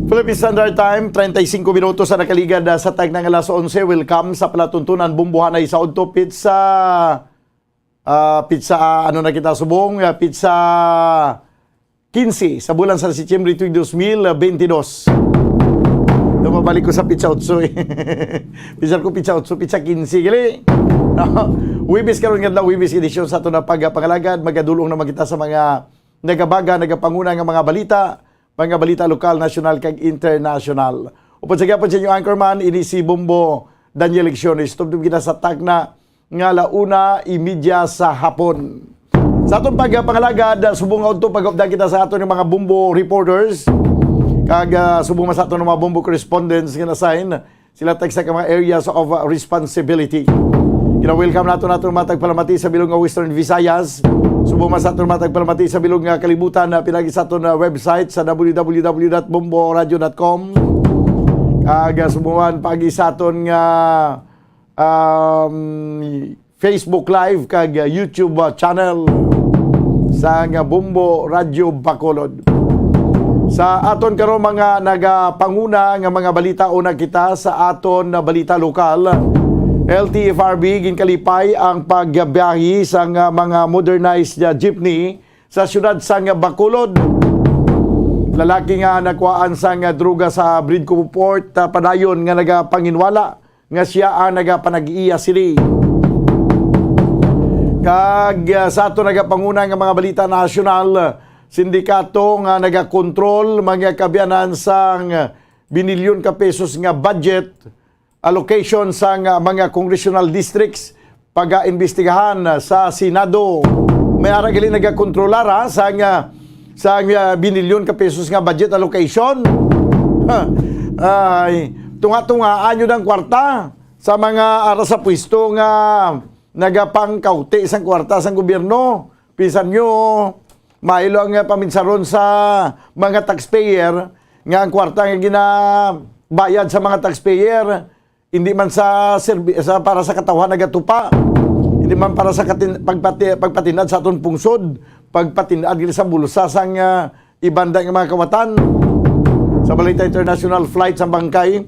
Philippine Standard Time, treinta y cinco minutos ang nakaligad, ah, sa tagna nga alas onse. Welcome sa palatuntunan, Bombohanay sa Udto Pizza. Ah, pitsa, ah, ano na kita subong? Ah, pitsa quince sa bulan sa Setyembre tuig dos mil bentidós. Daw mabalik ko sa pitsa otso, eh. Pitsa ko pitsa otso, pitsa quince, gali. No? Webes karon nga adlaw, Webes edisyon sa aton na pagpangalagad. Magadulong naman kita sa mga nagabaga, nagapanguna nga mga balita, mga balita lokal, nasyonal, kag internasyonal. Upod sa gyapon sa inyo anchorman, ini si Bombo Daniel Lecciones. Tubtob kita sa takna nga ala una imedya sa hapon. Sa aton pagpangalagad, ah, subong nga udto pag-updan kita sa aton nga mga Bombo reporters, kag, ah, subong man sa aton nga mga Bombo correspondents nga na-assign, sila tag sa mga areas of, uh, responsibility. Gina-welcome nato naton mga tagpalamati sa bilog nga Western Visayas. Subong man sa aton mga tagpalamati sa bilog nga kalibutan, na pinagi sa aton, uh, website sa w w w dot bombo radio dot com. Kag, uh, subong man pagi sa aton nga, um, Facebook Live kag YouTube, ah, channel sang Bombo Radyo Bacolod. Sa aton karon mga nagapanguna nga mga balita, una kita sa aton balita lokal. L T F R B, ginkalipay ang pagbiyahe sang mga modernized jeepney sa siyudad sang Bacolod. Lalaki nga nakuhaan sang droga sa Bridco Port, ah, padayon nga nagapanginwala nga sia ang nagapanag-iya sini. Kag, ah, sa ato nagapanguna nga mga balita nasyonal, sindikato nga nagakontrol, mga kaabyanan, sang binilyon ka pesos nga budget allocation sang, ah, mga congressional districts pagaimbestigahan, ah, sa Senado. May ara gali nagakontrolar, ha, sang, ah, sang, ah, binilyon ka pesos nga budget allocation. Ha, ay, tunga-tungaan yun ang kwarta sa mga ara sa pwesto nga nagapangkauti sang kwarta sang gobyerno. Bisan nyo, mailo ang, ah, paminsaron sa mga taxpayer nga ang kwarta nga ginabayad sa mga taxpayer, hindi man sa serbi-, sa, para sa katawhan nagatupa, hindi man para sa katin-, pagpati-, pagpatinad sa aton pungsod, pagpatinad gid sa bulsa sang, ah, iban da nga mga kawatan. Sa balita international, flight sang bangkay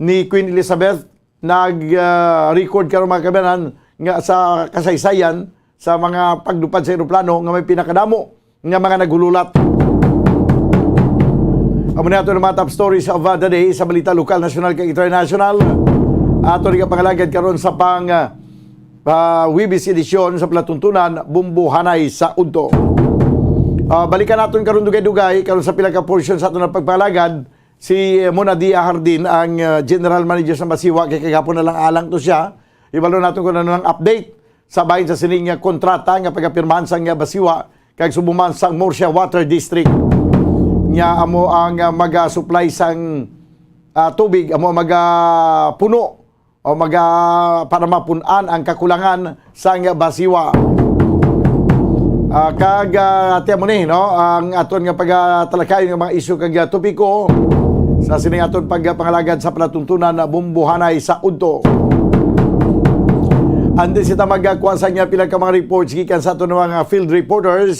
ni Queen Elizabeth nag, ah, record karon, mga kaabyanan, nga sa kasaysayan sa mga paglupad sa eroplano nga may pinakadamo nga mga nagululat. Amo na ato ang mga top stories of, uh, the day sa balita lokal, nasyonal, kag internasyonal. Ato rin ang pangalagad karon sa pang, uh, uh, Webes edisyon sa palatuntunan, Bumbuhanay sa Udto. Uh, balikan naton karon dugay-dugay, karon sa pila ka portion sa aton nga pagpangalagad, si Mona Dia Hardin, ang, uh, general manager sa Basiwa, kay kagapon na lang alang to siya. Ibalo naton kung ano ang update sa bahin sa sining nga kontrata nga pagapirmahan sang, ah, Basiwa kag subong man sang Murcia Water District, nga amo ang, ah, maga-supply sang, ah, tubig, amo ang magapuno o maga-, para mapun-an ang kakulangan sang Basiwa. Ah, kag, ah, ati amo ni, no, ang aton nga pagatalakayon nga mga isyu kag, ah, topiko sa sining aton pagpangalagad sa palatuntunan, ah, Bumbuhanay sa Udto. Antes kita magkuha sa nga pila ka mga reports gikan sa aton mga field reporters,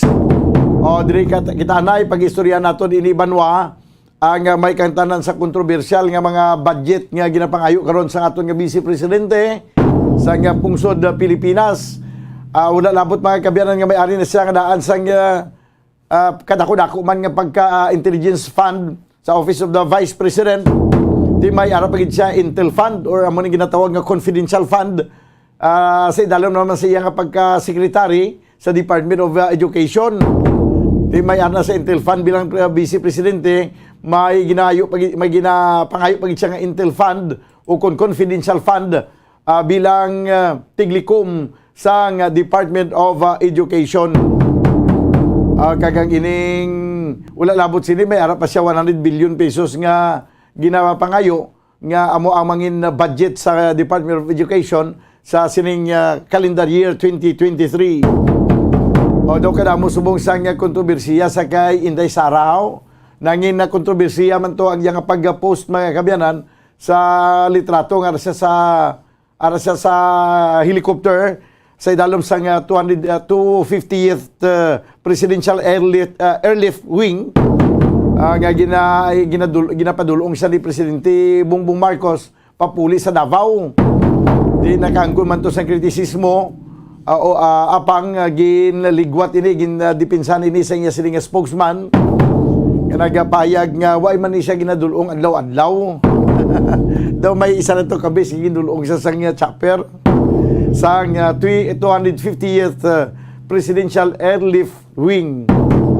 o diri ka, kita anay pag-istorya naton ini, Banwa, ang, ah, may kantanan sa kontrobersyal nga mga budget nga ginapangayo karon sa aton nga Vice Presidente sa nga pungsod, ah, Pilipinas. Ah, wala labot, mga kaabyanan, nga may ari na siya nga daan sa nga, ah, kadako-dako man nga pagka, ah, intelligence fund sa Office of the Vice President. Ti may ara pa gid siya intel fund, or amo ni ginatawag nga confidential fund. Ah, sa idalom naman sa iya nga pagka-secretary sa Department of, ah, Education. Ti may ana sa Intel Fund bilang, ah, Vice Presidente, may ginayo pa gi-, may ginapangayo pa gid siya nga Intel Fund o kon confidential fund, ah, bilang, ah, tiglikom sa nga Department of, ah, Education. Ah, kag ang ining wala labot sini, may ara pa siya one hundred billion pesos nga ginapangayo nga amo ang mangin budget sa Department of Education sa sining, ah, calendar year twenty twenty-three. Although kadamo subong sang, ah, kontrobersiya sa kay Inday Sara, nangin na kontrobersiya man to ang iyang pag-post, mga kaabyanan, sa litrato nga siya sa, ara siya sa helicopter sa idalom sang, ah, two hundred, ah, two fiftieth, ah, Presidential Airlift, ah, Airlift Wing, ah, nga gina-, ginadul-, ginapadulong siya ni Presidente Bongbong Marcos papuli sa Davao. Di nakaangkon man to sa kritisismo Ah, o, ah, apang, ah, ginligwat ini, gin, ah, dipinsan ini sa iya sini nga spokesman, nga nagapahayag nga wa man ni siya ginadulong adlaw-adlaw. Daw may isa na to kabis ginadulong sa sang, ah, chopper sang, ah, twi-, two hundred fiftieth, ah, Presidential Airlift Wing.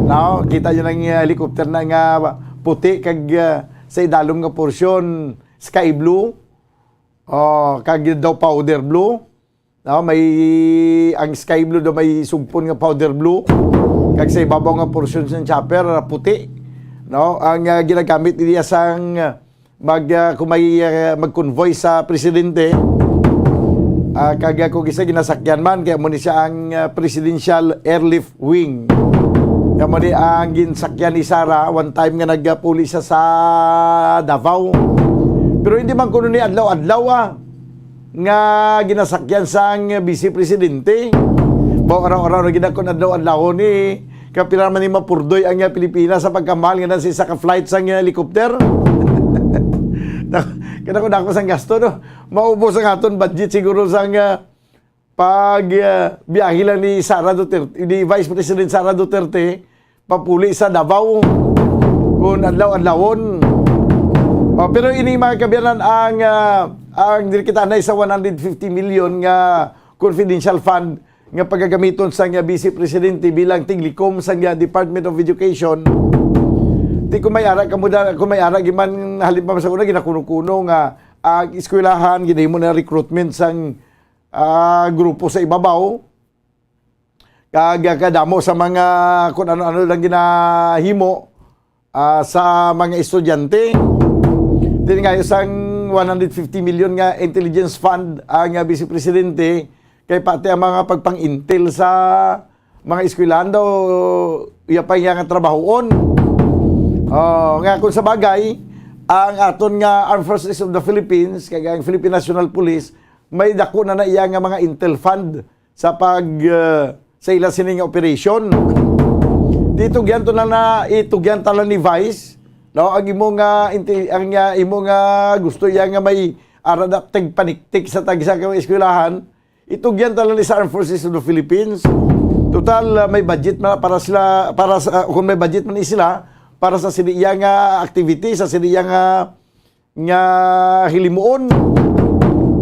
Now, kita niyo ang, ah, helicopter na nga puti kag, ah, sa idalom nga porsyon sky blue. Oh, kag daw powder blue. No, may, ang sky blue do may sugpon nga powder blue. Kag sa ibabaw nga porsyon sang chopper, ah, puti. No, ang, ah, ginagamit niya sang, ah, mag, ah, kung may, ah, mag-convoy sa presidente. Ah, kag, ah, kung isa ginasakyan man, kaya mo ni siya ang, ah, Presidential Airlift Wing. Kaya mo ni ang ginsakyan ni Sara, one time nga nagpuli siya sa Davao. Pero hindi man kuno ni adlaw-adlaw, ah, nga ginasakyan sang Vice Presidente. Ba, araw-araw na ginakon adlaw-adlaw ni kapila man ni mapurdoy ang, ah, Pilipinas sa pagkamahal nga na sa isa ka flight sang, ah, helicopter. Na, kada ko dako sang gasto, no? Maubos ang aton budget siguro sang, ah, pag, ah, biyahe lang ni Sara Duterte, ni Vice President Sara Duterte, papuli sa Davao kun adlaw-adlawon. Oh, pero ini, mga kaabyanan, ang, ah, ang diri kita anay sa one hundred fifty million nga confidential fund nga pagagamiton sang, ah, Vice Presidente bilang tiglikom sang, ah, Department of Education. Di ko may ara kamo da, kung may ara giman halin pa sa una ginakuno-kuno nga, ah, eskwelahan, ginahimo na recruitment sang, ah, grupo sa ibabaw. Kag, ah, kadamo sa mga kun ano-ano lang ginahimo, ah, sa mga estudyante. Din nga isang one hundred fifty million nga intelligence fund ang, ah, Vice Presidente, kay pati ang mga pagpang-intel sa mga eskwelahan daw, iya pa iya nga trabahoon. Oh, nga kung sa bagay, ang aton nga Armed Forces of the Philippines, kag ang Philippine National Police, may dako na na iya nga mga intel fund sa pag, uh, sa ila sini nga operation. Di itugyan to na, na itugyan ta lang ni Vice, no, ang imo nga inti-, ang, uh, imo nga gusto iya nga may ara na tagpaniktik sa tagsa ka eskwelahan, itugyan ta lang ni sa Armed Forces of the Philippines. Total, uh, may budget na para sila, para sa, uh, kung may budget man ni sila para sa sini iya nga activity, sa sini iya nga nga hilimuon.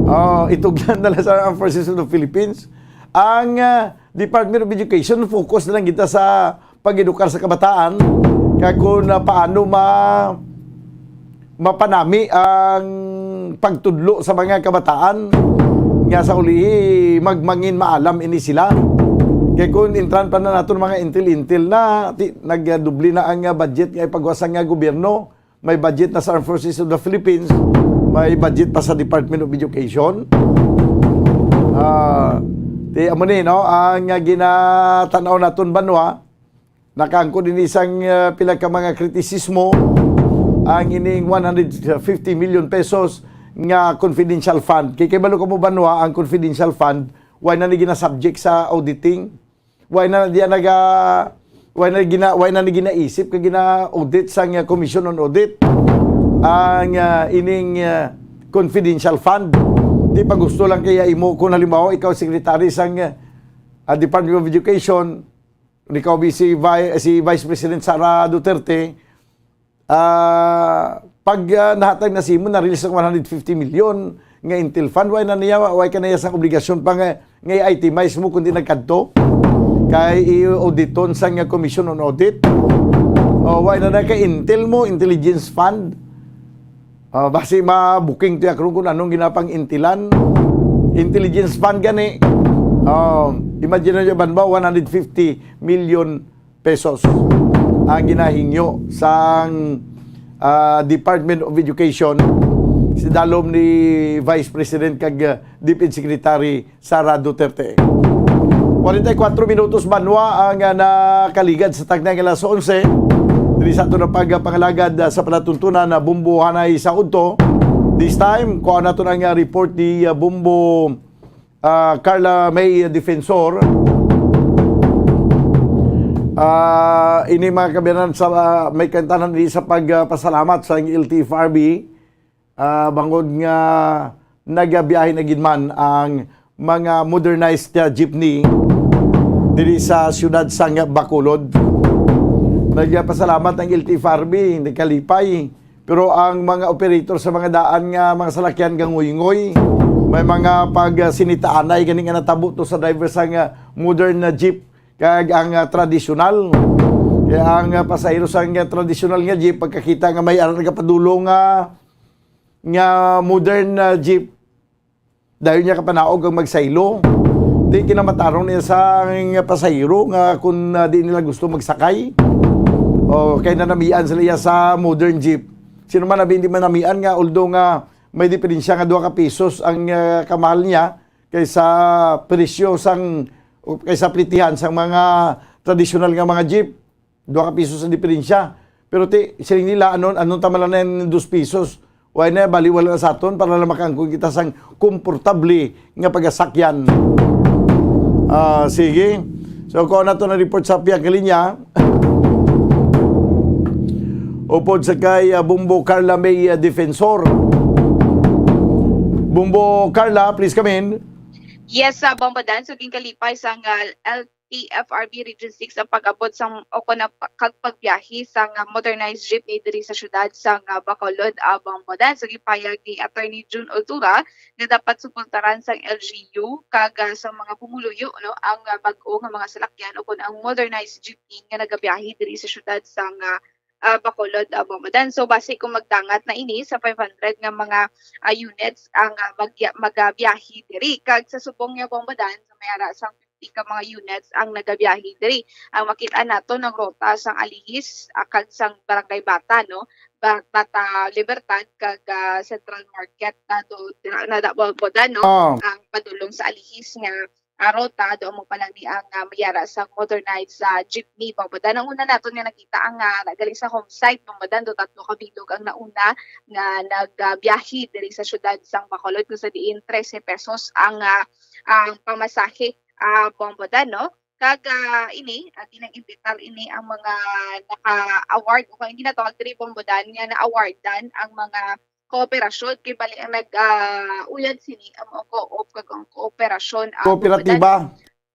Oh, itugyan na lang sa Armed Forces of the Philippines. Ang, ah, Department of Education, focus na lang kita sa pag-edukar sa kabataan. Kag kung, ah, paano ma-, mapanami ang pagtudlo sa mga kabataan nga sa ulihi magmangin maalam ini sila. Kay kung intran pa na naton mga intil-intil na, ti-, nagdubli na ang, ah, budget nga ipagwasa nga gobyerno, may budget na sa Armed Forces of the Philippines, may budget pa sa Department of Education. Ah, ti amo ni, no, ang, ah, ginatanaw naton banwa, nakaangkon ini sang, ah, pila ka mga kritisismo ang ining one hundred fifty million pesos nga confidential fund. Kay kabalo kamo banwa, ang confidential fund, wala na ni ginasubject sa auditing. Wala na diya naga-, wala na gina-, wala na ni ginaisip kag gina-audit sang, uh, Commission on Audit ang, uh, ining, uh, confidential fund. Di pa gusto lang kaya imo, kung halimbawa ikaw secretary sang, uh, uh, Department of Education, ikaw bi-, si Vi-, si Vice President Sara Duterte, ah, pag, ah, nahatag na sa imo, na-release ang one hundred fifty million nga Intel Fund, wala na niya, wala ka na niya sang obligasyon pa nga, nga i-itemize mo, kundi nagkadto kay i-auditon sa nga Commission on Audit. O, wala na na kay Intel mo, Intelligence Fund. Ah, basi ma-booking to ya karon kung anong ginapang-intilan. Intelligence Fund gani. Ah, imagine nyo, ban ba, one hundred fifty million pesos ang ginahingyo sang, ah, Department of Education sa dalom ni Vice President kag, ah, DepEd Secretary Sara Duterte. Kwarenta y kuwatro minutos banwa ang, ah, nakaligad sa takna nga alas onse. Diri sa aton na pagpangalagad, ah, sa palatuntunan na Bombo Hanay sa Udto. This time, kuha naton ang, ah, report ni, ah, Bombo ah, Carla May Defensor. Ah, ini, mga kaabyanan, sa, ah, may kantanan diri sa pagpasalamat sa L T F R B, ah, bangod nga nagabiyahe na gid man ang mga modernized, ah, jeepney diri sa siyudad sang Bacolod. Nagpasalamat ang L T F R B, nagkalipay. Pero ang mga operator sa mga daan nga mga salakyan ganguynggoy, may mga pagsinitaanay gani nga natabo to sa driver sang, ah, modern na jeep kag ang, ah, tradisyonal. Kaya ang, ah, pasahero sang, ah, tradisyonal nga jeep, pagkakita nga may ara nagapadulong nga, nga modern na jeep, dayon niya kapanaog ang magsaylo. Di kinamatarong niya sa nga pasahero nga kung, ah, di nila gusto magsakay. O kay nanamian sila iya sa modern jeep. Sino man abi hindi manamian nga, although nga may diferensya nga duha ka pisos ang, ah, kamahal niya kaysa presyo sang, o kaysa plitihan sang mga tradisyonal nga mga jeep. Duha ka pisos ang diferensya. Pero ti, siling nila, anon, anon ta man lang na yung dos pisos? Why na, baliwala na sa aton para lang makaangkon kita sang komportable nga pagasakyan. Ah, sige. So, kung nato na report sa pihak nga linya, upod sa kay, ah, Bumbo Carla May, ah, Defensor. Bumbo Carla, please come in. Yes, sa Bombo Dan, so ginkalipay sang, ah, L T F R B Region six ang pag-abot sang o kon ang pa- kag pagbiyahe sang, ah, modernized jeepney diri sa siyudad sang, ah, Bacolod, ah, Bombo Dan. So gipayag ni Attorney June Oltura nga dapat suportaran sang L G U kag, ah, sa mga pumuluyo, no, ang, ah, bag-o nga mga salakyan o kon ang modernized jeepney nga nagabiyahe diri sa siyudad sang, ah, ah, Bacolod, ah, Bombo Dan. So basi kung magdangat na ini sa five hundred nga mga, ah, units ang, ah, magya- magabiyahe diri, kag sa subong nga Bombo Dan, so may ara sang fifty ka mga units ang nagabiyahe diri. Ang makita nato ng rota sang Alihis, ah, kag sang Barangay Bata, no? Ba- Bata Libertad kag, ah, Central Market na do dira na da Bombo Dan, no? Oh. Ang padulong sa Alihis nga, ah, rota, do mo pa lang ni ang, ah, mayara sa modernized sa jeepney, Bombo Dan. Ang una naton nga nakita ang, ah, nagaling sa home site, Bombo Dan, do tatlo ka bilog ang nauna nga nagbiyahe diri sa siyudad sang Bacolod, kung sa diin trese pesos ang, ah, ang pamasahe, ah, Bombo Dan, no? Kag, ah, ini, ah, ginang-imbitar ini ang mga naka-award o kung ginatawag diri, Bombo Dan, nga na-awardan ang mga kooperasyon, kay bali ang nag, ah, uyad sini ang mga co-op kag ang kooperasyon, ah, Kooperatiba.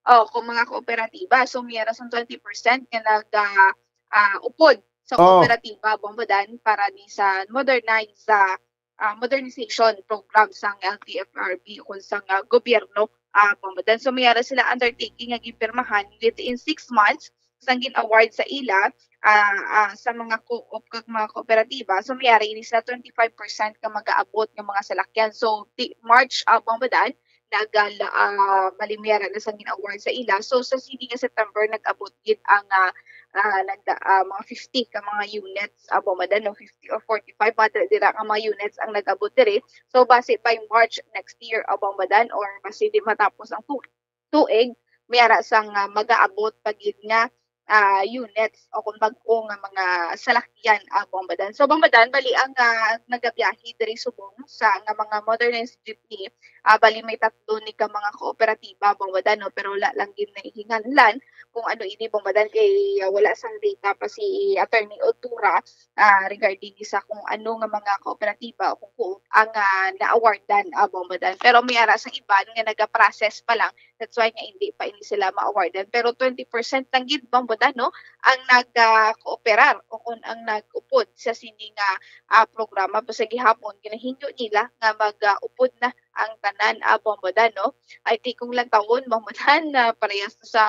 Oh, kung mga kooperatiba. So, may aras ang twenty percent nga nag, ah, ah, upod sa Oh. kooperatiba, Bombo Dan, para ni sa modernize, ah, ah, modernization program sang L T F R B o kung sang, ah, gobyerno, ah, Bombo Dan. So, may ara sila undertaking nga gipirmahan within six months sang gin-award sa ila, ah, ah, sa mga co-op kag mga kooperatiba. So, may ara ini sila twenty-five percent ka mag-aabot nga mga salakyan. So, ti-, March, ah, Bombo Dan, nagal, ah, malimyara na sang gin-award sa ila. So, sa sini nga September, nag-abot gid ang, ah, ah, nagda-, ah, mga fifty ka mga units, ah, Bombo Dan, no, fifty or forty-five, mga dira nga mga units ang nag-abot diri. So, base by March next year, ah, Bombo Dan, or base di matapos ang tu-, tuig, may ara sang, ah, mag-aabot pa gid nga, ah, units o kung bag-o nga mga salakyan, ah, Bombo Dan. So, Bombo Dan, bali ang, ah, nagabiyahe diri subong sa nga mga modernized jeepney, ah, bali may tatlo ni ka mga kooperatiba, Bombo Dan, no? Pero wala lang gid nahihinganlan kung ano ini, Bombo Dan, kay, ah, wala sang data pa si Attorney Otura, ah, regarding sa kung ano nga mga kooperatiba o kung, kung ang, ah, na-awardan, ah, Bombo Dan. Pero may ara sang iban nga naga-process pa lang. That's why nga hindi pa ini sila ma-awardan. Pero twenty percent lang gid, Bombo Dan, no, ang nag-, ah, kooperar o kung ang nag-upod sa sini nga, ah, programa. Basta gihapon, ginahingyo nila nga mag, ah, upod na ang tanan, ah, Bombo Dan, no? I think kung lantawon, Bombo Dan, na parehas to sa,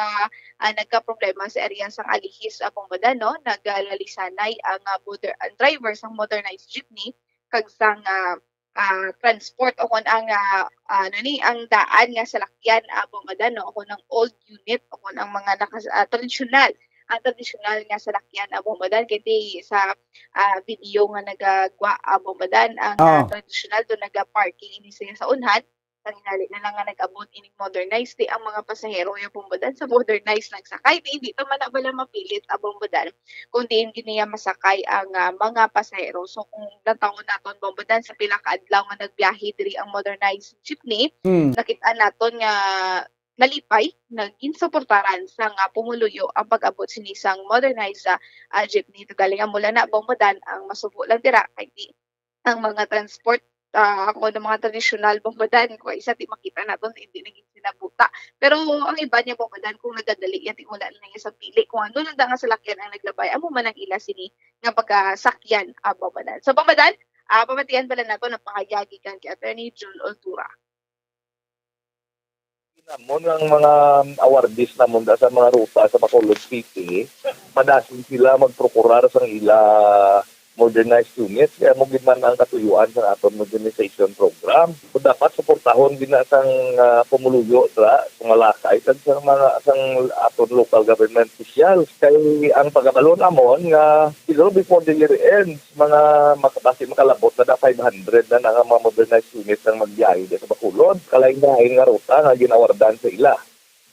ah, nagka-problema sa area sang Alihis, ah, Bombo Dan, no? Nagalalisanay ang, ah, moder-, ang driver sang modernized jeepney kag sang, ah, ah, transport o kon ang, ah, ah, ano ni, ang daan nga salakyan, ah, Bombo Dan, no? O kon ang old unit o kon ang mga nakas-, ah, tradisyonal, ang tradisyonal nga salakyan, ah, Bombo Dan. Kay ti sa, ah, video nga nagagwa, ah, Bombo Dan, ang, ah, Oh. tradisyonal do naga-parking ini siya sa unhan. Tanginali na lang nga nag-abot ining modernized, di ang mga pasahero ya, Bombo Dan, sa modernized nagsakay. Di, hindi to man na bala mapilit, ah, Bombo Dan, kung diin gid niya masakay ang, ah, mga pasahero. So, kung natawon naton, Bombo Dan, sa pila ka adlaw nga nagbiyahe diri ang modernized jeepney, Hmm. nakita naton nga nalipay, nga ginsuportaran sa nga pumuluyo ang pag-abot sini sang modernized, ah, ah, jeepney. Galing nga mula na, Bombo Dan, ang masubo lang dira kay di ang mga transport ah, kung ano mga tradisyonal, Bombadan, kung isa ti makita naton, hindi na gid sila buta. Pero ang iba niya, Bombadan, kung nagadali yan, ti wala na niya sa pili. Kung ano lang da nga salakyan ang naglabay, amo man ang ila sini nga pagkasakyan, ah, Bombadan. So, Bombadan, ah, pamatian pala nato ang pangayagi kan kay Attorney Jun Oltura. Namon ang mga awardees namon da sa mga ruta sa Bacolod City, madasig sila magprokurar sang ila modernized units. Kaya mo gid man ang katuyuan sa aton modernization program. Kung dapat suportahon gid na sang ah, pumuluyo dra, sa mga lakay, kag sa mga sang aton local government officials. Kay ang pagabalo namon nga siguro before the year ends, mga mak- basi makalabot na da five hundred na na nga mga modernized units ang magbiyahe di sa Bacolod. Kalain-lain nga ruta nga ginawardan sa ila.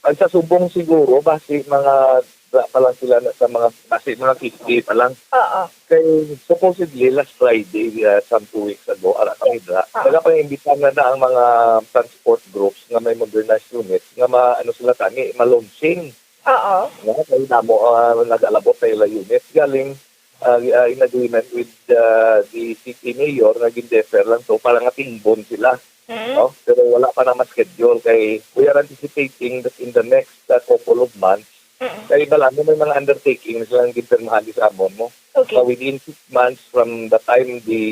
Ang sa subong siguro, basi mga dra pa lang sila na, sa mga basi mga fifty pa lang. Oo. Kay supposedly last Friday, ah, some two weeks ago, ara kami dra. Ah. Nagapang-imbita na na ang mga transport groups nga may modernized units nga ma, ano sila tani, ma-launching. Oo. Nga kay damo ah, nag-alabot na ila units galing ah, ah, in agreement with ah, the city mayor nga gin-defer lang to para nga tingbon sila. Mm. No? Pero wala pa na ma-schedule kay we are anticipating that in the next ah, couple of months, Mm. kay bala mo may mga undertaking na silang ginpirmahan di sa amon mo. Okay. So within six months from the time the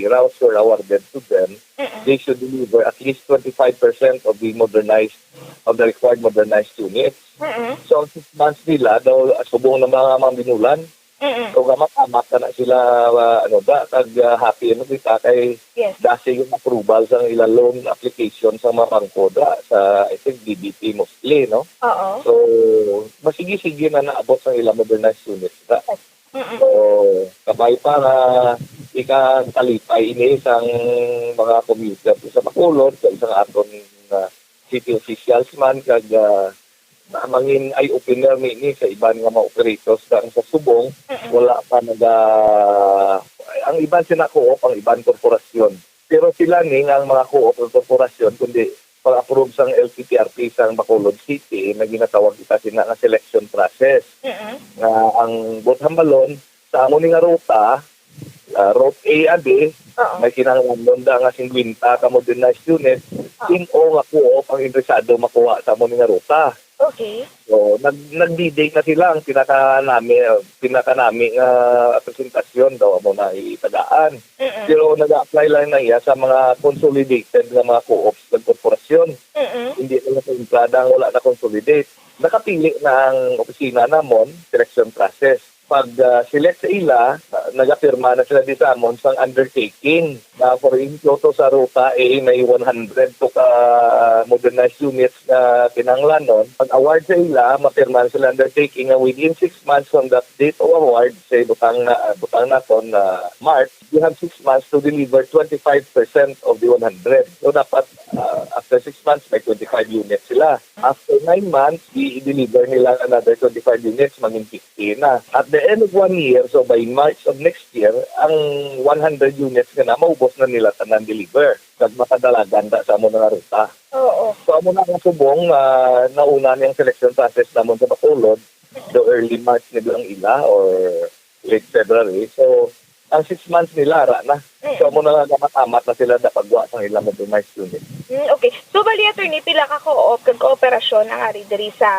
routes were awarded to them, Mm-mm. they should deliver at least twenty-five percent of the modernized, of the required modernized units. Mm-mm. So ang six months nila daw subong na mga mga binulan. Mm-mm. So gamat-amat na sila ah, ano da, kag ah, happy ano kita kay Yes. dasi yung approval sa ilang loan application sa mga bangko da, sa I think D B P mostly, no? Oo. So masigi-sige na naabot sa ilang modernized units da. Mm-mm. So kabay pa nga ikakalipay ini sang mga commuter sa Bacolod, sa isang aton ah, city officials man, kag ah, na mangin eye-opener ni ini sa iban nga mga operators daan sa subong, Mm-mm. Wala pa naga ang iban sina co-op, ang iban korporasyon. Pero sila ni nga ang mga co-op ug korporasyon kundi pag-approve sang L T T R P sang Bacolod City nga ginatawag kita sina nga selection process. Mm-mm. Nga ang buot hambalon sa amo ni nga ruta, ah, route A abi, Oo. may kinahanglan da nga singkwenta ka modernized unit, Ah. sin-o nga co-op ang interesado makuha sa amo ni nga ruta. Okay. So, nag nagbidding na sila ang pinakanami pinakanami nga presentasyon daw amo na itagaan. Mm-mm. Pero nag-apply lang na iya sa mga consolidated nga mga co-ops ng korporasyon. Mm-mm. Hindi na sa entrada ang wala na consolidate. Nakapili na ang opisina namon, selection process. Pag ah, select sa ila, ah, nagapirma na sila di sa amon sang undertaking. Na for instance, to sa ruta A may one hundred to ka modernized units nga kinahanglanon. Pag award sa ila, mapirma na sila undertaking nga within six months from that date of award, say butang na ah, butang naton na March, you have six months to deliver twenty-five percent of the one hundred. So dapat ah, after six months may twenty-five units sila. After nine months, i-deliver nila another twenty-five units, mangin fifty na. At the end of one year, so by March of next year, ang one hundred units nga na maubos na nila tanan deliver. Kag makadalagan ta sa amo nga ruta. Oo. So amo na ang subong ah, nauna ni ang selection process namon sa Bacolod, the early March ni ang ila or late February. So ang six months nila ara na. So amo na nga amat-amat na sila da pagwa sang ilang modernized unit. Mm, okay. So, bali, attorney, pila ka co-op kag kooperasyon ang ari diri sa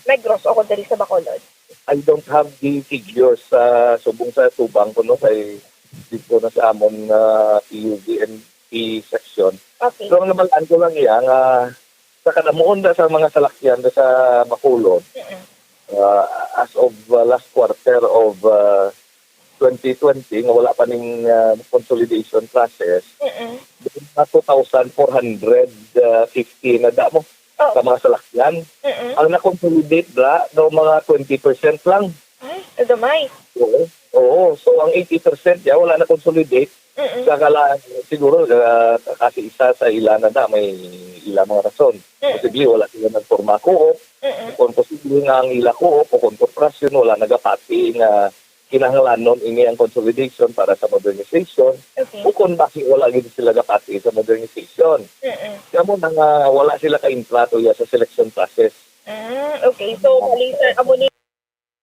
Negros o diri sa Bacolod? I don't have the figures sa subong sa tubang ko no kay dito na sa amon nga P U V N P section. Okay. So ang nabalaan ko lang iya nga sa kadamuon da sa mga salakyan da sa Bacolod, Mm-mm. uh, as of uh, last quarter of uh, twenty twenty nga wala pa ning uh, consolidation process, Mm-mm. mga two thousand four hundred fifty na da mo Oh, sa mga salakyan. mm-mm. Ang na-consolidate da daw mga twenty percent lang. Ay, nagamay. Oo. Oo. So ang eighty percent ya wala na consolidate. Mm-mm. Sa kala siguro uh, kasi isa sa ila na da may ila mga rason. Mm-mm. Posible wala sila nagporma co-op. Mm-mm. Kung posible nga ang ila co-op o kung korporasyon wala nagapati nga kinahanglanon ini ang consolidation para sa modernization Okay. o kung bakit wala gid sila gapati sa modernization. Mm-mm. Kamo na nga wala sila ka-intra to ya sa selection process. Mm, okay. So, bali, sir, amo ni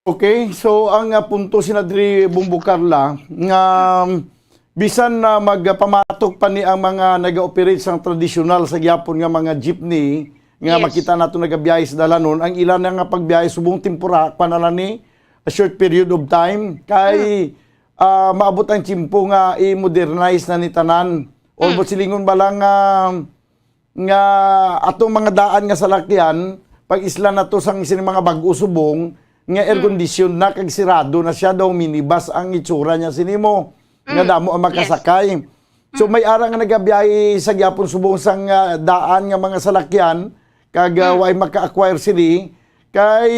Okay, so ang uh, punto sina diri Bumbo Carla nga um, Bisan na magpamatok pa ni ang mga naga-operate sang tradisyonal sa gyapon nga mga jeepney nga Yes. makita nato nagabiyahe sa dalanon, ang ila na nga pagbiyahe subong tempora, pa na lang ni a short period of time. Kay, Hmm. ah, maabot ang tiyempo nga i-modernize na ni tanan. Or Hmm. silingon ba lang nga, nga atong mga daan nga salakyan, pag-isla nato sang sini mga bag-o subong, nga air Hmm. condition na kag sirado na siya, daw minibus ang itsura niya sini mo, nga Hmm. damo ang Yes. makasakay. So, may ara nga nagabiyahe sa gyapon subong sang, ah, daan nga mga salakyan, kag, ah, Mm. way maka-acquire sini, kay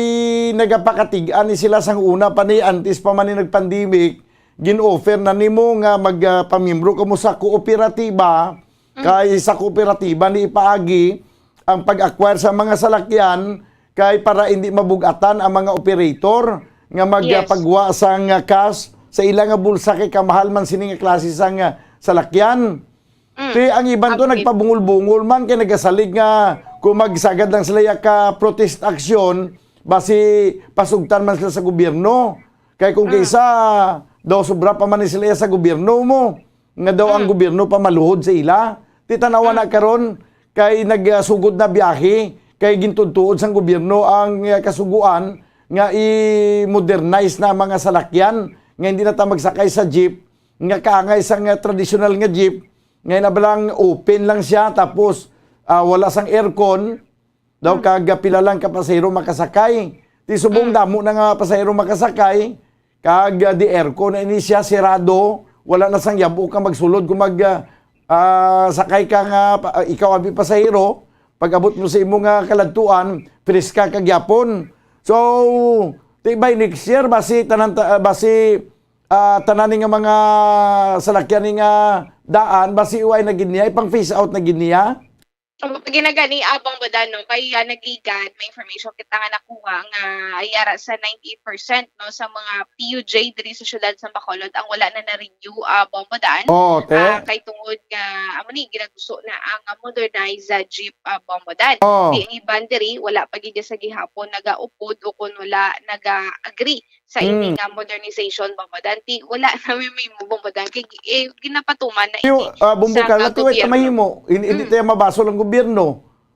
nagapakatig-an ni sila sang una pa ni, antes pa man ni nag-pandemic, gin-offer na nimo nga mag, ah, pamiyembro kamo sa kooperatiba, Mm. kay sa kooperatiba ni ipaagi ang pag-acquire sa mga salakyan, kay para hindi mabug-atan ang mga operator nga Yes. magpagwa sang, ah, cash sa ila nga bulsa, kay kamahal man sini nga klase sang, ah, salakyan. Mm. Ti ang iban to Agreed. nagpabungol-bungol man, kay nagasalig nga kung magsagad lang sila ya ka protest action, basi pasugtan man sila sa gobyerno. Kay kung Mm. kaysa daw sobra pa man ni sila ya sa gobyerno mo, nga daw ang Mm. gobyerno pa maluhod sa ila. Ti tanawa na Mm. karon, kay nagsugod na biyahe, kay gintudtuod sang gobyerno ang, ah, kasuguan nga i-modernize na ang mga salakyan, nga hindi na ta magsakay sa jeep, nga kaangay sang, ah, tradisyonal nga jeep, nga ina ba lang open lang siya, tapos, ah, wala sang aircon, daw Hmm. kag, ah, pila lang ka pasahero makasakay. Ti subong Hmm. damo na nga pasahero makasakay, kag, ah, di aircon na ini siya, sirado, wala na sang yabo ka magsulod kung mag, ah, ah, sakay ka nga, pa-, ah, ikaw abi pasahero, pag-abot mo sa imo nga kaladtuan, preska ka gyapon. So, ti by next year, basi tanan ta-, ah, basi, ah, tanan ni nga mga salakyan ni nga daan, basi uway na gid niya, ipang phase out na gid niya? Ang ginagani, abang ba dano, kay, ah, nagikan, may information kita nga nakuha nga ay ara sa ninety-eight percent, no, sa mga P U J diri sa siyudad sa Bacolod ang wala na na-renew, ah, Bong Badan. Oh, te. Ah, kay tungod nga, amo ni, ginagusto na ang, ah, modernized, ah, jeep, ah, Bong Badan. Oh. Di ang iban diri, wala pa gid sa gihapon nagaupod o kung wala naga-agree sa ini Mm. nga modernization, Bong Badan. Ti, wala na may, may Bong Badan. Kay, eh, ginapatuman na Yo, ini ah, Bumbo sa Carla, ti, wait, gobyerno. Mahimo. Hindi, hindi Mm. tayo mabasol ang gobyerno.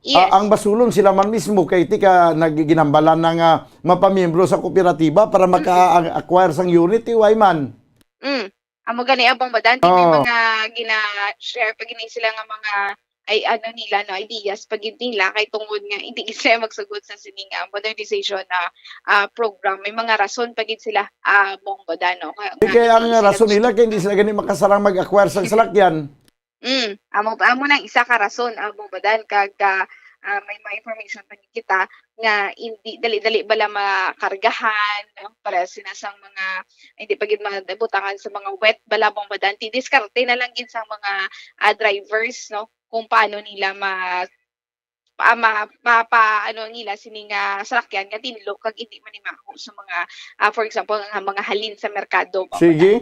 Yes. Ah, ang basulon sila man mismo kay ti ka nagiginambalan na nga mapamiyembro sa kooperatiba para Mm. maka-acquire sang unit, ti, why man? Mm. Amo gani, abang ba, Dante, may Oo. mga gina-share pa gini sila nga mga, ay, ano nila, no, ideas pa gid nila kay tungod nga hindi gid sila magsugod sa sini nga modernization na, ah, program. May mga rason pa gid sila, ah, Bong Badan, no? Ka-, Di nga kaya ang hindi sila rason nila gusto. Kay hindi sila gani makasarang mag-acquire sa salakyan. Mm, amo, amo nang isa ka rason, ah, Bong Badan, kag, ah, ah, may mga information pa gid kita nga hindi dali-dali bala makargahan, no? Para sina sang mga hindi pa gid mabutangan sa mga wet bala, Bong Badan. Ti diskarte na lang gid sang mga, ah, drivers, no? Kung paano nila ma-, pa-, ma-, mapa-, ano nila sini nga salakyan nga tinlo kag hindi manimaho sa mga, ah, for example, nga mga halin sa merkado, Bong Badan. Sige.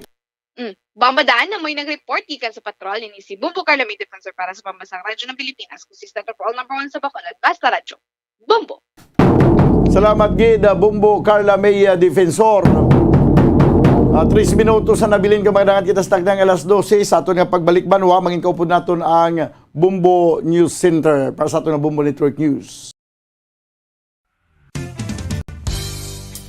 Mm. Bong Badan, amoy nag-report gikan sa patrol, ini si Bumbo Carla May Defensor para sa Pambansang Radyo ng Pilipinas, consistent of all number one sa Bacolod, basta radyo. Bumbo. Salamat gid, ah, Bumbo Carla May, ah, Defensor. Ah, tres minutos sa nabilin ka, mga dangat kita sa takdang alas dose. Sa aton nga pagbalik banwa, mangin kaupod naton ang Bumbo News Center para sa aton nga Bumbo Network News.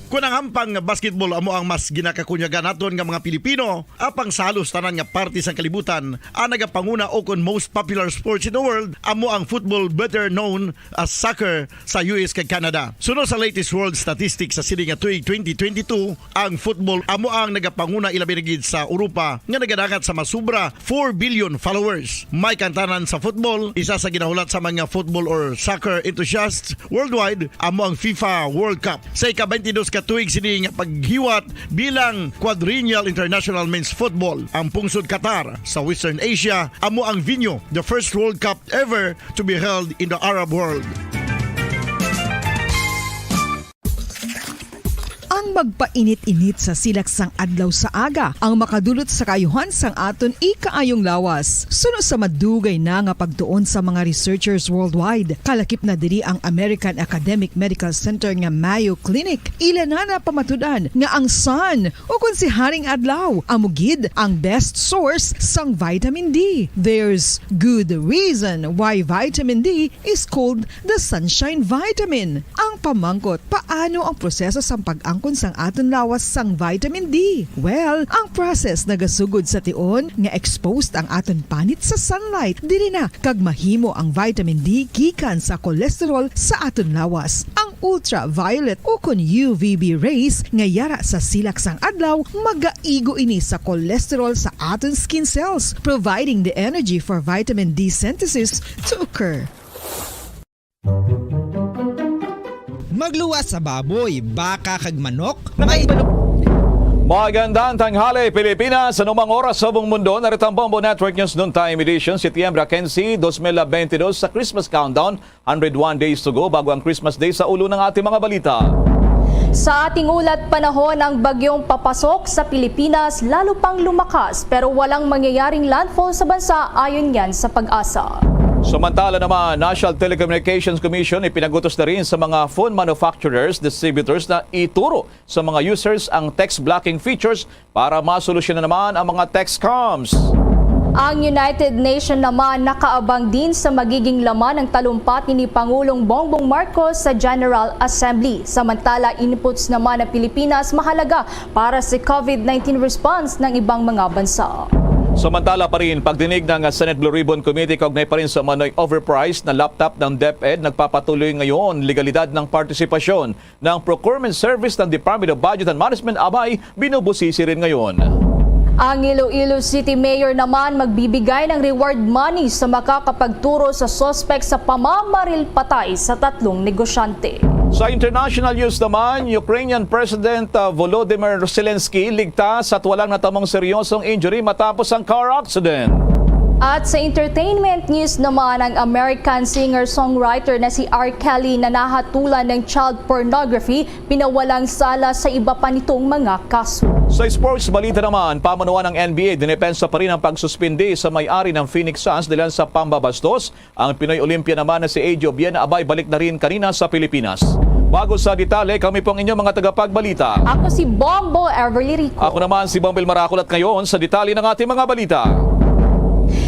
Kon ang hampang nga basketball amo ang mas ginakakunyagan naton nga mga Pilipino, apang sa halos tanan nga parte sang kalibutan, ang nagapanguna o kon most popular sports in the world amo ang football, better known as soccer, sa U S kag Canada. Suno sa latest world statistics sa sini nga tuig twenty twenty-two, ang football amo ang nagapanguna, ilabi na gid sa Europa nga nagadangat sa mas sobra four billion followers. May kantanan sa football, isa sa ginahulat sa mga football or soccer enthusiasts worldwide, amo ang FIFA World Cup. Sa ika-twenty-dos ka tuig sini nga paghiwat bilang Quadrennial International Men's Football, ang pungsod Qatar sa Western Asia amo ang venue, the first World Cup ever to be held in the Arab world. Ang pagpainit-init sa silak sang adlaw sa aga ang makadulot sa kaayuhan sang aton ikaayong lawas. Suno sa madugay na nga pagtuon sa mga researchers worldwide, kalakip na diri ang American Academic Medical Center nga Mayo Clinic, ila na napamatud-an nga ang sun, o kon si Haring Adlaw, amo gid ang best source sang vitamin D. There's good reason why vitamin D is called the sunshine vitamin. Ang pamangkot, paano ang proseso sang pag-angkon sang aton lawas sang vitamin D? Well, ang process nagasugod sa tion nga exposed ang aton panit sa sunlight. Diri na kag mahimo ang vitamin D gikan sa cholesterol sa aton lawas. Ang ultraviolet o kon U V B rays nga yara sa silak sang adlaw, magaigo ini sa cholesterol sa aton skin cells, providing the energy for vitamin D synthesis to occur. Magluwas sa baboy, baka kag manok, mga ibalog. Magandang tanghali, Pilipinas. Anumang oras sa buong mundo, narito ang Bombo Network News Noontime Edition, Setyembre quince, dos mil bentidós, sa Christmas Countdown. Hundred one days to go bago ang Christmas Day. Sa ulo ng ating mga balita. Sa ating ulat, panahon ang bagyong papasok sa Pilipinas, lalo pang lumakas, pero walang mangyayaring landfall sa bansa, ayon yan sa PAGASA. Samantala naman, National Telecommunications Commission ipinagutos na rin sa mga phone manufacturers, distributors na ituro sa mga users ang text blocking features para masolusyonan naman ang mga text scams. Ang United Nation naman nakaabang din sa magiging laman ng talumpati ni Pangulong Bongbong Marcos sa General Assembly. Samantala, inputs naman ng Pilipinas mahalaga para sa COVID nineteen response ng ibang mga bansa. Samantala pa rin, pagdinig ng Senate Blue Ribbon Committee kaugnay pa rin sa umano'y overpriced na laptop ng DepEd, nagpapatuloy ngayon legalidad ng partisipasyon ng procurement service ng Department of Budget and Management, abay, binubusisi rin ngayon. Ang Iloilo City Mayor naman magbibigay ng reward money sa makakapagturo sa suspek sa pamamaril patay sa tatlong negosyante. Sa international news naman, Ukrainian President uh, Volodymyr Zelensky ligtas at walang natamong seryosong injury matapos ang car accident. At sa entertainment news naman, ang American singer-songwriter na si R. Kelly na nahatulan ng child pornography, pinawalang sala sa iba pa nitong mga kaso. Sa sports balita naman, pamunuan ng N B A, dinepensa pa rin ang pagsuspindi sa may-ari ng Phoenix Suns dahil sa pambabastos. Ang Pinoy Olympia naman na si Ejo Bien abay balik na rin kanina sa Pilipinas. Bago sa detalye, kami po ang inyong mga tagapagbalita. Ako si Bombo Everly Rico. Ako naman si Bombil Marakol at ngayon sa detalye ng ating mga balita.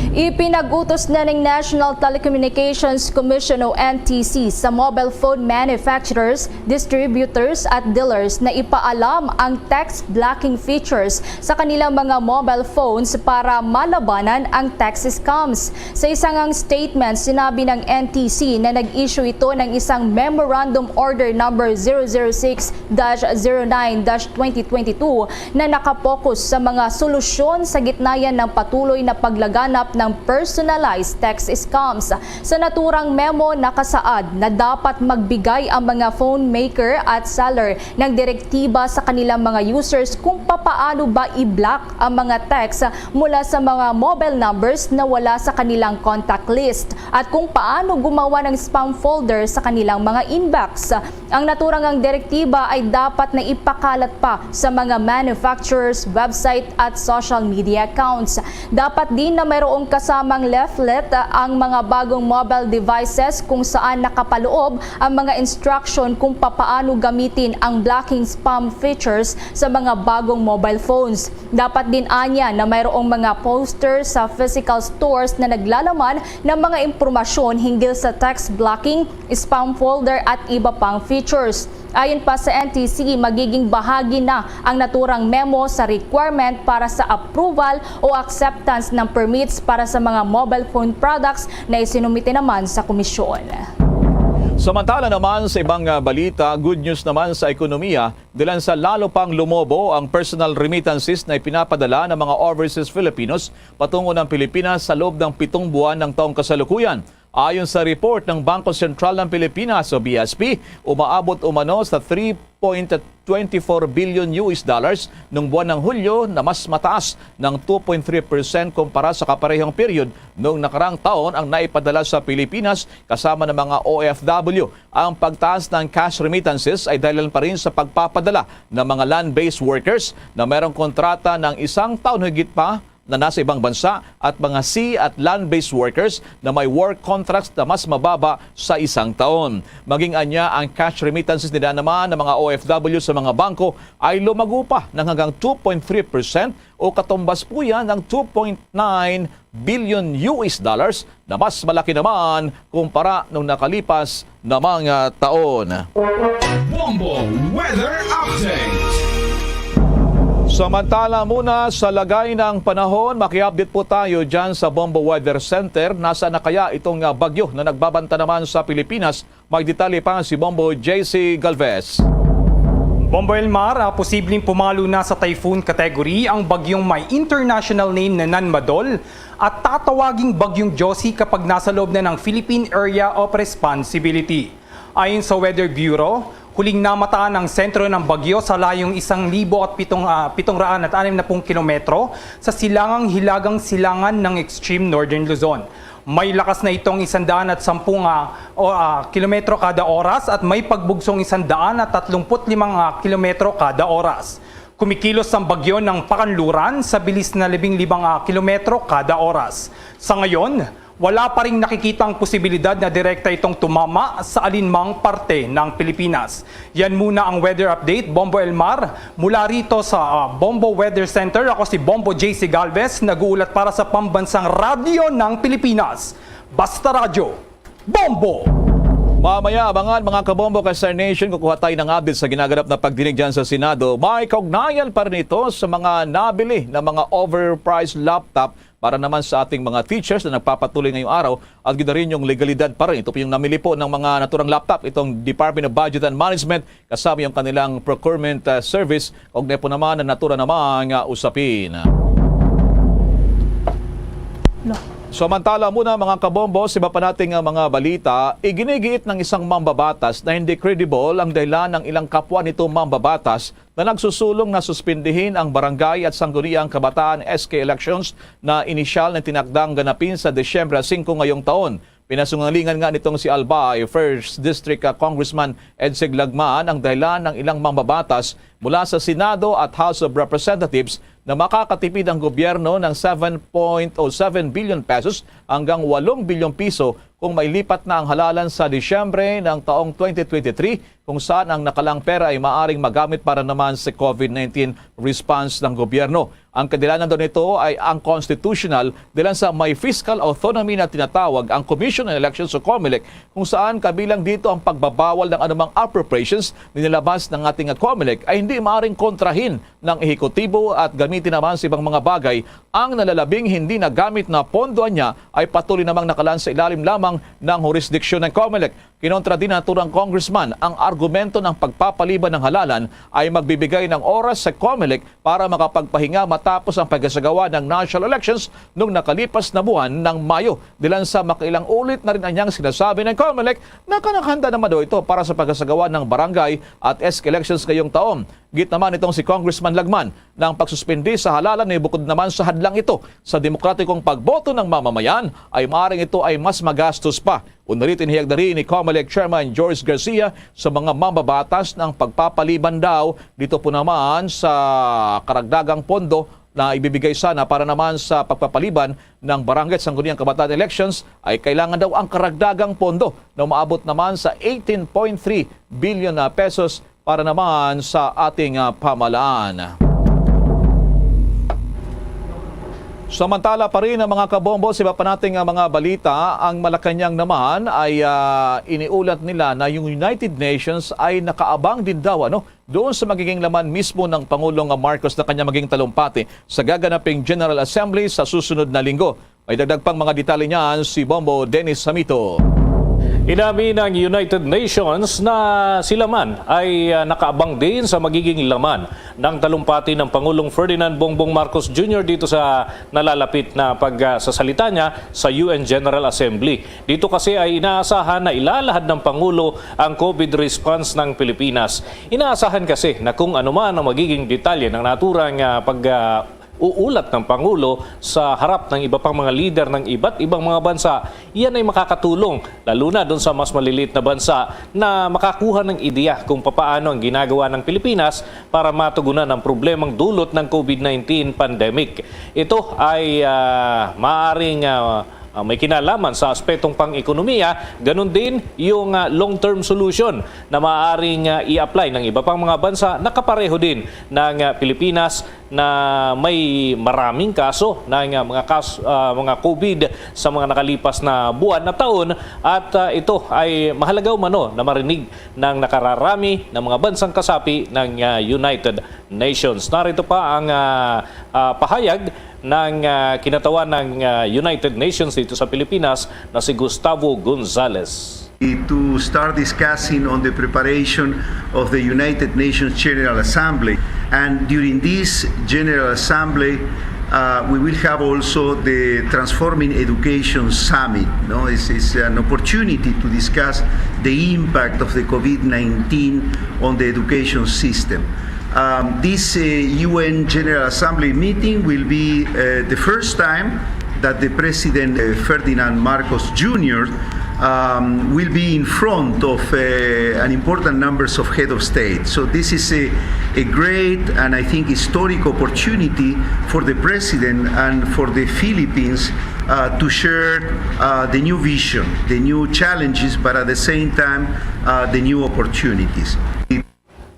Ipinag-utos na ng National Telecommunications Commission o N T C sa mobile phone manufacturers, distributors at dealers na ipaalam ang text blocking features sa kanilang mga mobile phones para malabanan ang text scams. Sa isang statement, sinabi ng N T C na nag-issue ito ng isang Memorandum Order Number zero zero six dash zero nine dash twenty twenty-two na nakapokus sa mga solusyon sa gitna yan ng patuloy na paglaganap ng personalized text scams. Sa naturang memo, nakasaad na dapat magbigay ang mga phone maker at seller ng direktiba sa kanilang mga users kung papaano ba i-block ang mga text mula sa mga mobile numbers na wala sa kanilang contact list at kung paano gumawa ng spam folder sa kanilang mga inbox. Ang naturang ang direktiba ay dapat na ipakalat pa sa mga manufacturers, website at social media accounts. Dapat din na mayroong kasamang leaflet ang mga bagong mobile devices kung saan nakapaloob ang mga instruction kung papaano gamitin ang blocking spam features sa mga bagong mobile phones. Dapat din anya na mayroong mga poster sa physical stores na naglalaman ng mga impormasyon hinggil sa text blocking, spam folder at iba pang features. Ayon pa sa N T C, magiging bahagi na ang naturang memo sa requirement para sa approval o acceptance ng permits para sa mga mobile phone products na isinumite naman sa komisyon. Samantala naman sa ibang ah, balita, good news naman sa ekonomiya, dahil sa lalo pang lumobo ang personal remittances na ipinapadala ng mga overseas Filipinos patungo ng Pilipinas sa loob ng pitong buwan ng taong kasalukuyan. Ayon sa report ng Bangko Sentral ng Pilipinas o B S P, umaabot umano sa three point twenty four billion U S dollars nung buwan ng Hulyo, na mas mataas ng two point three percent kumpara sa kaparehong period noong nakaraang taon ang naipadala sa Pilipinas kasama ng mga O F W. Ang pagtaas ng cash remittances ay dahilan pa rin sa pagpapadala ng mga land-based workers na mayroong kontrata ng isang taon higit pa na nasa ibang bansa at mga sea at land-based workers na may work contracts na mas mababa sa isang taon. Maging anya, ang cash remittances nila naman ng mga O F W sa mga bangko ay lumago pa ng hanggang two point three percent o katumbas po yan ng two point nine billion U S dollars na mas malaki naman kumpara nung nakalipas na mga taon. Bombo Weather Update. Samantala muna sa lagay ng panahon, maki-update po tayo dyan sa Bombo Weather Center. Nasaan na kaya itong, ah, bagyo na nagbabanta naman sa Pilipinas? May detalye pa si Bombo J C Galvez. Bombo Elmar, ah, posibleng pumalo na sa typhoon category ang bagyong may international name na Nanmadol at tatawaging Bagyong Josie kapag nasa loob na ng Philippine Area of Responsibility. Ayon sa Weather Bureau, huling namataan ang sentro ng bagyo sa layong isang libo at pitong, ah, pitong raan at anim na pung kilometro sa silangang hilagang silangan ng extreme northern Luzon. May lakas na itong isandaan at sampung, ah, o, ah, kilometro kada oras at may pagbugsong isandaan at tatlumpu't limang, ah, kilometro kada oras. Kumikilos ang bagyo ng pakanluran sa bilis na labing limang, ah, kilometro kada oras. Sa ngayon, wala pa ring nakikita ang posibilidad na direkta itong tumama sa alinmang parte ng Pilipinas. Yan muna ang weather update, Bombo Elmar. Mula rito sa, ah, Bombo Weather Center, ako si Bombo J C Galvez, nag-uulat para sa Pambansang Radyo ng Pilipinas. Basta Radyo, Bombo! Mamaya, abangan, mga kabombo, kay Star Nation, kukuha tayo ng update sa ginaganap na pagdinig dyan sa Senado. May kaugnayan pa rin ito sa mga nabili na mga overpriced laptop para naman sa ating mga teachers na nagpapatuloy ngayong araw at gid rin yung legalidad pa rin. Ito po yung namili po ng mga naturang laptop, itong Department of Budget and Management, kasama yung kanilang procurement, uh, service. Kaugnay po naman ang natura namang, uh, usapin. Samantala muna, mga kabombo, sa iba pa nating, uh, mga balita, iginigiit ng isang mambabatas na hindi credible ang dahilan ng ilang kapwa nito mambabatas na nagsusulong na suspindihin ang Barangay at Sangguniang Kabataan S K elections na inisyal na tinakdang ganapin sa Disyembre singko ngayong taon. Pinasungalingan nga nitong si Albay First District, ah, Congressman Edseg Lagman ang dahilan ng ilang mambabatas mula sa Senado at House of Representatives na makakatipid ang gobyerno ng seven point oh seven billion pesos hanggang walong bilyong piso kung mailipat na ang halalan sa Disyembre ng taong twenty twenty-three, kung saan ang nakalang pera ay maaring magamit para naman sa COVID nineteen response ng gobyerno. Ang kadilanan daw nito ay unconstitutional dahil sa may fiscal autonomy na tinatawag ang Commission on Elections o COMELEC, kung saan kabilang dito ang pagbabawal ng anumang appropriations na nilabas ng ating COMELEC ay hindi maaring kontrahin ng ehekutibo at gamitin naman sa ibang mga bagay. Ang nalalabing hindi nagamit na pondo niya ay patuloy namang nakalaan sa ilalim lamang ng hurisdiksyon ng COMELEC. Kinontra din ng naturang congressman ang argumento ng pagpapaliban ng halalan ay magbibigay ng oras sa COMELEC para makapagpahinga matapos ang pagsasagawa ng national elections nung nakalipas na buwan ng Mayo. Dilan sa makailang ulit na rin anyang sinasabi ng COMELEC na kanakahanda naman daw ito para sa pagsasagawa ng barangay at S K elections ngayong taon. Git naman itong si Congressman Lagman na ang pagsuspindi sa halalan ay bukod naman sa hadlang ito sa demokratikong pagboto ng mamamayan, ay maaaring ito ay mas magastos pa. Una rito, inihayag na rin ni COMELEC Chairman George Garcia sa mga mambabatas ng pagpapaliban daw dito po naman sa karagdagang pondo na ibibigay sana para naman sa pagpapaliban ng Barangay at Sangguniang Kabataan elections, ay kailangan daw ang karagdagang pondo na umaabot naman sa eighteen point three billion na pesos para naman sa ating, ah, pamahalaan. Samantala pa rin, ang mga kabombo, sa iba pa nating, ah, mga balita, ang Malacañang naman ay, ah, iniulat nila na yung United Nations ay nakaabang din daw, ano, doon sa magiging laman mismo ng Pangulong Marcos na kanya maging talumpati sa gaganaping General Assembly sa susunod na linggo. May dagdag pang mga detalye niyan si Bombo Dennis Samito. Inamin ng United Nations na sila man ay, ah, nakaabang din sa magiging laman ng talumpati ng Pangulong Ferdinand Bongbong Marcos Junior dito sa nalalapit na pagsasalita niya sa U N General Assembly. Dito kasi ay inaasahan na ilalahad ng Pangulo ang COVID response ng Pilipinas. Inaasahan kasi na kung ano man ang magiging detalye ng naturang, ah, pag, ah, uulat ng Pangulo sa harap ng iba pang mga lider ng iba't ibang mga bansa, iyan ay makakatulong, lalo na dun sa mas maliliit na bansa, na makakuha ng ideya kung papaano ang ginagawa ng Pilipinas para matugunan ang problemang dulot ng COVID nineteen pandemic. Ito ay, ah, maaring, ah, ah, may kinalaman sa aspetong pang-ekonomiya, ganun din yung, ah, long-term solution na maaaring, ah, i-apply ng iba pang mga bansa na kapareho din ng, ah, Pilipinas, na may maraming kaso ng, ah, mga kas-, ah, mga COVID sa mga nakalipas na buwan at taon, at, ah, ito ay mahalaga umano na marinig ng nakararami ng mga bansang kasapi ng, ah, United Nations. Narito pa ang, ah, ah, pahayag ng, ah, kinatawan ng, ah, United Nations dito sa Pilipinas na si Gustavo Gonzales. To start discussing on the preparation of the United Nations General Assembly. And during this General Assembly, uh, we will have also the Transforming Education Summit. No? It's, it's an opportunity to discuss the impact of the COVID nineteen on the education system. Um, this uh, U N General Assembly meeting will be uh, the first time that the President uh, Ferdinand Marcos Junior um, will be in front of uh, an important numbers of head of state. So this is a, a great and I think historic opportunity for the President and for the Philippines uh, to share uh, the new vision, the new challenges, but at the same time, uh, the new opportunities.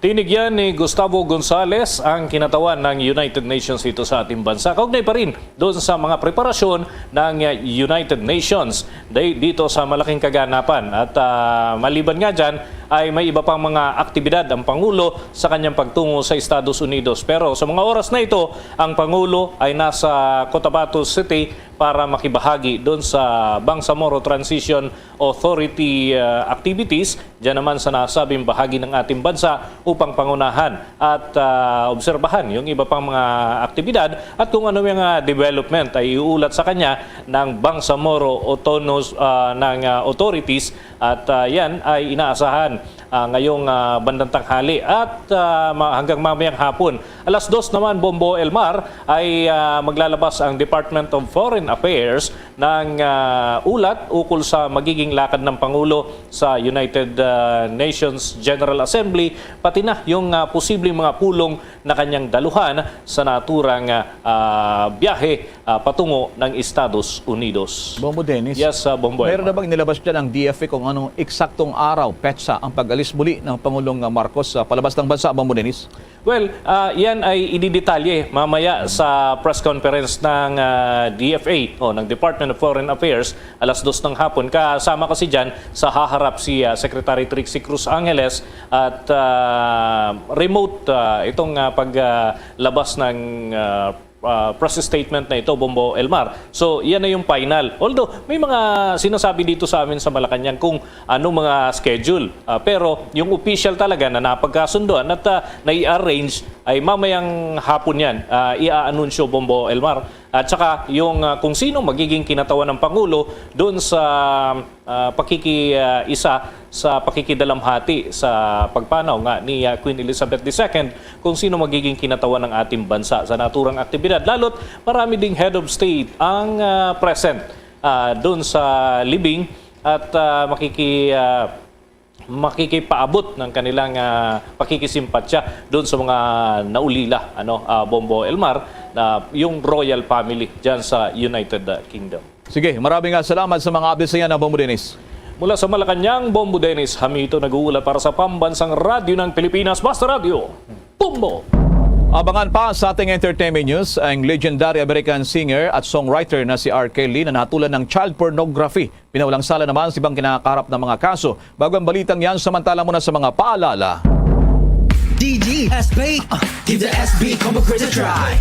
Tinigyan ni Gustavo Gonzales ang kinatawan ng United Nations dito sa ating bansa. Kaugnay pa rin doon sa mga preparasyon ng United Nations di-, dito sa malaking kaganapan. At, ah, maliban nga dyan, ay may iba pang mga aktibidad ang Pangulo sa kanyang pagtungo sa Estados Unidos. Pero sa mga oras na ito, ang Pangulo ay nasa Cotabato City para makibahagi doon sa Bangsamoro Transition Authority, ah, activities dyan naman sa nasabing bahagi ng ating bansa upang pangunahan at, ah, obserbahan yung iba pang mga aktibidad at kung ano yung, ah, development ay iuulat sa kanya ng Bangsamoro Autonomous, ah, ng, ah, authorities at, ah, yan ay inaasahan, ah, ngayong, ah, bandang tanghali at, ah, ma-, hanggang mamayang hapon. Alas dos naman, Bombo Elmar, ay, ah, maglalabas ang Department of Foreign Affairs ng, ah, ulat ukol sa magiging lakad ng Pangulo sa United, ah, Nations General Assembly, pati na yung, ah, posibleng mga pulong na kanyang daluhan sa naturang, ah, ah, biyahe, ah, patungo ng Estados Unidos. Bombo Dennis, Yes, ah, Bombo mayroon na Elmar. Bang inilabas dyan ang D F A kung anong eksaktong araw, petsa, ang pag-alis muli ng Pangulong, ah, Marcos sa palabas ng bansa, Bombo Dennis? Well, ah, yan ay ididetalye mamaya sa press conference ng, ah, D F A o ng Department of Foreign Affairs alas dos ng hapon. Kasama kasi dyan sa haharap si, ah, Secretary Trixie Cruz Angeles at, ah, remote, ah, itong, ah, paglabas ng, ah, ah, press statement na ito, Bombo Elmar. So, yan na yung final. Although, may mga sinasabi dito sa amin sa Malacanang kung anong mga schedule. Ah, pero yung official talaga na napagkasundoan at, ah, nai-arrange ay mamayang hapon yan. Ah, i-aanunsyo, Bombo Elmar. At saka yung, ah, kung sino magiging kinatawan ng Pangulo doon sa, ah, pakiki-, ah, isa sa pakikidalamhati sa pagpanaw nga ni, ah, Queen Elizabeth the second kung sino magiging kinatawan ng ating bansa sa naturang aktibidad. Lalo't marami ding head of state ang, ah, present, ah, doon sa libing at, ah, makiki-, ah, makikipaabot ng kanilang, ah, pakikisimpatya doon sa mga naulila, ano, ah, Bombo Elmar, na yung royal family dyan sa United, ah, Kingdom. Sige, maraming nga salamat sa mga updates na yan, Bombo Dennis. Mula sa Malacanang, Bombo Dennis Hamito nag-uulat para sa Pambansang Radyo ng Pilipinas, Basta Radyo, Bombo! Abangan pa sa ating entertainment news ang legendary American singer at songwriter na si R. Kelly na nahatulan ng child pornography. Pinawalang sala naman sa ibang kinakaharap na mga kaso. Bago ang balitang yan, samantala muna sa mga paalala. D G S B. Uh, give the S B combo craze a try.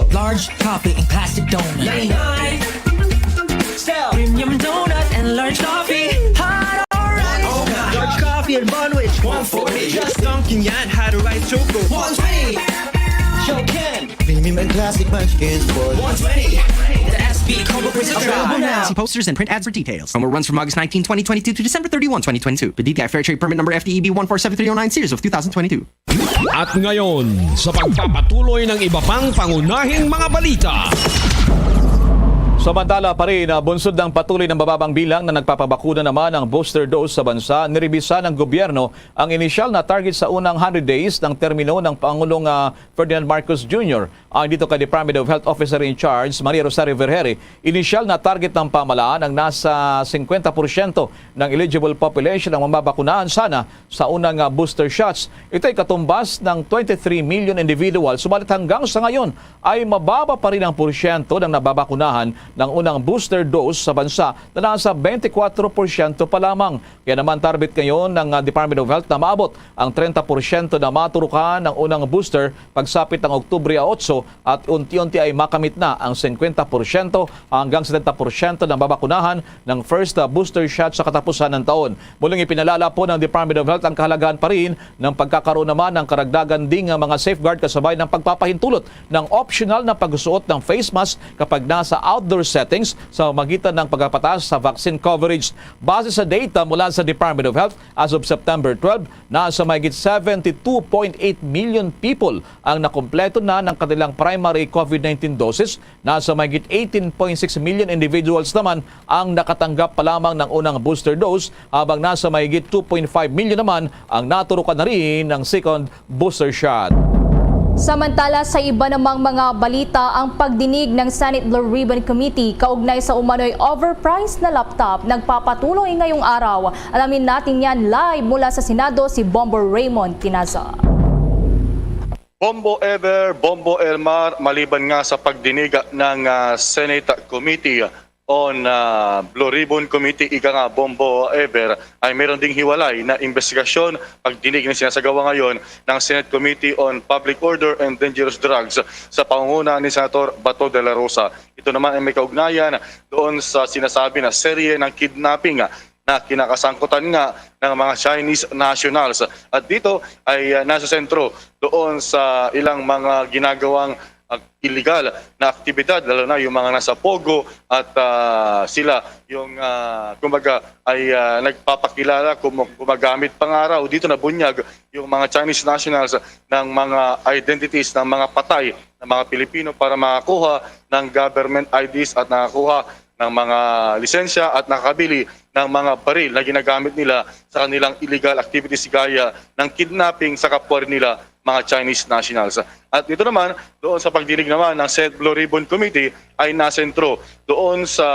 Large coffee and classic donut. Yay, yay. Premium donut and large coffee. Hot or Beer Bonwich. One forty. Just Dunkin' Yan had a rice choco. One twenty. Show Ken. Premium and classic munchkins for one twenty. The S B combo presents available now. See posters and print ads for details. Promo runs from August nineteen, twenty twenty-two to December thirty-one, twenty twenty-two. P D T I Fair Trade Permit Number F D E B one four seven three oh nine, series of two thousand twenty-two. At ngayon, sa pagpapatuloy ng iba pang pangunahing mga balita. Samantala pa rin, ah, bunsod ng patuloy ng mababang bilang na nagpapabakuna naman ang booster dose sa bansa, niribisa ng gobyerno ang inisyal na target sa unang hundred days ng termino ng Pangulong, ah, Ferdinand Marcos Junior. Ayon dito kay Department of Health Officer in Charge, Maria Rosario Vergeire, inisyal na target ng pamahalaan ang nasa singkwenta porsyento ng eligible population ang mababakunahan sana sa unang, ah, booster shots. Ito ay katumbas ng twenty-three million individual, subalit hanggang sa ngayon ay mababa pa rin ang porsyento ng nababakunahan ng unang booster dose sa bansa na nasa twenty-four porsyento pa lamang. Kaya naman target ngayon ng, ah, Department of Health na maabot ang treinta porsyento na maturukan ng unang booster pagsapit ng Oktubre otso at unti-unti ay makamit na ang singkwenta porsyento hanggang setenta porsyento ng babakunahan ng first, ah, booster shot sa katapusan ng taon. Muling ipinalala po ng Department of Health ang kahalagahan pa rin ng pagkakaroon naman ng karagdagan ding, ah, mga safeguard kasabay ng pagpapahintulot ng optional na pagsuot ng face mask kapag nasa outdoor settings sa magitan ng pagpapatas sa vaccine coverage. Base sa data mula sa Department of Health, as of September twelve, nasa mahigit seventy-two point eight million people ang nakumpleto na ng kanilang primary COVID nineteen doses. Nasa mahigit eighteen point six million individuals naman ang nakatanggap pa lamang ng unang booster dose, habang nasa mahigit two point five million naman ang naturukan na rin ng second booster shot. Samantala, sa iba namang mga balita, ang pagdinig ng Senate Blue Ribbon Committee kaugnay sa umano'y overpriced na laptop nagpapatuloy ngayong araw. Alamin natin yan live mula sa Senado, si Bombo Raymond Quinaza. Bombo Ever, Bombo Elmar, maliban nga sa pagdinig ng, ah, Senate Committee on, ah, Blue Ribbon Committee, ika nga Bombo Ever, ay meron ding hiwalay na investigasyon, pagdinig na sinasagawa ngayon ng Senate Committee on Public Order and Dangerous Drugs sa pangunguna ni Senator Bato de la Rosa. Ito naman ay may kaugnayan doon sa sinasabi na serye ng kidnapping na kinakasangkutan nga ng mga Chinese nationals. At dito ay, ah, nasa sentro doon sa ilang mga ginagawang, ah, illegal na aktibidad, lalo na yung mga nasa Pogo at, ah, sila yung, ah, kumbaga ay, ah, nagpapakilala, gum-, gumagamit pangaraw dito na bunyag yung mga Chinese nationals ng mga identities ng mga patay ng mga Pilipino para makakuha ng government I Ds at nakakuha ng mga lisensya at nakabili ng mga baril na ginagamit nila sa kanilang illegal activities gaya ng kidnapping sa kapwa rin nila mga Chinese nationals. At ito naman, doon sa pagdinig naman ng Senate Blue Ribbon Committee ay nasentro doon sa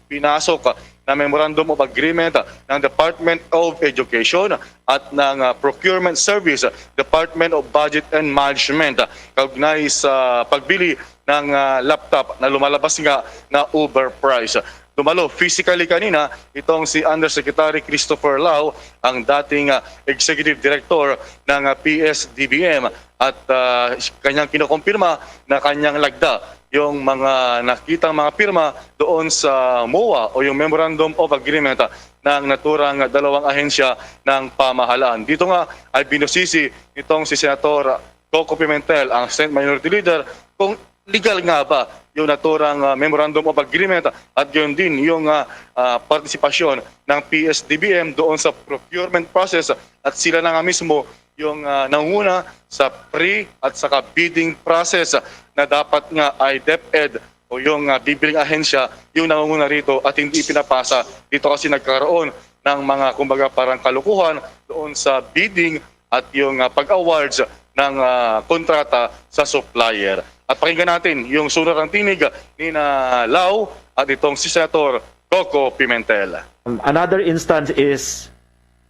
pinasok na Memorandum of Agreement ng Department of Education at ng, ah, Procurement Service, Department of Budget and Management, kaugnay sa pagbili ng, ah, laptop na lumalabas nga na overpriced. Dumalo physically kanina itong si Undersecretary Christopher Lau, ang dating, ah, Executive Director ng, ah, P S D B M, at, ah, kanyang kinukumpirma na kanyang lagda yung mga nakitang mga pirma doon sa MOA o yung Memorandum of Agreement, ah, ng naturang dalawang ahensya ng pamahalaan. Dito nga ay binusisi nitong si Senator Coco Pimentel, ang Senate Minority Leader, kung legal nga ba yung naturang, ah, Memorandum of Agreement at gayon din yung, ah, ah, partisipasyon ng P S D B M doon sa procurement process at sila na nga mismo yung, ah, nanguna sa pre at saka bidding process na dapat nga ay DepEd o yung, ah, bibiling ahensya yung nangunguna rito at hindi ipinapasa. Dito kasi nagkaroon ng mga, kumbaga, parang kalukuhan doon sa bidding at yung, ah, pag-awards ng, ah, kontrata sa supplier. At pakinggan natin yung sulat ng tinig ni na Lau at itong si Senator Coco Pimentel. Another instance is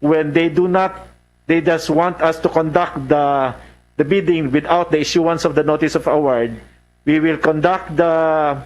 when they do not, they just want us to conduct the, the bidding without the issuance of the notice of award. We will conduct the,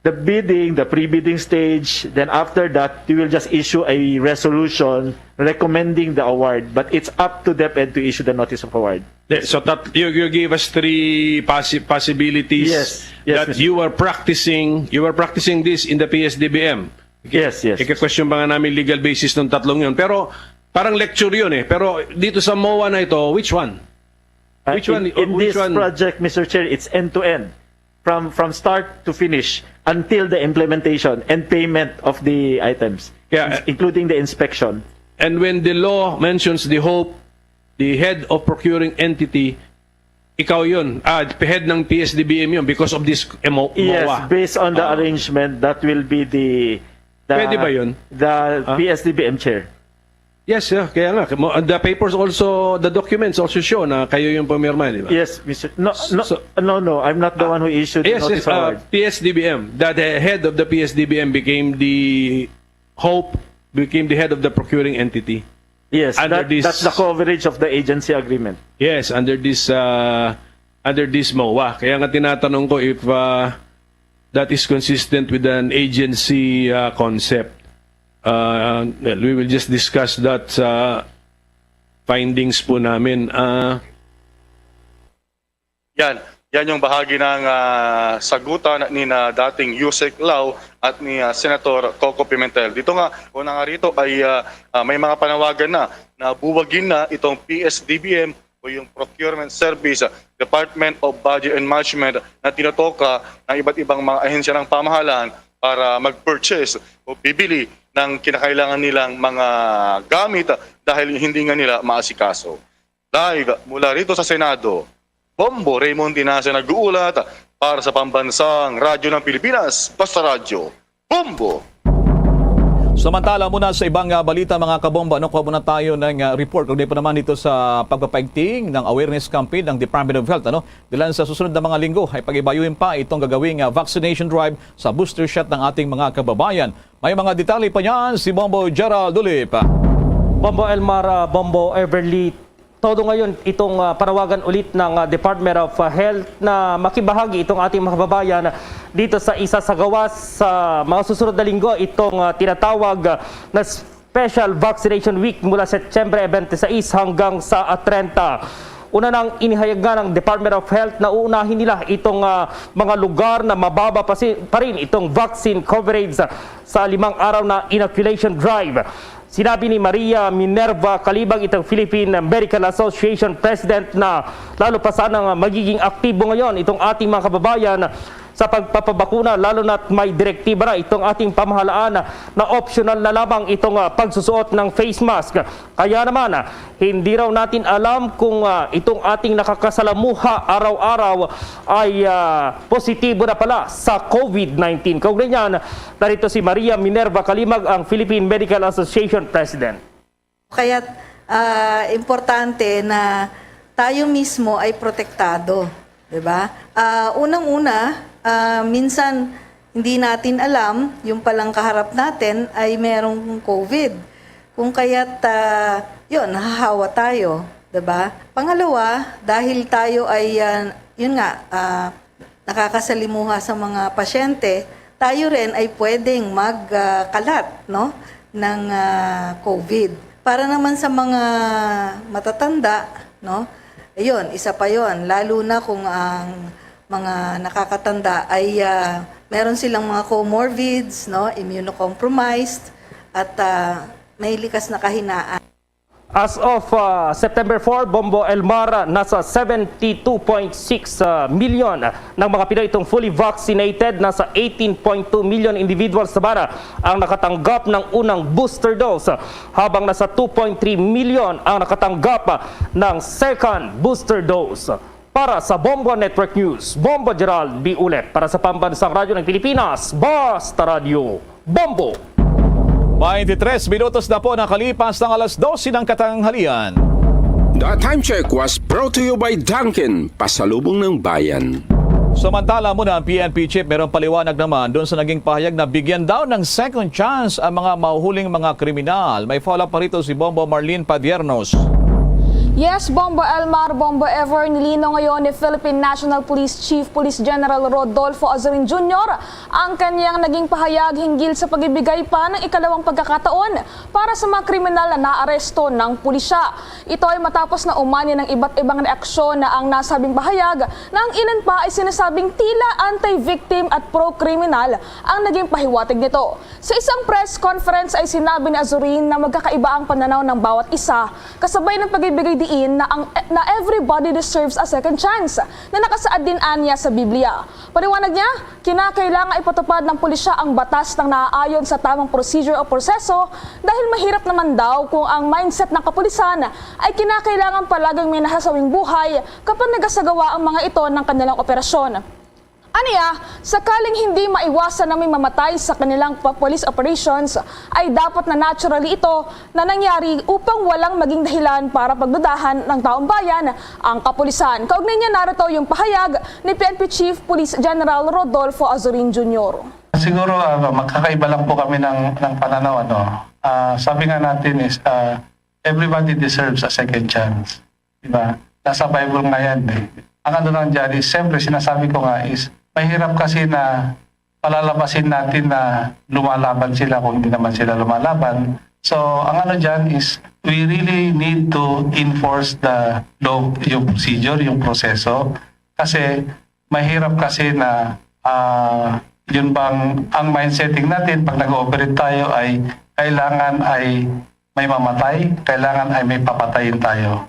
the bidding, the pre-bidding stage. Then after that, we will just issue a resolution recommending the award. But it's up to DepEd to issue the notice of award. There- So that you, you give us three possi- possibilities Yes, yes, that Mister you are practicing, you are practicing this in the P S D B M. Yes, yes. Ika-question pa nga namin legal basis ng tatlong yun. Pero parang lecture yun eh. Pero dito sa MOA na ito, which one? Uh, Which one- in, in which this one- project, Mister Chair, it's end to end, from from start to finish, until the implementation and payment of the items, Yeah. ins- including the inspection. And when the law mentions the hope, the head of procuring entity, ikaw yun. Ah, head ng P S D B M yun because of this M O, Yes, MOA. based on the Ah. arrangement, that will be the, the Pwede ba yun? The Ah? P S D B M chair. Yes, yeah, kaya nga. Mo- The papers also, the documents also show na kayo yung pumirma, di ba? Yes, Mister No, no, So- no, no. I'm not the one who issued the Yes, notice yes, uh, award. P S D B M, that the head of the P S D B M became the hope, became the head of the procuring entity. Yes, under that, this- that's the coverage of the agency agreement. Yes, under this uh, under this MOA. Kaya nga tinatanong ko if uh, that is consistent with an agency uh, concept. Uh, well, we will just discuss that sa findings po namin. Uh, Yan. Yan yung bahagi ng ah, sagutan ni na dating Yusek Lau at ni ah, Senator Coco Pimentel. Dito nga, una nga rito ay ah, ah, may mga panawagan na na buwagin na itong P S D B M o yung Procurement Service, Department of Budget and Management na tinutuka ng iba't ibang mga ahensya ng pamahalaan para mag-purchase o bibili ng kinakailangan nilang mga gamit dahil hindi nga nila maasikaso. Live mula rito sa Senado, Bombo Raymond Tinace nag-uulat para sa Pambansang Radyo ng Pilipinas, Basta Radyo, Bombo! Samantala muna sa ibang ah, balita, mga kabomba, no, kuha muna tayo ng ah, report. Kundi pa naman dito sa pagpapaigting ng awareness campaign ng Department of Health, ano? Dilan sa susunod na mga linggo ay pag-ibayuhin pa itong gagawing ah, vaccination drive sa booster shot ng ating mga kababayan. May mga detalye pa niyan si Bombo Gerald Ulip. Bombo Elmar, ah, Bombo Everly, todo ngayon itong ah, panawagan ulit ng ah, Department of ah, Health na makibahagi itong ating mga kababayan dito sa isa sa gawas. Sa mga susunod na linggo, itong ah, tinatawag ah, na Special Vaccination Week mula Setyembre twenty-six hanggang sa ah, treinta. Una nang inihayag nga ng Department of Health na uunahin nila itong ah, mga lugar na mababa pa, si, pa rin itong vaccine coverage sa, sa limang araw na inoculation drive. Sinabi ni Maria Minerva Kalibag, itong Philippine Medical Association President, na lalo pa sana nga magiging aktibo ngayon itong ating mga kababayan sa pagpapabakuna, lalo na't may direktiba na itong ating pamahalaan na optional na lamang itong ah, pagsusuot ng face mask. Kaya naman, ah, hindi raw natin alam kung ah, itong ating nakakasalamuha araw-araw ay ah, positibo na pala sa COVID nineteen. Kaugnay niyan, narito si Maria Minerva Kalimag, ang Philippine Medical Association President. Kaya ah, importante na tayo mismo ay protektado, 'di ba? Ah, unang-una, ah, minsan hindi natin alam yung palang kaharap natin ay merong COVID. Kung kaya't ah, 'yun, nahahawa tayo, 'di ba? Pangalawa, dahil tayo ay ah, 'yun nga, ah, nakakasalimuha sa mga pasyente, tayo rin ay pwedeng magkalat, no, ng ah, COVID. Para naman sa mga matatanda, no, ayun, isa pa yon, lalo na kung ang mga nakakatanda ay ah, meron silang mga comorbids, no, immunocompromised, at ah, may likas na kahinaan. As of uh, September four, Bombo Elmar, nasa seventy-two point six uh, million ng mga Pinoy itong fully vaccinated. Nasa eighteen point two million individuals naman ang nakatanggap ng unang booster dose, habang nasa two point three million ang nakatanggap ng second booster dose. Para sa Bombo Network News, Bombo Gerald B. Ulet. Para sa Pambansang Radyo ng Pilipinas, Basta Radyo, Bombo! Twenty-tres minutos na po nakalipas ng alas dose ng katanghalian. The Time Check was brought to you by Dunkin, pasalubong ng bayan. Samantala muna ang P N P chief, merong paliwanag naman doon sa naging pahayag na bigyan daw ng second chance ang mga mahuhuling mga kriminal. May follow-up pa rito si Bombo Marlene Padiernos. Yes, Bombo Elmar, Bombo Ever, nilinaw ngayon ni Philippine National Police Chief Police General Rodolfo Azurin Junior ang kanyang naging pahayag hinggil sa pagbibigay pa ng ikalawang pagkakataon para sa mga kriminal na naaresto ng pulisya. Ito ay matapos na umani ng iba't ibang reaksyon na ang nasabing pahayag na ang ilan pa ay sinasabing tila anti-victim at pro-kriminal ang naging pahiwatig nito. Sa isang press conference ay sinabi ni Azurin na magkakaiba ang pananaw ng bawat isa, kasabay ng pagbibigay diin na ang, na everybody deserves a second chance na nakasaad din anya sa Biblia. Paliwanag niya, kinakailangan ipatupad ng pulisya ang batas ng naaayon sa tamang procedure o proseso dahil mahirap naman daw kung ang mindset ng kapulisan ay kinakailangan palaging may nasasawing buhay kapag nagasagawa ang mga ito ng kanilang operasyon. Aniya, sakaling hindi maiwasan na may mamatay sa kanilang pa-, police operations, ay dapat na naturally ito na nangyari upang walang maging dahilan para pagdudahan ng taong bayan ang kapulisan. Kaugnay niya, narito yung pahayag ni P N P Chief Police General Rodolfo Azurin Junior. Siguro, ano, magkakaiba lang po kami ng, ng pananaw, ano. Ah, sabi nga natin is, ah, everybody deserves a second chance. Diba? Nasa Bible nga yan eh. Ang ano lang dyan is, siyempre, sinasabi ko nga is, mahirap kasi na palalabasin natin na lumalaban sila kung hindi naman sila lumalaban. So, ang ano dyan is, we really need to enforce the law, yung procedure, yung proseso. Kasi, mahirap kasi na, ah, yun bang, ang mind setting natin pag nag-ooperate tayo ay kailangan ay may mamatay, kailangan ay may papatayin tayo.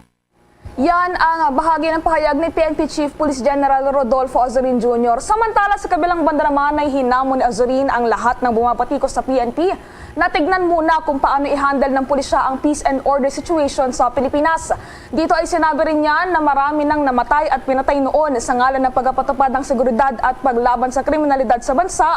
Yan ang bahagi ng pahayag ni P N P Chief Police General Rodolfo Azurin Junior. Samantala, sa kabilang banda naman ay hinamon ni Azurin ang lahat ng bumabatikos sa P N P na tignan muna kung paano i-handle ng pulisya ang peace and order situation sa Pilipinas. Dito ay sinabi rin niya na marami nang namatay at pinatay noon sa ngalan ng pagpapatupad ng seguridad at paglaban sa kriminalidad sa bansa.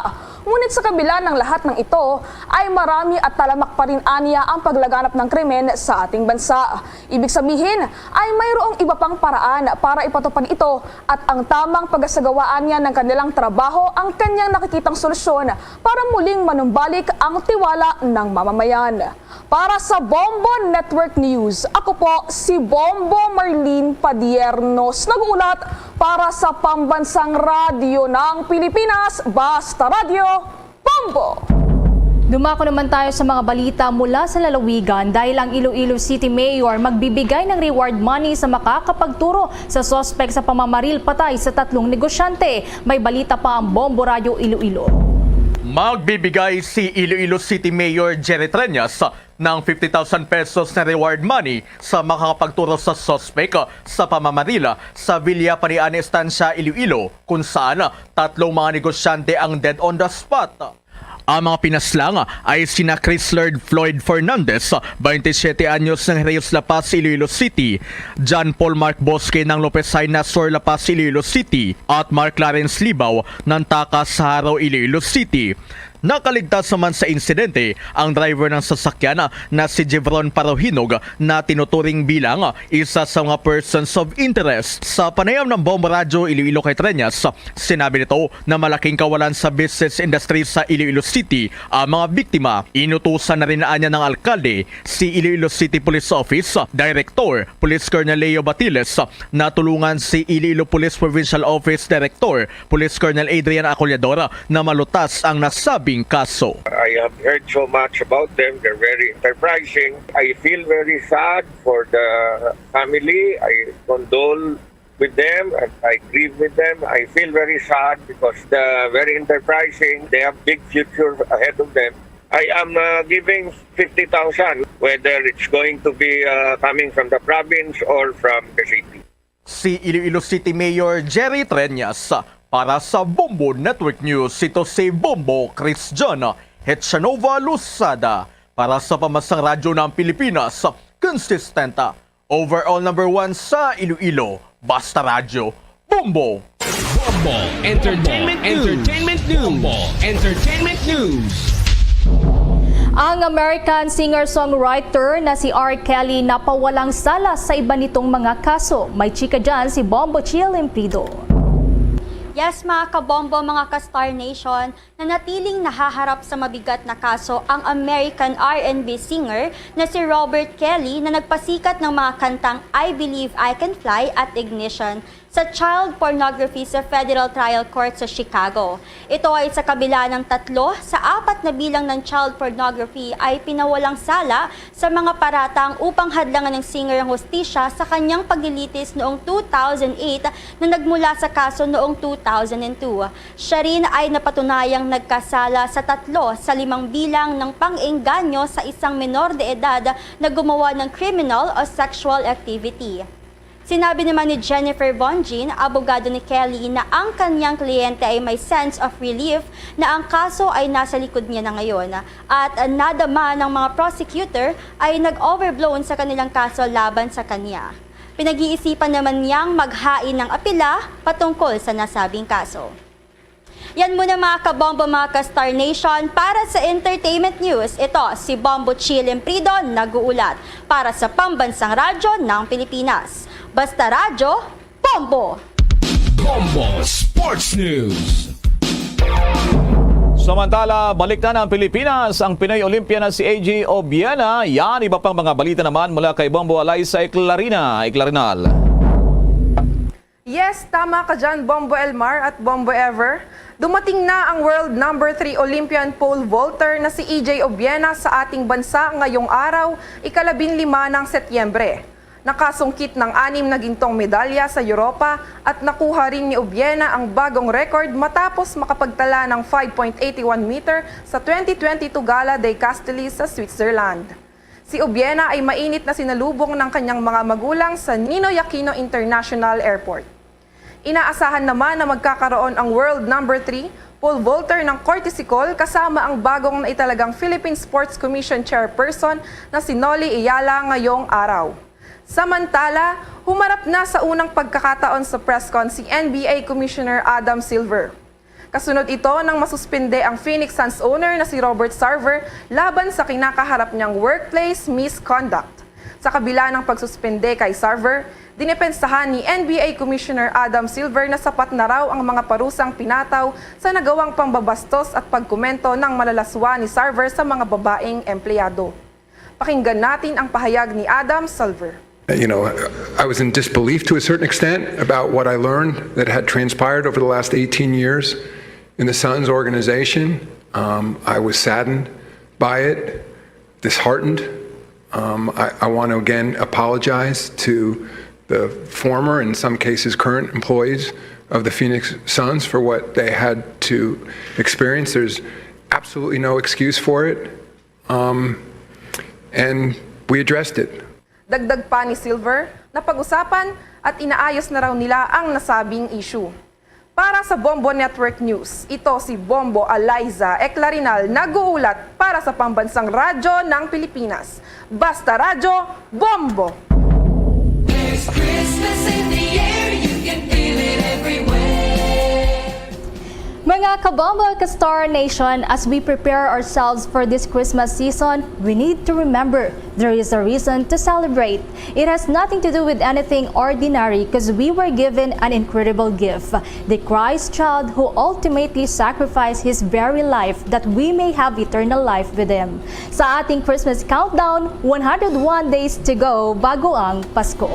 Ngunit sa kabila ng lahat ng ito, ay marami at talamak pa rin aniya ang paglaganap ng krimen sa ating bansa. Ibig sabihin, ay mayroong iba pang paraan para ipatupad ito at ang tamang pagasagawaan niya ng kanilang trabaho ang kanyang nakikitang solusyon para muling manumbalik ang tiwala ng mamamayan. Para sa Bombo Network News, ako po si Bombo Marlene Padiernos, nag-uulat para sa Pambansang Radyo ng Pilipinas, Basta Radyo, Bombo! Dumako naman tayo sa mga balita mula sa lalawigan dahil ang Iloilo City Mayor magbibigay ng reward money sa makakapagturo sa suspek sa pamamaril patay sa tatlong negosyante. May balita pa ang Bombo Radyo Iloilo. Magbibigay si Iloilo City Mayor Jerry Treñas ng fifty thousand pesos na reward money sa makakapagturo sa suspek sa pamamaril sa Villa Parian Estancia, Iloilo, kung saan tatlong mga negosyante ang dead on the spot. Ang mga pinaslang ay sina Chris Lord Floyd Fernandez, twenty-siyete anyos, ng Reyes La Paz, Iloilo City, John Paul Mark Bosque ng Lopez Jaena, Sur La Paz, Iloilo City, at Mark Clarence Libao ng Tacas, Jaro, Iloilo City. Nakaligtas naman sa insidente ang driver ng sasakyan na si Jevron Parohinog na tinuturing bilang isa sa mga persons of interest. Sa panayam ng Bombo Radyo Iloilo kay Treñas, sinabi nito na malaking kawalan sa business industry sa Iloilo City ang mga biktima. Inutusan na rin anya ng alkalde si Iloilo City Police Office Director Police Colonel Leo Batiles na tulungan si Iloilo Police Provincial Office Director Police Colonel Adrian Acollador na malutas ang nasabing kaso. I have heard so much about them. They're very enterprising. I feel very sad for the family. I condole with them and I grieve with them. I feel very sad because they're very enterprising. They have big future ahead of them. I am, uh, giving fifty thousand, whether it's going to be, uh, coming from the province or from the city. Si Iloilo City Mayor Jerry Treñas. Para sa Bombo Network News, ito si Bombo Christian Hetchanova Losada. Para sa Pambansang Radyo ng Pilipinas, consistent, overall number one sa Iloilo, Basta Radyo, Bombo! Bombo Entertainment News. Entertainment News. Bombo Entertainment News. Ang American singer-songwriter na si R. Kelly napawalang sala sa iba nitong mga kaso. May chika dyan si Bombo Chill Imprido. Yes, mga kabombo, mga ka-Star Nation, nanatiling nahaharap sa mabigat na kaso ang American R and B singer na si Robert Kelly, na nagpasikat ng mga kantang I Believe I Can Fly at Ignition sa child pornography sa Federal Trial Court sa Chicago. Ito ay sa kabila ng tatlo sa apat na bilang ng child pornography ay pinawalang sala sa mga paratang upang hadlangan ng singer ang hustisya sa kanyang paglilitis noong two thousand eight na nagmula sa kaso noong two thousand two. Siya rin ay napatunayang nagkasala sa tatlo sa limang bilang ng pang-engganyo sa isang menor de edad na gumawa ng kriminal o sexual activity. Sinabi naman ni Jennifer Von Jean, abogado ni Kelly, na ang kanyang kliyente ay may sense of relief na ang kaso ay nasa likod niya na ngayon, at nadama ng mga prosecutor ay nag-overblown sa kanilang kaso laban sa kanya. Pinag-iisipan naman niyang maghain ng apela patungkol sa nasabing kaso. Yan muna, mga kabombo, mga ka-Star Nation, para sa entertainment news. Ito si Bombo Chi Limprido nag-uulat para sa Pambansang Radyo ng Pilipinas. Basta Radyo, Bombo! Bombo Sports News. Samantala, balik na ng Pilipinas ang Pinoy Olympian na si A J Obiena. Yan, iba pang mga balita naman mula kay Bombo Alayza Eclarina. Eclarinal. Yes, tama ka dyan, Bombo Elmar at Bombo Ever. Dumating na ang world number three Olympian pole vaulter na si E J Obiena sa ating bansa ngayong araw, ikalabinlima ng Setyembre. Nakasungkit ng anim na gintong medalya sa Europa at nakuha rin ni Obiena ang bagong record matapos makapagtala ng five point eight one meter sa twenty twenty-two Gala dei Castelli sa Switzerland. Si Obiena ay mainit na sinalubong ng kanyang mga magulang sa Ninoy Aquino International Airport. Inaasahan naman na magkakaroon ang world number three pole vaulter ng courtesy call kasama ang bagong naitalagang Philippine Sports Commission Chairperson na si Nolly Ayala ngayong araw. Samantala, humarap na sa unang pagkakataon sa press con si N B A Commissioner Adam Silver. Kasunod ito nang masuspende ang Phoenix Suns owner na si Robert Sarver laban sa kinakaharap niyang workplace misconduct. Sa kabila ng pagsuspende kay Sarver, dinepensahan ni N B A Commissioner Adam Silver na sapat na raw ang mga parusang pinataw sa nagawang pambabastos at pagkomento ng malalaswa ni Sarver sa mga babaeng empleyado. Pakinggan natin ang pahayag ni Adam Silver. You know, I was in disbelief to a certain extent about what I learned that had transpired over the last eighteen years in the Suns organization. Um, I was saddened by it, disheartened. Um, I, I want to again apologize to the former, in some cases current, employees of the Phoenix Suns for what they had to experience. There's absolutely no excuse for it. Um, and we addressed it. Dagdag pa ni Silver, napag-usapan at inaayos na raw nila ang nasabing issue. Para sa Bombo Network News, ito si Bombo Alayza Eclarinal nag-uulat para sa Pambansang Radyo ng Pilipinas. Basta Radyo, Bombo! There's Christmas in the air, you can feel it everywhere. Mga kabombo ka Star Nation, as we prepare ourselves for this Christmas season, we need to remember there is a reason to celebrate. It has nothing to do with anything ordinary because we were given an incredible gift, the Christ child who ultimately sacrificed his very life that we may have eternal life with him. Sa ating Christmas countdown, one hundred one days to go bago ang Pasko.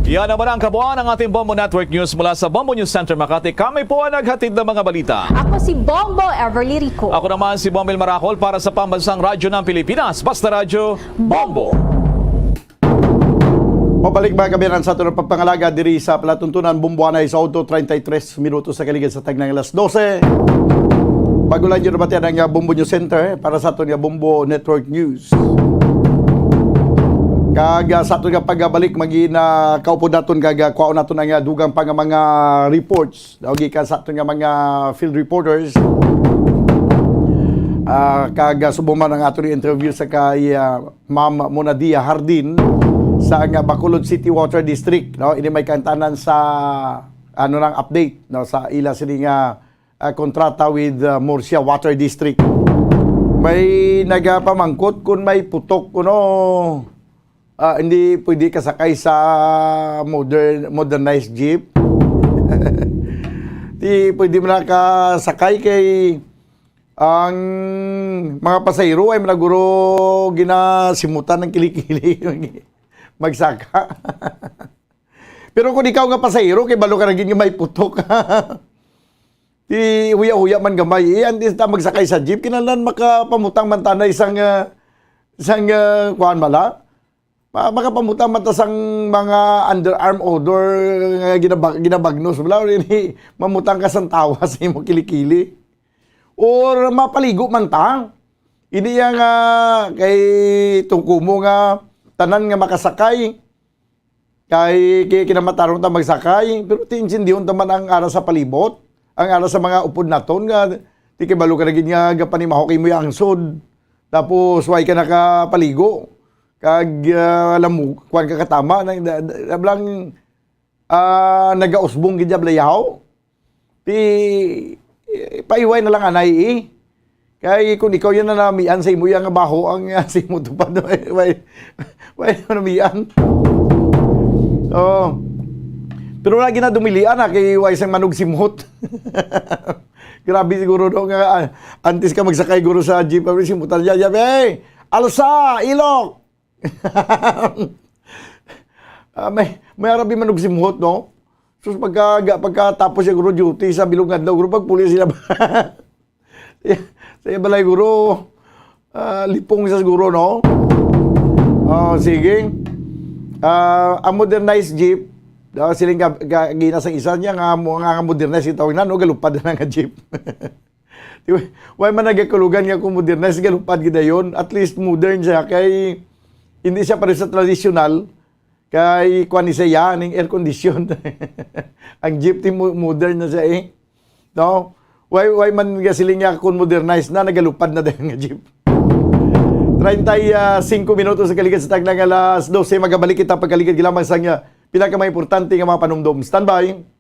Yan naman ang kabuuan ng ating Bombo Network News mula sa Bombo News Center Makati. Kami po ang naghatid ng mga balita. Ako si Bombo Everly Rico. Ako naman si Bombo Maracol para sa Pambansang Radyo ng Pilipinas. Basta Radyo, Bombo! Pabalik, mga kabayan, sa aton pagpangalaga diri sa palatuntunan, Bombo anay sa auto, treinta y tres minutos sa kaligid sa tagnang alas dose. Bago lang yun naman ang uh, Bombo News Center eh, para sa aton nga Bombo Network News. Kag uh, sa aton nga pagbalik, magina uh, kaupod naton kag uh, kuhaon naton ang uh, dugang pa nga mga reports daw gikan sa aton nga mga field reporters. Uh, kag uh, subong man ang aton interview sa kay uh, Ma'am Monadia Hardin sa nga Bacolod City Water District, no? Ini may kantanan sa ano nang update, no, sa ila sini nga uh, kontrata with uh, Murcia Water District. May nagapamangkot kung may putok kuno uh, hindi pwede kasakay sa modern modernized jeep. Di pwede man nakasakay kay ang mga pasahero ay managuro ginasimutan ng kilikili magsaka. Pero kung ikaw nga pasahero, kay balo ka na gid nga may putok. Di huya-huya man gamay. Eh, antes ta magsakay sa jeep, kinahanglan makapamutang man ta na isang, ah, isang, ah, kuwan bala? Ma-, makapamutang man ta sang mga underarm odor nga ginabag-, ginabagnos bala, or ini mamutang ka sang tawa sa imong kilikili. Or mapaligo man ta. Ini yang, ah, kay tungkumo nga tanan nga makasakay. Kay, kay kinamatarong ta magsakay, pero ti intindihon ta man ang ara sa palibot, ang ara sa mga upod naton nga ti kibalo ka na gid nga gapanimaho kay moy angsod. Tapos way ka nakapaligo. Kag, ah, alam mo, kuwan ka katama, na, na, na, lang, ah, nagausbong gid ya balayaw. Ti, eh, paiway na lang anay, eh. Kay kung ikaw yan na namian sa imo yang baho ang, ah, sa imo tupad, way, way, way na namian. Oh. Pero lagi na dumilian, ah, kay way sang manugsimhot. Grabe siguro, no, nga, ah, antes ka magsakay guro sa jeep, ah, simutan niya, "Hey, alsa, ilok!" Ah, may, may arabi manugsimhot, no? Sus, pagka, pagkatapos siya guro duty sa bilog nga adlaw, guro pagpuli sila. Sa iya balay guro, ah, lipong siya siguro, no? Oh, sige. Ah, ang modernized jeep, ah, siling ka, ka, gina sa isa niya nga mo, nga, nga modernized itawag na, no? Galupad na nga jeep. Di ba? Why man nagakulugan nga kung modernize, galupad gid dayon. At least modern siya kay hindi siya pareho sa traditional. Kay kuan ni siya, ning air condition. Ang jeep ti mo-, modern na siya, eh. No? Why, why man nga siling niya kung modernize na, nagalupad na dayon nga jeep. Treinta y cinco minutos sa kaligid sa tagna nga alas dose. Magabalik kita pagkaligid lamang sa nga pinakamay importante nga mga panumdom. Standby.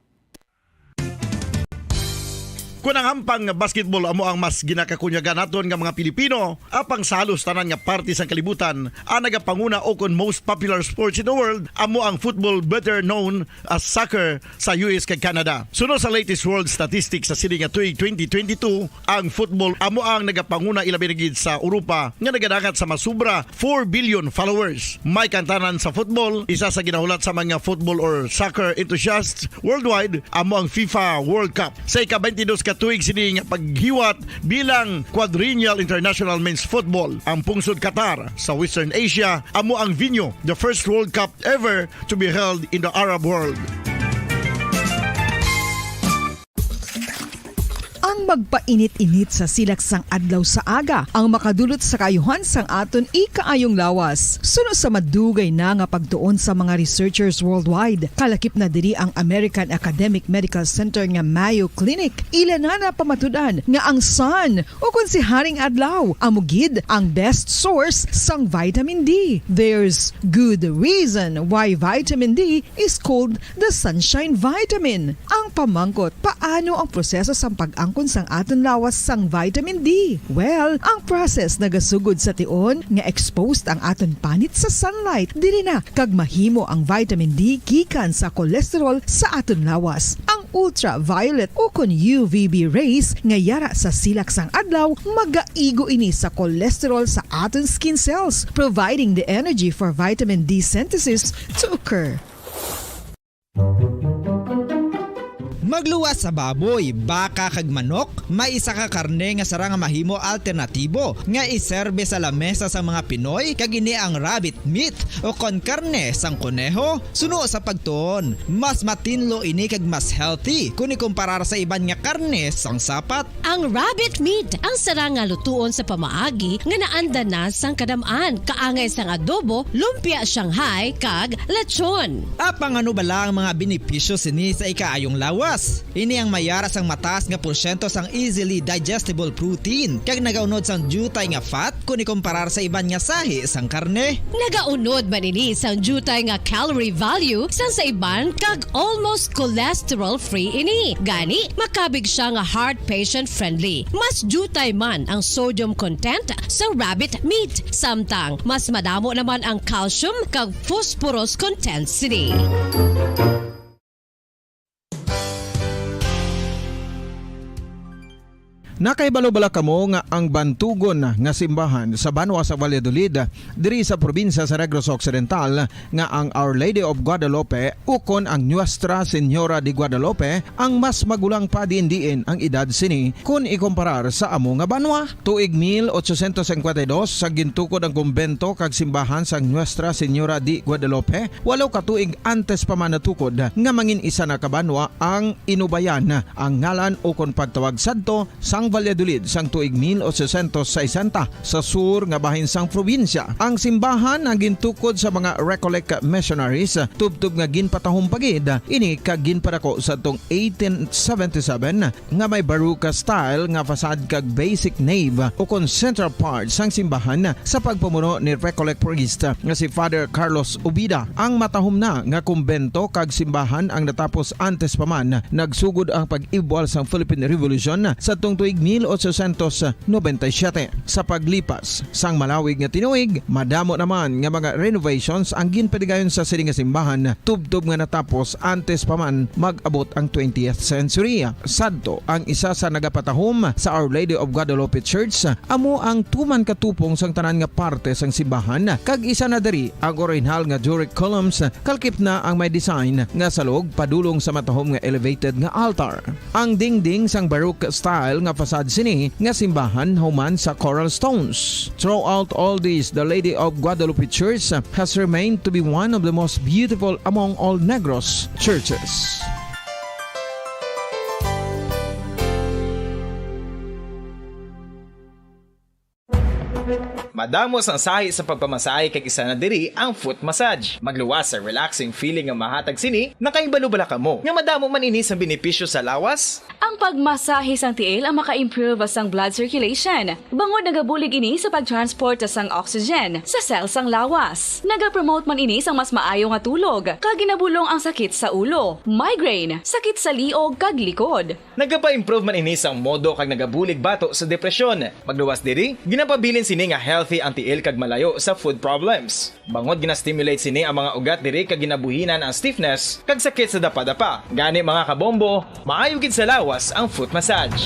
Kon ang hampang nga basketball amo ang mas ginakakunyagan naton nga mga Pilipino, apang sa halos tanan nga parte sang kalibutan, ang nagapanguna o kon most popular sports in the world amo ang football, better known as soccer, sa U S kag Canada. Suno sa latest world statistics sa sini nga tuig twenty twenty-two, ang football amo ang nagapanguna, ilabi na gid sa Europa, nga nagadangat sa masubra four billion followers. May kantanan sa football, isa sa ginahulat sa mga football or soccer enthusiasts worldwide amo ang FIFA World Cup. Sa ika-twenty-dos ka tuig sini nga paghiwat bilang Quadrennial International Men's Football, ang pungsod Qatar sa Western Asia amo ang venue, the first World Cup ever to be held in the Arab world. Ang magpainit-init sa silak sang adlaw sa aga ang makadulot sa kaayuhan sang aton ikaayong lawas. Suno sa madugay na nga pagtuon sa mga researchers worldwide, kalakip na diri ang American Academic Medical Center nga Mayo Clinic. Ila na napamatud-an nga ang sun, ukon si Haring Adlaw, amo gid ang best source sang vitamin D. There's good reason why vitamin D is called the sunshine vitamin. Ang pamangkot, paano ang proseso sang pag-angkon sang aton lawas sang vitamin D? Well, ang process nagasugod sa tion nga exposed ang aton panit sa sunlight. Diri na kag mahimo ang vitamin D gikan sa cholesterol sa aton lawas. Ang ultraviolet ukon U V B rays nga yara sa silak sang adlaw magaigo ini sa cholesterol sa aton skin cells, providing the energy for vitamin D synthesis to occur. Magluwas sa baboy, baka kag manok, may isa ka karne nga sarang nga mahimo alternatibo nga iserbe sa lamesa sa mga Pinoy, kag ini ang rabbit meat o kon karne sang koneho. Suno sa pagtuon, mas matinlo ini kag mas healthy kon ikumparar sa iban nga karne sang sapat. Ang rabbit meat ang sarang nga lutuon sa pamaagi nga naanda na sang kadam-an, kaangay sang adobo, lumpia Shanghai, kag lechon. Apang ano bala ang mga benepisyo sini sa ikaayong lawas? Ini ang mayara sang mataas nga porsyento sang easily digestible protein, kag nagaunod sang diutay nga fat kon ikumparar sa iban nga sahi sang karne. Nagaunod man ini sang diutay nga calorie value sang sa iban, kag almost cholesterol-free ini. Gani, makabig siya nga heart patient-friendly. Mas diutay man ang sodium content sa rabbit meat, samtang mas madamo naman ang calcium kag phosphorus content sini. Nakahibalo bala kamo nga ang bantugon nga simbahan sa banwa sa Valladolid, diri sa probinsya sa Negros Occidental, nga ang Our Lady of Guadalupe ukon ang Nuestra Señora de Guadalupe ang mas magulang pa diin-diin ang edad sini kon ikumparar sa amo nga banwa? Tuig mil ochocientos cincuenta y dos, sa gintukod ang kumbento kag simbahan sang Nuestra Señora de Guadalupe, walo ka tuig antes pa man natukod nga mangin isa na ka banwa ang Inubayan, ang ngalan ukon pagtawag sadto sang Valladolid sang tuig mil ochocientos sesenta, sa sur nga bahin sang probinsya. Ang simbahan ang gintukod sa mga Recollect missionaries, tubtob nga ginpatahom pa gid ini kag ginpadako sadtong eighteen seventy-seven, nga may Baroque style nga facade kag basic nave ukon central part sang simbahan sa pagpamuno ni Recollect priest nga si Father Carlos Ubida. Ang matahom na nga kumbento kag simbahan ang natapos antes pa man nagsugod ang pag-ibwal sang Philippine Revolution sadtong tuig mil ochocientos noventa y siete. Sa paglipas sang malawig nga tinuig, madamo naman nga mga renovations ang ginpadigayon sa sini nga simbahan, tubtob nga natapos antes pa man mag-abot ang twentieth century. Sadto, ang isa sa nagapatahom sa Our Lady of Guadalupe Church amo ang tuman ka tupong sang tanan nga parte sang simbahan, kag isa na diri ang orihinal nga Doric columns, kalkip na ang may design nga salog padulong sa matahom nga elevated nga altar. Ang dingding sang Baroque style nga facade sini nga simbahan human sa coral stones. Throughout all this, the Lady of Guadalupe Church has remained to be one of the most beautiful among all Negros churches. Madamo sang sahi sa pagpamasahe kag isa na diri ang foot massage. Magluwas sa relaxing feeling nga mahatag sini, nakahibalo bala kamo nga madamo man ini sang benepisyo sa lawas? Ang pagmasahe sang tiil ang maka-improve sang blood circulation, bangod nagabulig ini sa pag-transport sang oxygen sa cell sang lawas. Nagapromote man ini sang mas maayo nga tulog, kag ginabulong ang sakit sa ulo, migraine, sakit sa liog, kag likod. Nagapa-improve man ini sang modo kag nagabulig bato sa depresyon. Magluwas diri, ginapabilin sini nga healthy ang tiil kag malayo sa foot problems. Bangod gina-stimulate sini ang mga ugat diri kag ginabuhinan ang stiffness kag sakit sa dapadapa. Gani, mga kabombo, maayo gid sa lawas ang foot massage.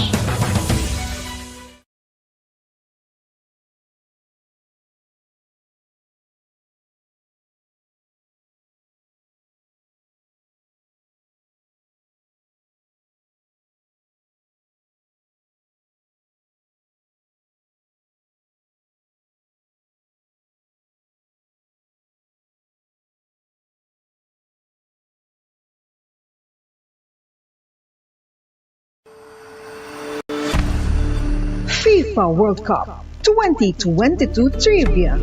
FIFA World Cup twenty twenty-two Trivia.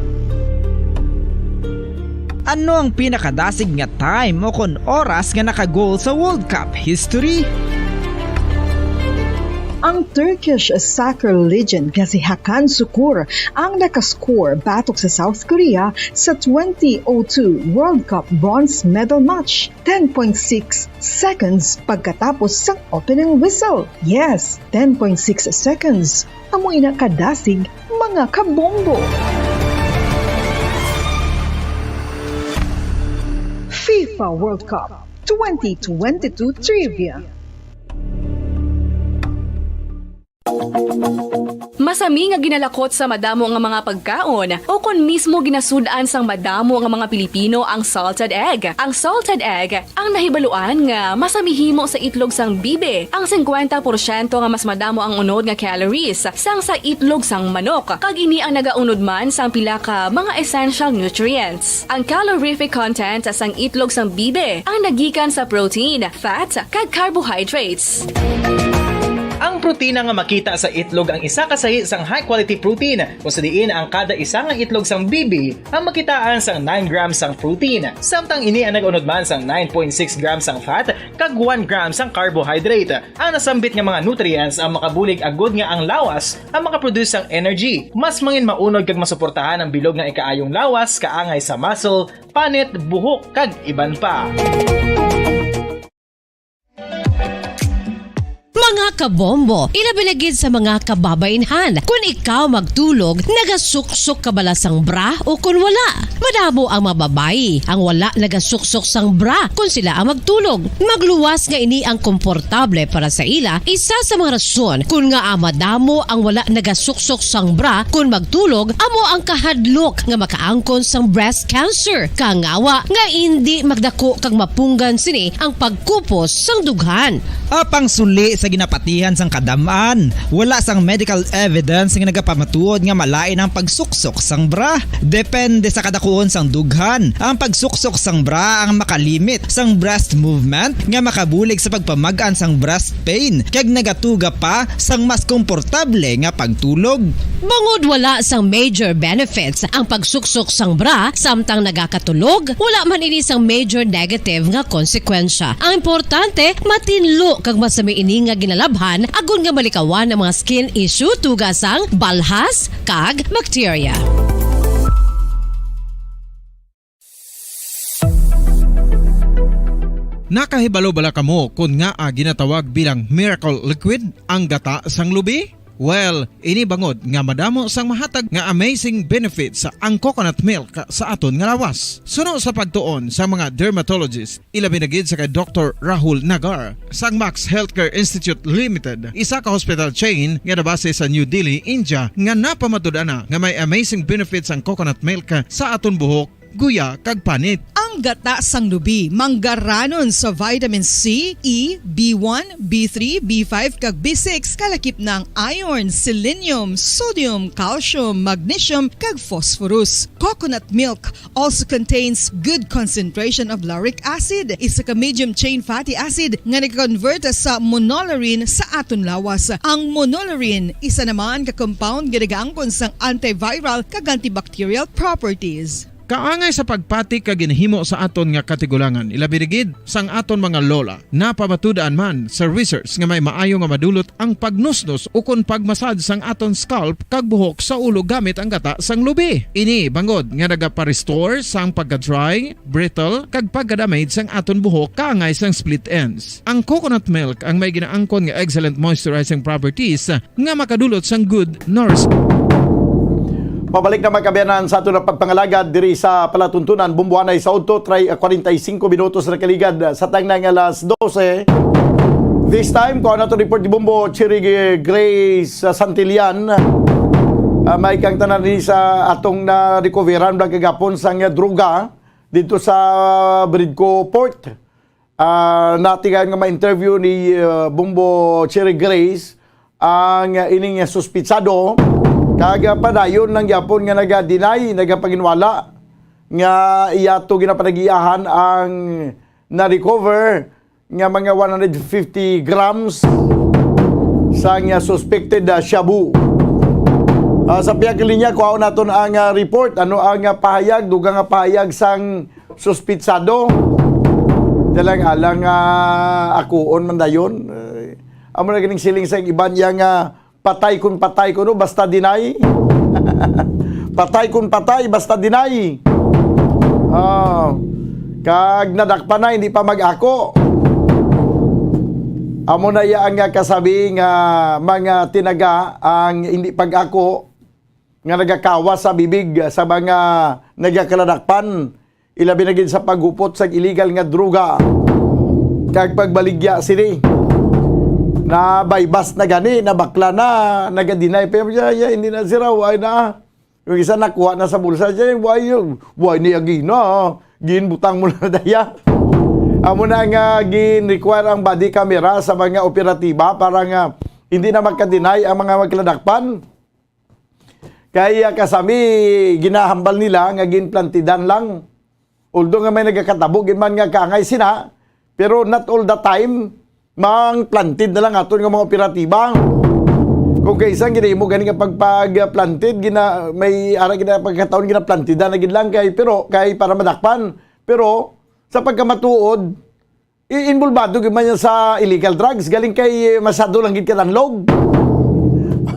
Ano ang pinakadasig nga time o kon oras nga naka-goal sa World Cup history? Ang Turkish soccer legend nga si Hakan Sukur ang nakascore batok sa South Korea sa twenty oh two World Cup bronze medal match, ten point six seconds pagkatapos sang opening whistle. Yes, ten point six seconds. Amo ina kadasig, mga kabombo. FIFA World Cup twenty twenty-two Trivia. Masami nga ginalakot sa madamo nga mga pagkaon o kon mismo ginasud-an sang madamo nga mga Pilipino ang salted egg. Ang salted egg ang nahibaluan nga masami himo sa itlog sang bibi. Ang singkwenta porsyento nga mas madamo ang unod nga calories sang sa itlog sang manok, kag ini ang nagaunod man sang pila ka mga essential nutrients. Ang calorific content sang itlog sang bibi ang nagikan sa protein, fat, kag carbohydrates. Ang protina nga makita sa itlog ang isa ka sahi sang high-quality protein, kung sa diin ang kada isa nga itlog sang bibi ang makitaan sang nine grams sang protein, samtang ini ang nag-unod man sang nine point six grams sang fat kag one gram sang carbohydrate. Ang nasambit nga mga nutrients ang makabulig agud nga ang lawas ang makaproduce sang energy, mas mangin maunod kag masuportahan ang bilog nga ikaayong lawas, kaangay sa muscle, panit, buhok, kag iban pa. Mga kabombo, ilabi na gid sa mga kababainhan. Kun ikaw magtulog, nagasuksok ka bala sang bra o kun wala? Madamo ang mga babayi ang wala nagasuksok sang bra kun sila ang magtulog. Magluwas nga ini ang komportable para sa ila, isa sa mga rason kun ngaa madamo ang wala nagasuksok sang bra kun magtulog, amo ang kahadlok nga makaangkon sang breast cancer. Kangawa nga indi magdako kag mapunggan sini ang pagkupos sang dughan. Apang suli sa ginapatihan sang kadam-an, wala sang medical evidence nga nagapamatuod nga malain ang pagsuksok sang bra. Depende sa kadakuon sang dughan, ang pagsuksok sang bra ang makalimit sang breast movement nga makabulig sa pagpamag-an sang breast pain kag nagatuga pa sang mas komportable nga pagtulog. Bangod wala sang major benefits ang pagsuksok sang bra samtang nagakatulog, wala man ini sang major negative nga konsekwensya. Ang importante, matinlo kag masami ini nga ginalabhan agod nga malikawan ang mga skin issue, tuga sang balhas kag bakterya. Nakahibalo bala kamo kon ngaa ginatawag bilang miracle liquid ang gata sang lubi? Well, ini bangod nga madamo sang mahatag nga amazing benefits ang coconut milk sa aton nga lawas. Suno sa pagtuon sa mga dermatologist, ilabi na gid sa kay Doktor Rahul Nagar sang Max Healthcare Institute Limited, isa ka hospital chain nga nabase sa New Delhi, India, nga napamatud-an na nga may amazing benefits ang coconut milk sa aton buhok, guya, kag panit. Ang gata sang lubi manggaranon sa vitamin C, E, B one, B three, B five, kag B six, kalakip na ang iron, selenium, sodium, calcium, magnesium, kag phosphorus. Coconut milk also contains good concentration of lauric acid, isa ka medium chain fatty acid nga nag-convert sa monolaurin sa aton lawas. Ang monolaurin isa naman ka compound nga nagaangkon sang antiviral kag antibacterial properties. Kaangay sa pagpati kag ginhimo sa aton nga katigulangan, ilabi na gid sang aton mga lola. Napamatud-an man sa research nga may maayo nga madulot ang pagnusnos ukon pagmasad sang aton scalp kag buhok sa ulo gamit ang gata sang lubi. Ini bangod nga nagapa-restore sang pagka-dry, brittle, kag pagka-damage sang aton buhok kaangay sang split ends. Ang coconut milk ang may ginaangkon nga excellent moisturizing properties nga makadulot sang good nourish. Pabalik na, mga kaabyanan, sa aton nga pagpangalagad diri sa palatuntunan, Bumbuanay sa Udto, try, ah, forty-five minutos na kaligad, ah, sa tangnang alas dose. This time, kuha na to report ni Bumbo Cherry Grace, ah, Santillan. Ah, may kang tanan ni sa atong na-recoveran, blang kagapon sang, ah, droga dito sa Bridco Port. Ah, natigayon nga ma-interview ni, ah, Bumbo Cherry Grace ang, ah, ining suspitsado, kag, ah, padayon lang gyapon nga naga-deny, nagapanginwala nga iya to ginapanag-iyahan ang na-recover nga mga one hundred fifty grams sang, ah, suspected, ah, shabu. Ah, sa pihak linya, kuhaon naton ang, ah, report. Ano ang, ah, pahayag, dugang nga pahayag sang suspitsado? Dalang alang, ah, akuon man dayon. Eh, amo na ganing siling sa iban iya nga patay kun patay kuno, basta deny. Patay kun patay, basta deny. Ah, kag nadakpan na, hindi pa mag-ako. Amo na iya ang kasabi nga mga tinaga ang hindi pag-ako nga nagakawas sa bibig sa mga nagakaladakpan, ilabi na gid sa paghupot sa illegal nga droga kag pagbaligya sini. Nabaybas na gani, nabakla na, nagadinay pa, "Ya, ya, hindi na, sir, ah, way na." Yung isa nakuha na sa bulsa, "Ya, way, way ni agina, ginbutang mo na daya." Amo na nga gin-require ang body camera sa mga operatiba para nga hindi na magka-deny ang mga magkaladakpan. Kay, ah, kasami, ginahambal nila nga ginplantidan lang. Although nga may nagakatabo gid man nga kaangay sina, pero not all the time, mang planted na lang aton nga mga operatiba. Kung kaisa ang ginahimo gani nga pagpag-planted, gina-, may ara gina-, pagkataon ginaplantidan na gid lang kay, pero kay para madakpan. Pero sa pagkamatuod, i-, involbado gid man yan sa illegal drugs, galing kay masyado lang gid kadanlog.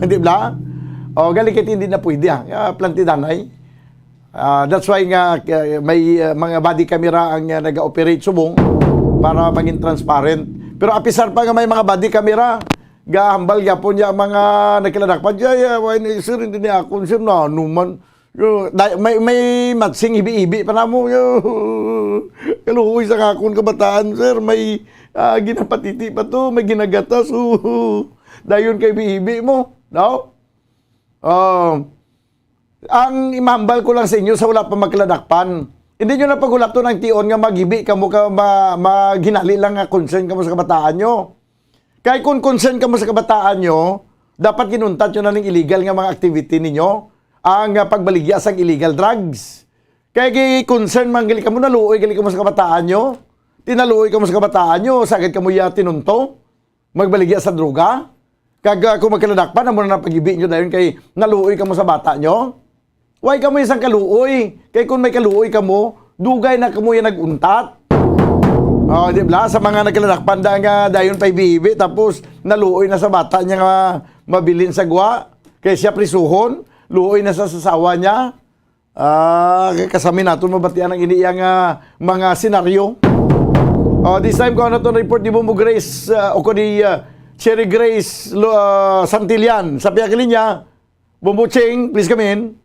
Di ba? O, galing kay hindi na pwede, ah. Ah, plantidanay. Ah, that's why nga, ah, may, ah, mga body camera ang, ah, nag-operate subong para maging transparent. Pero apisar pa nga may mga body camera, Gahambal gyapon niya ang mga nagkaladakpan. "Ay, ay, why ni, sir, hindi ni akon, sir, na ano man. Yo, dai-, may, may matching hibi-hibi pa namo. Yo, kaluoy sa akon kabataan, sir. May, ah, ginapatiti pa to, may ginagatas. Dayon kay hibi-hibi mo, no?" Ah, ang imahambal ko lang sa inyo sa wala pa magkaladakpan, hindi nyo na paghulaton ang tion nga maghibi kamo ka ma-, maghinali lang nga concern kamo sa kabataan nyo. Kay kung concern kamo sa kabataan nyo, dapat ginuntat nyo na ning illegal nga mga activity ninyo, ang, ah, pagbaligya sang illegal drugs. Kay gi-concern man gali kamo, naluoy gali kamo sa kabataan nyo. Tinaluoy kamo sa kabataan nyo, sagad kamo ya tinunto magbaligya sa droga? Kag, ah, kung magkaladakpan, amo na pag-ibi nyo dayon kay naluoy kamo sa bata nyo? Why kamo isang kaluoy? Kay kung may kaluoy kamo, dugay na kamo yung nag-untat. Oh, di ba? Sa mga nagkaladakpan da nga dayon pa ibibi, tapos naluoy na sa bata niya nga mabilin sa gwa. Kay siya prisuhon, luoy na sa sasawa niya. Ah, kay kasami naton mabatian ang ini iya nga mga senaryo. Oh, this time ko ano to report ni Bombo Grace, ah, o ko ni, ah, Cherry Grace, lo, ah, Santillan. Sa pihak linya, Bombo Ching, please come in.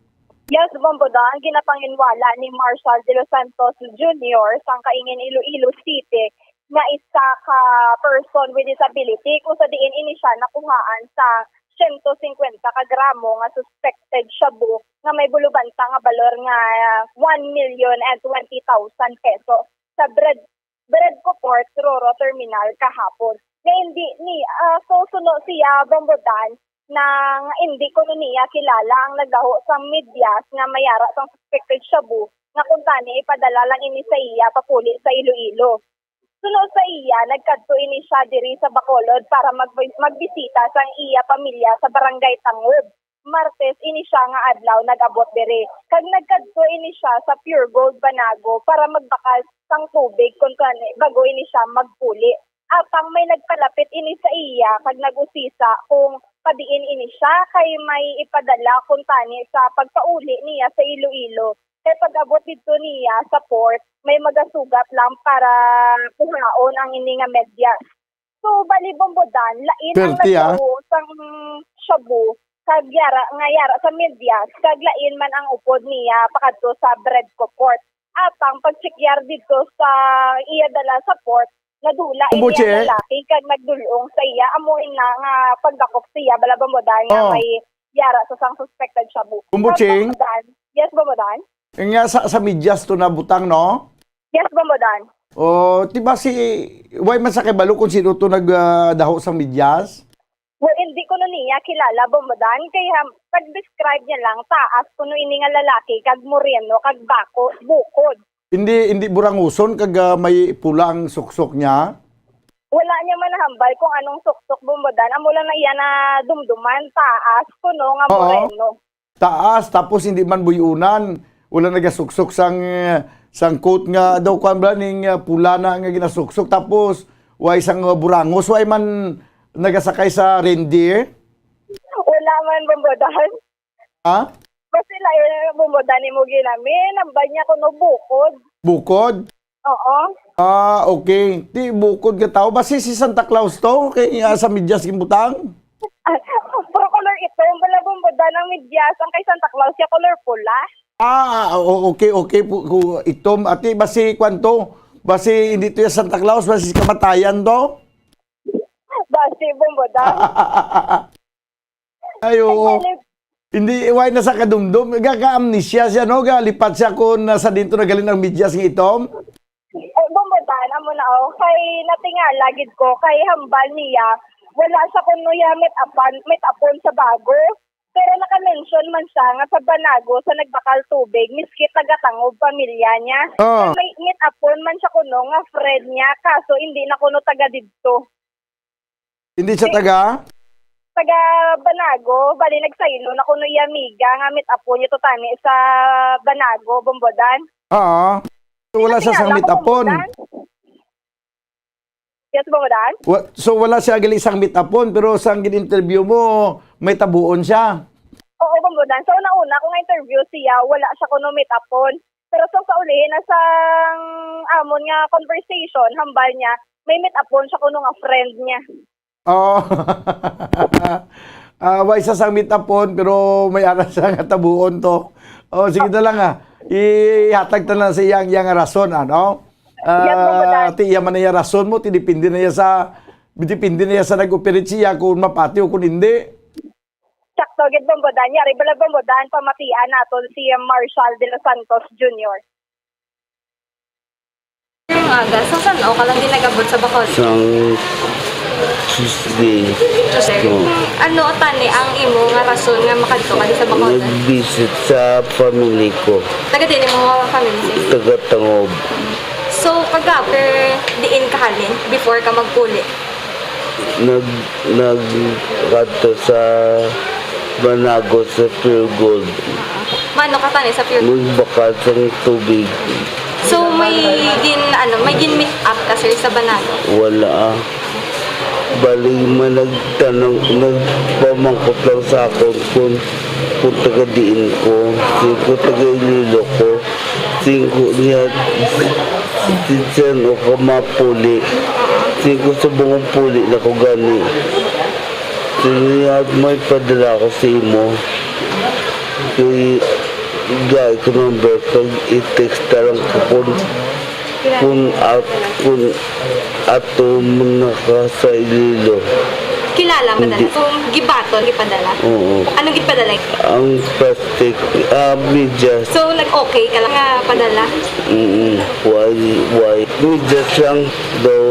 Yes, Bombo Dan, ginapanginwala ni Marshall De Los Santos Junior sang Kaingin, Iloilo City, nga isa ka person with disability kung sa diin ini siya nakuhaan sa siyento singkwenta ka gramo nga suspected shabu nga may bulubanta nga balor nga one million and twenty thousand peso sa Bred-, Bredco Port Roro Terminal kahapon. Nga hindi ni, ah, so suno siya, Bombo Dan, na nga hindi kuno niya kilala ang nagdaho sang medyas nga may ara sang suspected shabu nga kuntani ipadala lang ini sa iya papuli sa Iloilo. Suno sa iya, nagkadto ini siya diri sa Bacolod para magbi-, magbisita sang iya pamilya sa Barangay Tangub. Martes ini siya nga adlaw nag-abot diri, kag nagkadto ini siya sa Pure Gold Banago para magbakal sang tubig kuntani bag-o ini siya magpuli. Apang may nagpalapit ini sa iya kag nag-usisa kung padiin ini siya kay may ipadala kuntani sa pagpauli niya sa Iloilo. Kay pag-abot didto niya sa port, may magasugat lang para kuhaon ang ini nga medyas. So, bali, Bombo Dan, lain ang Perti, ah. Nagtawo sang shabu kag yara, nga yara sa medyas, kag lain man ang upod niya pakadto sa Bredco Port. Apang pagtsekyar didto sa iya dala sa port, nadula ini ang Kumbuching. Lalaki kag nagdul-ong sa iya. Amo ina nga pagdakop sa iya, bala, Bombo Dan, nga Oh. May yara sa sang suspected shabu. Kumbuching. Bombo Dan. Yes, Bombo Dan. Nga sa, sa medyas to nabutang, no? Yes, Bombo Dan. Oh, di ba si, why man sa kay balo kung sino to nag, ah, daho sang medyas? Well, hindi ko no niya kilala, Bombo Dan. Kay, um, pag-describe niya lang, taas kuno ini nga lalaki, kag moreno, kag bako, bukod. Hindi, hindi buranguson, kag, ah, may pula ang suksok niya? Wala niya man nahambal kung anong suksok, Bombo Dan. Amo lang na iya na dumduman, taas kuno nga Oo. Moreno. Taas, tapos hindi man buy-unan. Wala nagasuksok sang, eh, sang coat nga daw, kuwan ba, ning, eh, pula na nga ginasuksok. Tapos, way sang, eh, burangos, way man nagasakay sa reindeer? Wala man, Bombo Dan. Ha? Basta lang, eh, Bombo Dan, imo ginamin. Ang banya ko, no, bukod. Bukod? Oo. Ah, okay. Ti bukod nga tao. Basi si Santa Claus to? Kay, ah, sa medyas ginbutang? Pero color itom, bala, Bombo Dan, ang medyas, ang kay Santa Claus, siya color pula. Ah, o-, okay, okay. Pu-, ku-, itom. Ati, basi, kwan to? Basi, hindi to yung Santa Claus, basi si kamatayan to? Basi, Bombo Dan. Ay, oo. Kay bali, hindi, why na sa kadumdum? Ga, ga-amnesia siya, no? Galipat siya kung nasa dito na galing ang medyas ng itom? Eh, Bombo Dan, amo na, oh. Kay natingala gid ko, kay hambal niya, wala siya kuno ya meet-upan, meet-upon sa bago. Pero naka-mention man siya nga sa Banago sa nagbakal tubig, miski taga Tangob pamilya niya. Ah. May meet-upon man siya kuno nga friend niya, kaso hindi na kuno taga didto. Hindi siya Di-, taga? Taga Banago, bali nagsaylo na kuno iya amiga nga meet-upon niya to tani sa Banago, Bombo Dan. Oo. So, wala siya sang meet-upon. Yes, Bombo Dan? Wa-, so, wala siya gali sang meet-upon, pero sang gin-interview mo, may tabuon siya? Oo, Bombo Dan. Sa una-una, kung interview siya, wala siya kuno meet-upon. Pero sa, sa ulihin na sang amon nga conversation, hambal niya, may meet-upon siya kuno nga friend niya. Oh. Ah, wa isa sang meet upon, pero may ara siya nga tabuon to. Oh, sige na lang, ah. Ihatag ta na sa iyang, iyang rason, ano? Yes, Bombo Dan. Ah, ti iya man na iya rason mo, ti depende na iya sa, depende na iya sa nag-operate siya kung mapati o kung hindi. Sakto gid, Bombo Dan. Yari bala, Bombo Dan, pamatian naton si Marshall De Los Santos Junior. Ang aga, sa san-o ka lang din nag-abot sa Bacolod? Sang Tuesday. Tuesday. Oo. Ano tani ang imo nga rason nga makadto ka di sa Bacolod? Nag-visit sa family ko. Taga din mo family, sis? Taga Tangob. So, kagaper diin ka halin before ka magpuli? Nag-, nagkadto sa Banago sa Pure Gold. Mano ka tani sa Pure Gold? Magbakal sang tubig. So, may gin-, ano, may gin-meet up ka, sir, sa Banago? Wala, ah. Bali, may nagtanong, nagpamangkot lang sa akon kung, kung taga diin ko. Singko taga Iloilo ko. Singko niya, sinsan o ka mapuli. Singko subong puli na ko gani. Singko niya, may padala ko sa imo. Kay, gay ko number, kag i-text ta lang ko kung, kung at, kung ato muna ka sa Iloilo. Kilala, madala? Hindi. Kung gibaton, gipadala? Oo. Anong gipadala? Ang plastic, ah, medyas. So, nag-okay ka lang nga padala? Mm, why, why? Medyas lang daw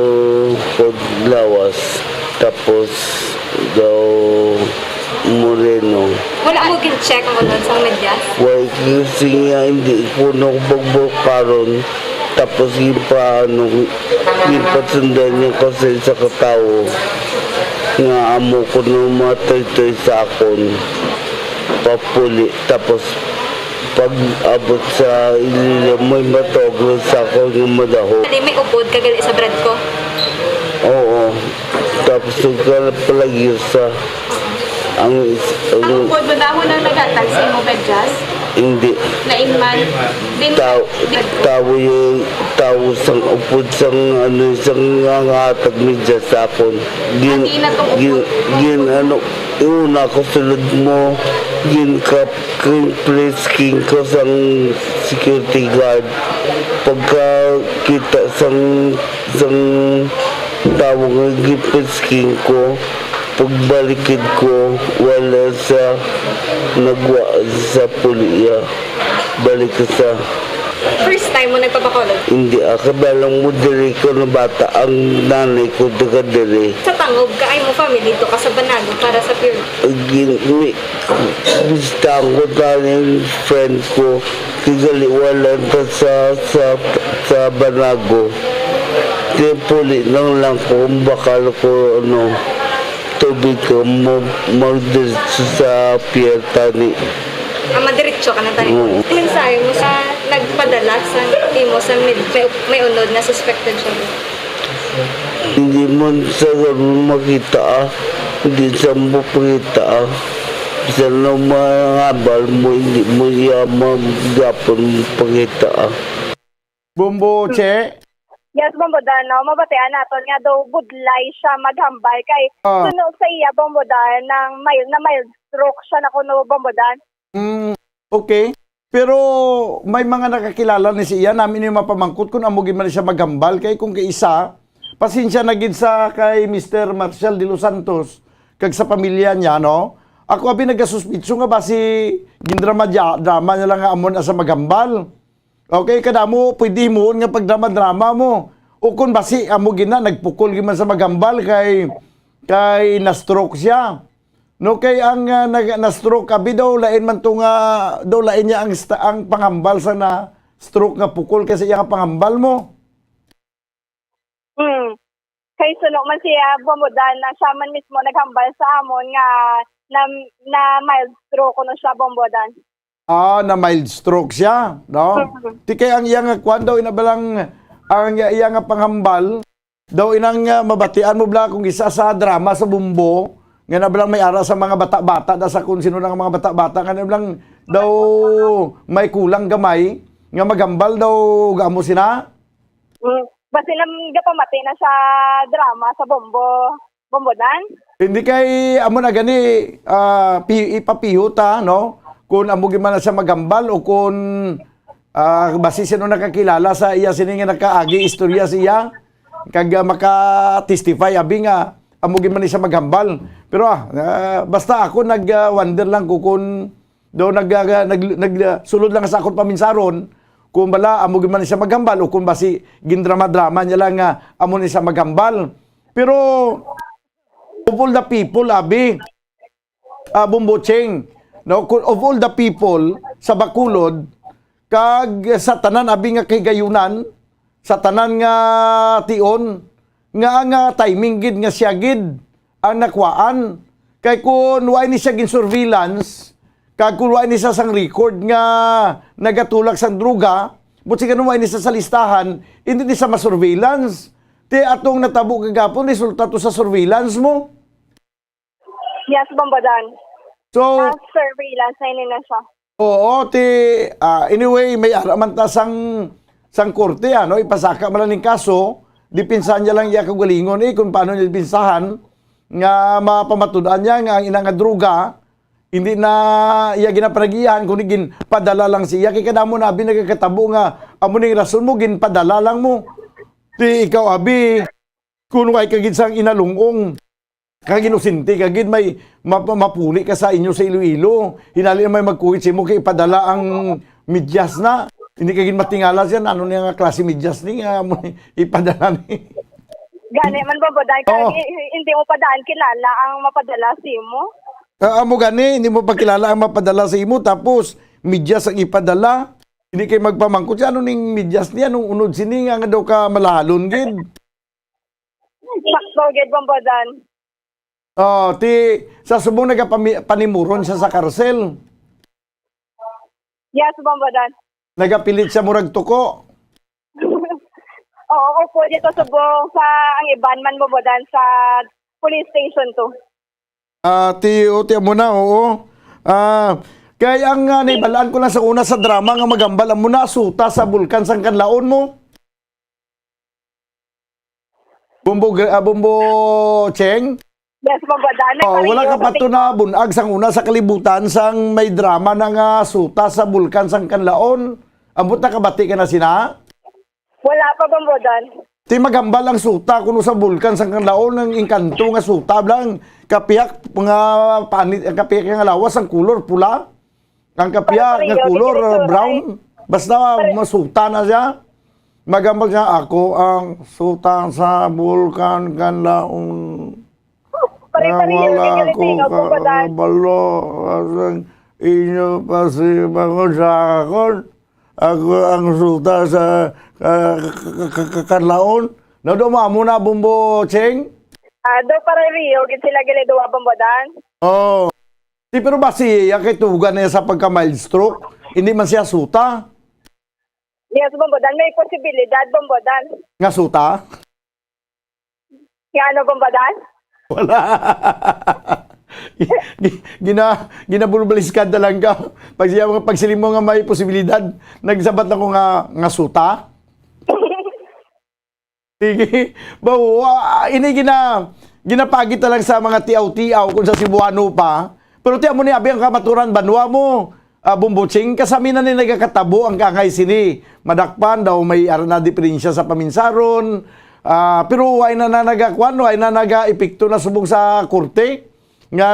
kod lawas. Tapos, daw moreno. Wala mo gin-check ang unod sang medyas? Why, kasi nga hindi ko na pagbukaron. Tapos, gipaano, gipasundan niya kasi sa katawo nga amo ko nang mataytoy sa akon. Papuli. Tapos, pag abot sa Iloilo, may matawag lang sa akon nga madaho. Dali, may upod ka gali sa brad ko? Oo. Tapos, nagkalapalagyo sa ang is-, Ang ang upod mo, dahon ang naghatag sa imo medyas? Hindi. Lain man? Din, Tao, din, tao yung, tao sang upod sang, ano, sang nangahatag medyas sa akon. Gin-, Ati na tong gin-, upod. Gin-, ano, una ko sulod mo, gin-kap-, gin-frisking ko sang security guard. Pagkakita sang, sang tao nga gin-frisking ko, pagbalikid ko, wala sa nagwa sa puliya. Balik ko sa First time mo nagpabakulod? Hindi, ah, kabalang mo diri ko na bata, ang nanay ko taga diri. Sa Tangob ka, ay mo family to ka sa Banago para sa Pure? Gin-, mi-, bisitahan ko tani ang friend ko, tigaliwalan ta sa, sa, sa Banago. Kaya puli nang lang ko, kung bakal ko, ano, tubig ko, mo, magdiretso sa pier tani. Ah, madiretso ka na tayo. Oo. Mensahe mo sa nagpadala sa imo sa may, may, may unod na suspected siya? Hindi man sa ganun makita, ah. Hindi sa mo pakita, ah. Bisan na mangabal mo, hindi mo iya magapon pakita, ah. Bombo, Che? Yes, Bombo Dan, no? Mabatian naton nga daw budlay siya maghambal kay Ah. suno sa iya, Bombo Dan, nang mild, na mild stroke siya na kuno, Bombo Dan. Mm, okay. Pero may mga nakakilala ni siya, namin yung mapamangkot kung amo gid man siya maghambal. Kay kung kay isa, pasensya na gid sa kay Mister Marshall de los Santos, kag sa pamilya niya, no? Ako abi nagasuspitso nga basi gindrama, drama niya lang nga amo na sa maghambal. Okay, kadamo, pwede himuon nga pagdrama-drama mo. O kung basi, amo gina, nagpukol gid man sa maghambal kay, kay na-stroke siya. No, kay ang, ah, nag-, na-stroke, abi daw, lain man to nga, daw lain niya ang sta-, ang panghambal sa na-stroke nga pukol kaysa iya nga panghambal mo. Hmm. Kay suno man siya, Bombo Dan, na siya man mismo naghambal sa amon nga na, na mild stroke kuno siya, Bombo Dan. Ah, na mild stroke siya, no? Mm. Ti kay ang iya nga kwan daw, ina balang, ang iya, iya nga panghambal, daw inang, ah, mabatian mo bala kung isa sa drama sa Bombo, nga na balang may ara sa mga bata-bata, da sa kung sino lang ang mga bata-bata, nga na balang daw may kulang gamay, nga maghambal daw, gamo sina? Mm. Basi lang gapamati na sa drama sa Bombo. Bombodan? Hindi kay amo na gani, ah, pi-, ipapihot, ah, no? Kung amo gid man na siya maghambal o kung, ah, basi sino nakakilala sa iya sini nga nakaagi istorya siya kag, ah, maka-testify abi nga amo gid man ni siya maghambal. Pero, ah, ah, basta ako nag, ah, wonder lang ko kung do nag, ah, nag, nag, ah, sulod lang sa akon paminsaron kung bala amo gid man ni siya maghambal o kung basi gindrama-drama niya lang nga amo ni siya maghambal. Pero of all the people, abi, ah, Bombo Cheng, no, kung of all the people sa Bacolod, kag sa tanan, abi, nga kahigayunan, sa tanan nga tion, nga ang, ah, timing gid nga siya gid ang nakwaan. Kay kun wa ni siya gin-surveillance, kag kun wa ni siya sang record nga nagatulak sang droga, buot silingon wa ni siya sa listahan, hindi ni siya ma-surveillance. Ti atong natabo kagapon, resulta to sa surveillance mo. Yes, Bombodan. So, ah, surveillance na ini na siya. Oo, ti, ah, anyway, may ara man ta sang, sang korte, ano, ipasaka man lang ning kaso, dipinsahan niya lang iya kaugalingon, eh, kung paano niya dipinsahan, nga mapamatud-an niya nga ang ina nga droga, hindi na iya ginapanagihan, kundi ginpadala lang siya. Kay kadamo na, abi, nagakatabo nga, amo ning rason mo, ginpadala lang mo. Ti ikaw, abi, kung way ka gid sang inalung-ong, kag inosente ka gid, may map-, mapuli ka sa inyo sa Iloilo. Hinali na may magkuhit sa imo kay ipadala ang medyas na. Hindi ka gid matingala siya, ano niya nga klase medyas ni nga mo ipadala ni? Gani man, Bombodan, kay Oo. i-, hindi mo pa daan kilala ang mapadala sa imo. Ah, amo gani, hindi mo pa kilala ang mapadala sa imo, tapos medyas ang ipadala. Hindi kay magpamangkot siya, ano ning medyas niya, nung unod sini nga, nga daw ka malahalon gid. Sakto gid, Bombodan. Oh, ti, sa subong nagapami-, panimuron siya sa karsel. Yes, Bombodan. Nagapilit siya murag tuko. Oo, opo, dito subong sa ang iban man, Bombodan, sa police station to. Ah, ti, o, ti, amo na, oo. Ah, kay ang, ah, naibalaan ko lang sa una sa drama nga magambal, amo na, suta sa bulkan sang Kanlaon mo. Bumbo, Gr-, ah, Bumbo Cheng? Yes, Bombodan. Oh, wala ka pa to na bunag sang una sa kalibutan sang may drama na nga suta sa bulkan sang Kanlaon. Ambot nakabati ka na sina? Wala pa, Bombodan. Ti magambal ang suta kuno sa bulkan sang Kanlaon, ang engkanto nga suta lang, kapiyak nga panit, kapiyak nga lawas ang kulor pula. Ang kapiya Pare-pareho, nga kulor, diri, brown. Basta pare- masuta na siya. Magambal siya, "Ako ang suta sa bulkan Kanlaon. Pare-pareho, wala diri, ko tingog ko, Bombodan. Kabalo, asang inyo pa si bangon sa akon. Ako ang suta sa ka-, ka-, ka-, ka-, Kanlaon." Na do mo, amo na, Bumbo Cheng? Ah, do pare-pareho gid sila gili duwa, Bombodan. Oh. Di, pero basi iya kay tuga na iya sa pagka mild stroke, hindi man siya suta. Yes, Bombodan, may posibilidad, Bombodan. Nga suta? Nga ano, Bombodan? Wala. Gi-, gina-, ginabulbaliskad na lang ka. Pag siya, pag siling mo nga may posibilidad, nagsabat ako nga, nga suta. Sige. Bawo, ah, ini gina-, ginapagit na lang sa mga tiaw-tiaw kung sa Cebuano pa. Pero ti amo ni abi ang kamaturan banwa mo, ah, Bumbuching, kasami na ni nagakatabo ang kaangay sini. Madakpan daw may ara na diferensya sa paminsaron. Ah, pero way na, na nagakuan, way na naga-epekto na subong sa korte. nga,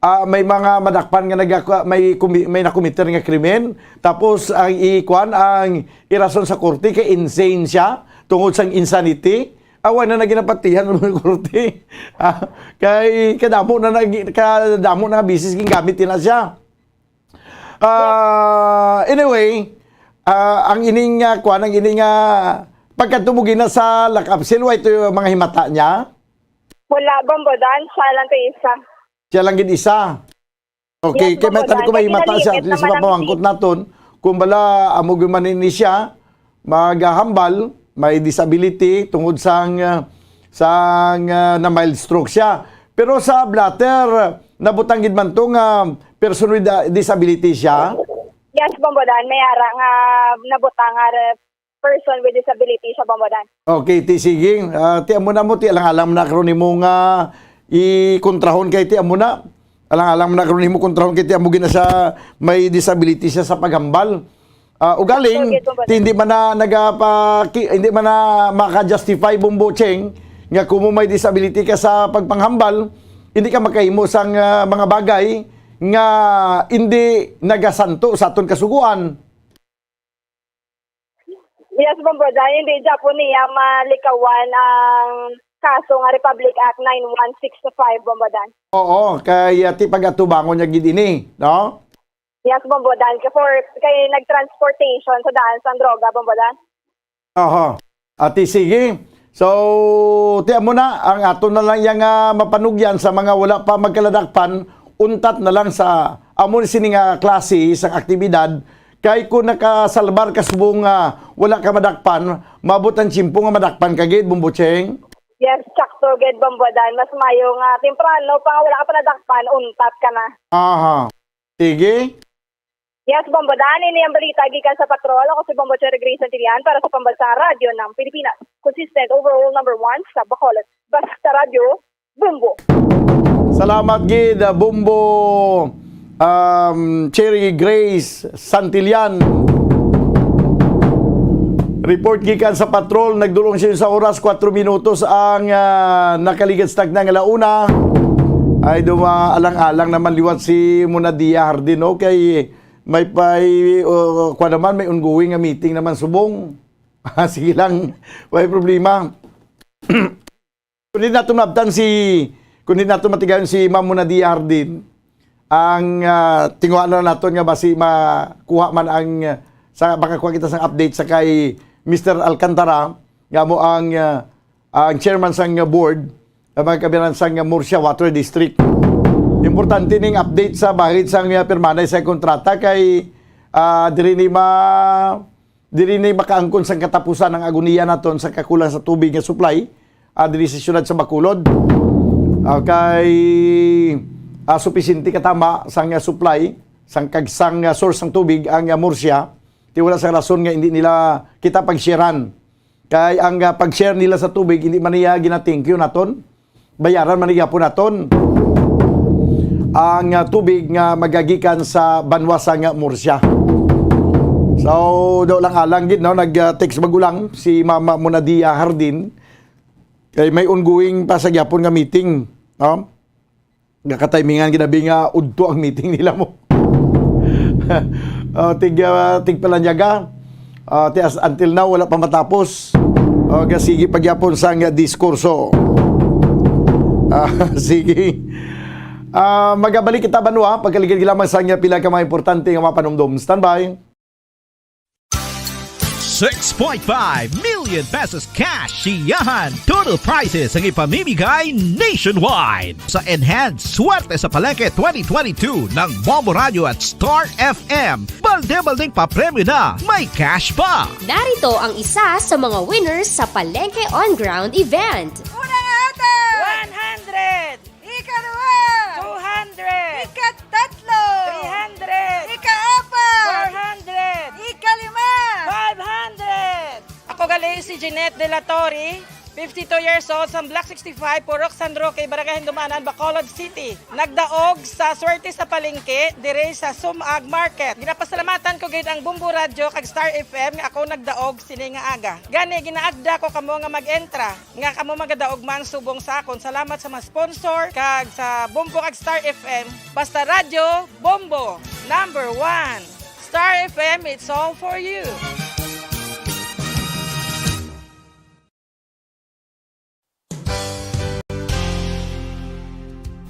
ah, may mga madakpan nga nagaka-, may kumi-, may nakomiter nga krimen, tapos ang ikuan, ang irason sa korte kay insane siya tungod sang insanity, awa na naginapatihan ng korte. Ah, kay kadamo na nag-, kadamo na nga bisis gingamit na siya. Ah, anyway, ah, ang ining, ah, kuan, ang ining, ah, pagkadto mo gina sa lock-up cell, wa ito yung mga himata niya? Wala, Bombodan. Siya lang to isa. Siya lang gid isa. Okay, yes, kay may Bombodan. Tali ko may himata siya, at least mapamangkot naton. Kung bala, amo gyud man ini siya, maghahambal, may disability, tungod sang, ah, sang, ah, na mild stroke siya. Pero sa blotter, nabutang gid man to nga person with, ah, disability siya? Yes, Bombodan. May ara nga nabutang nga re-, person with disability sa Bambadan. Okay, ti sige. Ah, ti amo na mo, ti alang-alang na karon nimo nga ikontrahon kay ti amo na. Alang-alang na karon nimo kontrahon kay ti amo gina siya may disability siya sa paghambal. Ah, ugaling, Okay, Bambadan. ti hindi man na nagapaki-, hindi man na maka-justify, Bombo Cheng, nga kung mo may disability ka sa pagpanghambal, hindi ka makahimo sang, ah, mga bagay nga hindi nagasanto sa aton kasugoan. Yes, Bombodan, hindi dyan po niya malikawan ang kaso nga Republic Act nine one six five, Bombodan. Oo, kay, ah, ti pag-atubangon niya gid ini, no? Yes, Bombodan, kay for, kay nag-transportation sa daan sang droga, Bombodan. Aha. Ati, sige. So, ti amo na, ang aton na lang yang, ah, mapanugyan sa mga wala pa magkaladakpan, untat na lang sa amo ni sini nga klase sang aktibidad, kay kung nakasalbar ka subong nga wala ka madakpan, maabot ang tiyempo nga madakpan ka gid, Bombocheng. Yes, sakto gid, Bombodan. Mas mayo nga temprano pa nga wala ka pa nadakpan, untat ka na. Aha. Sige. Yes, Bombodan. Ini ang balita gikan sa Patrol. Ako si Bombo Cherry Grace Santillan para sa Pambansang Radyo ng Pilipinas. Consistent overall number one sa Bacolod. Basta Radyo, Bombo. Salamat gid, ah, Bombo, um, Cherry Grace Santillan. Report gikan sa Patrol, nagdulong siya sa oras, kwatro minutos ang, ah, nakaligad sa takna nga la una. Ay, duma-, alang-alang naman liwat si Munadia Hardin, no? Kay may pay, uh, kwa naman, may ongoing nga meeting naman subong. Sige lang, may problema. Kung di nato maabtan si, kung di nato matigayon si Ma'am Munadia Hardin, ang, ah, tinguhaan na naton nga basi makuha man ang, ah, sa, makakuha kita sang update sa kay Mister Alcantara, nga mo ang, ah, ang chairman sang board, ang mga kabiyanan sang Murcia Water District. Importante ning update sa bahid sang, ah, pirmahan sa kontrata kay, ah, diri ni ma-, diri ni makaangkon sang katapusan ang agoniya naton sa kakulang sa tubig nga supply, ah, diri sa siyudad sa Bacolod. Ah, kay, ah, supisente katama sang, ah, supply, sang kagsang, ah, source sang tubig ang, ah, Murcia, ti wala sang rason nga hindi nila kita pag-sharean. Kay ang, ah, pag-share nila sa tubig, hindi man niya gina-thank you naton. Bayaran man gihapon naton ang, ah, tubig nga magagikan sa banwa sang Murcia. So, daw lang alang gid, no, nag, ah, text magulang si Mama Munadia Hardin. Kay may ongoing pa sa gyapon nga meeting, no? Nga katimingan ginabi nga udto ang meeting nila mo. Oh, tig, ah, tigpalanyaga. Ah, ti as-, until now, wala pa matapos. Oh, ga-, sige pa gyapon sang diskurso. Ah, sige. Ah, magabalik kita, banwa, pagkaligid lamang sa nga pila ka mga importante nga mga panumdom. Standby. Six point five million pesos cash, siyahan, total prizes ang ipamimigay nationwide sa Enhanced Swerte sa Palengke twenty twenty-two ng Bombo Radio at Star F M. Balde-baldeng papremyo na, may cash pa! Narito ang isa sa mga winners sa Palengke On Ground event. Una nga ata! One hundred! Ikaduha! Two hundred! Ikatatlo! Three hundred! Ikaapat! Four hundred! Ikalima! Five hundred! Ako gali si Jeanette De La Torre, fifty-two years old, sa Block sixty-five, Purok San Roque, Barangay Hindumanan, Bacolod City. Nagdaog sa Swerte sa Palengke, dire sa Sumag Market. Ginapasalamatan ko gid ang Bombo Radyo kag Star F M nga ako nagdaog sini nga aga. Gani, ginaagda ko kamo nga mag-entra, nga kamo magadaog man subong sa akon. Salamat sa mga sponsor kag sa Bombo kag Star F M. Basta Radyo, Bombo, number one. Star F M, it's all for you.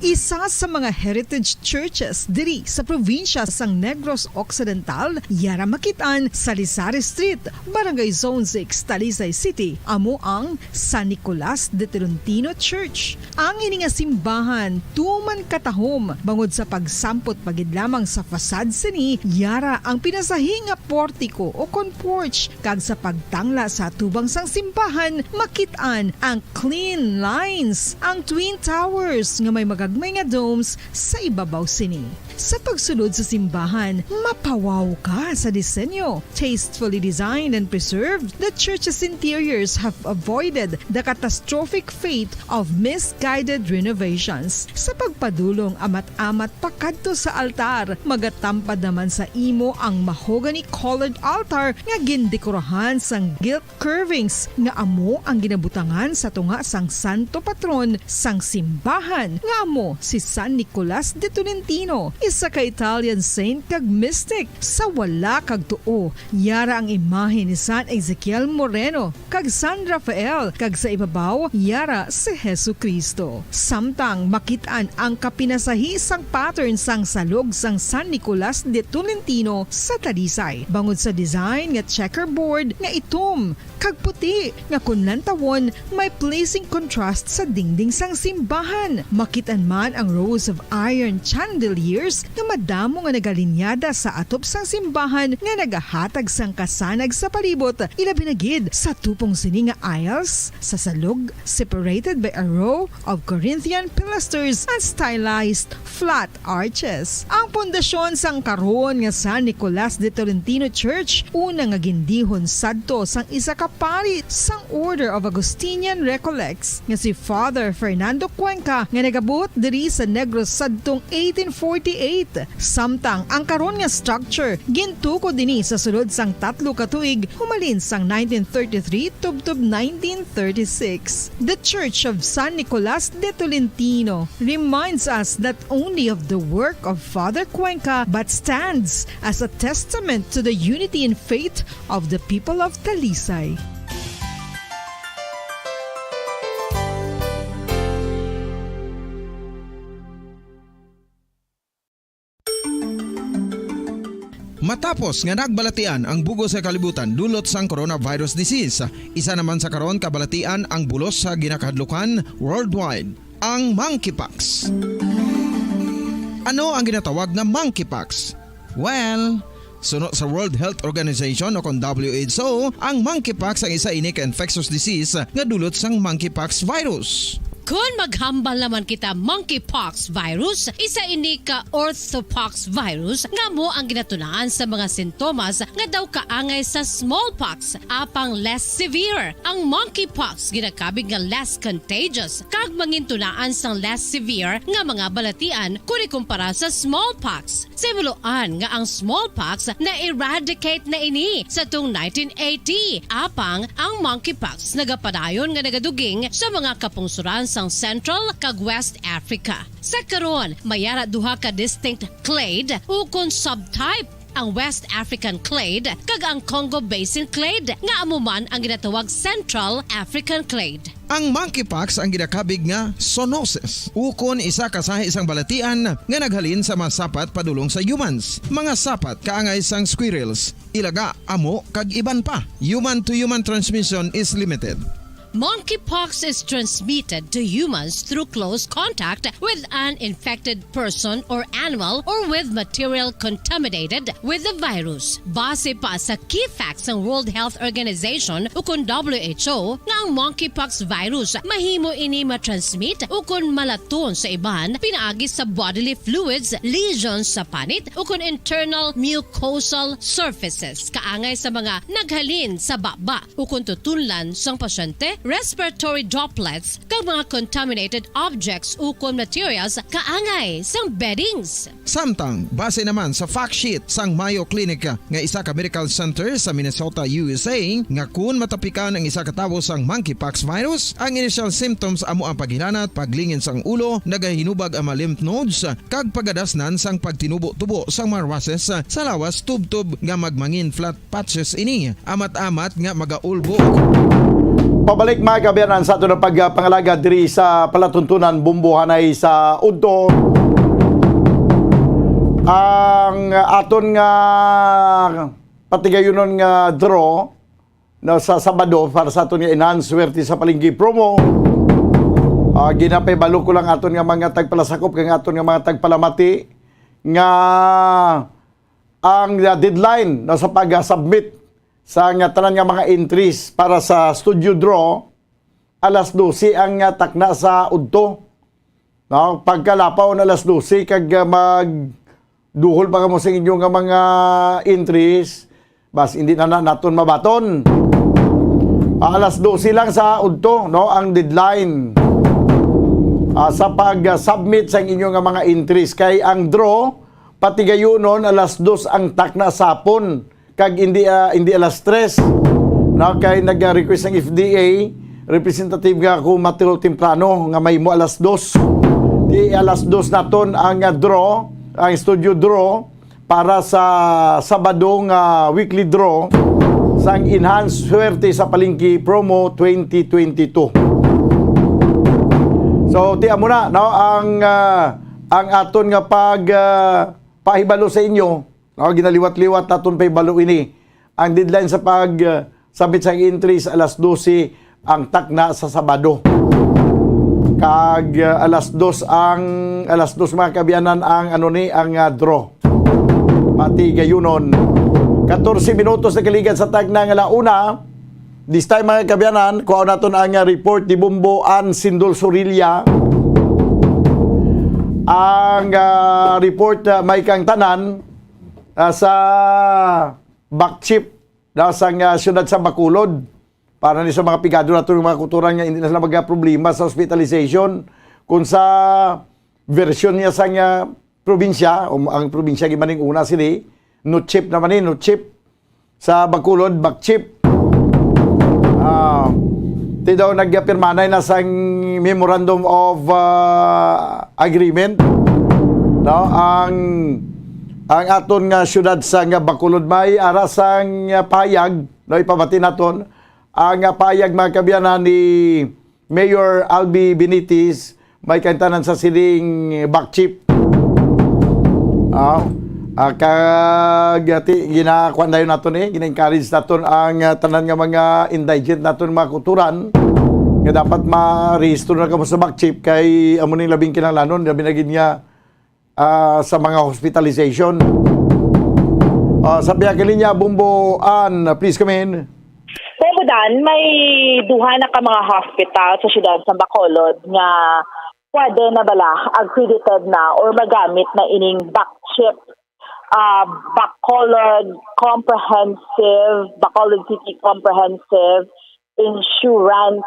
Isa sa mga heritage churches diri sa probinsya sang Negros Occidental, yara makit-an sa Lizares Street, Barangay Zone six, Talisay City, amo ang San Nicolas de Tolentino Church. Ang ini nga simbahan tuman katahom bangod sa pagsampot pa gid lamang sa facade sini, yara ang pinasahi nga portiko o kon porch, kag sa pagtangla sa atubang sang simbahan, makit-an ang clean lines, ang twin towers nga may mga May nga domes sa ibabaw sini. Sa pagsulod sa simbahan, mapawaw ka sa disenyo. Tastefully designed and preserved, the church's interiors have avoided the catastrophic fate of misguided renovations. Sa pagpadulong amat-amat pakadto sa altar, magatampad naman sa imo ang mahogany-colored altar nga gindekorahan sang gilt curvings nga amo ang ginabutangan sa tunga sang santo patron sang simbahan, nga amo si San Nicolas de Tolentino, isa ka Italian saint kag mystic. Sa wala kag tuo, yara ang imahe ni San Ezekiel Moreno kag San Rafael, kag sa ibabaw, yara si Jesu-Cristo. Samtang makit-an ang kapinasahi sang pattern sang salog sang San Nicolas de Tolentino sa Talisay, bangod sa design nga checkerboard nga itom kag puti, nga kon lantawon, may pleasing contrast sa dingding sang simbahan. Makit-an man ang rows of iron chandeliers nga madamo nga nagalinyada sa atop sang simbahan nga nagahatag sang kasanag sa palibot, ilabi na gid sa tupong sini nga aisles sa salog, separated by a row of Corinthian pilasters and stylized flat arches. Ang pundasyon sang karon nga San Nicolas de Tolentino Church, una nga gindihon sadto sang isa ka pari sang Order of Augustinian Recollects nga si Father Fernando Cuenca, nga nagabuot diri sa Negros sadtong eighteen forty-eight. Samtang ang karon nga structure gintukod ini sa sulod sang tatlo ka tuig, humalin sang nineteen thirty-three tubtob nineteen thirty-six. The Church of San Nicolas de Tolentino reminds us not only of the work of Father Cuenca, but stands as a testament to the unity in faith of the people of Talisay. Matapos nga nagbalatian ang bug-os nga kalibutan dulot sang coronavirus disease, isa naman sa karon kabalatian ang bulos sa ginakahadlukan worldwide, ang monkeypox. Ano ang ginatawag nga monkeypox? Well, suno sa World Health Organization o kon W H O, ang monkeypox ang isa ini ka infectious disease nga dulot sang monkeypox virus. Kon maghambal naman kita monkeypox virus, isa ini ka orthopox virus nga amo ang ginatunaan sa mga sintomas nga daw kaangay sa smallpox, apang less severe. Ang monkeypox ginakabig nga less contagious kag mangintunaan sang less severe nga mga balatian kon ikumpara sa smallpox. Sa himuloan nga ang smallpox na-eradicate na ini sa tung nineteen eighty, apang ang monkeypox nagapadayon nga nagaduging sa mga kapungsoran sang Central kag West Africa. Sa karon, may ara duha ka distinct clade ukon subtype, ang West African clade kag ang Congo Basin clade, nga amo man ang ginatawag Central African clade. Ang monkeypox ang ginakabig nga zoonosis, ukon isa ka sahi sang balatian nga naghalin sa mga sapat padulong sa humans. Mga sapat kaangay sang squirrels, ilaga, amo, kag iban pa. Human to human transmission is limited. Monkeypox is transmitted to humans through close contact with an infected person or animal or with material contaminated with the virus. Base pa sa key facts sang World Health Organization ukon W H O nga ang monkeypox virus mahimo ini matransmit ukon malaton sa iban pinaagi sa bodily fluids, lesions sa panit ukon internal mucosal surfaces kaangay sa mga naghalin sa baba ukon tutunlan sang pasyente, respiratory droplets, kag mga contaminated objects ukon materials kaangay sang beddings. Samtang, base naman sa fact sheet sang Mayo Clinic nga isa ka medical center sa Minnesota, U S A, nga kun matapikan ang isa ka tawo sang monkeypox virus, ang initial symptoms amo ang paghilanat, paglingin sang ulo, nagahinubag ang mga lymph nodes, kag pagadasnan sang pagtinubo-tubo sang mga rashes sa lawas tubtob nga magmangin flat patches ini, amat-amat nga magaulbo. Pabalik, mga kaabyanan, sa aton nga pagpangalaga diri sa palatuntunan, bumbohanay sa udto. Ang aton nga patigayunon nga draw, no, sa Sabado para sa aton nga Enhanced Swerte sa Palengke promo. Ah, ginapahibalo ko lang aton nga mga tagpalasakop kag aton nga mga tagpalamati nga ang, ah, deadline, no, sa pag-submit sa nga tanan nga mga entries para sa studio draw, alas dose ang, ah, takna sa udto. No? Pagkalapaw na alas dose kag, ah, magduhol pa kamo sa inyo nga mga entries, bas hindi na, na naton mabaton. Ah, alas dose lang sa udto, no, ang deadline, ah, sa pag-submit sa inyo nga mga entries, kay ang draw patigayunon alas dos ang takna sa hapon, kag hindi, ah, hindi alas tres. Na kay nag-request ang F D A representative nga ako matulog temprano nga may mo alas dos. Di alas dos naton ang, ah, draw, ang studio draw para sa Sabado nga weekly draw sang Enhanced Swerte sa Palengke Promo twenty twenty-two. So, ti amo na, no, ang, ah, ang aton nga pag, ah, pahibalo sa inyo, no, ginaliwat-liwat naton pahibalo ini. Ang deadline sa pag, ah, submit sa entries alas dose ang takna sa Sabado. Kag, ah, alas dos ang, alas dos, mga kaabyanan, ang ano ni, ang, ah, draw. Pati gayunon, katorse minutos na kaligad sa takna nga ala una. This time, mga kaabyanan, kuha naton ang, ah, report ni Bombo Ann Sindol Sorilla. Ang, ah, report, ah, may kang tanan, ah, sa Bakchip, na sa, ah, siyudad sa Bacolod. Para ni sa mga pigado nato, mga kauturan, nga hindi na sila magka-problema sa hospitalization. Kung sa version niya sa nga probinsya, o ang probinsya gimaning una sini, Nuchip naman ni, Nuchip. Sa Bacolod, Bakchip. Ah, ti daw nagpirmanay na sang Memorandum of, ah, Agreement, no? Ang, ang aton nga syudad sa nga Bacolod may ara sang, ah, pahayag, no, ipabati naton ang, ah, pahayag, mga kaabyanan, ni Mayor Albi Benitez, may kantanan sa siling Bakchip. Ah, ah, kag, ati, ginakuan dayon naton, eh, gina-encourage naton ang, ah, tanan nga mga indigent naton, mga kauturan, nga dapat marehistro na kamo sa Bakchip kay amo ning labing kinahanglanon, labi na gid nga, ah, sa mga hospitalization. Ah, sa pihak linya, Bombo Ann, please come in. Bombo Dan, may duha na ka mga hospital sa siyudad sa Bacolod nga pwede na bala, accredited na, or magamit na ining Bakchip, ah, Bacolod Comprehensive, Bacolod City Comprehensive Insurance,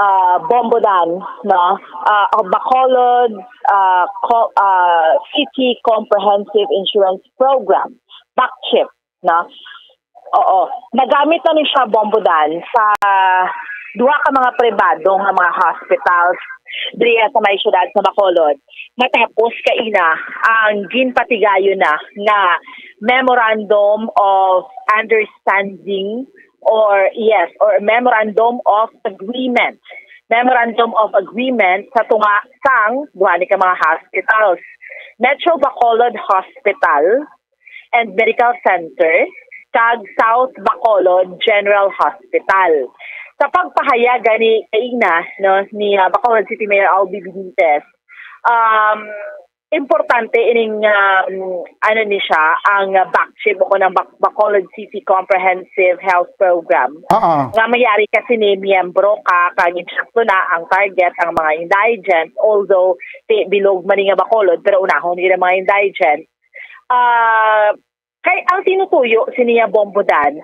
ah, Bombo Dan, no? Ah, Bacolod, ah, Co-, ah, City Comprehensive Insurance Program, Bakchip, no? Oo. Nagamit na ni siya, Bombo Dan, sa duha ka mga pribado nga mga hospitals diri sa may siyudad sa Bacolod. Matapos kaina ang ginpatigayon na nga Memorandum of Understanding, or, yes, or Memorandum of Agreement. Memorandum of Agreement sa tunga sang duha ni ka mga hospitals. Metro Bacolod Hospital and Medical Center kag South Bacolod General Hospital. Sa pagpahayag gani kaina, no, ni, ah, Bacolod City Mayor Albi Benitez, um, importante ining, um, ano ni siya, ang, ah, Bakchip o kunang Bac-, Bacolod City Comprehensive Health Program. Oo. Nga mayari kasi ni miyembro ka, kag eksakto na ang target, ang mga indigent, although ti-, bilog man ni nga Bacolod, pero unahon nila mga indigent. Ah, kay ang tinutuyo siniya, Bombo Dan,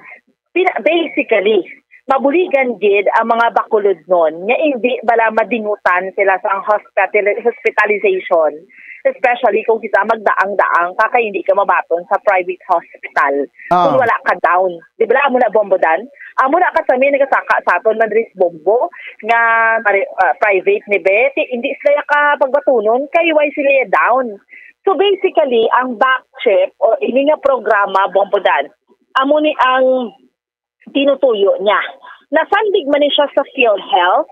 pina-, basically, mabuligan gid ang mga Bacolodnon nga indi bala madingutan sila sa hospital-, hospitalization, especially kung kita magdaang-daang ka kay hindi ka mabaton sa private hospital. Ah. Kung wala ka down. Di ba, amo na, Bombo Dan? Amo na ka sa may nagasaka sa aton man ris Bombo nga mari-, ah, private ni Betty, hindi sila ka pagbatunon kay why sila down. So, basically, ang Bakchip o ini nga programa, Bombo Dan, amo ni ang tinutuyo niya. Nasandig man ni siya sa PhilHealth,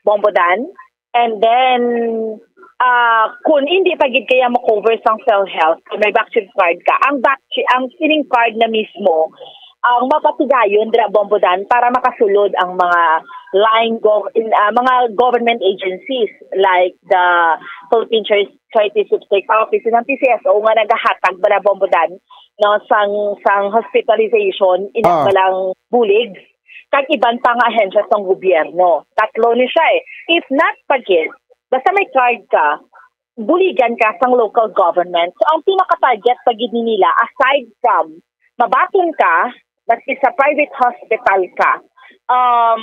Bombo Dan, and then, ah, kung hindi pa gid kaya mo-cover sang PhilHealth, kung may Bakchip card ka, ang Bakchip, ang sining card na mismo, ang mapatigayon dira, Bombo Dan, para makasulod ang mga line gov-, in, ah, mga government agencies like the Philippine Chari-, Charity Sweepstakes Office, ang P C S O nga nagahatag bala, Bombo Dan, no, sang, sang hospitalization, ina Ah. balang bulig, kag iban pa nga ahensya sang gobyerno. Tatlo ni siya, eh. If not pa gid, basta may card ka, buligan ka sang local government. So, ang pinaka-target pa gid ni nila, aside from mabaton ka, maski sa private hospital ka, um,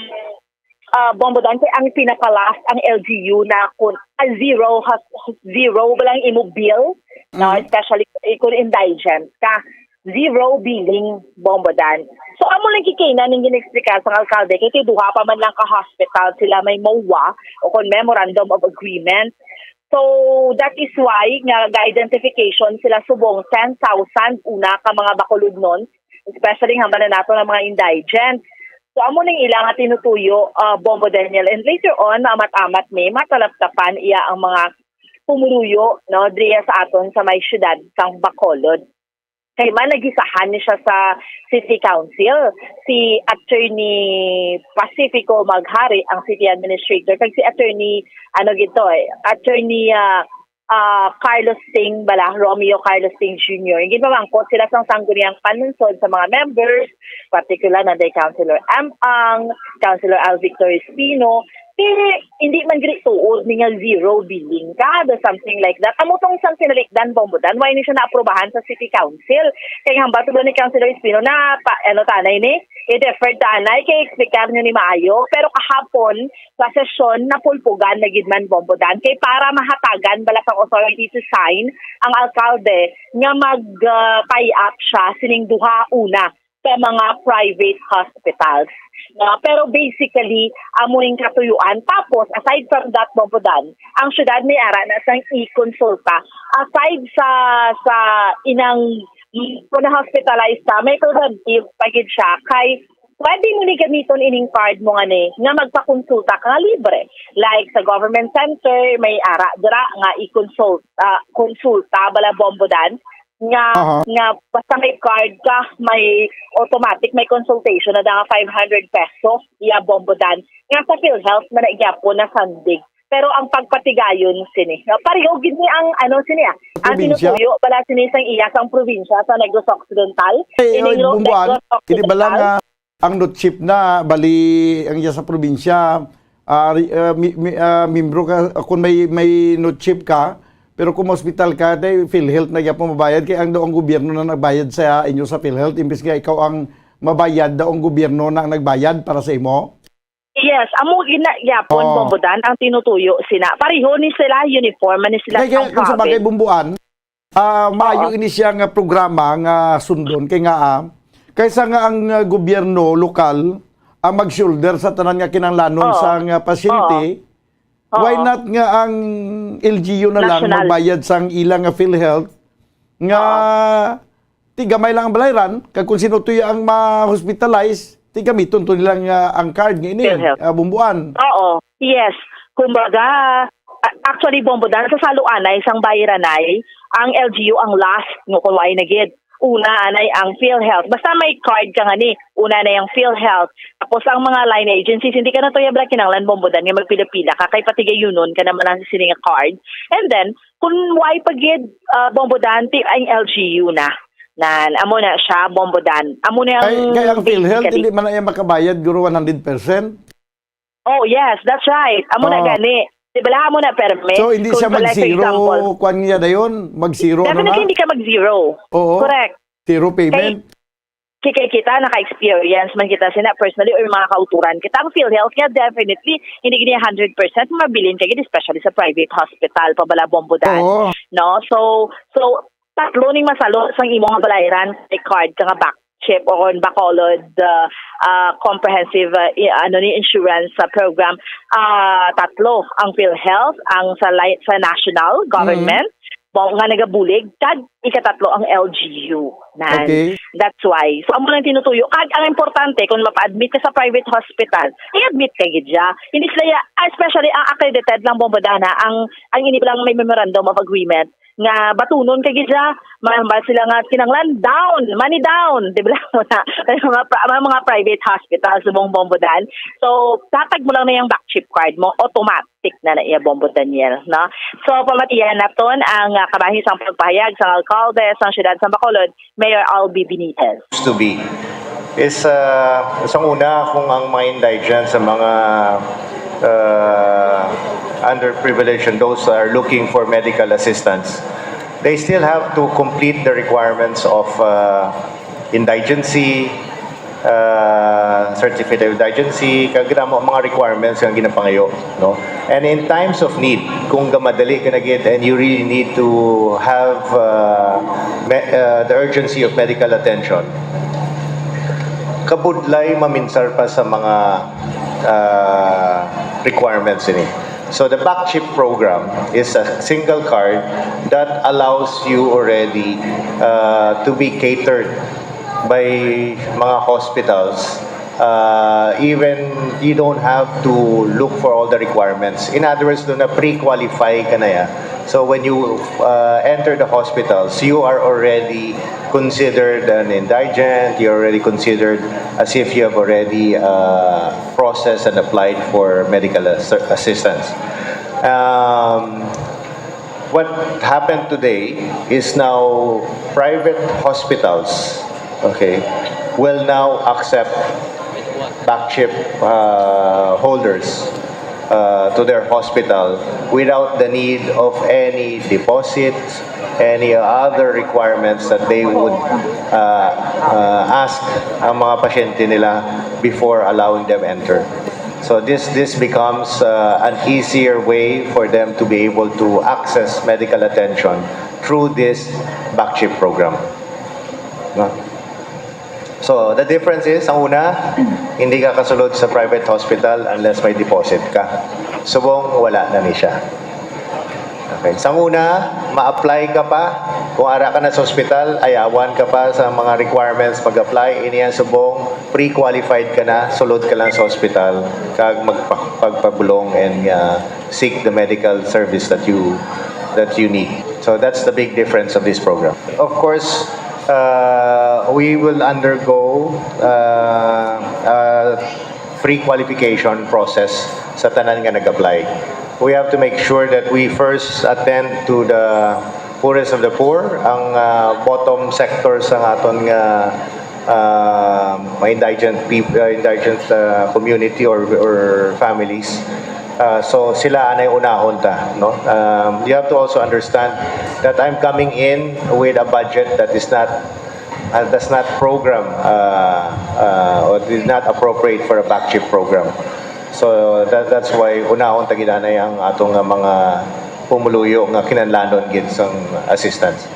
ah, Bombo Dan, kay ang pinaka-last, ang L G U na kun, ah, zero, has-, zero, walang imo bill, no? Mm. Especially kung indigent ka. Zero billing, Bombo Dan. So, amo lang kikainan ning gin-explicar sang alkalde, kay ti duha pa man lang ka hospital sila may MOA o kon Memorandum of Agreement. So, that is why nga ga-identification sila subong ten thousand una ka mga Bacolodnon, especially nga man nato nga mga indigent. So, amo ning ila nga tinutuyo, ah, Bombo Daniel. And later on, maamat-amat ni, matalaptapan iya ang mga pumuluyo, no, diya sa aton sa may siyudad sang Bacolod. Kay man nagisahan ni siya sa City Council, si Attorney Pacifico Maghari, ang city administrator, kag si Attorney, ano gito eh, Attorney, ah, ah, Carlos Ting bala, Romeo Carlos Ting Junior. Ginpamangkot sila sang Sangguniang Panlungsod sa mga members, partikular na day Councilor M. Ang, Councilor Al Victor Espino, ti hindi man gid tuod ni nga zero billing ka, the something like that. Amo tong sang pinalikdan, Bombo Dan, why ni siya naaprubahan sa City Council? Kay hambal to ni Councilor Espino na pa, ano tanay ni, i-defer tanay kay explicar nyo ni maayo. Pero kahapon, sa sesyon, napulpugan na gid man, Bombo Dan, kay para mahatagan bala sang authority to sign ang alkalde nga mag, ah, tie up siya sining duha una sa mga private hospitals. No? Pero basically, amo ning katuyuan. Tapos, aside from that, Bombo Dan, ang syudad may ara na sang i-consulta. Aside sa, sa inang, kung na-hospitalize ka, may preventive pa gid siya. Kay, pwede mo ni gamiton ining card mo nga ni, nga magpakonsulta ka nga libre. Like sa government center, may ara dira nga i-consult, ah, konsulta bala, Bombo Dan, nga, Aha. nga basta may card ka, may automatic, may consultation na nga five hundred peso, iya, Bombo Dan. Nga sa PhilHealth man na gyapon nasandig. Pero ang pagpatigayon sini, no, pareho gid ni ang, ano, sini, ah, ang Probinsya? tinutuyo bala sini sang iya sang probinsya sa Negros Occidental. Eh, Ining eh, ro-, Bombo Dan, Negros hindi bala Occidental. nga ang NOCHIP na, bali, ang iya sa probinsya, ah, ri-, ah, mi-, mi-, ah, membro ka, kung may, may NOCHIP ka, pero kung hospital ka, day, PhilHealth na gyapon mabayad, kay ang daw ang gobyerno na nagbayad sa inyo sa PhilHealth, imbes nga ikaw ang mabayad, daw ang gobyerno na ang nagbayad para sa imo? Yes, amo gina gyapon, Oo. Bombo Dan, ang tinutuyo sina. Pareho ni sila, uniform man ni sila Kaya, kaya ang kung sa bagay, province. Bombo Dan, ah, maayo Oo. ini siya nga programa nga sundon kay nga, ah, kaysa nga ang, ah, gobyerno lokal ang mag-shoulder sa tanan nga kinahanglanon Oo. sa nga pasyente, Oo. why Oo. not nga ang L G U na lang National. magbayad sang ilang nga PhilHealth nga Oo. ti gamay lang ang balayran, kag kung sino tuyo ang ma-hospitalize, ti gamiton to nila nga ang card nga ini, PhilHealth. ah, Bombo Dan. Oo. Yes. Kumbaga, a-, actually, Bombo Dan, sa saluanay, sang bayranay, ang L G U ang last nga kung wala na gid. Una, anay ang PhilHealth. Basta may card ka nga ni, una na yung PhilHealth. Tapos ang mga line agencies, hindi ka na to yabla kinanglan, Bombo Dan, nga magpila-pila ka, kay pati gayunon ka naman ang sini nga card. And then, kung why pa gid, ah, Bombo Dan, ti ang L G U na. Nan, amo na siya, Bombo Dan. Amo na Kay, ang kay ang PhilHealth, basically. hindi man na iya makabayad, guro, one hundred percent. Oh, yes, that's right. Amo na Oh. gani. Di ba, amo na permi? So, hindi Kung siya sa, like, for mag-zero, example, kwan niya dayon? Mag-zero, ano definitely na? hindi ka mag-zero. Oo. Correct. Zero payment. Kay, kay kita, naka-experience man kita sina personally or mga kauturan kita. Ang PhilHealth niya, definitely, hindi gini hundred percent mabilin ka gid, especially sa private hospital, pabala, Bombo Dan. Oo. No? So, so, tatlo ning masalo sang imo nga balayran, may card ka nga back chip o kon Bacolod, uh, uh, comprehensive, uh, i-, ano ni, insurance sa program, ah, tatlo, ang PhilHealth, ang sa li-, sa national government, Mm. mo-, nga nagabulig, kag ikatatlo ang L G U. Nan. Okay. That's why. So, amo lang tinutuyo. Kag ang importante, kung mapa-admit ka sa private hospital, i-admit ka gid siya. Hindi sila ya-, especially ang accredited lang, Bombo Dan, ha, ang, ang ini lang may memorandum of agreement, nga batunon kay gid siya, mahambal sila nga kinanglan down, money down, di ba? Mga pri-, mga, mga private hospital, subong, Bombo Dan. So, tatag mo lang na yung back chip card mo, automatic na na iya, Bombo Daniel, no? So, pamatian naton ang, ah, kabahin sang pagpahayag sang alkalde sang siyudad sang Bacolod, Mayor Albi Benitez. To be is, ah, sa una, kung ang mga indigent sa mga, ah, underprivileged and those that are looking for medical assistance, they still have to complete the requirements of uh, indigency, uh, certificate of indigency, kag damo mga requirements nga ginapangayo, no? And in times of need, kung gamadali ka na gid and you really need to have uh, me- uh, the urgency of medical attention, kabudlay maminsar pa sa mga uh, requirements ini. So the back chip program is a single card that allows you already uh, to be catered by mga hospitals. Uh, even you don't have to look for all the requirements. In other words, doon na pre-qualify ka na ya. So when you uh, enter the hospitals, you are already considered an indigent. You're already considered as if you have already uh, processed and applied for medical assi- assistance. Um, what happened today is now private hospitals, okay, will now accept back chip uh, holders uh, to their hospital without the need of any deposit, any other requirements that they would uh, uh, ask ang mga pasyente nila before allowing them enter. So this this becomes uh, an easier way for them to be able to access medical attention through this back chip program. No? So, the difference is, ang una, hindi ka kasulod sa private hospital unless may deposit ka. Subong, wala na ni siya. Okay. Sa una, ma-apply ka pa. Kung ara ka na sa hospital, ayawan ka pa sa mga requirements pag-apply. Ini ang subong, pre-qualified ka na, sulod ka lang sa hospital, kag magpa- pagpabulong and uh, seek the medical service that you that you need. So that's the big difference of this program. Of course, uh, we will undergo uh, a pre-qualification process sa tanan nga nag-apply. We have to make sure that we first attend to the poorest of the poor, ang uh, bottom sector sa aton nga uh, mga indigent people, uh, indigent uh, community or, or families. Uh, so sila anay unahon ta, no? Um, you have to also understand that I'm coming in with a budget that is not uh, does not program uh, uh, or did not appropriate for a back chip program. So that, that's why unahon ta gid anay ang atong nga mga pumuluyo nga kinahanglanon gid sang assistance.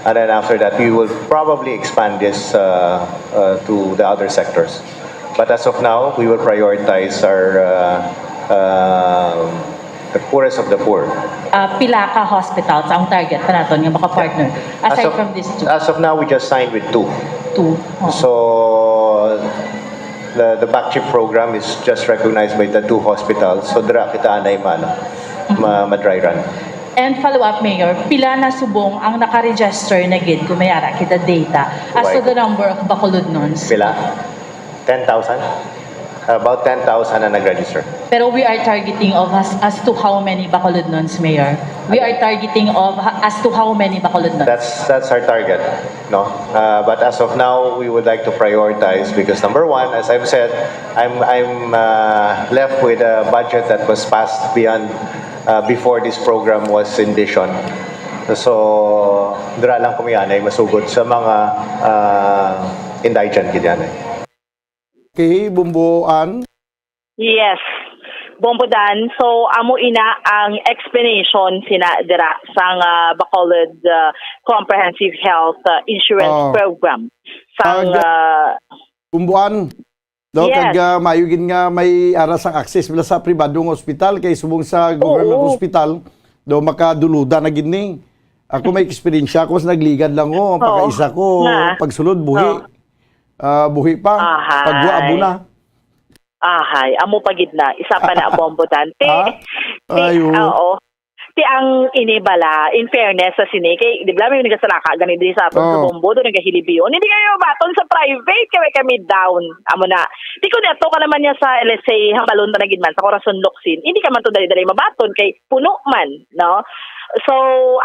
And then after that, we will probably expand this uh, uh, to the other sectors. But as of now, we will prioritize our uh, uh, the poorest of the poor. Ah, pila ka hospitals ang target pa naton nga maka-partner As aside of, from these two? As of now, we just signed with two. Two. Oh. So, the, the back chip program is just recognized by the two hospitals. So, dira kita anay ma, ano, ma, ma-dry run. And follow up, Mayor, pila na subong ang naka-register na gid kung may ara kita data as to Why? The number of Bacolodnons? Pila? Ten thousand? About ten thousand ang nag-register. Pero we are targeting of as, as to how many Bacolodnons, Mayor? We are targeting of ha- as to how many Bacolodnons? That's that's our target, no? Uh, but as of now, we would like to prioritize because number one, as I've said, I'm I'm uh, left with a budget that was passed beyond uh, before this program was envisioned. So, dira lang kami anay masugod sa mga uh, indigent gid anay. Okay, Bumbuan. Yes. Bombo Dan, so amo ina ang explanation sina dira sang uh, Bacolod uh, Comprehensive Health uh, Insurance Oh. Program. Sang Aga- uh, Bumbuan. Do, Yes. kag uh, maayo gid nga may aras ang access bila sa pribado nga ospital kay subong sa government Oo. Hospital do makaduluda na gid ni. Ako may eksperyensya ako sa nagligad lang ko, pakaisa ko Nga. pagsulod buhi. Oh. Ah, buhi pa. Ahay. Pagwa abo na. Ahay, amo pa gid na. Isa pa na, Bombo Dan. Ti, Ha? ti, Ayo. Oo. Ti ang ini bala, in fairness sa sini, kay di ba may nagasalaka gani di sa aton sa Oh. Bombo, do nagahilibiyon. Hindi kami mabaton sa private, kay kami down. Amo na. Ti kung ato ka naman niya sa, let's say, hambalon ta na gid man, sa Corazon Locsin, hindi ka man to dali-dali mabaton, kay puno man, no? So,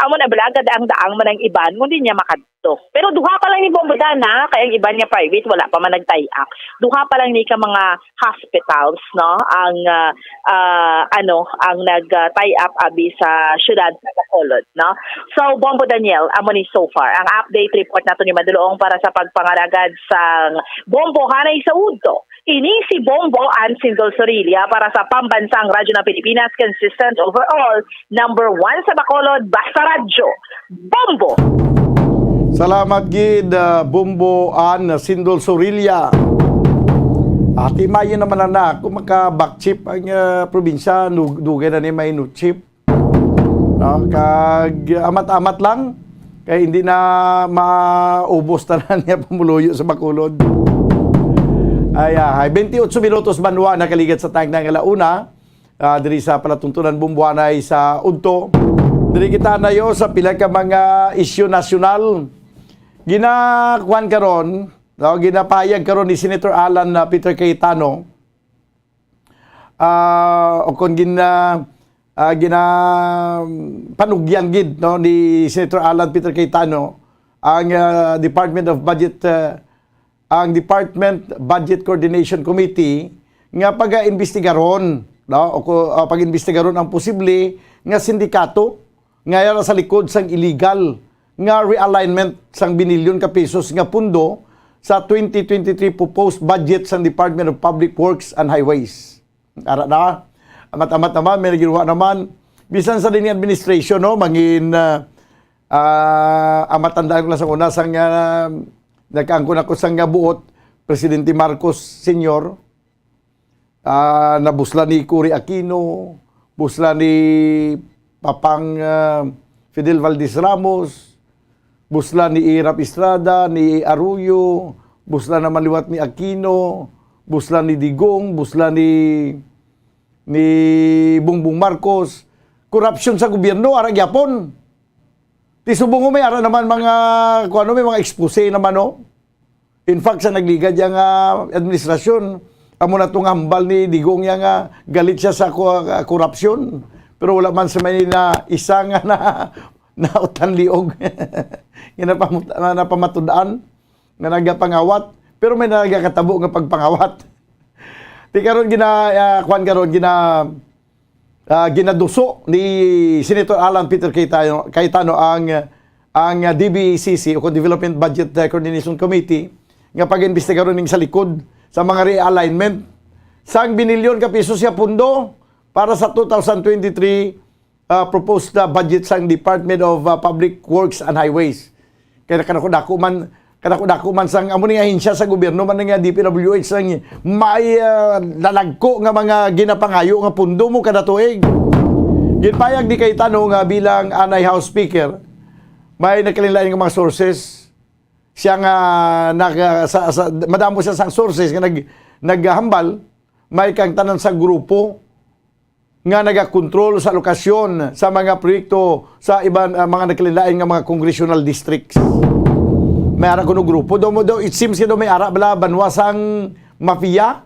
amo na bala, gadaang-daang man ang iban, ngon di niya makadto. Pero duha pa lang ni Bombo Dana, kay ang iban nga private, wala pa man nag-tie up. Duha pa lang ni ka mga hospitals, no, ang, ah, ah, ano, ang nag-tie up abi sa siyudad sa Bacolod, no. So, Bombo Daniel, amo ni so far ang update report nato ni Madulong para sa pagpangalagad sang Bombo hanay sa udto. Ini si Bombo Ann Sindol Sorilla para sa Pambansang Radyo ng Pilipinas, consistent overall, number one sa Bacolod, basta radyo, Bombo! Salamat gid, ah, Bombo Ann Sindol Sorilla. Ati mayo naman na kung maka-back chip ang, ah, probinsya, nug-, dugay na ni may no chip. No? Kag amat-amat lang, kay hindi na maubos tanan niya pumuluyo sa Bacolod. Ay, ah, ay, twenty-eight minutos banwa nakaligat sa time na nga alauna, ah, diri sa palatuntunan Bombo hanay sa udto. Diri kita nayo sa pila ka mga isyu nasyonal. Ginakuan karon, no, ginapayag karon ni Senator Alan, ah, Peter Cayetano, ah, o kon gin, ah, ah, gina-, panugyan gid, no, ni Senator Alan Peter Cayetano ang, ah, Department of Budget, ah, ang Department Budget Coordination Committee nga pag-imbestigaron, no, o ko-, ah, pag-imbestigaron ang posible nga sindikato nga yara sa likod sang illegal nga realignment sang binilyon ka pesos nga pundo sa twenty twenty-three proposed budget sang Department of Public Works and Highways. Ara na, amat-amat naman, may naginwa naman. Bisan sa din administration, no, mangin, ah, ah, ang matandaan ko lang sa una, sang, ah, nagkaangkon ako sang, ah, buot, Presidente Marcos Senior, ah, nabusla ni Cory Aquino, busla ni Papang, ah, Fidel Valdez Ramos, busla ni Irap Estrada, ni Arroyo, busla naman liwat ni Aquino, busla ni Digong, busla ni, ni Bongbong Marcos. Korupsyon sa gobyerno, ara gyapon. Ti subong mo may ara naman mga, kung ano, may mga expose naman, no? In fact, sa nagligad yang, ah, administrasyon, amo na tong hambal ni Digong yang, ah, galit siya sa ku-, ah, korupsyon. Pero wala man sa may na isa nga na, nautan liog. Nga napamut-, na, napamatud-an, nga nagapangawat. Pero may nagakatabo nga pagpangawat. Ti karon gina, ah, kwan karon, gina, ah, ginaduso ni Senator Alan Peter Cayetano, Cayetano ang, ang, ah, D B C C o Development Budget, ah, Coordination Committee nga pag-imbestigaron ning sa likod sa mga realignment sang binilyon ka piso siya pundo para sa two thousand twenty-three, ah, proposed, ah, budget sang Department of, ah, Public Works and Highways. Kaya kadako-dako man, kadako-dako man sang amo ning ahensya sa gobyerno man nga D P W H sang may, ah, lalagko nga mga ginapangayo nga pundo mo kada tuig. Ginpayag ni Cayetano nga bilang anay House Speaker, may nagkalain-lain nga mga sources. Siya nga nag-, sa, sa, madamo siya sang sources nga nag-, naghambal, may kang tanan sa grupo nga nagakontrol sa alokasyon sa mga proyekto sa iban, ah, mga nagkalain-lain nga mga congressional districts. May ara kuno grupo, daw mo daw, it seems nga daw may ara bala banwa sang mafia,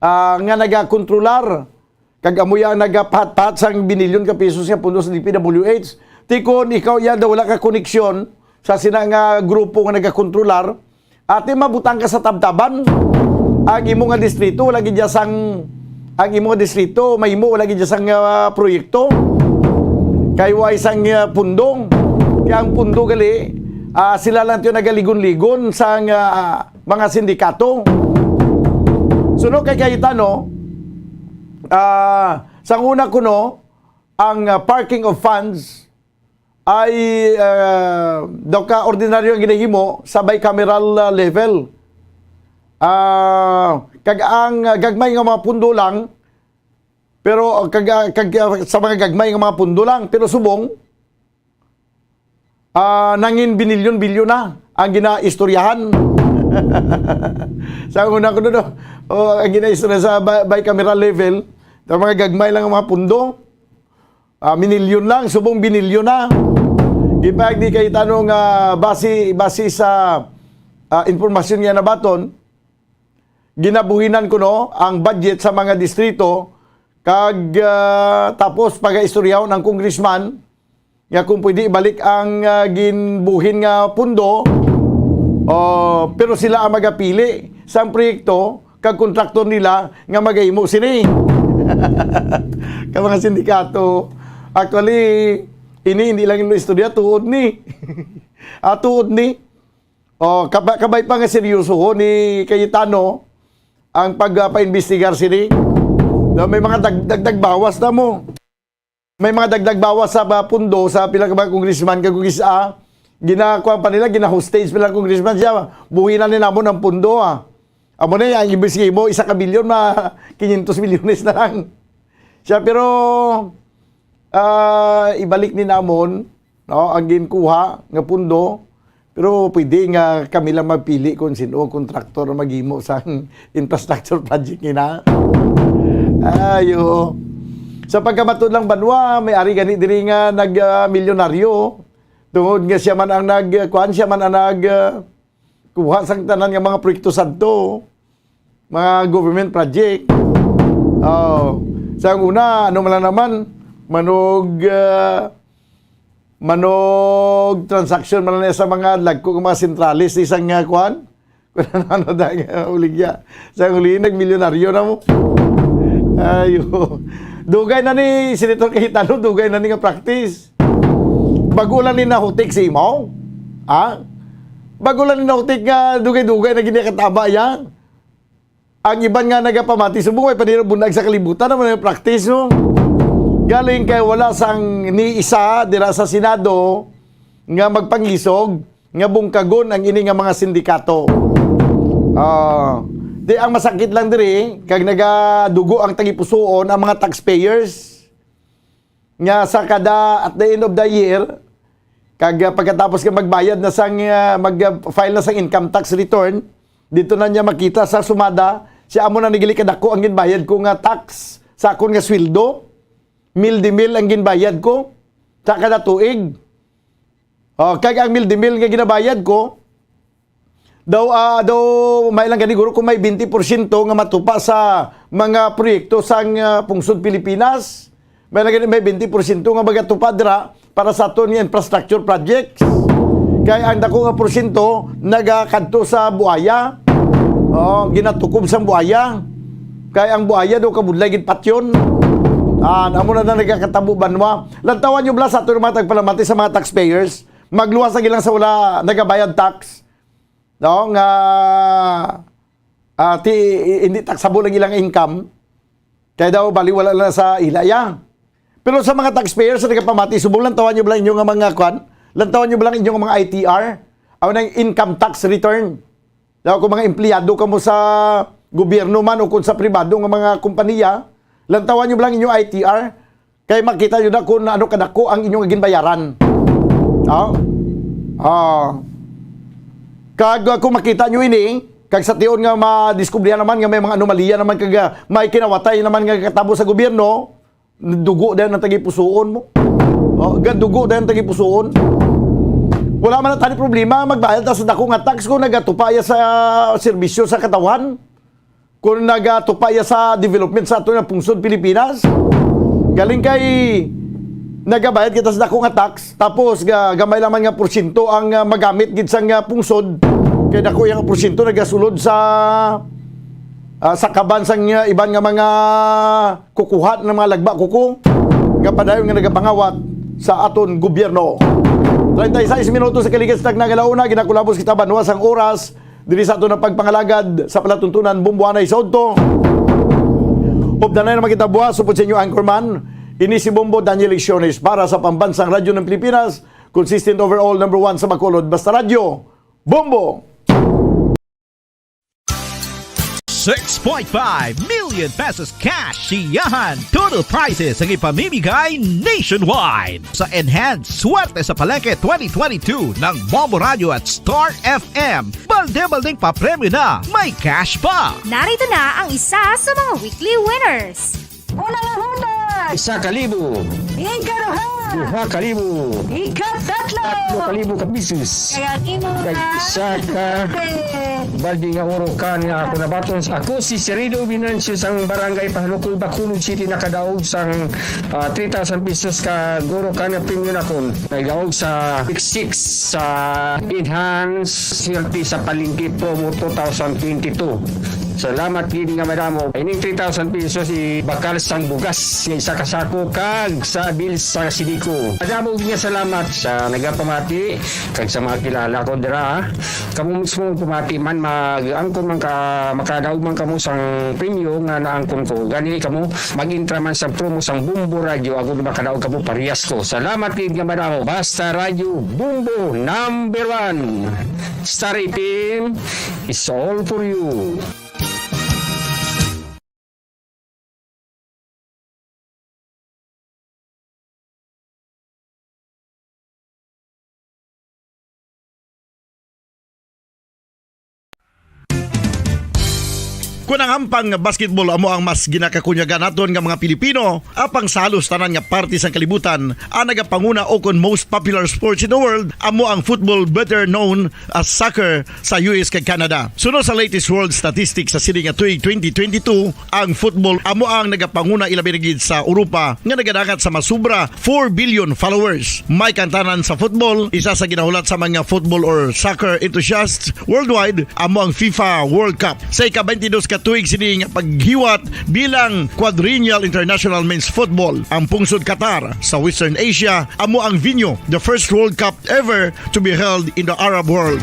ah, nga nagakontrolar. Kag amo ya ang nagapahat-pahat sang binilyon ka pesos nga pundo sa D P W H. Ti kon ikaw ya daw wala ka koneksyon sa sina nga grupo nga nagakontrolar, ati mabutang ka sa tabtaban. Ang imo nga distrito, wala gid ya sang, ang imo nga distrito, mahimo, wala gid ya sang, ah, proyekto. Kay way sang, ah, pundo. Kaya ang pundo gali, ah, sila lang tiyo nagaligon-ligon sang, ah, mga sindikato. Suno kay Cayetano, ah, sang una kuno, ang, ah, parking of funds ay, ah, daw ka ordinaryo ang ginahimo sa bicameral, ah, level. Ah, kag ang, ah, gagmay nga mga pundo lang, pero kag, ah, kag, ah, sa mga gagmay nga mga pundo lang, pero subong, ah, nangin binilyon-bilyon na ang ginaistoryahan. Sa una ko, no, no, oh, ang ginaistorya sa bi-, bicameral level, sa mga gagmay lang ang mga pundo, ah, minilyon lang, subong binilyon na. Gipag ni Cayetano nga base, base sa, ah, impormasyon nga nabaton, ginabuhinan kuno ang budget sa mga distrito, kag, ah, tapos pagaistoryahon ang congressman, nga kung pwede ibalik ang, ah, ginbuhin nga pundo, oh, pero sila ang magapili sang proyekto kag kontraktor nila nga magahimo sini. Ka mga sindikato, actually, ini hindi lang ino istorya, tuod ni. Ah, tuod ni. Oh, kaba-, kabay pa nga seryoso ni Cayetano ang pag, ah, paimbestigar sini. Na may mga dag-, dagdag bawas na mo. May mga dagdag bawas sa, ah, pundo sa pila ka mga congressman kag kung isa, ginakuha pa nila, gina-hostage pila ka congressman siya. Buhi na ni namon ang pundo, ah. Amo na ang ibig sabihin mo, isa ka bilyon, mga quinientos milyones na lang. Siya, pero, ah, ibalik ni namon, no, ang ginkuha nga pundo. Pero pwede nga kami lang magpili kung sino ang kontraktor ang maghimo sang infrastructure project nila. Ayo. Sa pagkamatod lang, banwa, may ari gani diri nga nag, ah, milyonaryo. Tungod nga siya man ang nag, kuan, siya man ang nag, ah, kuha sang tanan nga mga proyekto sadto, mga government project. Oh, sa una, ano man lang naman, manog, ah, manog transaction man lang sa mga lagko nga mga sentrales, isang nga kuan. Kung ano, ano dahil nga uligya. Sa uli, nagmilyonaryo na mo. Ayo. Dugay na ni Senator Cayetano, dugay na ni nga practice. Bago lang ni nahutik si imaw. Ha? Bago lang ni nahutik nga dugay-dugay na gini kataba yan. Ang iban nga nagapamati subong may panira bunag sa kalibutan naman ang practice, no? Galing kay wala sang ni isa dira sa Senado nga magpangisog nga bungkagon ang ini nga mga sindikato. Ah, di ang masakit lang diri, kag nagadugo ang tagipusoon, ang mga taxpayers nga sa kada, at the end of the year, kag, ah, pagkatapos nga magbayad na sang, ah, mag, ah, file na sang income tax return, dito na niya makita sa sumada, siya amo na nagili kadako ang ginbayad ko nga tax sa akon nga sweldo, mil de mil ang ginbayad ko sa kada tuig. Oh, kag ang mil de mil nga ginabayad ko, daw, ah, daw may lang gani guro kung may twenty porsyento nga matupa sa mga proyekto sang, ah, pungsod Pilipinas. May lang gani, may twenty porsyento nga magatupa dira para sa aton nga infrastructure projects. Kay ang dako nga porsyento nagakadto sa buaya. Oh, ginatukob sang buaya. Kay ang buaya daw kabudlay gid patyon. Ah, amo na na nagakatabo banwa. Lantawan nyo bala sa aton mga tagpalamati sa mga taxpayers. Magluwas ang ilang sa wala nagabayad tax, no, nga, ah, ti-, hindi taxable ang ilang income, kaya daw baliwala lang sa ila iya. Pero sa mga taxpayers sa nagapamati, subong lang tawan nyo lang inyo nga mga kwan, lang tawan nyo lang inyo nga mga I T R, ang income tax return. Daw kung mga empleyado kamo sa gobyerno man o kung sa pribado nga mga kompanya, lantawan nyo lang inyo I T R. Kay makita nyo na kung ano kadako ang inyong ginbayaran. Ah? Ah. Kag, ah, kung makita nyo ini, kag sa tion nga madiskubrihan naman nga may mga anomalya naman, kag, ah, may kinawatay naman nga katabo sa gobyerno, dugo dayon ang tagipusoon mo. Oh, gadugo dayon ang tagipusoon. Wala man na tani problema, magbayad ta sa dako nga tax kung nagatupa ya sa serbisyo sa katawhan. Kung nagatupa ya sa development sa ato nga pungsod Pilipinas, galing kay nagabayad kita sa dako nga tax, tapos ga-, gamay lamang nga porsyento ang, ah, magamit gid sang, ah, pungsod, kay dako yang porsyento nagasulod sa, ah, sa kaban sang, ah, iban nga mga kukuha ng mga lagba kuko nga padayon nga nagapangawat sa aton gobyerno. Treinta y seis minutos sa kaligas tag nagalauna, ginakulabos kita banwa sang oras. Diri sa aton ang pagpangalagad sa palatuntunan, Bombo anay sa udto. Updanay naman kita buwas, supod sa inyo anchorman. Ini si Bombo Daniel Lecciones para sa Pambansang Radyo ng Pilipinas, consistent overall, number one sa Bacolod, Basta Radyo, Bombo! Six point five million pesos cash siyahan. Total prizes ang ipamimigay nationwide. Sa Enhanced Swerte sa Palengke twenty twenty-two ng Bombo Radio at Star F M, balde-baldeng papremyo na, may cash pa. Narito na ang isa sa mga weekly winners. Una nga hutas! Isa ka libo. Ikaduha! Duha ka libo. Ikatatlo! Tatlo ka libo ka pesos. Kag isa ka balde nga oro kan nga ako nabaton. Ako si Sirido Venancio sang Barangay Pahalukoy, Bacolod City, nakadaog sang, ah, three thousand pesos ka oro kan nga premyo nakon. Nagdaog sa six sa Enhance Swerte sa Palengke Promo two thousand twenty-two. Salamat gid nga madamo. Ining three thousand pesos ibakal sang bugas nga isa ka sako kag sa bills sa Sidico. Madamo gid nga salamat sa nagapamati kag sa mga kilala ko dira. Kamo mismo pamati man, mag-angkon man ka, makadaog man kamo sang premyo nga naangkon ko. Gani kamo, mag-intra man sa promo sang Bombo Radio, ako na makadaog kamo parehas ko. Salamat gid nga madamo. Basta Radyo Bombo, number one. Star F M is all for you. Kon ang ampang nga basketball amo ang mas ginakakunyagan naton nga mga Pilipino, apang sa halos tanan nga parte sang kalibutan, ang nagapanguna o kon most popular sports in the world amo ang football, better known as soccer, sa U S kag Canada. Suno sa latest world statistics sa sini nga tuig twenty twenty-two, ang football amo ang nagapanguna, ilabi na gid sa Europa nga nagadangat sa masubra four billion followers. May kantanan sa football, isa sa ginahulat sa mga football or soccer enthusiasts worldwide amo ang FIFA World Cup. Sa ika-twenty-dos ka tuig sini nga paghiwat bilang quadrennial international men's football, ang pungsod Qatar sa Western Asia amo ang venue. The first World Cup ever to be held in the Arab world.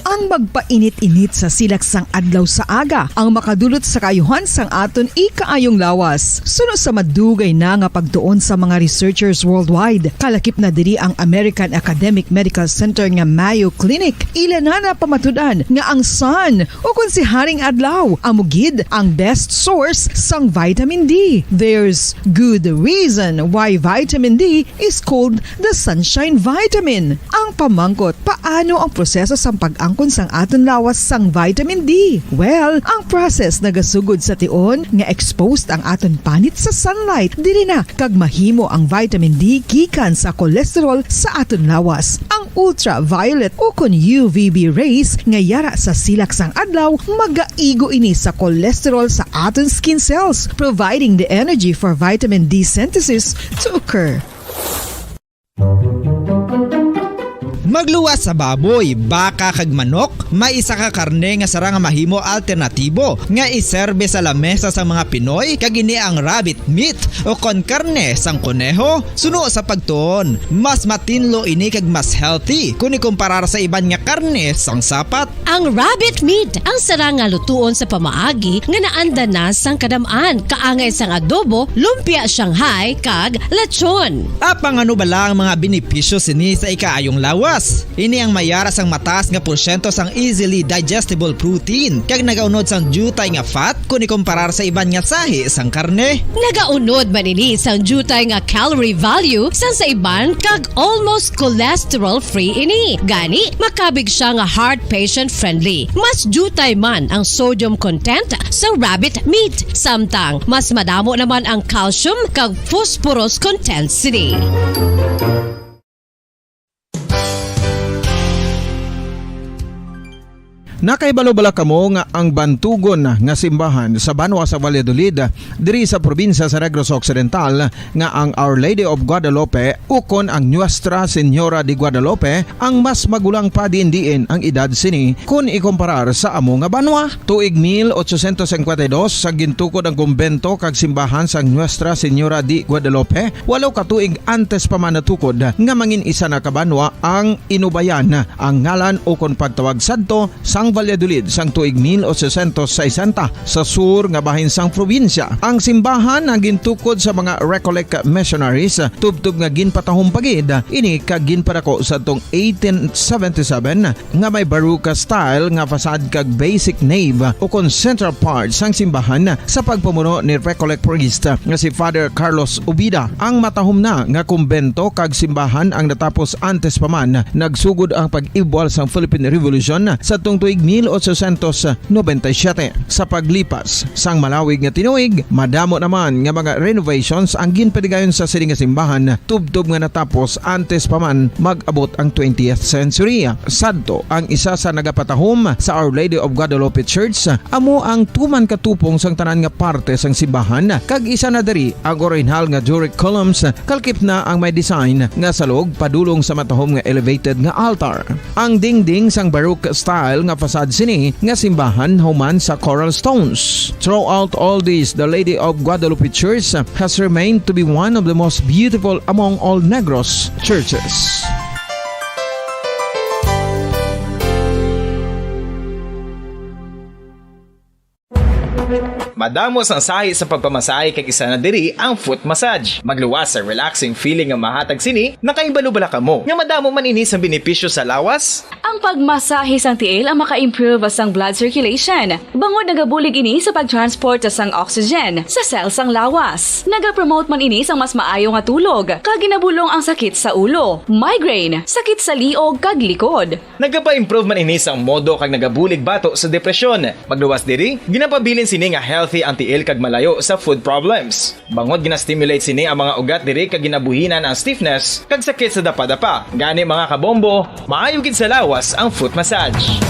Ang magpainit-init sa silak sang adlaw sa aga ang makadulot sa kaayuhan sang aton ikaayong lawas. Suno sa madugay na nga pagtuon sa mga researchers worldwide, kalakip na diri ang American Academic Medical Center nga Mayo Clinic. Ila na napamatud-an nga ang sun, o kon si Haring Adlaw, amo gid ang best source sang vitamin D. There's good reason why vitamin D is called the sunshine vitamin. Ang pamangkot, paano ang proseso sang pag-angkon sang aton lawas sang vitamin D? Well, ang process nagasugod sa tion nga exposed ang aton panit sa sunlight diri na kag mahimo ang vitamin D gikan sa cholesterol sa aton lawas. Ang ultraviolet o kon U V B rays nga yara sa silak sang adlaw magaigo ini sa cholesterol sa aton skin cells, providing the energy for vitamin D synthesis to occur. Magluwas sa baboy, baka kag manok, may isa ka karne nga sarang nga mahimo alternatibo nga iserbe sa lamesa sa mga Pinoy, kag ini ang rabbit meat o kon karne sang koneho. Suno sa pagtuon, mas matinlo ini kag mas healthy kon ikumparar sa iban nga karne sang sapat. Ang rabbit meat ang sarang nga lutuon sa pamaagi nga naanda na sang kadam-an, kaangay sang adobo, lumpia Shanghai, kag lechon. Apang ano bala ang mga benepisyo sini sa ikaayong lawas? Ini ang mayara sang mataas nga porsyento sang easily digestible protein kag nagaunod sang diutay nga fat kon ikumparar sa iban nga sahi sang karne. Nagaunod man ini sang diutay nga calorie value sang sa iban kag almost cholesterol-free ini. Gani, makabig sia nga heart patient-friendly. Mas diutay man ang sodium content sa rabbit meat, samtang mas madamo naman ang calcium kag phosphorus content sini. Nakahibalo bala kamo nga ang bantugon nga simbahan sa banwa sa Valladolid, diri sa probinsya sa Negros Occidental, nga ang Our Lady of Guadalupe ukon ang Nuestra Señora de Guadalupe ang mas magulang pa diin-diin ang edad sini kon ikumparar sa amo nga banwa? Tuig mil ochocientos cincuenta y dos sa gintukod ang kumbento kag simbahan sang Nuestra Señora de Guadalupe, walo ka tuig antes pa man natukod nga mangin isa na ka banwa ang Inubayan, ang ngalan ukon pagtawag sadto sang Valladolid sang tuig mil ochocientos sesenta, sa sur nga bahin sang probinsya. Ang simbahan ang gintukod sa mga Recollect missionaries, tubtob nga ginpatahom pa gid ini kag ginpadako sadtong eighteen seventy-seven, nga may Baroque style nga facade kag basic nave ukon central part sang simbahan sa pagpamuno ni Recollect priest nga si Father Carlos Ubida. Ang matahom na nga kumbento kag simbahan ang natapos antes pa man nagsugod ang pag-ibwal sang Philippine Revolution sadtong tuig mil ochocientos noventa y siete. Sa paglipas sang malawig nga tinuig, madamo naman nga mga renovations ang ginpatigayon sa sini nga simbahan, tubtob nga natapos antes pa man mag-abot ang twentieth century. Sadto ang isa sa nagapatahom sa Our Lady of Guadalupe Church, amo ang tuman ka tupong sang tanan nga parte sang simbahan, kag isa na diri ang orihinal nga Doric columns, kalkip na ang may design nga salog padulong sa matahom nga elevated nga altar. Ang dingding sang Baroque style nga facade sini nga simbahan human sa coral stones. Throughout all this, the Lady of Guadalupe Church has remained to be one of the most beautiful among all Negros churches. Madamo sang sahi sa pagpamasahe kag isa na diri ang foot massage. Magluwas sa relaxing feeling nga mahatag sini, nakahibalo bala kamo nga madamo man ini sang benepisyo sa lawas? Ang pagmasahe sang tiil ang maka-improve sang blood circulation, bangod nagabulig ini sa pag-transport sang oxygen sa cell sang lawas. Nagapromote man ini sang mas maayo nga tulog, kag ginabulong ang sakit sa ulo, migraine, sakit sa liog, kag likod. Nagapa-improve man ini sang modo kag nagabulig bato sa depresyon. Magluwas diri, ginapabilin sini nga healthy ang tiil kag malayo sa foot problems. Bangod gina-stimulate sini ang mga ugat diri kag ginabuhinan ang stiffness kag sakit sa dapadapa. Gani, mga kabombo, maayo gid sa lawas ang foot massage.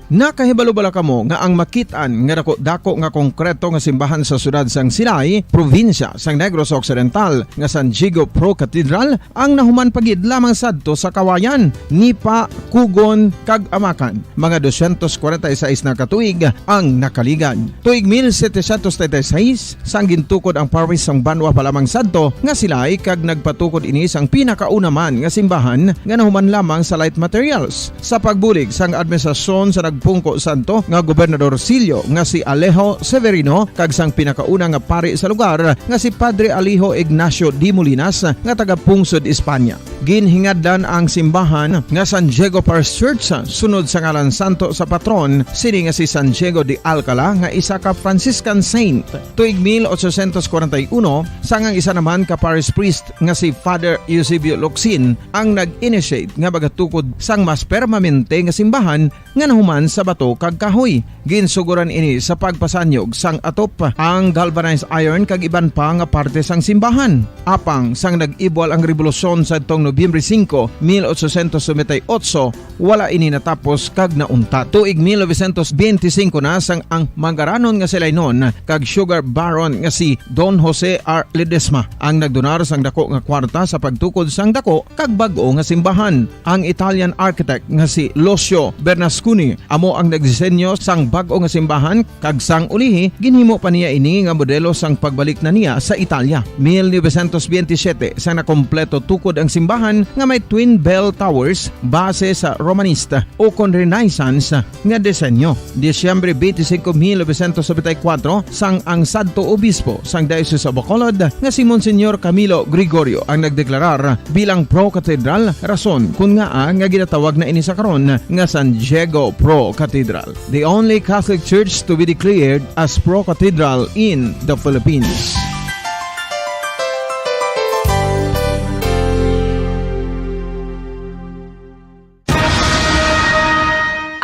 Nakahibalo bala kamo nga ang makit-an nga dako-dako nga konkreto nga simbahan sa siyudad sang Silay, probinsya sang Negros Occidental, nga San Diego Pro Cathedral ang nahuman pa gid lamang sadto sa Kawayan, Nipa, Cogon, kag Amacan, mga dosyentos kwarenta y seis na ka tuig ang nakaligad. Tuig mil setecientos treinta y seis, sang gintukod ang parish sang banwa pa lamang sadto nga Silay, kag nagpatukod ini sang pinakauna man nga simbahan nga nahuman lamang sa light materials. Sa pagbulig sang administrasyon sa nagpungko sadto nga gobernadorsilyo nga si Alejo Severino kag sang pinakauna nga pari sa lugar nga si Padre Alejo Ignacio de Molinas nga taga-pungsod Espanya, ginhingadlan ang simbahan nga San Diego Parish Church sunod sa ngalan santo sa patron sini nga si San Diego de Alcala nga isa ka Franciscan saint. Tuig mil ochocientos kwarenta y uno, sang ang isa naman ka parish priest nga si Father Eusebio Locsin ang nag-initiate nga magatukod sang mas permanente nga simbahan nga nahuman sa bato kag kahoy. Ginsugoran ini sa pagpasanyog sang atop, ang galvanized iron kag iban pa nga parte sang simbahan. Apang sang nag-ibwal ang rebolusyon sadtong Nobyembre singko, mil ochocientos noventa y ocho, wala ini natapos kag nauntat. Tuig mil novecientos benti singko na sang ang mangaranon nga Silaynon kag sugar baron nga si Don Jose R. Ledesma ang nagdonar sang dako nga kwarta sa pagtukod sang dako kag bag-o nga simbahan. Ang Italian architect nga si Lucio Bernasconi amo ang nagdisenyo sang bag-o nga simbahan, kag sang ulihi ginhimo pa niya ini nga modelo sang pagbalik na niya sa Italia. Mil novecientos benti siyete, sang nakompleto tukod ang simbahan nga may twin bell towers base sa Romanista ukon Renaissance nga disenyo. Disyembre benti singko, mil novecientos nobenta y kuwatro, sang ang sadto obispo sang Diocese of Bacolod nga si Monsignor Camilo Gregorio ang nagdeklarar bilang pro-cathedral, rason kon ngaa nga ginatawag na ini sa karon nga San Diego Pro Cathedral, the only Catholic church to be declared as pro-cathedral in the Philippines.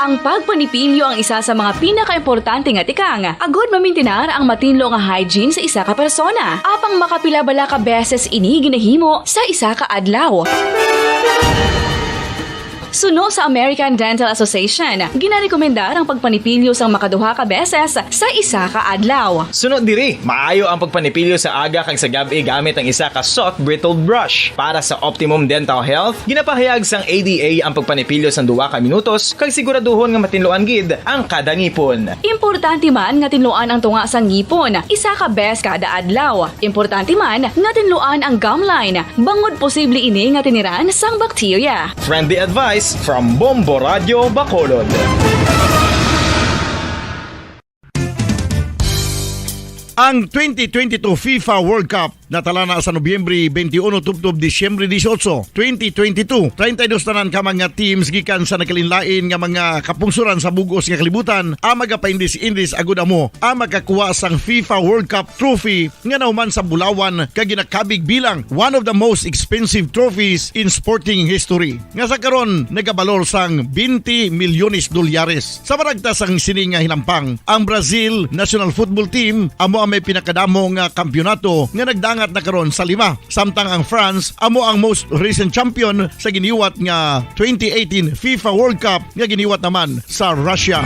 Ang pagpanipilyo ang isa sa mga pinakaimportante nga tikang agud mamintinar ang matinlo nga hygiene sa isa ka persona. Apang makapila bala ka beses ini ginahimo sa isa ka adlaw? Suno sa American Dental Association, ginarekomendar ang pagpanipilyo sang makaduha ka beses sa isa ka adlaw. Suno diri, maayo ang pagpanipilyo sa aga kag sa gab-i gamit ang isa ka soft bristled brush. Para sa optimum dental health, ginapahayag sang A D A ang pagpanipilyo sang duha ka minutos kag siguraduhon nga matinluan gid ang kada ngipon. Importante man nga tinluan ang tunga sang ngipon isa ka bes kada adlaw. Importante man nga tinluan ang gum line, bangod posible ini nga tiniran sang bakterya. Friendly advice from Bombo Radio Bacolod. Ang twenty twenty-two FIFA World Cup Natalana sa Nobyembre twenty-one tubtob Disyembre dieciocho, twenty twenty-two, treinta y dos tanan ka mga teams gikan sa nagkalainlain nga mga kapungsoran sa bug-os nga kalibutan ang magapaindis-indis agud amo ang makakuha sang FIFA World Cup trophy nga nahuman sa bulawan kag ginakabig bilang one of the most expensive trophies in sporting history, nga sa karon nagabalor sang twenty milyones dolyares. Sa maragta sang sini nga hinampang, ang Brazil national football team amo ang may pinakadamo nga kampiyonato nga nagdangat na karon sa lima, samtang ang France amo ang most recent champion sa giniwat nga twenty eighteen FIFA World Cup nga giniwat naman sa Russia.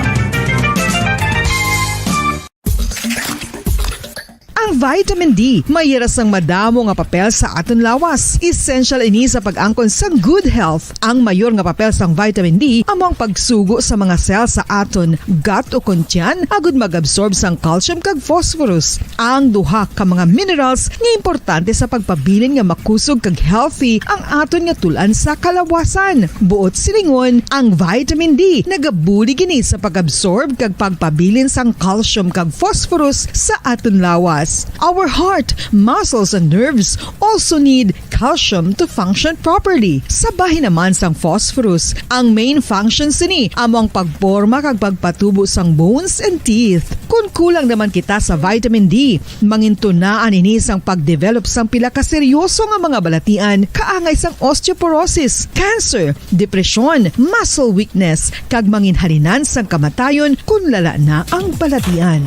Ang vitamin D may hira sang madamo nga papel sa aton lawas. Essential ini sa pag-angkon sang good health. Ang mayor nga papel sang vitamin D amo ang pagsugo sa mga cell sa aton gut o kon tiyan agud mag-absorb sang calcium kag phosphorus, ang duha ka mga minerals nga importante sa pagpabilin nga makusog kag healthy ang aton nga tul-an sa kalawasan. Buot silingon, ang vitamin D nagabulig ini sa pag-absorb kag pagpabilin sang calcium kag phosphorus sa aton lawas. Our heart, muscles, and nerves also need calcium to function properly. Sa bahin naman sang phosphorus, ang main function sini amo ang pagporma kag pagpatubo sang bones and teeth. Kon kulang naman kita sa vitamin D, mangintunaan ini sang pagdevelop sang pila ka seryoso nga mga balatian kaangay sang osteoporosis, cancer, depresyon, muscle weakness, kag manginhalinan sang kamatayon kon lala na ang balatian.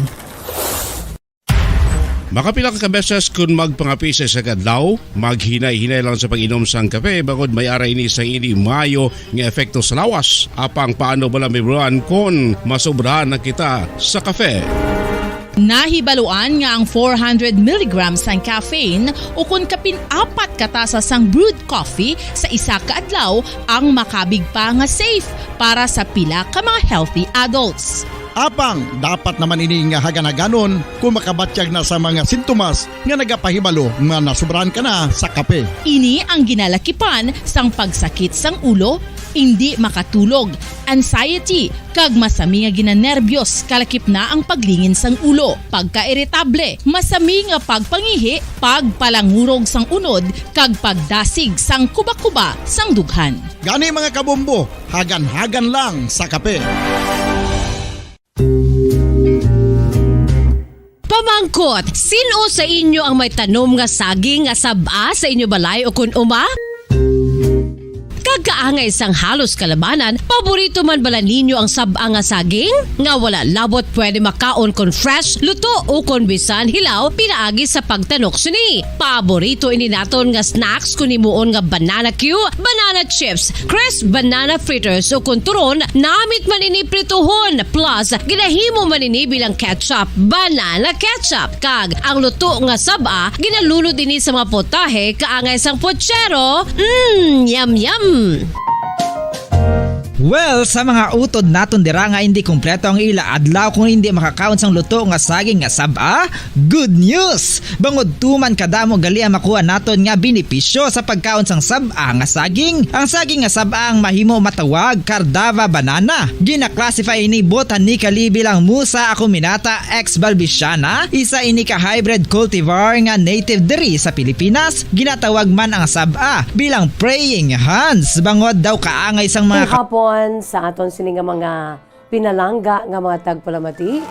Makapila ka beses kon magpangape sa isa ka adlaw, maghinay-hinay lang sa pag-inom sang kape, bangod may ara ini sang ini maayo nga epekto sa lawas. Apang paano bala, Ma'am Ron, kon masobrahan na kita sa kape? Nahibaluan nga ang four hundred milligrams sang caffeine ukon kapin apat ka tasa sang brewed coffee sa isa ka adlaw ang makabig pa nga safe para sa pila ka mga healthy adults. Apang dapat naman ini nga hagan-haganon kung makabatyag na sa mga sintomas nga nagapahibalo nga nasobrahan ka na sa kape. Ini ang ginalakipan sang pagsakit sang ulo, indi makatulog, anxiety, kag masami nga ginanerbiyos, kalakip na ang paglingin sang ulo, pagkairitable, masami nga pagpangihi, pagpalangurog sang unod, kag pagdasig sang kubakuba sang dughan. Gani, mga kabombo, hagan-hagan lang sa kape. Pamangkot, sin-o sa inyo ang may tanom nga saging nga sab-a sa inyo balay ukon uma? Kag kaangay sang halos kalabanan, paborito man bala ninyo ang sab-a nga saging? Nga wala labot pwede makaon kon fresh, luto, o kon bisan hilaw pinaagi sa pagtanok sini. Paborito ini naton nga snacks kon himuon nga banana cue, banana chips, crisp banana fritters, o kon turon, namit man ini prituhon, plus ginahimo man ini bilang ketchup, banana ketchup, kag ang luto nga sab-a ginalunod ini sa mga potahe kaangay sang pochero. Mm, yum, yum! Well, sa mga utod naton dira nga indi kompleto ang ila adlaw kung indi makakaon sang luto nga saging nga sab-a, good news! Bangod tuman kadamo gali ang makuha naton nga benepisyo sa pagkaon sang sab-a nga saging. Ang saging nga sab-a ang mahimo matawag Cardava banana. Gina-classify ini botanically bilang Musa acuminata ex balbisiana, isa ini ka hybrid cultivar nga native diri sa Pilipinas. Ginatawag man ang sab-a bilang praying hands, bangod daw kaangay sang mga ka- Hapon sa aton sini nga mga pinalangga nga mga tagpalamati.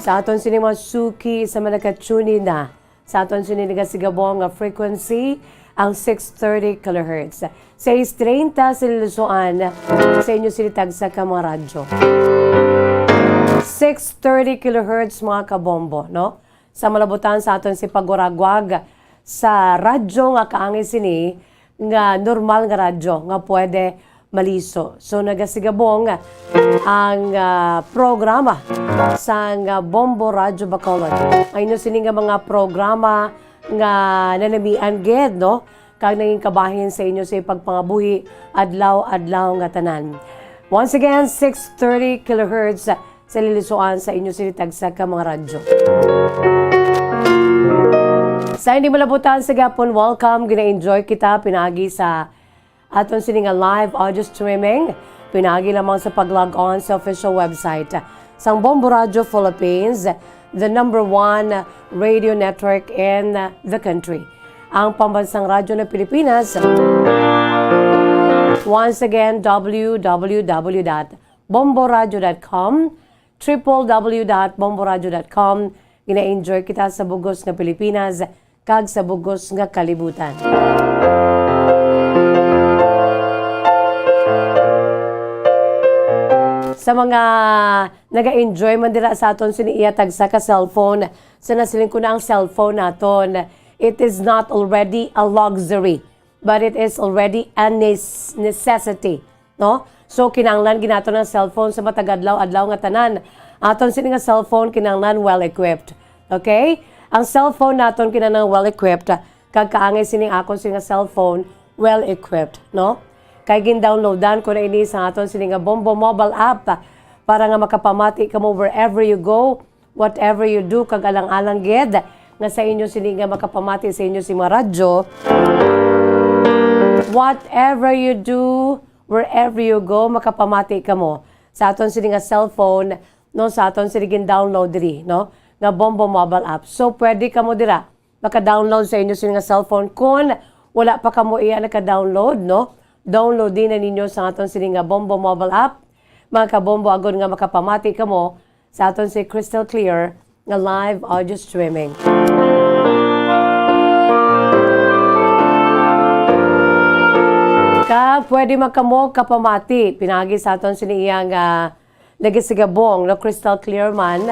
Sa aton sini mga suki sa mga nagka-tune in na sa aton sini nagasigabong nga frequency, ang six thirty kilohertz. Seis treinta sa Lilosoan, sa inyo sini tagsa ka mga radyo. Six thirty kilohertz, mga kabombo, no? Sa malabutan sa aton si pagwaraguag sa radyo nga kaangay sini nga normal nga radyo nga pwede maliso. So, nagasigabong ang, ah, programa sang, ah, Bombo Radyo Bacolod. Ang inyo sini nga mga programa nga nanamian gid, no? Kag nangin kabahin sa inyo sa pagpangabuhi adlaw-adlaw nga tanan. Once again, six thirty kilohertz sa lilisuan sa inyo sini tagsa ka mga radyo. Sa hindi malabutan sa gapon, welcome. Gina-enjoy kita pinaagi sa aton sini nga live audio streaming. Pinaagi lamang sa pag-log on sa official website sang Bombo Radio Philippines, the number one radio network in the country, ang Pambansang Radyo ng Pilipinas. Once again, w w w dot bomboradio dot com, triple w dot bomboradio dot com. Gina-enjoy kita sa bugos nga Pilipinas kag sa bugos nga kalibutan. Sa mga naga-enjoy man dira sa aton sini iya tagsa ka cellphone, sa nasiling ko na ang cellphone naton, it is not already a luxury, but it is already a nes-, necessity, no? So, kinahanglan gid naton ang cellphone sa matag adlaw-adlaw nga tanan. Aton sini nga cellphone kinahanglan well-equipped. Okay? Ang cellphone naton kinahanglan well-equipped, kag kaangay sini nga akon sini nga cellphone well-equipped, no? Kay gin-downloadan ko na ini sa aton sini nga Bombo mobile app para nga makapamati kamo wherever you go, whatever you do, kag alang-alang gid nga sa inyo sini nga makapamati sa inyo sini nga radyo. Whatever you do, wherever you go, makapamati kamo sa aton sini nga cellphone, no, sa aton sini gin-download diri, no, nga Bombo mobile app. So, pwede kamo dira maka-download sa inyo sini nga cellphone kon wala pa kamo iya naka-download, no? Download din na ninyo sa aton sini nga Bombo mobile app, mga kabombo, agod nga makapamati kamo sa aton si crystal clear nga live audio streaming. Kag pwede man kamo kapamati pinagi sa aton sini iya nga nagasigabong, no, crystal clear man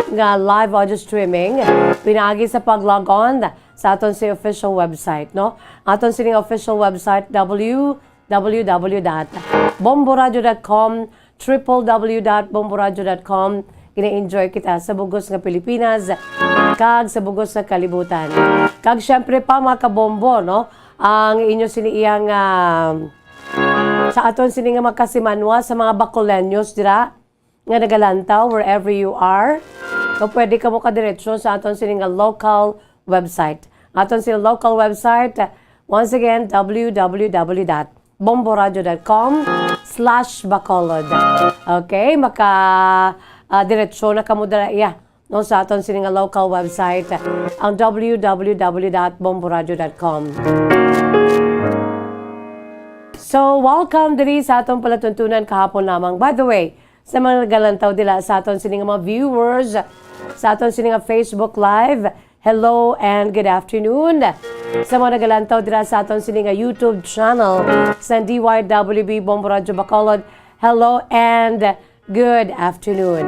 nga live audio streaming pinagi sa pag-log on sa aton si official website, no? Aton sini nga official website, w w w dot bomboradio dot com, triple w dot bomboradio dot com. Gina-enjoy kita sa bugos nga Pilipinas kag sa bugos nga kalibutan. Kag syempre pa, mga kabombo, no, ang inyo sini iyang, ah, sa aton sini nga makasimanwa sa mga Bacoleños dira nga nagalantaw wherever you are, nga pwede kamo kadiretso sa aton sini nga local website. Aton sini local website, once again, w w w dot bomboradio dot com slash bacolod. Okay, maka, ah, diretso na kamo dira, iya, no, sa aton sini nga local website, ang w w w dot bomboradio dot com. So, welcome diri sa aton palatuntunan kahapon lamang. By the way, sa mga nagalantaw dira sa aton sini nga mga viewers, sa aton sini nga Facebook Live, hello and good afternoon. Sa mga nagalantaw dira sa aton sini nga YouTube channel, sa D Y W B Bombo Radyo Bacolod, hello and good afternoon.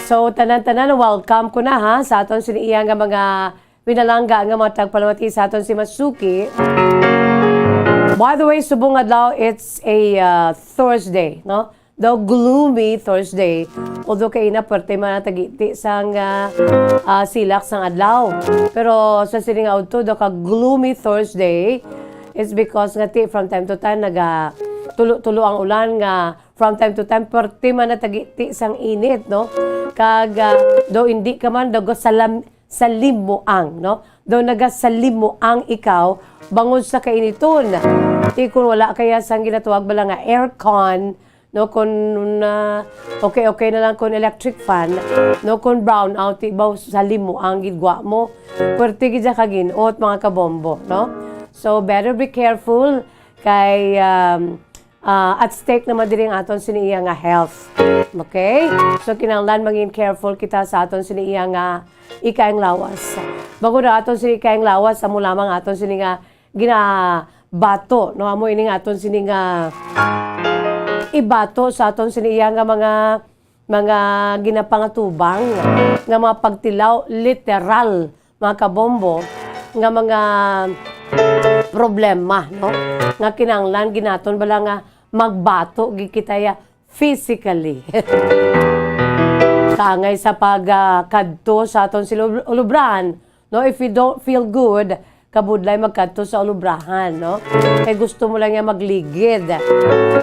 So, tanan-tanan, welcome ko na, ha, sa aton sini iya nga mga pinalangga nga mga tagpalamati sa aton si Masuki. By the way, subong adlaw, it's a, uh, Thursday, no? Daw gloomy Thursday. Although kay ina, pwerte man ang tagiti sang, ah, ah, silak sang adlaw. Pero sa sini nga udto, daw ka gloomy Thursday, it's because nga ti, from time to time, naga tulo-tulo ang ulan nga from time to time, pwerte man ang tagiti sang init, no? Kag, ah, daw hindi ka man, daw gasalam-, salimuang, no? Daw nagasalimuang ikaw bangod sa kainiton. Ti kun wala kaya sang ginatawag bala nga aircon, no, kun, ah, okay, okay na lang kun electric fan, no, kun brownout, ti ba salimuang gid gwa mo. Pwerte gid siya kaginot, mga kabombo, no? So, better be careful kay, um, ah, at stake naman diri ang aton sini iya nga health. Okay? So, kinahanglan mangin careful kita sa aton sini iya nga ikaayong lawas. Bangod ang aton sini ikaayong lawas, amo lamang aton sini nga ginabato, no? Amo ini nga aton sini nga ibato sa aton sini iya nga mga, mga ginapangatubang nga mga pagtilaw, literal, mga kabombo, nga mga problema, no? Nga kinahanglan gid naton bala nga magbato gid kita ya physically. Kaangay sa pag, ah, kadto sa aton sini ulubrahan, no? If you don't feel good, kabudlay magkadto sa ulubrahan, no? Kay gusto mo lang niya magligid.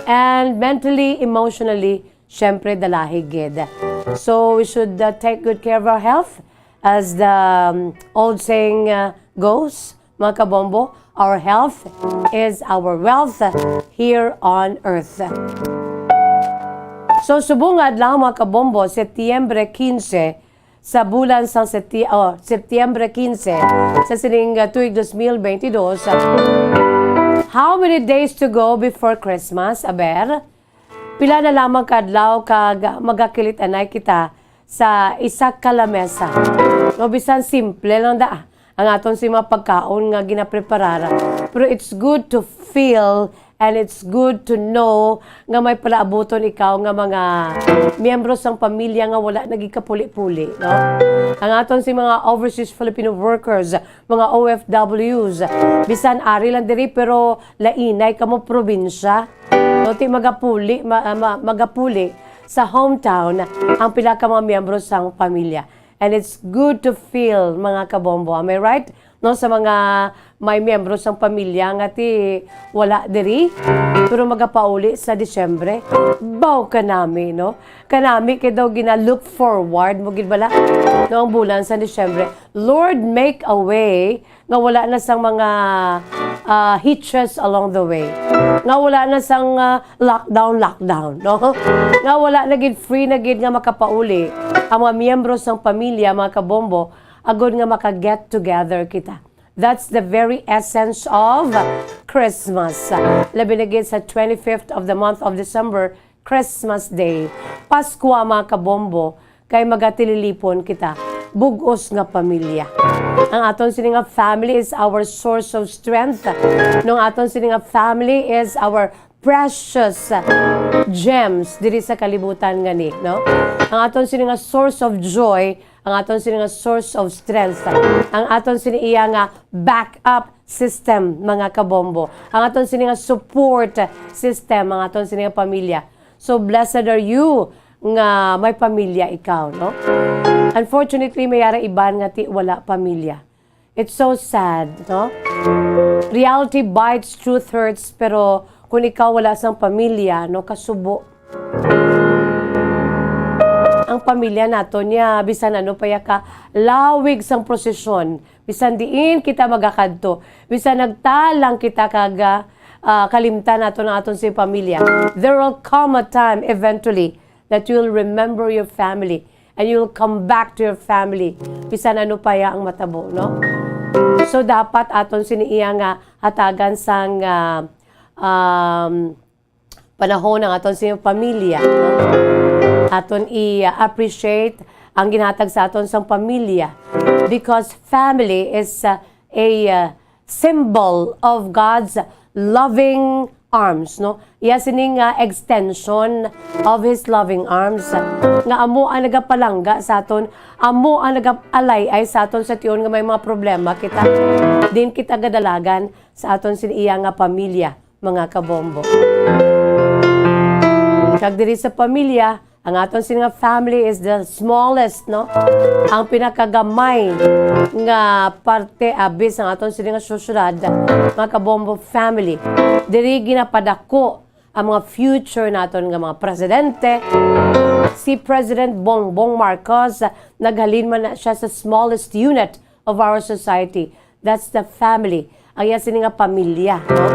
And mentally, emotionally, syempre, dalahi gid. So, we should, uh, take good care of our health. As the, um, old saying, uh, goes, mga kabombo, our health is our wealth here on earth. So, subong nga adlaw, mga kabombo, Setyembre quince, sa bulan sang Seti-, oh, Setyembre quince, sa sining, ah, tuig dos mil bentidós, ah, how many days to go before Christmas? Aber, pila na lamang ka adlaw kag magakilit-anay kita sa isa ka lamesa. No, bisan simple lang da ang aton si mga pagkaon nga ginapreparar. Pero it's good to feel and it's good to know nga may palaabuton ikaw nga mga miyembro sang pamilya nga wala nagikapuli-puli, no? Ang aton si mga overseas Filipino workers, mga O F Ws, bisan ari lang diri pero lainay kamo probinsya. No, ti magapuli, ma-, ma-, magapuli sa hometown ang pila ka mga miyembro sang pamilya. And it's good to feel, mga kabombo. Am I right? No, sa mga may miyembro sang pamilya nga ti wala diri, pero magapauli sa Disyembre. Baw kanami, no? Kanami kay daw gina-look forward mo gid bala, no, ang bulan sa Disyembre. Lord, make a way nga wala na sang mga, ah, hitches along the way. Nga wala na sang, ah, lockdown, lockdown, no? Nga wala na gid, free na gid nga makapauli ang mga miyembro sang pamilya, mga kabombo, agud nga maka-get together kita. That's the very essence of Christmas. Labi na gid sa twenty-fifth of the month of December, Christmas Day, Paskwa, mga kabombo, kay magatililipon kita. Bug-os nga pamilya. Ang aton sini nga family is our source of strength. No, ang aton sini nga family is our precious gems diri sa kalibutan nga ni, no? Ang aton sini nga source of joy, ang aton sini nga source of strength, ang aton sini iya nga backup system, mga kabombo, ang aton sini nga support system, ang aton sini nga pamilya. So, blessed are you nga may pamilya ikaw, no? Unfortunately, may ara iban nga ti wala pamilya. It's so sad, no? Reality bites, truth hurts, pero kung ikaw wala sang pamilya, no, kasubo. Ang pamilya naton niya, bisan ano pa ya ka lawig sang prosesyon, bisan diin kita magakadto, bisan nagtalang kita kag, ah, kalimtan naton ang aton si pamilya, there will come a time eventually that you'll remember your family and you'll come back to your family, bisan ano pa ya ang matabo, no? So, dapat aton sini iya nga hatagan sang, ah, um, panahon ang aton sa pamilya, no? Aton i-appreciate ang ginhatag sa aton sang pamilya, because family is, uh, a, uh, symbol of God's loving arms, no? Iya sini nga extension of His loving arms, nga amo ang nagapalangga sa aton, amo ang nag-alay-ay sa aton sa tion nga may mga problema kita. Din kita gadalagan sa aton sin iya nga pamilya, mga kabombo. Kag diri sa pamilya, ang aton sini nga family is the smallest, no? Ang pinakagamay nga parte abi sang aton sini nga sosyedad, mga kabombo, family. Diri ginapadako ang mga future naton nga mga presidente. Si President Bongbong Marcos, naghalin man na siya sa smallest unit of our society. That's the family. Ang iya sini nga pamilya, no?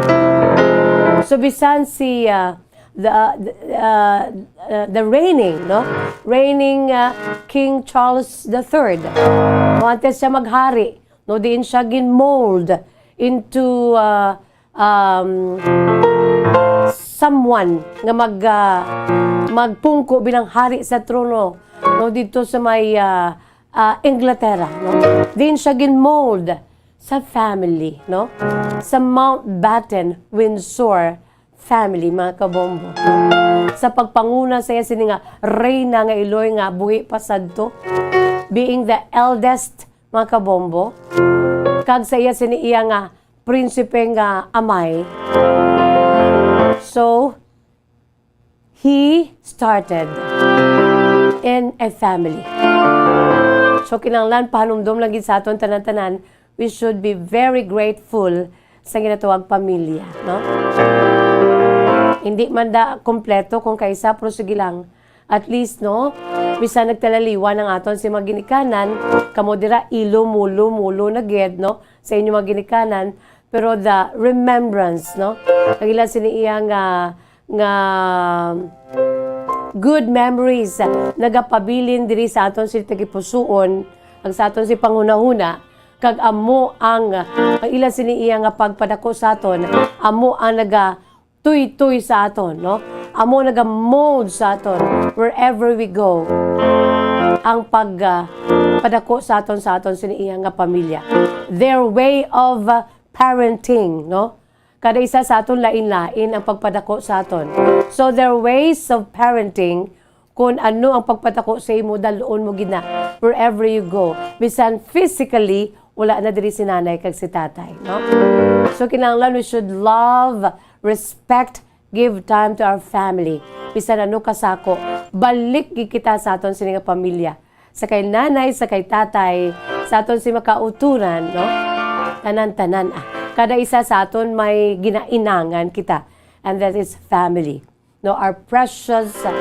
So, bisan si, ah, the, ah, the, ah, ah, the reigning, no? Reigning, ah, King Charles the third. No, antes siya maghari, no, diin siya gin-mold into, ah, um, someone nga mag, ah, magpungko bilang hari sa trono, no, didto sa may, ah, ah, Inglaterra, no? Diin siya gin-mold sa family, no? Sa Mountbatten Windsor family, mga kabombo, no? Sa pagpanguna sa iya sini nga reyna nga iloy nga buhi pa sadto, being the eldest, mga kabombo, kag sa iya sini iya nga prinsipe nga amay. So, he started in a family. So, kinahanglan pahanumdom lang gid sa aton tanan-tanan, we should be very grateful sa ginatawag pamilya, no? Hindi man da kompleto kung kaisa, pero sige lang. At least, no, bisan nagtalaliwan ang aton si mga ginikanan, kamo dira ilo, mulo, mulo na gid, no, sa inyo mga ginikanan, pero the remembrance, no, ang ila sini iya nga, nga good memories, nagapabilin diri sa aton sini tagipusoon, ang sa aton sini panghunahuna, kag amo ang, ang ila sini iya nga pagpadako sa aton, amo ang nagatuytoy sa aton, no? Amo naga-mold sa aton wherever we go. Ang pag, ah, padako sa aton, sa aton sini iya nga pamilya. Their way of, ah, parenting, no? Kada isa sa aton lain-lain ang pagpadako sa aton. So their ways of parenting, kung ano ang pagpadako sa imo, dal-on mo gid na wherever you go. Bisan physically, wala na diri si nanay kag si tatay, no? So kinahanglan we should love, respect, give time to our family. Bisan ano kasako, balik gid kita sa aton sini nga pamilya. Sa kay nanay, sa kay tatay, sa aton si makauturan, no? Tanan-tanan, ah. Kada isa sa aton may ginainangan kita, and that is family. No, our precious, uh,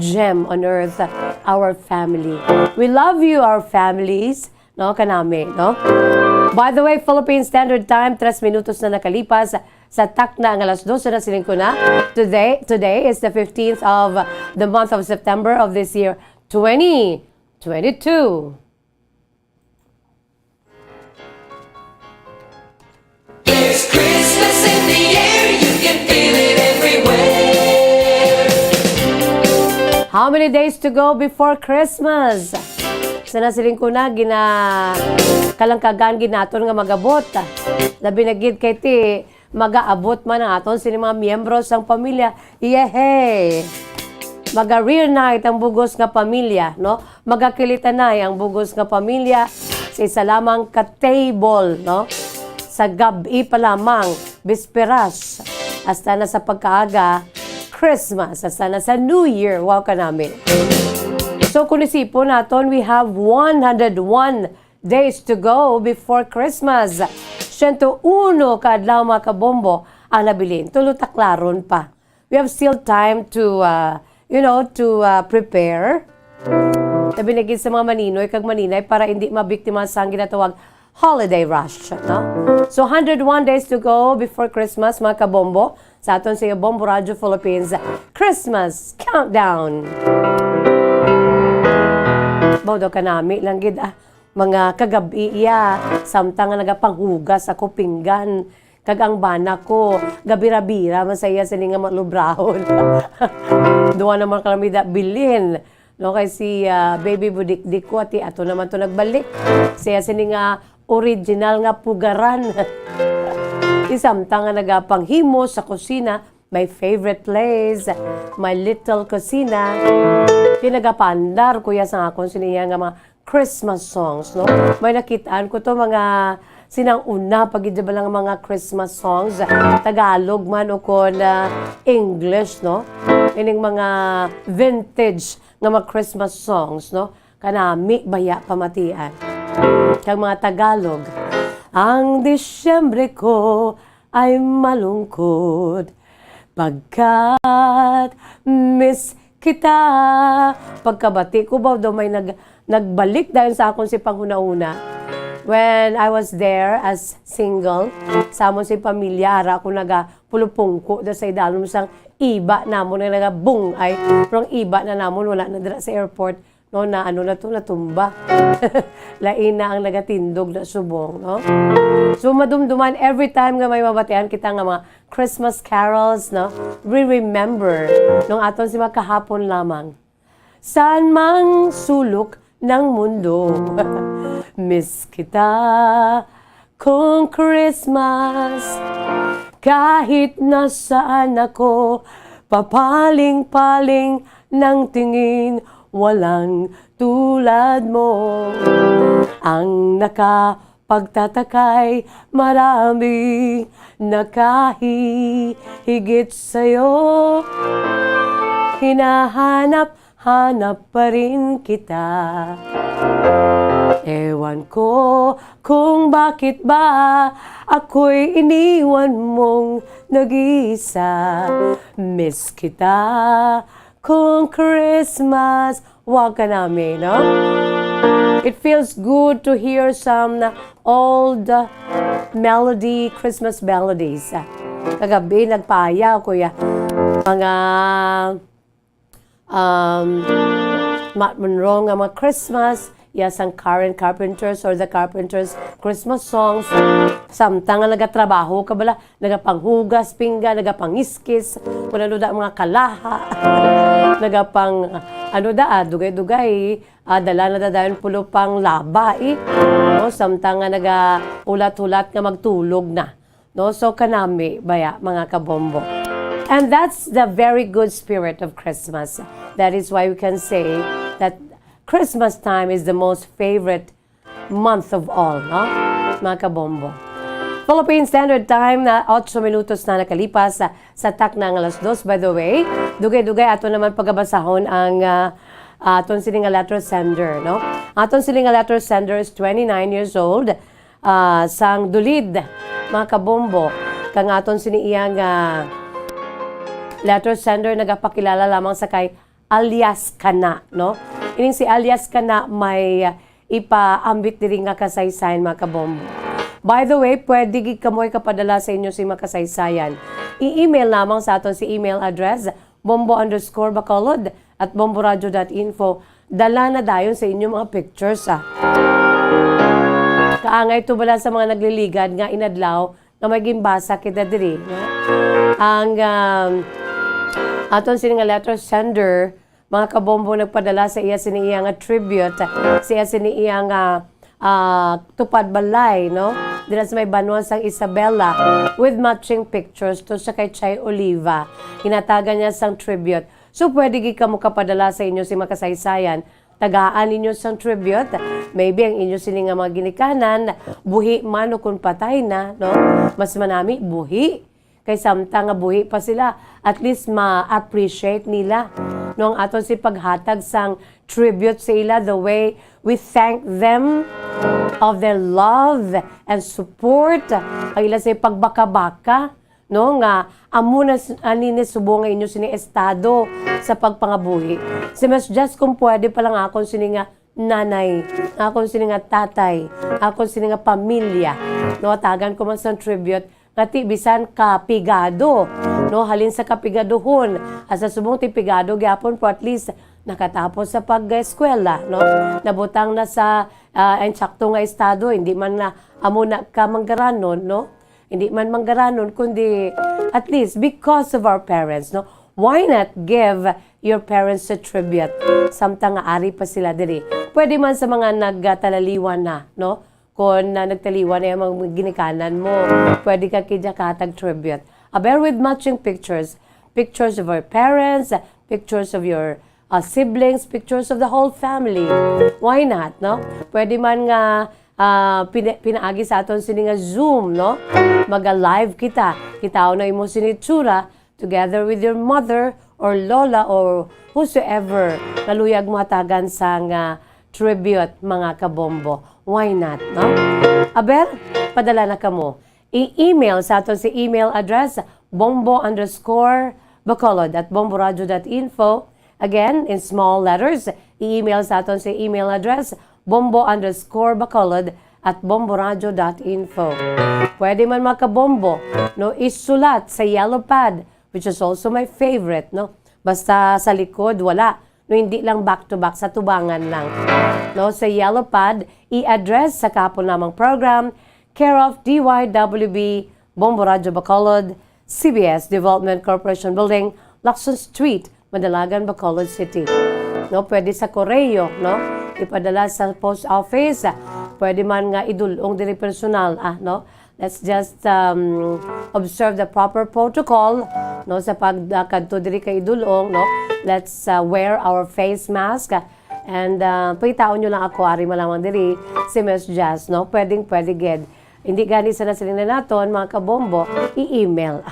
gem on earth, uh, our family. We love you, our families, no, kanami, no? By the way, Philippine Standard Time, tres minutos na nakalipas sa takna nga alas dose na sining kuna. Today, today is the fifteenth of the month of September of this year, twenty twenty-two. There's Christmas in the air, you can feel it everywhere. How many days to go before Christmas? Sa nasiling ko na, gina kalangkagan gid naton nga magabot. Labi na gid kay ti magaabot man ang aton sini mga miyembro sang pamilya. Yehey! Maga-reunite ang bugos nga pamilya, no? Magakilitanay ang bugos nga pamilya sa isa lamang ka table, no? Sa gab-i pa lamang, bisperas, hasta na sa pagkaaga, Christmas, hasta na sa New Year. Wow, kanami. So, kung isipon naton, we have one hundred one days to go before Christmas. Siyento uno ka adlaw, mga kabombo, ang nabilin. Tulo ta klaron pa. We have still time to, uh, you know, to, uh, prepare. Labi na gid sa mga maninoy kag maninay para hindi mabiktima sang ginatawag holiday rush, no? So, hundred one days to go before Christmas, mga kabombo, sa aton sa Bombo Radio Philippines Christmas Countdown. Baw daw kanami lang gid, ah, mga kagab-i iya, samtang nga nagapanghugas ako pinggan. Kag ang bana ko, gabira-bira man sa iya sini nga malubrahon. Duha naman kami da bilin. No, kay si, ah, baby budikdik ko, ati ato naman to nagbalik. Siya sini nga original nga pugaran. Isamtang nga nagapanghimo sa kusina, my favorite place, my little kusina. Pinagapandar ko ya sa akon sini nga mga Christmas songs, no? May nakitaan ko to, mga sinang una pa gid ba lang mga Christmas songs, Tagalog man o kon, ah, English, no? Ining mga vintage nga mga Christmas songs, no? Kanami baya pamatian. Kag mga Tagalog, ang Disyembre ko ay malungkot pagkat miss kita. Pagkabati ko ba daw may nag nagbalik dayon sa akon si panghunahuna. When I was there as single, sa amon si pamilya, ara ako nagapulupungko da sa idalom sang iba namon nga nagabungay. Pero ang iba na namon wala na dira sa airport. No, na ano na to, natumba. Lain na ang nagatindog na subong, no? So, madumduman, every time nga may mabatian kita nga mga Christmas carols, no? We remember nung aton si makahapon lamang. Saan mang sulok ng mundo, miss kita kung Christmas. Kahit nasaan ako, papaling-paling ng tingin, walang tulad mo. Ang nakapagtatakay, marami nakahihigit sa'yo. Hinahanap hanap pa rin kita. Ewan ko kung bakit ba ako'y iniwan mong nag-iisa. Miss kita kung Christmas. Wow, kanami, no? It feels good to hear some old melody, Christmas melodies. Kagabi, nagpaayaw ko ya mga um, Matt Monro nga mga Christmas, iya sang Karen Carpenter's or the Carpenter's Christmas songs. Samtang nga nagatrabaho ka bala, nagapanghugas pinggan, nagapangiskis, kung ano da mga kalaha, nagapang, ano da, ah, dugay-dugay, ah, dala na da dayon pulo pang laba, eh. No, samtang nga nagahulat-hulat nga magtulog na. No? So, kanami baya, mga kabombo. And that's the very good spirit of Christmas. That is why we can say that Christmas time is the most favorite month of all, no? Mga kabombo. Philippine Standard Time na otso minutos na nakalipas sa, sa takna nga alas dos. By the way, dugay-dugay ato naman pagabasahon ang, ah, aton sini nga letter sender, no? Aton sini nga letter sender is twenty-nine years old, ah, sang Dulid, mga kabombo. Kang aton sini iya nga letter sender nagapakilala lamang sa kay alias Kana, no? Ining si alias Kana may, ah, ipaambit diri nga kasaysayan, mga kabombo. By the way, pwede gid kamo ikapadala sa inyo si mga kasaysayan. I-email lamang sa aton si email address, bombo underscore bacolod at bomboradio dot info. Dala na dayon sa inyo mga pictures, ah. Kaangay to bala sa mga nagliligad nga inadlaw nga may ginbasa kita diri, no? Ang, um, aton sini nga letter sender, mga kabombo, nagpadala sa iya sini iya nga tribute, sa iya sini iya nga, ah, tupad balay, no? Dira sa may banwa sang Isabela, with matching pictures to sa kay Chay Oliva. Ginhatagan niya sang tribute. So, pwede gid kamo kapadala sa inyo si makasaysayan. Tagaan ninyo sang tribute. Maybe ang inyo sini nga mga ginikanan, buhi man o kung patay na, no? Mas manami, buhi. Kay samtang nga buhi pa sila, at least ma-appreciate nila, no, ang aton si paghatag sang tribute sa ila, the way we thank them of their love and support, ang ila sa pagbaka-baka, no, nga amo na s-, ani ni subong nga inyo sini estado sa pagpangabuhi. Si Miss Jess, kung pwede pa lang akon sini nga nanay, akon sini nga tatay, akon sini nga pamilya, no, tagan ko man sang tribute nga ti bisan kapigado, no, halin sa kapigaduhon, asa subong ti pigado gyapon, pero at least nakatapos sa pag-eskwela, no, nabutang na sa, ah, insakto nga estado, hindi man na amo na ka manggaranon, no, hindi man manggaranon, kundi at least because of our parents, no, why not give your parents a tribute? Samtang nga ari pa sila diri. Pwede man sa mga nagtalaliwan na, no? Kung, ah, nagtaliwan na yung mga ginikanan mo, pwede ka kidya kahatag tribute. Aber, with matching pictures, pictures of your parents, pictures of your, ah, siblings, pictures of the whole family. Why not, no? Pwede man nga, ah, pina-, pinaagi sa aton sini nga Zoom, no? Maga-live kita. Kitaon na imo sini tsura, together with your mother or lola or whosoever nga luyag mo hatagan sang, ah, tribute, mga kabombo. Why not, no? Aber, padala na kamo. I-email sa aton si email address, bombo underscore bacolod at bomboradio dot info. Again, in small letters, i-email sa aton si email address, bombo underscore bacolod at bomboradio dot info. Pwede man, mga kabombo, no, isulat sa yellow pad, which is also my favorite, no? Basta sa likod, wala. No, hindi lang back to back, sa tubangan lang. No, sa yellow pad, i-address sa kahapon lamang program, care of D Y W B, Bombo Radyo Bacolod, C B S Development Corporation Building, Lacson Street, Madalagan, Bacolod City. No, pwede sa koreo, no? Ipadala sa post office. Pwede man nga idulong diri personal, ah, no? Let's just, um, observe the proper protocol, no, sa pag, uh, kadto diri kay idulong, no? Let's, uh, wear our face mask, uh, and, uh, pangitaon nyo lang ako, ari man lamang diri si Miss Jazz, no? Pwedeng pwede gid. Hindi gani sa nasiling na naton, mga kabombo, i-email.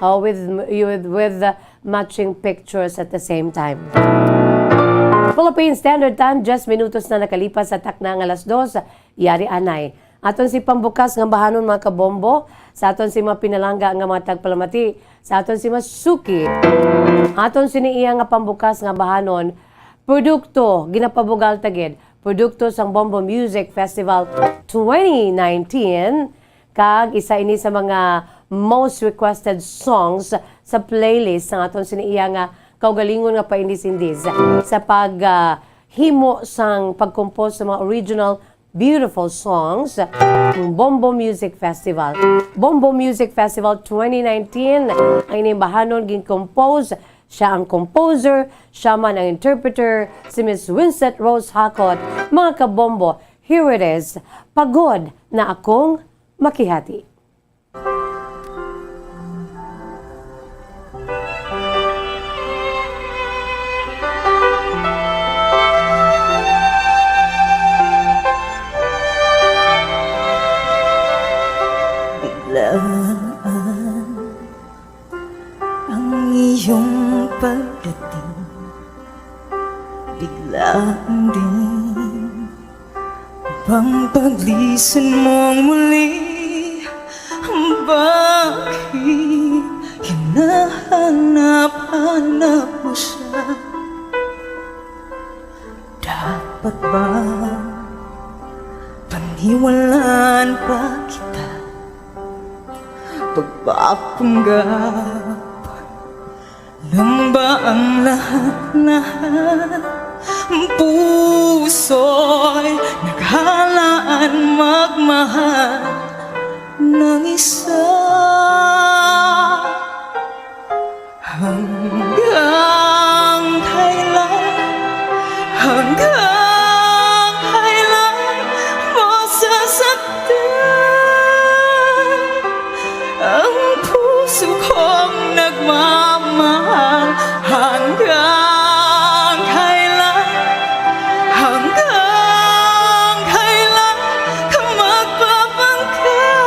Oh, with, with, with, uh, matching pictures at the same time. Philippine Standard Time, diyes minutos na nakalipas sa takna nga alas dos. Yari anay. Aton si pambukas nga bahanon, mga kabombo, sa aton si mga pinalangga nga mga tagpalamati, sa aton si mga suki. Aton sini iya nga pambukas nga bahanon, produkto, ginapabugal ta gid, produkto sang Bombo Music Festival twenty nineteen, kag isa ini sa mga most requested songs sa playlist sang aton sini iya nga kaugalingon nga paindis-indis sa pag, ah, himo sang pag-compose sa mga original beautiful songs, ang Bombo Music Festival. Bombo Music Festival twenty nineteen, ang inimbahanon gin-compose, siya ang composer, siya man ang interpreter, si Miss Winsett Rose Hakot. Mga kabombo, here it is, Pagod na Akong Makihati. Biglaan ang iyong pagdating, biglaan din bang paglisan mong muli? Bakit hinahanap-hanap mo siya? Dapat ba paniwalaan pa kita? Pagpapanggap lang ba ang lahat-lahat? Ang puso'y naghalaan magmahal ng isa. Hanggang kailan, hanggang kailan mo sasaktan ang puso kong nagmamahal? Hanggang kailan, hanggang kailan ka magpapangkay?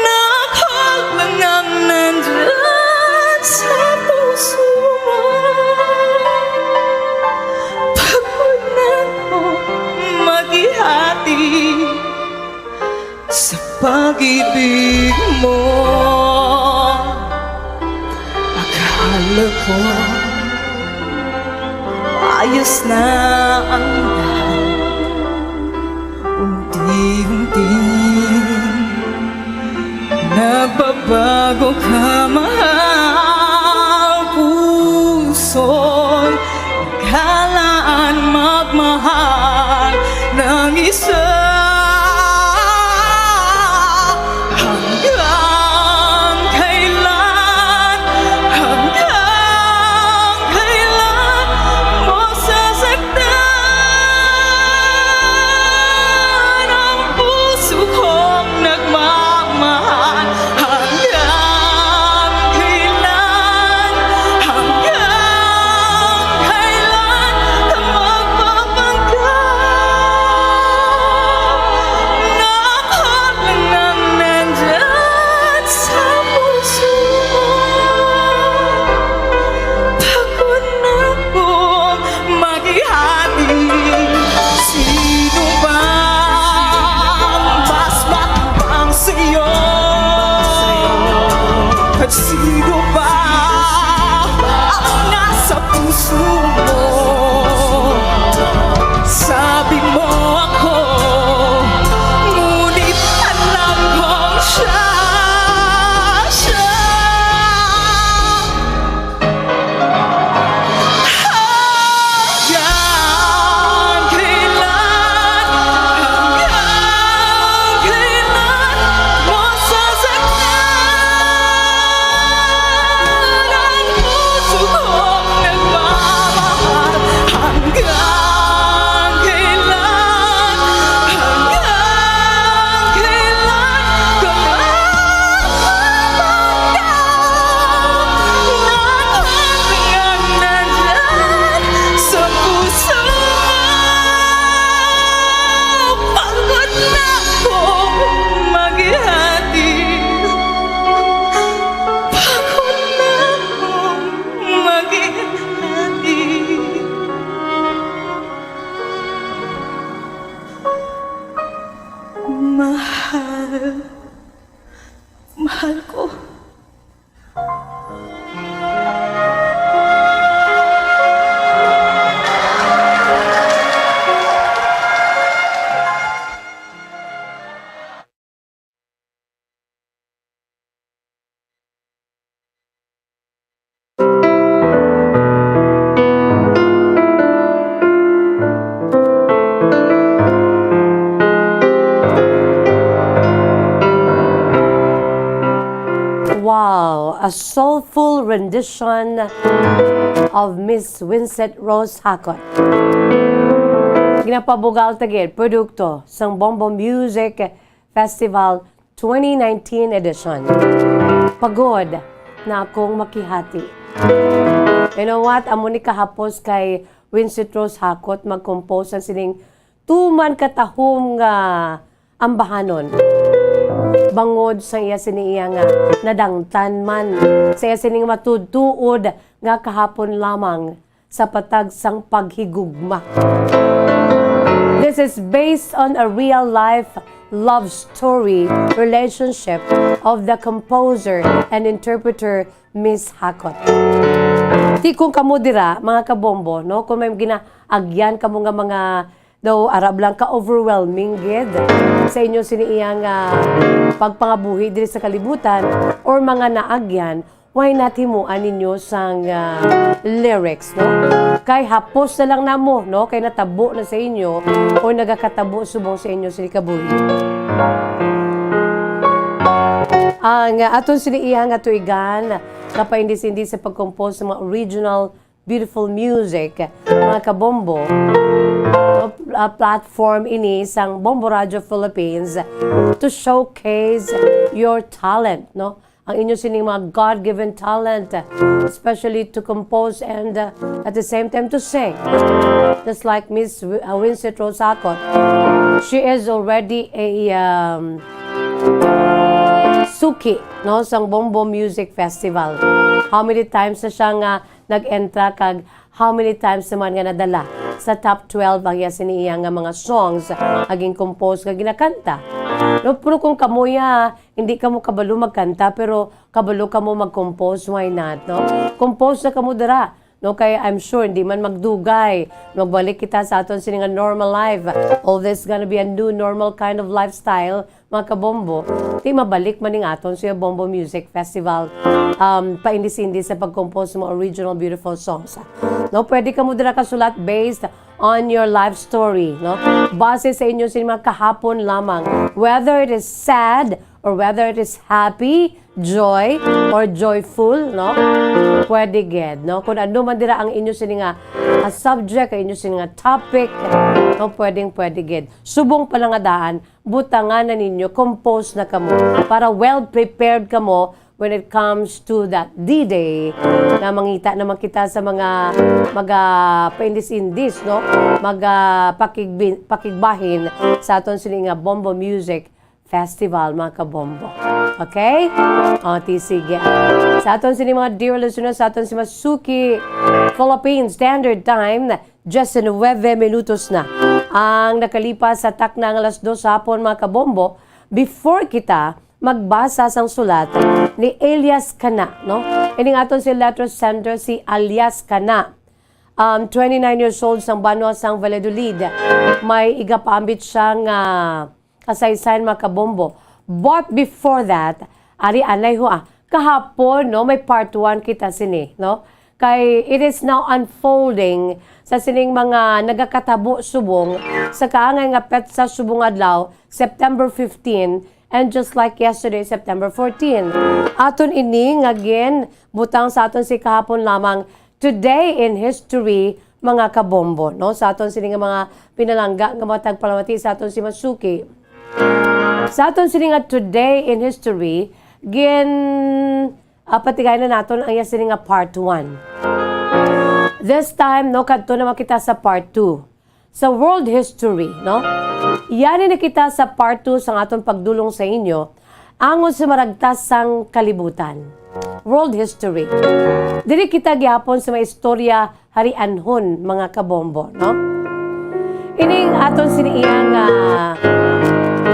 Nako lang ang nandyan sa puso mo. Pagod na ko maghihati sa pag-ibig mo. Akala ko ayos na ang lahat. Unti-unti nagbabago ka, mahal. Puso'y naghalaan magmahal ng isa. Hanggang kailan, hanggang kailan mo sasaktan ang puso kong nagmamahal? Hanggang kailan, hanggang kailan ka magpapangkay? A soulful rendition of Miss Winsett Rose Hakot. Ginapabugal ta gid, produkto sang Bombo Music Festival twenty nineteen edition. Pagod na akong makihati. You know what? Amo ni kahapos kay Winsett Rose Hakot mag-compose ang sining tuman katahom nga ambahanon. Bangod sa iya sini iya nga nadangtan man, sa iya sining matuod-tuod nga kahapon lamang sa patag sang paghigugma. This is based on a real-life love story relationship of the composer and interpreter Miss Hakot. Ti kung kamo dira, mga kabombo, no, kung may ginaagyan kamo nga mga daw arab lang ka overwhelming gid sa inyo sini iya nga pagpangabuhi diri sa kalibutan or mga naagyan, why not himuan ninyo sang, ah, lyrics, no? Kay hapos na lang namo, no? Kay natabo na sa inyo or nagakatabo subong sa inyo sini kabuhi. Ang, ah, aton sini iya nga tuigan, kapaindis-indis sa pag-compose sa mga original beautiful music, mga kabombo. No, ah, platform ini sang Bombo Radio Philippines to showcase your talent, no? Ang inyo sining mga God-given talent, especially to compose and, uh, at the same time to sing. Just like Miss Wi-, uh, Winsett Rose Hakot, she is already a, um, suki, no, sang Bombo Music Festival. How many times na siya nga nag-entra kag how many times naman nga nadala sa top twelve ang iya sini iya nga mga songs nga gin-compose nga ginakanta. No, pero kung kamo ya, hindi kamo kabalo magkanta, pero kabalo kamo mag-compose, why not, no? Compose na kamo dira, no? Kay I'm sure, hindi man magdugay, magbalik kita sa aton sini nga normal life. All this gonna be a new normal kind of lifestyle, mga kabombo, ti mabalik man ning aton sa Bombo Music Festival, um, paindis-indis sa pag-compose sa mga original beautiful songs. No, pwede kamo dira kasulat based on your life story, no? Base sa inyo sa mga kahapon lamang, whether it is sad or whether it is happy, joy, or joyful, no? Pwede gid, no? Kung ano man dira ang inyo sini nga, ah, subject, ang inyo sini nga topic, no? Pwedeng pwede gid. Subong pa lang nga daan, butangan na ninyo, compose na kamo para well prepared kamo when it comes to that D-Day nga mangita naman kita sa mga maga paindis-indis, no? Maga pakigbi-, pakigbahin sa aton sini nga Bombo Music Festival, mga kabombo. Okay? O, ti sige. Sa aton sini mga dear listeners, sa aton si Masuki Philippine Standard Time, diyes nuwebe minutos na ang nakalipas sa takna nga alas dos sa hapon, mga kabombo. Before kita magbasa sang sulat ni Elias Cana, no? Ining aton si letter sender, si alias Cana. Um, twenty-nine years old, sang banwa sang Valladolid. May igapaambit siya nga kasaysayan, mga kabombo. But before that, ari anay ho, ah, kahapon, no, may part one kita sini, no? Kay it is now unfolding sa sining mga nagakatabo subong sa kaangay nga petsa subong adlaw, September fifteen, and just like yesterday, September fourteen. Aton ini nga ginbutang sa aton si kahapon lamang, Today in History, mga kabombo, no? Sa aton sini nga mga pinalangga nga mga tagpalamati sa aton si Masuki. Sa aton sini nga Today in History, gin, ah, patigay na naton ang iya sini nga part one. This time, no, kadto naman kita sa part two. Sa world history, no? Yani na kita sa part two sang aton pagdulong sa inyo, angon sa maragtas sang kalibutan. World history. Diri kita gihapon sa may istorya harianhon, mga kabombo, no? Ining aton sini iya nga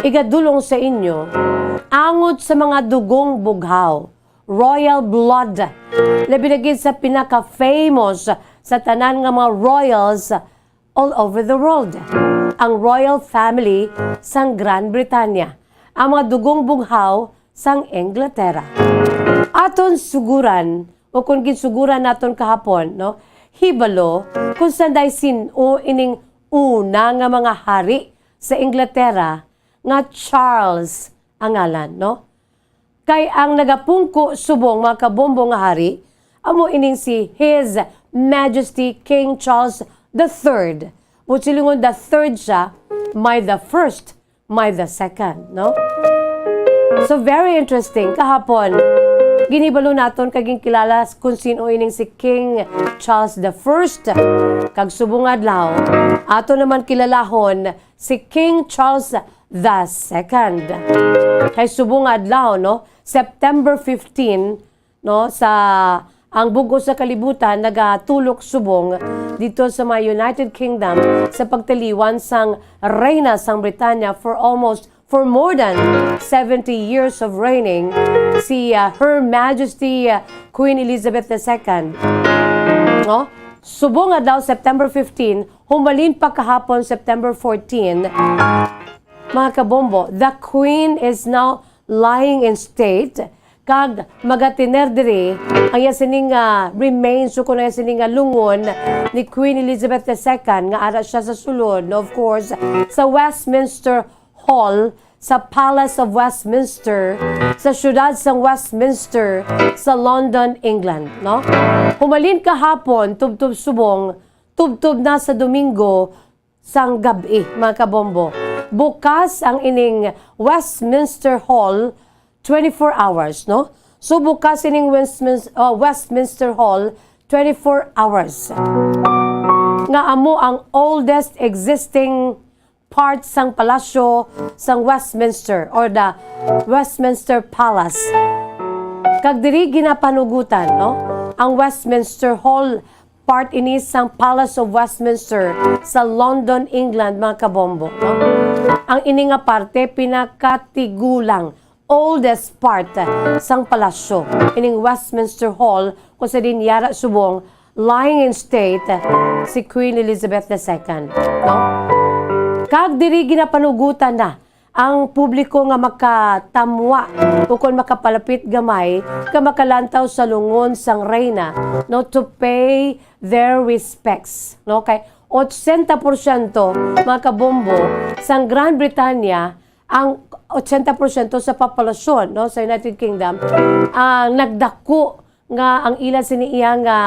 igadulong sa inyo, angot sa mga dugong bughaw, royal blood, labi na gid sa pinaka-famous sa tanan nga mga royals all over the world, ang royal family sang Gran Britanya, ang mga dugong bughaw sang Inglaterra. Aton suguran, o kon ginsuguran naton kahapon, no, hibalo kung sanday sin-o ining una nga mga hari sa Inglaterra nga Charles ang ngalan, no? Kay ang nagapungko subong, mga kabombo, nga hari, amo ining si His Majesty King Charles the Third. Buot silingon, the third siya, may the first, may the second, no? So, very interesting. Kahapon, ginhibalo naton kag ginkilala kung sino ining si King Charles the First. Kag subong adlaw, ato naman kilalahon si King Charles the Second. Kay subong adlaw, no, September fifteen, no, sa ang bug-os sa kalibutan nagatulok subong dito sa mga United Kingdom sa pagtaliwan sang reyna sang Britanya for almost, for more than seventy years of reigning, si, ah, Her Majesty, ah, Queen Elizabeth the Second. No? Subong adlaw, September fifteen, humalin pa kahapon, September fourteen, mga kabombo, the Queen is now lying in state, kag magatener diri ang iya sini nga remains, o kuno iya sini nga lungon ni Queen Elizabeth the Second, nga ara siya sa sulod, no, of course, sa Westminster Hall, sa Palace of Westminster, sa siyudad sang Westminster, sa London, England, no? Humalin kahapon, tubtob subong, tubtob na sa Domingo, sang gab-i, mga kabombo. Bukas ang ining Westminster Hall twenty-four hours, no? So, bukas ining Westminster, uh, Westminster Hall twenty-four hours. Nga amo ang oldest existing part sang palasyo sang Westminster or the Westminster Palace. Kag diri ginapanugutan, no? Ang Westminster Hall, part ini sang Palace of Westminster sa London, England, mga kabombo, no? Ang ini nga parte pinakatigulang, oldest part sang palasyo, ining Westminster Hall, kung sa diin yara subong lying in state si Queen Elizabeth the Second, no? Kag diri ginapanugutan na ang publiko nga makatamwa ukon makapalapit gamay nga makalantaw sa lungon sang reyna, no, to pay their respects, no? Kay ochenta porsyento, mga kabombo, sang Grand Britanya, ang ochenta porsyento sa populasyon, no, sa United Kingdom, ang nagdako nga ang ila sini iya nga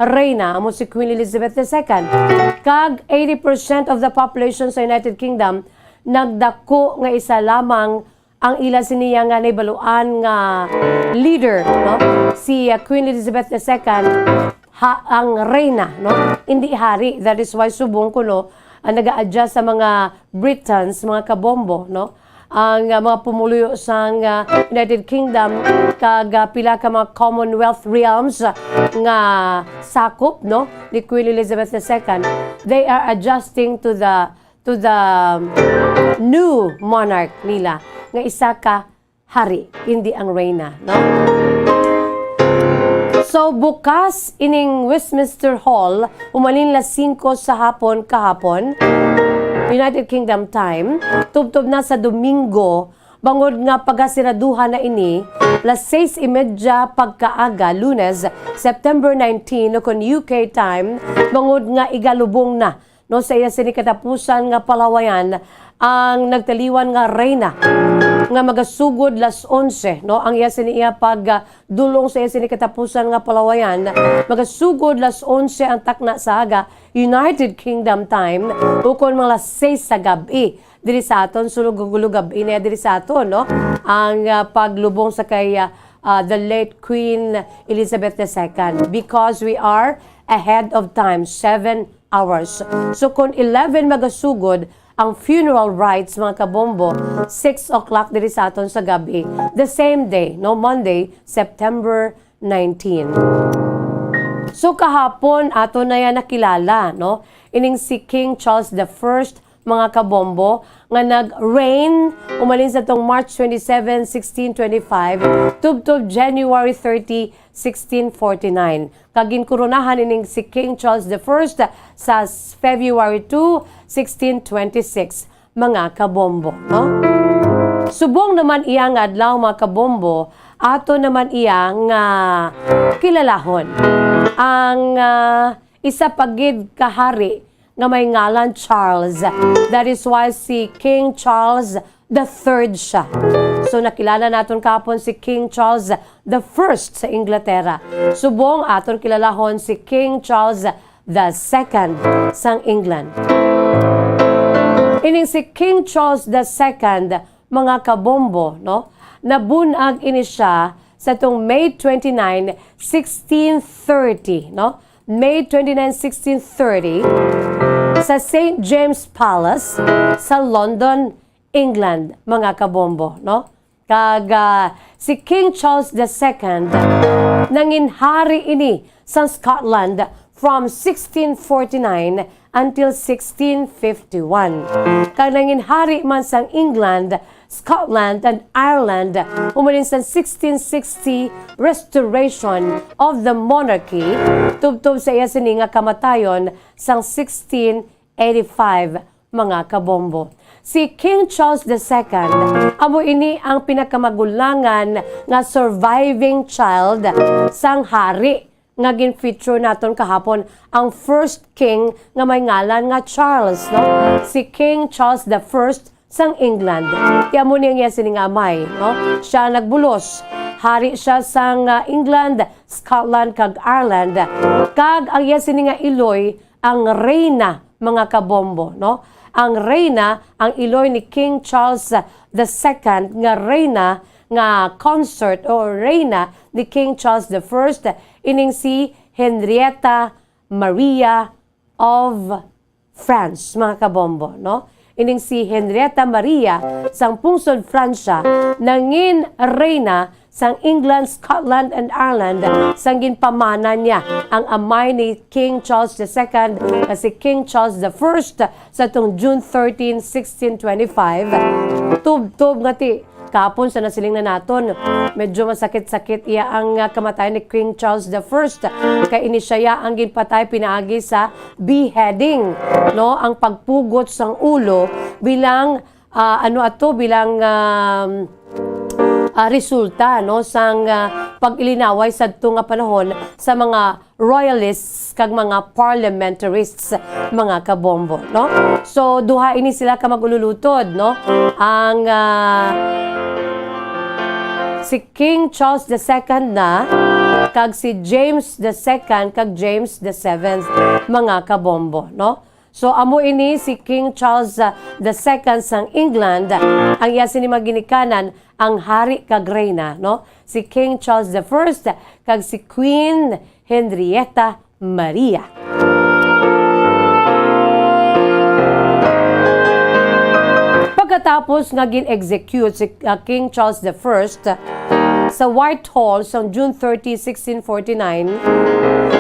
reyna amo si Queen Elizabeth the Second. Kag eighty percent of the population sa United Kingdom nagdako nga isa lamang ang ila sini iya nga nahibaluan nga leader, no? Si, uh, Queen Elizabeth the Second, ha, ang reyna, no? Hindi hari. That is why subong kuno, uh, naga-adjust sa mga Britons, mga kabombo, no? Ang, uh, mga pumuluyo sang, uh, United Kingdom kag, uh, pila ka mga Commonwealth realms, uh, nga sakop, no, ni Queen Elizabeth the Second, they are adjusting to the, to the, um, new monarch nila nga isa ka hari, hindi ang reyna, no? So, bukas ining Westminster Hall, umalin las singko sa hapon kahapon, United Kingdom time, tubtob na sa Domingo, bangod nga pagasiraduhan na ini, las seis y media pagkaaga, Lunes, September nineteen, ukon U K time, bangod nga igalubong na, no, sa iya sini katapusan nga palawayan ang nagtaliwan nga reyna nga magasugod las onse, no, ang iya sini iya pag, ah, dulong sa iya sini katapusan nga palawayan, magasugod las onse ang takna sa aga, United Kingdom time, ukon mga las seis sa gab-i. Diri sa aton, sulog-, gulog gab-i na diri sa aton, no, ang, ah, paglubong sa kay, ah, ah, the late Queen Elizabeth the Second, because we are ahead of time, seven hours. So, kung eleven magasugod ang funeral rites, mga kabombo, six o'clock diri sa aton sa gabi, the same day, no, Monday, September nineteen. So, kahapon, ato na yan nakilala, no? Ining si King Charles the First, mga kabombo, nga nag-reign umalin sa tong March twenty-seven, sixteen twenty-five, tubtob January thirty, sixteen forty-nine. Kag ginkoronahan ining si King Charles the First sa s-, February two, sixteen twenty-six, mga kabombo, no? Subong naman iya nga adlaw, mga kabombo, ato naman iya nga kilalahon. Ang, ah, isa pa gid ka hari nga may ngalan Charles. That is why si King Charles the Third siya. So, nakilala naton kahapon si King Charles the First sa Inglaterra. Subong aton kilalahon si King Charles the Second sang England. Ining si King Charles the Second, mga kabombo, no? Nabunag ini siya sa tong May twenty-nine, sixteen thirty, no? May twenty-nine, sixteen thirty, sa Saint James Palace sa London, England, mga kabombo, no? Kag, ah, si King Charles the Second, nangin hari ini sa Scotland from sixteen forty-nine until sixteen fifty-one. Kag nangin hari man sang England, Scotland, and Ireland, humalin sa sixteen sixty restoration of the monarchy, tubtob sa iya sini nga kamatayon sang sixteen eighty-five, mga kabombo. Si King Charles the Second, amo ini ang pinakamagulangan nga surviving child sang hari nga gin-feature naton kahapon, ang first king nga may ngalan nga Charles, no? Si King Charles the First sang England. Kay amo ni ang iya sining amay, no? Siya nagbulos. Hari siya sang, ah, England, Scotland, kag Ireland. Kag ang iya sini nga iloy, ang reyna, mga kabombo, no? Ang reyna, ang iloy ni King Charles the Second nga reyna, nga consort o reyna ni King Charles the First, ining si Henrietta Maria of France, mga kabombo, no? Ining si Henrietta Maria sang pungsod Francia nangin reyna sang England, Scotland, and Ireland sang ginpamana niya ang amay ni King Charles the Second nga si King Charles the First sa tong June thirteen, sixteen twenty-five. Tubtob nga ti Kapon sa nasiling na naton, medyo masakit-sakit iya ang, ah, kamatayon ni King Charles the First, kay ini siya ya ang ginpatay pinaagi sa beheading, no, ang pagpugot sang ulo bilang, ah, ano ato, bilang, um, ah, resulta, no, sang, ah, pag-ilinaway sadto nga panahon sa mga royalists kag mga parliamentarists, mga kabombo, no? So, duha ini sila ka mag-ululutod, no? Ang, ah, si King Charles the Second na, kag si James the Second kag James the Seventh, mga kabombo, no? So, amo ini si King Charles, ah, the Second sang England, ang iya sini mga ginikanan, ang hari kag reyna, no? Si King Charles the First kag si Queen Henrietta Maria. Pagkatapos nga gin-execute si, ah, King Charles the First sa Whitehall sa June thirty, sixteen forty-nine,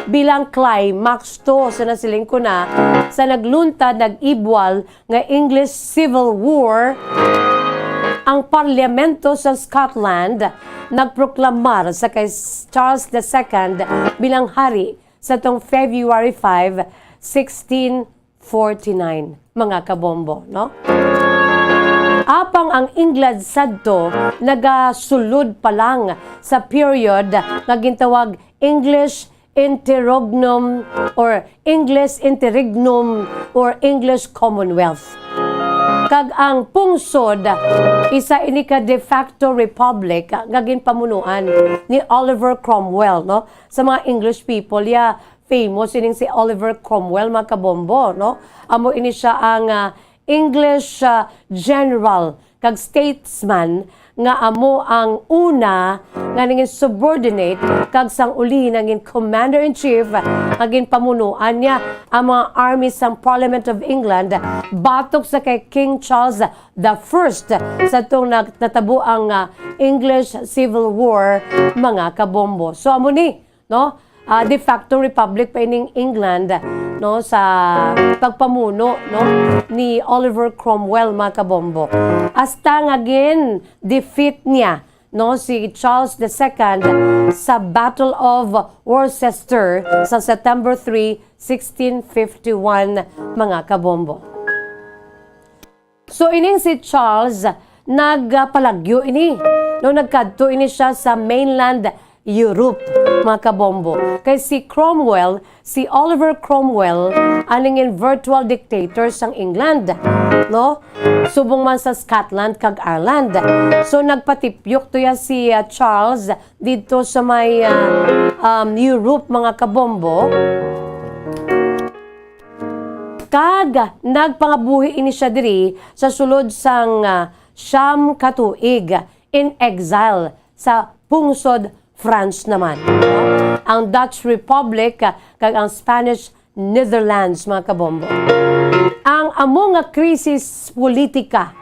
bilang climax to sa nasiling ko na sa nagluntad, nag-ibwal nga English Civil War, ang Parlamento sa Scotland nagproklamar sa kay Charles the Second bilang hari sa tong February five, sixteen forty-nine, mga kabombo, no? Apang ang England sadto nagasulod pa lang sa period nga gintawag English Interregnum or English Interregnum or English Commonwealth. Kag ang pungsod, isa ini ka de facto republic nga ginpamunuan ni Oliver Cromwell, no? Sa mga English people, ya, famous ining si Oliver Cromwell, mga kabombo, no? Amo ini siya ang, ah, English, ah, general kag statesman nga amo ang una nga nangin subordinate kag sang uli nangin commander-in-chief nga ginpamunuan niya ang mga army sang Parliament of England batok sa kay King Charles the First sa tong nag-, natabo ang, ah, English Civil War, mga kabombo. So, amo ni, no? Ah, de facto republic pa ining England, no, sa pagpamuno, no, ni Oliver Cromwell, mga kabombo. Hasta nga gin-defeat niya, no, si Charles the Second sa Battle of Worcester sa September three, sixteen fifty-one, mga kabombo. So, ining si Charles, nagpalagyo ini. No, nagkadto ini siya sa mainland Europe, mga kabombo. Kay si Cromwell, si Oliver Cromwell, ang nangin virtual dictator sang England. no? Subong man sa Scotland kag Ireland. So, nagpatipyok to ya si, ah, Charles didto sa may, ah, um, Europe, mga kabombo. Kag nagpangabuhi ini siya diri sa sulod sang, ah, siyam ka tuig in exile sa pungsod France naman, no? Ang Dutch Republic, ah, kag ang Spanish Netherlands, mga kabombo. Ang amo nga krisis politika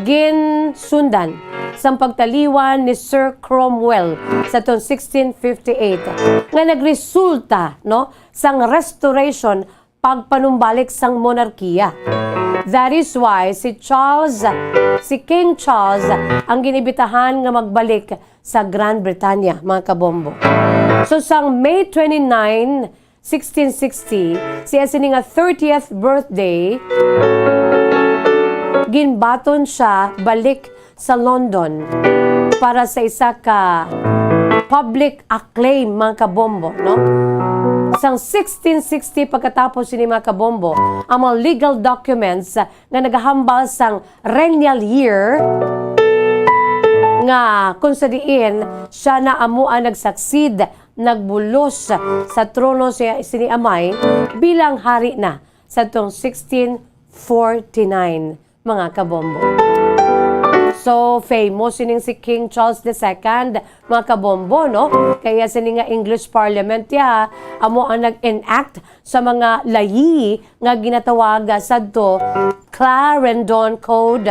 ginsundan sang pagtaliwan ni Sir Cromwell sa tuong sixteen fifty-eight, nga nagresulta, no, sang restoration, pagpanumbalik sang monarkiya. That is why si Charles, si King Charles, ang ginibitahan nga magbalik sa Grand Bretanya, mga kabombo. So, sang May twenty-nine, sixteen sixty, siya sini nga thirtieth birthday, ginbaton siya balik sa London para sa isa ka public acclaim, mga kabombo, no? Sang sixteen sixty, pagkatapos sini, mga kabombo, ang mga legal documents nga nagahambal sang regnal year, nga kung sa diin siya na amo ang nag-succeed, nagbulos sa trono si, sini amay bilang hari na sa tong sixteen forty-nine, mga kabombo. So, famous sining si King Charles the Second, mga kabombo, no? Kaya sini nga English Parliament ya, amo ang nag-enact sa mga layi nga ginatawag sadto Clarendon Code,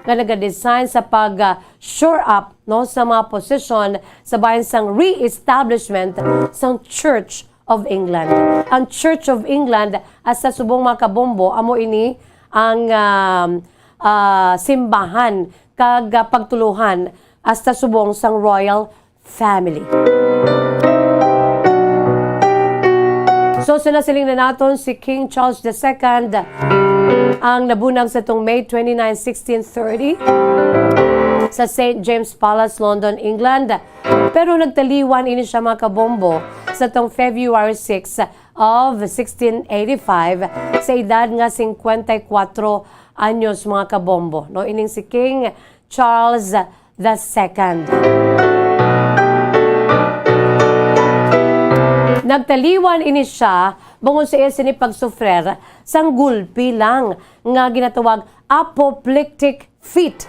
nga nagadesign sa pag, ah, shore up, no, sa mga posisyon sa bahin sang re-establishment sang Church of England. Ang Church of England, ah, sa subong, mga kabombo, amo ini ang, um, ah, simbahan kag, ah, pagtuluhan hasta subong sang royal family. So, sa nasiling na naton, si King Charles the Second ang nabunag sa tong May twenty-nine, sixteen thirty, sa Saint James Palace, London, England. Pero nagtaliwan ini siya, mga kabombo, sa tong February six of sixteen eighty-five, sa edad nga singkwenta y kuwatro anyos, mga kabombo, no? Ining si King Charles the Second. Nagtaliwan ini siya bangod sa iya sini pagsufrir sang gulpi lang nga ginatawag apoplectic fit.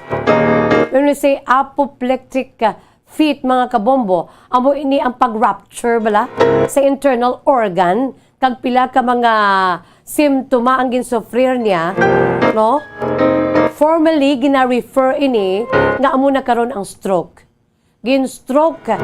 When we say apoplectic, uh, fit, mga kabombo, amo ini ang pag-rupture bala sa internal organ, kag pila ka mga simptoma ang ginsufrir niya, no? Formally, gina-refer ini nga amo na karon ang stroke. Gin-stroke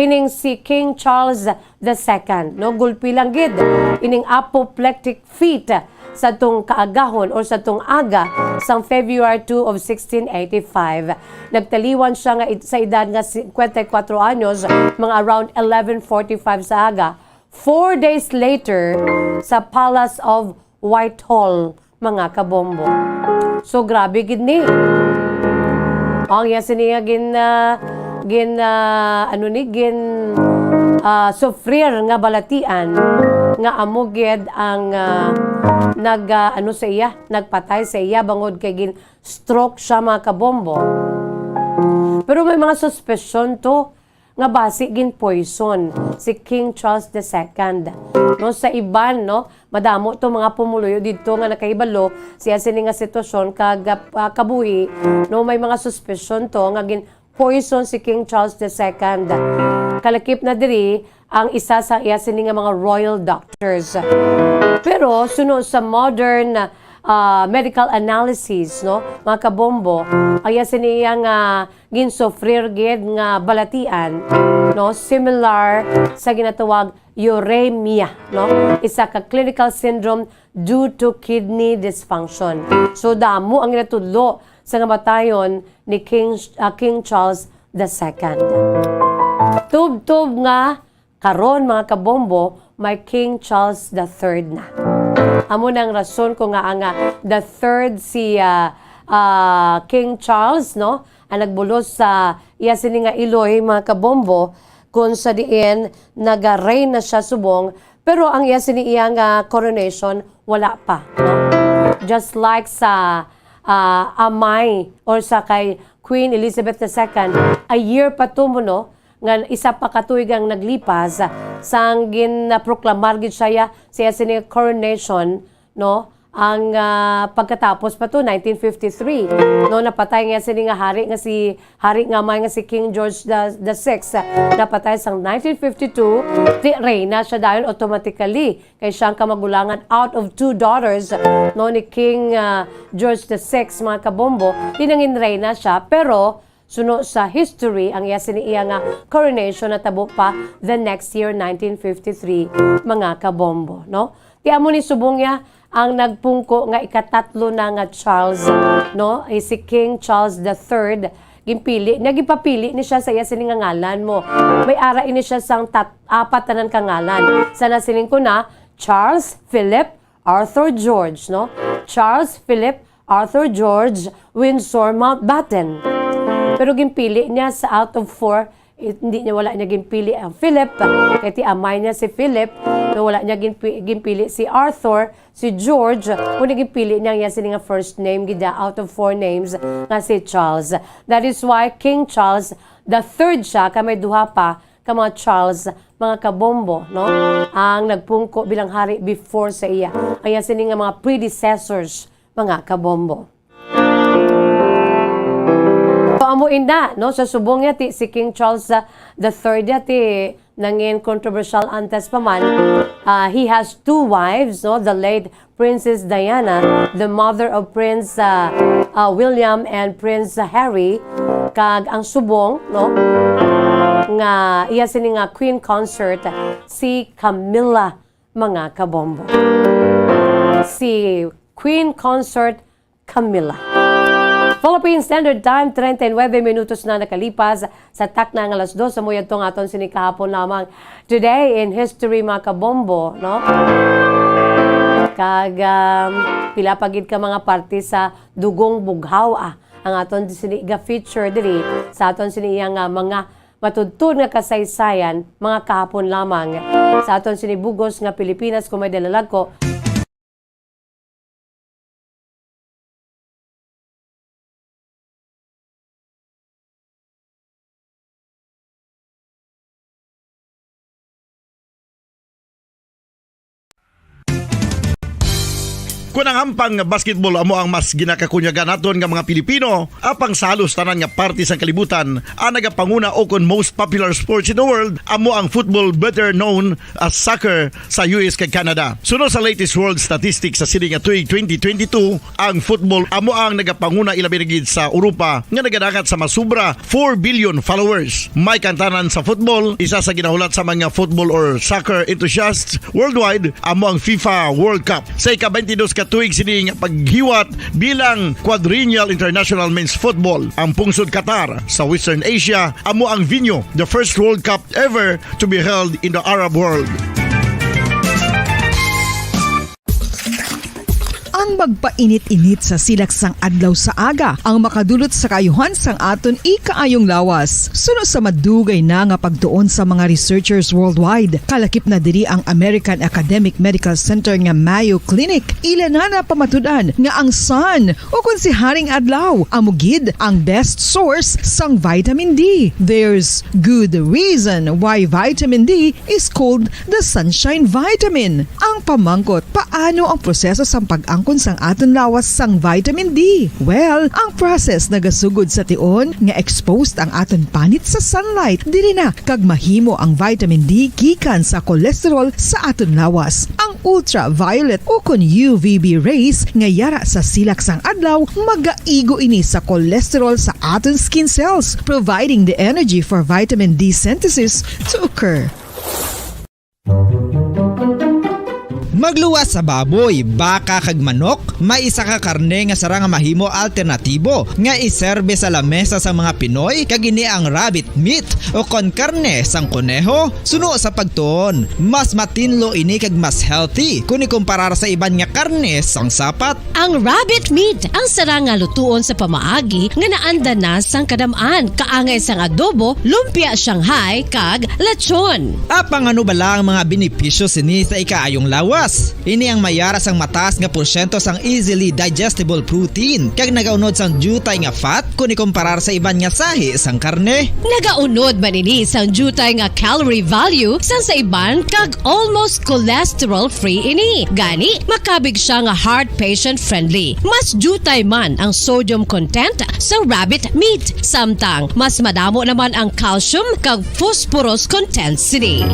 ining si King Charles the Second, no? Gulpi lang gid ining apoplectic fit sa tong kaagahon or sa tong aga sang February two of sixteen eighty-five. Nagtaliwan siya nga ed-, sa edad nga singkwenta y kuwatro anyos, mga around eleven forty-five sa aga, four days later, sa Palace of Whitehall, mga kabombo. So, grabe gid ni. Ang iya sini nga gin, ah, gin, ah, ano ni, gin, ah, sufrir nga balatian nga amo gid ang, ah, nag, ah, ano sa iya, nagpatay sa iya bangod kay gin-stroke siya, mga kabombo. Pero may mga suspicion to nga basi gin-poison si King Charles the Second. No, sa iban, no, madamo to mga pumuluyo didto nga nakahibalo siya sini nga sitwasyon kag, ah, kabuhi, no, may mga suspicion to nga gin-poison si King Charles the Second. Kalakip na diri ang isa sa iya sini nga mga royal doctors. Pero suno sa modern, ah, medical analysis, no, mga kabombo, ang iya sini iya nga ginsufrir gid nga balatian, no, similar sa ginatawag uremia, no, isa ka clinical syndrome due to kidney dysfunction. So, damo ang ginatudlo sa namatayon ni King, ah, King Charles the Second. Tubtob nga karon, mga kabombo, may King Charles the Third na. Amo nang rason ko nga ang, ah, the third si, ah, ah, King Charles, no? Ang nagbulos sa iya sini nga iloy, mga kabombo, kung sa diin naga-reign na siya subong Pero ang iya sini iya nga coronation, wala pa, no? Just like sa, ah, amay or sa kay Queen Elizabeth the Second, a year pa to mo, no, nga isa pa ka tuig ang naglipas, sang ginproklamar gid siya sa iya sini coronation, no? Ang, ah, pagkatapos pa to, nineteen fifty-three, no, napatay nga sini nga hari nga si, hari nga may nga si King George the, the Sixth, napatay sang nineteen fifty-two, di reyna siya dayon automatically. Kay siya ang kamagulangan out of two daughters, no, ni King, ah, George the Sixth, mga kabombo, di nangin reyna siya, pero suno sa history, ang iya sini iya nga coronation natabo pa the next year, nineteen fifty-three, mga kabombo, no? Ti amo ni subong niya ang nagpungko nga ikatatlo na nga Charles, no? Eh, si King Charles the Third, ginpili niya, ginpapili ni siya sa iya sini nga ngalan mo. May ara ini siya sang tat-, apat tanan ka ngalan. Sana sining ko na, Charles, Philip, Arthur, George, no? Charles, Philip, Arthur, George, Windsor, Mountbatten. Pero ginpili niya sa out of four, eh, hindi niya, wala niya ginpili ang Philip. Kay ti amay niya si Philip, no, wala niya ginpi-, ginpili si Arthur, si George, kundi ginpili niya ang iya sini nga first name gid niya out of four names nga si Charles. That is why King Charles the Third siya, kay may duha pa ka mga Charles, mga kabombo, no? Ang nagpungko bilang hari before sa iya. Ang iya sini nga mga predecessors, mga kabombo. So, amo ina, no? Sa subong niya, ti, si King Charles, ah, the Third niya, ti, nangin controversial antes pa man. Ah, he has two wives, no? The late Princess Diana, the mother of Prince, ah, ah, William and Prince Harry, kag ang subong, no, nga iya sini nga queen consort, si Camilla, mga kabombo. Si Queen Consort Camilla. Philippine Standard Time, treinta y nueve minutos na nakalipas sa takna nga alas dos. Amo yadto ang aton sini kahapon lamang. Today in History, mga kabombo, no? Kag, um, pila pa gid ka mga parte sa Dugong Bughaw, ah, ang aton sini ga-feature diri sa aton sini iya nga mga matudtod nga kasaysayan, mga kahapon lamang. Sa aton sini bug-os nga Pilipinas, kung may dalalag ko, Kon ang hampang nga basketball amo ang mas ginakakunyagan naton nga mga Pilipino, apang sa halos tanan nga parte sang kalibutan, ang nagapanguna ukon most popular sports in the world amo ang football, better known as soccer, sa U S kag Canada. Suno sa latest world statistics sa sini nga tuig twenty twenty-two, ang football amo ang nagapanguna, ilabi na gid sa Europa, nga nagadangat sa masubra four billion followers. May kantanan sa football, isa sa ginahulat sa mga football or soccer enthusiasts worldwide amo ang FIFA World Cup. Sa ika-twenty-dos ka tuig sini nga paghiwat bilang Quadrennial International Men's Football, ang pungsod Qatar sa Western Asia amo ang venue. The first World Cup ever to be held in the Arab world. Ang magpainit-init sa silak sang adlaw sa aga ang makadulot sa kaayuhan sang aton ikaayong lawas. Suno sa madugay na nga pagtuon sa mga researchers worldwide, kalakip na diri ang American Academic Medical Center nga Mayo Clinic. Ila na napamatud-an nga ang sun, ukon si Haring Adlaw, amo gid ang best source sang vitamin D. There's good reason why vitamin D is called the sunshine vitamin. Ang pamangkot, paano ang proseso sang pag-angkon sang aton lawas sang vitamin D? Well, ang process nagasugod sa tion nga exposed ang aton panit sa sunlight. Diri na kag mahimo ang vitamin D gikan sa cholesterol sa aton lawas. Ang ultraviolet ukon U V B rays nga yara sa silak sang adlaw magaigo ini sa cholesterol sa aton skin cells, providing the energy for vitamin D synthesis to occur. Magluwas sa baboy, baka kag manok, may isa ka karne nga sarang nga mahimo alternatibo nga iserbe sa lamesa sa mga Pinoy, kag ini ang rabbit meat o kon karne sang koneho. Suno sa pagtuon, mas matinlo ini kag mas healthy kon ikumparar sa iban nga karne sang sapat. Ang rabbit meat ang sarang nga lutuon sa pamaagi nga naanda na sang kadam-an, kaangay sang adobo, lumpia Shanghai, kag lechon. Apang ano bala ang mga benepisyo sini sa ikaayong lawas? Ini ang may ara sang mataas nga porsyento sang easily digestible protein, kag nagaunod sang diutay nga fat kon ikomparar sa iban nga sahi sang karne. Nagaunod man ini sang diutay nga calorie value sang sa iban, kag almost cholesterol-free ini. Gani, makabig siya nga heart patient-friendly. Mas diutay man ang sodium content sa rabbit meat, samtang mas madamo naman ang calcium kag phosphorus content sini.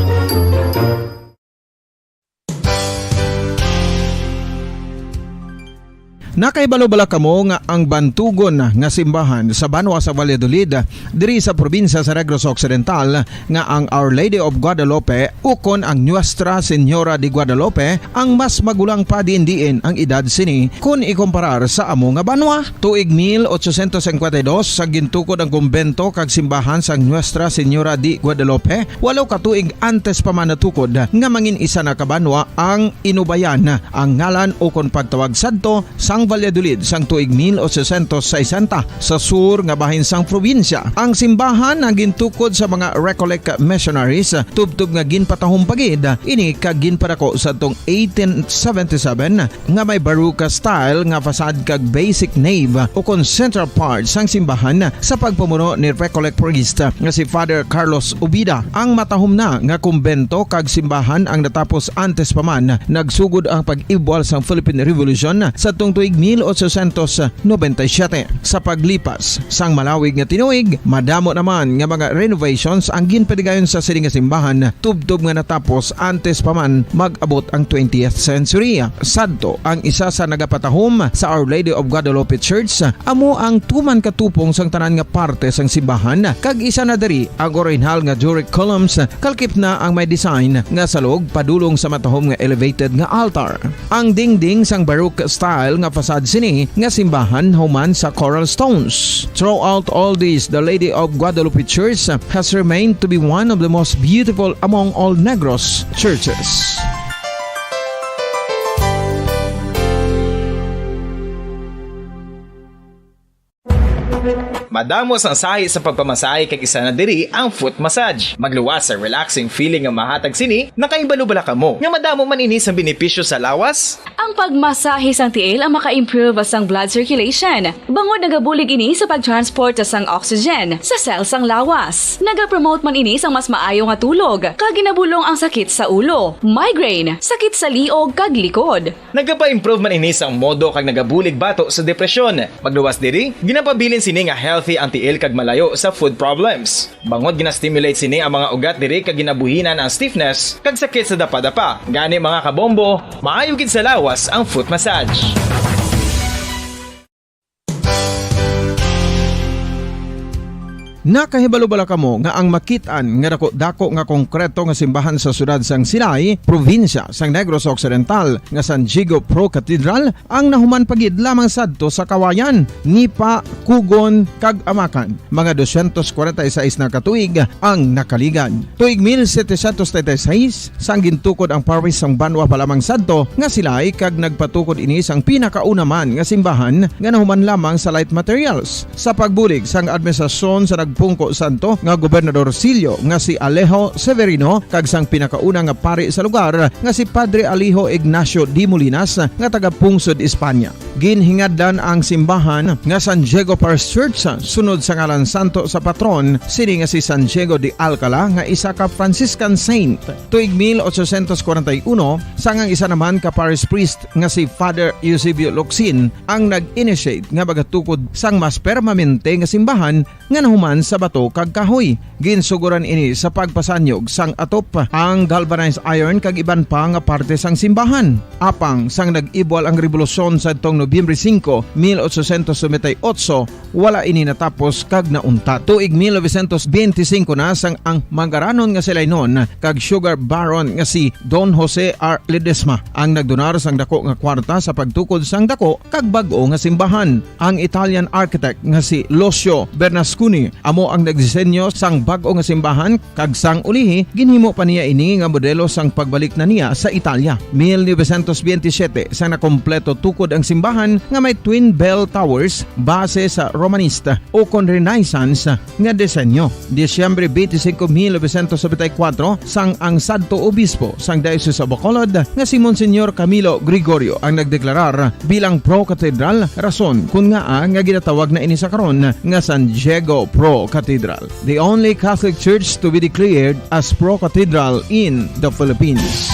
Nakahibalo bala kamo nga ang bantugon nga simbahan sa banwa sa Valladolid, diri sa probinsya sa Negros Occidental, nga ang Our Lady of Guadalupe ukon ang Nuestra Señora de Guadalupe ang mas magulang pa diin-diin ang edad sini kon ikomparar sa amo nga banwa? Tuig mil ochocientos cincuenta y dos sa gintukod ang kumbento kag simbahan sang Nuestra Señora de Guadalupe, walo ka tuig antes pa man natukod nga mangin isa na ka banwa ang Inubayan, ang ngalan ukon pagtawag sadto sang Valladolid sang tuig mil ochocientos sesenta sa sur nga bahin sang probinsya. Ang simbahan ang gintukod sa mga Recollect missionaries, tubtob nga ginpatahom pa gid ini kag ginpadako sadtong eighteen seventy-seven nga may Baroque style nga facade kag basic nave ukon central part sang simbahan sa pagpamuno ni Recollect priest nga si Father Carlos Ubida. Ang matahom na nga kumbento kag simbahan ang natapos antes pa man nagsugod ang pag-ibwal sang Philippine Revolution sadtong tuig mil ochocientos noventa y siete. Sa paglipas sang malawig nga tinuig, madamo naman nga mga renovations ang ginpadigayon sa sini nga simbahan, tubtob nga natapos antes pa man mag-abot ang twentieth century. Sadto, ang isa sa nagapatahom sa Our Lady of Guadalupe Church amo ang tuman ka tupong sang tanan nga parte sang simbahan, kag isa na diri ang orihinal nga Doric columns, kalkip na ang may design nga salog padulong sa matahom nga elevated nga altar. Ang dingding sang Baroque style nga facade sini nga simbahan human sa coral stones. Throughout all this, the Lady of Guadalupe Church has remained to be one of the most beautiful among all Negros churches. Madamo sang sahi sa pagpamasahe, kag isa na diri ang foot massage. Magluwas sa relaxing feeling nga mahatag sini. Nakahibalo bala kamo nga madamo man ini sang benepisyo sa lawas? Ang pagmasahe sang tiil ang maka-improve sang blood circulation, bangod nagabulig ini sa pag-transport sang oxygen sa cell sang lawas. Nagapromote man ini sang mas maayo nga tulog, kag ginabulong ang sakit sa ulo, migraine, sakit sa liog, kag likod. Nagapa-improve man ini sang modo kag nagabulig bato sa depresyon. Magluwas diri, ginapabilin sini nga healthy ang tiil kag malayo sa foot problems. Bangod gina-stimulate sini ang mga ugat diri kag ginabuhinan ang stiffness kag sakit sa dapadapa. Gani, mga kabombo, maayo gid sa lawas ang foot massage. Nakahibalo bala kamo nga ang makit-an nga dako-dako nga konkreto nga simbahan sa siyudad sang Silay, probinsya sang Negros Occidental, nga San Diego Pro Cathedral, ang nahuman pa gid lamang sadto sa kawayan, nipa, kugon, kag amakan? Mga dosyentos kwarenta y seis na ka tuig ang nakaligad. Tuig mil setecientos treinta y seis, sang gintukod ang parish sang banwa pa lamang sadto nga Silay, kag nagpatukod ini sang pinakauna man nga simbahan nga nahuman lamang sa light materials. Sa pagbulig sang administrasyon sa nagpungko sadto nga gobernadorcillo nga si Alejo Severino kag sang pinakauna nga pari sa lugar nga si Padre Alejo Ignacio de Molinas nga taga Pungsod, Espanya. Ginhingadlan ang simbahan nga San Diego Parish Church sunod sa ngalan santo sa patron sini nga si San Diego de Alcala nga isa ka Franciscan saint. Tuig mil ochocientos kwarenta y uno, sang ang isa naman ka parish priest nga si Father Eusebio Locsin ang nag-initiate nga magatukod sang mas permanente nga simbahan nga nahuman sa bato kag kahoy. Ginsugoran ini sa pagpasanyog sang atop, ang galvanized iron kag iban pa nga parte sang simbahan. Apang sang nag-ibwal ang rebolusyon sadtong Nobyembre singko, mil ochocientos noventa y ocho, wala ini natapos kag nauntat. Tuig mil novecientos benti singko na sang ang mangaranon nga si Lainon kag sugar baron nga si Don Jose R. Ledesma ang nagdonar sang dako nga kwarta sa pagtukod sang dako kag bag-o nga simbahan. Ang Italian architect nga si Lucio Bernasconi amo ang nagdisenyo sang bag-o nga simbahan, kag sang ulihi, ginhimo pa niya ini nga modelo sang pagbalik na niya sa Italia. Mil novecientos benti siyete, sang nakompleto tukod ang simbahan, nga may twin bell towers base sa Romanesque o kon Renaissance nga disenyo. Disyembre twenty-five, mil novecientos setenta y cuatro, sang ang sadto obispo sang Diocese of Bacolod nga si Monsignor Camilo Gregorio ang nagdeklarar bilang pro-cathedral, rason kon ngaa nga ginatawag na ini sa karon nga San Diego Pro Cathedral, the only Catholic church to be declared as pro-cathedral in the Philippines.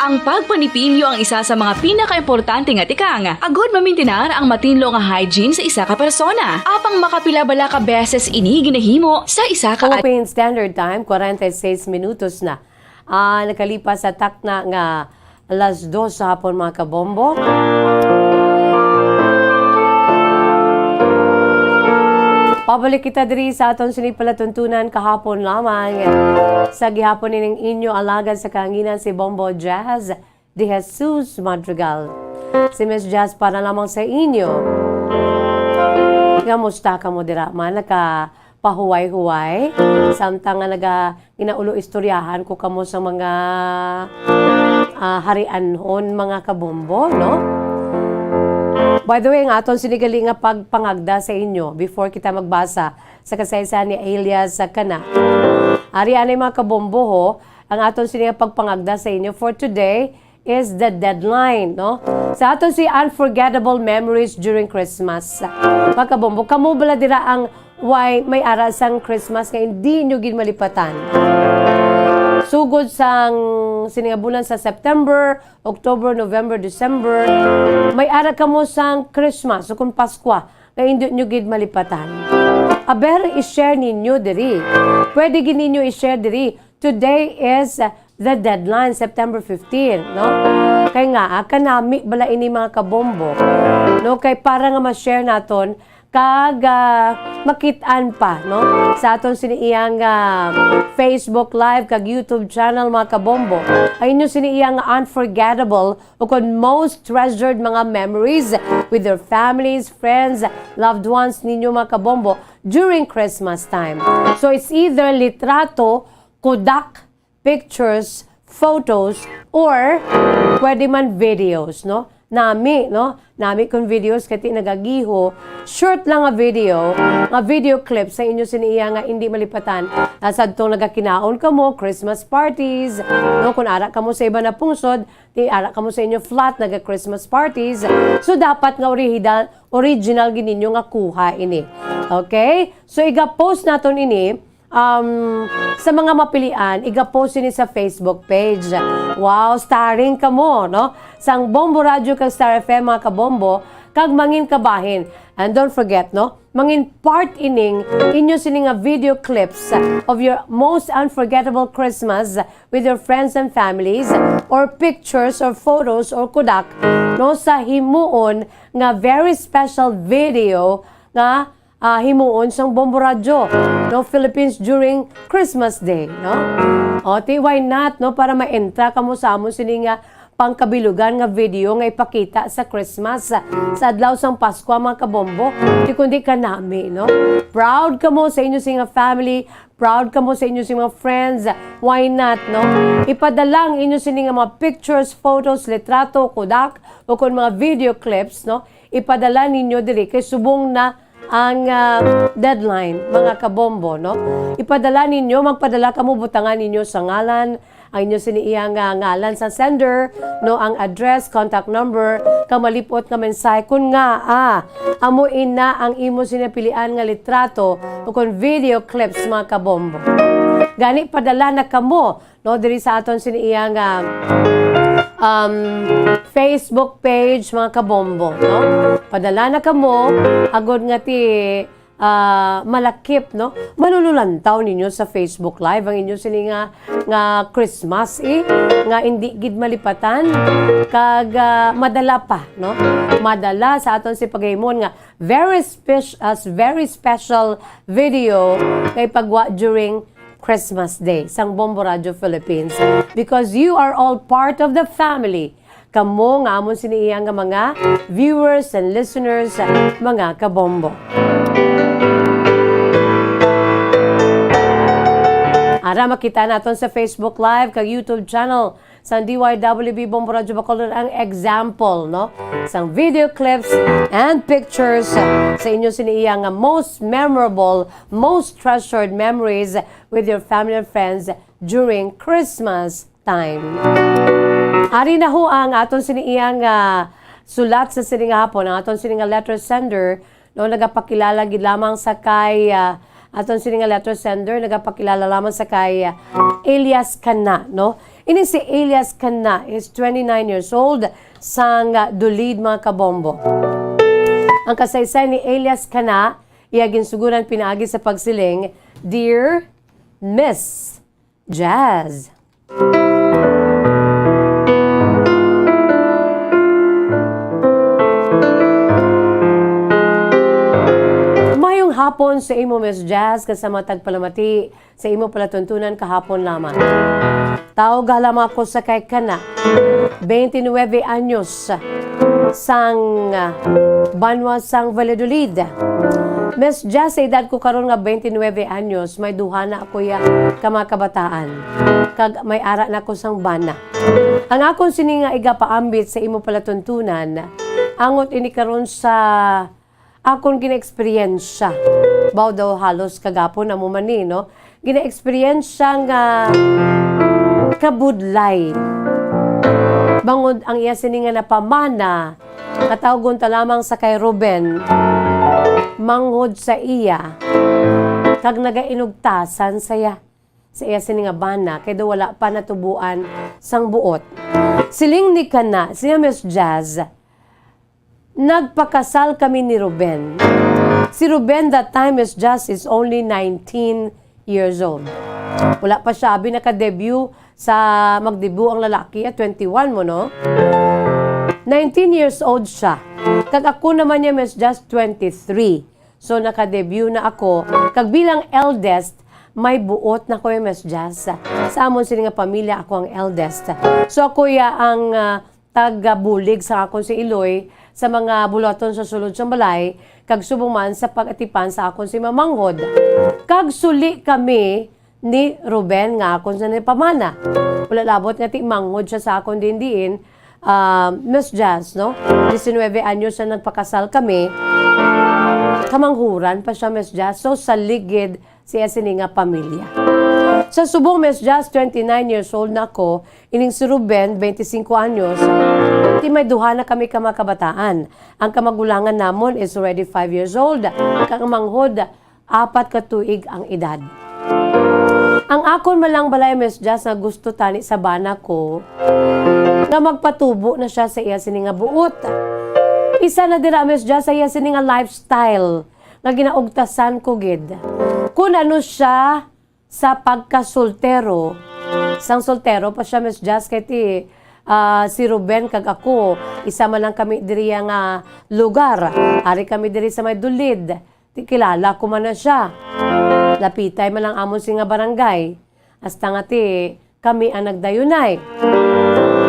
Ang pagpanipinyo ang isa sa mga pinakaimportante nga tikang, agod mamintinar ang matinlo nga hygiene sa isa ka persona. Apang makapila bala ka beses ini ginahimo sa isa ka ad- Philippine Standard Time, forty-six minutos na. Ah, nakalipas sa takna nga alas dos sa hapon, mga kabombo. Pabalik kita diri sa aton sini palatuntunan kahapon lamang. Sa gihapon ining inyo alagad sa kahanginan, si Bombo Jazz De Jesus Madrigal. Si Miss Jazz para lamang sa inyo nga musta kamo dira man, nakapahuway-huway, samtang nga naga-, ginaulo istoryahan ko kamo sa mga, ah, harianhon, mga kabombo, no? By the way, ang aton sini gali nga pagpangagda sa inyo before kita magbasa sa kasaysayan ni Elias sa Cana. Ari anay, mga kabombo, ho, ang aton sini nga pagpangagda sa inyo for today is the deadline, no? Sa aton si unforgettable memories during Christmas. Mga kabombo, kamo bala dira ang way may ara sang Christmas nga hindi nyo gid malipatan? Sugod sang sini nga bulan sa September, October, November, December, may ara kamo sang Christmas o kung Paskwa nga hindi nyo gid malipatan? Aber, i-share ninyo diri. Pwede gid ninyo i-share diri. Today is, uh, the deadline, September fifteen, no? Kay nga, ah, kanami bala ini, mga kabombo, no? Kay para nga ma-share naton kag, ah, makit-an pa, no? Sa aton sini iyang, ah, Facebook Live kag YouTube channel, mga kabombo, ang inyo sini iyang unforgettable o kon most treasured mga memories with your families, friends, loved ones ninyo, mga kabombo, during Christmas time. So it's either litrato, kudak, pictures, photos, or pwede man videos, no? Nami, no? Nami kung videos, kati nagagiho, short lang nga video, nga video clip sa inyo sini iya nga hindi malipatan. Nasadtong nagakinaon kamo, Christmas parties, no? Kung ara kamo sa iba na pungsod, di ara kamo sa inyo flat, naga-Christmas parties. So, dapat nga original, original gid ninyo nga kuha ini. Okay? So, iga-post naton ini, um, sa mga mapilian, iga-post ini sa Facebook page. Wow, starring kamo, no? Sang Bombo Radio kag Star F M, mga kabombo, kag mangin kabahin. And don't forget, no? Mangin part ining inyo sini nga video clips of your most unforgettable Christmas with your friends and families, or pictures or photos or kudak, no, sa himuon nga very special video nga ah, himuon sang Bombo Radyo, no, Philippines during Christmas Day, no? O, ti, why not, no? Para ma-entra kamo sa amon sini nga pangkabilugan nga video nga ipakita sa Christmas, sa, sa adlaw sang Paskwa, mga kabombo. Ti kundi kanami, no? Proud kamo sa inyo sini nga family, proud kamo sa inyo sini nga friends. Why not, no? Ipadala ang inyo sini nga mga pictures, photos, litrato, kudak, o kon mga video clips, no? Ipadala ninyo diri kay subong na ang, ah, deadline, mga kabombo, no? Ipadala ninyo, magpadala kamo, butangan ninyo sa ngalan, ang inyo sini iya nga ngalan sa sender, no, ang address, contact number, kag malip-ot nga mensahe. Kun nga, ah, amo ina ang imo sini pilian nga litrato o kon video clips, mga kabombo. Gani, padala na kamo, no, diri sa aton sini iya nga, um, Facebook page, mga kabombo, no? Padala na kamo, agod nga ti, ah, malakip, no? Malululantaw ninyo sa Facebook Live ang inyo sini nga, nga Christmas, eh, nga indi gid malipatan, kag, ah, madala pa, no? Madala sa aton si pagahimon nga very spec-, as very special video nga ipagwa during Christmas Day sang Bombo Radio Philippines, because you are all part of the family. Kamo nga amon sini iya nga mga viewers and listeners, mga kabombo. Ara makita naton sa Facebook Live kag YouTube channel sang D Y W B Bombo Radyo Bacolod ang example, no? Sang video clips and pictures sa inyo sini iya nga most memorable, most treasured memories with your family and friends during Christmas time. Ari na ho ang aton sini iya nga sulat sa sini nga hapon, ang aton sini nga letter sender, no, nagapakilala gid lamang sa kay, ah, aton sini nga letter sender, nagapakilala lamang sa kay, ah, Elias Cana, no? Ini si Elias Cana is twenty-nine years old, sang, ah, Dulid, mga kabombo. Ang kasaysay ni Elias Cana, iya ginsuguran pinaagi sa pagsiling, "Dear Miss Jazz." Mayong hapon sa imo, Miss Jazz, kag sa mga tagpalamati sa imo palatuntunan kahapon lamang. Tawo lamang ako sa kay Cana, twenty-nine anyos, sang, ah, banwa sang Valladolid. Miss Jazz, sa edad ko karon nga twenty-nine anyos, may duha na ako ya ka mga kabataan, kag may ara na ko sang bana. Ang akon sini nga igapaambit sa imo palatuntunan, angot ini karon sa akon ginaeksperyensya. Baw daw halos kagapon amo man ni, no? Ginaeksperyensya nga kabudlay. Bangod ang iya sini nga napamana, katawgon ta lamang sa kay Ruben, manghod sa iya, kag nagainugtasan sa iya, sa iya sini nga bana, kay daw wala pa natubuan sang buot. Siling ni Cana, siya, Miss Jazz, nagpakasal kami ni Ruben. Si Ruben that time is just, is only nineteen years old. Wala pa siya abi naka-debut sa, mag-debut ang lalaki at twenty-one mo, no? Nineteen years old siya. Kag ako naman niya, Miss Jazz, twenty-three. So, naka-debut na ako. Kag bilang eldest, may buot na ko, Miss Jazz. Sa amon sini nga pamilya, ako ang eldest. So, ako ya ang, ah, tagabulig sa akon si Iloy sa mga buluhaton sa sulod sang balay, kag subong man sa pag-atipan sa akon si mamanghod. Kag suli kami ni Ruben nga akon sa napamana. Wala labot nga ti manghod siya sa akon diin-diin, ah, Miss Jazz, no? Diecinuebe anyos na nagpakasal kami, kamanghuran pa siya, Miss Jazz. So, salig gid siya sini nga pamilya. Sa subong, Miss Jazz, twenty-nine years old na ako, ining si Ruben, twenty-cinco anyos, ti may duha na kami ka mga kabataan. Ang kamagulangan namon is already five years old, kag ang manghod, apat ka tuig ang edad. Ang akon man lang balay, Miss Jazz, nga gusto tani sa bana ko, nga magpatubo na siya sa iya sini nga buot. Isa na dira, Miss Jazz, sa iya sini nga lifestyle nga ginaugtasan ko gid. Kun ano siya sa pagkasoltero, sang soltero pa siya, Miss Jazz, kay ti, ah, si Ruben kag ako, isa man lang kami diri nga lugar. Ari kami diri sa may Dulid. Ti kilala ko man na siya. Lapitay man lang amon sini nga barangay. Hasta nga ti kami ang nagdayunay.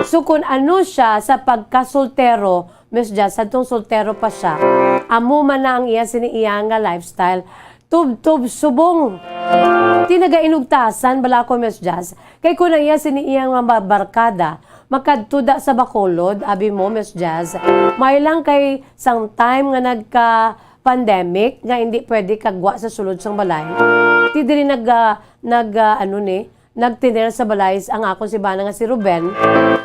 So, kun ano siya sa pagkasoltero, Miss Jazz, sadtong soltero pa siya, amo man na ang iya sini iya nga lifestyle. Tubtob subong. Ti nagainugtasan bala ako, Miss Jazz. Kay kun ang iya sini iya nga ba-, barkada, makadto da sa Bacolod, abi mo, Miss Jazz. May lang kay sang time nga nagka-pandemic nga hindi pwede kagwa sa sulod sang balay. Ti diri nag, ah, nag, ah, ano ni, nagtener sa balay ang akon si bana nga si Ruben.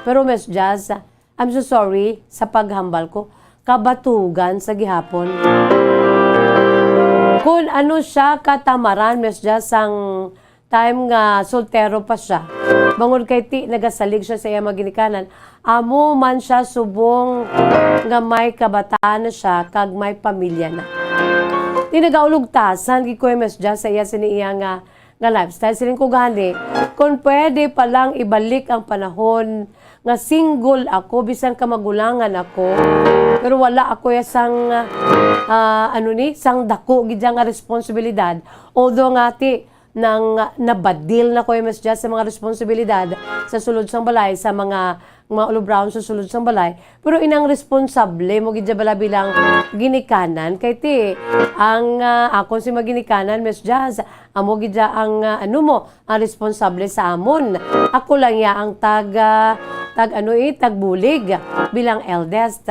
Pero, Miss Jazz, I'm so sorry sa paghambal ko. Kabatugan sa gihapon. Kun ano siya katamaran, Miss Jazz, sang time nga soltero pa siya. Bangod kay ti nagasalig siya sa iya mga ginikanan, amo man siya subong nga may kabataan na siya kag may pamilya na. Ti nagaulugtasan gid ko, Miss Jazz, sa iya sini iya nga nga lifestyle. Siling ko gani, kung pwede pa lang ibalik ang panahon nga single ako, bisan kamagulangan ako, pero wala ako ya sang, ah, ano ni, sang dako gid ya nga responsibilidad. Although nga ti, nang nabadil na ko, Miss Jazz, sa mga responsibilidad sa sulod sang balay, sa mga mga ulubraon sa sulod sang balay, pero inang responsable mo gid bala bilang ginikanan. Kay ti, ang, ah, akon si mga ginikanan, Miss Jazz, amo gid ang, ah, ano mo, ang responsable sa amon. Ako lang ya ang tag, ah, tag ano eh, tagbulig bilang eldest.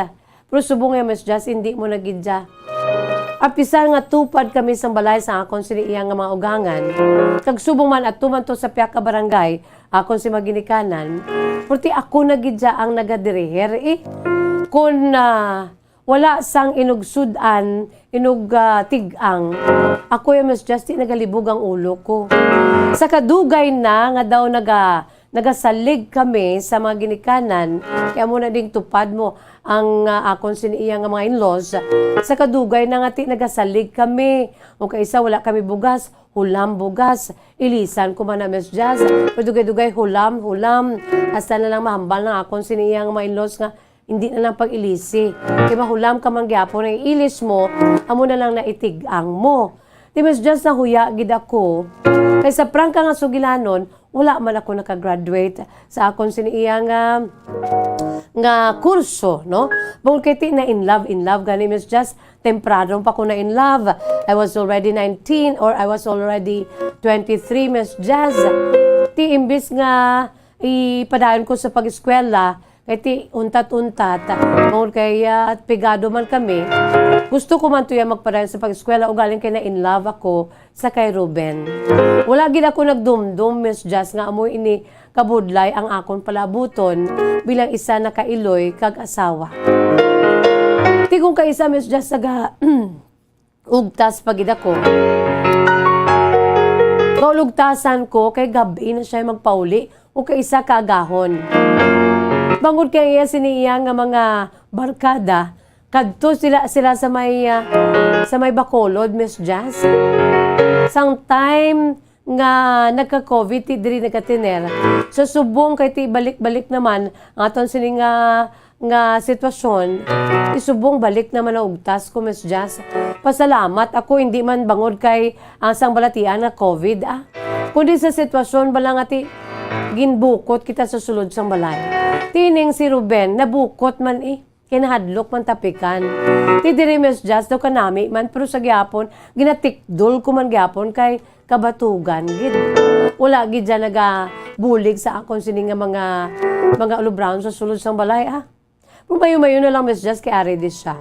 Pero subong nga, Miss Jazz, hindi mo na gid ya. Apisar nga tupad kami sang balay sa akon sini iya nga mga ugangan, kag subong man ato man to sa pihak ka barangay, akon si mga ginikanan, purti ako na gid ya ang nagadiriher, eh. Kun, ah, wala sang inugsud-an, inug, ah, tig-ang, ako ya, Miss Jazz, ti nagalibog ang ulo ko. Sa kadugay na nga daw naga-, nagasalig kami sa mga ginikanan, kay amo na ding tupad mo ang, ah, akon sini iya nga mga in-laws. Sa kadugay na nga ti nagasalig kami, o kaisa wala kami bugas, hulam bugas. Ilisan ko man na, Miss Jazz. Pero dugay-dugay, hulam, hulam. Hasta na lang mahambal ng akon sini iya nga mga in-laws nga hindi na lang pag-ilisi. Kay mahulam ka man gyapon, ang ilis mo, amo na lang naitig-ang mo. Ti, Miss Jazz, nahuya gid ako. Kay sa prangka nga sugilanon, wala man ako nakagraduate sa akon sini iya nga, nga kurso, no? Bangod kay ti na in love, in love gani, Miss Jazz, temprano pa ko na in love. I was already nineteen or I was already twenty-three, Miss Jazz. Ti imbis nga ipadayon ko sa pag-eskwela, kay ti untat-untat, tungod kay, ah, pigado man kami, gusto ko man to ya magpadayon sa pag-eskwela, ugaling kay na in love ako sa kay Ruben. Wala gid ako nagdumdom, Miss Jazz, nga amo ini kabudlay ang akon palabuton bilang isa na ka iloy kag asawa. Ti kung kaisa, Miss Jazz, saga, ugtas pa gid ako. Kaulugtasan ko kay gab-i na siya magpauli o kay isa ka agahon. Bangod kay iya sini iya nga mga barkada, kadto sila, sila sa may, ah, sa may Bacolod, Miss Jazz. Sang time nga nagka-covid, ti diri nagkatiner. So, subong kay ti balik-balik naman ang aton sini nga, nga sitwasyon, ti subong balik naman ang ugtas ko, Miss Jazz. Pasalamat ako, hindi man bangod kay ang sang balatian nga covid, ah. Kundi sa sitwasyon bala nga ti ginbukot kita sa sulod sang balay. Tining si Ruben, nabukot man, eh. Kay nahadlok man tapikan. Ti diri, Miss Jazz, daw kanami man, pero sa gyapon, ginatikdol ko man gyapon kay kabatugan gid. Wala gid dyan nagabulig sa akon sini nga mga, mga ulubraon sa sulod sang balay, ah. Pero mayo-mayo na lang, Miss Jazz, kay ari di siya.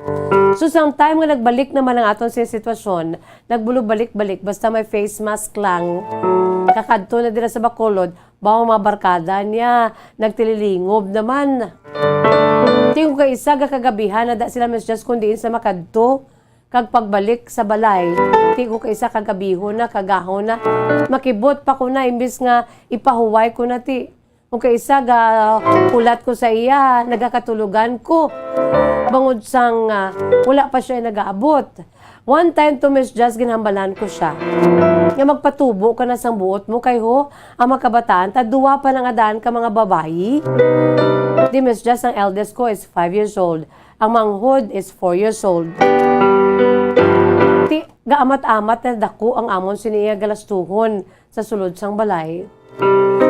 So, sang time nga nagbalik naman ang aton sini sitwasyon, nagbulog balik-balik, basta may face mask lang, kakadto na dira sa Bacolod, bawo mga barkada niya, nagtililingob naman. Ti ko kay isa ga kagabihan na da sila, Miss Jazz, kung diin sa makadto, kag pagbalik sa balay. Ti ko kay isa kagabihon na, kagahon na. Makibot pa ko na, imbis nga ipahuway ko na ti. Kung kay isa ga hulat ko sa iya, nagakatulugan ko. Bangod sang, ah, wala pa siya nagaabot. One time to, Miss Jazz, ginhambalan ko siya nga magpatubo ka na sang buot mo kay ho, ang mga kabataan ta, duwa pa nang adaan ka mga babayi. Di, Miss Jazz, ang eldest ko is five years old. Ang manghod is four years old. Ti, gaamat-amat na dako ang amon sini iya galastuhon sa sulod sang balay.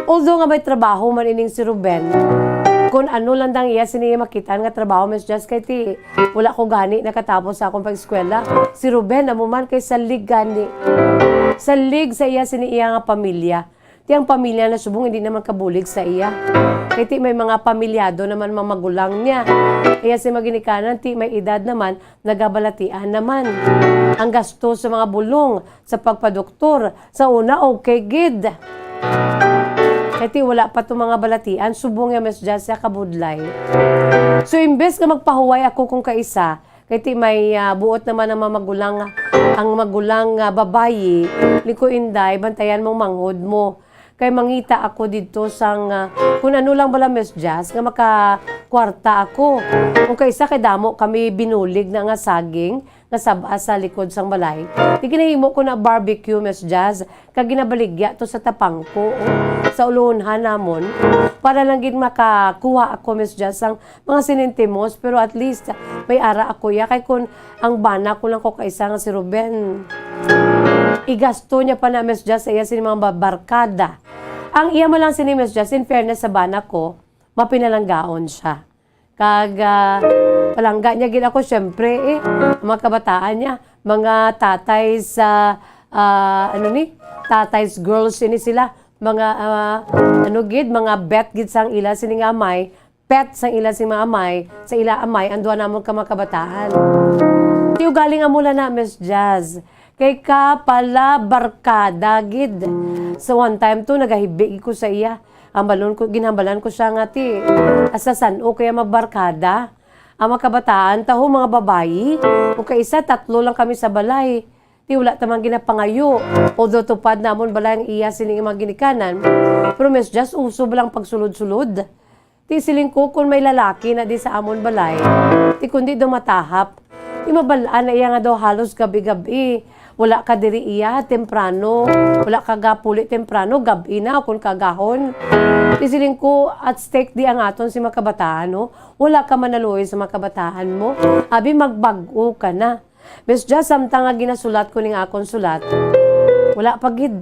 Although nga may trabaho man ining si Ruben, kun ano lang dang iya sini makitaan nga trabaho, Miss Jazz, kay ti wala ko gani nakatapos sa akong pag-eskwela. Si Ruben, amo man kay salig gani. Salig sa iya sini iya nga pamilya. Ti ang pamilya na subong hindi naman kabulig sa iya. Kay ti may mga pamilyado naman mga magulang niya. Iya si maginikanan, ti may edad naman, nagabalatian naman. Ang gasto sa mga bulong, sa pagpadoktor, sa una, okay gid. Kay ti wala pa to mga balatian, subong ya, Miss Jazz, sa kabudlay. So, imbes nga magpahuway ako kung kaisa, kay ti may, ah, buot naman ang mga magulang, ang magulang nga babayi, ni ko, Inday, bantayan mong manghod mo. Kay mangita ako didto sang, ah, kun ano lang bala, Miss Jazz, nga makakwarta ako. Kung kaisa kay damo kami binulig na nga saging, nga sab-a sa likod sang balay. Di ginahimo ko na barbecue, Miss Jazz, kag ginabaligya to sa tapangko, oh, sa ulonhan namon. Para lang gid makakuha ako, Miss Jazz, sang mga sinintimos, pero at least may ara ako ya. Kay kun ang bana ko lang ko kaisa nga si Ruben, igasto niya pa na, Miss Jazz, sa iya sini mga ba-, barkada. Ang iya man lang sini, Miss Jazz, in fairness sa bana ko, mapinalanggaon siya. Kag, ah, palangga niya gid ako, syempre, eh. Ang mga kabataan niya, mga tatay sa, ah, ano ni? Tatay's girls ini sila. Mga, ah, ano gid, mga bet gid sang ila sini nga amay, pet sang ila sing mga amay, sa ila amay, ang duha namon ka mga kabataan. Ti ugaling amo lang na, Miss Jazz. Kay ka pala barkada gid. So, one time to, nagahibi gid ko sa iya. Hambalon ko, ginhambalan ko siya nga, "Ti, asa san-o kaya magbarkada? Ang mga kabataan, taho mga babayi, o kay isa, tatlo lang kami sa balay. Ti, wala ta man ginapangayo." Although tupad namon balay ang iya sining mga ginikanan, pero Miss Jazz, uso ba lang pagsulod-sulod? Ti, siling ko, kun may lalaki na di sa amon balay, ti kundi daw matahap. Ti, mabal-an na iya nga daw halos gabi-gabi. Wala ka diri iya, temprano. Wala ka gapuli temprano, gab-i na, kun kagahon. Ti, siling ko, at stake di ang aton si mga kabataan, no? Wala ka manaluoy sa mga kabataan mo. Abi, magbag-o ka na. Miss Jazz, samtang nga ginasulat ko ning akon sulat, wala pa gid.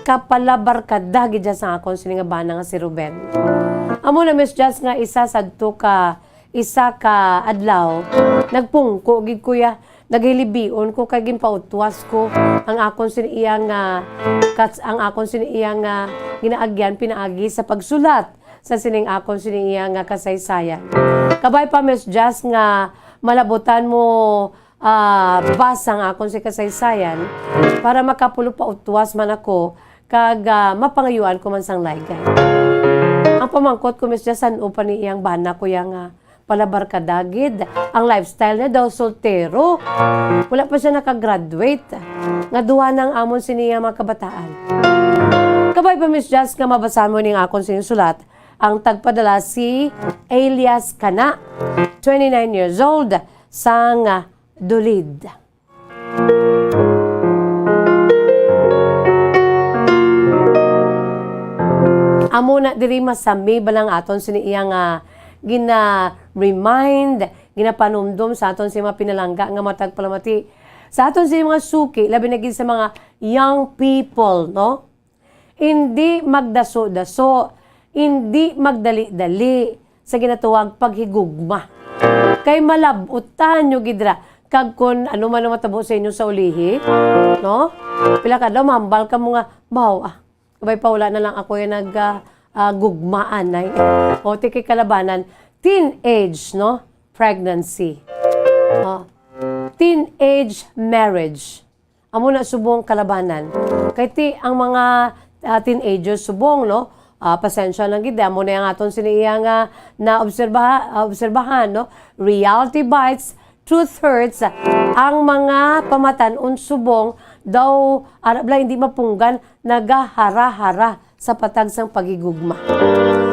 Kapalabarkada gid siya sa akon sini nga bana nga si Ruben. Amo na, Miss Jazz, nga isa sadto ka, isa ka adlaw, nagpungko gid ko ya, naghilibion ko kay ginpautwas ko ang akon sini iya nga, kas-, ang akon sini iya nga ginaagyan pinaagi sa pagsulat sa sining akon sini iya nga kasaysayan. Kabay pa, Miss Jazz, nga malabutan mo, ah, basa ang akon si kasaysayan para makapulo pa utwas man ako kag, ah, mapangayuan ko man sang laygay. Ang pamangkot ko, Miss Jazz, san-o pa ni iyang bana ko yang, ah, palabarkada gid. Ang lifestyle niya daw soltero. Wala pa siya nakagraduate. Nga duha nang amon sini nga mga kabataan. Kabay pa, Miss Jazz, nga mabasa mo ning akon sini sulat, ang tagpadala si Elias Kana, twenty-nine years old, sang Dulid. Amo na diri, masami ba lang aton sini iya nga gina-remind, ginapanumdom sa aton si mga pinalangga nga matag palamati sa aton si mga suki, labi na gid sa mga young people, no? Indi magdaso-daso, indi magdali-dali sa ginatawag paghigugma. Kay malab-utan nyo gid ra, kag kun ano man ang matabo sa inyo sa ulihi, no? Pila ka adlaw, mahambal ka mo nga, "Baw, ah, kabay pa, wala na lang ako yung nag, ah, ah, gugmaan, ay." O, ti kay kalabanan, teenage, no? Pregnancy. O, teenage marriage. Amo na subong kalabanan. Kay ti, ang mga, ah, teenagers subong, no? Ah, pasensya lang gid, amo na ang aton sini iya nga naobserbaha-, ah, obserbahan, no? Reality bites, truth hurts. Ang mga pamatan-on subong daw, arab lang, hindi mapunggan, nagahara-hara sa patag sang paghigugma.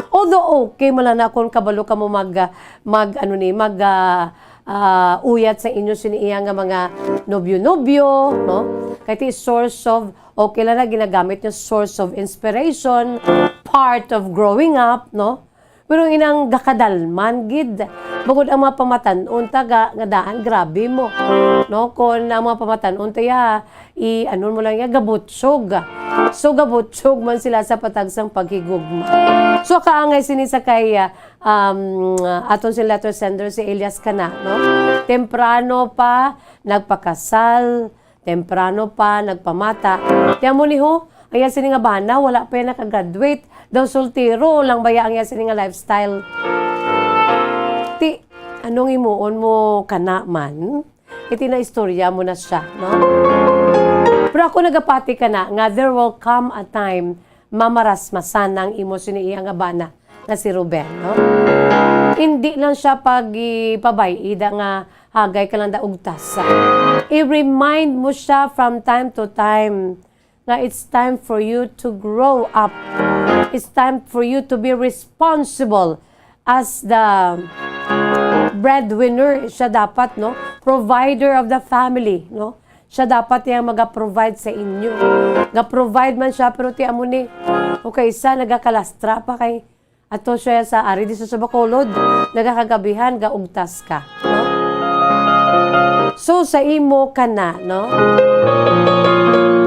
Although okay man lang na kung kabalo ka mo mag, ah, mag, ano ni, mag, ah, ah, uyat sa inyo sini iya nga mga nobyo-nobyo, no? Kay ti source of, okay lang na ginagamit niya, source of inspiration, part of growing up, no? Pero inang gakadalman gid. Bukod ang mga pamatan-on ta ga-, nga daan, grabe mo. No? Kung ang mga pamatan-on ta ya, i-, ano mo lang ya, gabutsog. So, gabutsog man sila sa patag sang paghigugma. So, kaangay sini sa kay, ah, um, aton si letter sender, si Elias Kana, no? Temprano pa, nagpakasal, temprano pa, nagpamata. Kaya mo ni ho, ang iya sini nga bana, wala pa yan nakagraduate. Daw soltero lang baya ang iya sini nga lifestyle. Ti, anong imuon mo kana man? Iti na istorya mo na siya, no? Pero ako nagapati kana nga there will come a time mamarasmasan ang imo sini iya nga bana nga si Ruben, no? Hindi lang siya pagipabay-i da nga hagay ka lang da ugtas. I-remind mo siya from time to time nga it's time for you to grow up. It's time for you to be responsible as the breadwinner. Siya dapat, no? Provider of the family, no? Siya dapat yang maga-provide sa inyo. Ga-provide man siya, pero ti amo ni, o kay isa, nagakalastra pa kay ato siya sa ari di sa Bacolod, nagakagabihan, gaugtas ka, no? So, sa imo kana, no?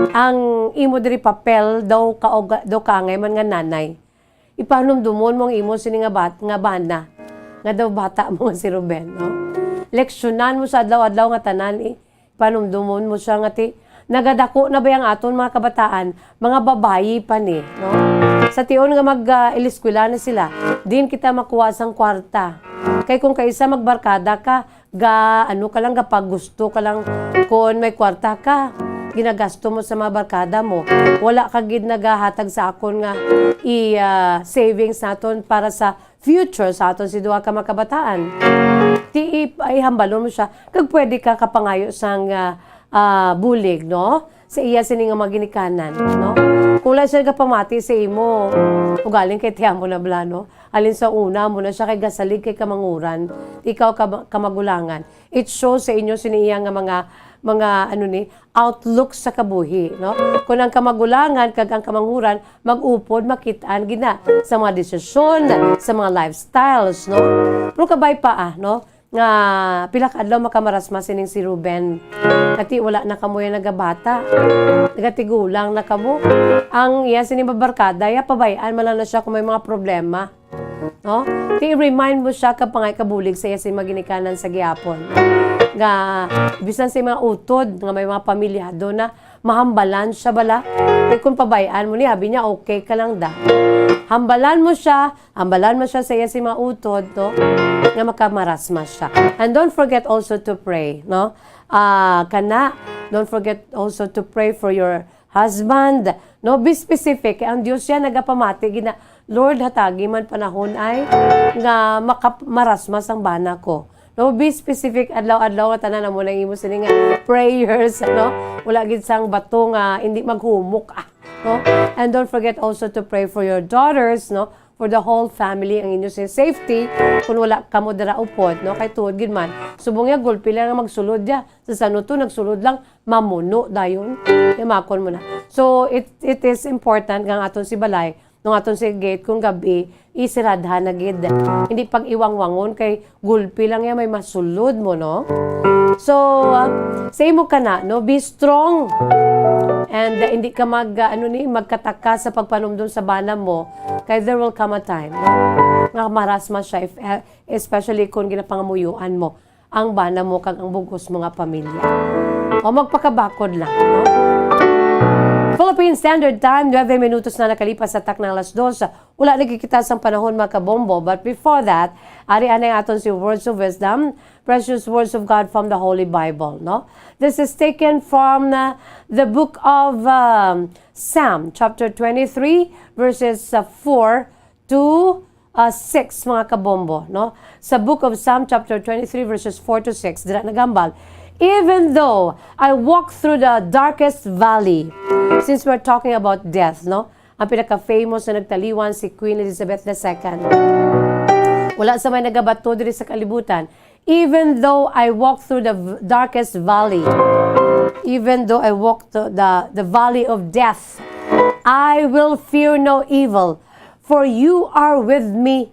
Ang imo diri papel, daw ka, daw ka angay man nga nanay. Ipanumdumon mo ang imo sini nga bat-, nga bana, nga daw bata mo nga si Ruben, no? Leksyonan mo sa adlaw-adlaw nga tanan, eh. Panumdumon mo siya nga ti, nagadako na ba ang aton mga kabataan, mga babayi pa ni, no? Sa tion nga mag, ah, iliskwela na sila, din kita makuha sang kwarta. Kay kung kaisa magbarkada ka, ga, ano ka lang, gapagusto ka lang, kon may kwarta ka, ginagasto mo sa mga barkada mo. Wala ka gid nagahatag sa akon nga i, ah, savings naton para sa future sa aton si duha ka mga kabataan. Ti i-, ihambalon mo siya, kag pwede ka kapangayo sang, ah, ah, bulig, no? Sa iya sini nga mga ginikanan, no? Kung wala siya gapamati sa imo, ugaling kay tiyan mo na bala, no? Halin sa una, mo na siya kay gasalig kay kamanguran, ikaw ka, kamagulangan. It shows sa inyo sini iya nga mga, mga, ano ni, outlook sa kabuhi, no? Kung ang kamagulangan kag ang kamanguran mag-upod, makit-an gid na sa mga desisyon, sa mga lifestyles, no? Pero kabay pa, ah, no? Nga pila ka adlaw makamarasma sining si Ruben. Kati wala na kamo yung nagabata. Nagatigulang na kamo. Ang iya sini mabarkada, ya pabayaan man lang na siya kung may mga problema. No? Ti i-remind mo siya kag pangay kabulig sa iya sa mga ginikanan sa gihapon. Nga, bisan sa mga utod, nga may mga pamilyado na, mahambalan siya bala. Kay kung pabayaan mo ni, abi niya, okay ka lang da. Hambalan mo siya, hambalan mo siya sa iya sa mga utod, no? Nga makamarasma siya. And don't forget also to pray, no? Ah, kana, don't forget also to pray for your husband, no? Be specific. Kay ang Dios siya nagapamati gina, "Lord, hatagi man panahon ay nga makamarasma sang bana ko." No, be specific, adlaw-adlaw nga tanan amo nang imo sini nga prayers, no? Wala gid sang bato nga hindi maghumok, ah, no? And don't forget also to pray for your daughters, no? For the whole family, ang inyo sa safety, kung wala kamo dira upod, no? Kay tuod gid man, subong ya gulpi lang nga magsulod ya. Sa sanuto nagsulod lang, mamuno dayon. Yamakon mo na. So, it, it is important nga ang aton si balay, nung aton si gate, kung gabi, isiradhan na gid. Hindi pag-iwangwangon kay gulpi lang ya may masulod mo, no? So, ah, sa imo kana, no? Be strong. And, ah, hindi ka mag, ah, ano ni, magkataka sa pagpanumdom sa bana mo, kay there will come a time, no? Nga marasma siya, if, eh, especially kung ginapangamuyuan mo ang bana mo kag ang bug-os mo nga pamilya. O magpakabakod lang, no? Philippine Standard Time, nuebe minutos na nakalipas sa takna alas dos. Wala na kita sang panahon, mga kabombo. But before that, ari anay aton si Words of Wisdom, precious words of God from the Holy Bible, no? This is taken from, uh, the book of, um, Psalm, chapter twenty-three, verses, uh, four to, uh, six, mga kabombo, no? Sa book of Psalm, chapter twenty-three, verses four to six, dira nagambal, "Even though I walk through the darkest valley," since we're talking about death, no? Ang pinaka-famous na nagtaliwan, si Queen Elizabeth the Second. Wala sa may nagabato diri sa kalibutan. "Even though I walk through the v-, darkest valley, even though I walk through the, the valley of death, I will fear no evil, for you are with me."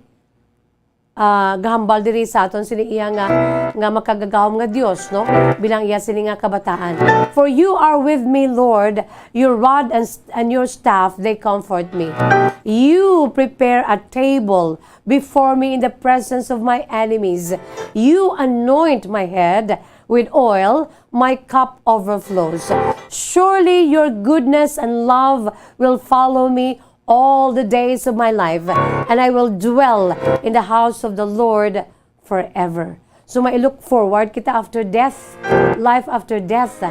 Ah, gahambal diri sa aton sini iya nga, nga makagagahom nga Dios, no? Bilang iya sini nga kabataan. "For you are with me, Lord, your rod and, and your staff, they comfort me. You prepare a table before me in the presence of my enemies. You anoint my head with oil, my cup overflows. Surely your goodness and love will follow me all the days of my life, and I will dwell in the house of the Lord forever." So, may look forward kita after death, life after death,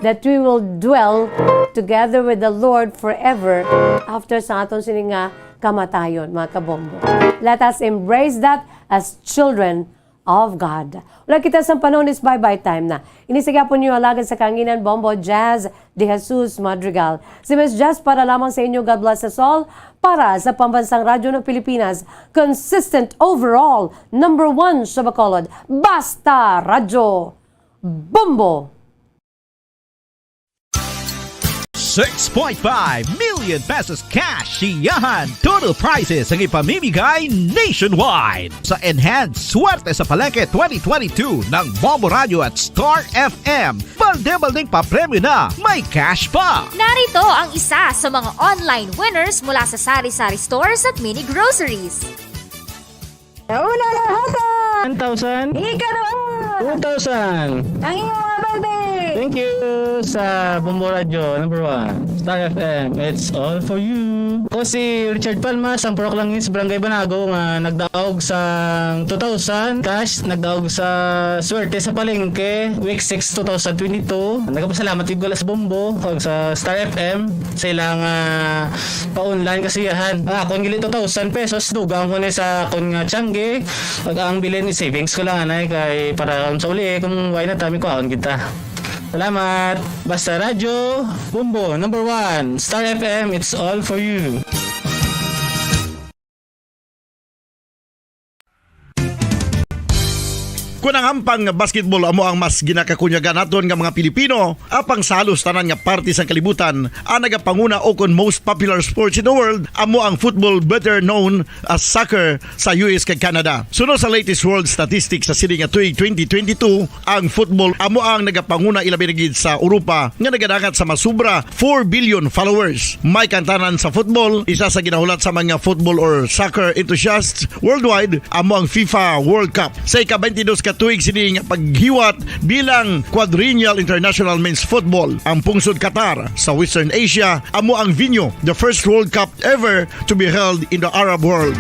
that we will dwell together with the Lord forever after sa aton sini nga kamatayon, mga kabombo. Let us embrace that as children of God. Wala kita sa panahon is bye-bye time na. Ini sa gyapon niyo alagad sa kanginan, Bombo Jazz de Jesus Madrigal. Si Miss Jazz para lamang sa inyo. God bless us all. Para sa Pambansang Radyo ng Pilipinas, consistent overall, number one sa Bacolod. Basta Radyo, Bombo! Six point five million pesos cash siyahan. Total prizes ang ipamimigay nationwide. Sa Enhanced Swerte sa Palengke twenty twenty-two ng Bombo Radio at Star F M, balde-baldeng papremyo na, may cash pa. Narito ang isa sa mga online winners mula sa Sari-Sari Stores at Mini Groceries. Nauna na hatan! One thousand. Ikaduha! Two thousand. Ang inyong mga balde! Thank you sa Bombo Radio, number one. Star F M, it's all for you. Ako si Richard Palma, sang Purok Langis, Barangay Banago, nga nagdaog sa two thousand cash, nagdaog sa Swerte sa Palengke, week six, two thousand twenty-two. Nagapasalamat gid ko sa Bombo, kag sa Star F M, sa ilang, ah, pa-online kasiyahan. Ah, akon gili two thousand pesos, dugang ko ni sa akon nga tiyangge. Pag ang bilin, i-savings ko lang, anay, kay para sa uli, kung why not, kami kuhaon kita. Salamat. Basta Radyo, Bombo, number one. Star F M, it's all for you. Kung ang ampang nga basketball amo ang mas ginakakunyagan naton nga mga Pilipino, apang sa halos tanan nga parte sang kalibutan, ang nagapanguna o kon most popular sports in the world amo ang football, better known as soccer, sa U S kag Canada. Suno sa latest world statistics sa sini nga tuig twenty twenty-two, ang football amo ang nagapanguna, ilabi na gid sa Europa, nga nagadangat sa masobra four billion followers. May kantanan sa football, isa sa ginahulat sa mga football or soccer enthusiasts worldwide amo ang FIFA World Cup. Sa ika-twenty-dos ka tuig sini nga paghiwat bilang Quadrennial International Men's Football, ang pungsod Qatar sa Western Asia amo ang venue, the first World Cup ever to be held in the Arab world.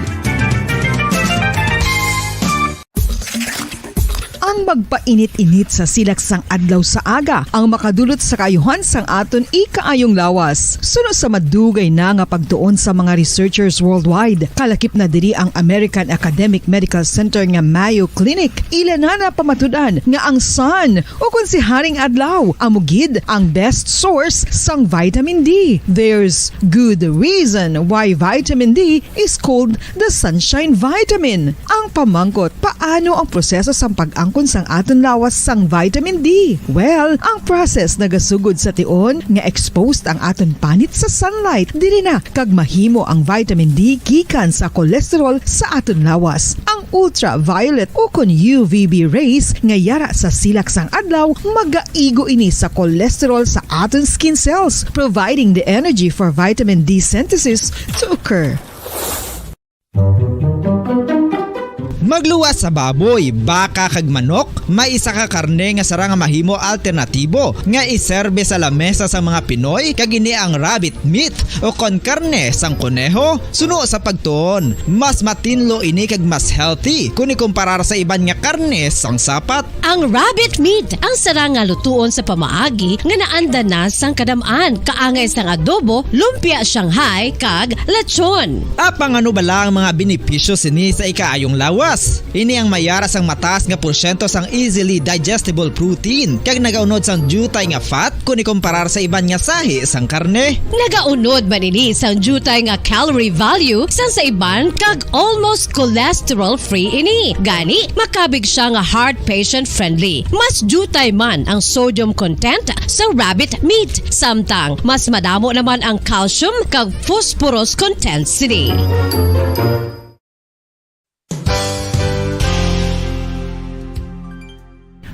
Ang magpainit-init sa silak sang adlaw sa aga ang makadulot sa kaayuhan sang aton ikaayong lawas. Suno sa madugay na nga pagtuon sa mga researchers worldwide, kalakip na diri ang American Academic Medical Center nga Mayo Clinic. Ila na napamatud-an nga ang sun, o kon si Haring Adlaw, amo gid ang best source sang vitamin D. There's good reason why vitamin D is called the sunshine vitamin. Ang pamangkot, paano ang proseso sang pag-angkon sang aton lawas sang vitamin D? Well, ang process nagasugod sa tion nga exposed ang aton panit sa sunlight. Diri na kag mahimo ang vitamin D gikan sa cholesterol sa aton lawas. Ang ultraviolet o kon U V B rays nga yara sa silak sang adlaw magaigo ini sa cholesterol sa aton skin cells, providing the energy for vitamin D synthesis to occur. Magluwas sa baboy, baka kag manok, may isa ka karne nga sarang nga mahimo alternatibo nga iserbe sa lamesa sa mga Pinoy, kag ini ang rabbit meat o kon karne sang koneho. Suno sa pagtuon, mas matinlo ini kag mas healthy kon ikumparar sa iban nga karne sang sapat. Ang rabbit meat ang sarang nga lutuon sa pamaagi nga naanda na sang kadam-an, kaangay sang adobo, lumpia Shanghai, kag lechon. Apang ano bala ang mga benepisyo sini sa ikaayong lawas? Ini ang may yara sang mataas nga porsyento sang easily digestible protein kag nagaunod sang diutay nga fat kon ikumparar sa iban nga sahi sang karne. Nagaunod man ini sang diutay nga calorie value sang sa iban kag almost cholesterol-free ini. Gani, makabig sia nga heart patient-friendly. Mas diutay man ang sodium content sa rabbit meat, samtang mas madamo naman ang calcium kag phosphorus content sini.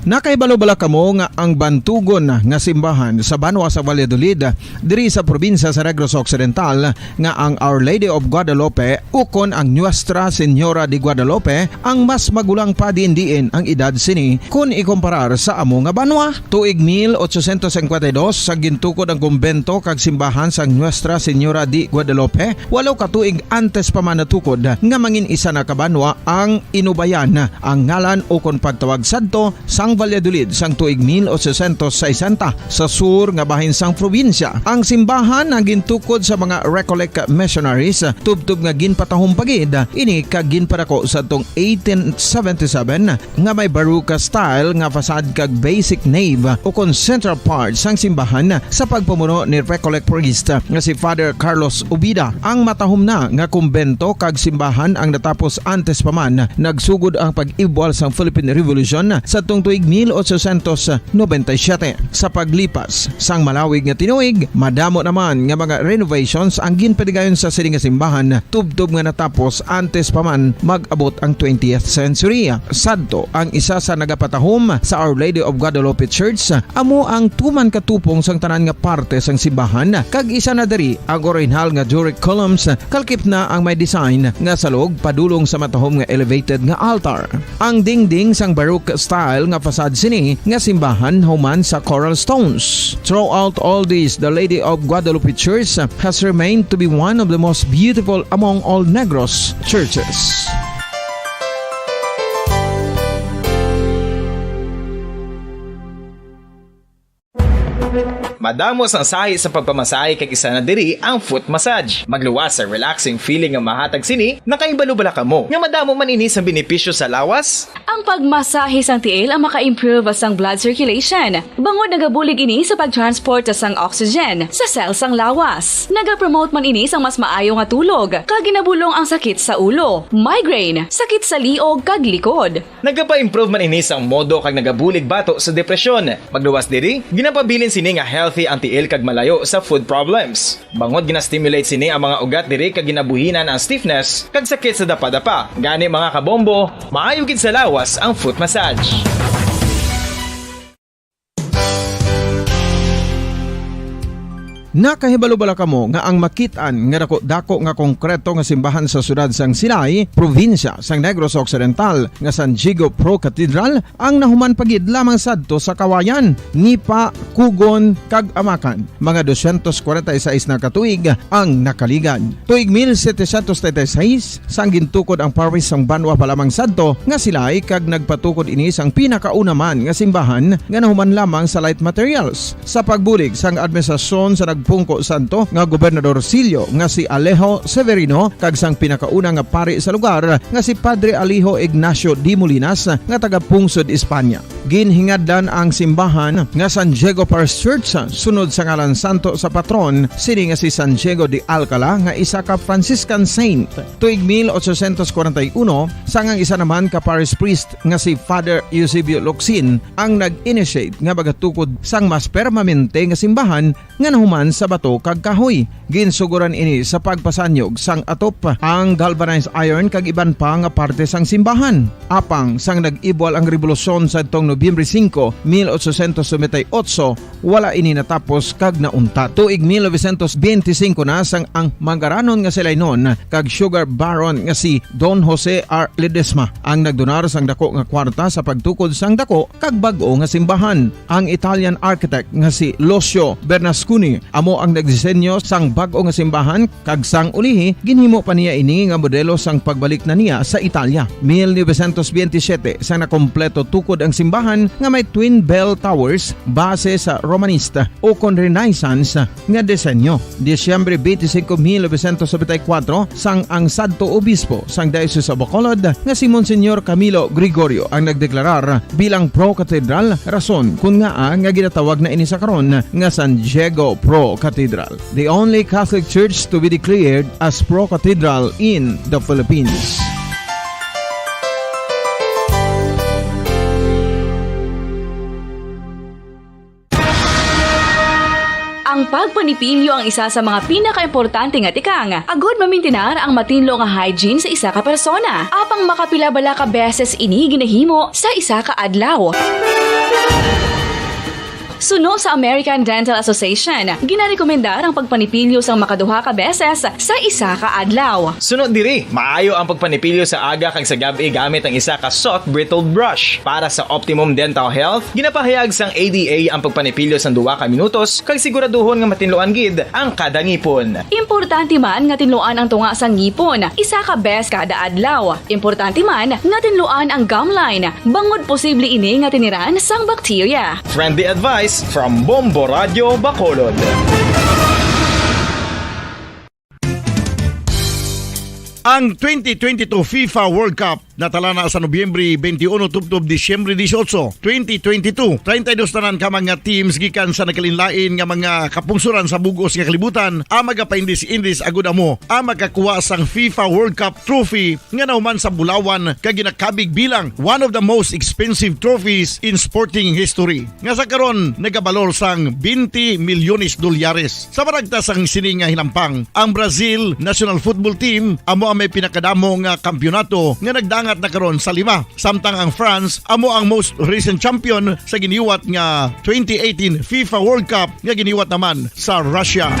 Nakahibalo bala kamo nga ang bantugon nga simbahan sa banwa sa Valladolid, diri sa probinsya sa Negros Occidental, nga ang Our Lady of Guadalupe ukon ang Nuestra Señora de Guadalupe ang mas magulang pa diin-diin ang edad sini kon ikumparar sa amo nga banwa? Tuig mil ochocientos cincuenta y dos sa gintukod ang kumbento kag simbahan sang Nuestra Señora de Guadalupe, walo ka tuig antes pa man natukod nga mangin isa na ka banwa ang Inubayan, ang ngalan ukon pagtawag sadto sang Valladolid sang tuig mil ochocientos sesenta sa sur nga bahin sang probinsya. Ang simbahan ang gintukod sa mga Recollect missionaries, tubtob nga ginpatahom pa gid ini kag ginpadako sadtong eighteen seventy-seven nga may Baroque style nga facade kag basic nave ukon central part sang simbahan sa pagpamuno ni Recollect priest nga si Father Carlos Ubida. Ang matahom na nga kumbento kag simbahan ang natapos antes pa man nagsugod ang pag-ibwal sang Philippine Revolution sadtong tuig mil ochocientos noventa y siete. Sa paglipas sang malawig nga tinuig, madamo naman nga mga renovations ang ginpatigayon sa sini nga simbahan, tubtob nga natapos antes pa man mag-abot ang twentieth century. Sadto ang isa sa nagapatahom sa Our Lady of Guadalupe Church, amo ang tuman katupong sang tanan nga parte sang simbahan, kag isa na diri ang orihinal nga Doric columns, kalkip na ang may design nga salog padulong sa matahom nga elevated nga altar. Ang dingding sang Baroque style nga facade sini nga simbahan human sa coral stones. Throughout all this, the Lady of Guadalupe Church has remained to be one of the most beautiful among all Negros churches. Madamo sang sahi sa pagpamasahe, kag isa na diri ang foot massage. Magluwas sa relaxing feeling nga mahatag sini. Nakahibalo bala kamo nga madamo man ini sang benepisyo sa lawas? Ang pagmasahe sang tiil ang maka-improve sang blood circulation, bangod nagabulig ini sa pag-transport sang oxygen sa cell sang lawas. Nagapromote man ini sang mas maayo nga tulog, kag ginabulong ang sakit sa ulo, migraine, sakit sa liog, kag likod. Nagapa-improve man ini sang modo kag nagabulig bato sa depresyon. Magluwas diri, ginapabilin sini nga healthy ang tiil kag malayo sa foot problems. Bangod gina-stimulate sini ang mga ugat diri kag ginabuhinan ang stiffness kag sakit sa dapadapa. Gani, mga kabombo, maayo gid sa lawas ang foot massage. Nakahibalo bala kamo nga ang makit-an nga dako-dako nga konkreto nga simbahan sa siyudad sang Silay, probinsya sang Negros Occidental, nga San Diego Pro Cathedral ang nahuman pa gid lamang sadto sa Kawayan, Nipa, Cogon, kag Amacan, mga dosyentos kwarenta y seis na ka tuig ang nakaligad. Tuig mil setecientos treinta y seis, sang gintukod ang parish sang banwa pa lamang sadto nga Silay, kag nagpatukod ini sang pinakauna man nga simbahan nga nahuman lamang sa light materials. Sa pagbulig sang administrasyon sa nagpungko sadto nga Gobernador Silyo nga si Alejo Severino kag sang pinakauna nga pari sa lugar nga si Padre Alejo Ignacio de Molinas nga taga-pungsod Espanya. Ginhingadlan ang simbahan nga San Diego Parish Church sunod sa ngalan santo sa patron sini nga si San Diego de Alcala, nga isa ka Franciscan saint. Tuig mil ochocientos kwarenta y uno, sang ang isa naman ka parish priest nga si Father Eusebio Locsin ang nag-initiate nga magatukod sang mas permanente nga simbahan nga nahuman sa bato kag kahoy. Ginsugoran ini sa pagpasanyog sang atop, ang galvanized iron kag iban pa nga parte sang simbahan. Apang sang nag-ibwal ang rebolusyon sadtong Nobyembre singko, mil ochocientos noventa y ocho, wala ini natapos kag nauntat. Tuig mil novecientos benti singko na sang ang mangaranon nga Silaynon kag sugar baron nga si Don Jose R. Ledesma ang nagdonar sang dako nga kwarta sa pagtukod sang dako kag bag-o nga simbahan. Ang Italian architect nga si Lucio Bernasconi amo ang nagdisenyo sang bag-o nga simbahan, kag sang ulihi ginhimo pa niya ini nga modelo sang pagbalik na niya sa Italia. Mil novecientos benti siyete, sang nakompleto tukod ang simbahan nga may twin bell towers base sa Romanista ukon Renaissance nga disenyo. Disyembre benti singko, mil novecientos nobenta y kuwatro, sang ang sadto obispo sang Diocese of Bacolod nga si Monsignor Camilo Gregorio ang nagdeklarar bilang pro-cathedral, rason kon ngaa nga ginatawag na ini sa karon nga San Diego Pro Cathedral, the only Catholic church to be declared as pro-cathedral in the Philippines. Ang pagpanipilyo ang isa sa mga pinakaimportante nga tikang agud mamintinar ang matinlo nga hygiene sa isa ka persona. Apang makapila bala ka beses ini ginahimo sa isa ka adlaw? Suno sa American Dental Association, ginarekomendar ang pagpanipilyo sang makaduha ka beses sa isa ka adlaw. Suno diri, maayo ang pagpanipilyo sa aga kag sa gab-i gamit ang isa ka soft bristled brush. Para sa optimum dental health, ginapahayag sang A D A ang pagpanipilyo sang duha ka minutos kag siguraduhon nga matinluan gid ang kada ngipon. Importante man nga tinluan ang tunga sang ngipon isa ka bes kada adlaw. Importante man nga tinluan ang gum line, bangod posible ini nga tiniran sang bakterya. Friendly advice from Bombo Radio Bacolod. Ang twenty twenty-two FIFA World Cup Natala na sa Nobyembre twenty-one tubtob Disyembre dieciocho, twenty twenty-two. Treinta y dos tanan ka mga teams gikan sa nagkalainlain nga mga kapungsoran sa bug-os nga kalibutan ang magapaindis-indis agud amo ang makakuha sang FIFA World Cup trophy nga nahuman sa bulawan kag ginakabig bilang one of the most expensive trophies in sporting history, nga sa karon nagabalor sang twenty milyones dolyares. Sa paragtas sang sini nga hinampang, ang Brazil national football team amo ang may pinakadamo nga kampiyonato nga nagdangat na karon sa lima, samtang ang France amo ang most recent champion sa giniwat nga twenty eighteen FIFA World Cup nga giniwat naman sa Russia.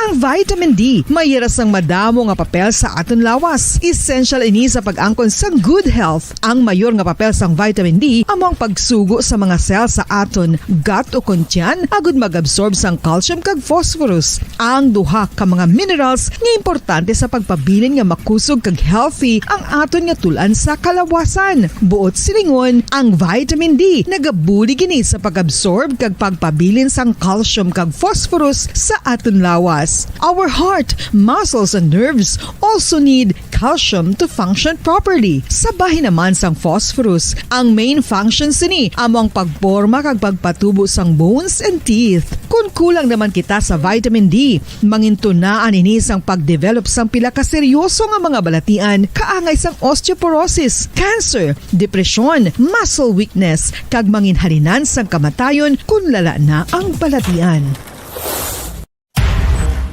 Ang vitamin D may ira sang madamo nga papel sa aton lawas. Essential ini sa pag-angkon sang good health. Ang mayor nga papel sang vitamin D amo ang pagsugo sa mga cell sa aton gut o kon tiyan agud mag-absorb sang calcium kag phosphorus, ang duha ka mga minerals nga importante sa pagpabilin nga makusog kag healthy ang aton nga tul-an sa kalawasan. Buot silingon, ang vitamin D nagabulig ini sa pag-absorb kag pagpabilin sang calcium kag phosphorus sa aton lawas. Our heart, muscles, and nerves also need calcium to function properly. Sa bahin naman sang phosphorus, ang main function sini amo ang pagporma kag pagpatubo sang bones and teeth. Kon kulang naman kita sa vitamin D, mangintunaan ini sang pagdevelop sang pila ka seryoso nga mga balatian, kaangay sang osteoporosis, cancer, depresyon, muscle weakness, kag manginhalinan sang kamatayon kon lala na ang balatian.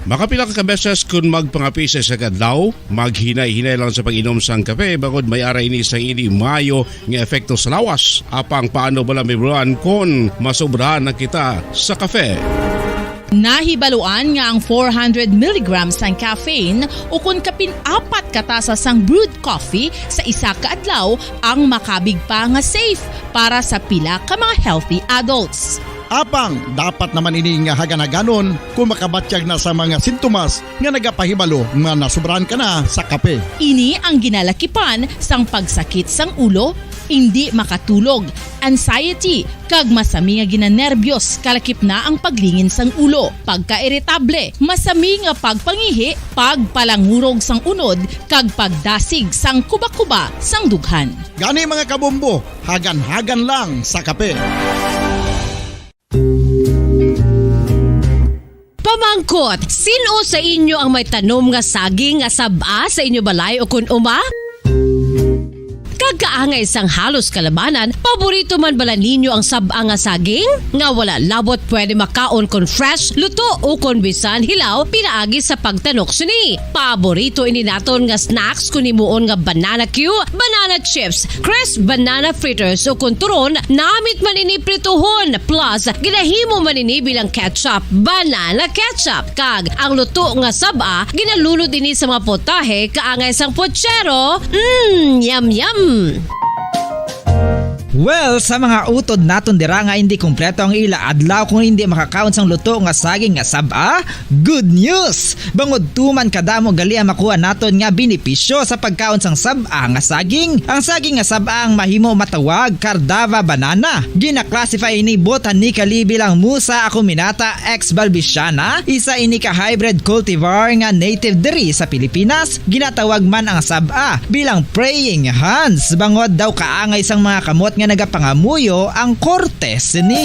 Makapila ka beses kon magpangape sa isa ka adlaw, maghinay-hinay lang sa pag-inom sang kape, bangod may ara ini sang indi maayo nga epekto sa lawas. Apang paano bala, Ma'am Ron, kon masobrahan na kita sa kape? Nahibaluan nga ang four hundred milligrams sang caffeine, ukon kapin apat ka tasa sang brewed coffee sa isa ka adlaw, ang makabig pa nga safe para sa pila ka mga healthy adults. Apang dapat naman ini nga hagan-haganon kon makabatyag na sa mga sintomas nga nagapahibalo nga nasobrahan ka na sa kape. Ini ang ginalakipan sang pagsakit sang ulo, indi makatulog, anxiety, kag masami nga ginanerbiyos, kalakip na ang paglingin sang ulo, pagkairitable, masami nga pagpangihi, pagpalangurog sang unod, kag pagdasig sang kubakuba sang dughan. Gani, mga kabombo, hagan-hagan lang sa kape. Pamangkot, sin-o sa inyo ang may tanom nga saging nga sab-a sa inyo balay ukon uma? Kag kaangay sang halos kalabanan, paborito man bala ninyo ang sab-a nga saging? Nga wala labot pwede makaon kon fresh, luto, ukon bisan hilaw pinaagi sa pagtanok sini. Paborito ini naton nga snacks kon himuon nga banana cue, banana chips, crisp banana fritters, ukon turon, namit man ini prituhon, plus ginahimo man ini bilang ketchup, banana ketchup. Kag ang luto nga sab-a, ginalunod ini sa mga putahe kaangay sang puchero. Mm, yum, yum! Well, sa mga utod naton dira nga indi kompleto ang ila adlaw kung indi makakaon sang luto nga saging nga sab-a, good news! Bangod tuman kadamo gali ang makuha naton nga benepisyo sa pagkaon sang sab-a nga saging. Ang saging nga sab-a ang mahimo matawag Cardava banana. Gina-classify ini botanically bilang Musa acuminata ex balbisiana, isa ini ka hybrid cultivar nga native diri sa Pilipinas. Ginatawag man ang sab-a bilang praying hands, bangod daw kaangay sang mga kamot nga nagapangamuyo ang korte sini.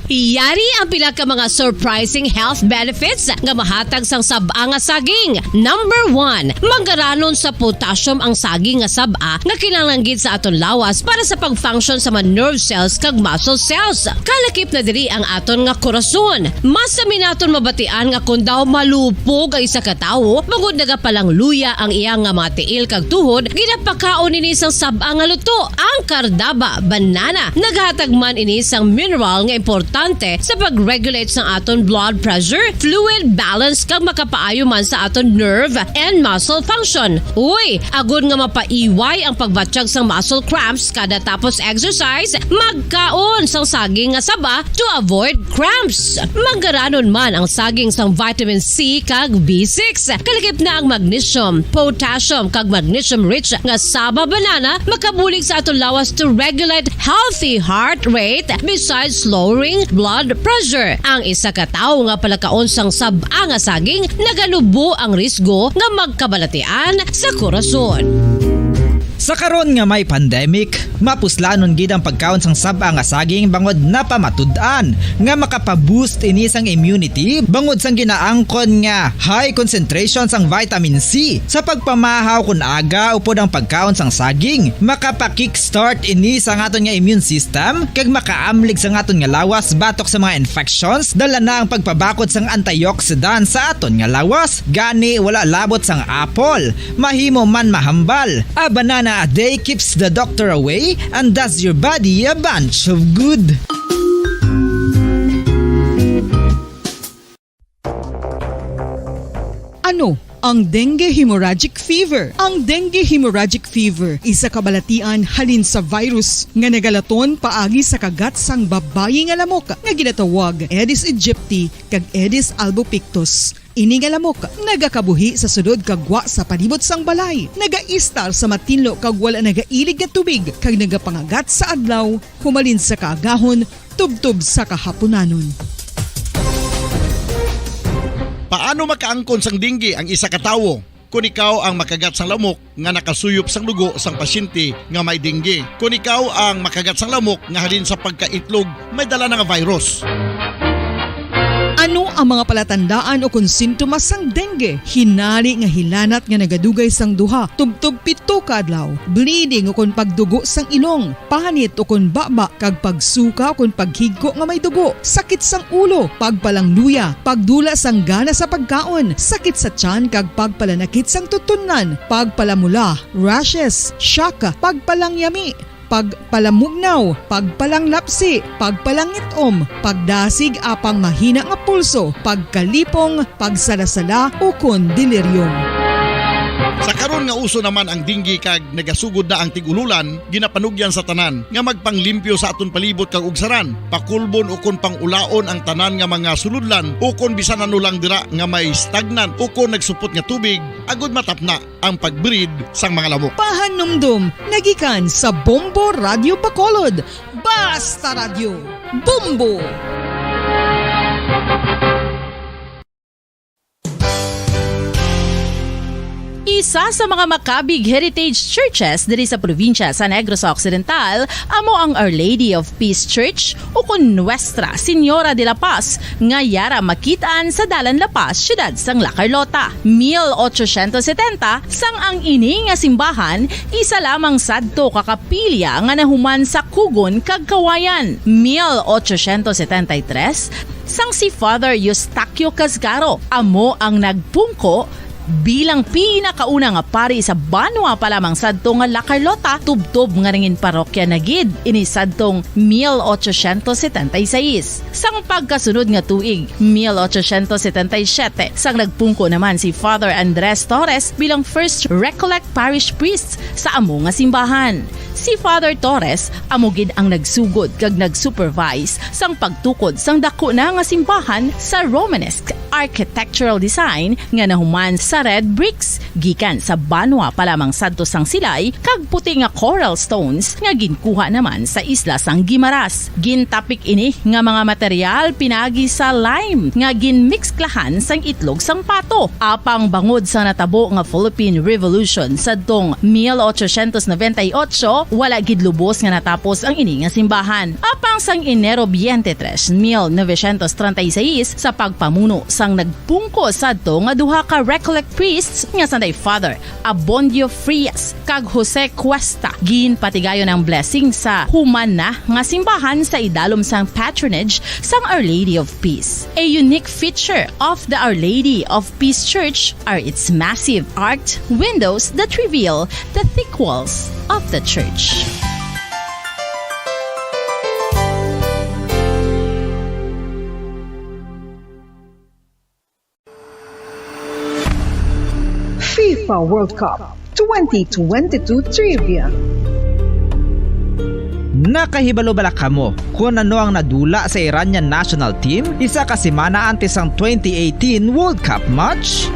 Yari ang pila ka mga surprising health benefits nga mahatag sang sab-a nga saging. Number one, manggaranon sa potassium ang saging nga sab-a nga kinahanglan gid sa aton lawas para sa pag-function sa mga nerve cells kag muscle cells. Kalakip na diri ang aton nga korason. Masami naton mabatian nga kon daw malupog ang isa ka tawo, bangod nagapalangluya ang iya nga mga tiil kag tuhod, ginapakaon ini sang sab-a nga luto, ang Cardava banana. Naghatag man ini sang mineral nga importante sa pag-regulate sang aton blood pressure, fluid balance, kag makapaayo man sa aton nerve and muscle function. Uy, agod nga mapaiway ang pagbatyag sang muscle cramps kada tapos exercise, magkaon sang saging nga saba to avoid cramps. Manggaranon man ang saging sang vitamin C kag B six. Kalakip na ang magnesium, potassium, kag magnesium-rich nga saba banana makabulig sa aton lawas to regulate healthy heart rate, besides lowering blood pressure. Ang isa ka tawo nga palakaon sang sab-a nga saging nagalubo ang risgo nga magkabalatian sa korason. Sa karon nga may pandemic, mapuslanon gid ang pagkaon sang sab-a nga saging bangod napamatud-an nga makapa-boost ini sang immunity bangod sang ginaangkon nga high concentration sang vitamin C. Sa pagpamahaw kon aga upod ang pagkaon sang saging, makapa-kickstart ini sa aton nga immune system kag makaamlig sa aton nga lawas batok sa mga infections. Dala na ang pagpabakod sang antioxidant sa aton nga lawas, gani wala labot sang apple. Mahimo man mahambal. A banana a day keeps the doctor away and does your body a bunch of good. Ano ang dengue hemorrhagic fever? Ang dengue hemorrhagic fever isa ka balatian halin sa virus nga nagalaton paagi sa kagat sang babayi nga lamok nga ginatawag Aedes aegypti kag Aedes albopictus. Ini nga lamok nagakabuhi sa sulod kag gwa sa palibot sang balay, nagaistar sa matinlo kag wala nagailig nga tubig, kag nagapangagat sa adlaw humalin sa kaagahon tubtob sa kahapunanon. Paano makaangkon sang dengue ang isa ka tawo? Kon ikaw ang makagat sang lamok nga nakasuyop sang dugo sang pasyente nga may dengue, kon ikaw ang makagat sang lamok nga halin sa pagkaitlog may dala na nga virus. Ano ang mga palatandaan ukon sintomas sang dengue? Hinali nga hilanat nga nagadugay sang duha tubtob pito ka adlaw, bleeding ukon pagdugo sang ilong, panit ukon baba, kag pagsuka ukon paghigko nga may dugo, sakit sang ulo, pagpalangluya, pagdula sang gana sa pagkaon, sakit sa tiyan kag pagpalanakit sang tutunlan, pagpalamula, rashes, shock, pagpalangyami, pagpalamugnaw, pagpalanglapsi, pagpalangit-om, pagdasig apang mahina nga pulso, pagkalipong, pagsalasala, ukon delirium. Sa karon nga uso naman ang dengue kag nagasugod na ang tig-ululan, ginapanugyan sa tanan nga magpanglimpyo sa aton palibot kag ugsaran, pakulbon ukon pang-ulaon ang tanan nga mga sulodlan ukon bisan ano lang dira nga may stagnant ukon nagsupot nga tubig agud matapna ang pag-breed sang mga lamok. Pahanumdom nagikan sa Bombo Radyo Bacolod. Basta Radyo, Bombo! Isa sa mga makabig heritage churches diri sa probinsya sa Negros Occidental amo ang Our Lady of Peace Church, ukon Nuestra Señora de la Paz, nga yara makit-an sa Dalan La Paz, siyudad sang La Carlota. Mil ochocientos setenta, sang ang ini nga simbahan isa lamang sadto ka kapilya nga nahuman sa kugon kag kawayan. Mil ochocientos setenta y tres, sang si Father Eustaquio Casgaro amo ang nagpungko bilang pinakauna nga pari sa banwa pa lamang sadto nga La Carlota, tubtob nga nangin parokya na gid ini sadtong mil ochocientos setenta y seis. Sang pagkasunod nga tuig, mil ochocientos setenta y siete, sang nagpungko naman si Father Andres Torres bilang First Recollect Parish Priest sa amo nga simbahan. Si Father Torres amo gid ang nagsugod kag nag-supervise sang pagtukod sang daku na nga simbahan sa Romanesque architectural design nga nahuman sa red bricks gikan sa banwa pa lamang sadto sang silay kag puti nga coral stones nga ginkuha naman sa isla sang Guimaras. Gintapik ini nga mga material pinagi sa lime nga ginmiksklahan sang itlog sang pato. Apang bangod sa natabo nga Philippine Revolution sadtong mil ochocientos noventa y ocho, wala gid lubos nga natapos ang ini nga simbahan. Apang sang Enero twenty-three, mil novecientos treinta y seis, sa pagpamuno sang nagpungko sadto nga duha ka Recollect priests nga sanday Father Abondio Frias kag Jose Cuesta, ginpatigayon ang blessing sa human na nga simbahan sa idalom sang patronage sang Our Lady of Peace. A unique feature of the Our Lady of Peace Church are its massive arched windows that reveal the thick walls of the church. FIFA World Cup twenty twenty-two Trivia. Nakahibalo bala kamo kon ano ang nadula sa Iranian national team isa ka semana antes sang twenty eighteen World Cup match?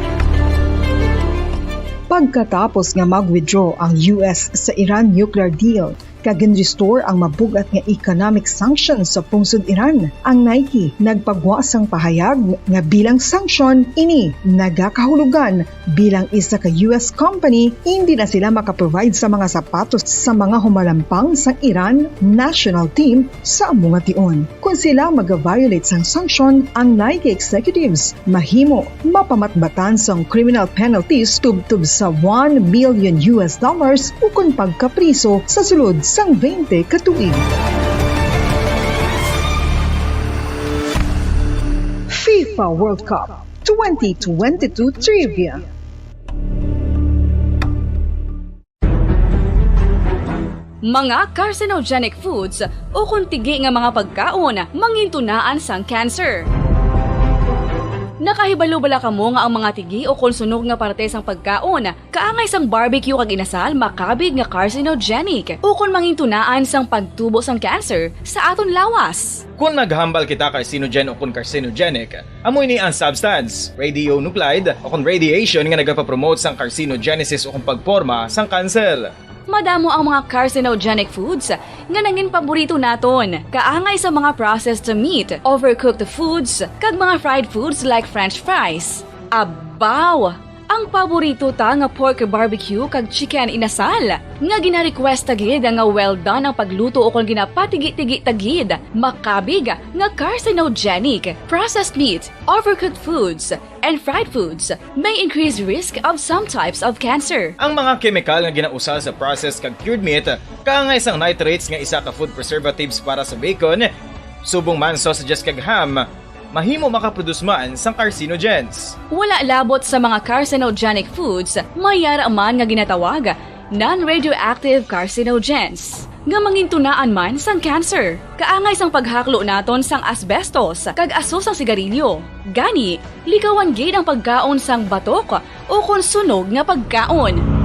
Pagkatapos nga mag-withdraw ang U S sa Iran nuclear deal, kag ginrestore ang mabug-at nga economic sanctions sa pungsod Iran. Ang Nike nagpagwa sang pahayag nga bilang sanction ini nagakahulugan bilang isa ka U S company, hindi na sila makaprovide sa mga sapatos sa mga humalampang sang Iran national team sa amo nga tion. Kon sila mag-violate sang sanction, ang Nike executives mahimo mapamatbatan sang criminal penalties tubtob sa one million U S dollars ukon pagkapriso sa sulod sang twenty ka tuig. FIFA World Cup twenty twenty-two Trivia. Mga carcinogenic foods ukon tigi nga mga pagkaon mangintunaan sang cancer. Nakahibalo bala kamo nga ang mga tigi ukon sunog nga parte sang pagkaon, kaangay sang barbecue kag inasal, makabig nga carcinogenic ukon mangintunaan sang pagtubo sang cancer sa aton lawas? Kon maghambal kita carcinogen ukon carcinogenic, amo ini ang substance, radionuclide, ukon radiation nga nagapapromote sang carcinogenesis ukon pagporma sang kanser. Madamo ang mga carcinogenic foods nga nangin paborito naton, kaangay sa mga processed meat, overcooked foods, kag mga fried foods like French fries. Abaw! Ang paborito ta nga pork barbecue kag chicken inasal, nga gina-request ta gid nga well done ang pagluto ukon ginapatigi-tigi ta gid, makabig nga carcinogenic. Processed meat, overcooked foods, and fried foods may increase risk of some types of cancer. Ang mga kemikal nga ginausar sa processed kag cured meat, kaangay sang nitrates nga isa ka food preservatives para sa bacon, subong man sausages kag ham, mahimo makaproduce man sang carcinogens. Wala labot sa mga carcinogenic foods, may yara man nga ginatawag non-radioactive carcinogens, nga mangintunaan man sang cancer, kaangay sang paghaklo naton sang asbestos kag aso sang sigarilyo. Gani, likawan gid ang pagkaon sang batok ukon sunog nga pagkaon.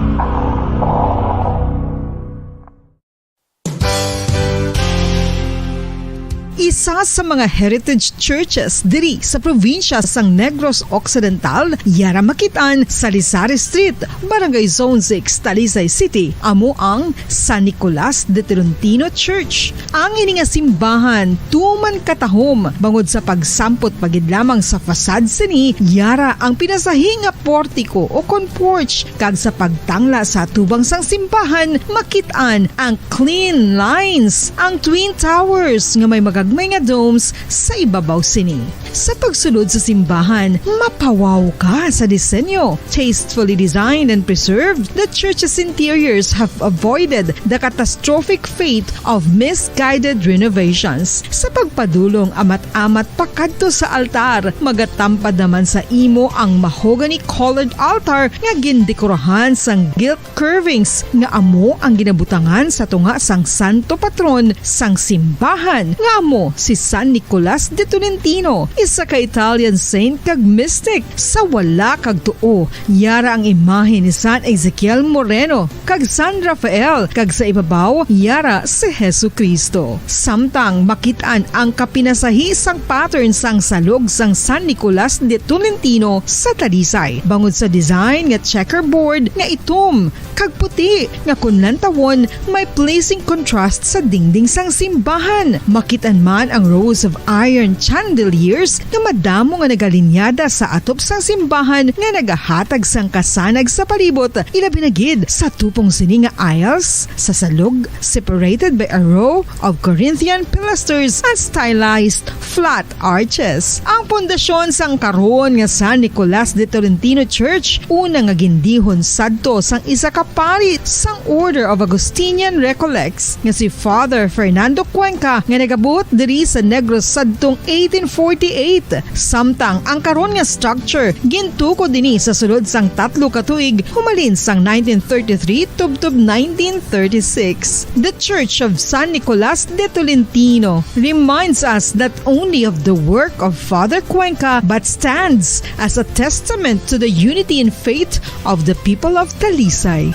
Isa sa mga heritage churches diri sa probinsya sang Negros Occidental, yara makit-an sa Lisari Street, Barangay Zone six, Talisay City, amo ang San Nicolas de Tolentino Church. Ang ini nga simbahan tuman katahom bangod sa pagsampot pa gid lamang sa facade sini, yara ang pinasahi nga portiko ukon porch, kag sa pagtangla sa atubang sang simbahan, makit-an ang clean lines, ang twin towers nga may magagmay nga domes sa ibabaw sini. Sa pagsulod sa simbahan, mapawaw ka sa disenyo. Tastefully designed and preserved, the church's interiors have avoided the catastrophic fate of misguided renovations. Sa pagpadulong amat-amat pakadto sa altar, magatampad naman sa imo ang mahogany-colored altar nga gindekorahan sang gilt curvings nga amo ang ginabutangan sa tunga sang santo patron sang simbahan, nga amo si San Nicolas de Tolentino, isa ka Italian saint kag mystic. Sa wala kag tuo, yara ang imahe ni San Ezekiel Moreno kag San Rafael, kag sa ibabaw, yara si Jesu-Cristo. Samtang makit-an ang kapinasahi sang pattern sang salog sang San Nicolas de Tolentino sa Talisay, bangod sa design nga checkerboard nga itom kag puti nga kon lantawon may pleasing contrast sa dingding sang simbahan. Makit-an man ang rows of iron chandeliers nga madamo nga nagalinyada sa atop sang simbahan nga nagahatag sang kasanag sa palibot, ilabi na gid sa tupong sini nga aisles sa salog, separated by a row of Corinthian pilasters and stylized flat arches. Ang pundasyon sang karon nga San Nicolas de Tolentino Church, una nga gindihon sadto sang isa ka pari sang Order of Augustinian Recollects nga si Father Fernando Cuenca, nga nagabuot diri sa Negros sadtong eighteen forty-eight. Samtang ang karon nga structure gintukod ini sa sulod sang tatlo ka tuig, humalin sang nineteen thirty-three tubtob nineteen thirty-six. The Church of San Nicolas de Tolentino reminds us not only of the work of Father Cuenca but stands as a testament to the unity and faith of the people of Talisay.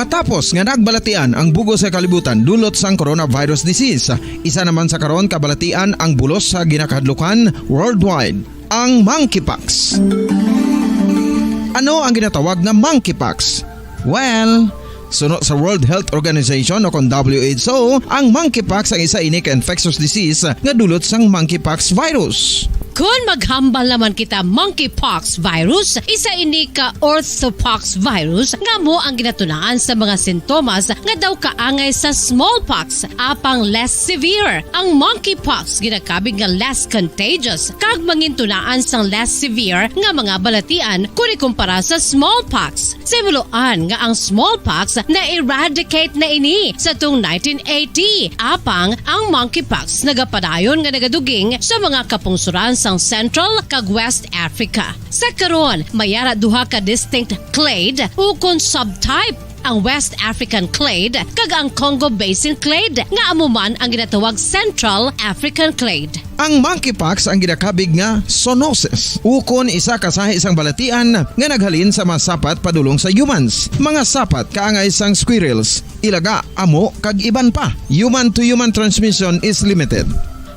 Matapos nga nagbalatian ang bug-os nga kalibutan dulot sang coronavirus disease, isa naman sa karon kabalatian ang bulos sa ginakahadlukan worldwide, ang monkeypox. Ano ang ginatawag nga monkeypox? Well, suno sa World Health Organization o kon W H O, ang monkeypox ang isa ini ka infectious disease nga dulot sang monkeypox virus. Kon maghambal naman kita monkeypox virus, isa ini ka orthopox virus nga amo ang ginatunaan sa mga sintomas nga daw kaangay sa smallpox, apang less severe. Ang monkeypox ginakabig nga less contagious kag mangintunaan sang less severe nga mga balatian kon ikumpara sa smallpox. Sa hibaluan nga ang smallpox na-eradicate na ini sa tuong nineteen eighty, apang ang monkeypox nagapadayon nga nagaduging sa mga kapungsoran sang Central kag West Africa. Sa karon, may ara duha ka distinct clade ukon subtype, ang West African clade kag ang Congo Basin clade, nga amo man ang ginatawag Central African clade. Ang monkeypox ang ginakabig nga zoonosis, ukon isa ka sahi sang balatian nga naghalin sa mga sapat padulong sa humans, mga sapat kaangay sang squirrels, ilaga, amo, kag iban pa. Human to human transmission is limited.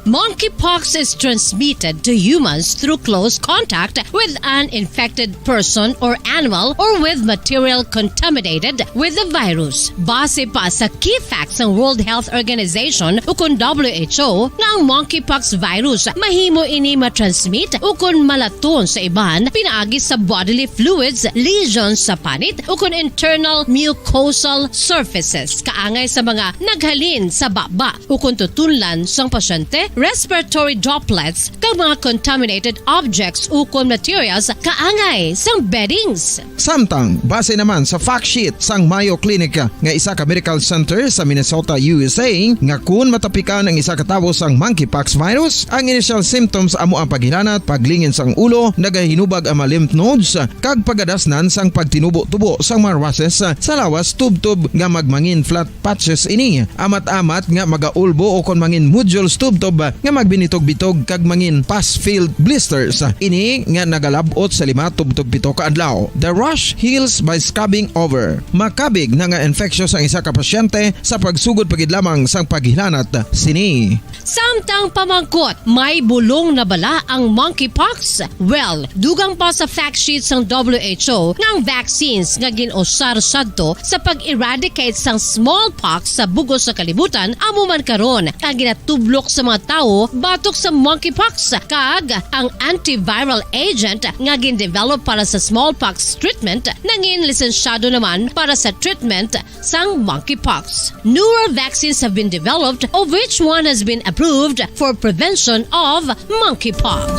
Monkeypox is transmitted to humans through close contact with an infected person or animal or with material contaminated with the virus. Base pa sa key facts sang World Health Organization ukon W H O nga ang monkeypox virus mahimo ini matransmit ukon malaton sa iban pinaagi sa bodily fluids, lesions sa panit ukon internal mucosal surfaces kaangay sa mga naghalin sa baba ukon tutunlan sang pasyente, respiratory droplets, kag mga contaminated objects ukon materials kaangay sang beddings. Samtang, base naman sa fact sheet sang Mayo Clinic nga isa ka medical center sa Minnesota, U S A, nga kun matapikan ang isa ka tawo sang monkeypox virus, ang initial symptoms amo ang paghilanat, paglingin sang ulo, nagahinubag ang mga lymph nodes, kag pagadasnan sang pagtinubo-tubo sang mga rushes sa lawas, tubtob nga magmangin flat patches ini, amat-amat nga magaulbo ukon mangin nodules tubtob nga magbinitog-bitog kag mangin pus-filled blisters ini nga nagalab-ot sa lima tubtob pito ka adlaw. The rash heals by scabbing over. Makabig na nga infectious ang isa ka pasyente sa pagsugod pa gid lamang sang paghilanat sini. Samtang pamangkot, may bulong na bala ang monkeypox? Well, dugang pa sa fact sheet sang W H O nga ang vaccines nga gin-usar sadto sa pag-eradicate sang smallpox sa bug-os nga kalibutan amo man karon ang ginatublok sa mga tawo batok sa monkeypox, kag ang antiviral agent nga gin-develop para sa smallpox treatment nangin lisensyado naman para sa treatment sang monkeypox. Newer vaccines have been developed, of which one has been approved for prevention of monkeypox.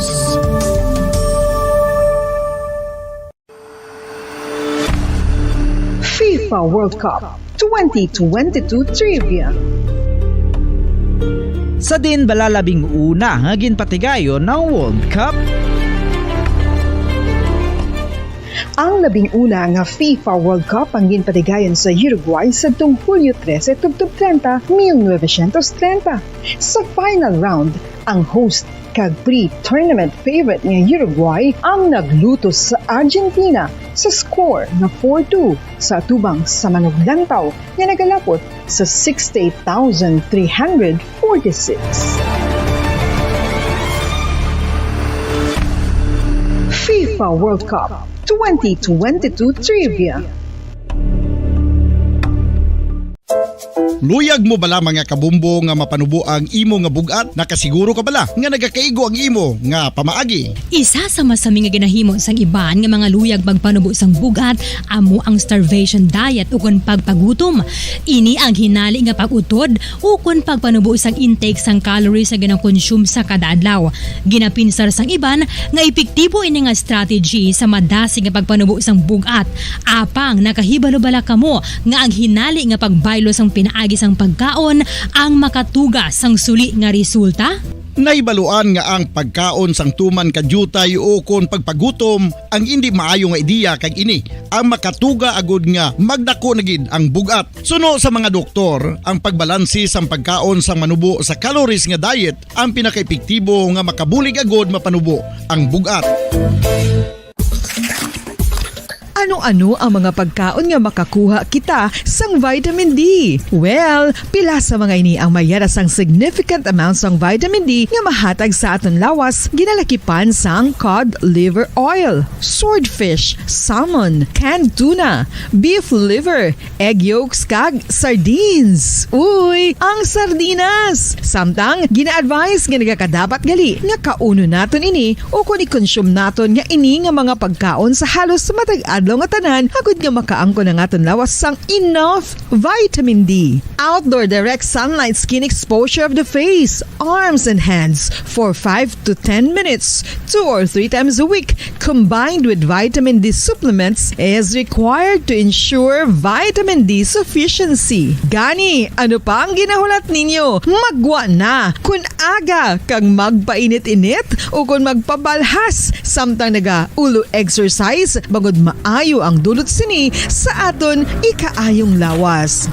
FIFA World Cup twenty twenty-two Trivia. Sa diin bala labing una nga ginpatigayon ang World Cup? Ang labing una nga FIFA World Cup ang ginpatigayon sa Uruguay sadtong Hulyo trese tubtob treinta, mil novecientos treinta. Sa final round, ang host kag pre-tournament favorite nga Uruguay ang naglutos sa Argentina sa score nga four two sa atubang sa manuglantaw nga nagalapot sa sixty-eight thousand three hundred forty-six. FIFA World Cup twenty twenty-two Trivia. Luyag mo bala, mga kabumbo, nga mapanubo ang imo nga bug-at? Nakasiguro ka bala nga nagakaigo ang imo nga pamaagi? Isa sa masami nga ginahimo sang iban nga mga luyag magpanubo sang bug-at amo ang starvation diet ukon pagpagutom. Ini ang hinali nga pag-utod ukon pagpanubo sang intake sang calories nga ginakonsume sa kada adlaw. Ginapinsar sang iban nga epektibo ini nga strategy sa madasig nga pagpanubo sang bug-at. Apang nakahibalo bala kamo nga ang hinali nga pagbaylo sang pinaagi sang pagkaon ang makatuga sang suli nga resulta? Nahibaluan nga ang pagkaon sang tuman ka diutay ukon pagpagutom ang indi maayo nga ideya, kag ini ang makatuga agud nga magdako na gid ang bug-at. Suno sa mga doktor, ang pagbalanse sang pagkaon sang manubo sa calories nga diet ang pinakaepektibo nga makabulig agud mapanubo ang bug-at. Ano Ano ang mga pagkaon nga makakuha kita sang vitamin D? Well, pila sa mga ini ang mayara sang significant amount sang vitamin D nga mahatag sa aton lawas, ginalakipan sang cod liver oil, swordfish, salmon, canned tuna, beef liver, egg yolks, kag sardines. Uy, ang sardinas! Samtang, gina-advise nga nagakadapat gali nga kaunon naton ini o kon i-consume naton nga ini nga mga pagkaon sa halos matag adlaw nga tanan, agud nga makaangkon ang aton lawas sang enough vitamin D. Outdoor direct sunlight skin exposure of the face, arms, and hands for five to ten minutes, two or three times a week, combined with vitamin D supplements, is required to ensure vitamin D sufficiency. Gani, ano pa ang ginahulat ninyo? Maggwa na! Kun aga kag magpainit-init o kon magpabalhas samtang naga-ulo exercise, bangod maayo ang dulot sini sa aton ikaayong lawas.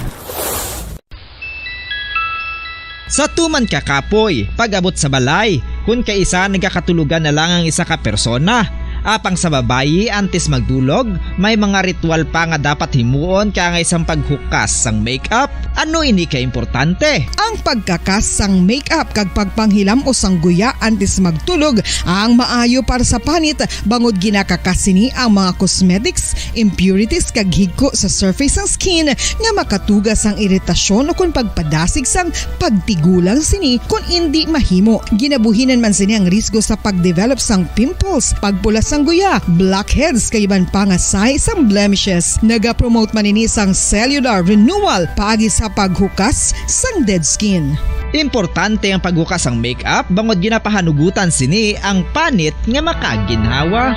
Sa tuman ka kapoy, pag-abot sa balay, kun kaisa nagakatulogan na lang ang isa ka persona. Apang sa babayi, antes magdulog, may mga ritual pa nga dapat himuon kaangay sang paghukas sang makeup. Ano ini ka importante? Ang pagkakas sang makeup kag pagpanghilam-os sang guya antes magtulog ang maayo para sa panit, bangod ginakakas sini ang mga cosmetics, impurities, kag higko sa surface sang skin nga makatuga sang iritasyon ukon pagpadasig sang pagtigulang sini kon indi mahimo. Ginabuhinan man sini ang risgo sa pag-develop sang pimples, pagpula sang guya, blackheads, kag iban pa nga sign sang blemishes. Nagapromote man ini sang cellular renewal paagi sa paghukas sang dead skin. Importante ang paghukas sang makeup bangod ginapahanugutan sini ang panit nga makaginhawa.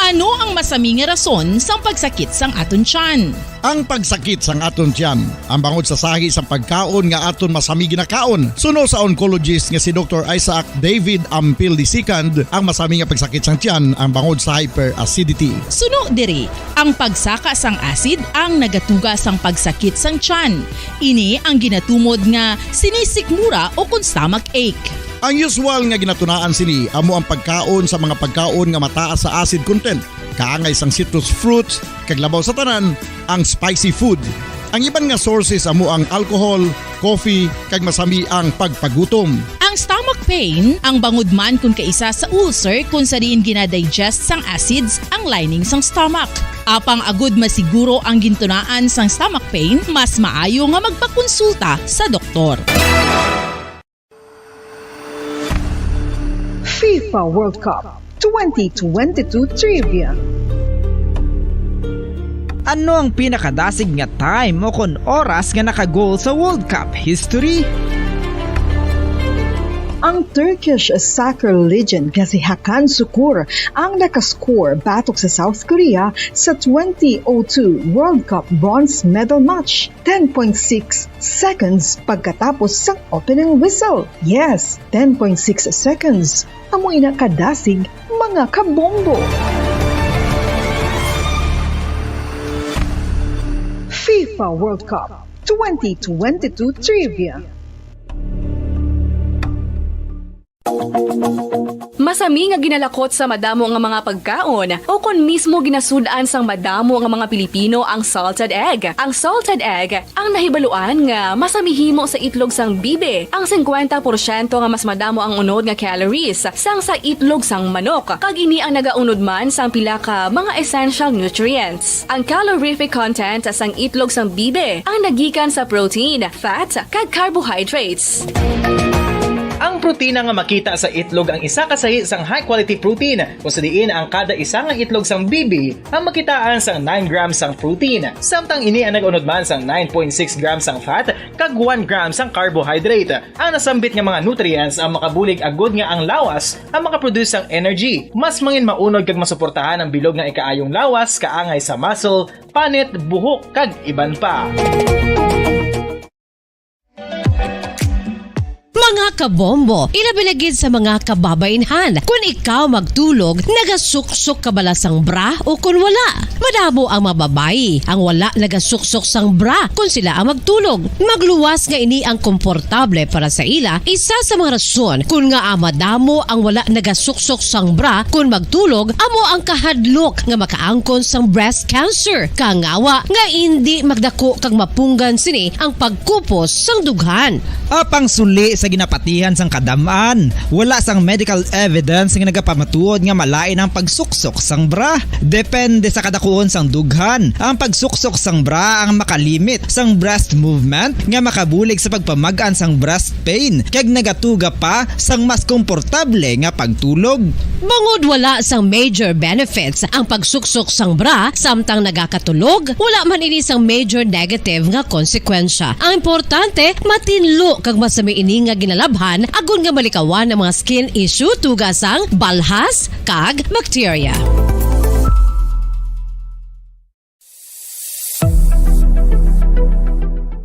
Ano ang masami nga rason sang pagsakit sang aton tiyan? Ang pagsakit sang aton tiyan, ang bangod sa sahi sang pagkaon nga aton masami ginakaon. Suno sa oncologist nga si Doktor Isaac David Ampil the second, ang masami nga pagsakit sang tiyan ang bangod sa hyperacidity. Suno diri, ang pagsaka sang acid ang nagatuga sang pagsakit sang tiyan. Ini ang ginatumod nga sinisikmura o kon stomach ache. Ang usual nga ginatunaan sini amo ang pagkaon sa mga pagkaon nga mataas sa acid content, kaangay sang citrus fruits, kag labaw sa tanan, ang spicy food. Ang iban nga sources amo ang alcohol, coffee, kag masami ang pagpagutom. Ang stomach pain, ang bangod man kon kaisa sa ulcer kon sa diin gina-digest sang acids ang lining sang stomach. Apang agud masiguro ang gintunaan sang stomach pain, mas maayo nga magpakonsulta sa doktor. FIFA World Cup twenty twenty-two Trivia. Ano ang pinakadasig nga time o kon oras nga naka-goal sa World Cup history? Ang Turkish soccer legend nga si Hakan Sukur ang nakascore batok sa South Korea sa twenty oh two World Cup bronze medal match, ten point six seconds pagkatapos sang opening whistle. Yes, ten point six seconds. Amo ina kadasig, mga kabombo. FIFA World Cup twenty twenty-two Trivia. Masami nga ginalakot sa madamo nga mga pagkaon, o kon mismo ginasud-an sang madamo nga mga Pilipino ang salted egg. Ang salted egg ang nahibaluan nga masami himo sa itlog sang bibi. Ang singkwenta porsyento nga mas madamo ang unod nga calories sang sa itlog sang manok, kag ini ang nagaunod man sang pila ka mga essential nutrients. Ang calorific content sang itlog sang bibi ang nagikan sa protein, fat, kag carbohydrates. Ang protina nga makita sa itlog ang isa ka sahi sang high-quality protein, kung sa diin ang kada isa nga itlog sang bibi ang makitaan sang nine grams sang protein, samtang ini ang nag-unod man sang nine point six grams sang fat kag one gram sang carbohydrate. Ang nasambit nga mga nutrients ang makabulig agud nga ang lawas ang makaproduce sang energy. Mas mangin maunod kag masuportahan ang bilog nga ikaayong lawas kaangay sa muscle, panit, buhok, kag iban pa. Mga kabombo, ilabi na gid sa mga kababaynhan, kun ikaw magtulog, nagasuksok ka bala sang bra o kun wala? Madamo ang mga babayi ang wala nagasuksok sang bra kun sila ang magtulog. Magluwas nga ini ang komportable para sa ila, isa sa mga rason kun ngaa madamo ang wala nagasuksok sang bra kun magtulog amo ang kahadlok nga makaangkon sang breast cancer. Kangawa nga indi magdako kag mapunggan sini ang pagkupos sang dughan. Apang suli sa ginapatihan sang kadam-an, wala sang medical evidence nga nagapamatuod nga malain ang pagsuksok sang bra. Depende sa kadakuon sang dughan, ang pagsuksok sang bra ang makalimit sang breast movement nga makabulig sa pagpamag-an sang breast pain kag nagatuga pa sang mas komportable nga pagtulog. Bangod wala sang major benefits ang pagsuksok sang bra samtang nagakatulog, wala man ini sang major negative nga konsekwensya. Ang importante, matinlo kag masami ini nga ginalabhan agod nga malikawan ang mga skin issue tuga sang balhas kag bakterya.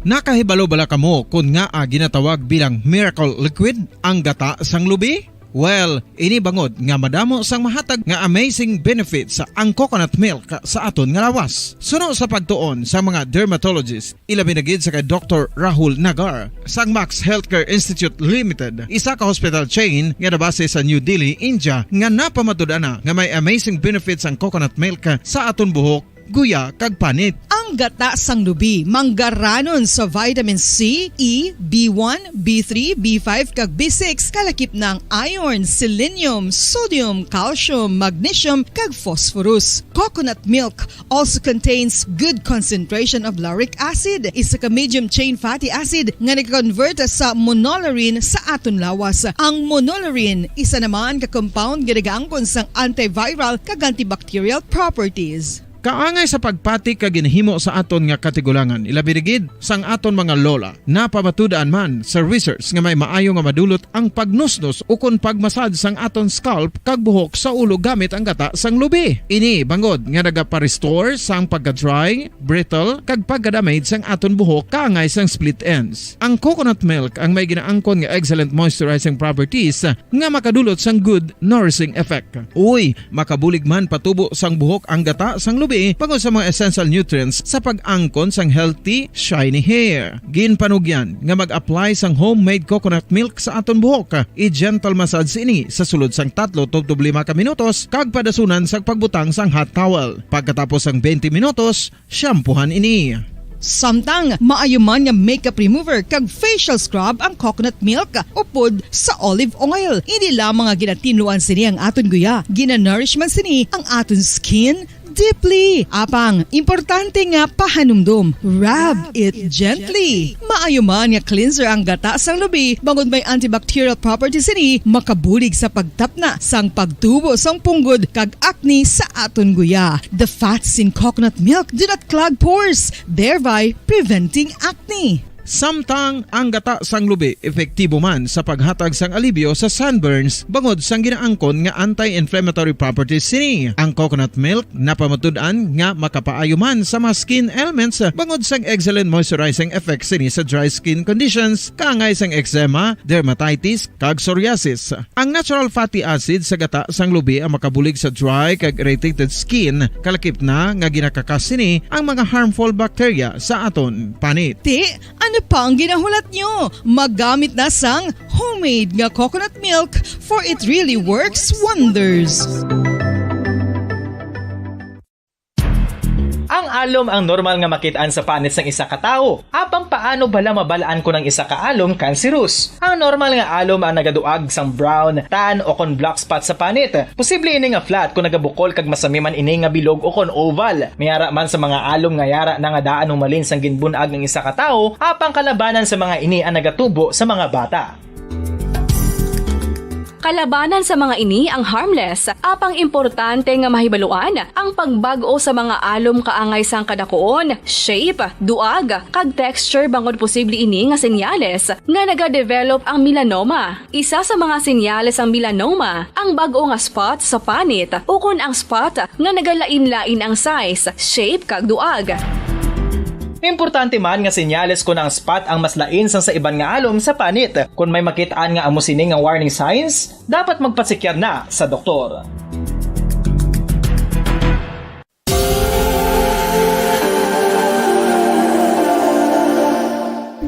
Nakahibalo bala kamo kon ngaa ginatawag bilang miracle liquid ang gata sang lubi? Well, ini bangod nga madamo sang mahatag nga amazing benefits ang coconut milk sa aton nga lawas. Suno sa pagtuon sa mga dermatologist, ilabi na gid sa kay Doktor Rahul Nagar sang Max Healthcare Institute Limited, isa ka hospital chain nga nabase sa New Delhi, India, nga napamatud-an na nga may amazing benefits ang coconut milk sa aton buhok, guya, kag panit. Ang gata sang lubi manggaranon sa vitamin C, E, B one, B three, B five, kag B six, kalakip na ang iron, selenium, sodium, calcium, magnesium, kag phosphorus. Coconut milk also contains good concentration of lauric acid, isa ka medium chain fatty acid nga nag-convert sa monolaurin sa aton lawas. Ang monolaurin isa naman ka compound nga nagaangkon sang antiviral kag antibacterial properties. Kaangay sa pagpati kag ginhimo sa aton nga katigulangan, ilabi na gid sang aton mga lola. Napamatud-an man sa research nga may maayo nga madulot ang pagnusnos ukon pagmasad sang aton scalp kag buhok sa ulo gamit ang gata sang lubi. Ini bangod nga nagapa-restore sang pagka-dry, brittle, kag pagka-damage sang aton buhok kaangay sang split ends. Ang coconut milk ang may ginaangkon nga excellent moisturizing properties nga makadulot sang good nourishing effect. Uy, makabulig man patubo sang buhok ang gata sang lubi bangod sa mga essential nutrients sa pag-angkon sang healthy, shiny hair. Ginpanugyan nga mag-apply sang homemade coconut milk sa aton buhok. I-gentle massage ini sa sulod sang tatlo tubtob lima ka minutos kag padasunan sang pagbutang sang hot towel. Pagkatapos sang twenty minutos, shampoohan ini. Samtang maayo man nga makeup remover kag facial scrub ang coconut milk upod sa olive oil. Hindi lamang nga ginatinluan sini ang aton guya, ginanourish man sini ang aton skin deeply. Apang, importante nga pahanumdom, rub it gently. Maayo man nga cleanser ang gata sang lubi, bangod may antibacterial properties sini, makabulig sa pagtapna sang pagtubo sang punggod kag acne sa aton guya. The fats in coconut milk do not clog pores, thereby preventing acne. Samtang ang gata sang lubi epektibo man sa paghatag sang alibyo sa sunburns bangod sang ginaangkon nga anti-inflammatory properties sini. Ang coconut milk napamatud-an nga makapaayo man sa mga skin ailments bangod sang excellent moisturizing effect sini sa dry skin conditions, kaangay sang eczema, dermatitis, kag psoriasis. Ang natural fatty acid sa gata sang lubi ang makabulig sa dry kag irritated skin, kalakip na nga ginakakas sini ang mga harmful bacteria sa aton panit. Ti, ano pa ang ginahulat nyo? Magamit na sang homemade nga coconut milk, for it really works wonders. Ang alom ang normal nga makit-an sa panit sang isa ka tawo. Apang paano bala mabal-an kon ang isa ka alom kanserus? Ang normal nga alom ang nagaduag sang brown, tan, o kon black spot sa panit. Posible ini nga flat kon nagabukol kag masami man ini nga bilog o kon oval. May ara man sa mga alom nga yara na nga daan humalin sang ginbun-ag ang isa ka tawo, apang kalabanan sa mga ini ang nagatubo sa mga bata. Kalabanan sa mga ini ang harmless, apang importante nga mahibaluan ang pagbag-o sa mga alom kaangay sang kadakuon, shape, duag, kag texture, bangod posible ini nga senyales nga nagadevelop ang melanoma. Isa sa mga senyales sang melanoma ang bag-o nga spot sa panit ukon ang spot nga nagalain-lain ang size, shape, kag duag. May importante man nga senyales kon ang spot ang mas lain sang sa iban nga alom sa panit. Kon may makit-an nga amo sini nga warning signs, dapat magpasikyar na sa doktor.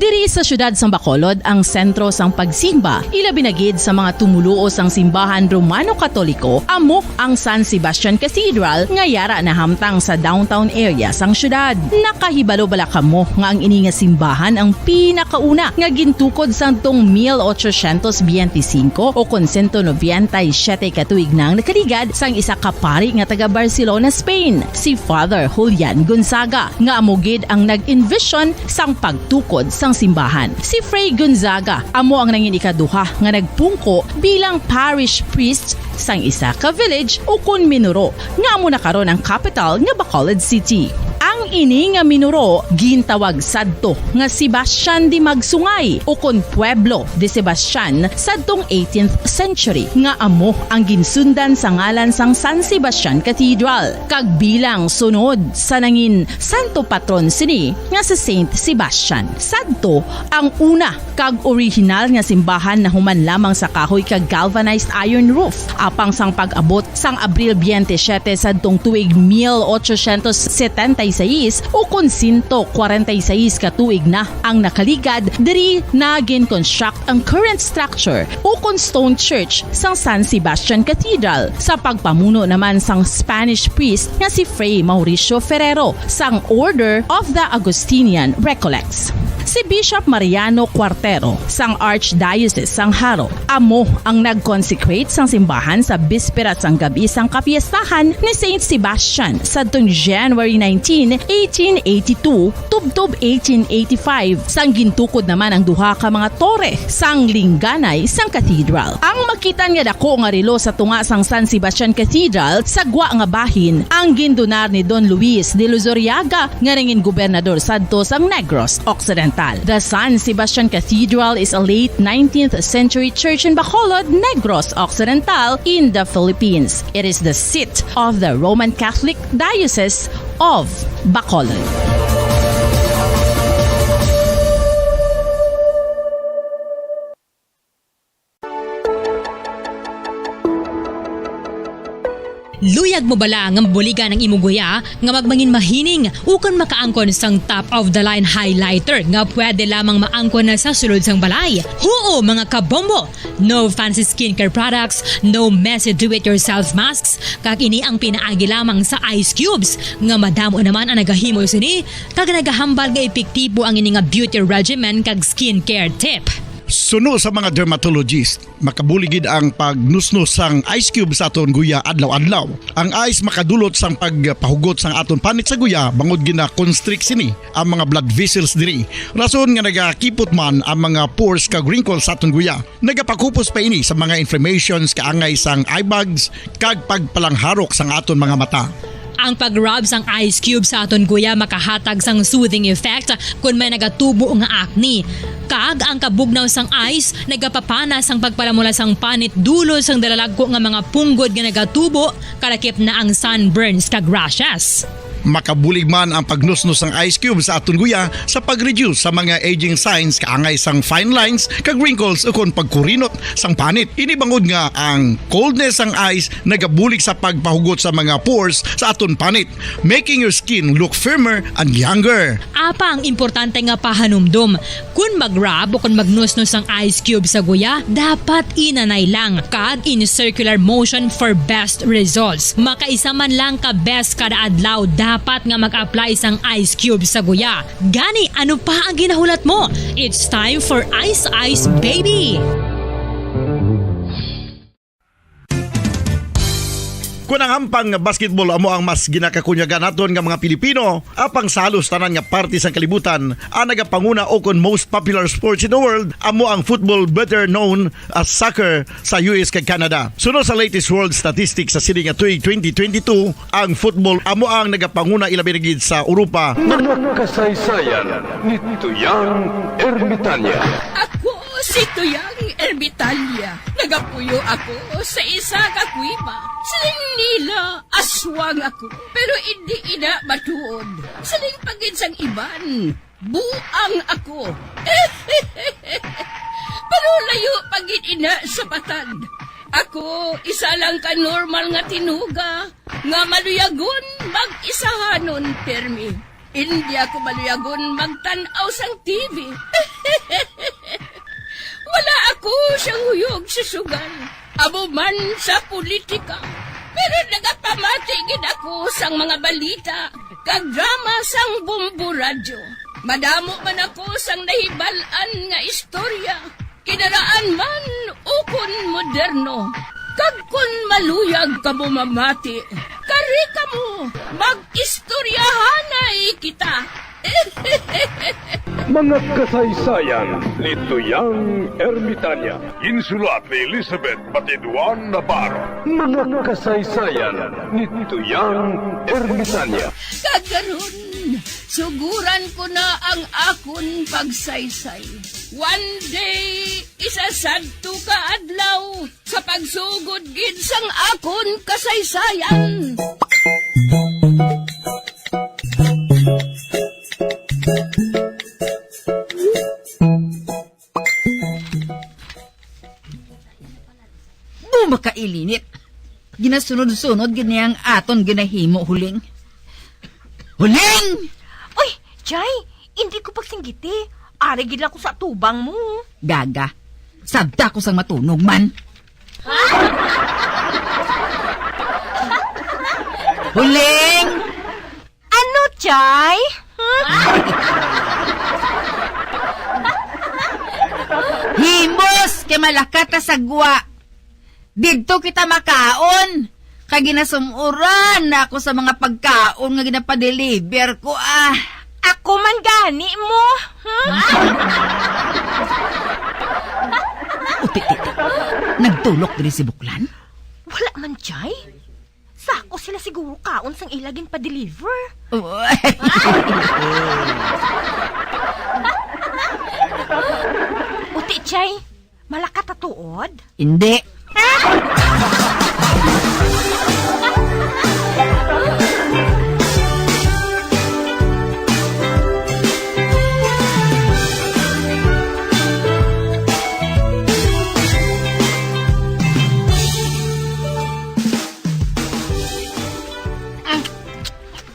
Diri sa siyudad sang Bacolod ang sentro sang pagsimba, ilabi na gid sa mga tumoluo sang simbahan Romano Katoliko, amo ang San Sebastian Cathedral nga yara nahamtang sa downtown area sang siyudad. Nakahibalo bala kamo nga ang ini nga simbahan ang pinakauna nga gintukod sadtong mil ochocientos biyente singko o kon sento nobenta y siyete ka tuig na ang nakaligad sang isa ka pari nga taga Barcelona, Spain, si Father Julian Gonzaga, nga amo gid ang nag-envision sang pagtukod sang simbahan. Si Fray Gonzaga amo ang nangin ikaduha nga nagpungko bilang parish priest sang isa ka village ukon minuro nga amo na karon ang kapital nga Bacolod City. Ang ini nga minuro gintawag sadto nga Sebastian de Magsungay ukon Pueblo de Sebastian sadtong eighteenth century, nga amo ang ginsundan sa ngalan sang San Sebastian Cathedral, kag bilang sunod sa nangin santo patron sini nga si Saint Sebastian. Sadto ang una kag orihinal nga simbahan nahuman lamang sa kahoy kag galvanized iron roof. Apang sang pag-abot sang Abril twenty-seven sadtong tuig mil ochocientos setenta y seis, ukon sento kwarenta y seis ka tuig na ang nakaligad, diri na gin-construct ang current structure ukon stone church sang San Sebastian Cathedral sa pagpamuno naman sang Spanish priest nga si Fray Mauricio Ferrero sang Order of the Augustinian Recollects. Si Bishop Mariano Cuartero sang Archdiocese sang Jaro amo ang nag-consecrate sang simbahan sa bispera sang gab-i sang kapiestahan ni Saint Sebastian sadtong January nineteen, eighteen eighty-two, tubtob eighteen eighty-five, sang gintukod naman ang duha ka mga tore sang lingganay sang cathedral. Ang makitan nga dako nga relo sa tunga sang San Sebastian Cathedral sa gwa nga bahin ang gindunar ni Don Luis de Luzuriaga nga nangin gobernador sadto sang Negros Occidental. The San Sebastian Cathedral is a late nineteenth century church in Bacolod, Negros Occidental, in the Philippines. It is the seat of the Roman Catholic Diocese of Bacolod. Luyag mo bala nga mabuligan ang imo guya nga magmangin mahining ukon makaangkon sang top of the line highlighter nga pwede lamang maangkon na sa sulod sang balay? Huo, mga kabombo! No fancy skincare products, no messy do-it-yourself masks, kag ini ang pinaagi lamang sa ice cubes nga madamo naman ang nagahimo sini kag nagahambal nga epektibo ang ini nga beauty regimen kag skincare tip. Suno sa mga dermatologist, makabulig gid ang pagnusnos sang ice cube sa aton guya adlaw-adlaw. Ang ice makadulot sang pagpahugot sang aton panit sa guya bangod gina-constrict sini ang mga blood vessels diri. Rason nga nagakipot man ang mga pores kag wrinkles sa aton guya. Nagapakupos pa ini sa mga inflammations kaangay sang eye bags kag pagpalangharok sang aton mga mata. Ang pag-rub sang ice cube sa aton guya makahatag sang soothing effect kon may nagatubo nga acne. Kag ang kabugnaw sang ice nagapapana sang pagpalamula sang panit dulo sang dalalagko nga mga punggod nga nagatubo, kalakip na ang sunburns kag rashes. Makabulig man ang pagnusnos sang ice cube sa aton guya sa pag-reduce sa mga aging signs kaangay sang fine lines kag wrinkles ukon pagkurinot sang panit. Ini bangod nga ang coldness sang ice nagabulig sa pagpahugot sa mga pores sa aton panit, making your skin look firmer and younger. Apang importante nga pahanumdom, kon mag-rub o kon magnusnos ang ice cube sa guya, dapat inanay lang kag in circular motion for best results. Makaisa man lang ka beses kada adlaw dapat nga mag-apply sang ice cube sa guya. Gani, ano pa ang ginahulat mo? It's time for Ice Ice Baby! Kon ang hampang nga basketball amo ang mas ginakakunyagan naton nga mga Pilipino, apang sa halos tanan nga parte sang kalibutan, ang nagapanguna o kon most popular sports in the world amo ang football, better known as soccer, sa U S kag Canada. Suno sa latest world statistics sa sini nga tuig twenty twenty-two, ang football amo ang nagapanguna ilabi na gid sa Europa. Mga kasaysayan ni Tuyang Ermitanya. Ako si Tuyang Ermitalia, nagapuyo ako sa isa ka kuweba. Siling nila, aswang ako, pero indi ina matuod. Siling pa gid sang iban, buang ako. Pero layo pa gid ina sa patad. Ako, isa lang ka normal nga tinuga nga maluyagon mag-isahanon pirmi. Indi ako maluyagon magtan-aw sang T V. Wala ako siyang huyog sa sugal, amo man sa politika. Pero nagapamati gid ako sang mga balita kag drama sang Bombo Radyo. Madamo man ako sang nahibal-an nga istorya, kinaraan man ukon moderno. Kag kon maluyag kamo mamati, kari kamo, mag-istoryahanay kita. Mga kasaysayan ni Tuyang Ermitanya. Ginsulat ni Elizabeth Batiduan Navarro. Mga kasaysayan ni Tuyang Ermitanya. Kag karon, suguran ko na ang akon pagsaysay. One day, isa sadto ka adlaw, sa pagsugod gid sang akon kasaysayan. Bumakailinit. Ginasunod-sunod gid niya ang aton ginahimo, Huling. Huling! Uy, Jay, hindi ko pagsinggiti. Ari gid lang ko sa tubang mo. Gaga. Sabta ko sang matunog man. Huling! Ano, Chay? Himos kay malakat ta sa gwa. Didto kita makaon. Kay ginasum-uran na ako sa mga pagkaon nga ginapadeliver ko, ah. Ako man gani mo. Hmm? Uti, ti, ti. Nagtulok diri si Buklan? Wala man, Chay. Sako sila siguro kaon sang ila ginpa-deliver. Oh. Uti, Chay, malakat ta tuod? Hindi.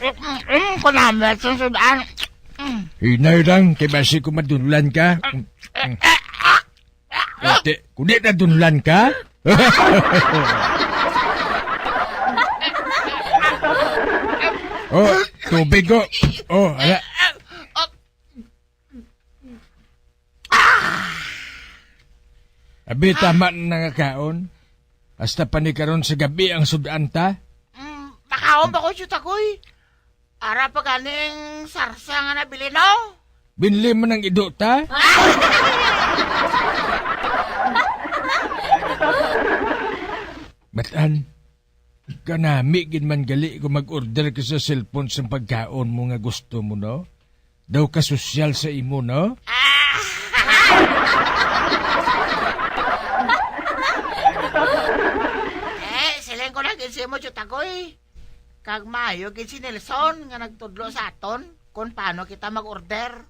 Mm, mm, mm, kunamit sa sudan. Mm. Hinay lang, kay basi ko madunlan ka. Mm, mm. Ate, kundi nadunlan ka? Oh, tubig ko. Oh, ala. Abi, tama na nga kaon. Hasta pa ni karon sa gabi ang sudan ta. Mm, makaon ba ko, Tiyutagoy? Ara pa ganing sarsa nga nabili, no? Binli man ang ido ta? Batan, kanami gid man gali kung mag-order ka sa cellphone sang pagkaon mo nga gusto mo, no? Daw kasosyal sa imo, no? Eh, siling ko na gid sa imo, Tiyutagoy. Kag maayo gid si Nelson nga nagtudlo sa aton kon paano kita mag-order.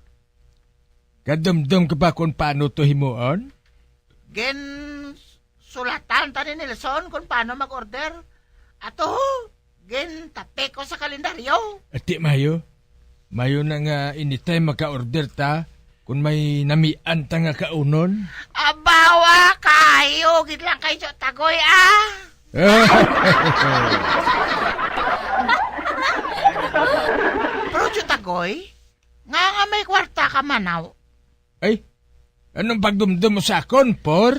Kadumdom ka ba kon paano to himuon? Ginsulatan ta ni Nelson kon paano mag-order. Ato, gintapik ko sa kalendaryo. Ati, mayo. Mayo na nga anytime maka-order ta kon may namian ta nga kaunon. Abawa kayo, gid lang kay Tiyutagoy, ah. Pero Tiyutagoy, nga nga may kwarta ka manaw. Ay, anong pagdumdum mo sa akon, por?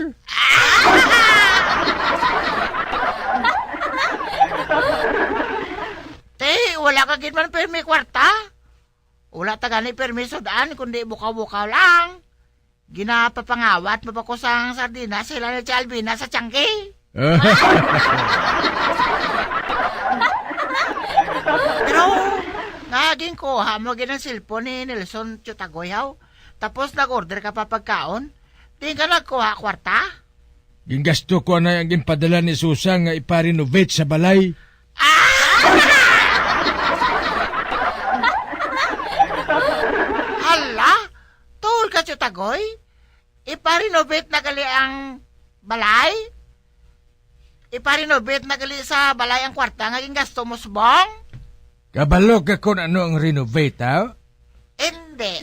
Te, wala ka gid man pirmi kwarta. Wala ta gani pirmi sud-an, kundi bukaw-bukaw lang. Ginapapangawat mo pa ko sang sardinas sila ni Tia Albina sa tiyanggi. Pero, nga ginkuha mo gid ang cellphone ni Nelson Tiyutagoy, haw? Tapos nag-order ka pa pagkaon? Di ka nagkuha kwarta? Gingasto ko na ang ginpadala ni Susan nga ipa-renovate sa balay. Ah! Hala, tuod ka, Tiyutagoy? Ipa-renovate na gali ang balay? Ipa-renovate na gali sa balay ang kwarta nga gingasto mo, Subong? Kabalo ka kung ano ang renovate, ha? Hindi.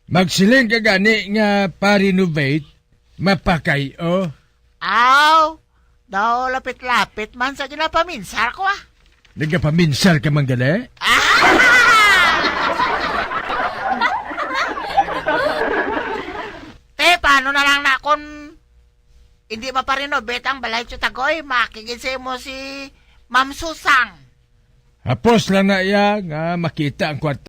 Magsiling ka gani nga pa-renovate, mapakay-o. Aw, daw lapit-lapit man sa ginapaminsar ko, ah. Nagapaminsar ka man gali? Te, paano na lang na kung hindi maparenovate ang balay, Tiyutagoy? Makigid sa imo si Ma'am Susang. Hapos lang na iya nga makita ang kwarta.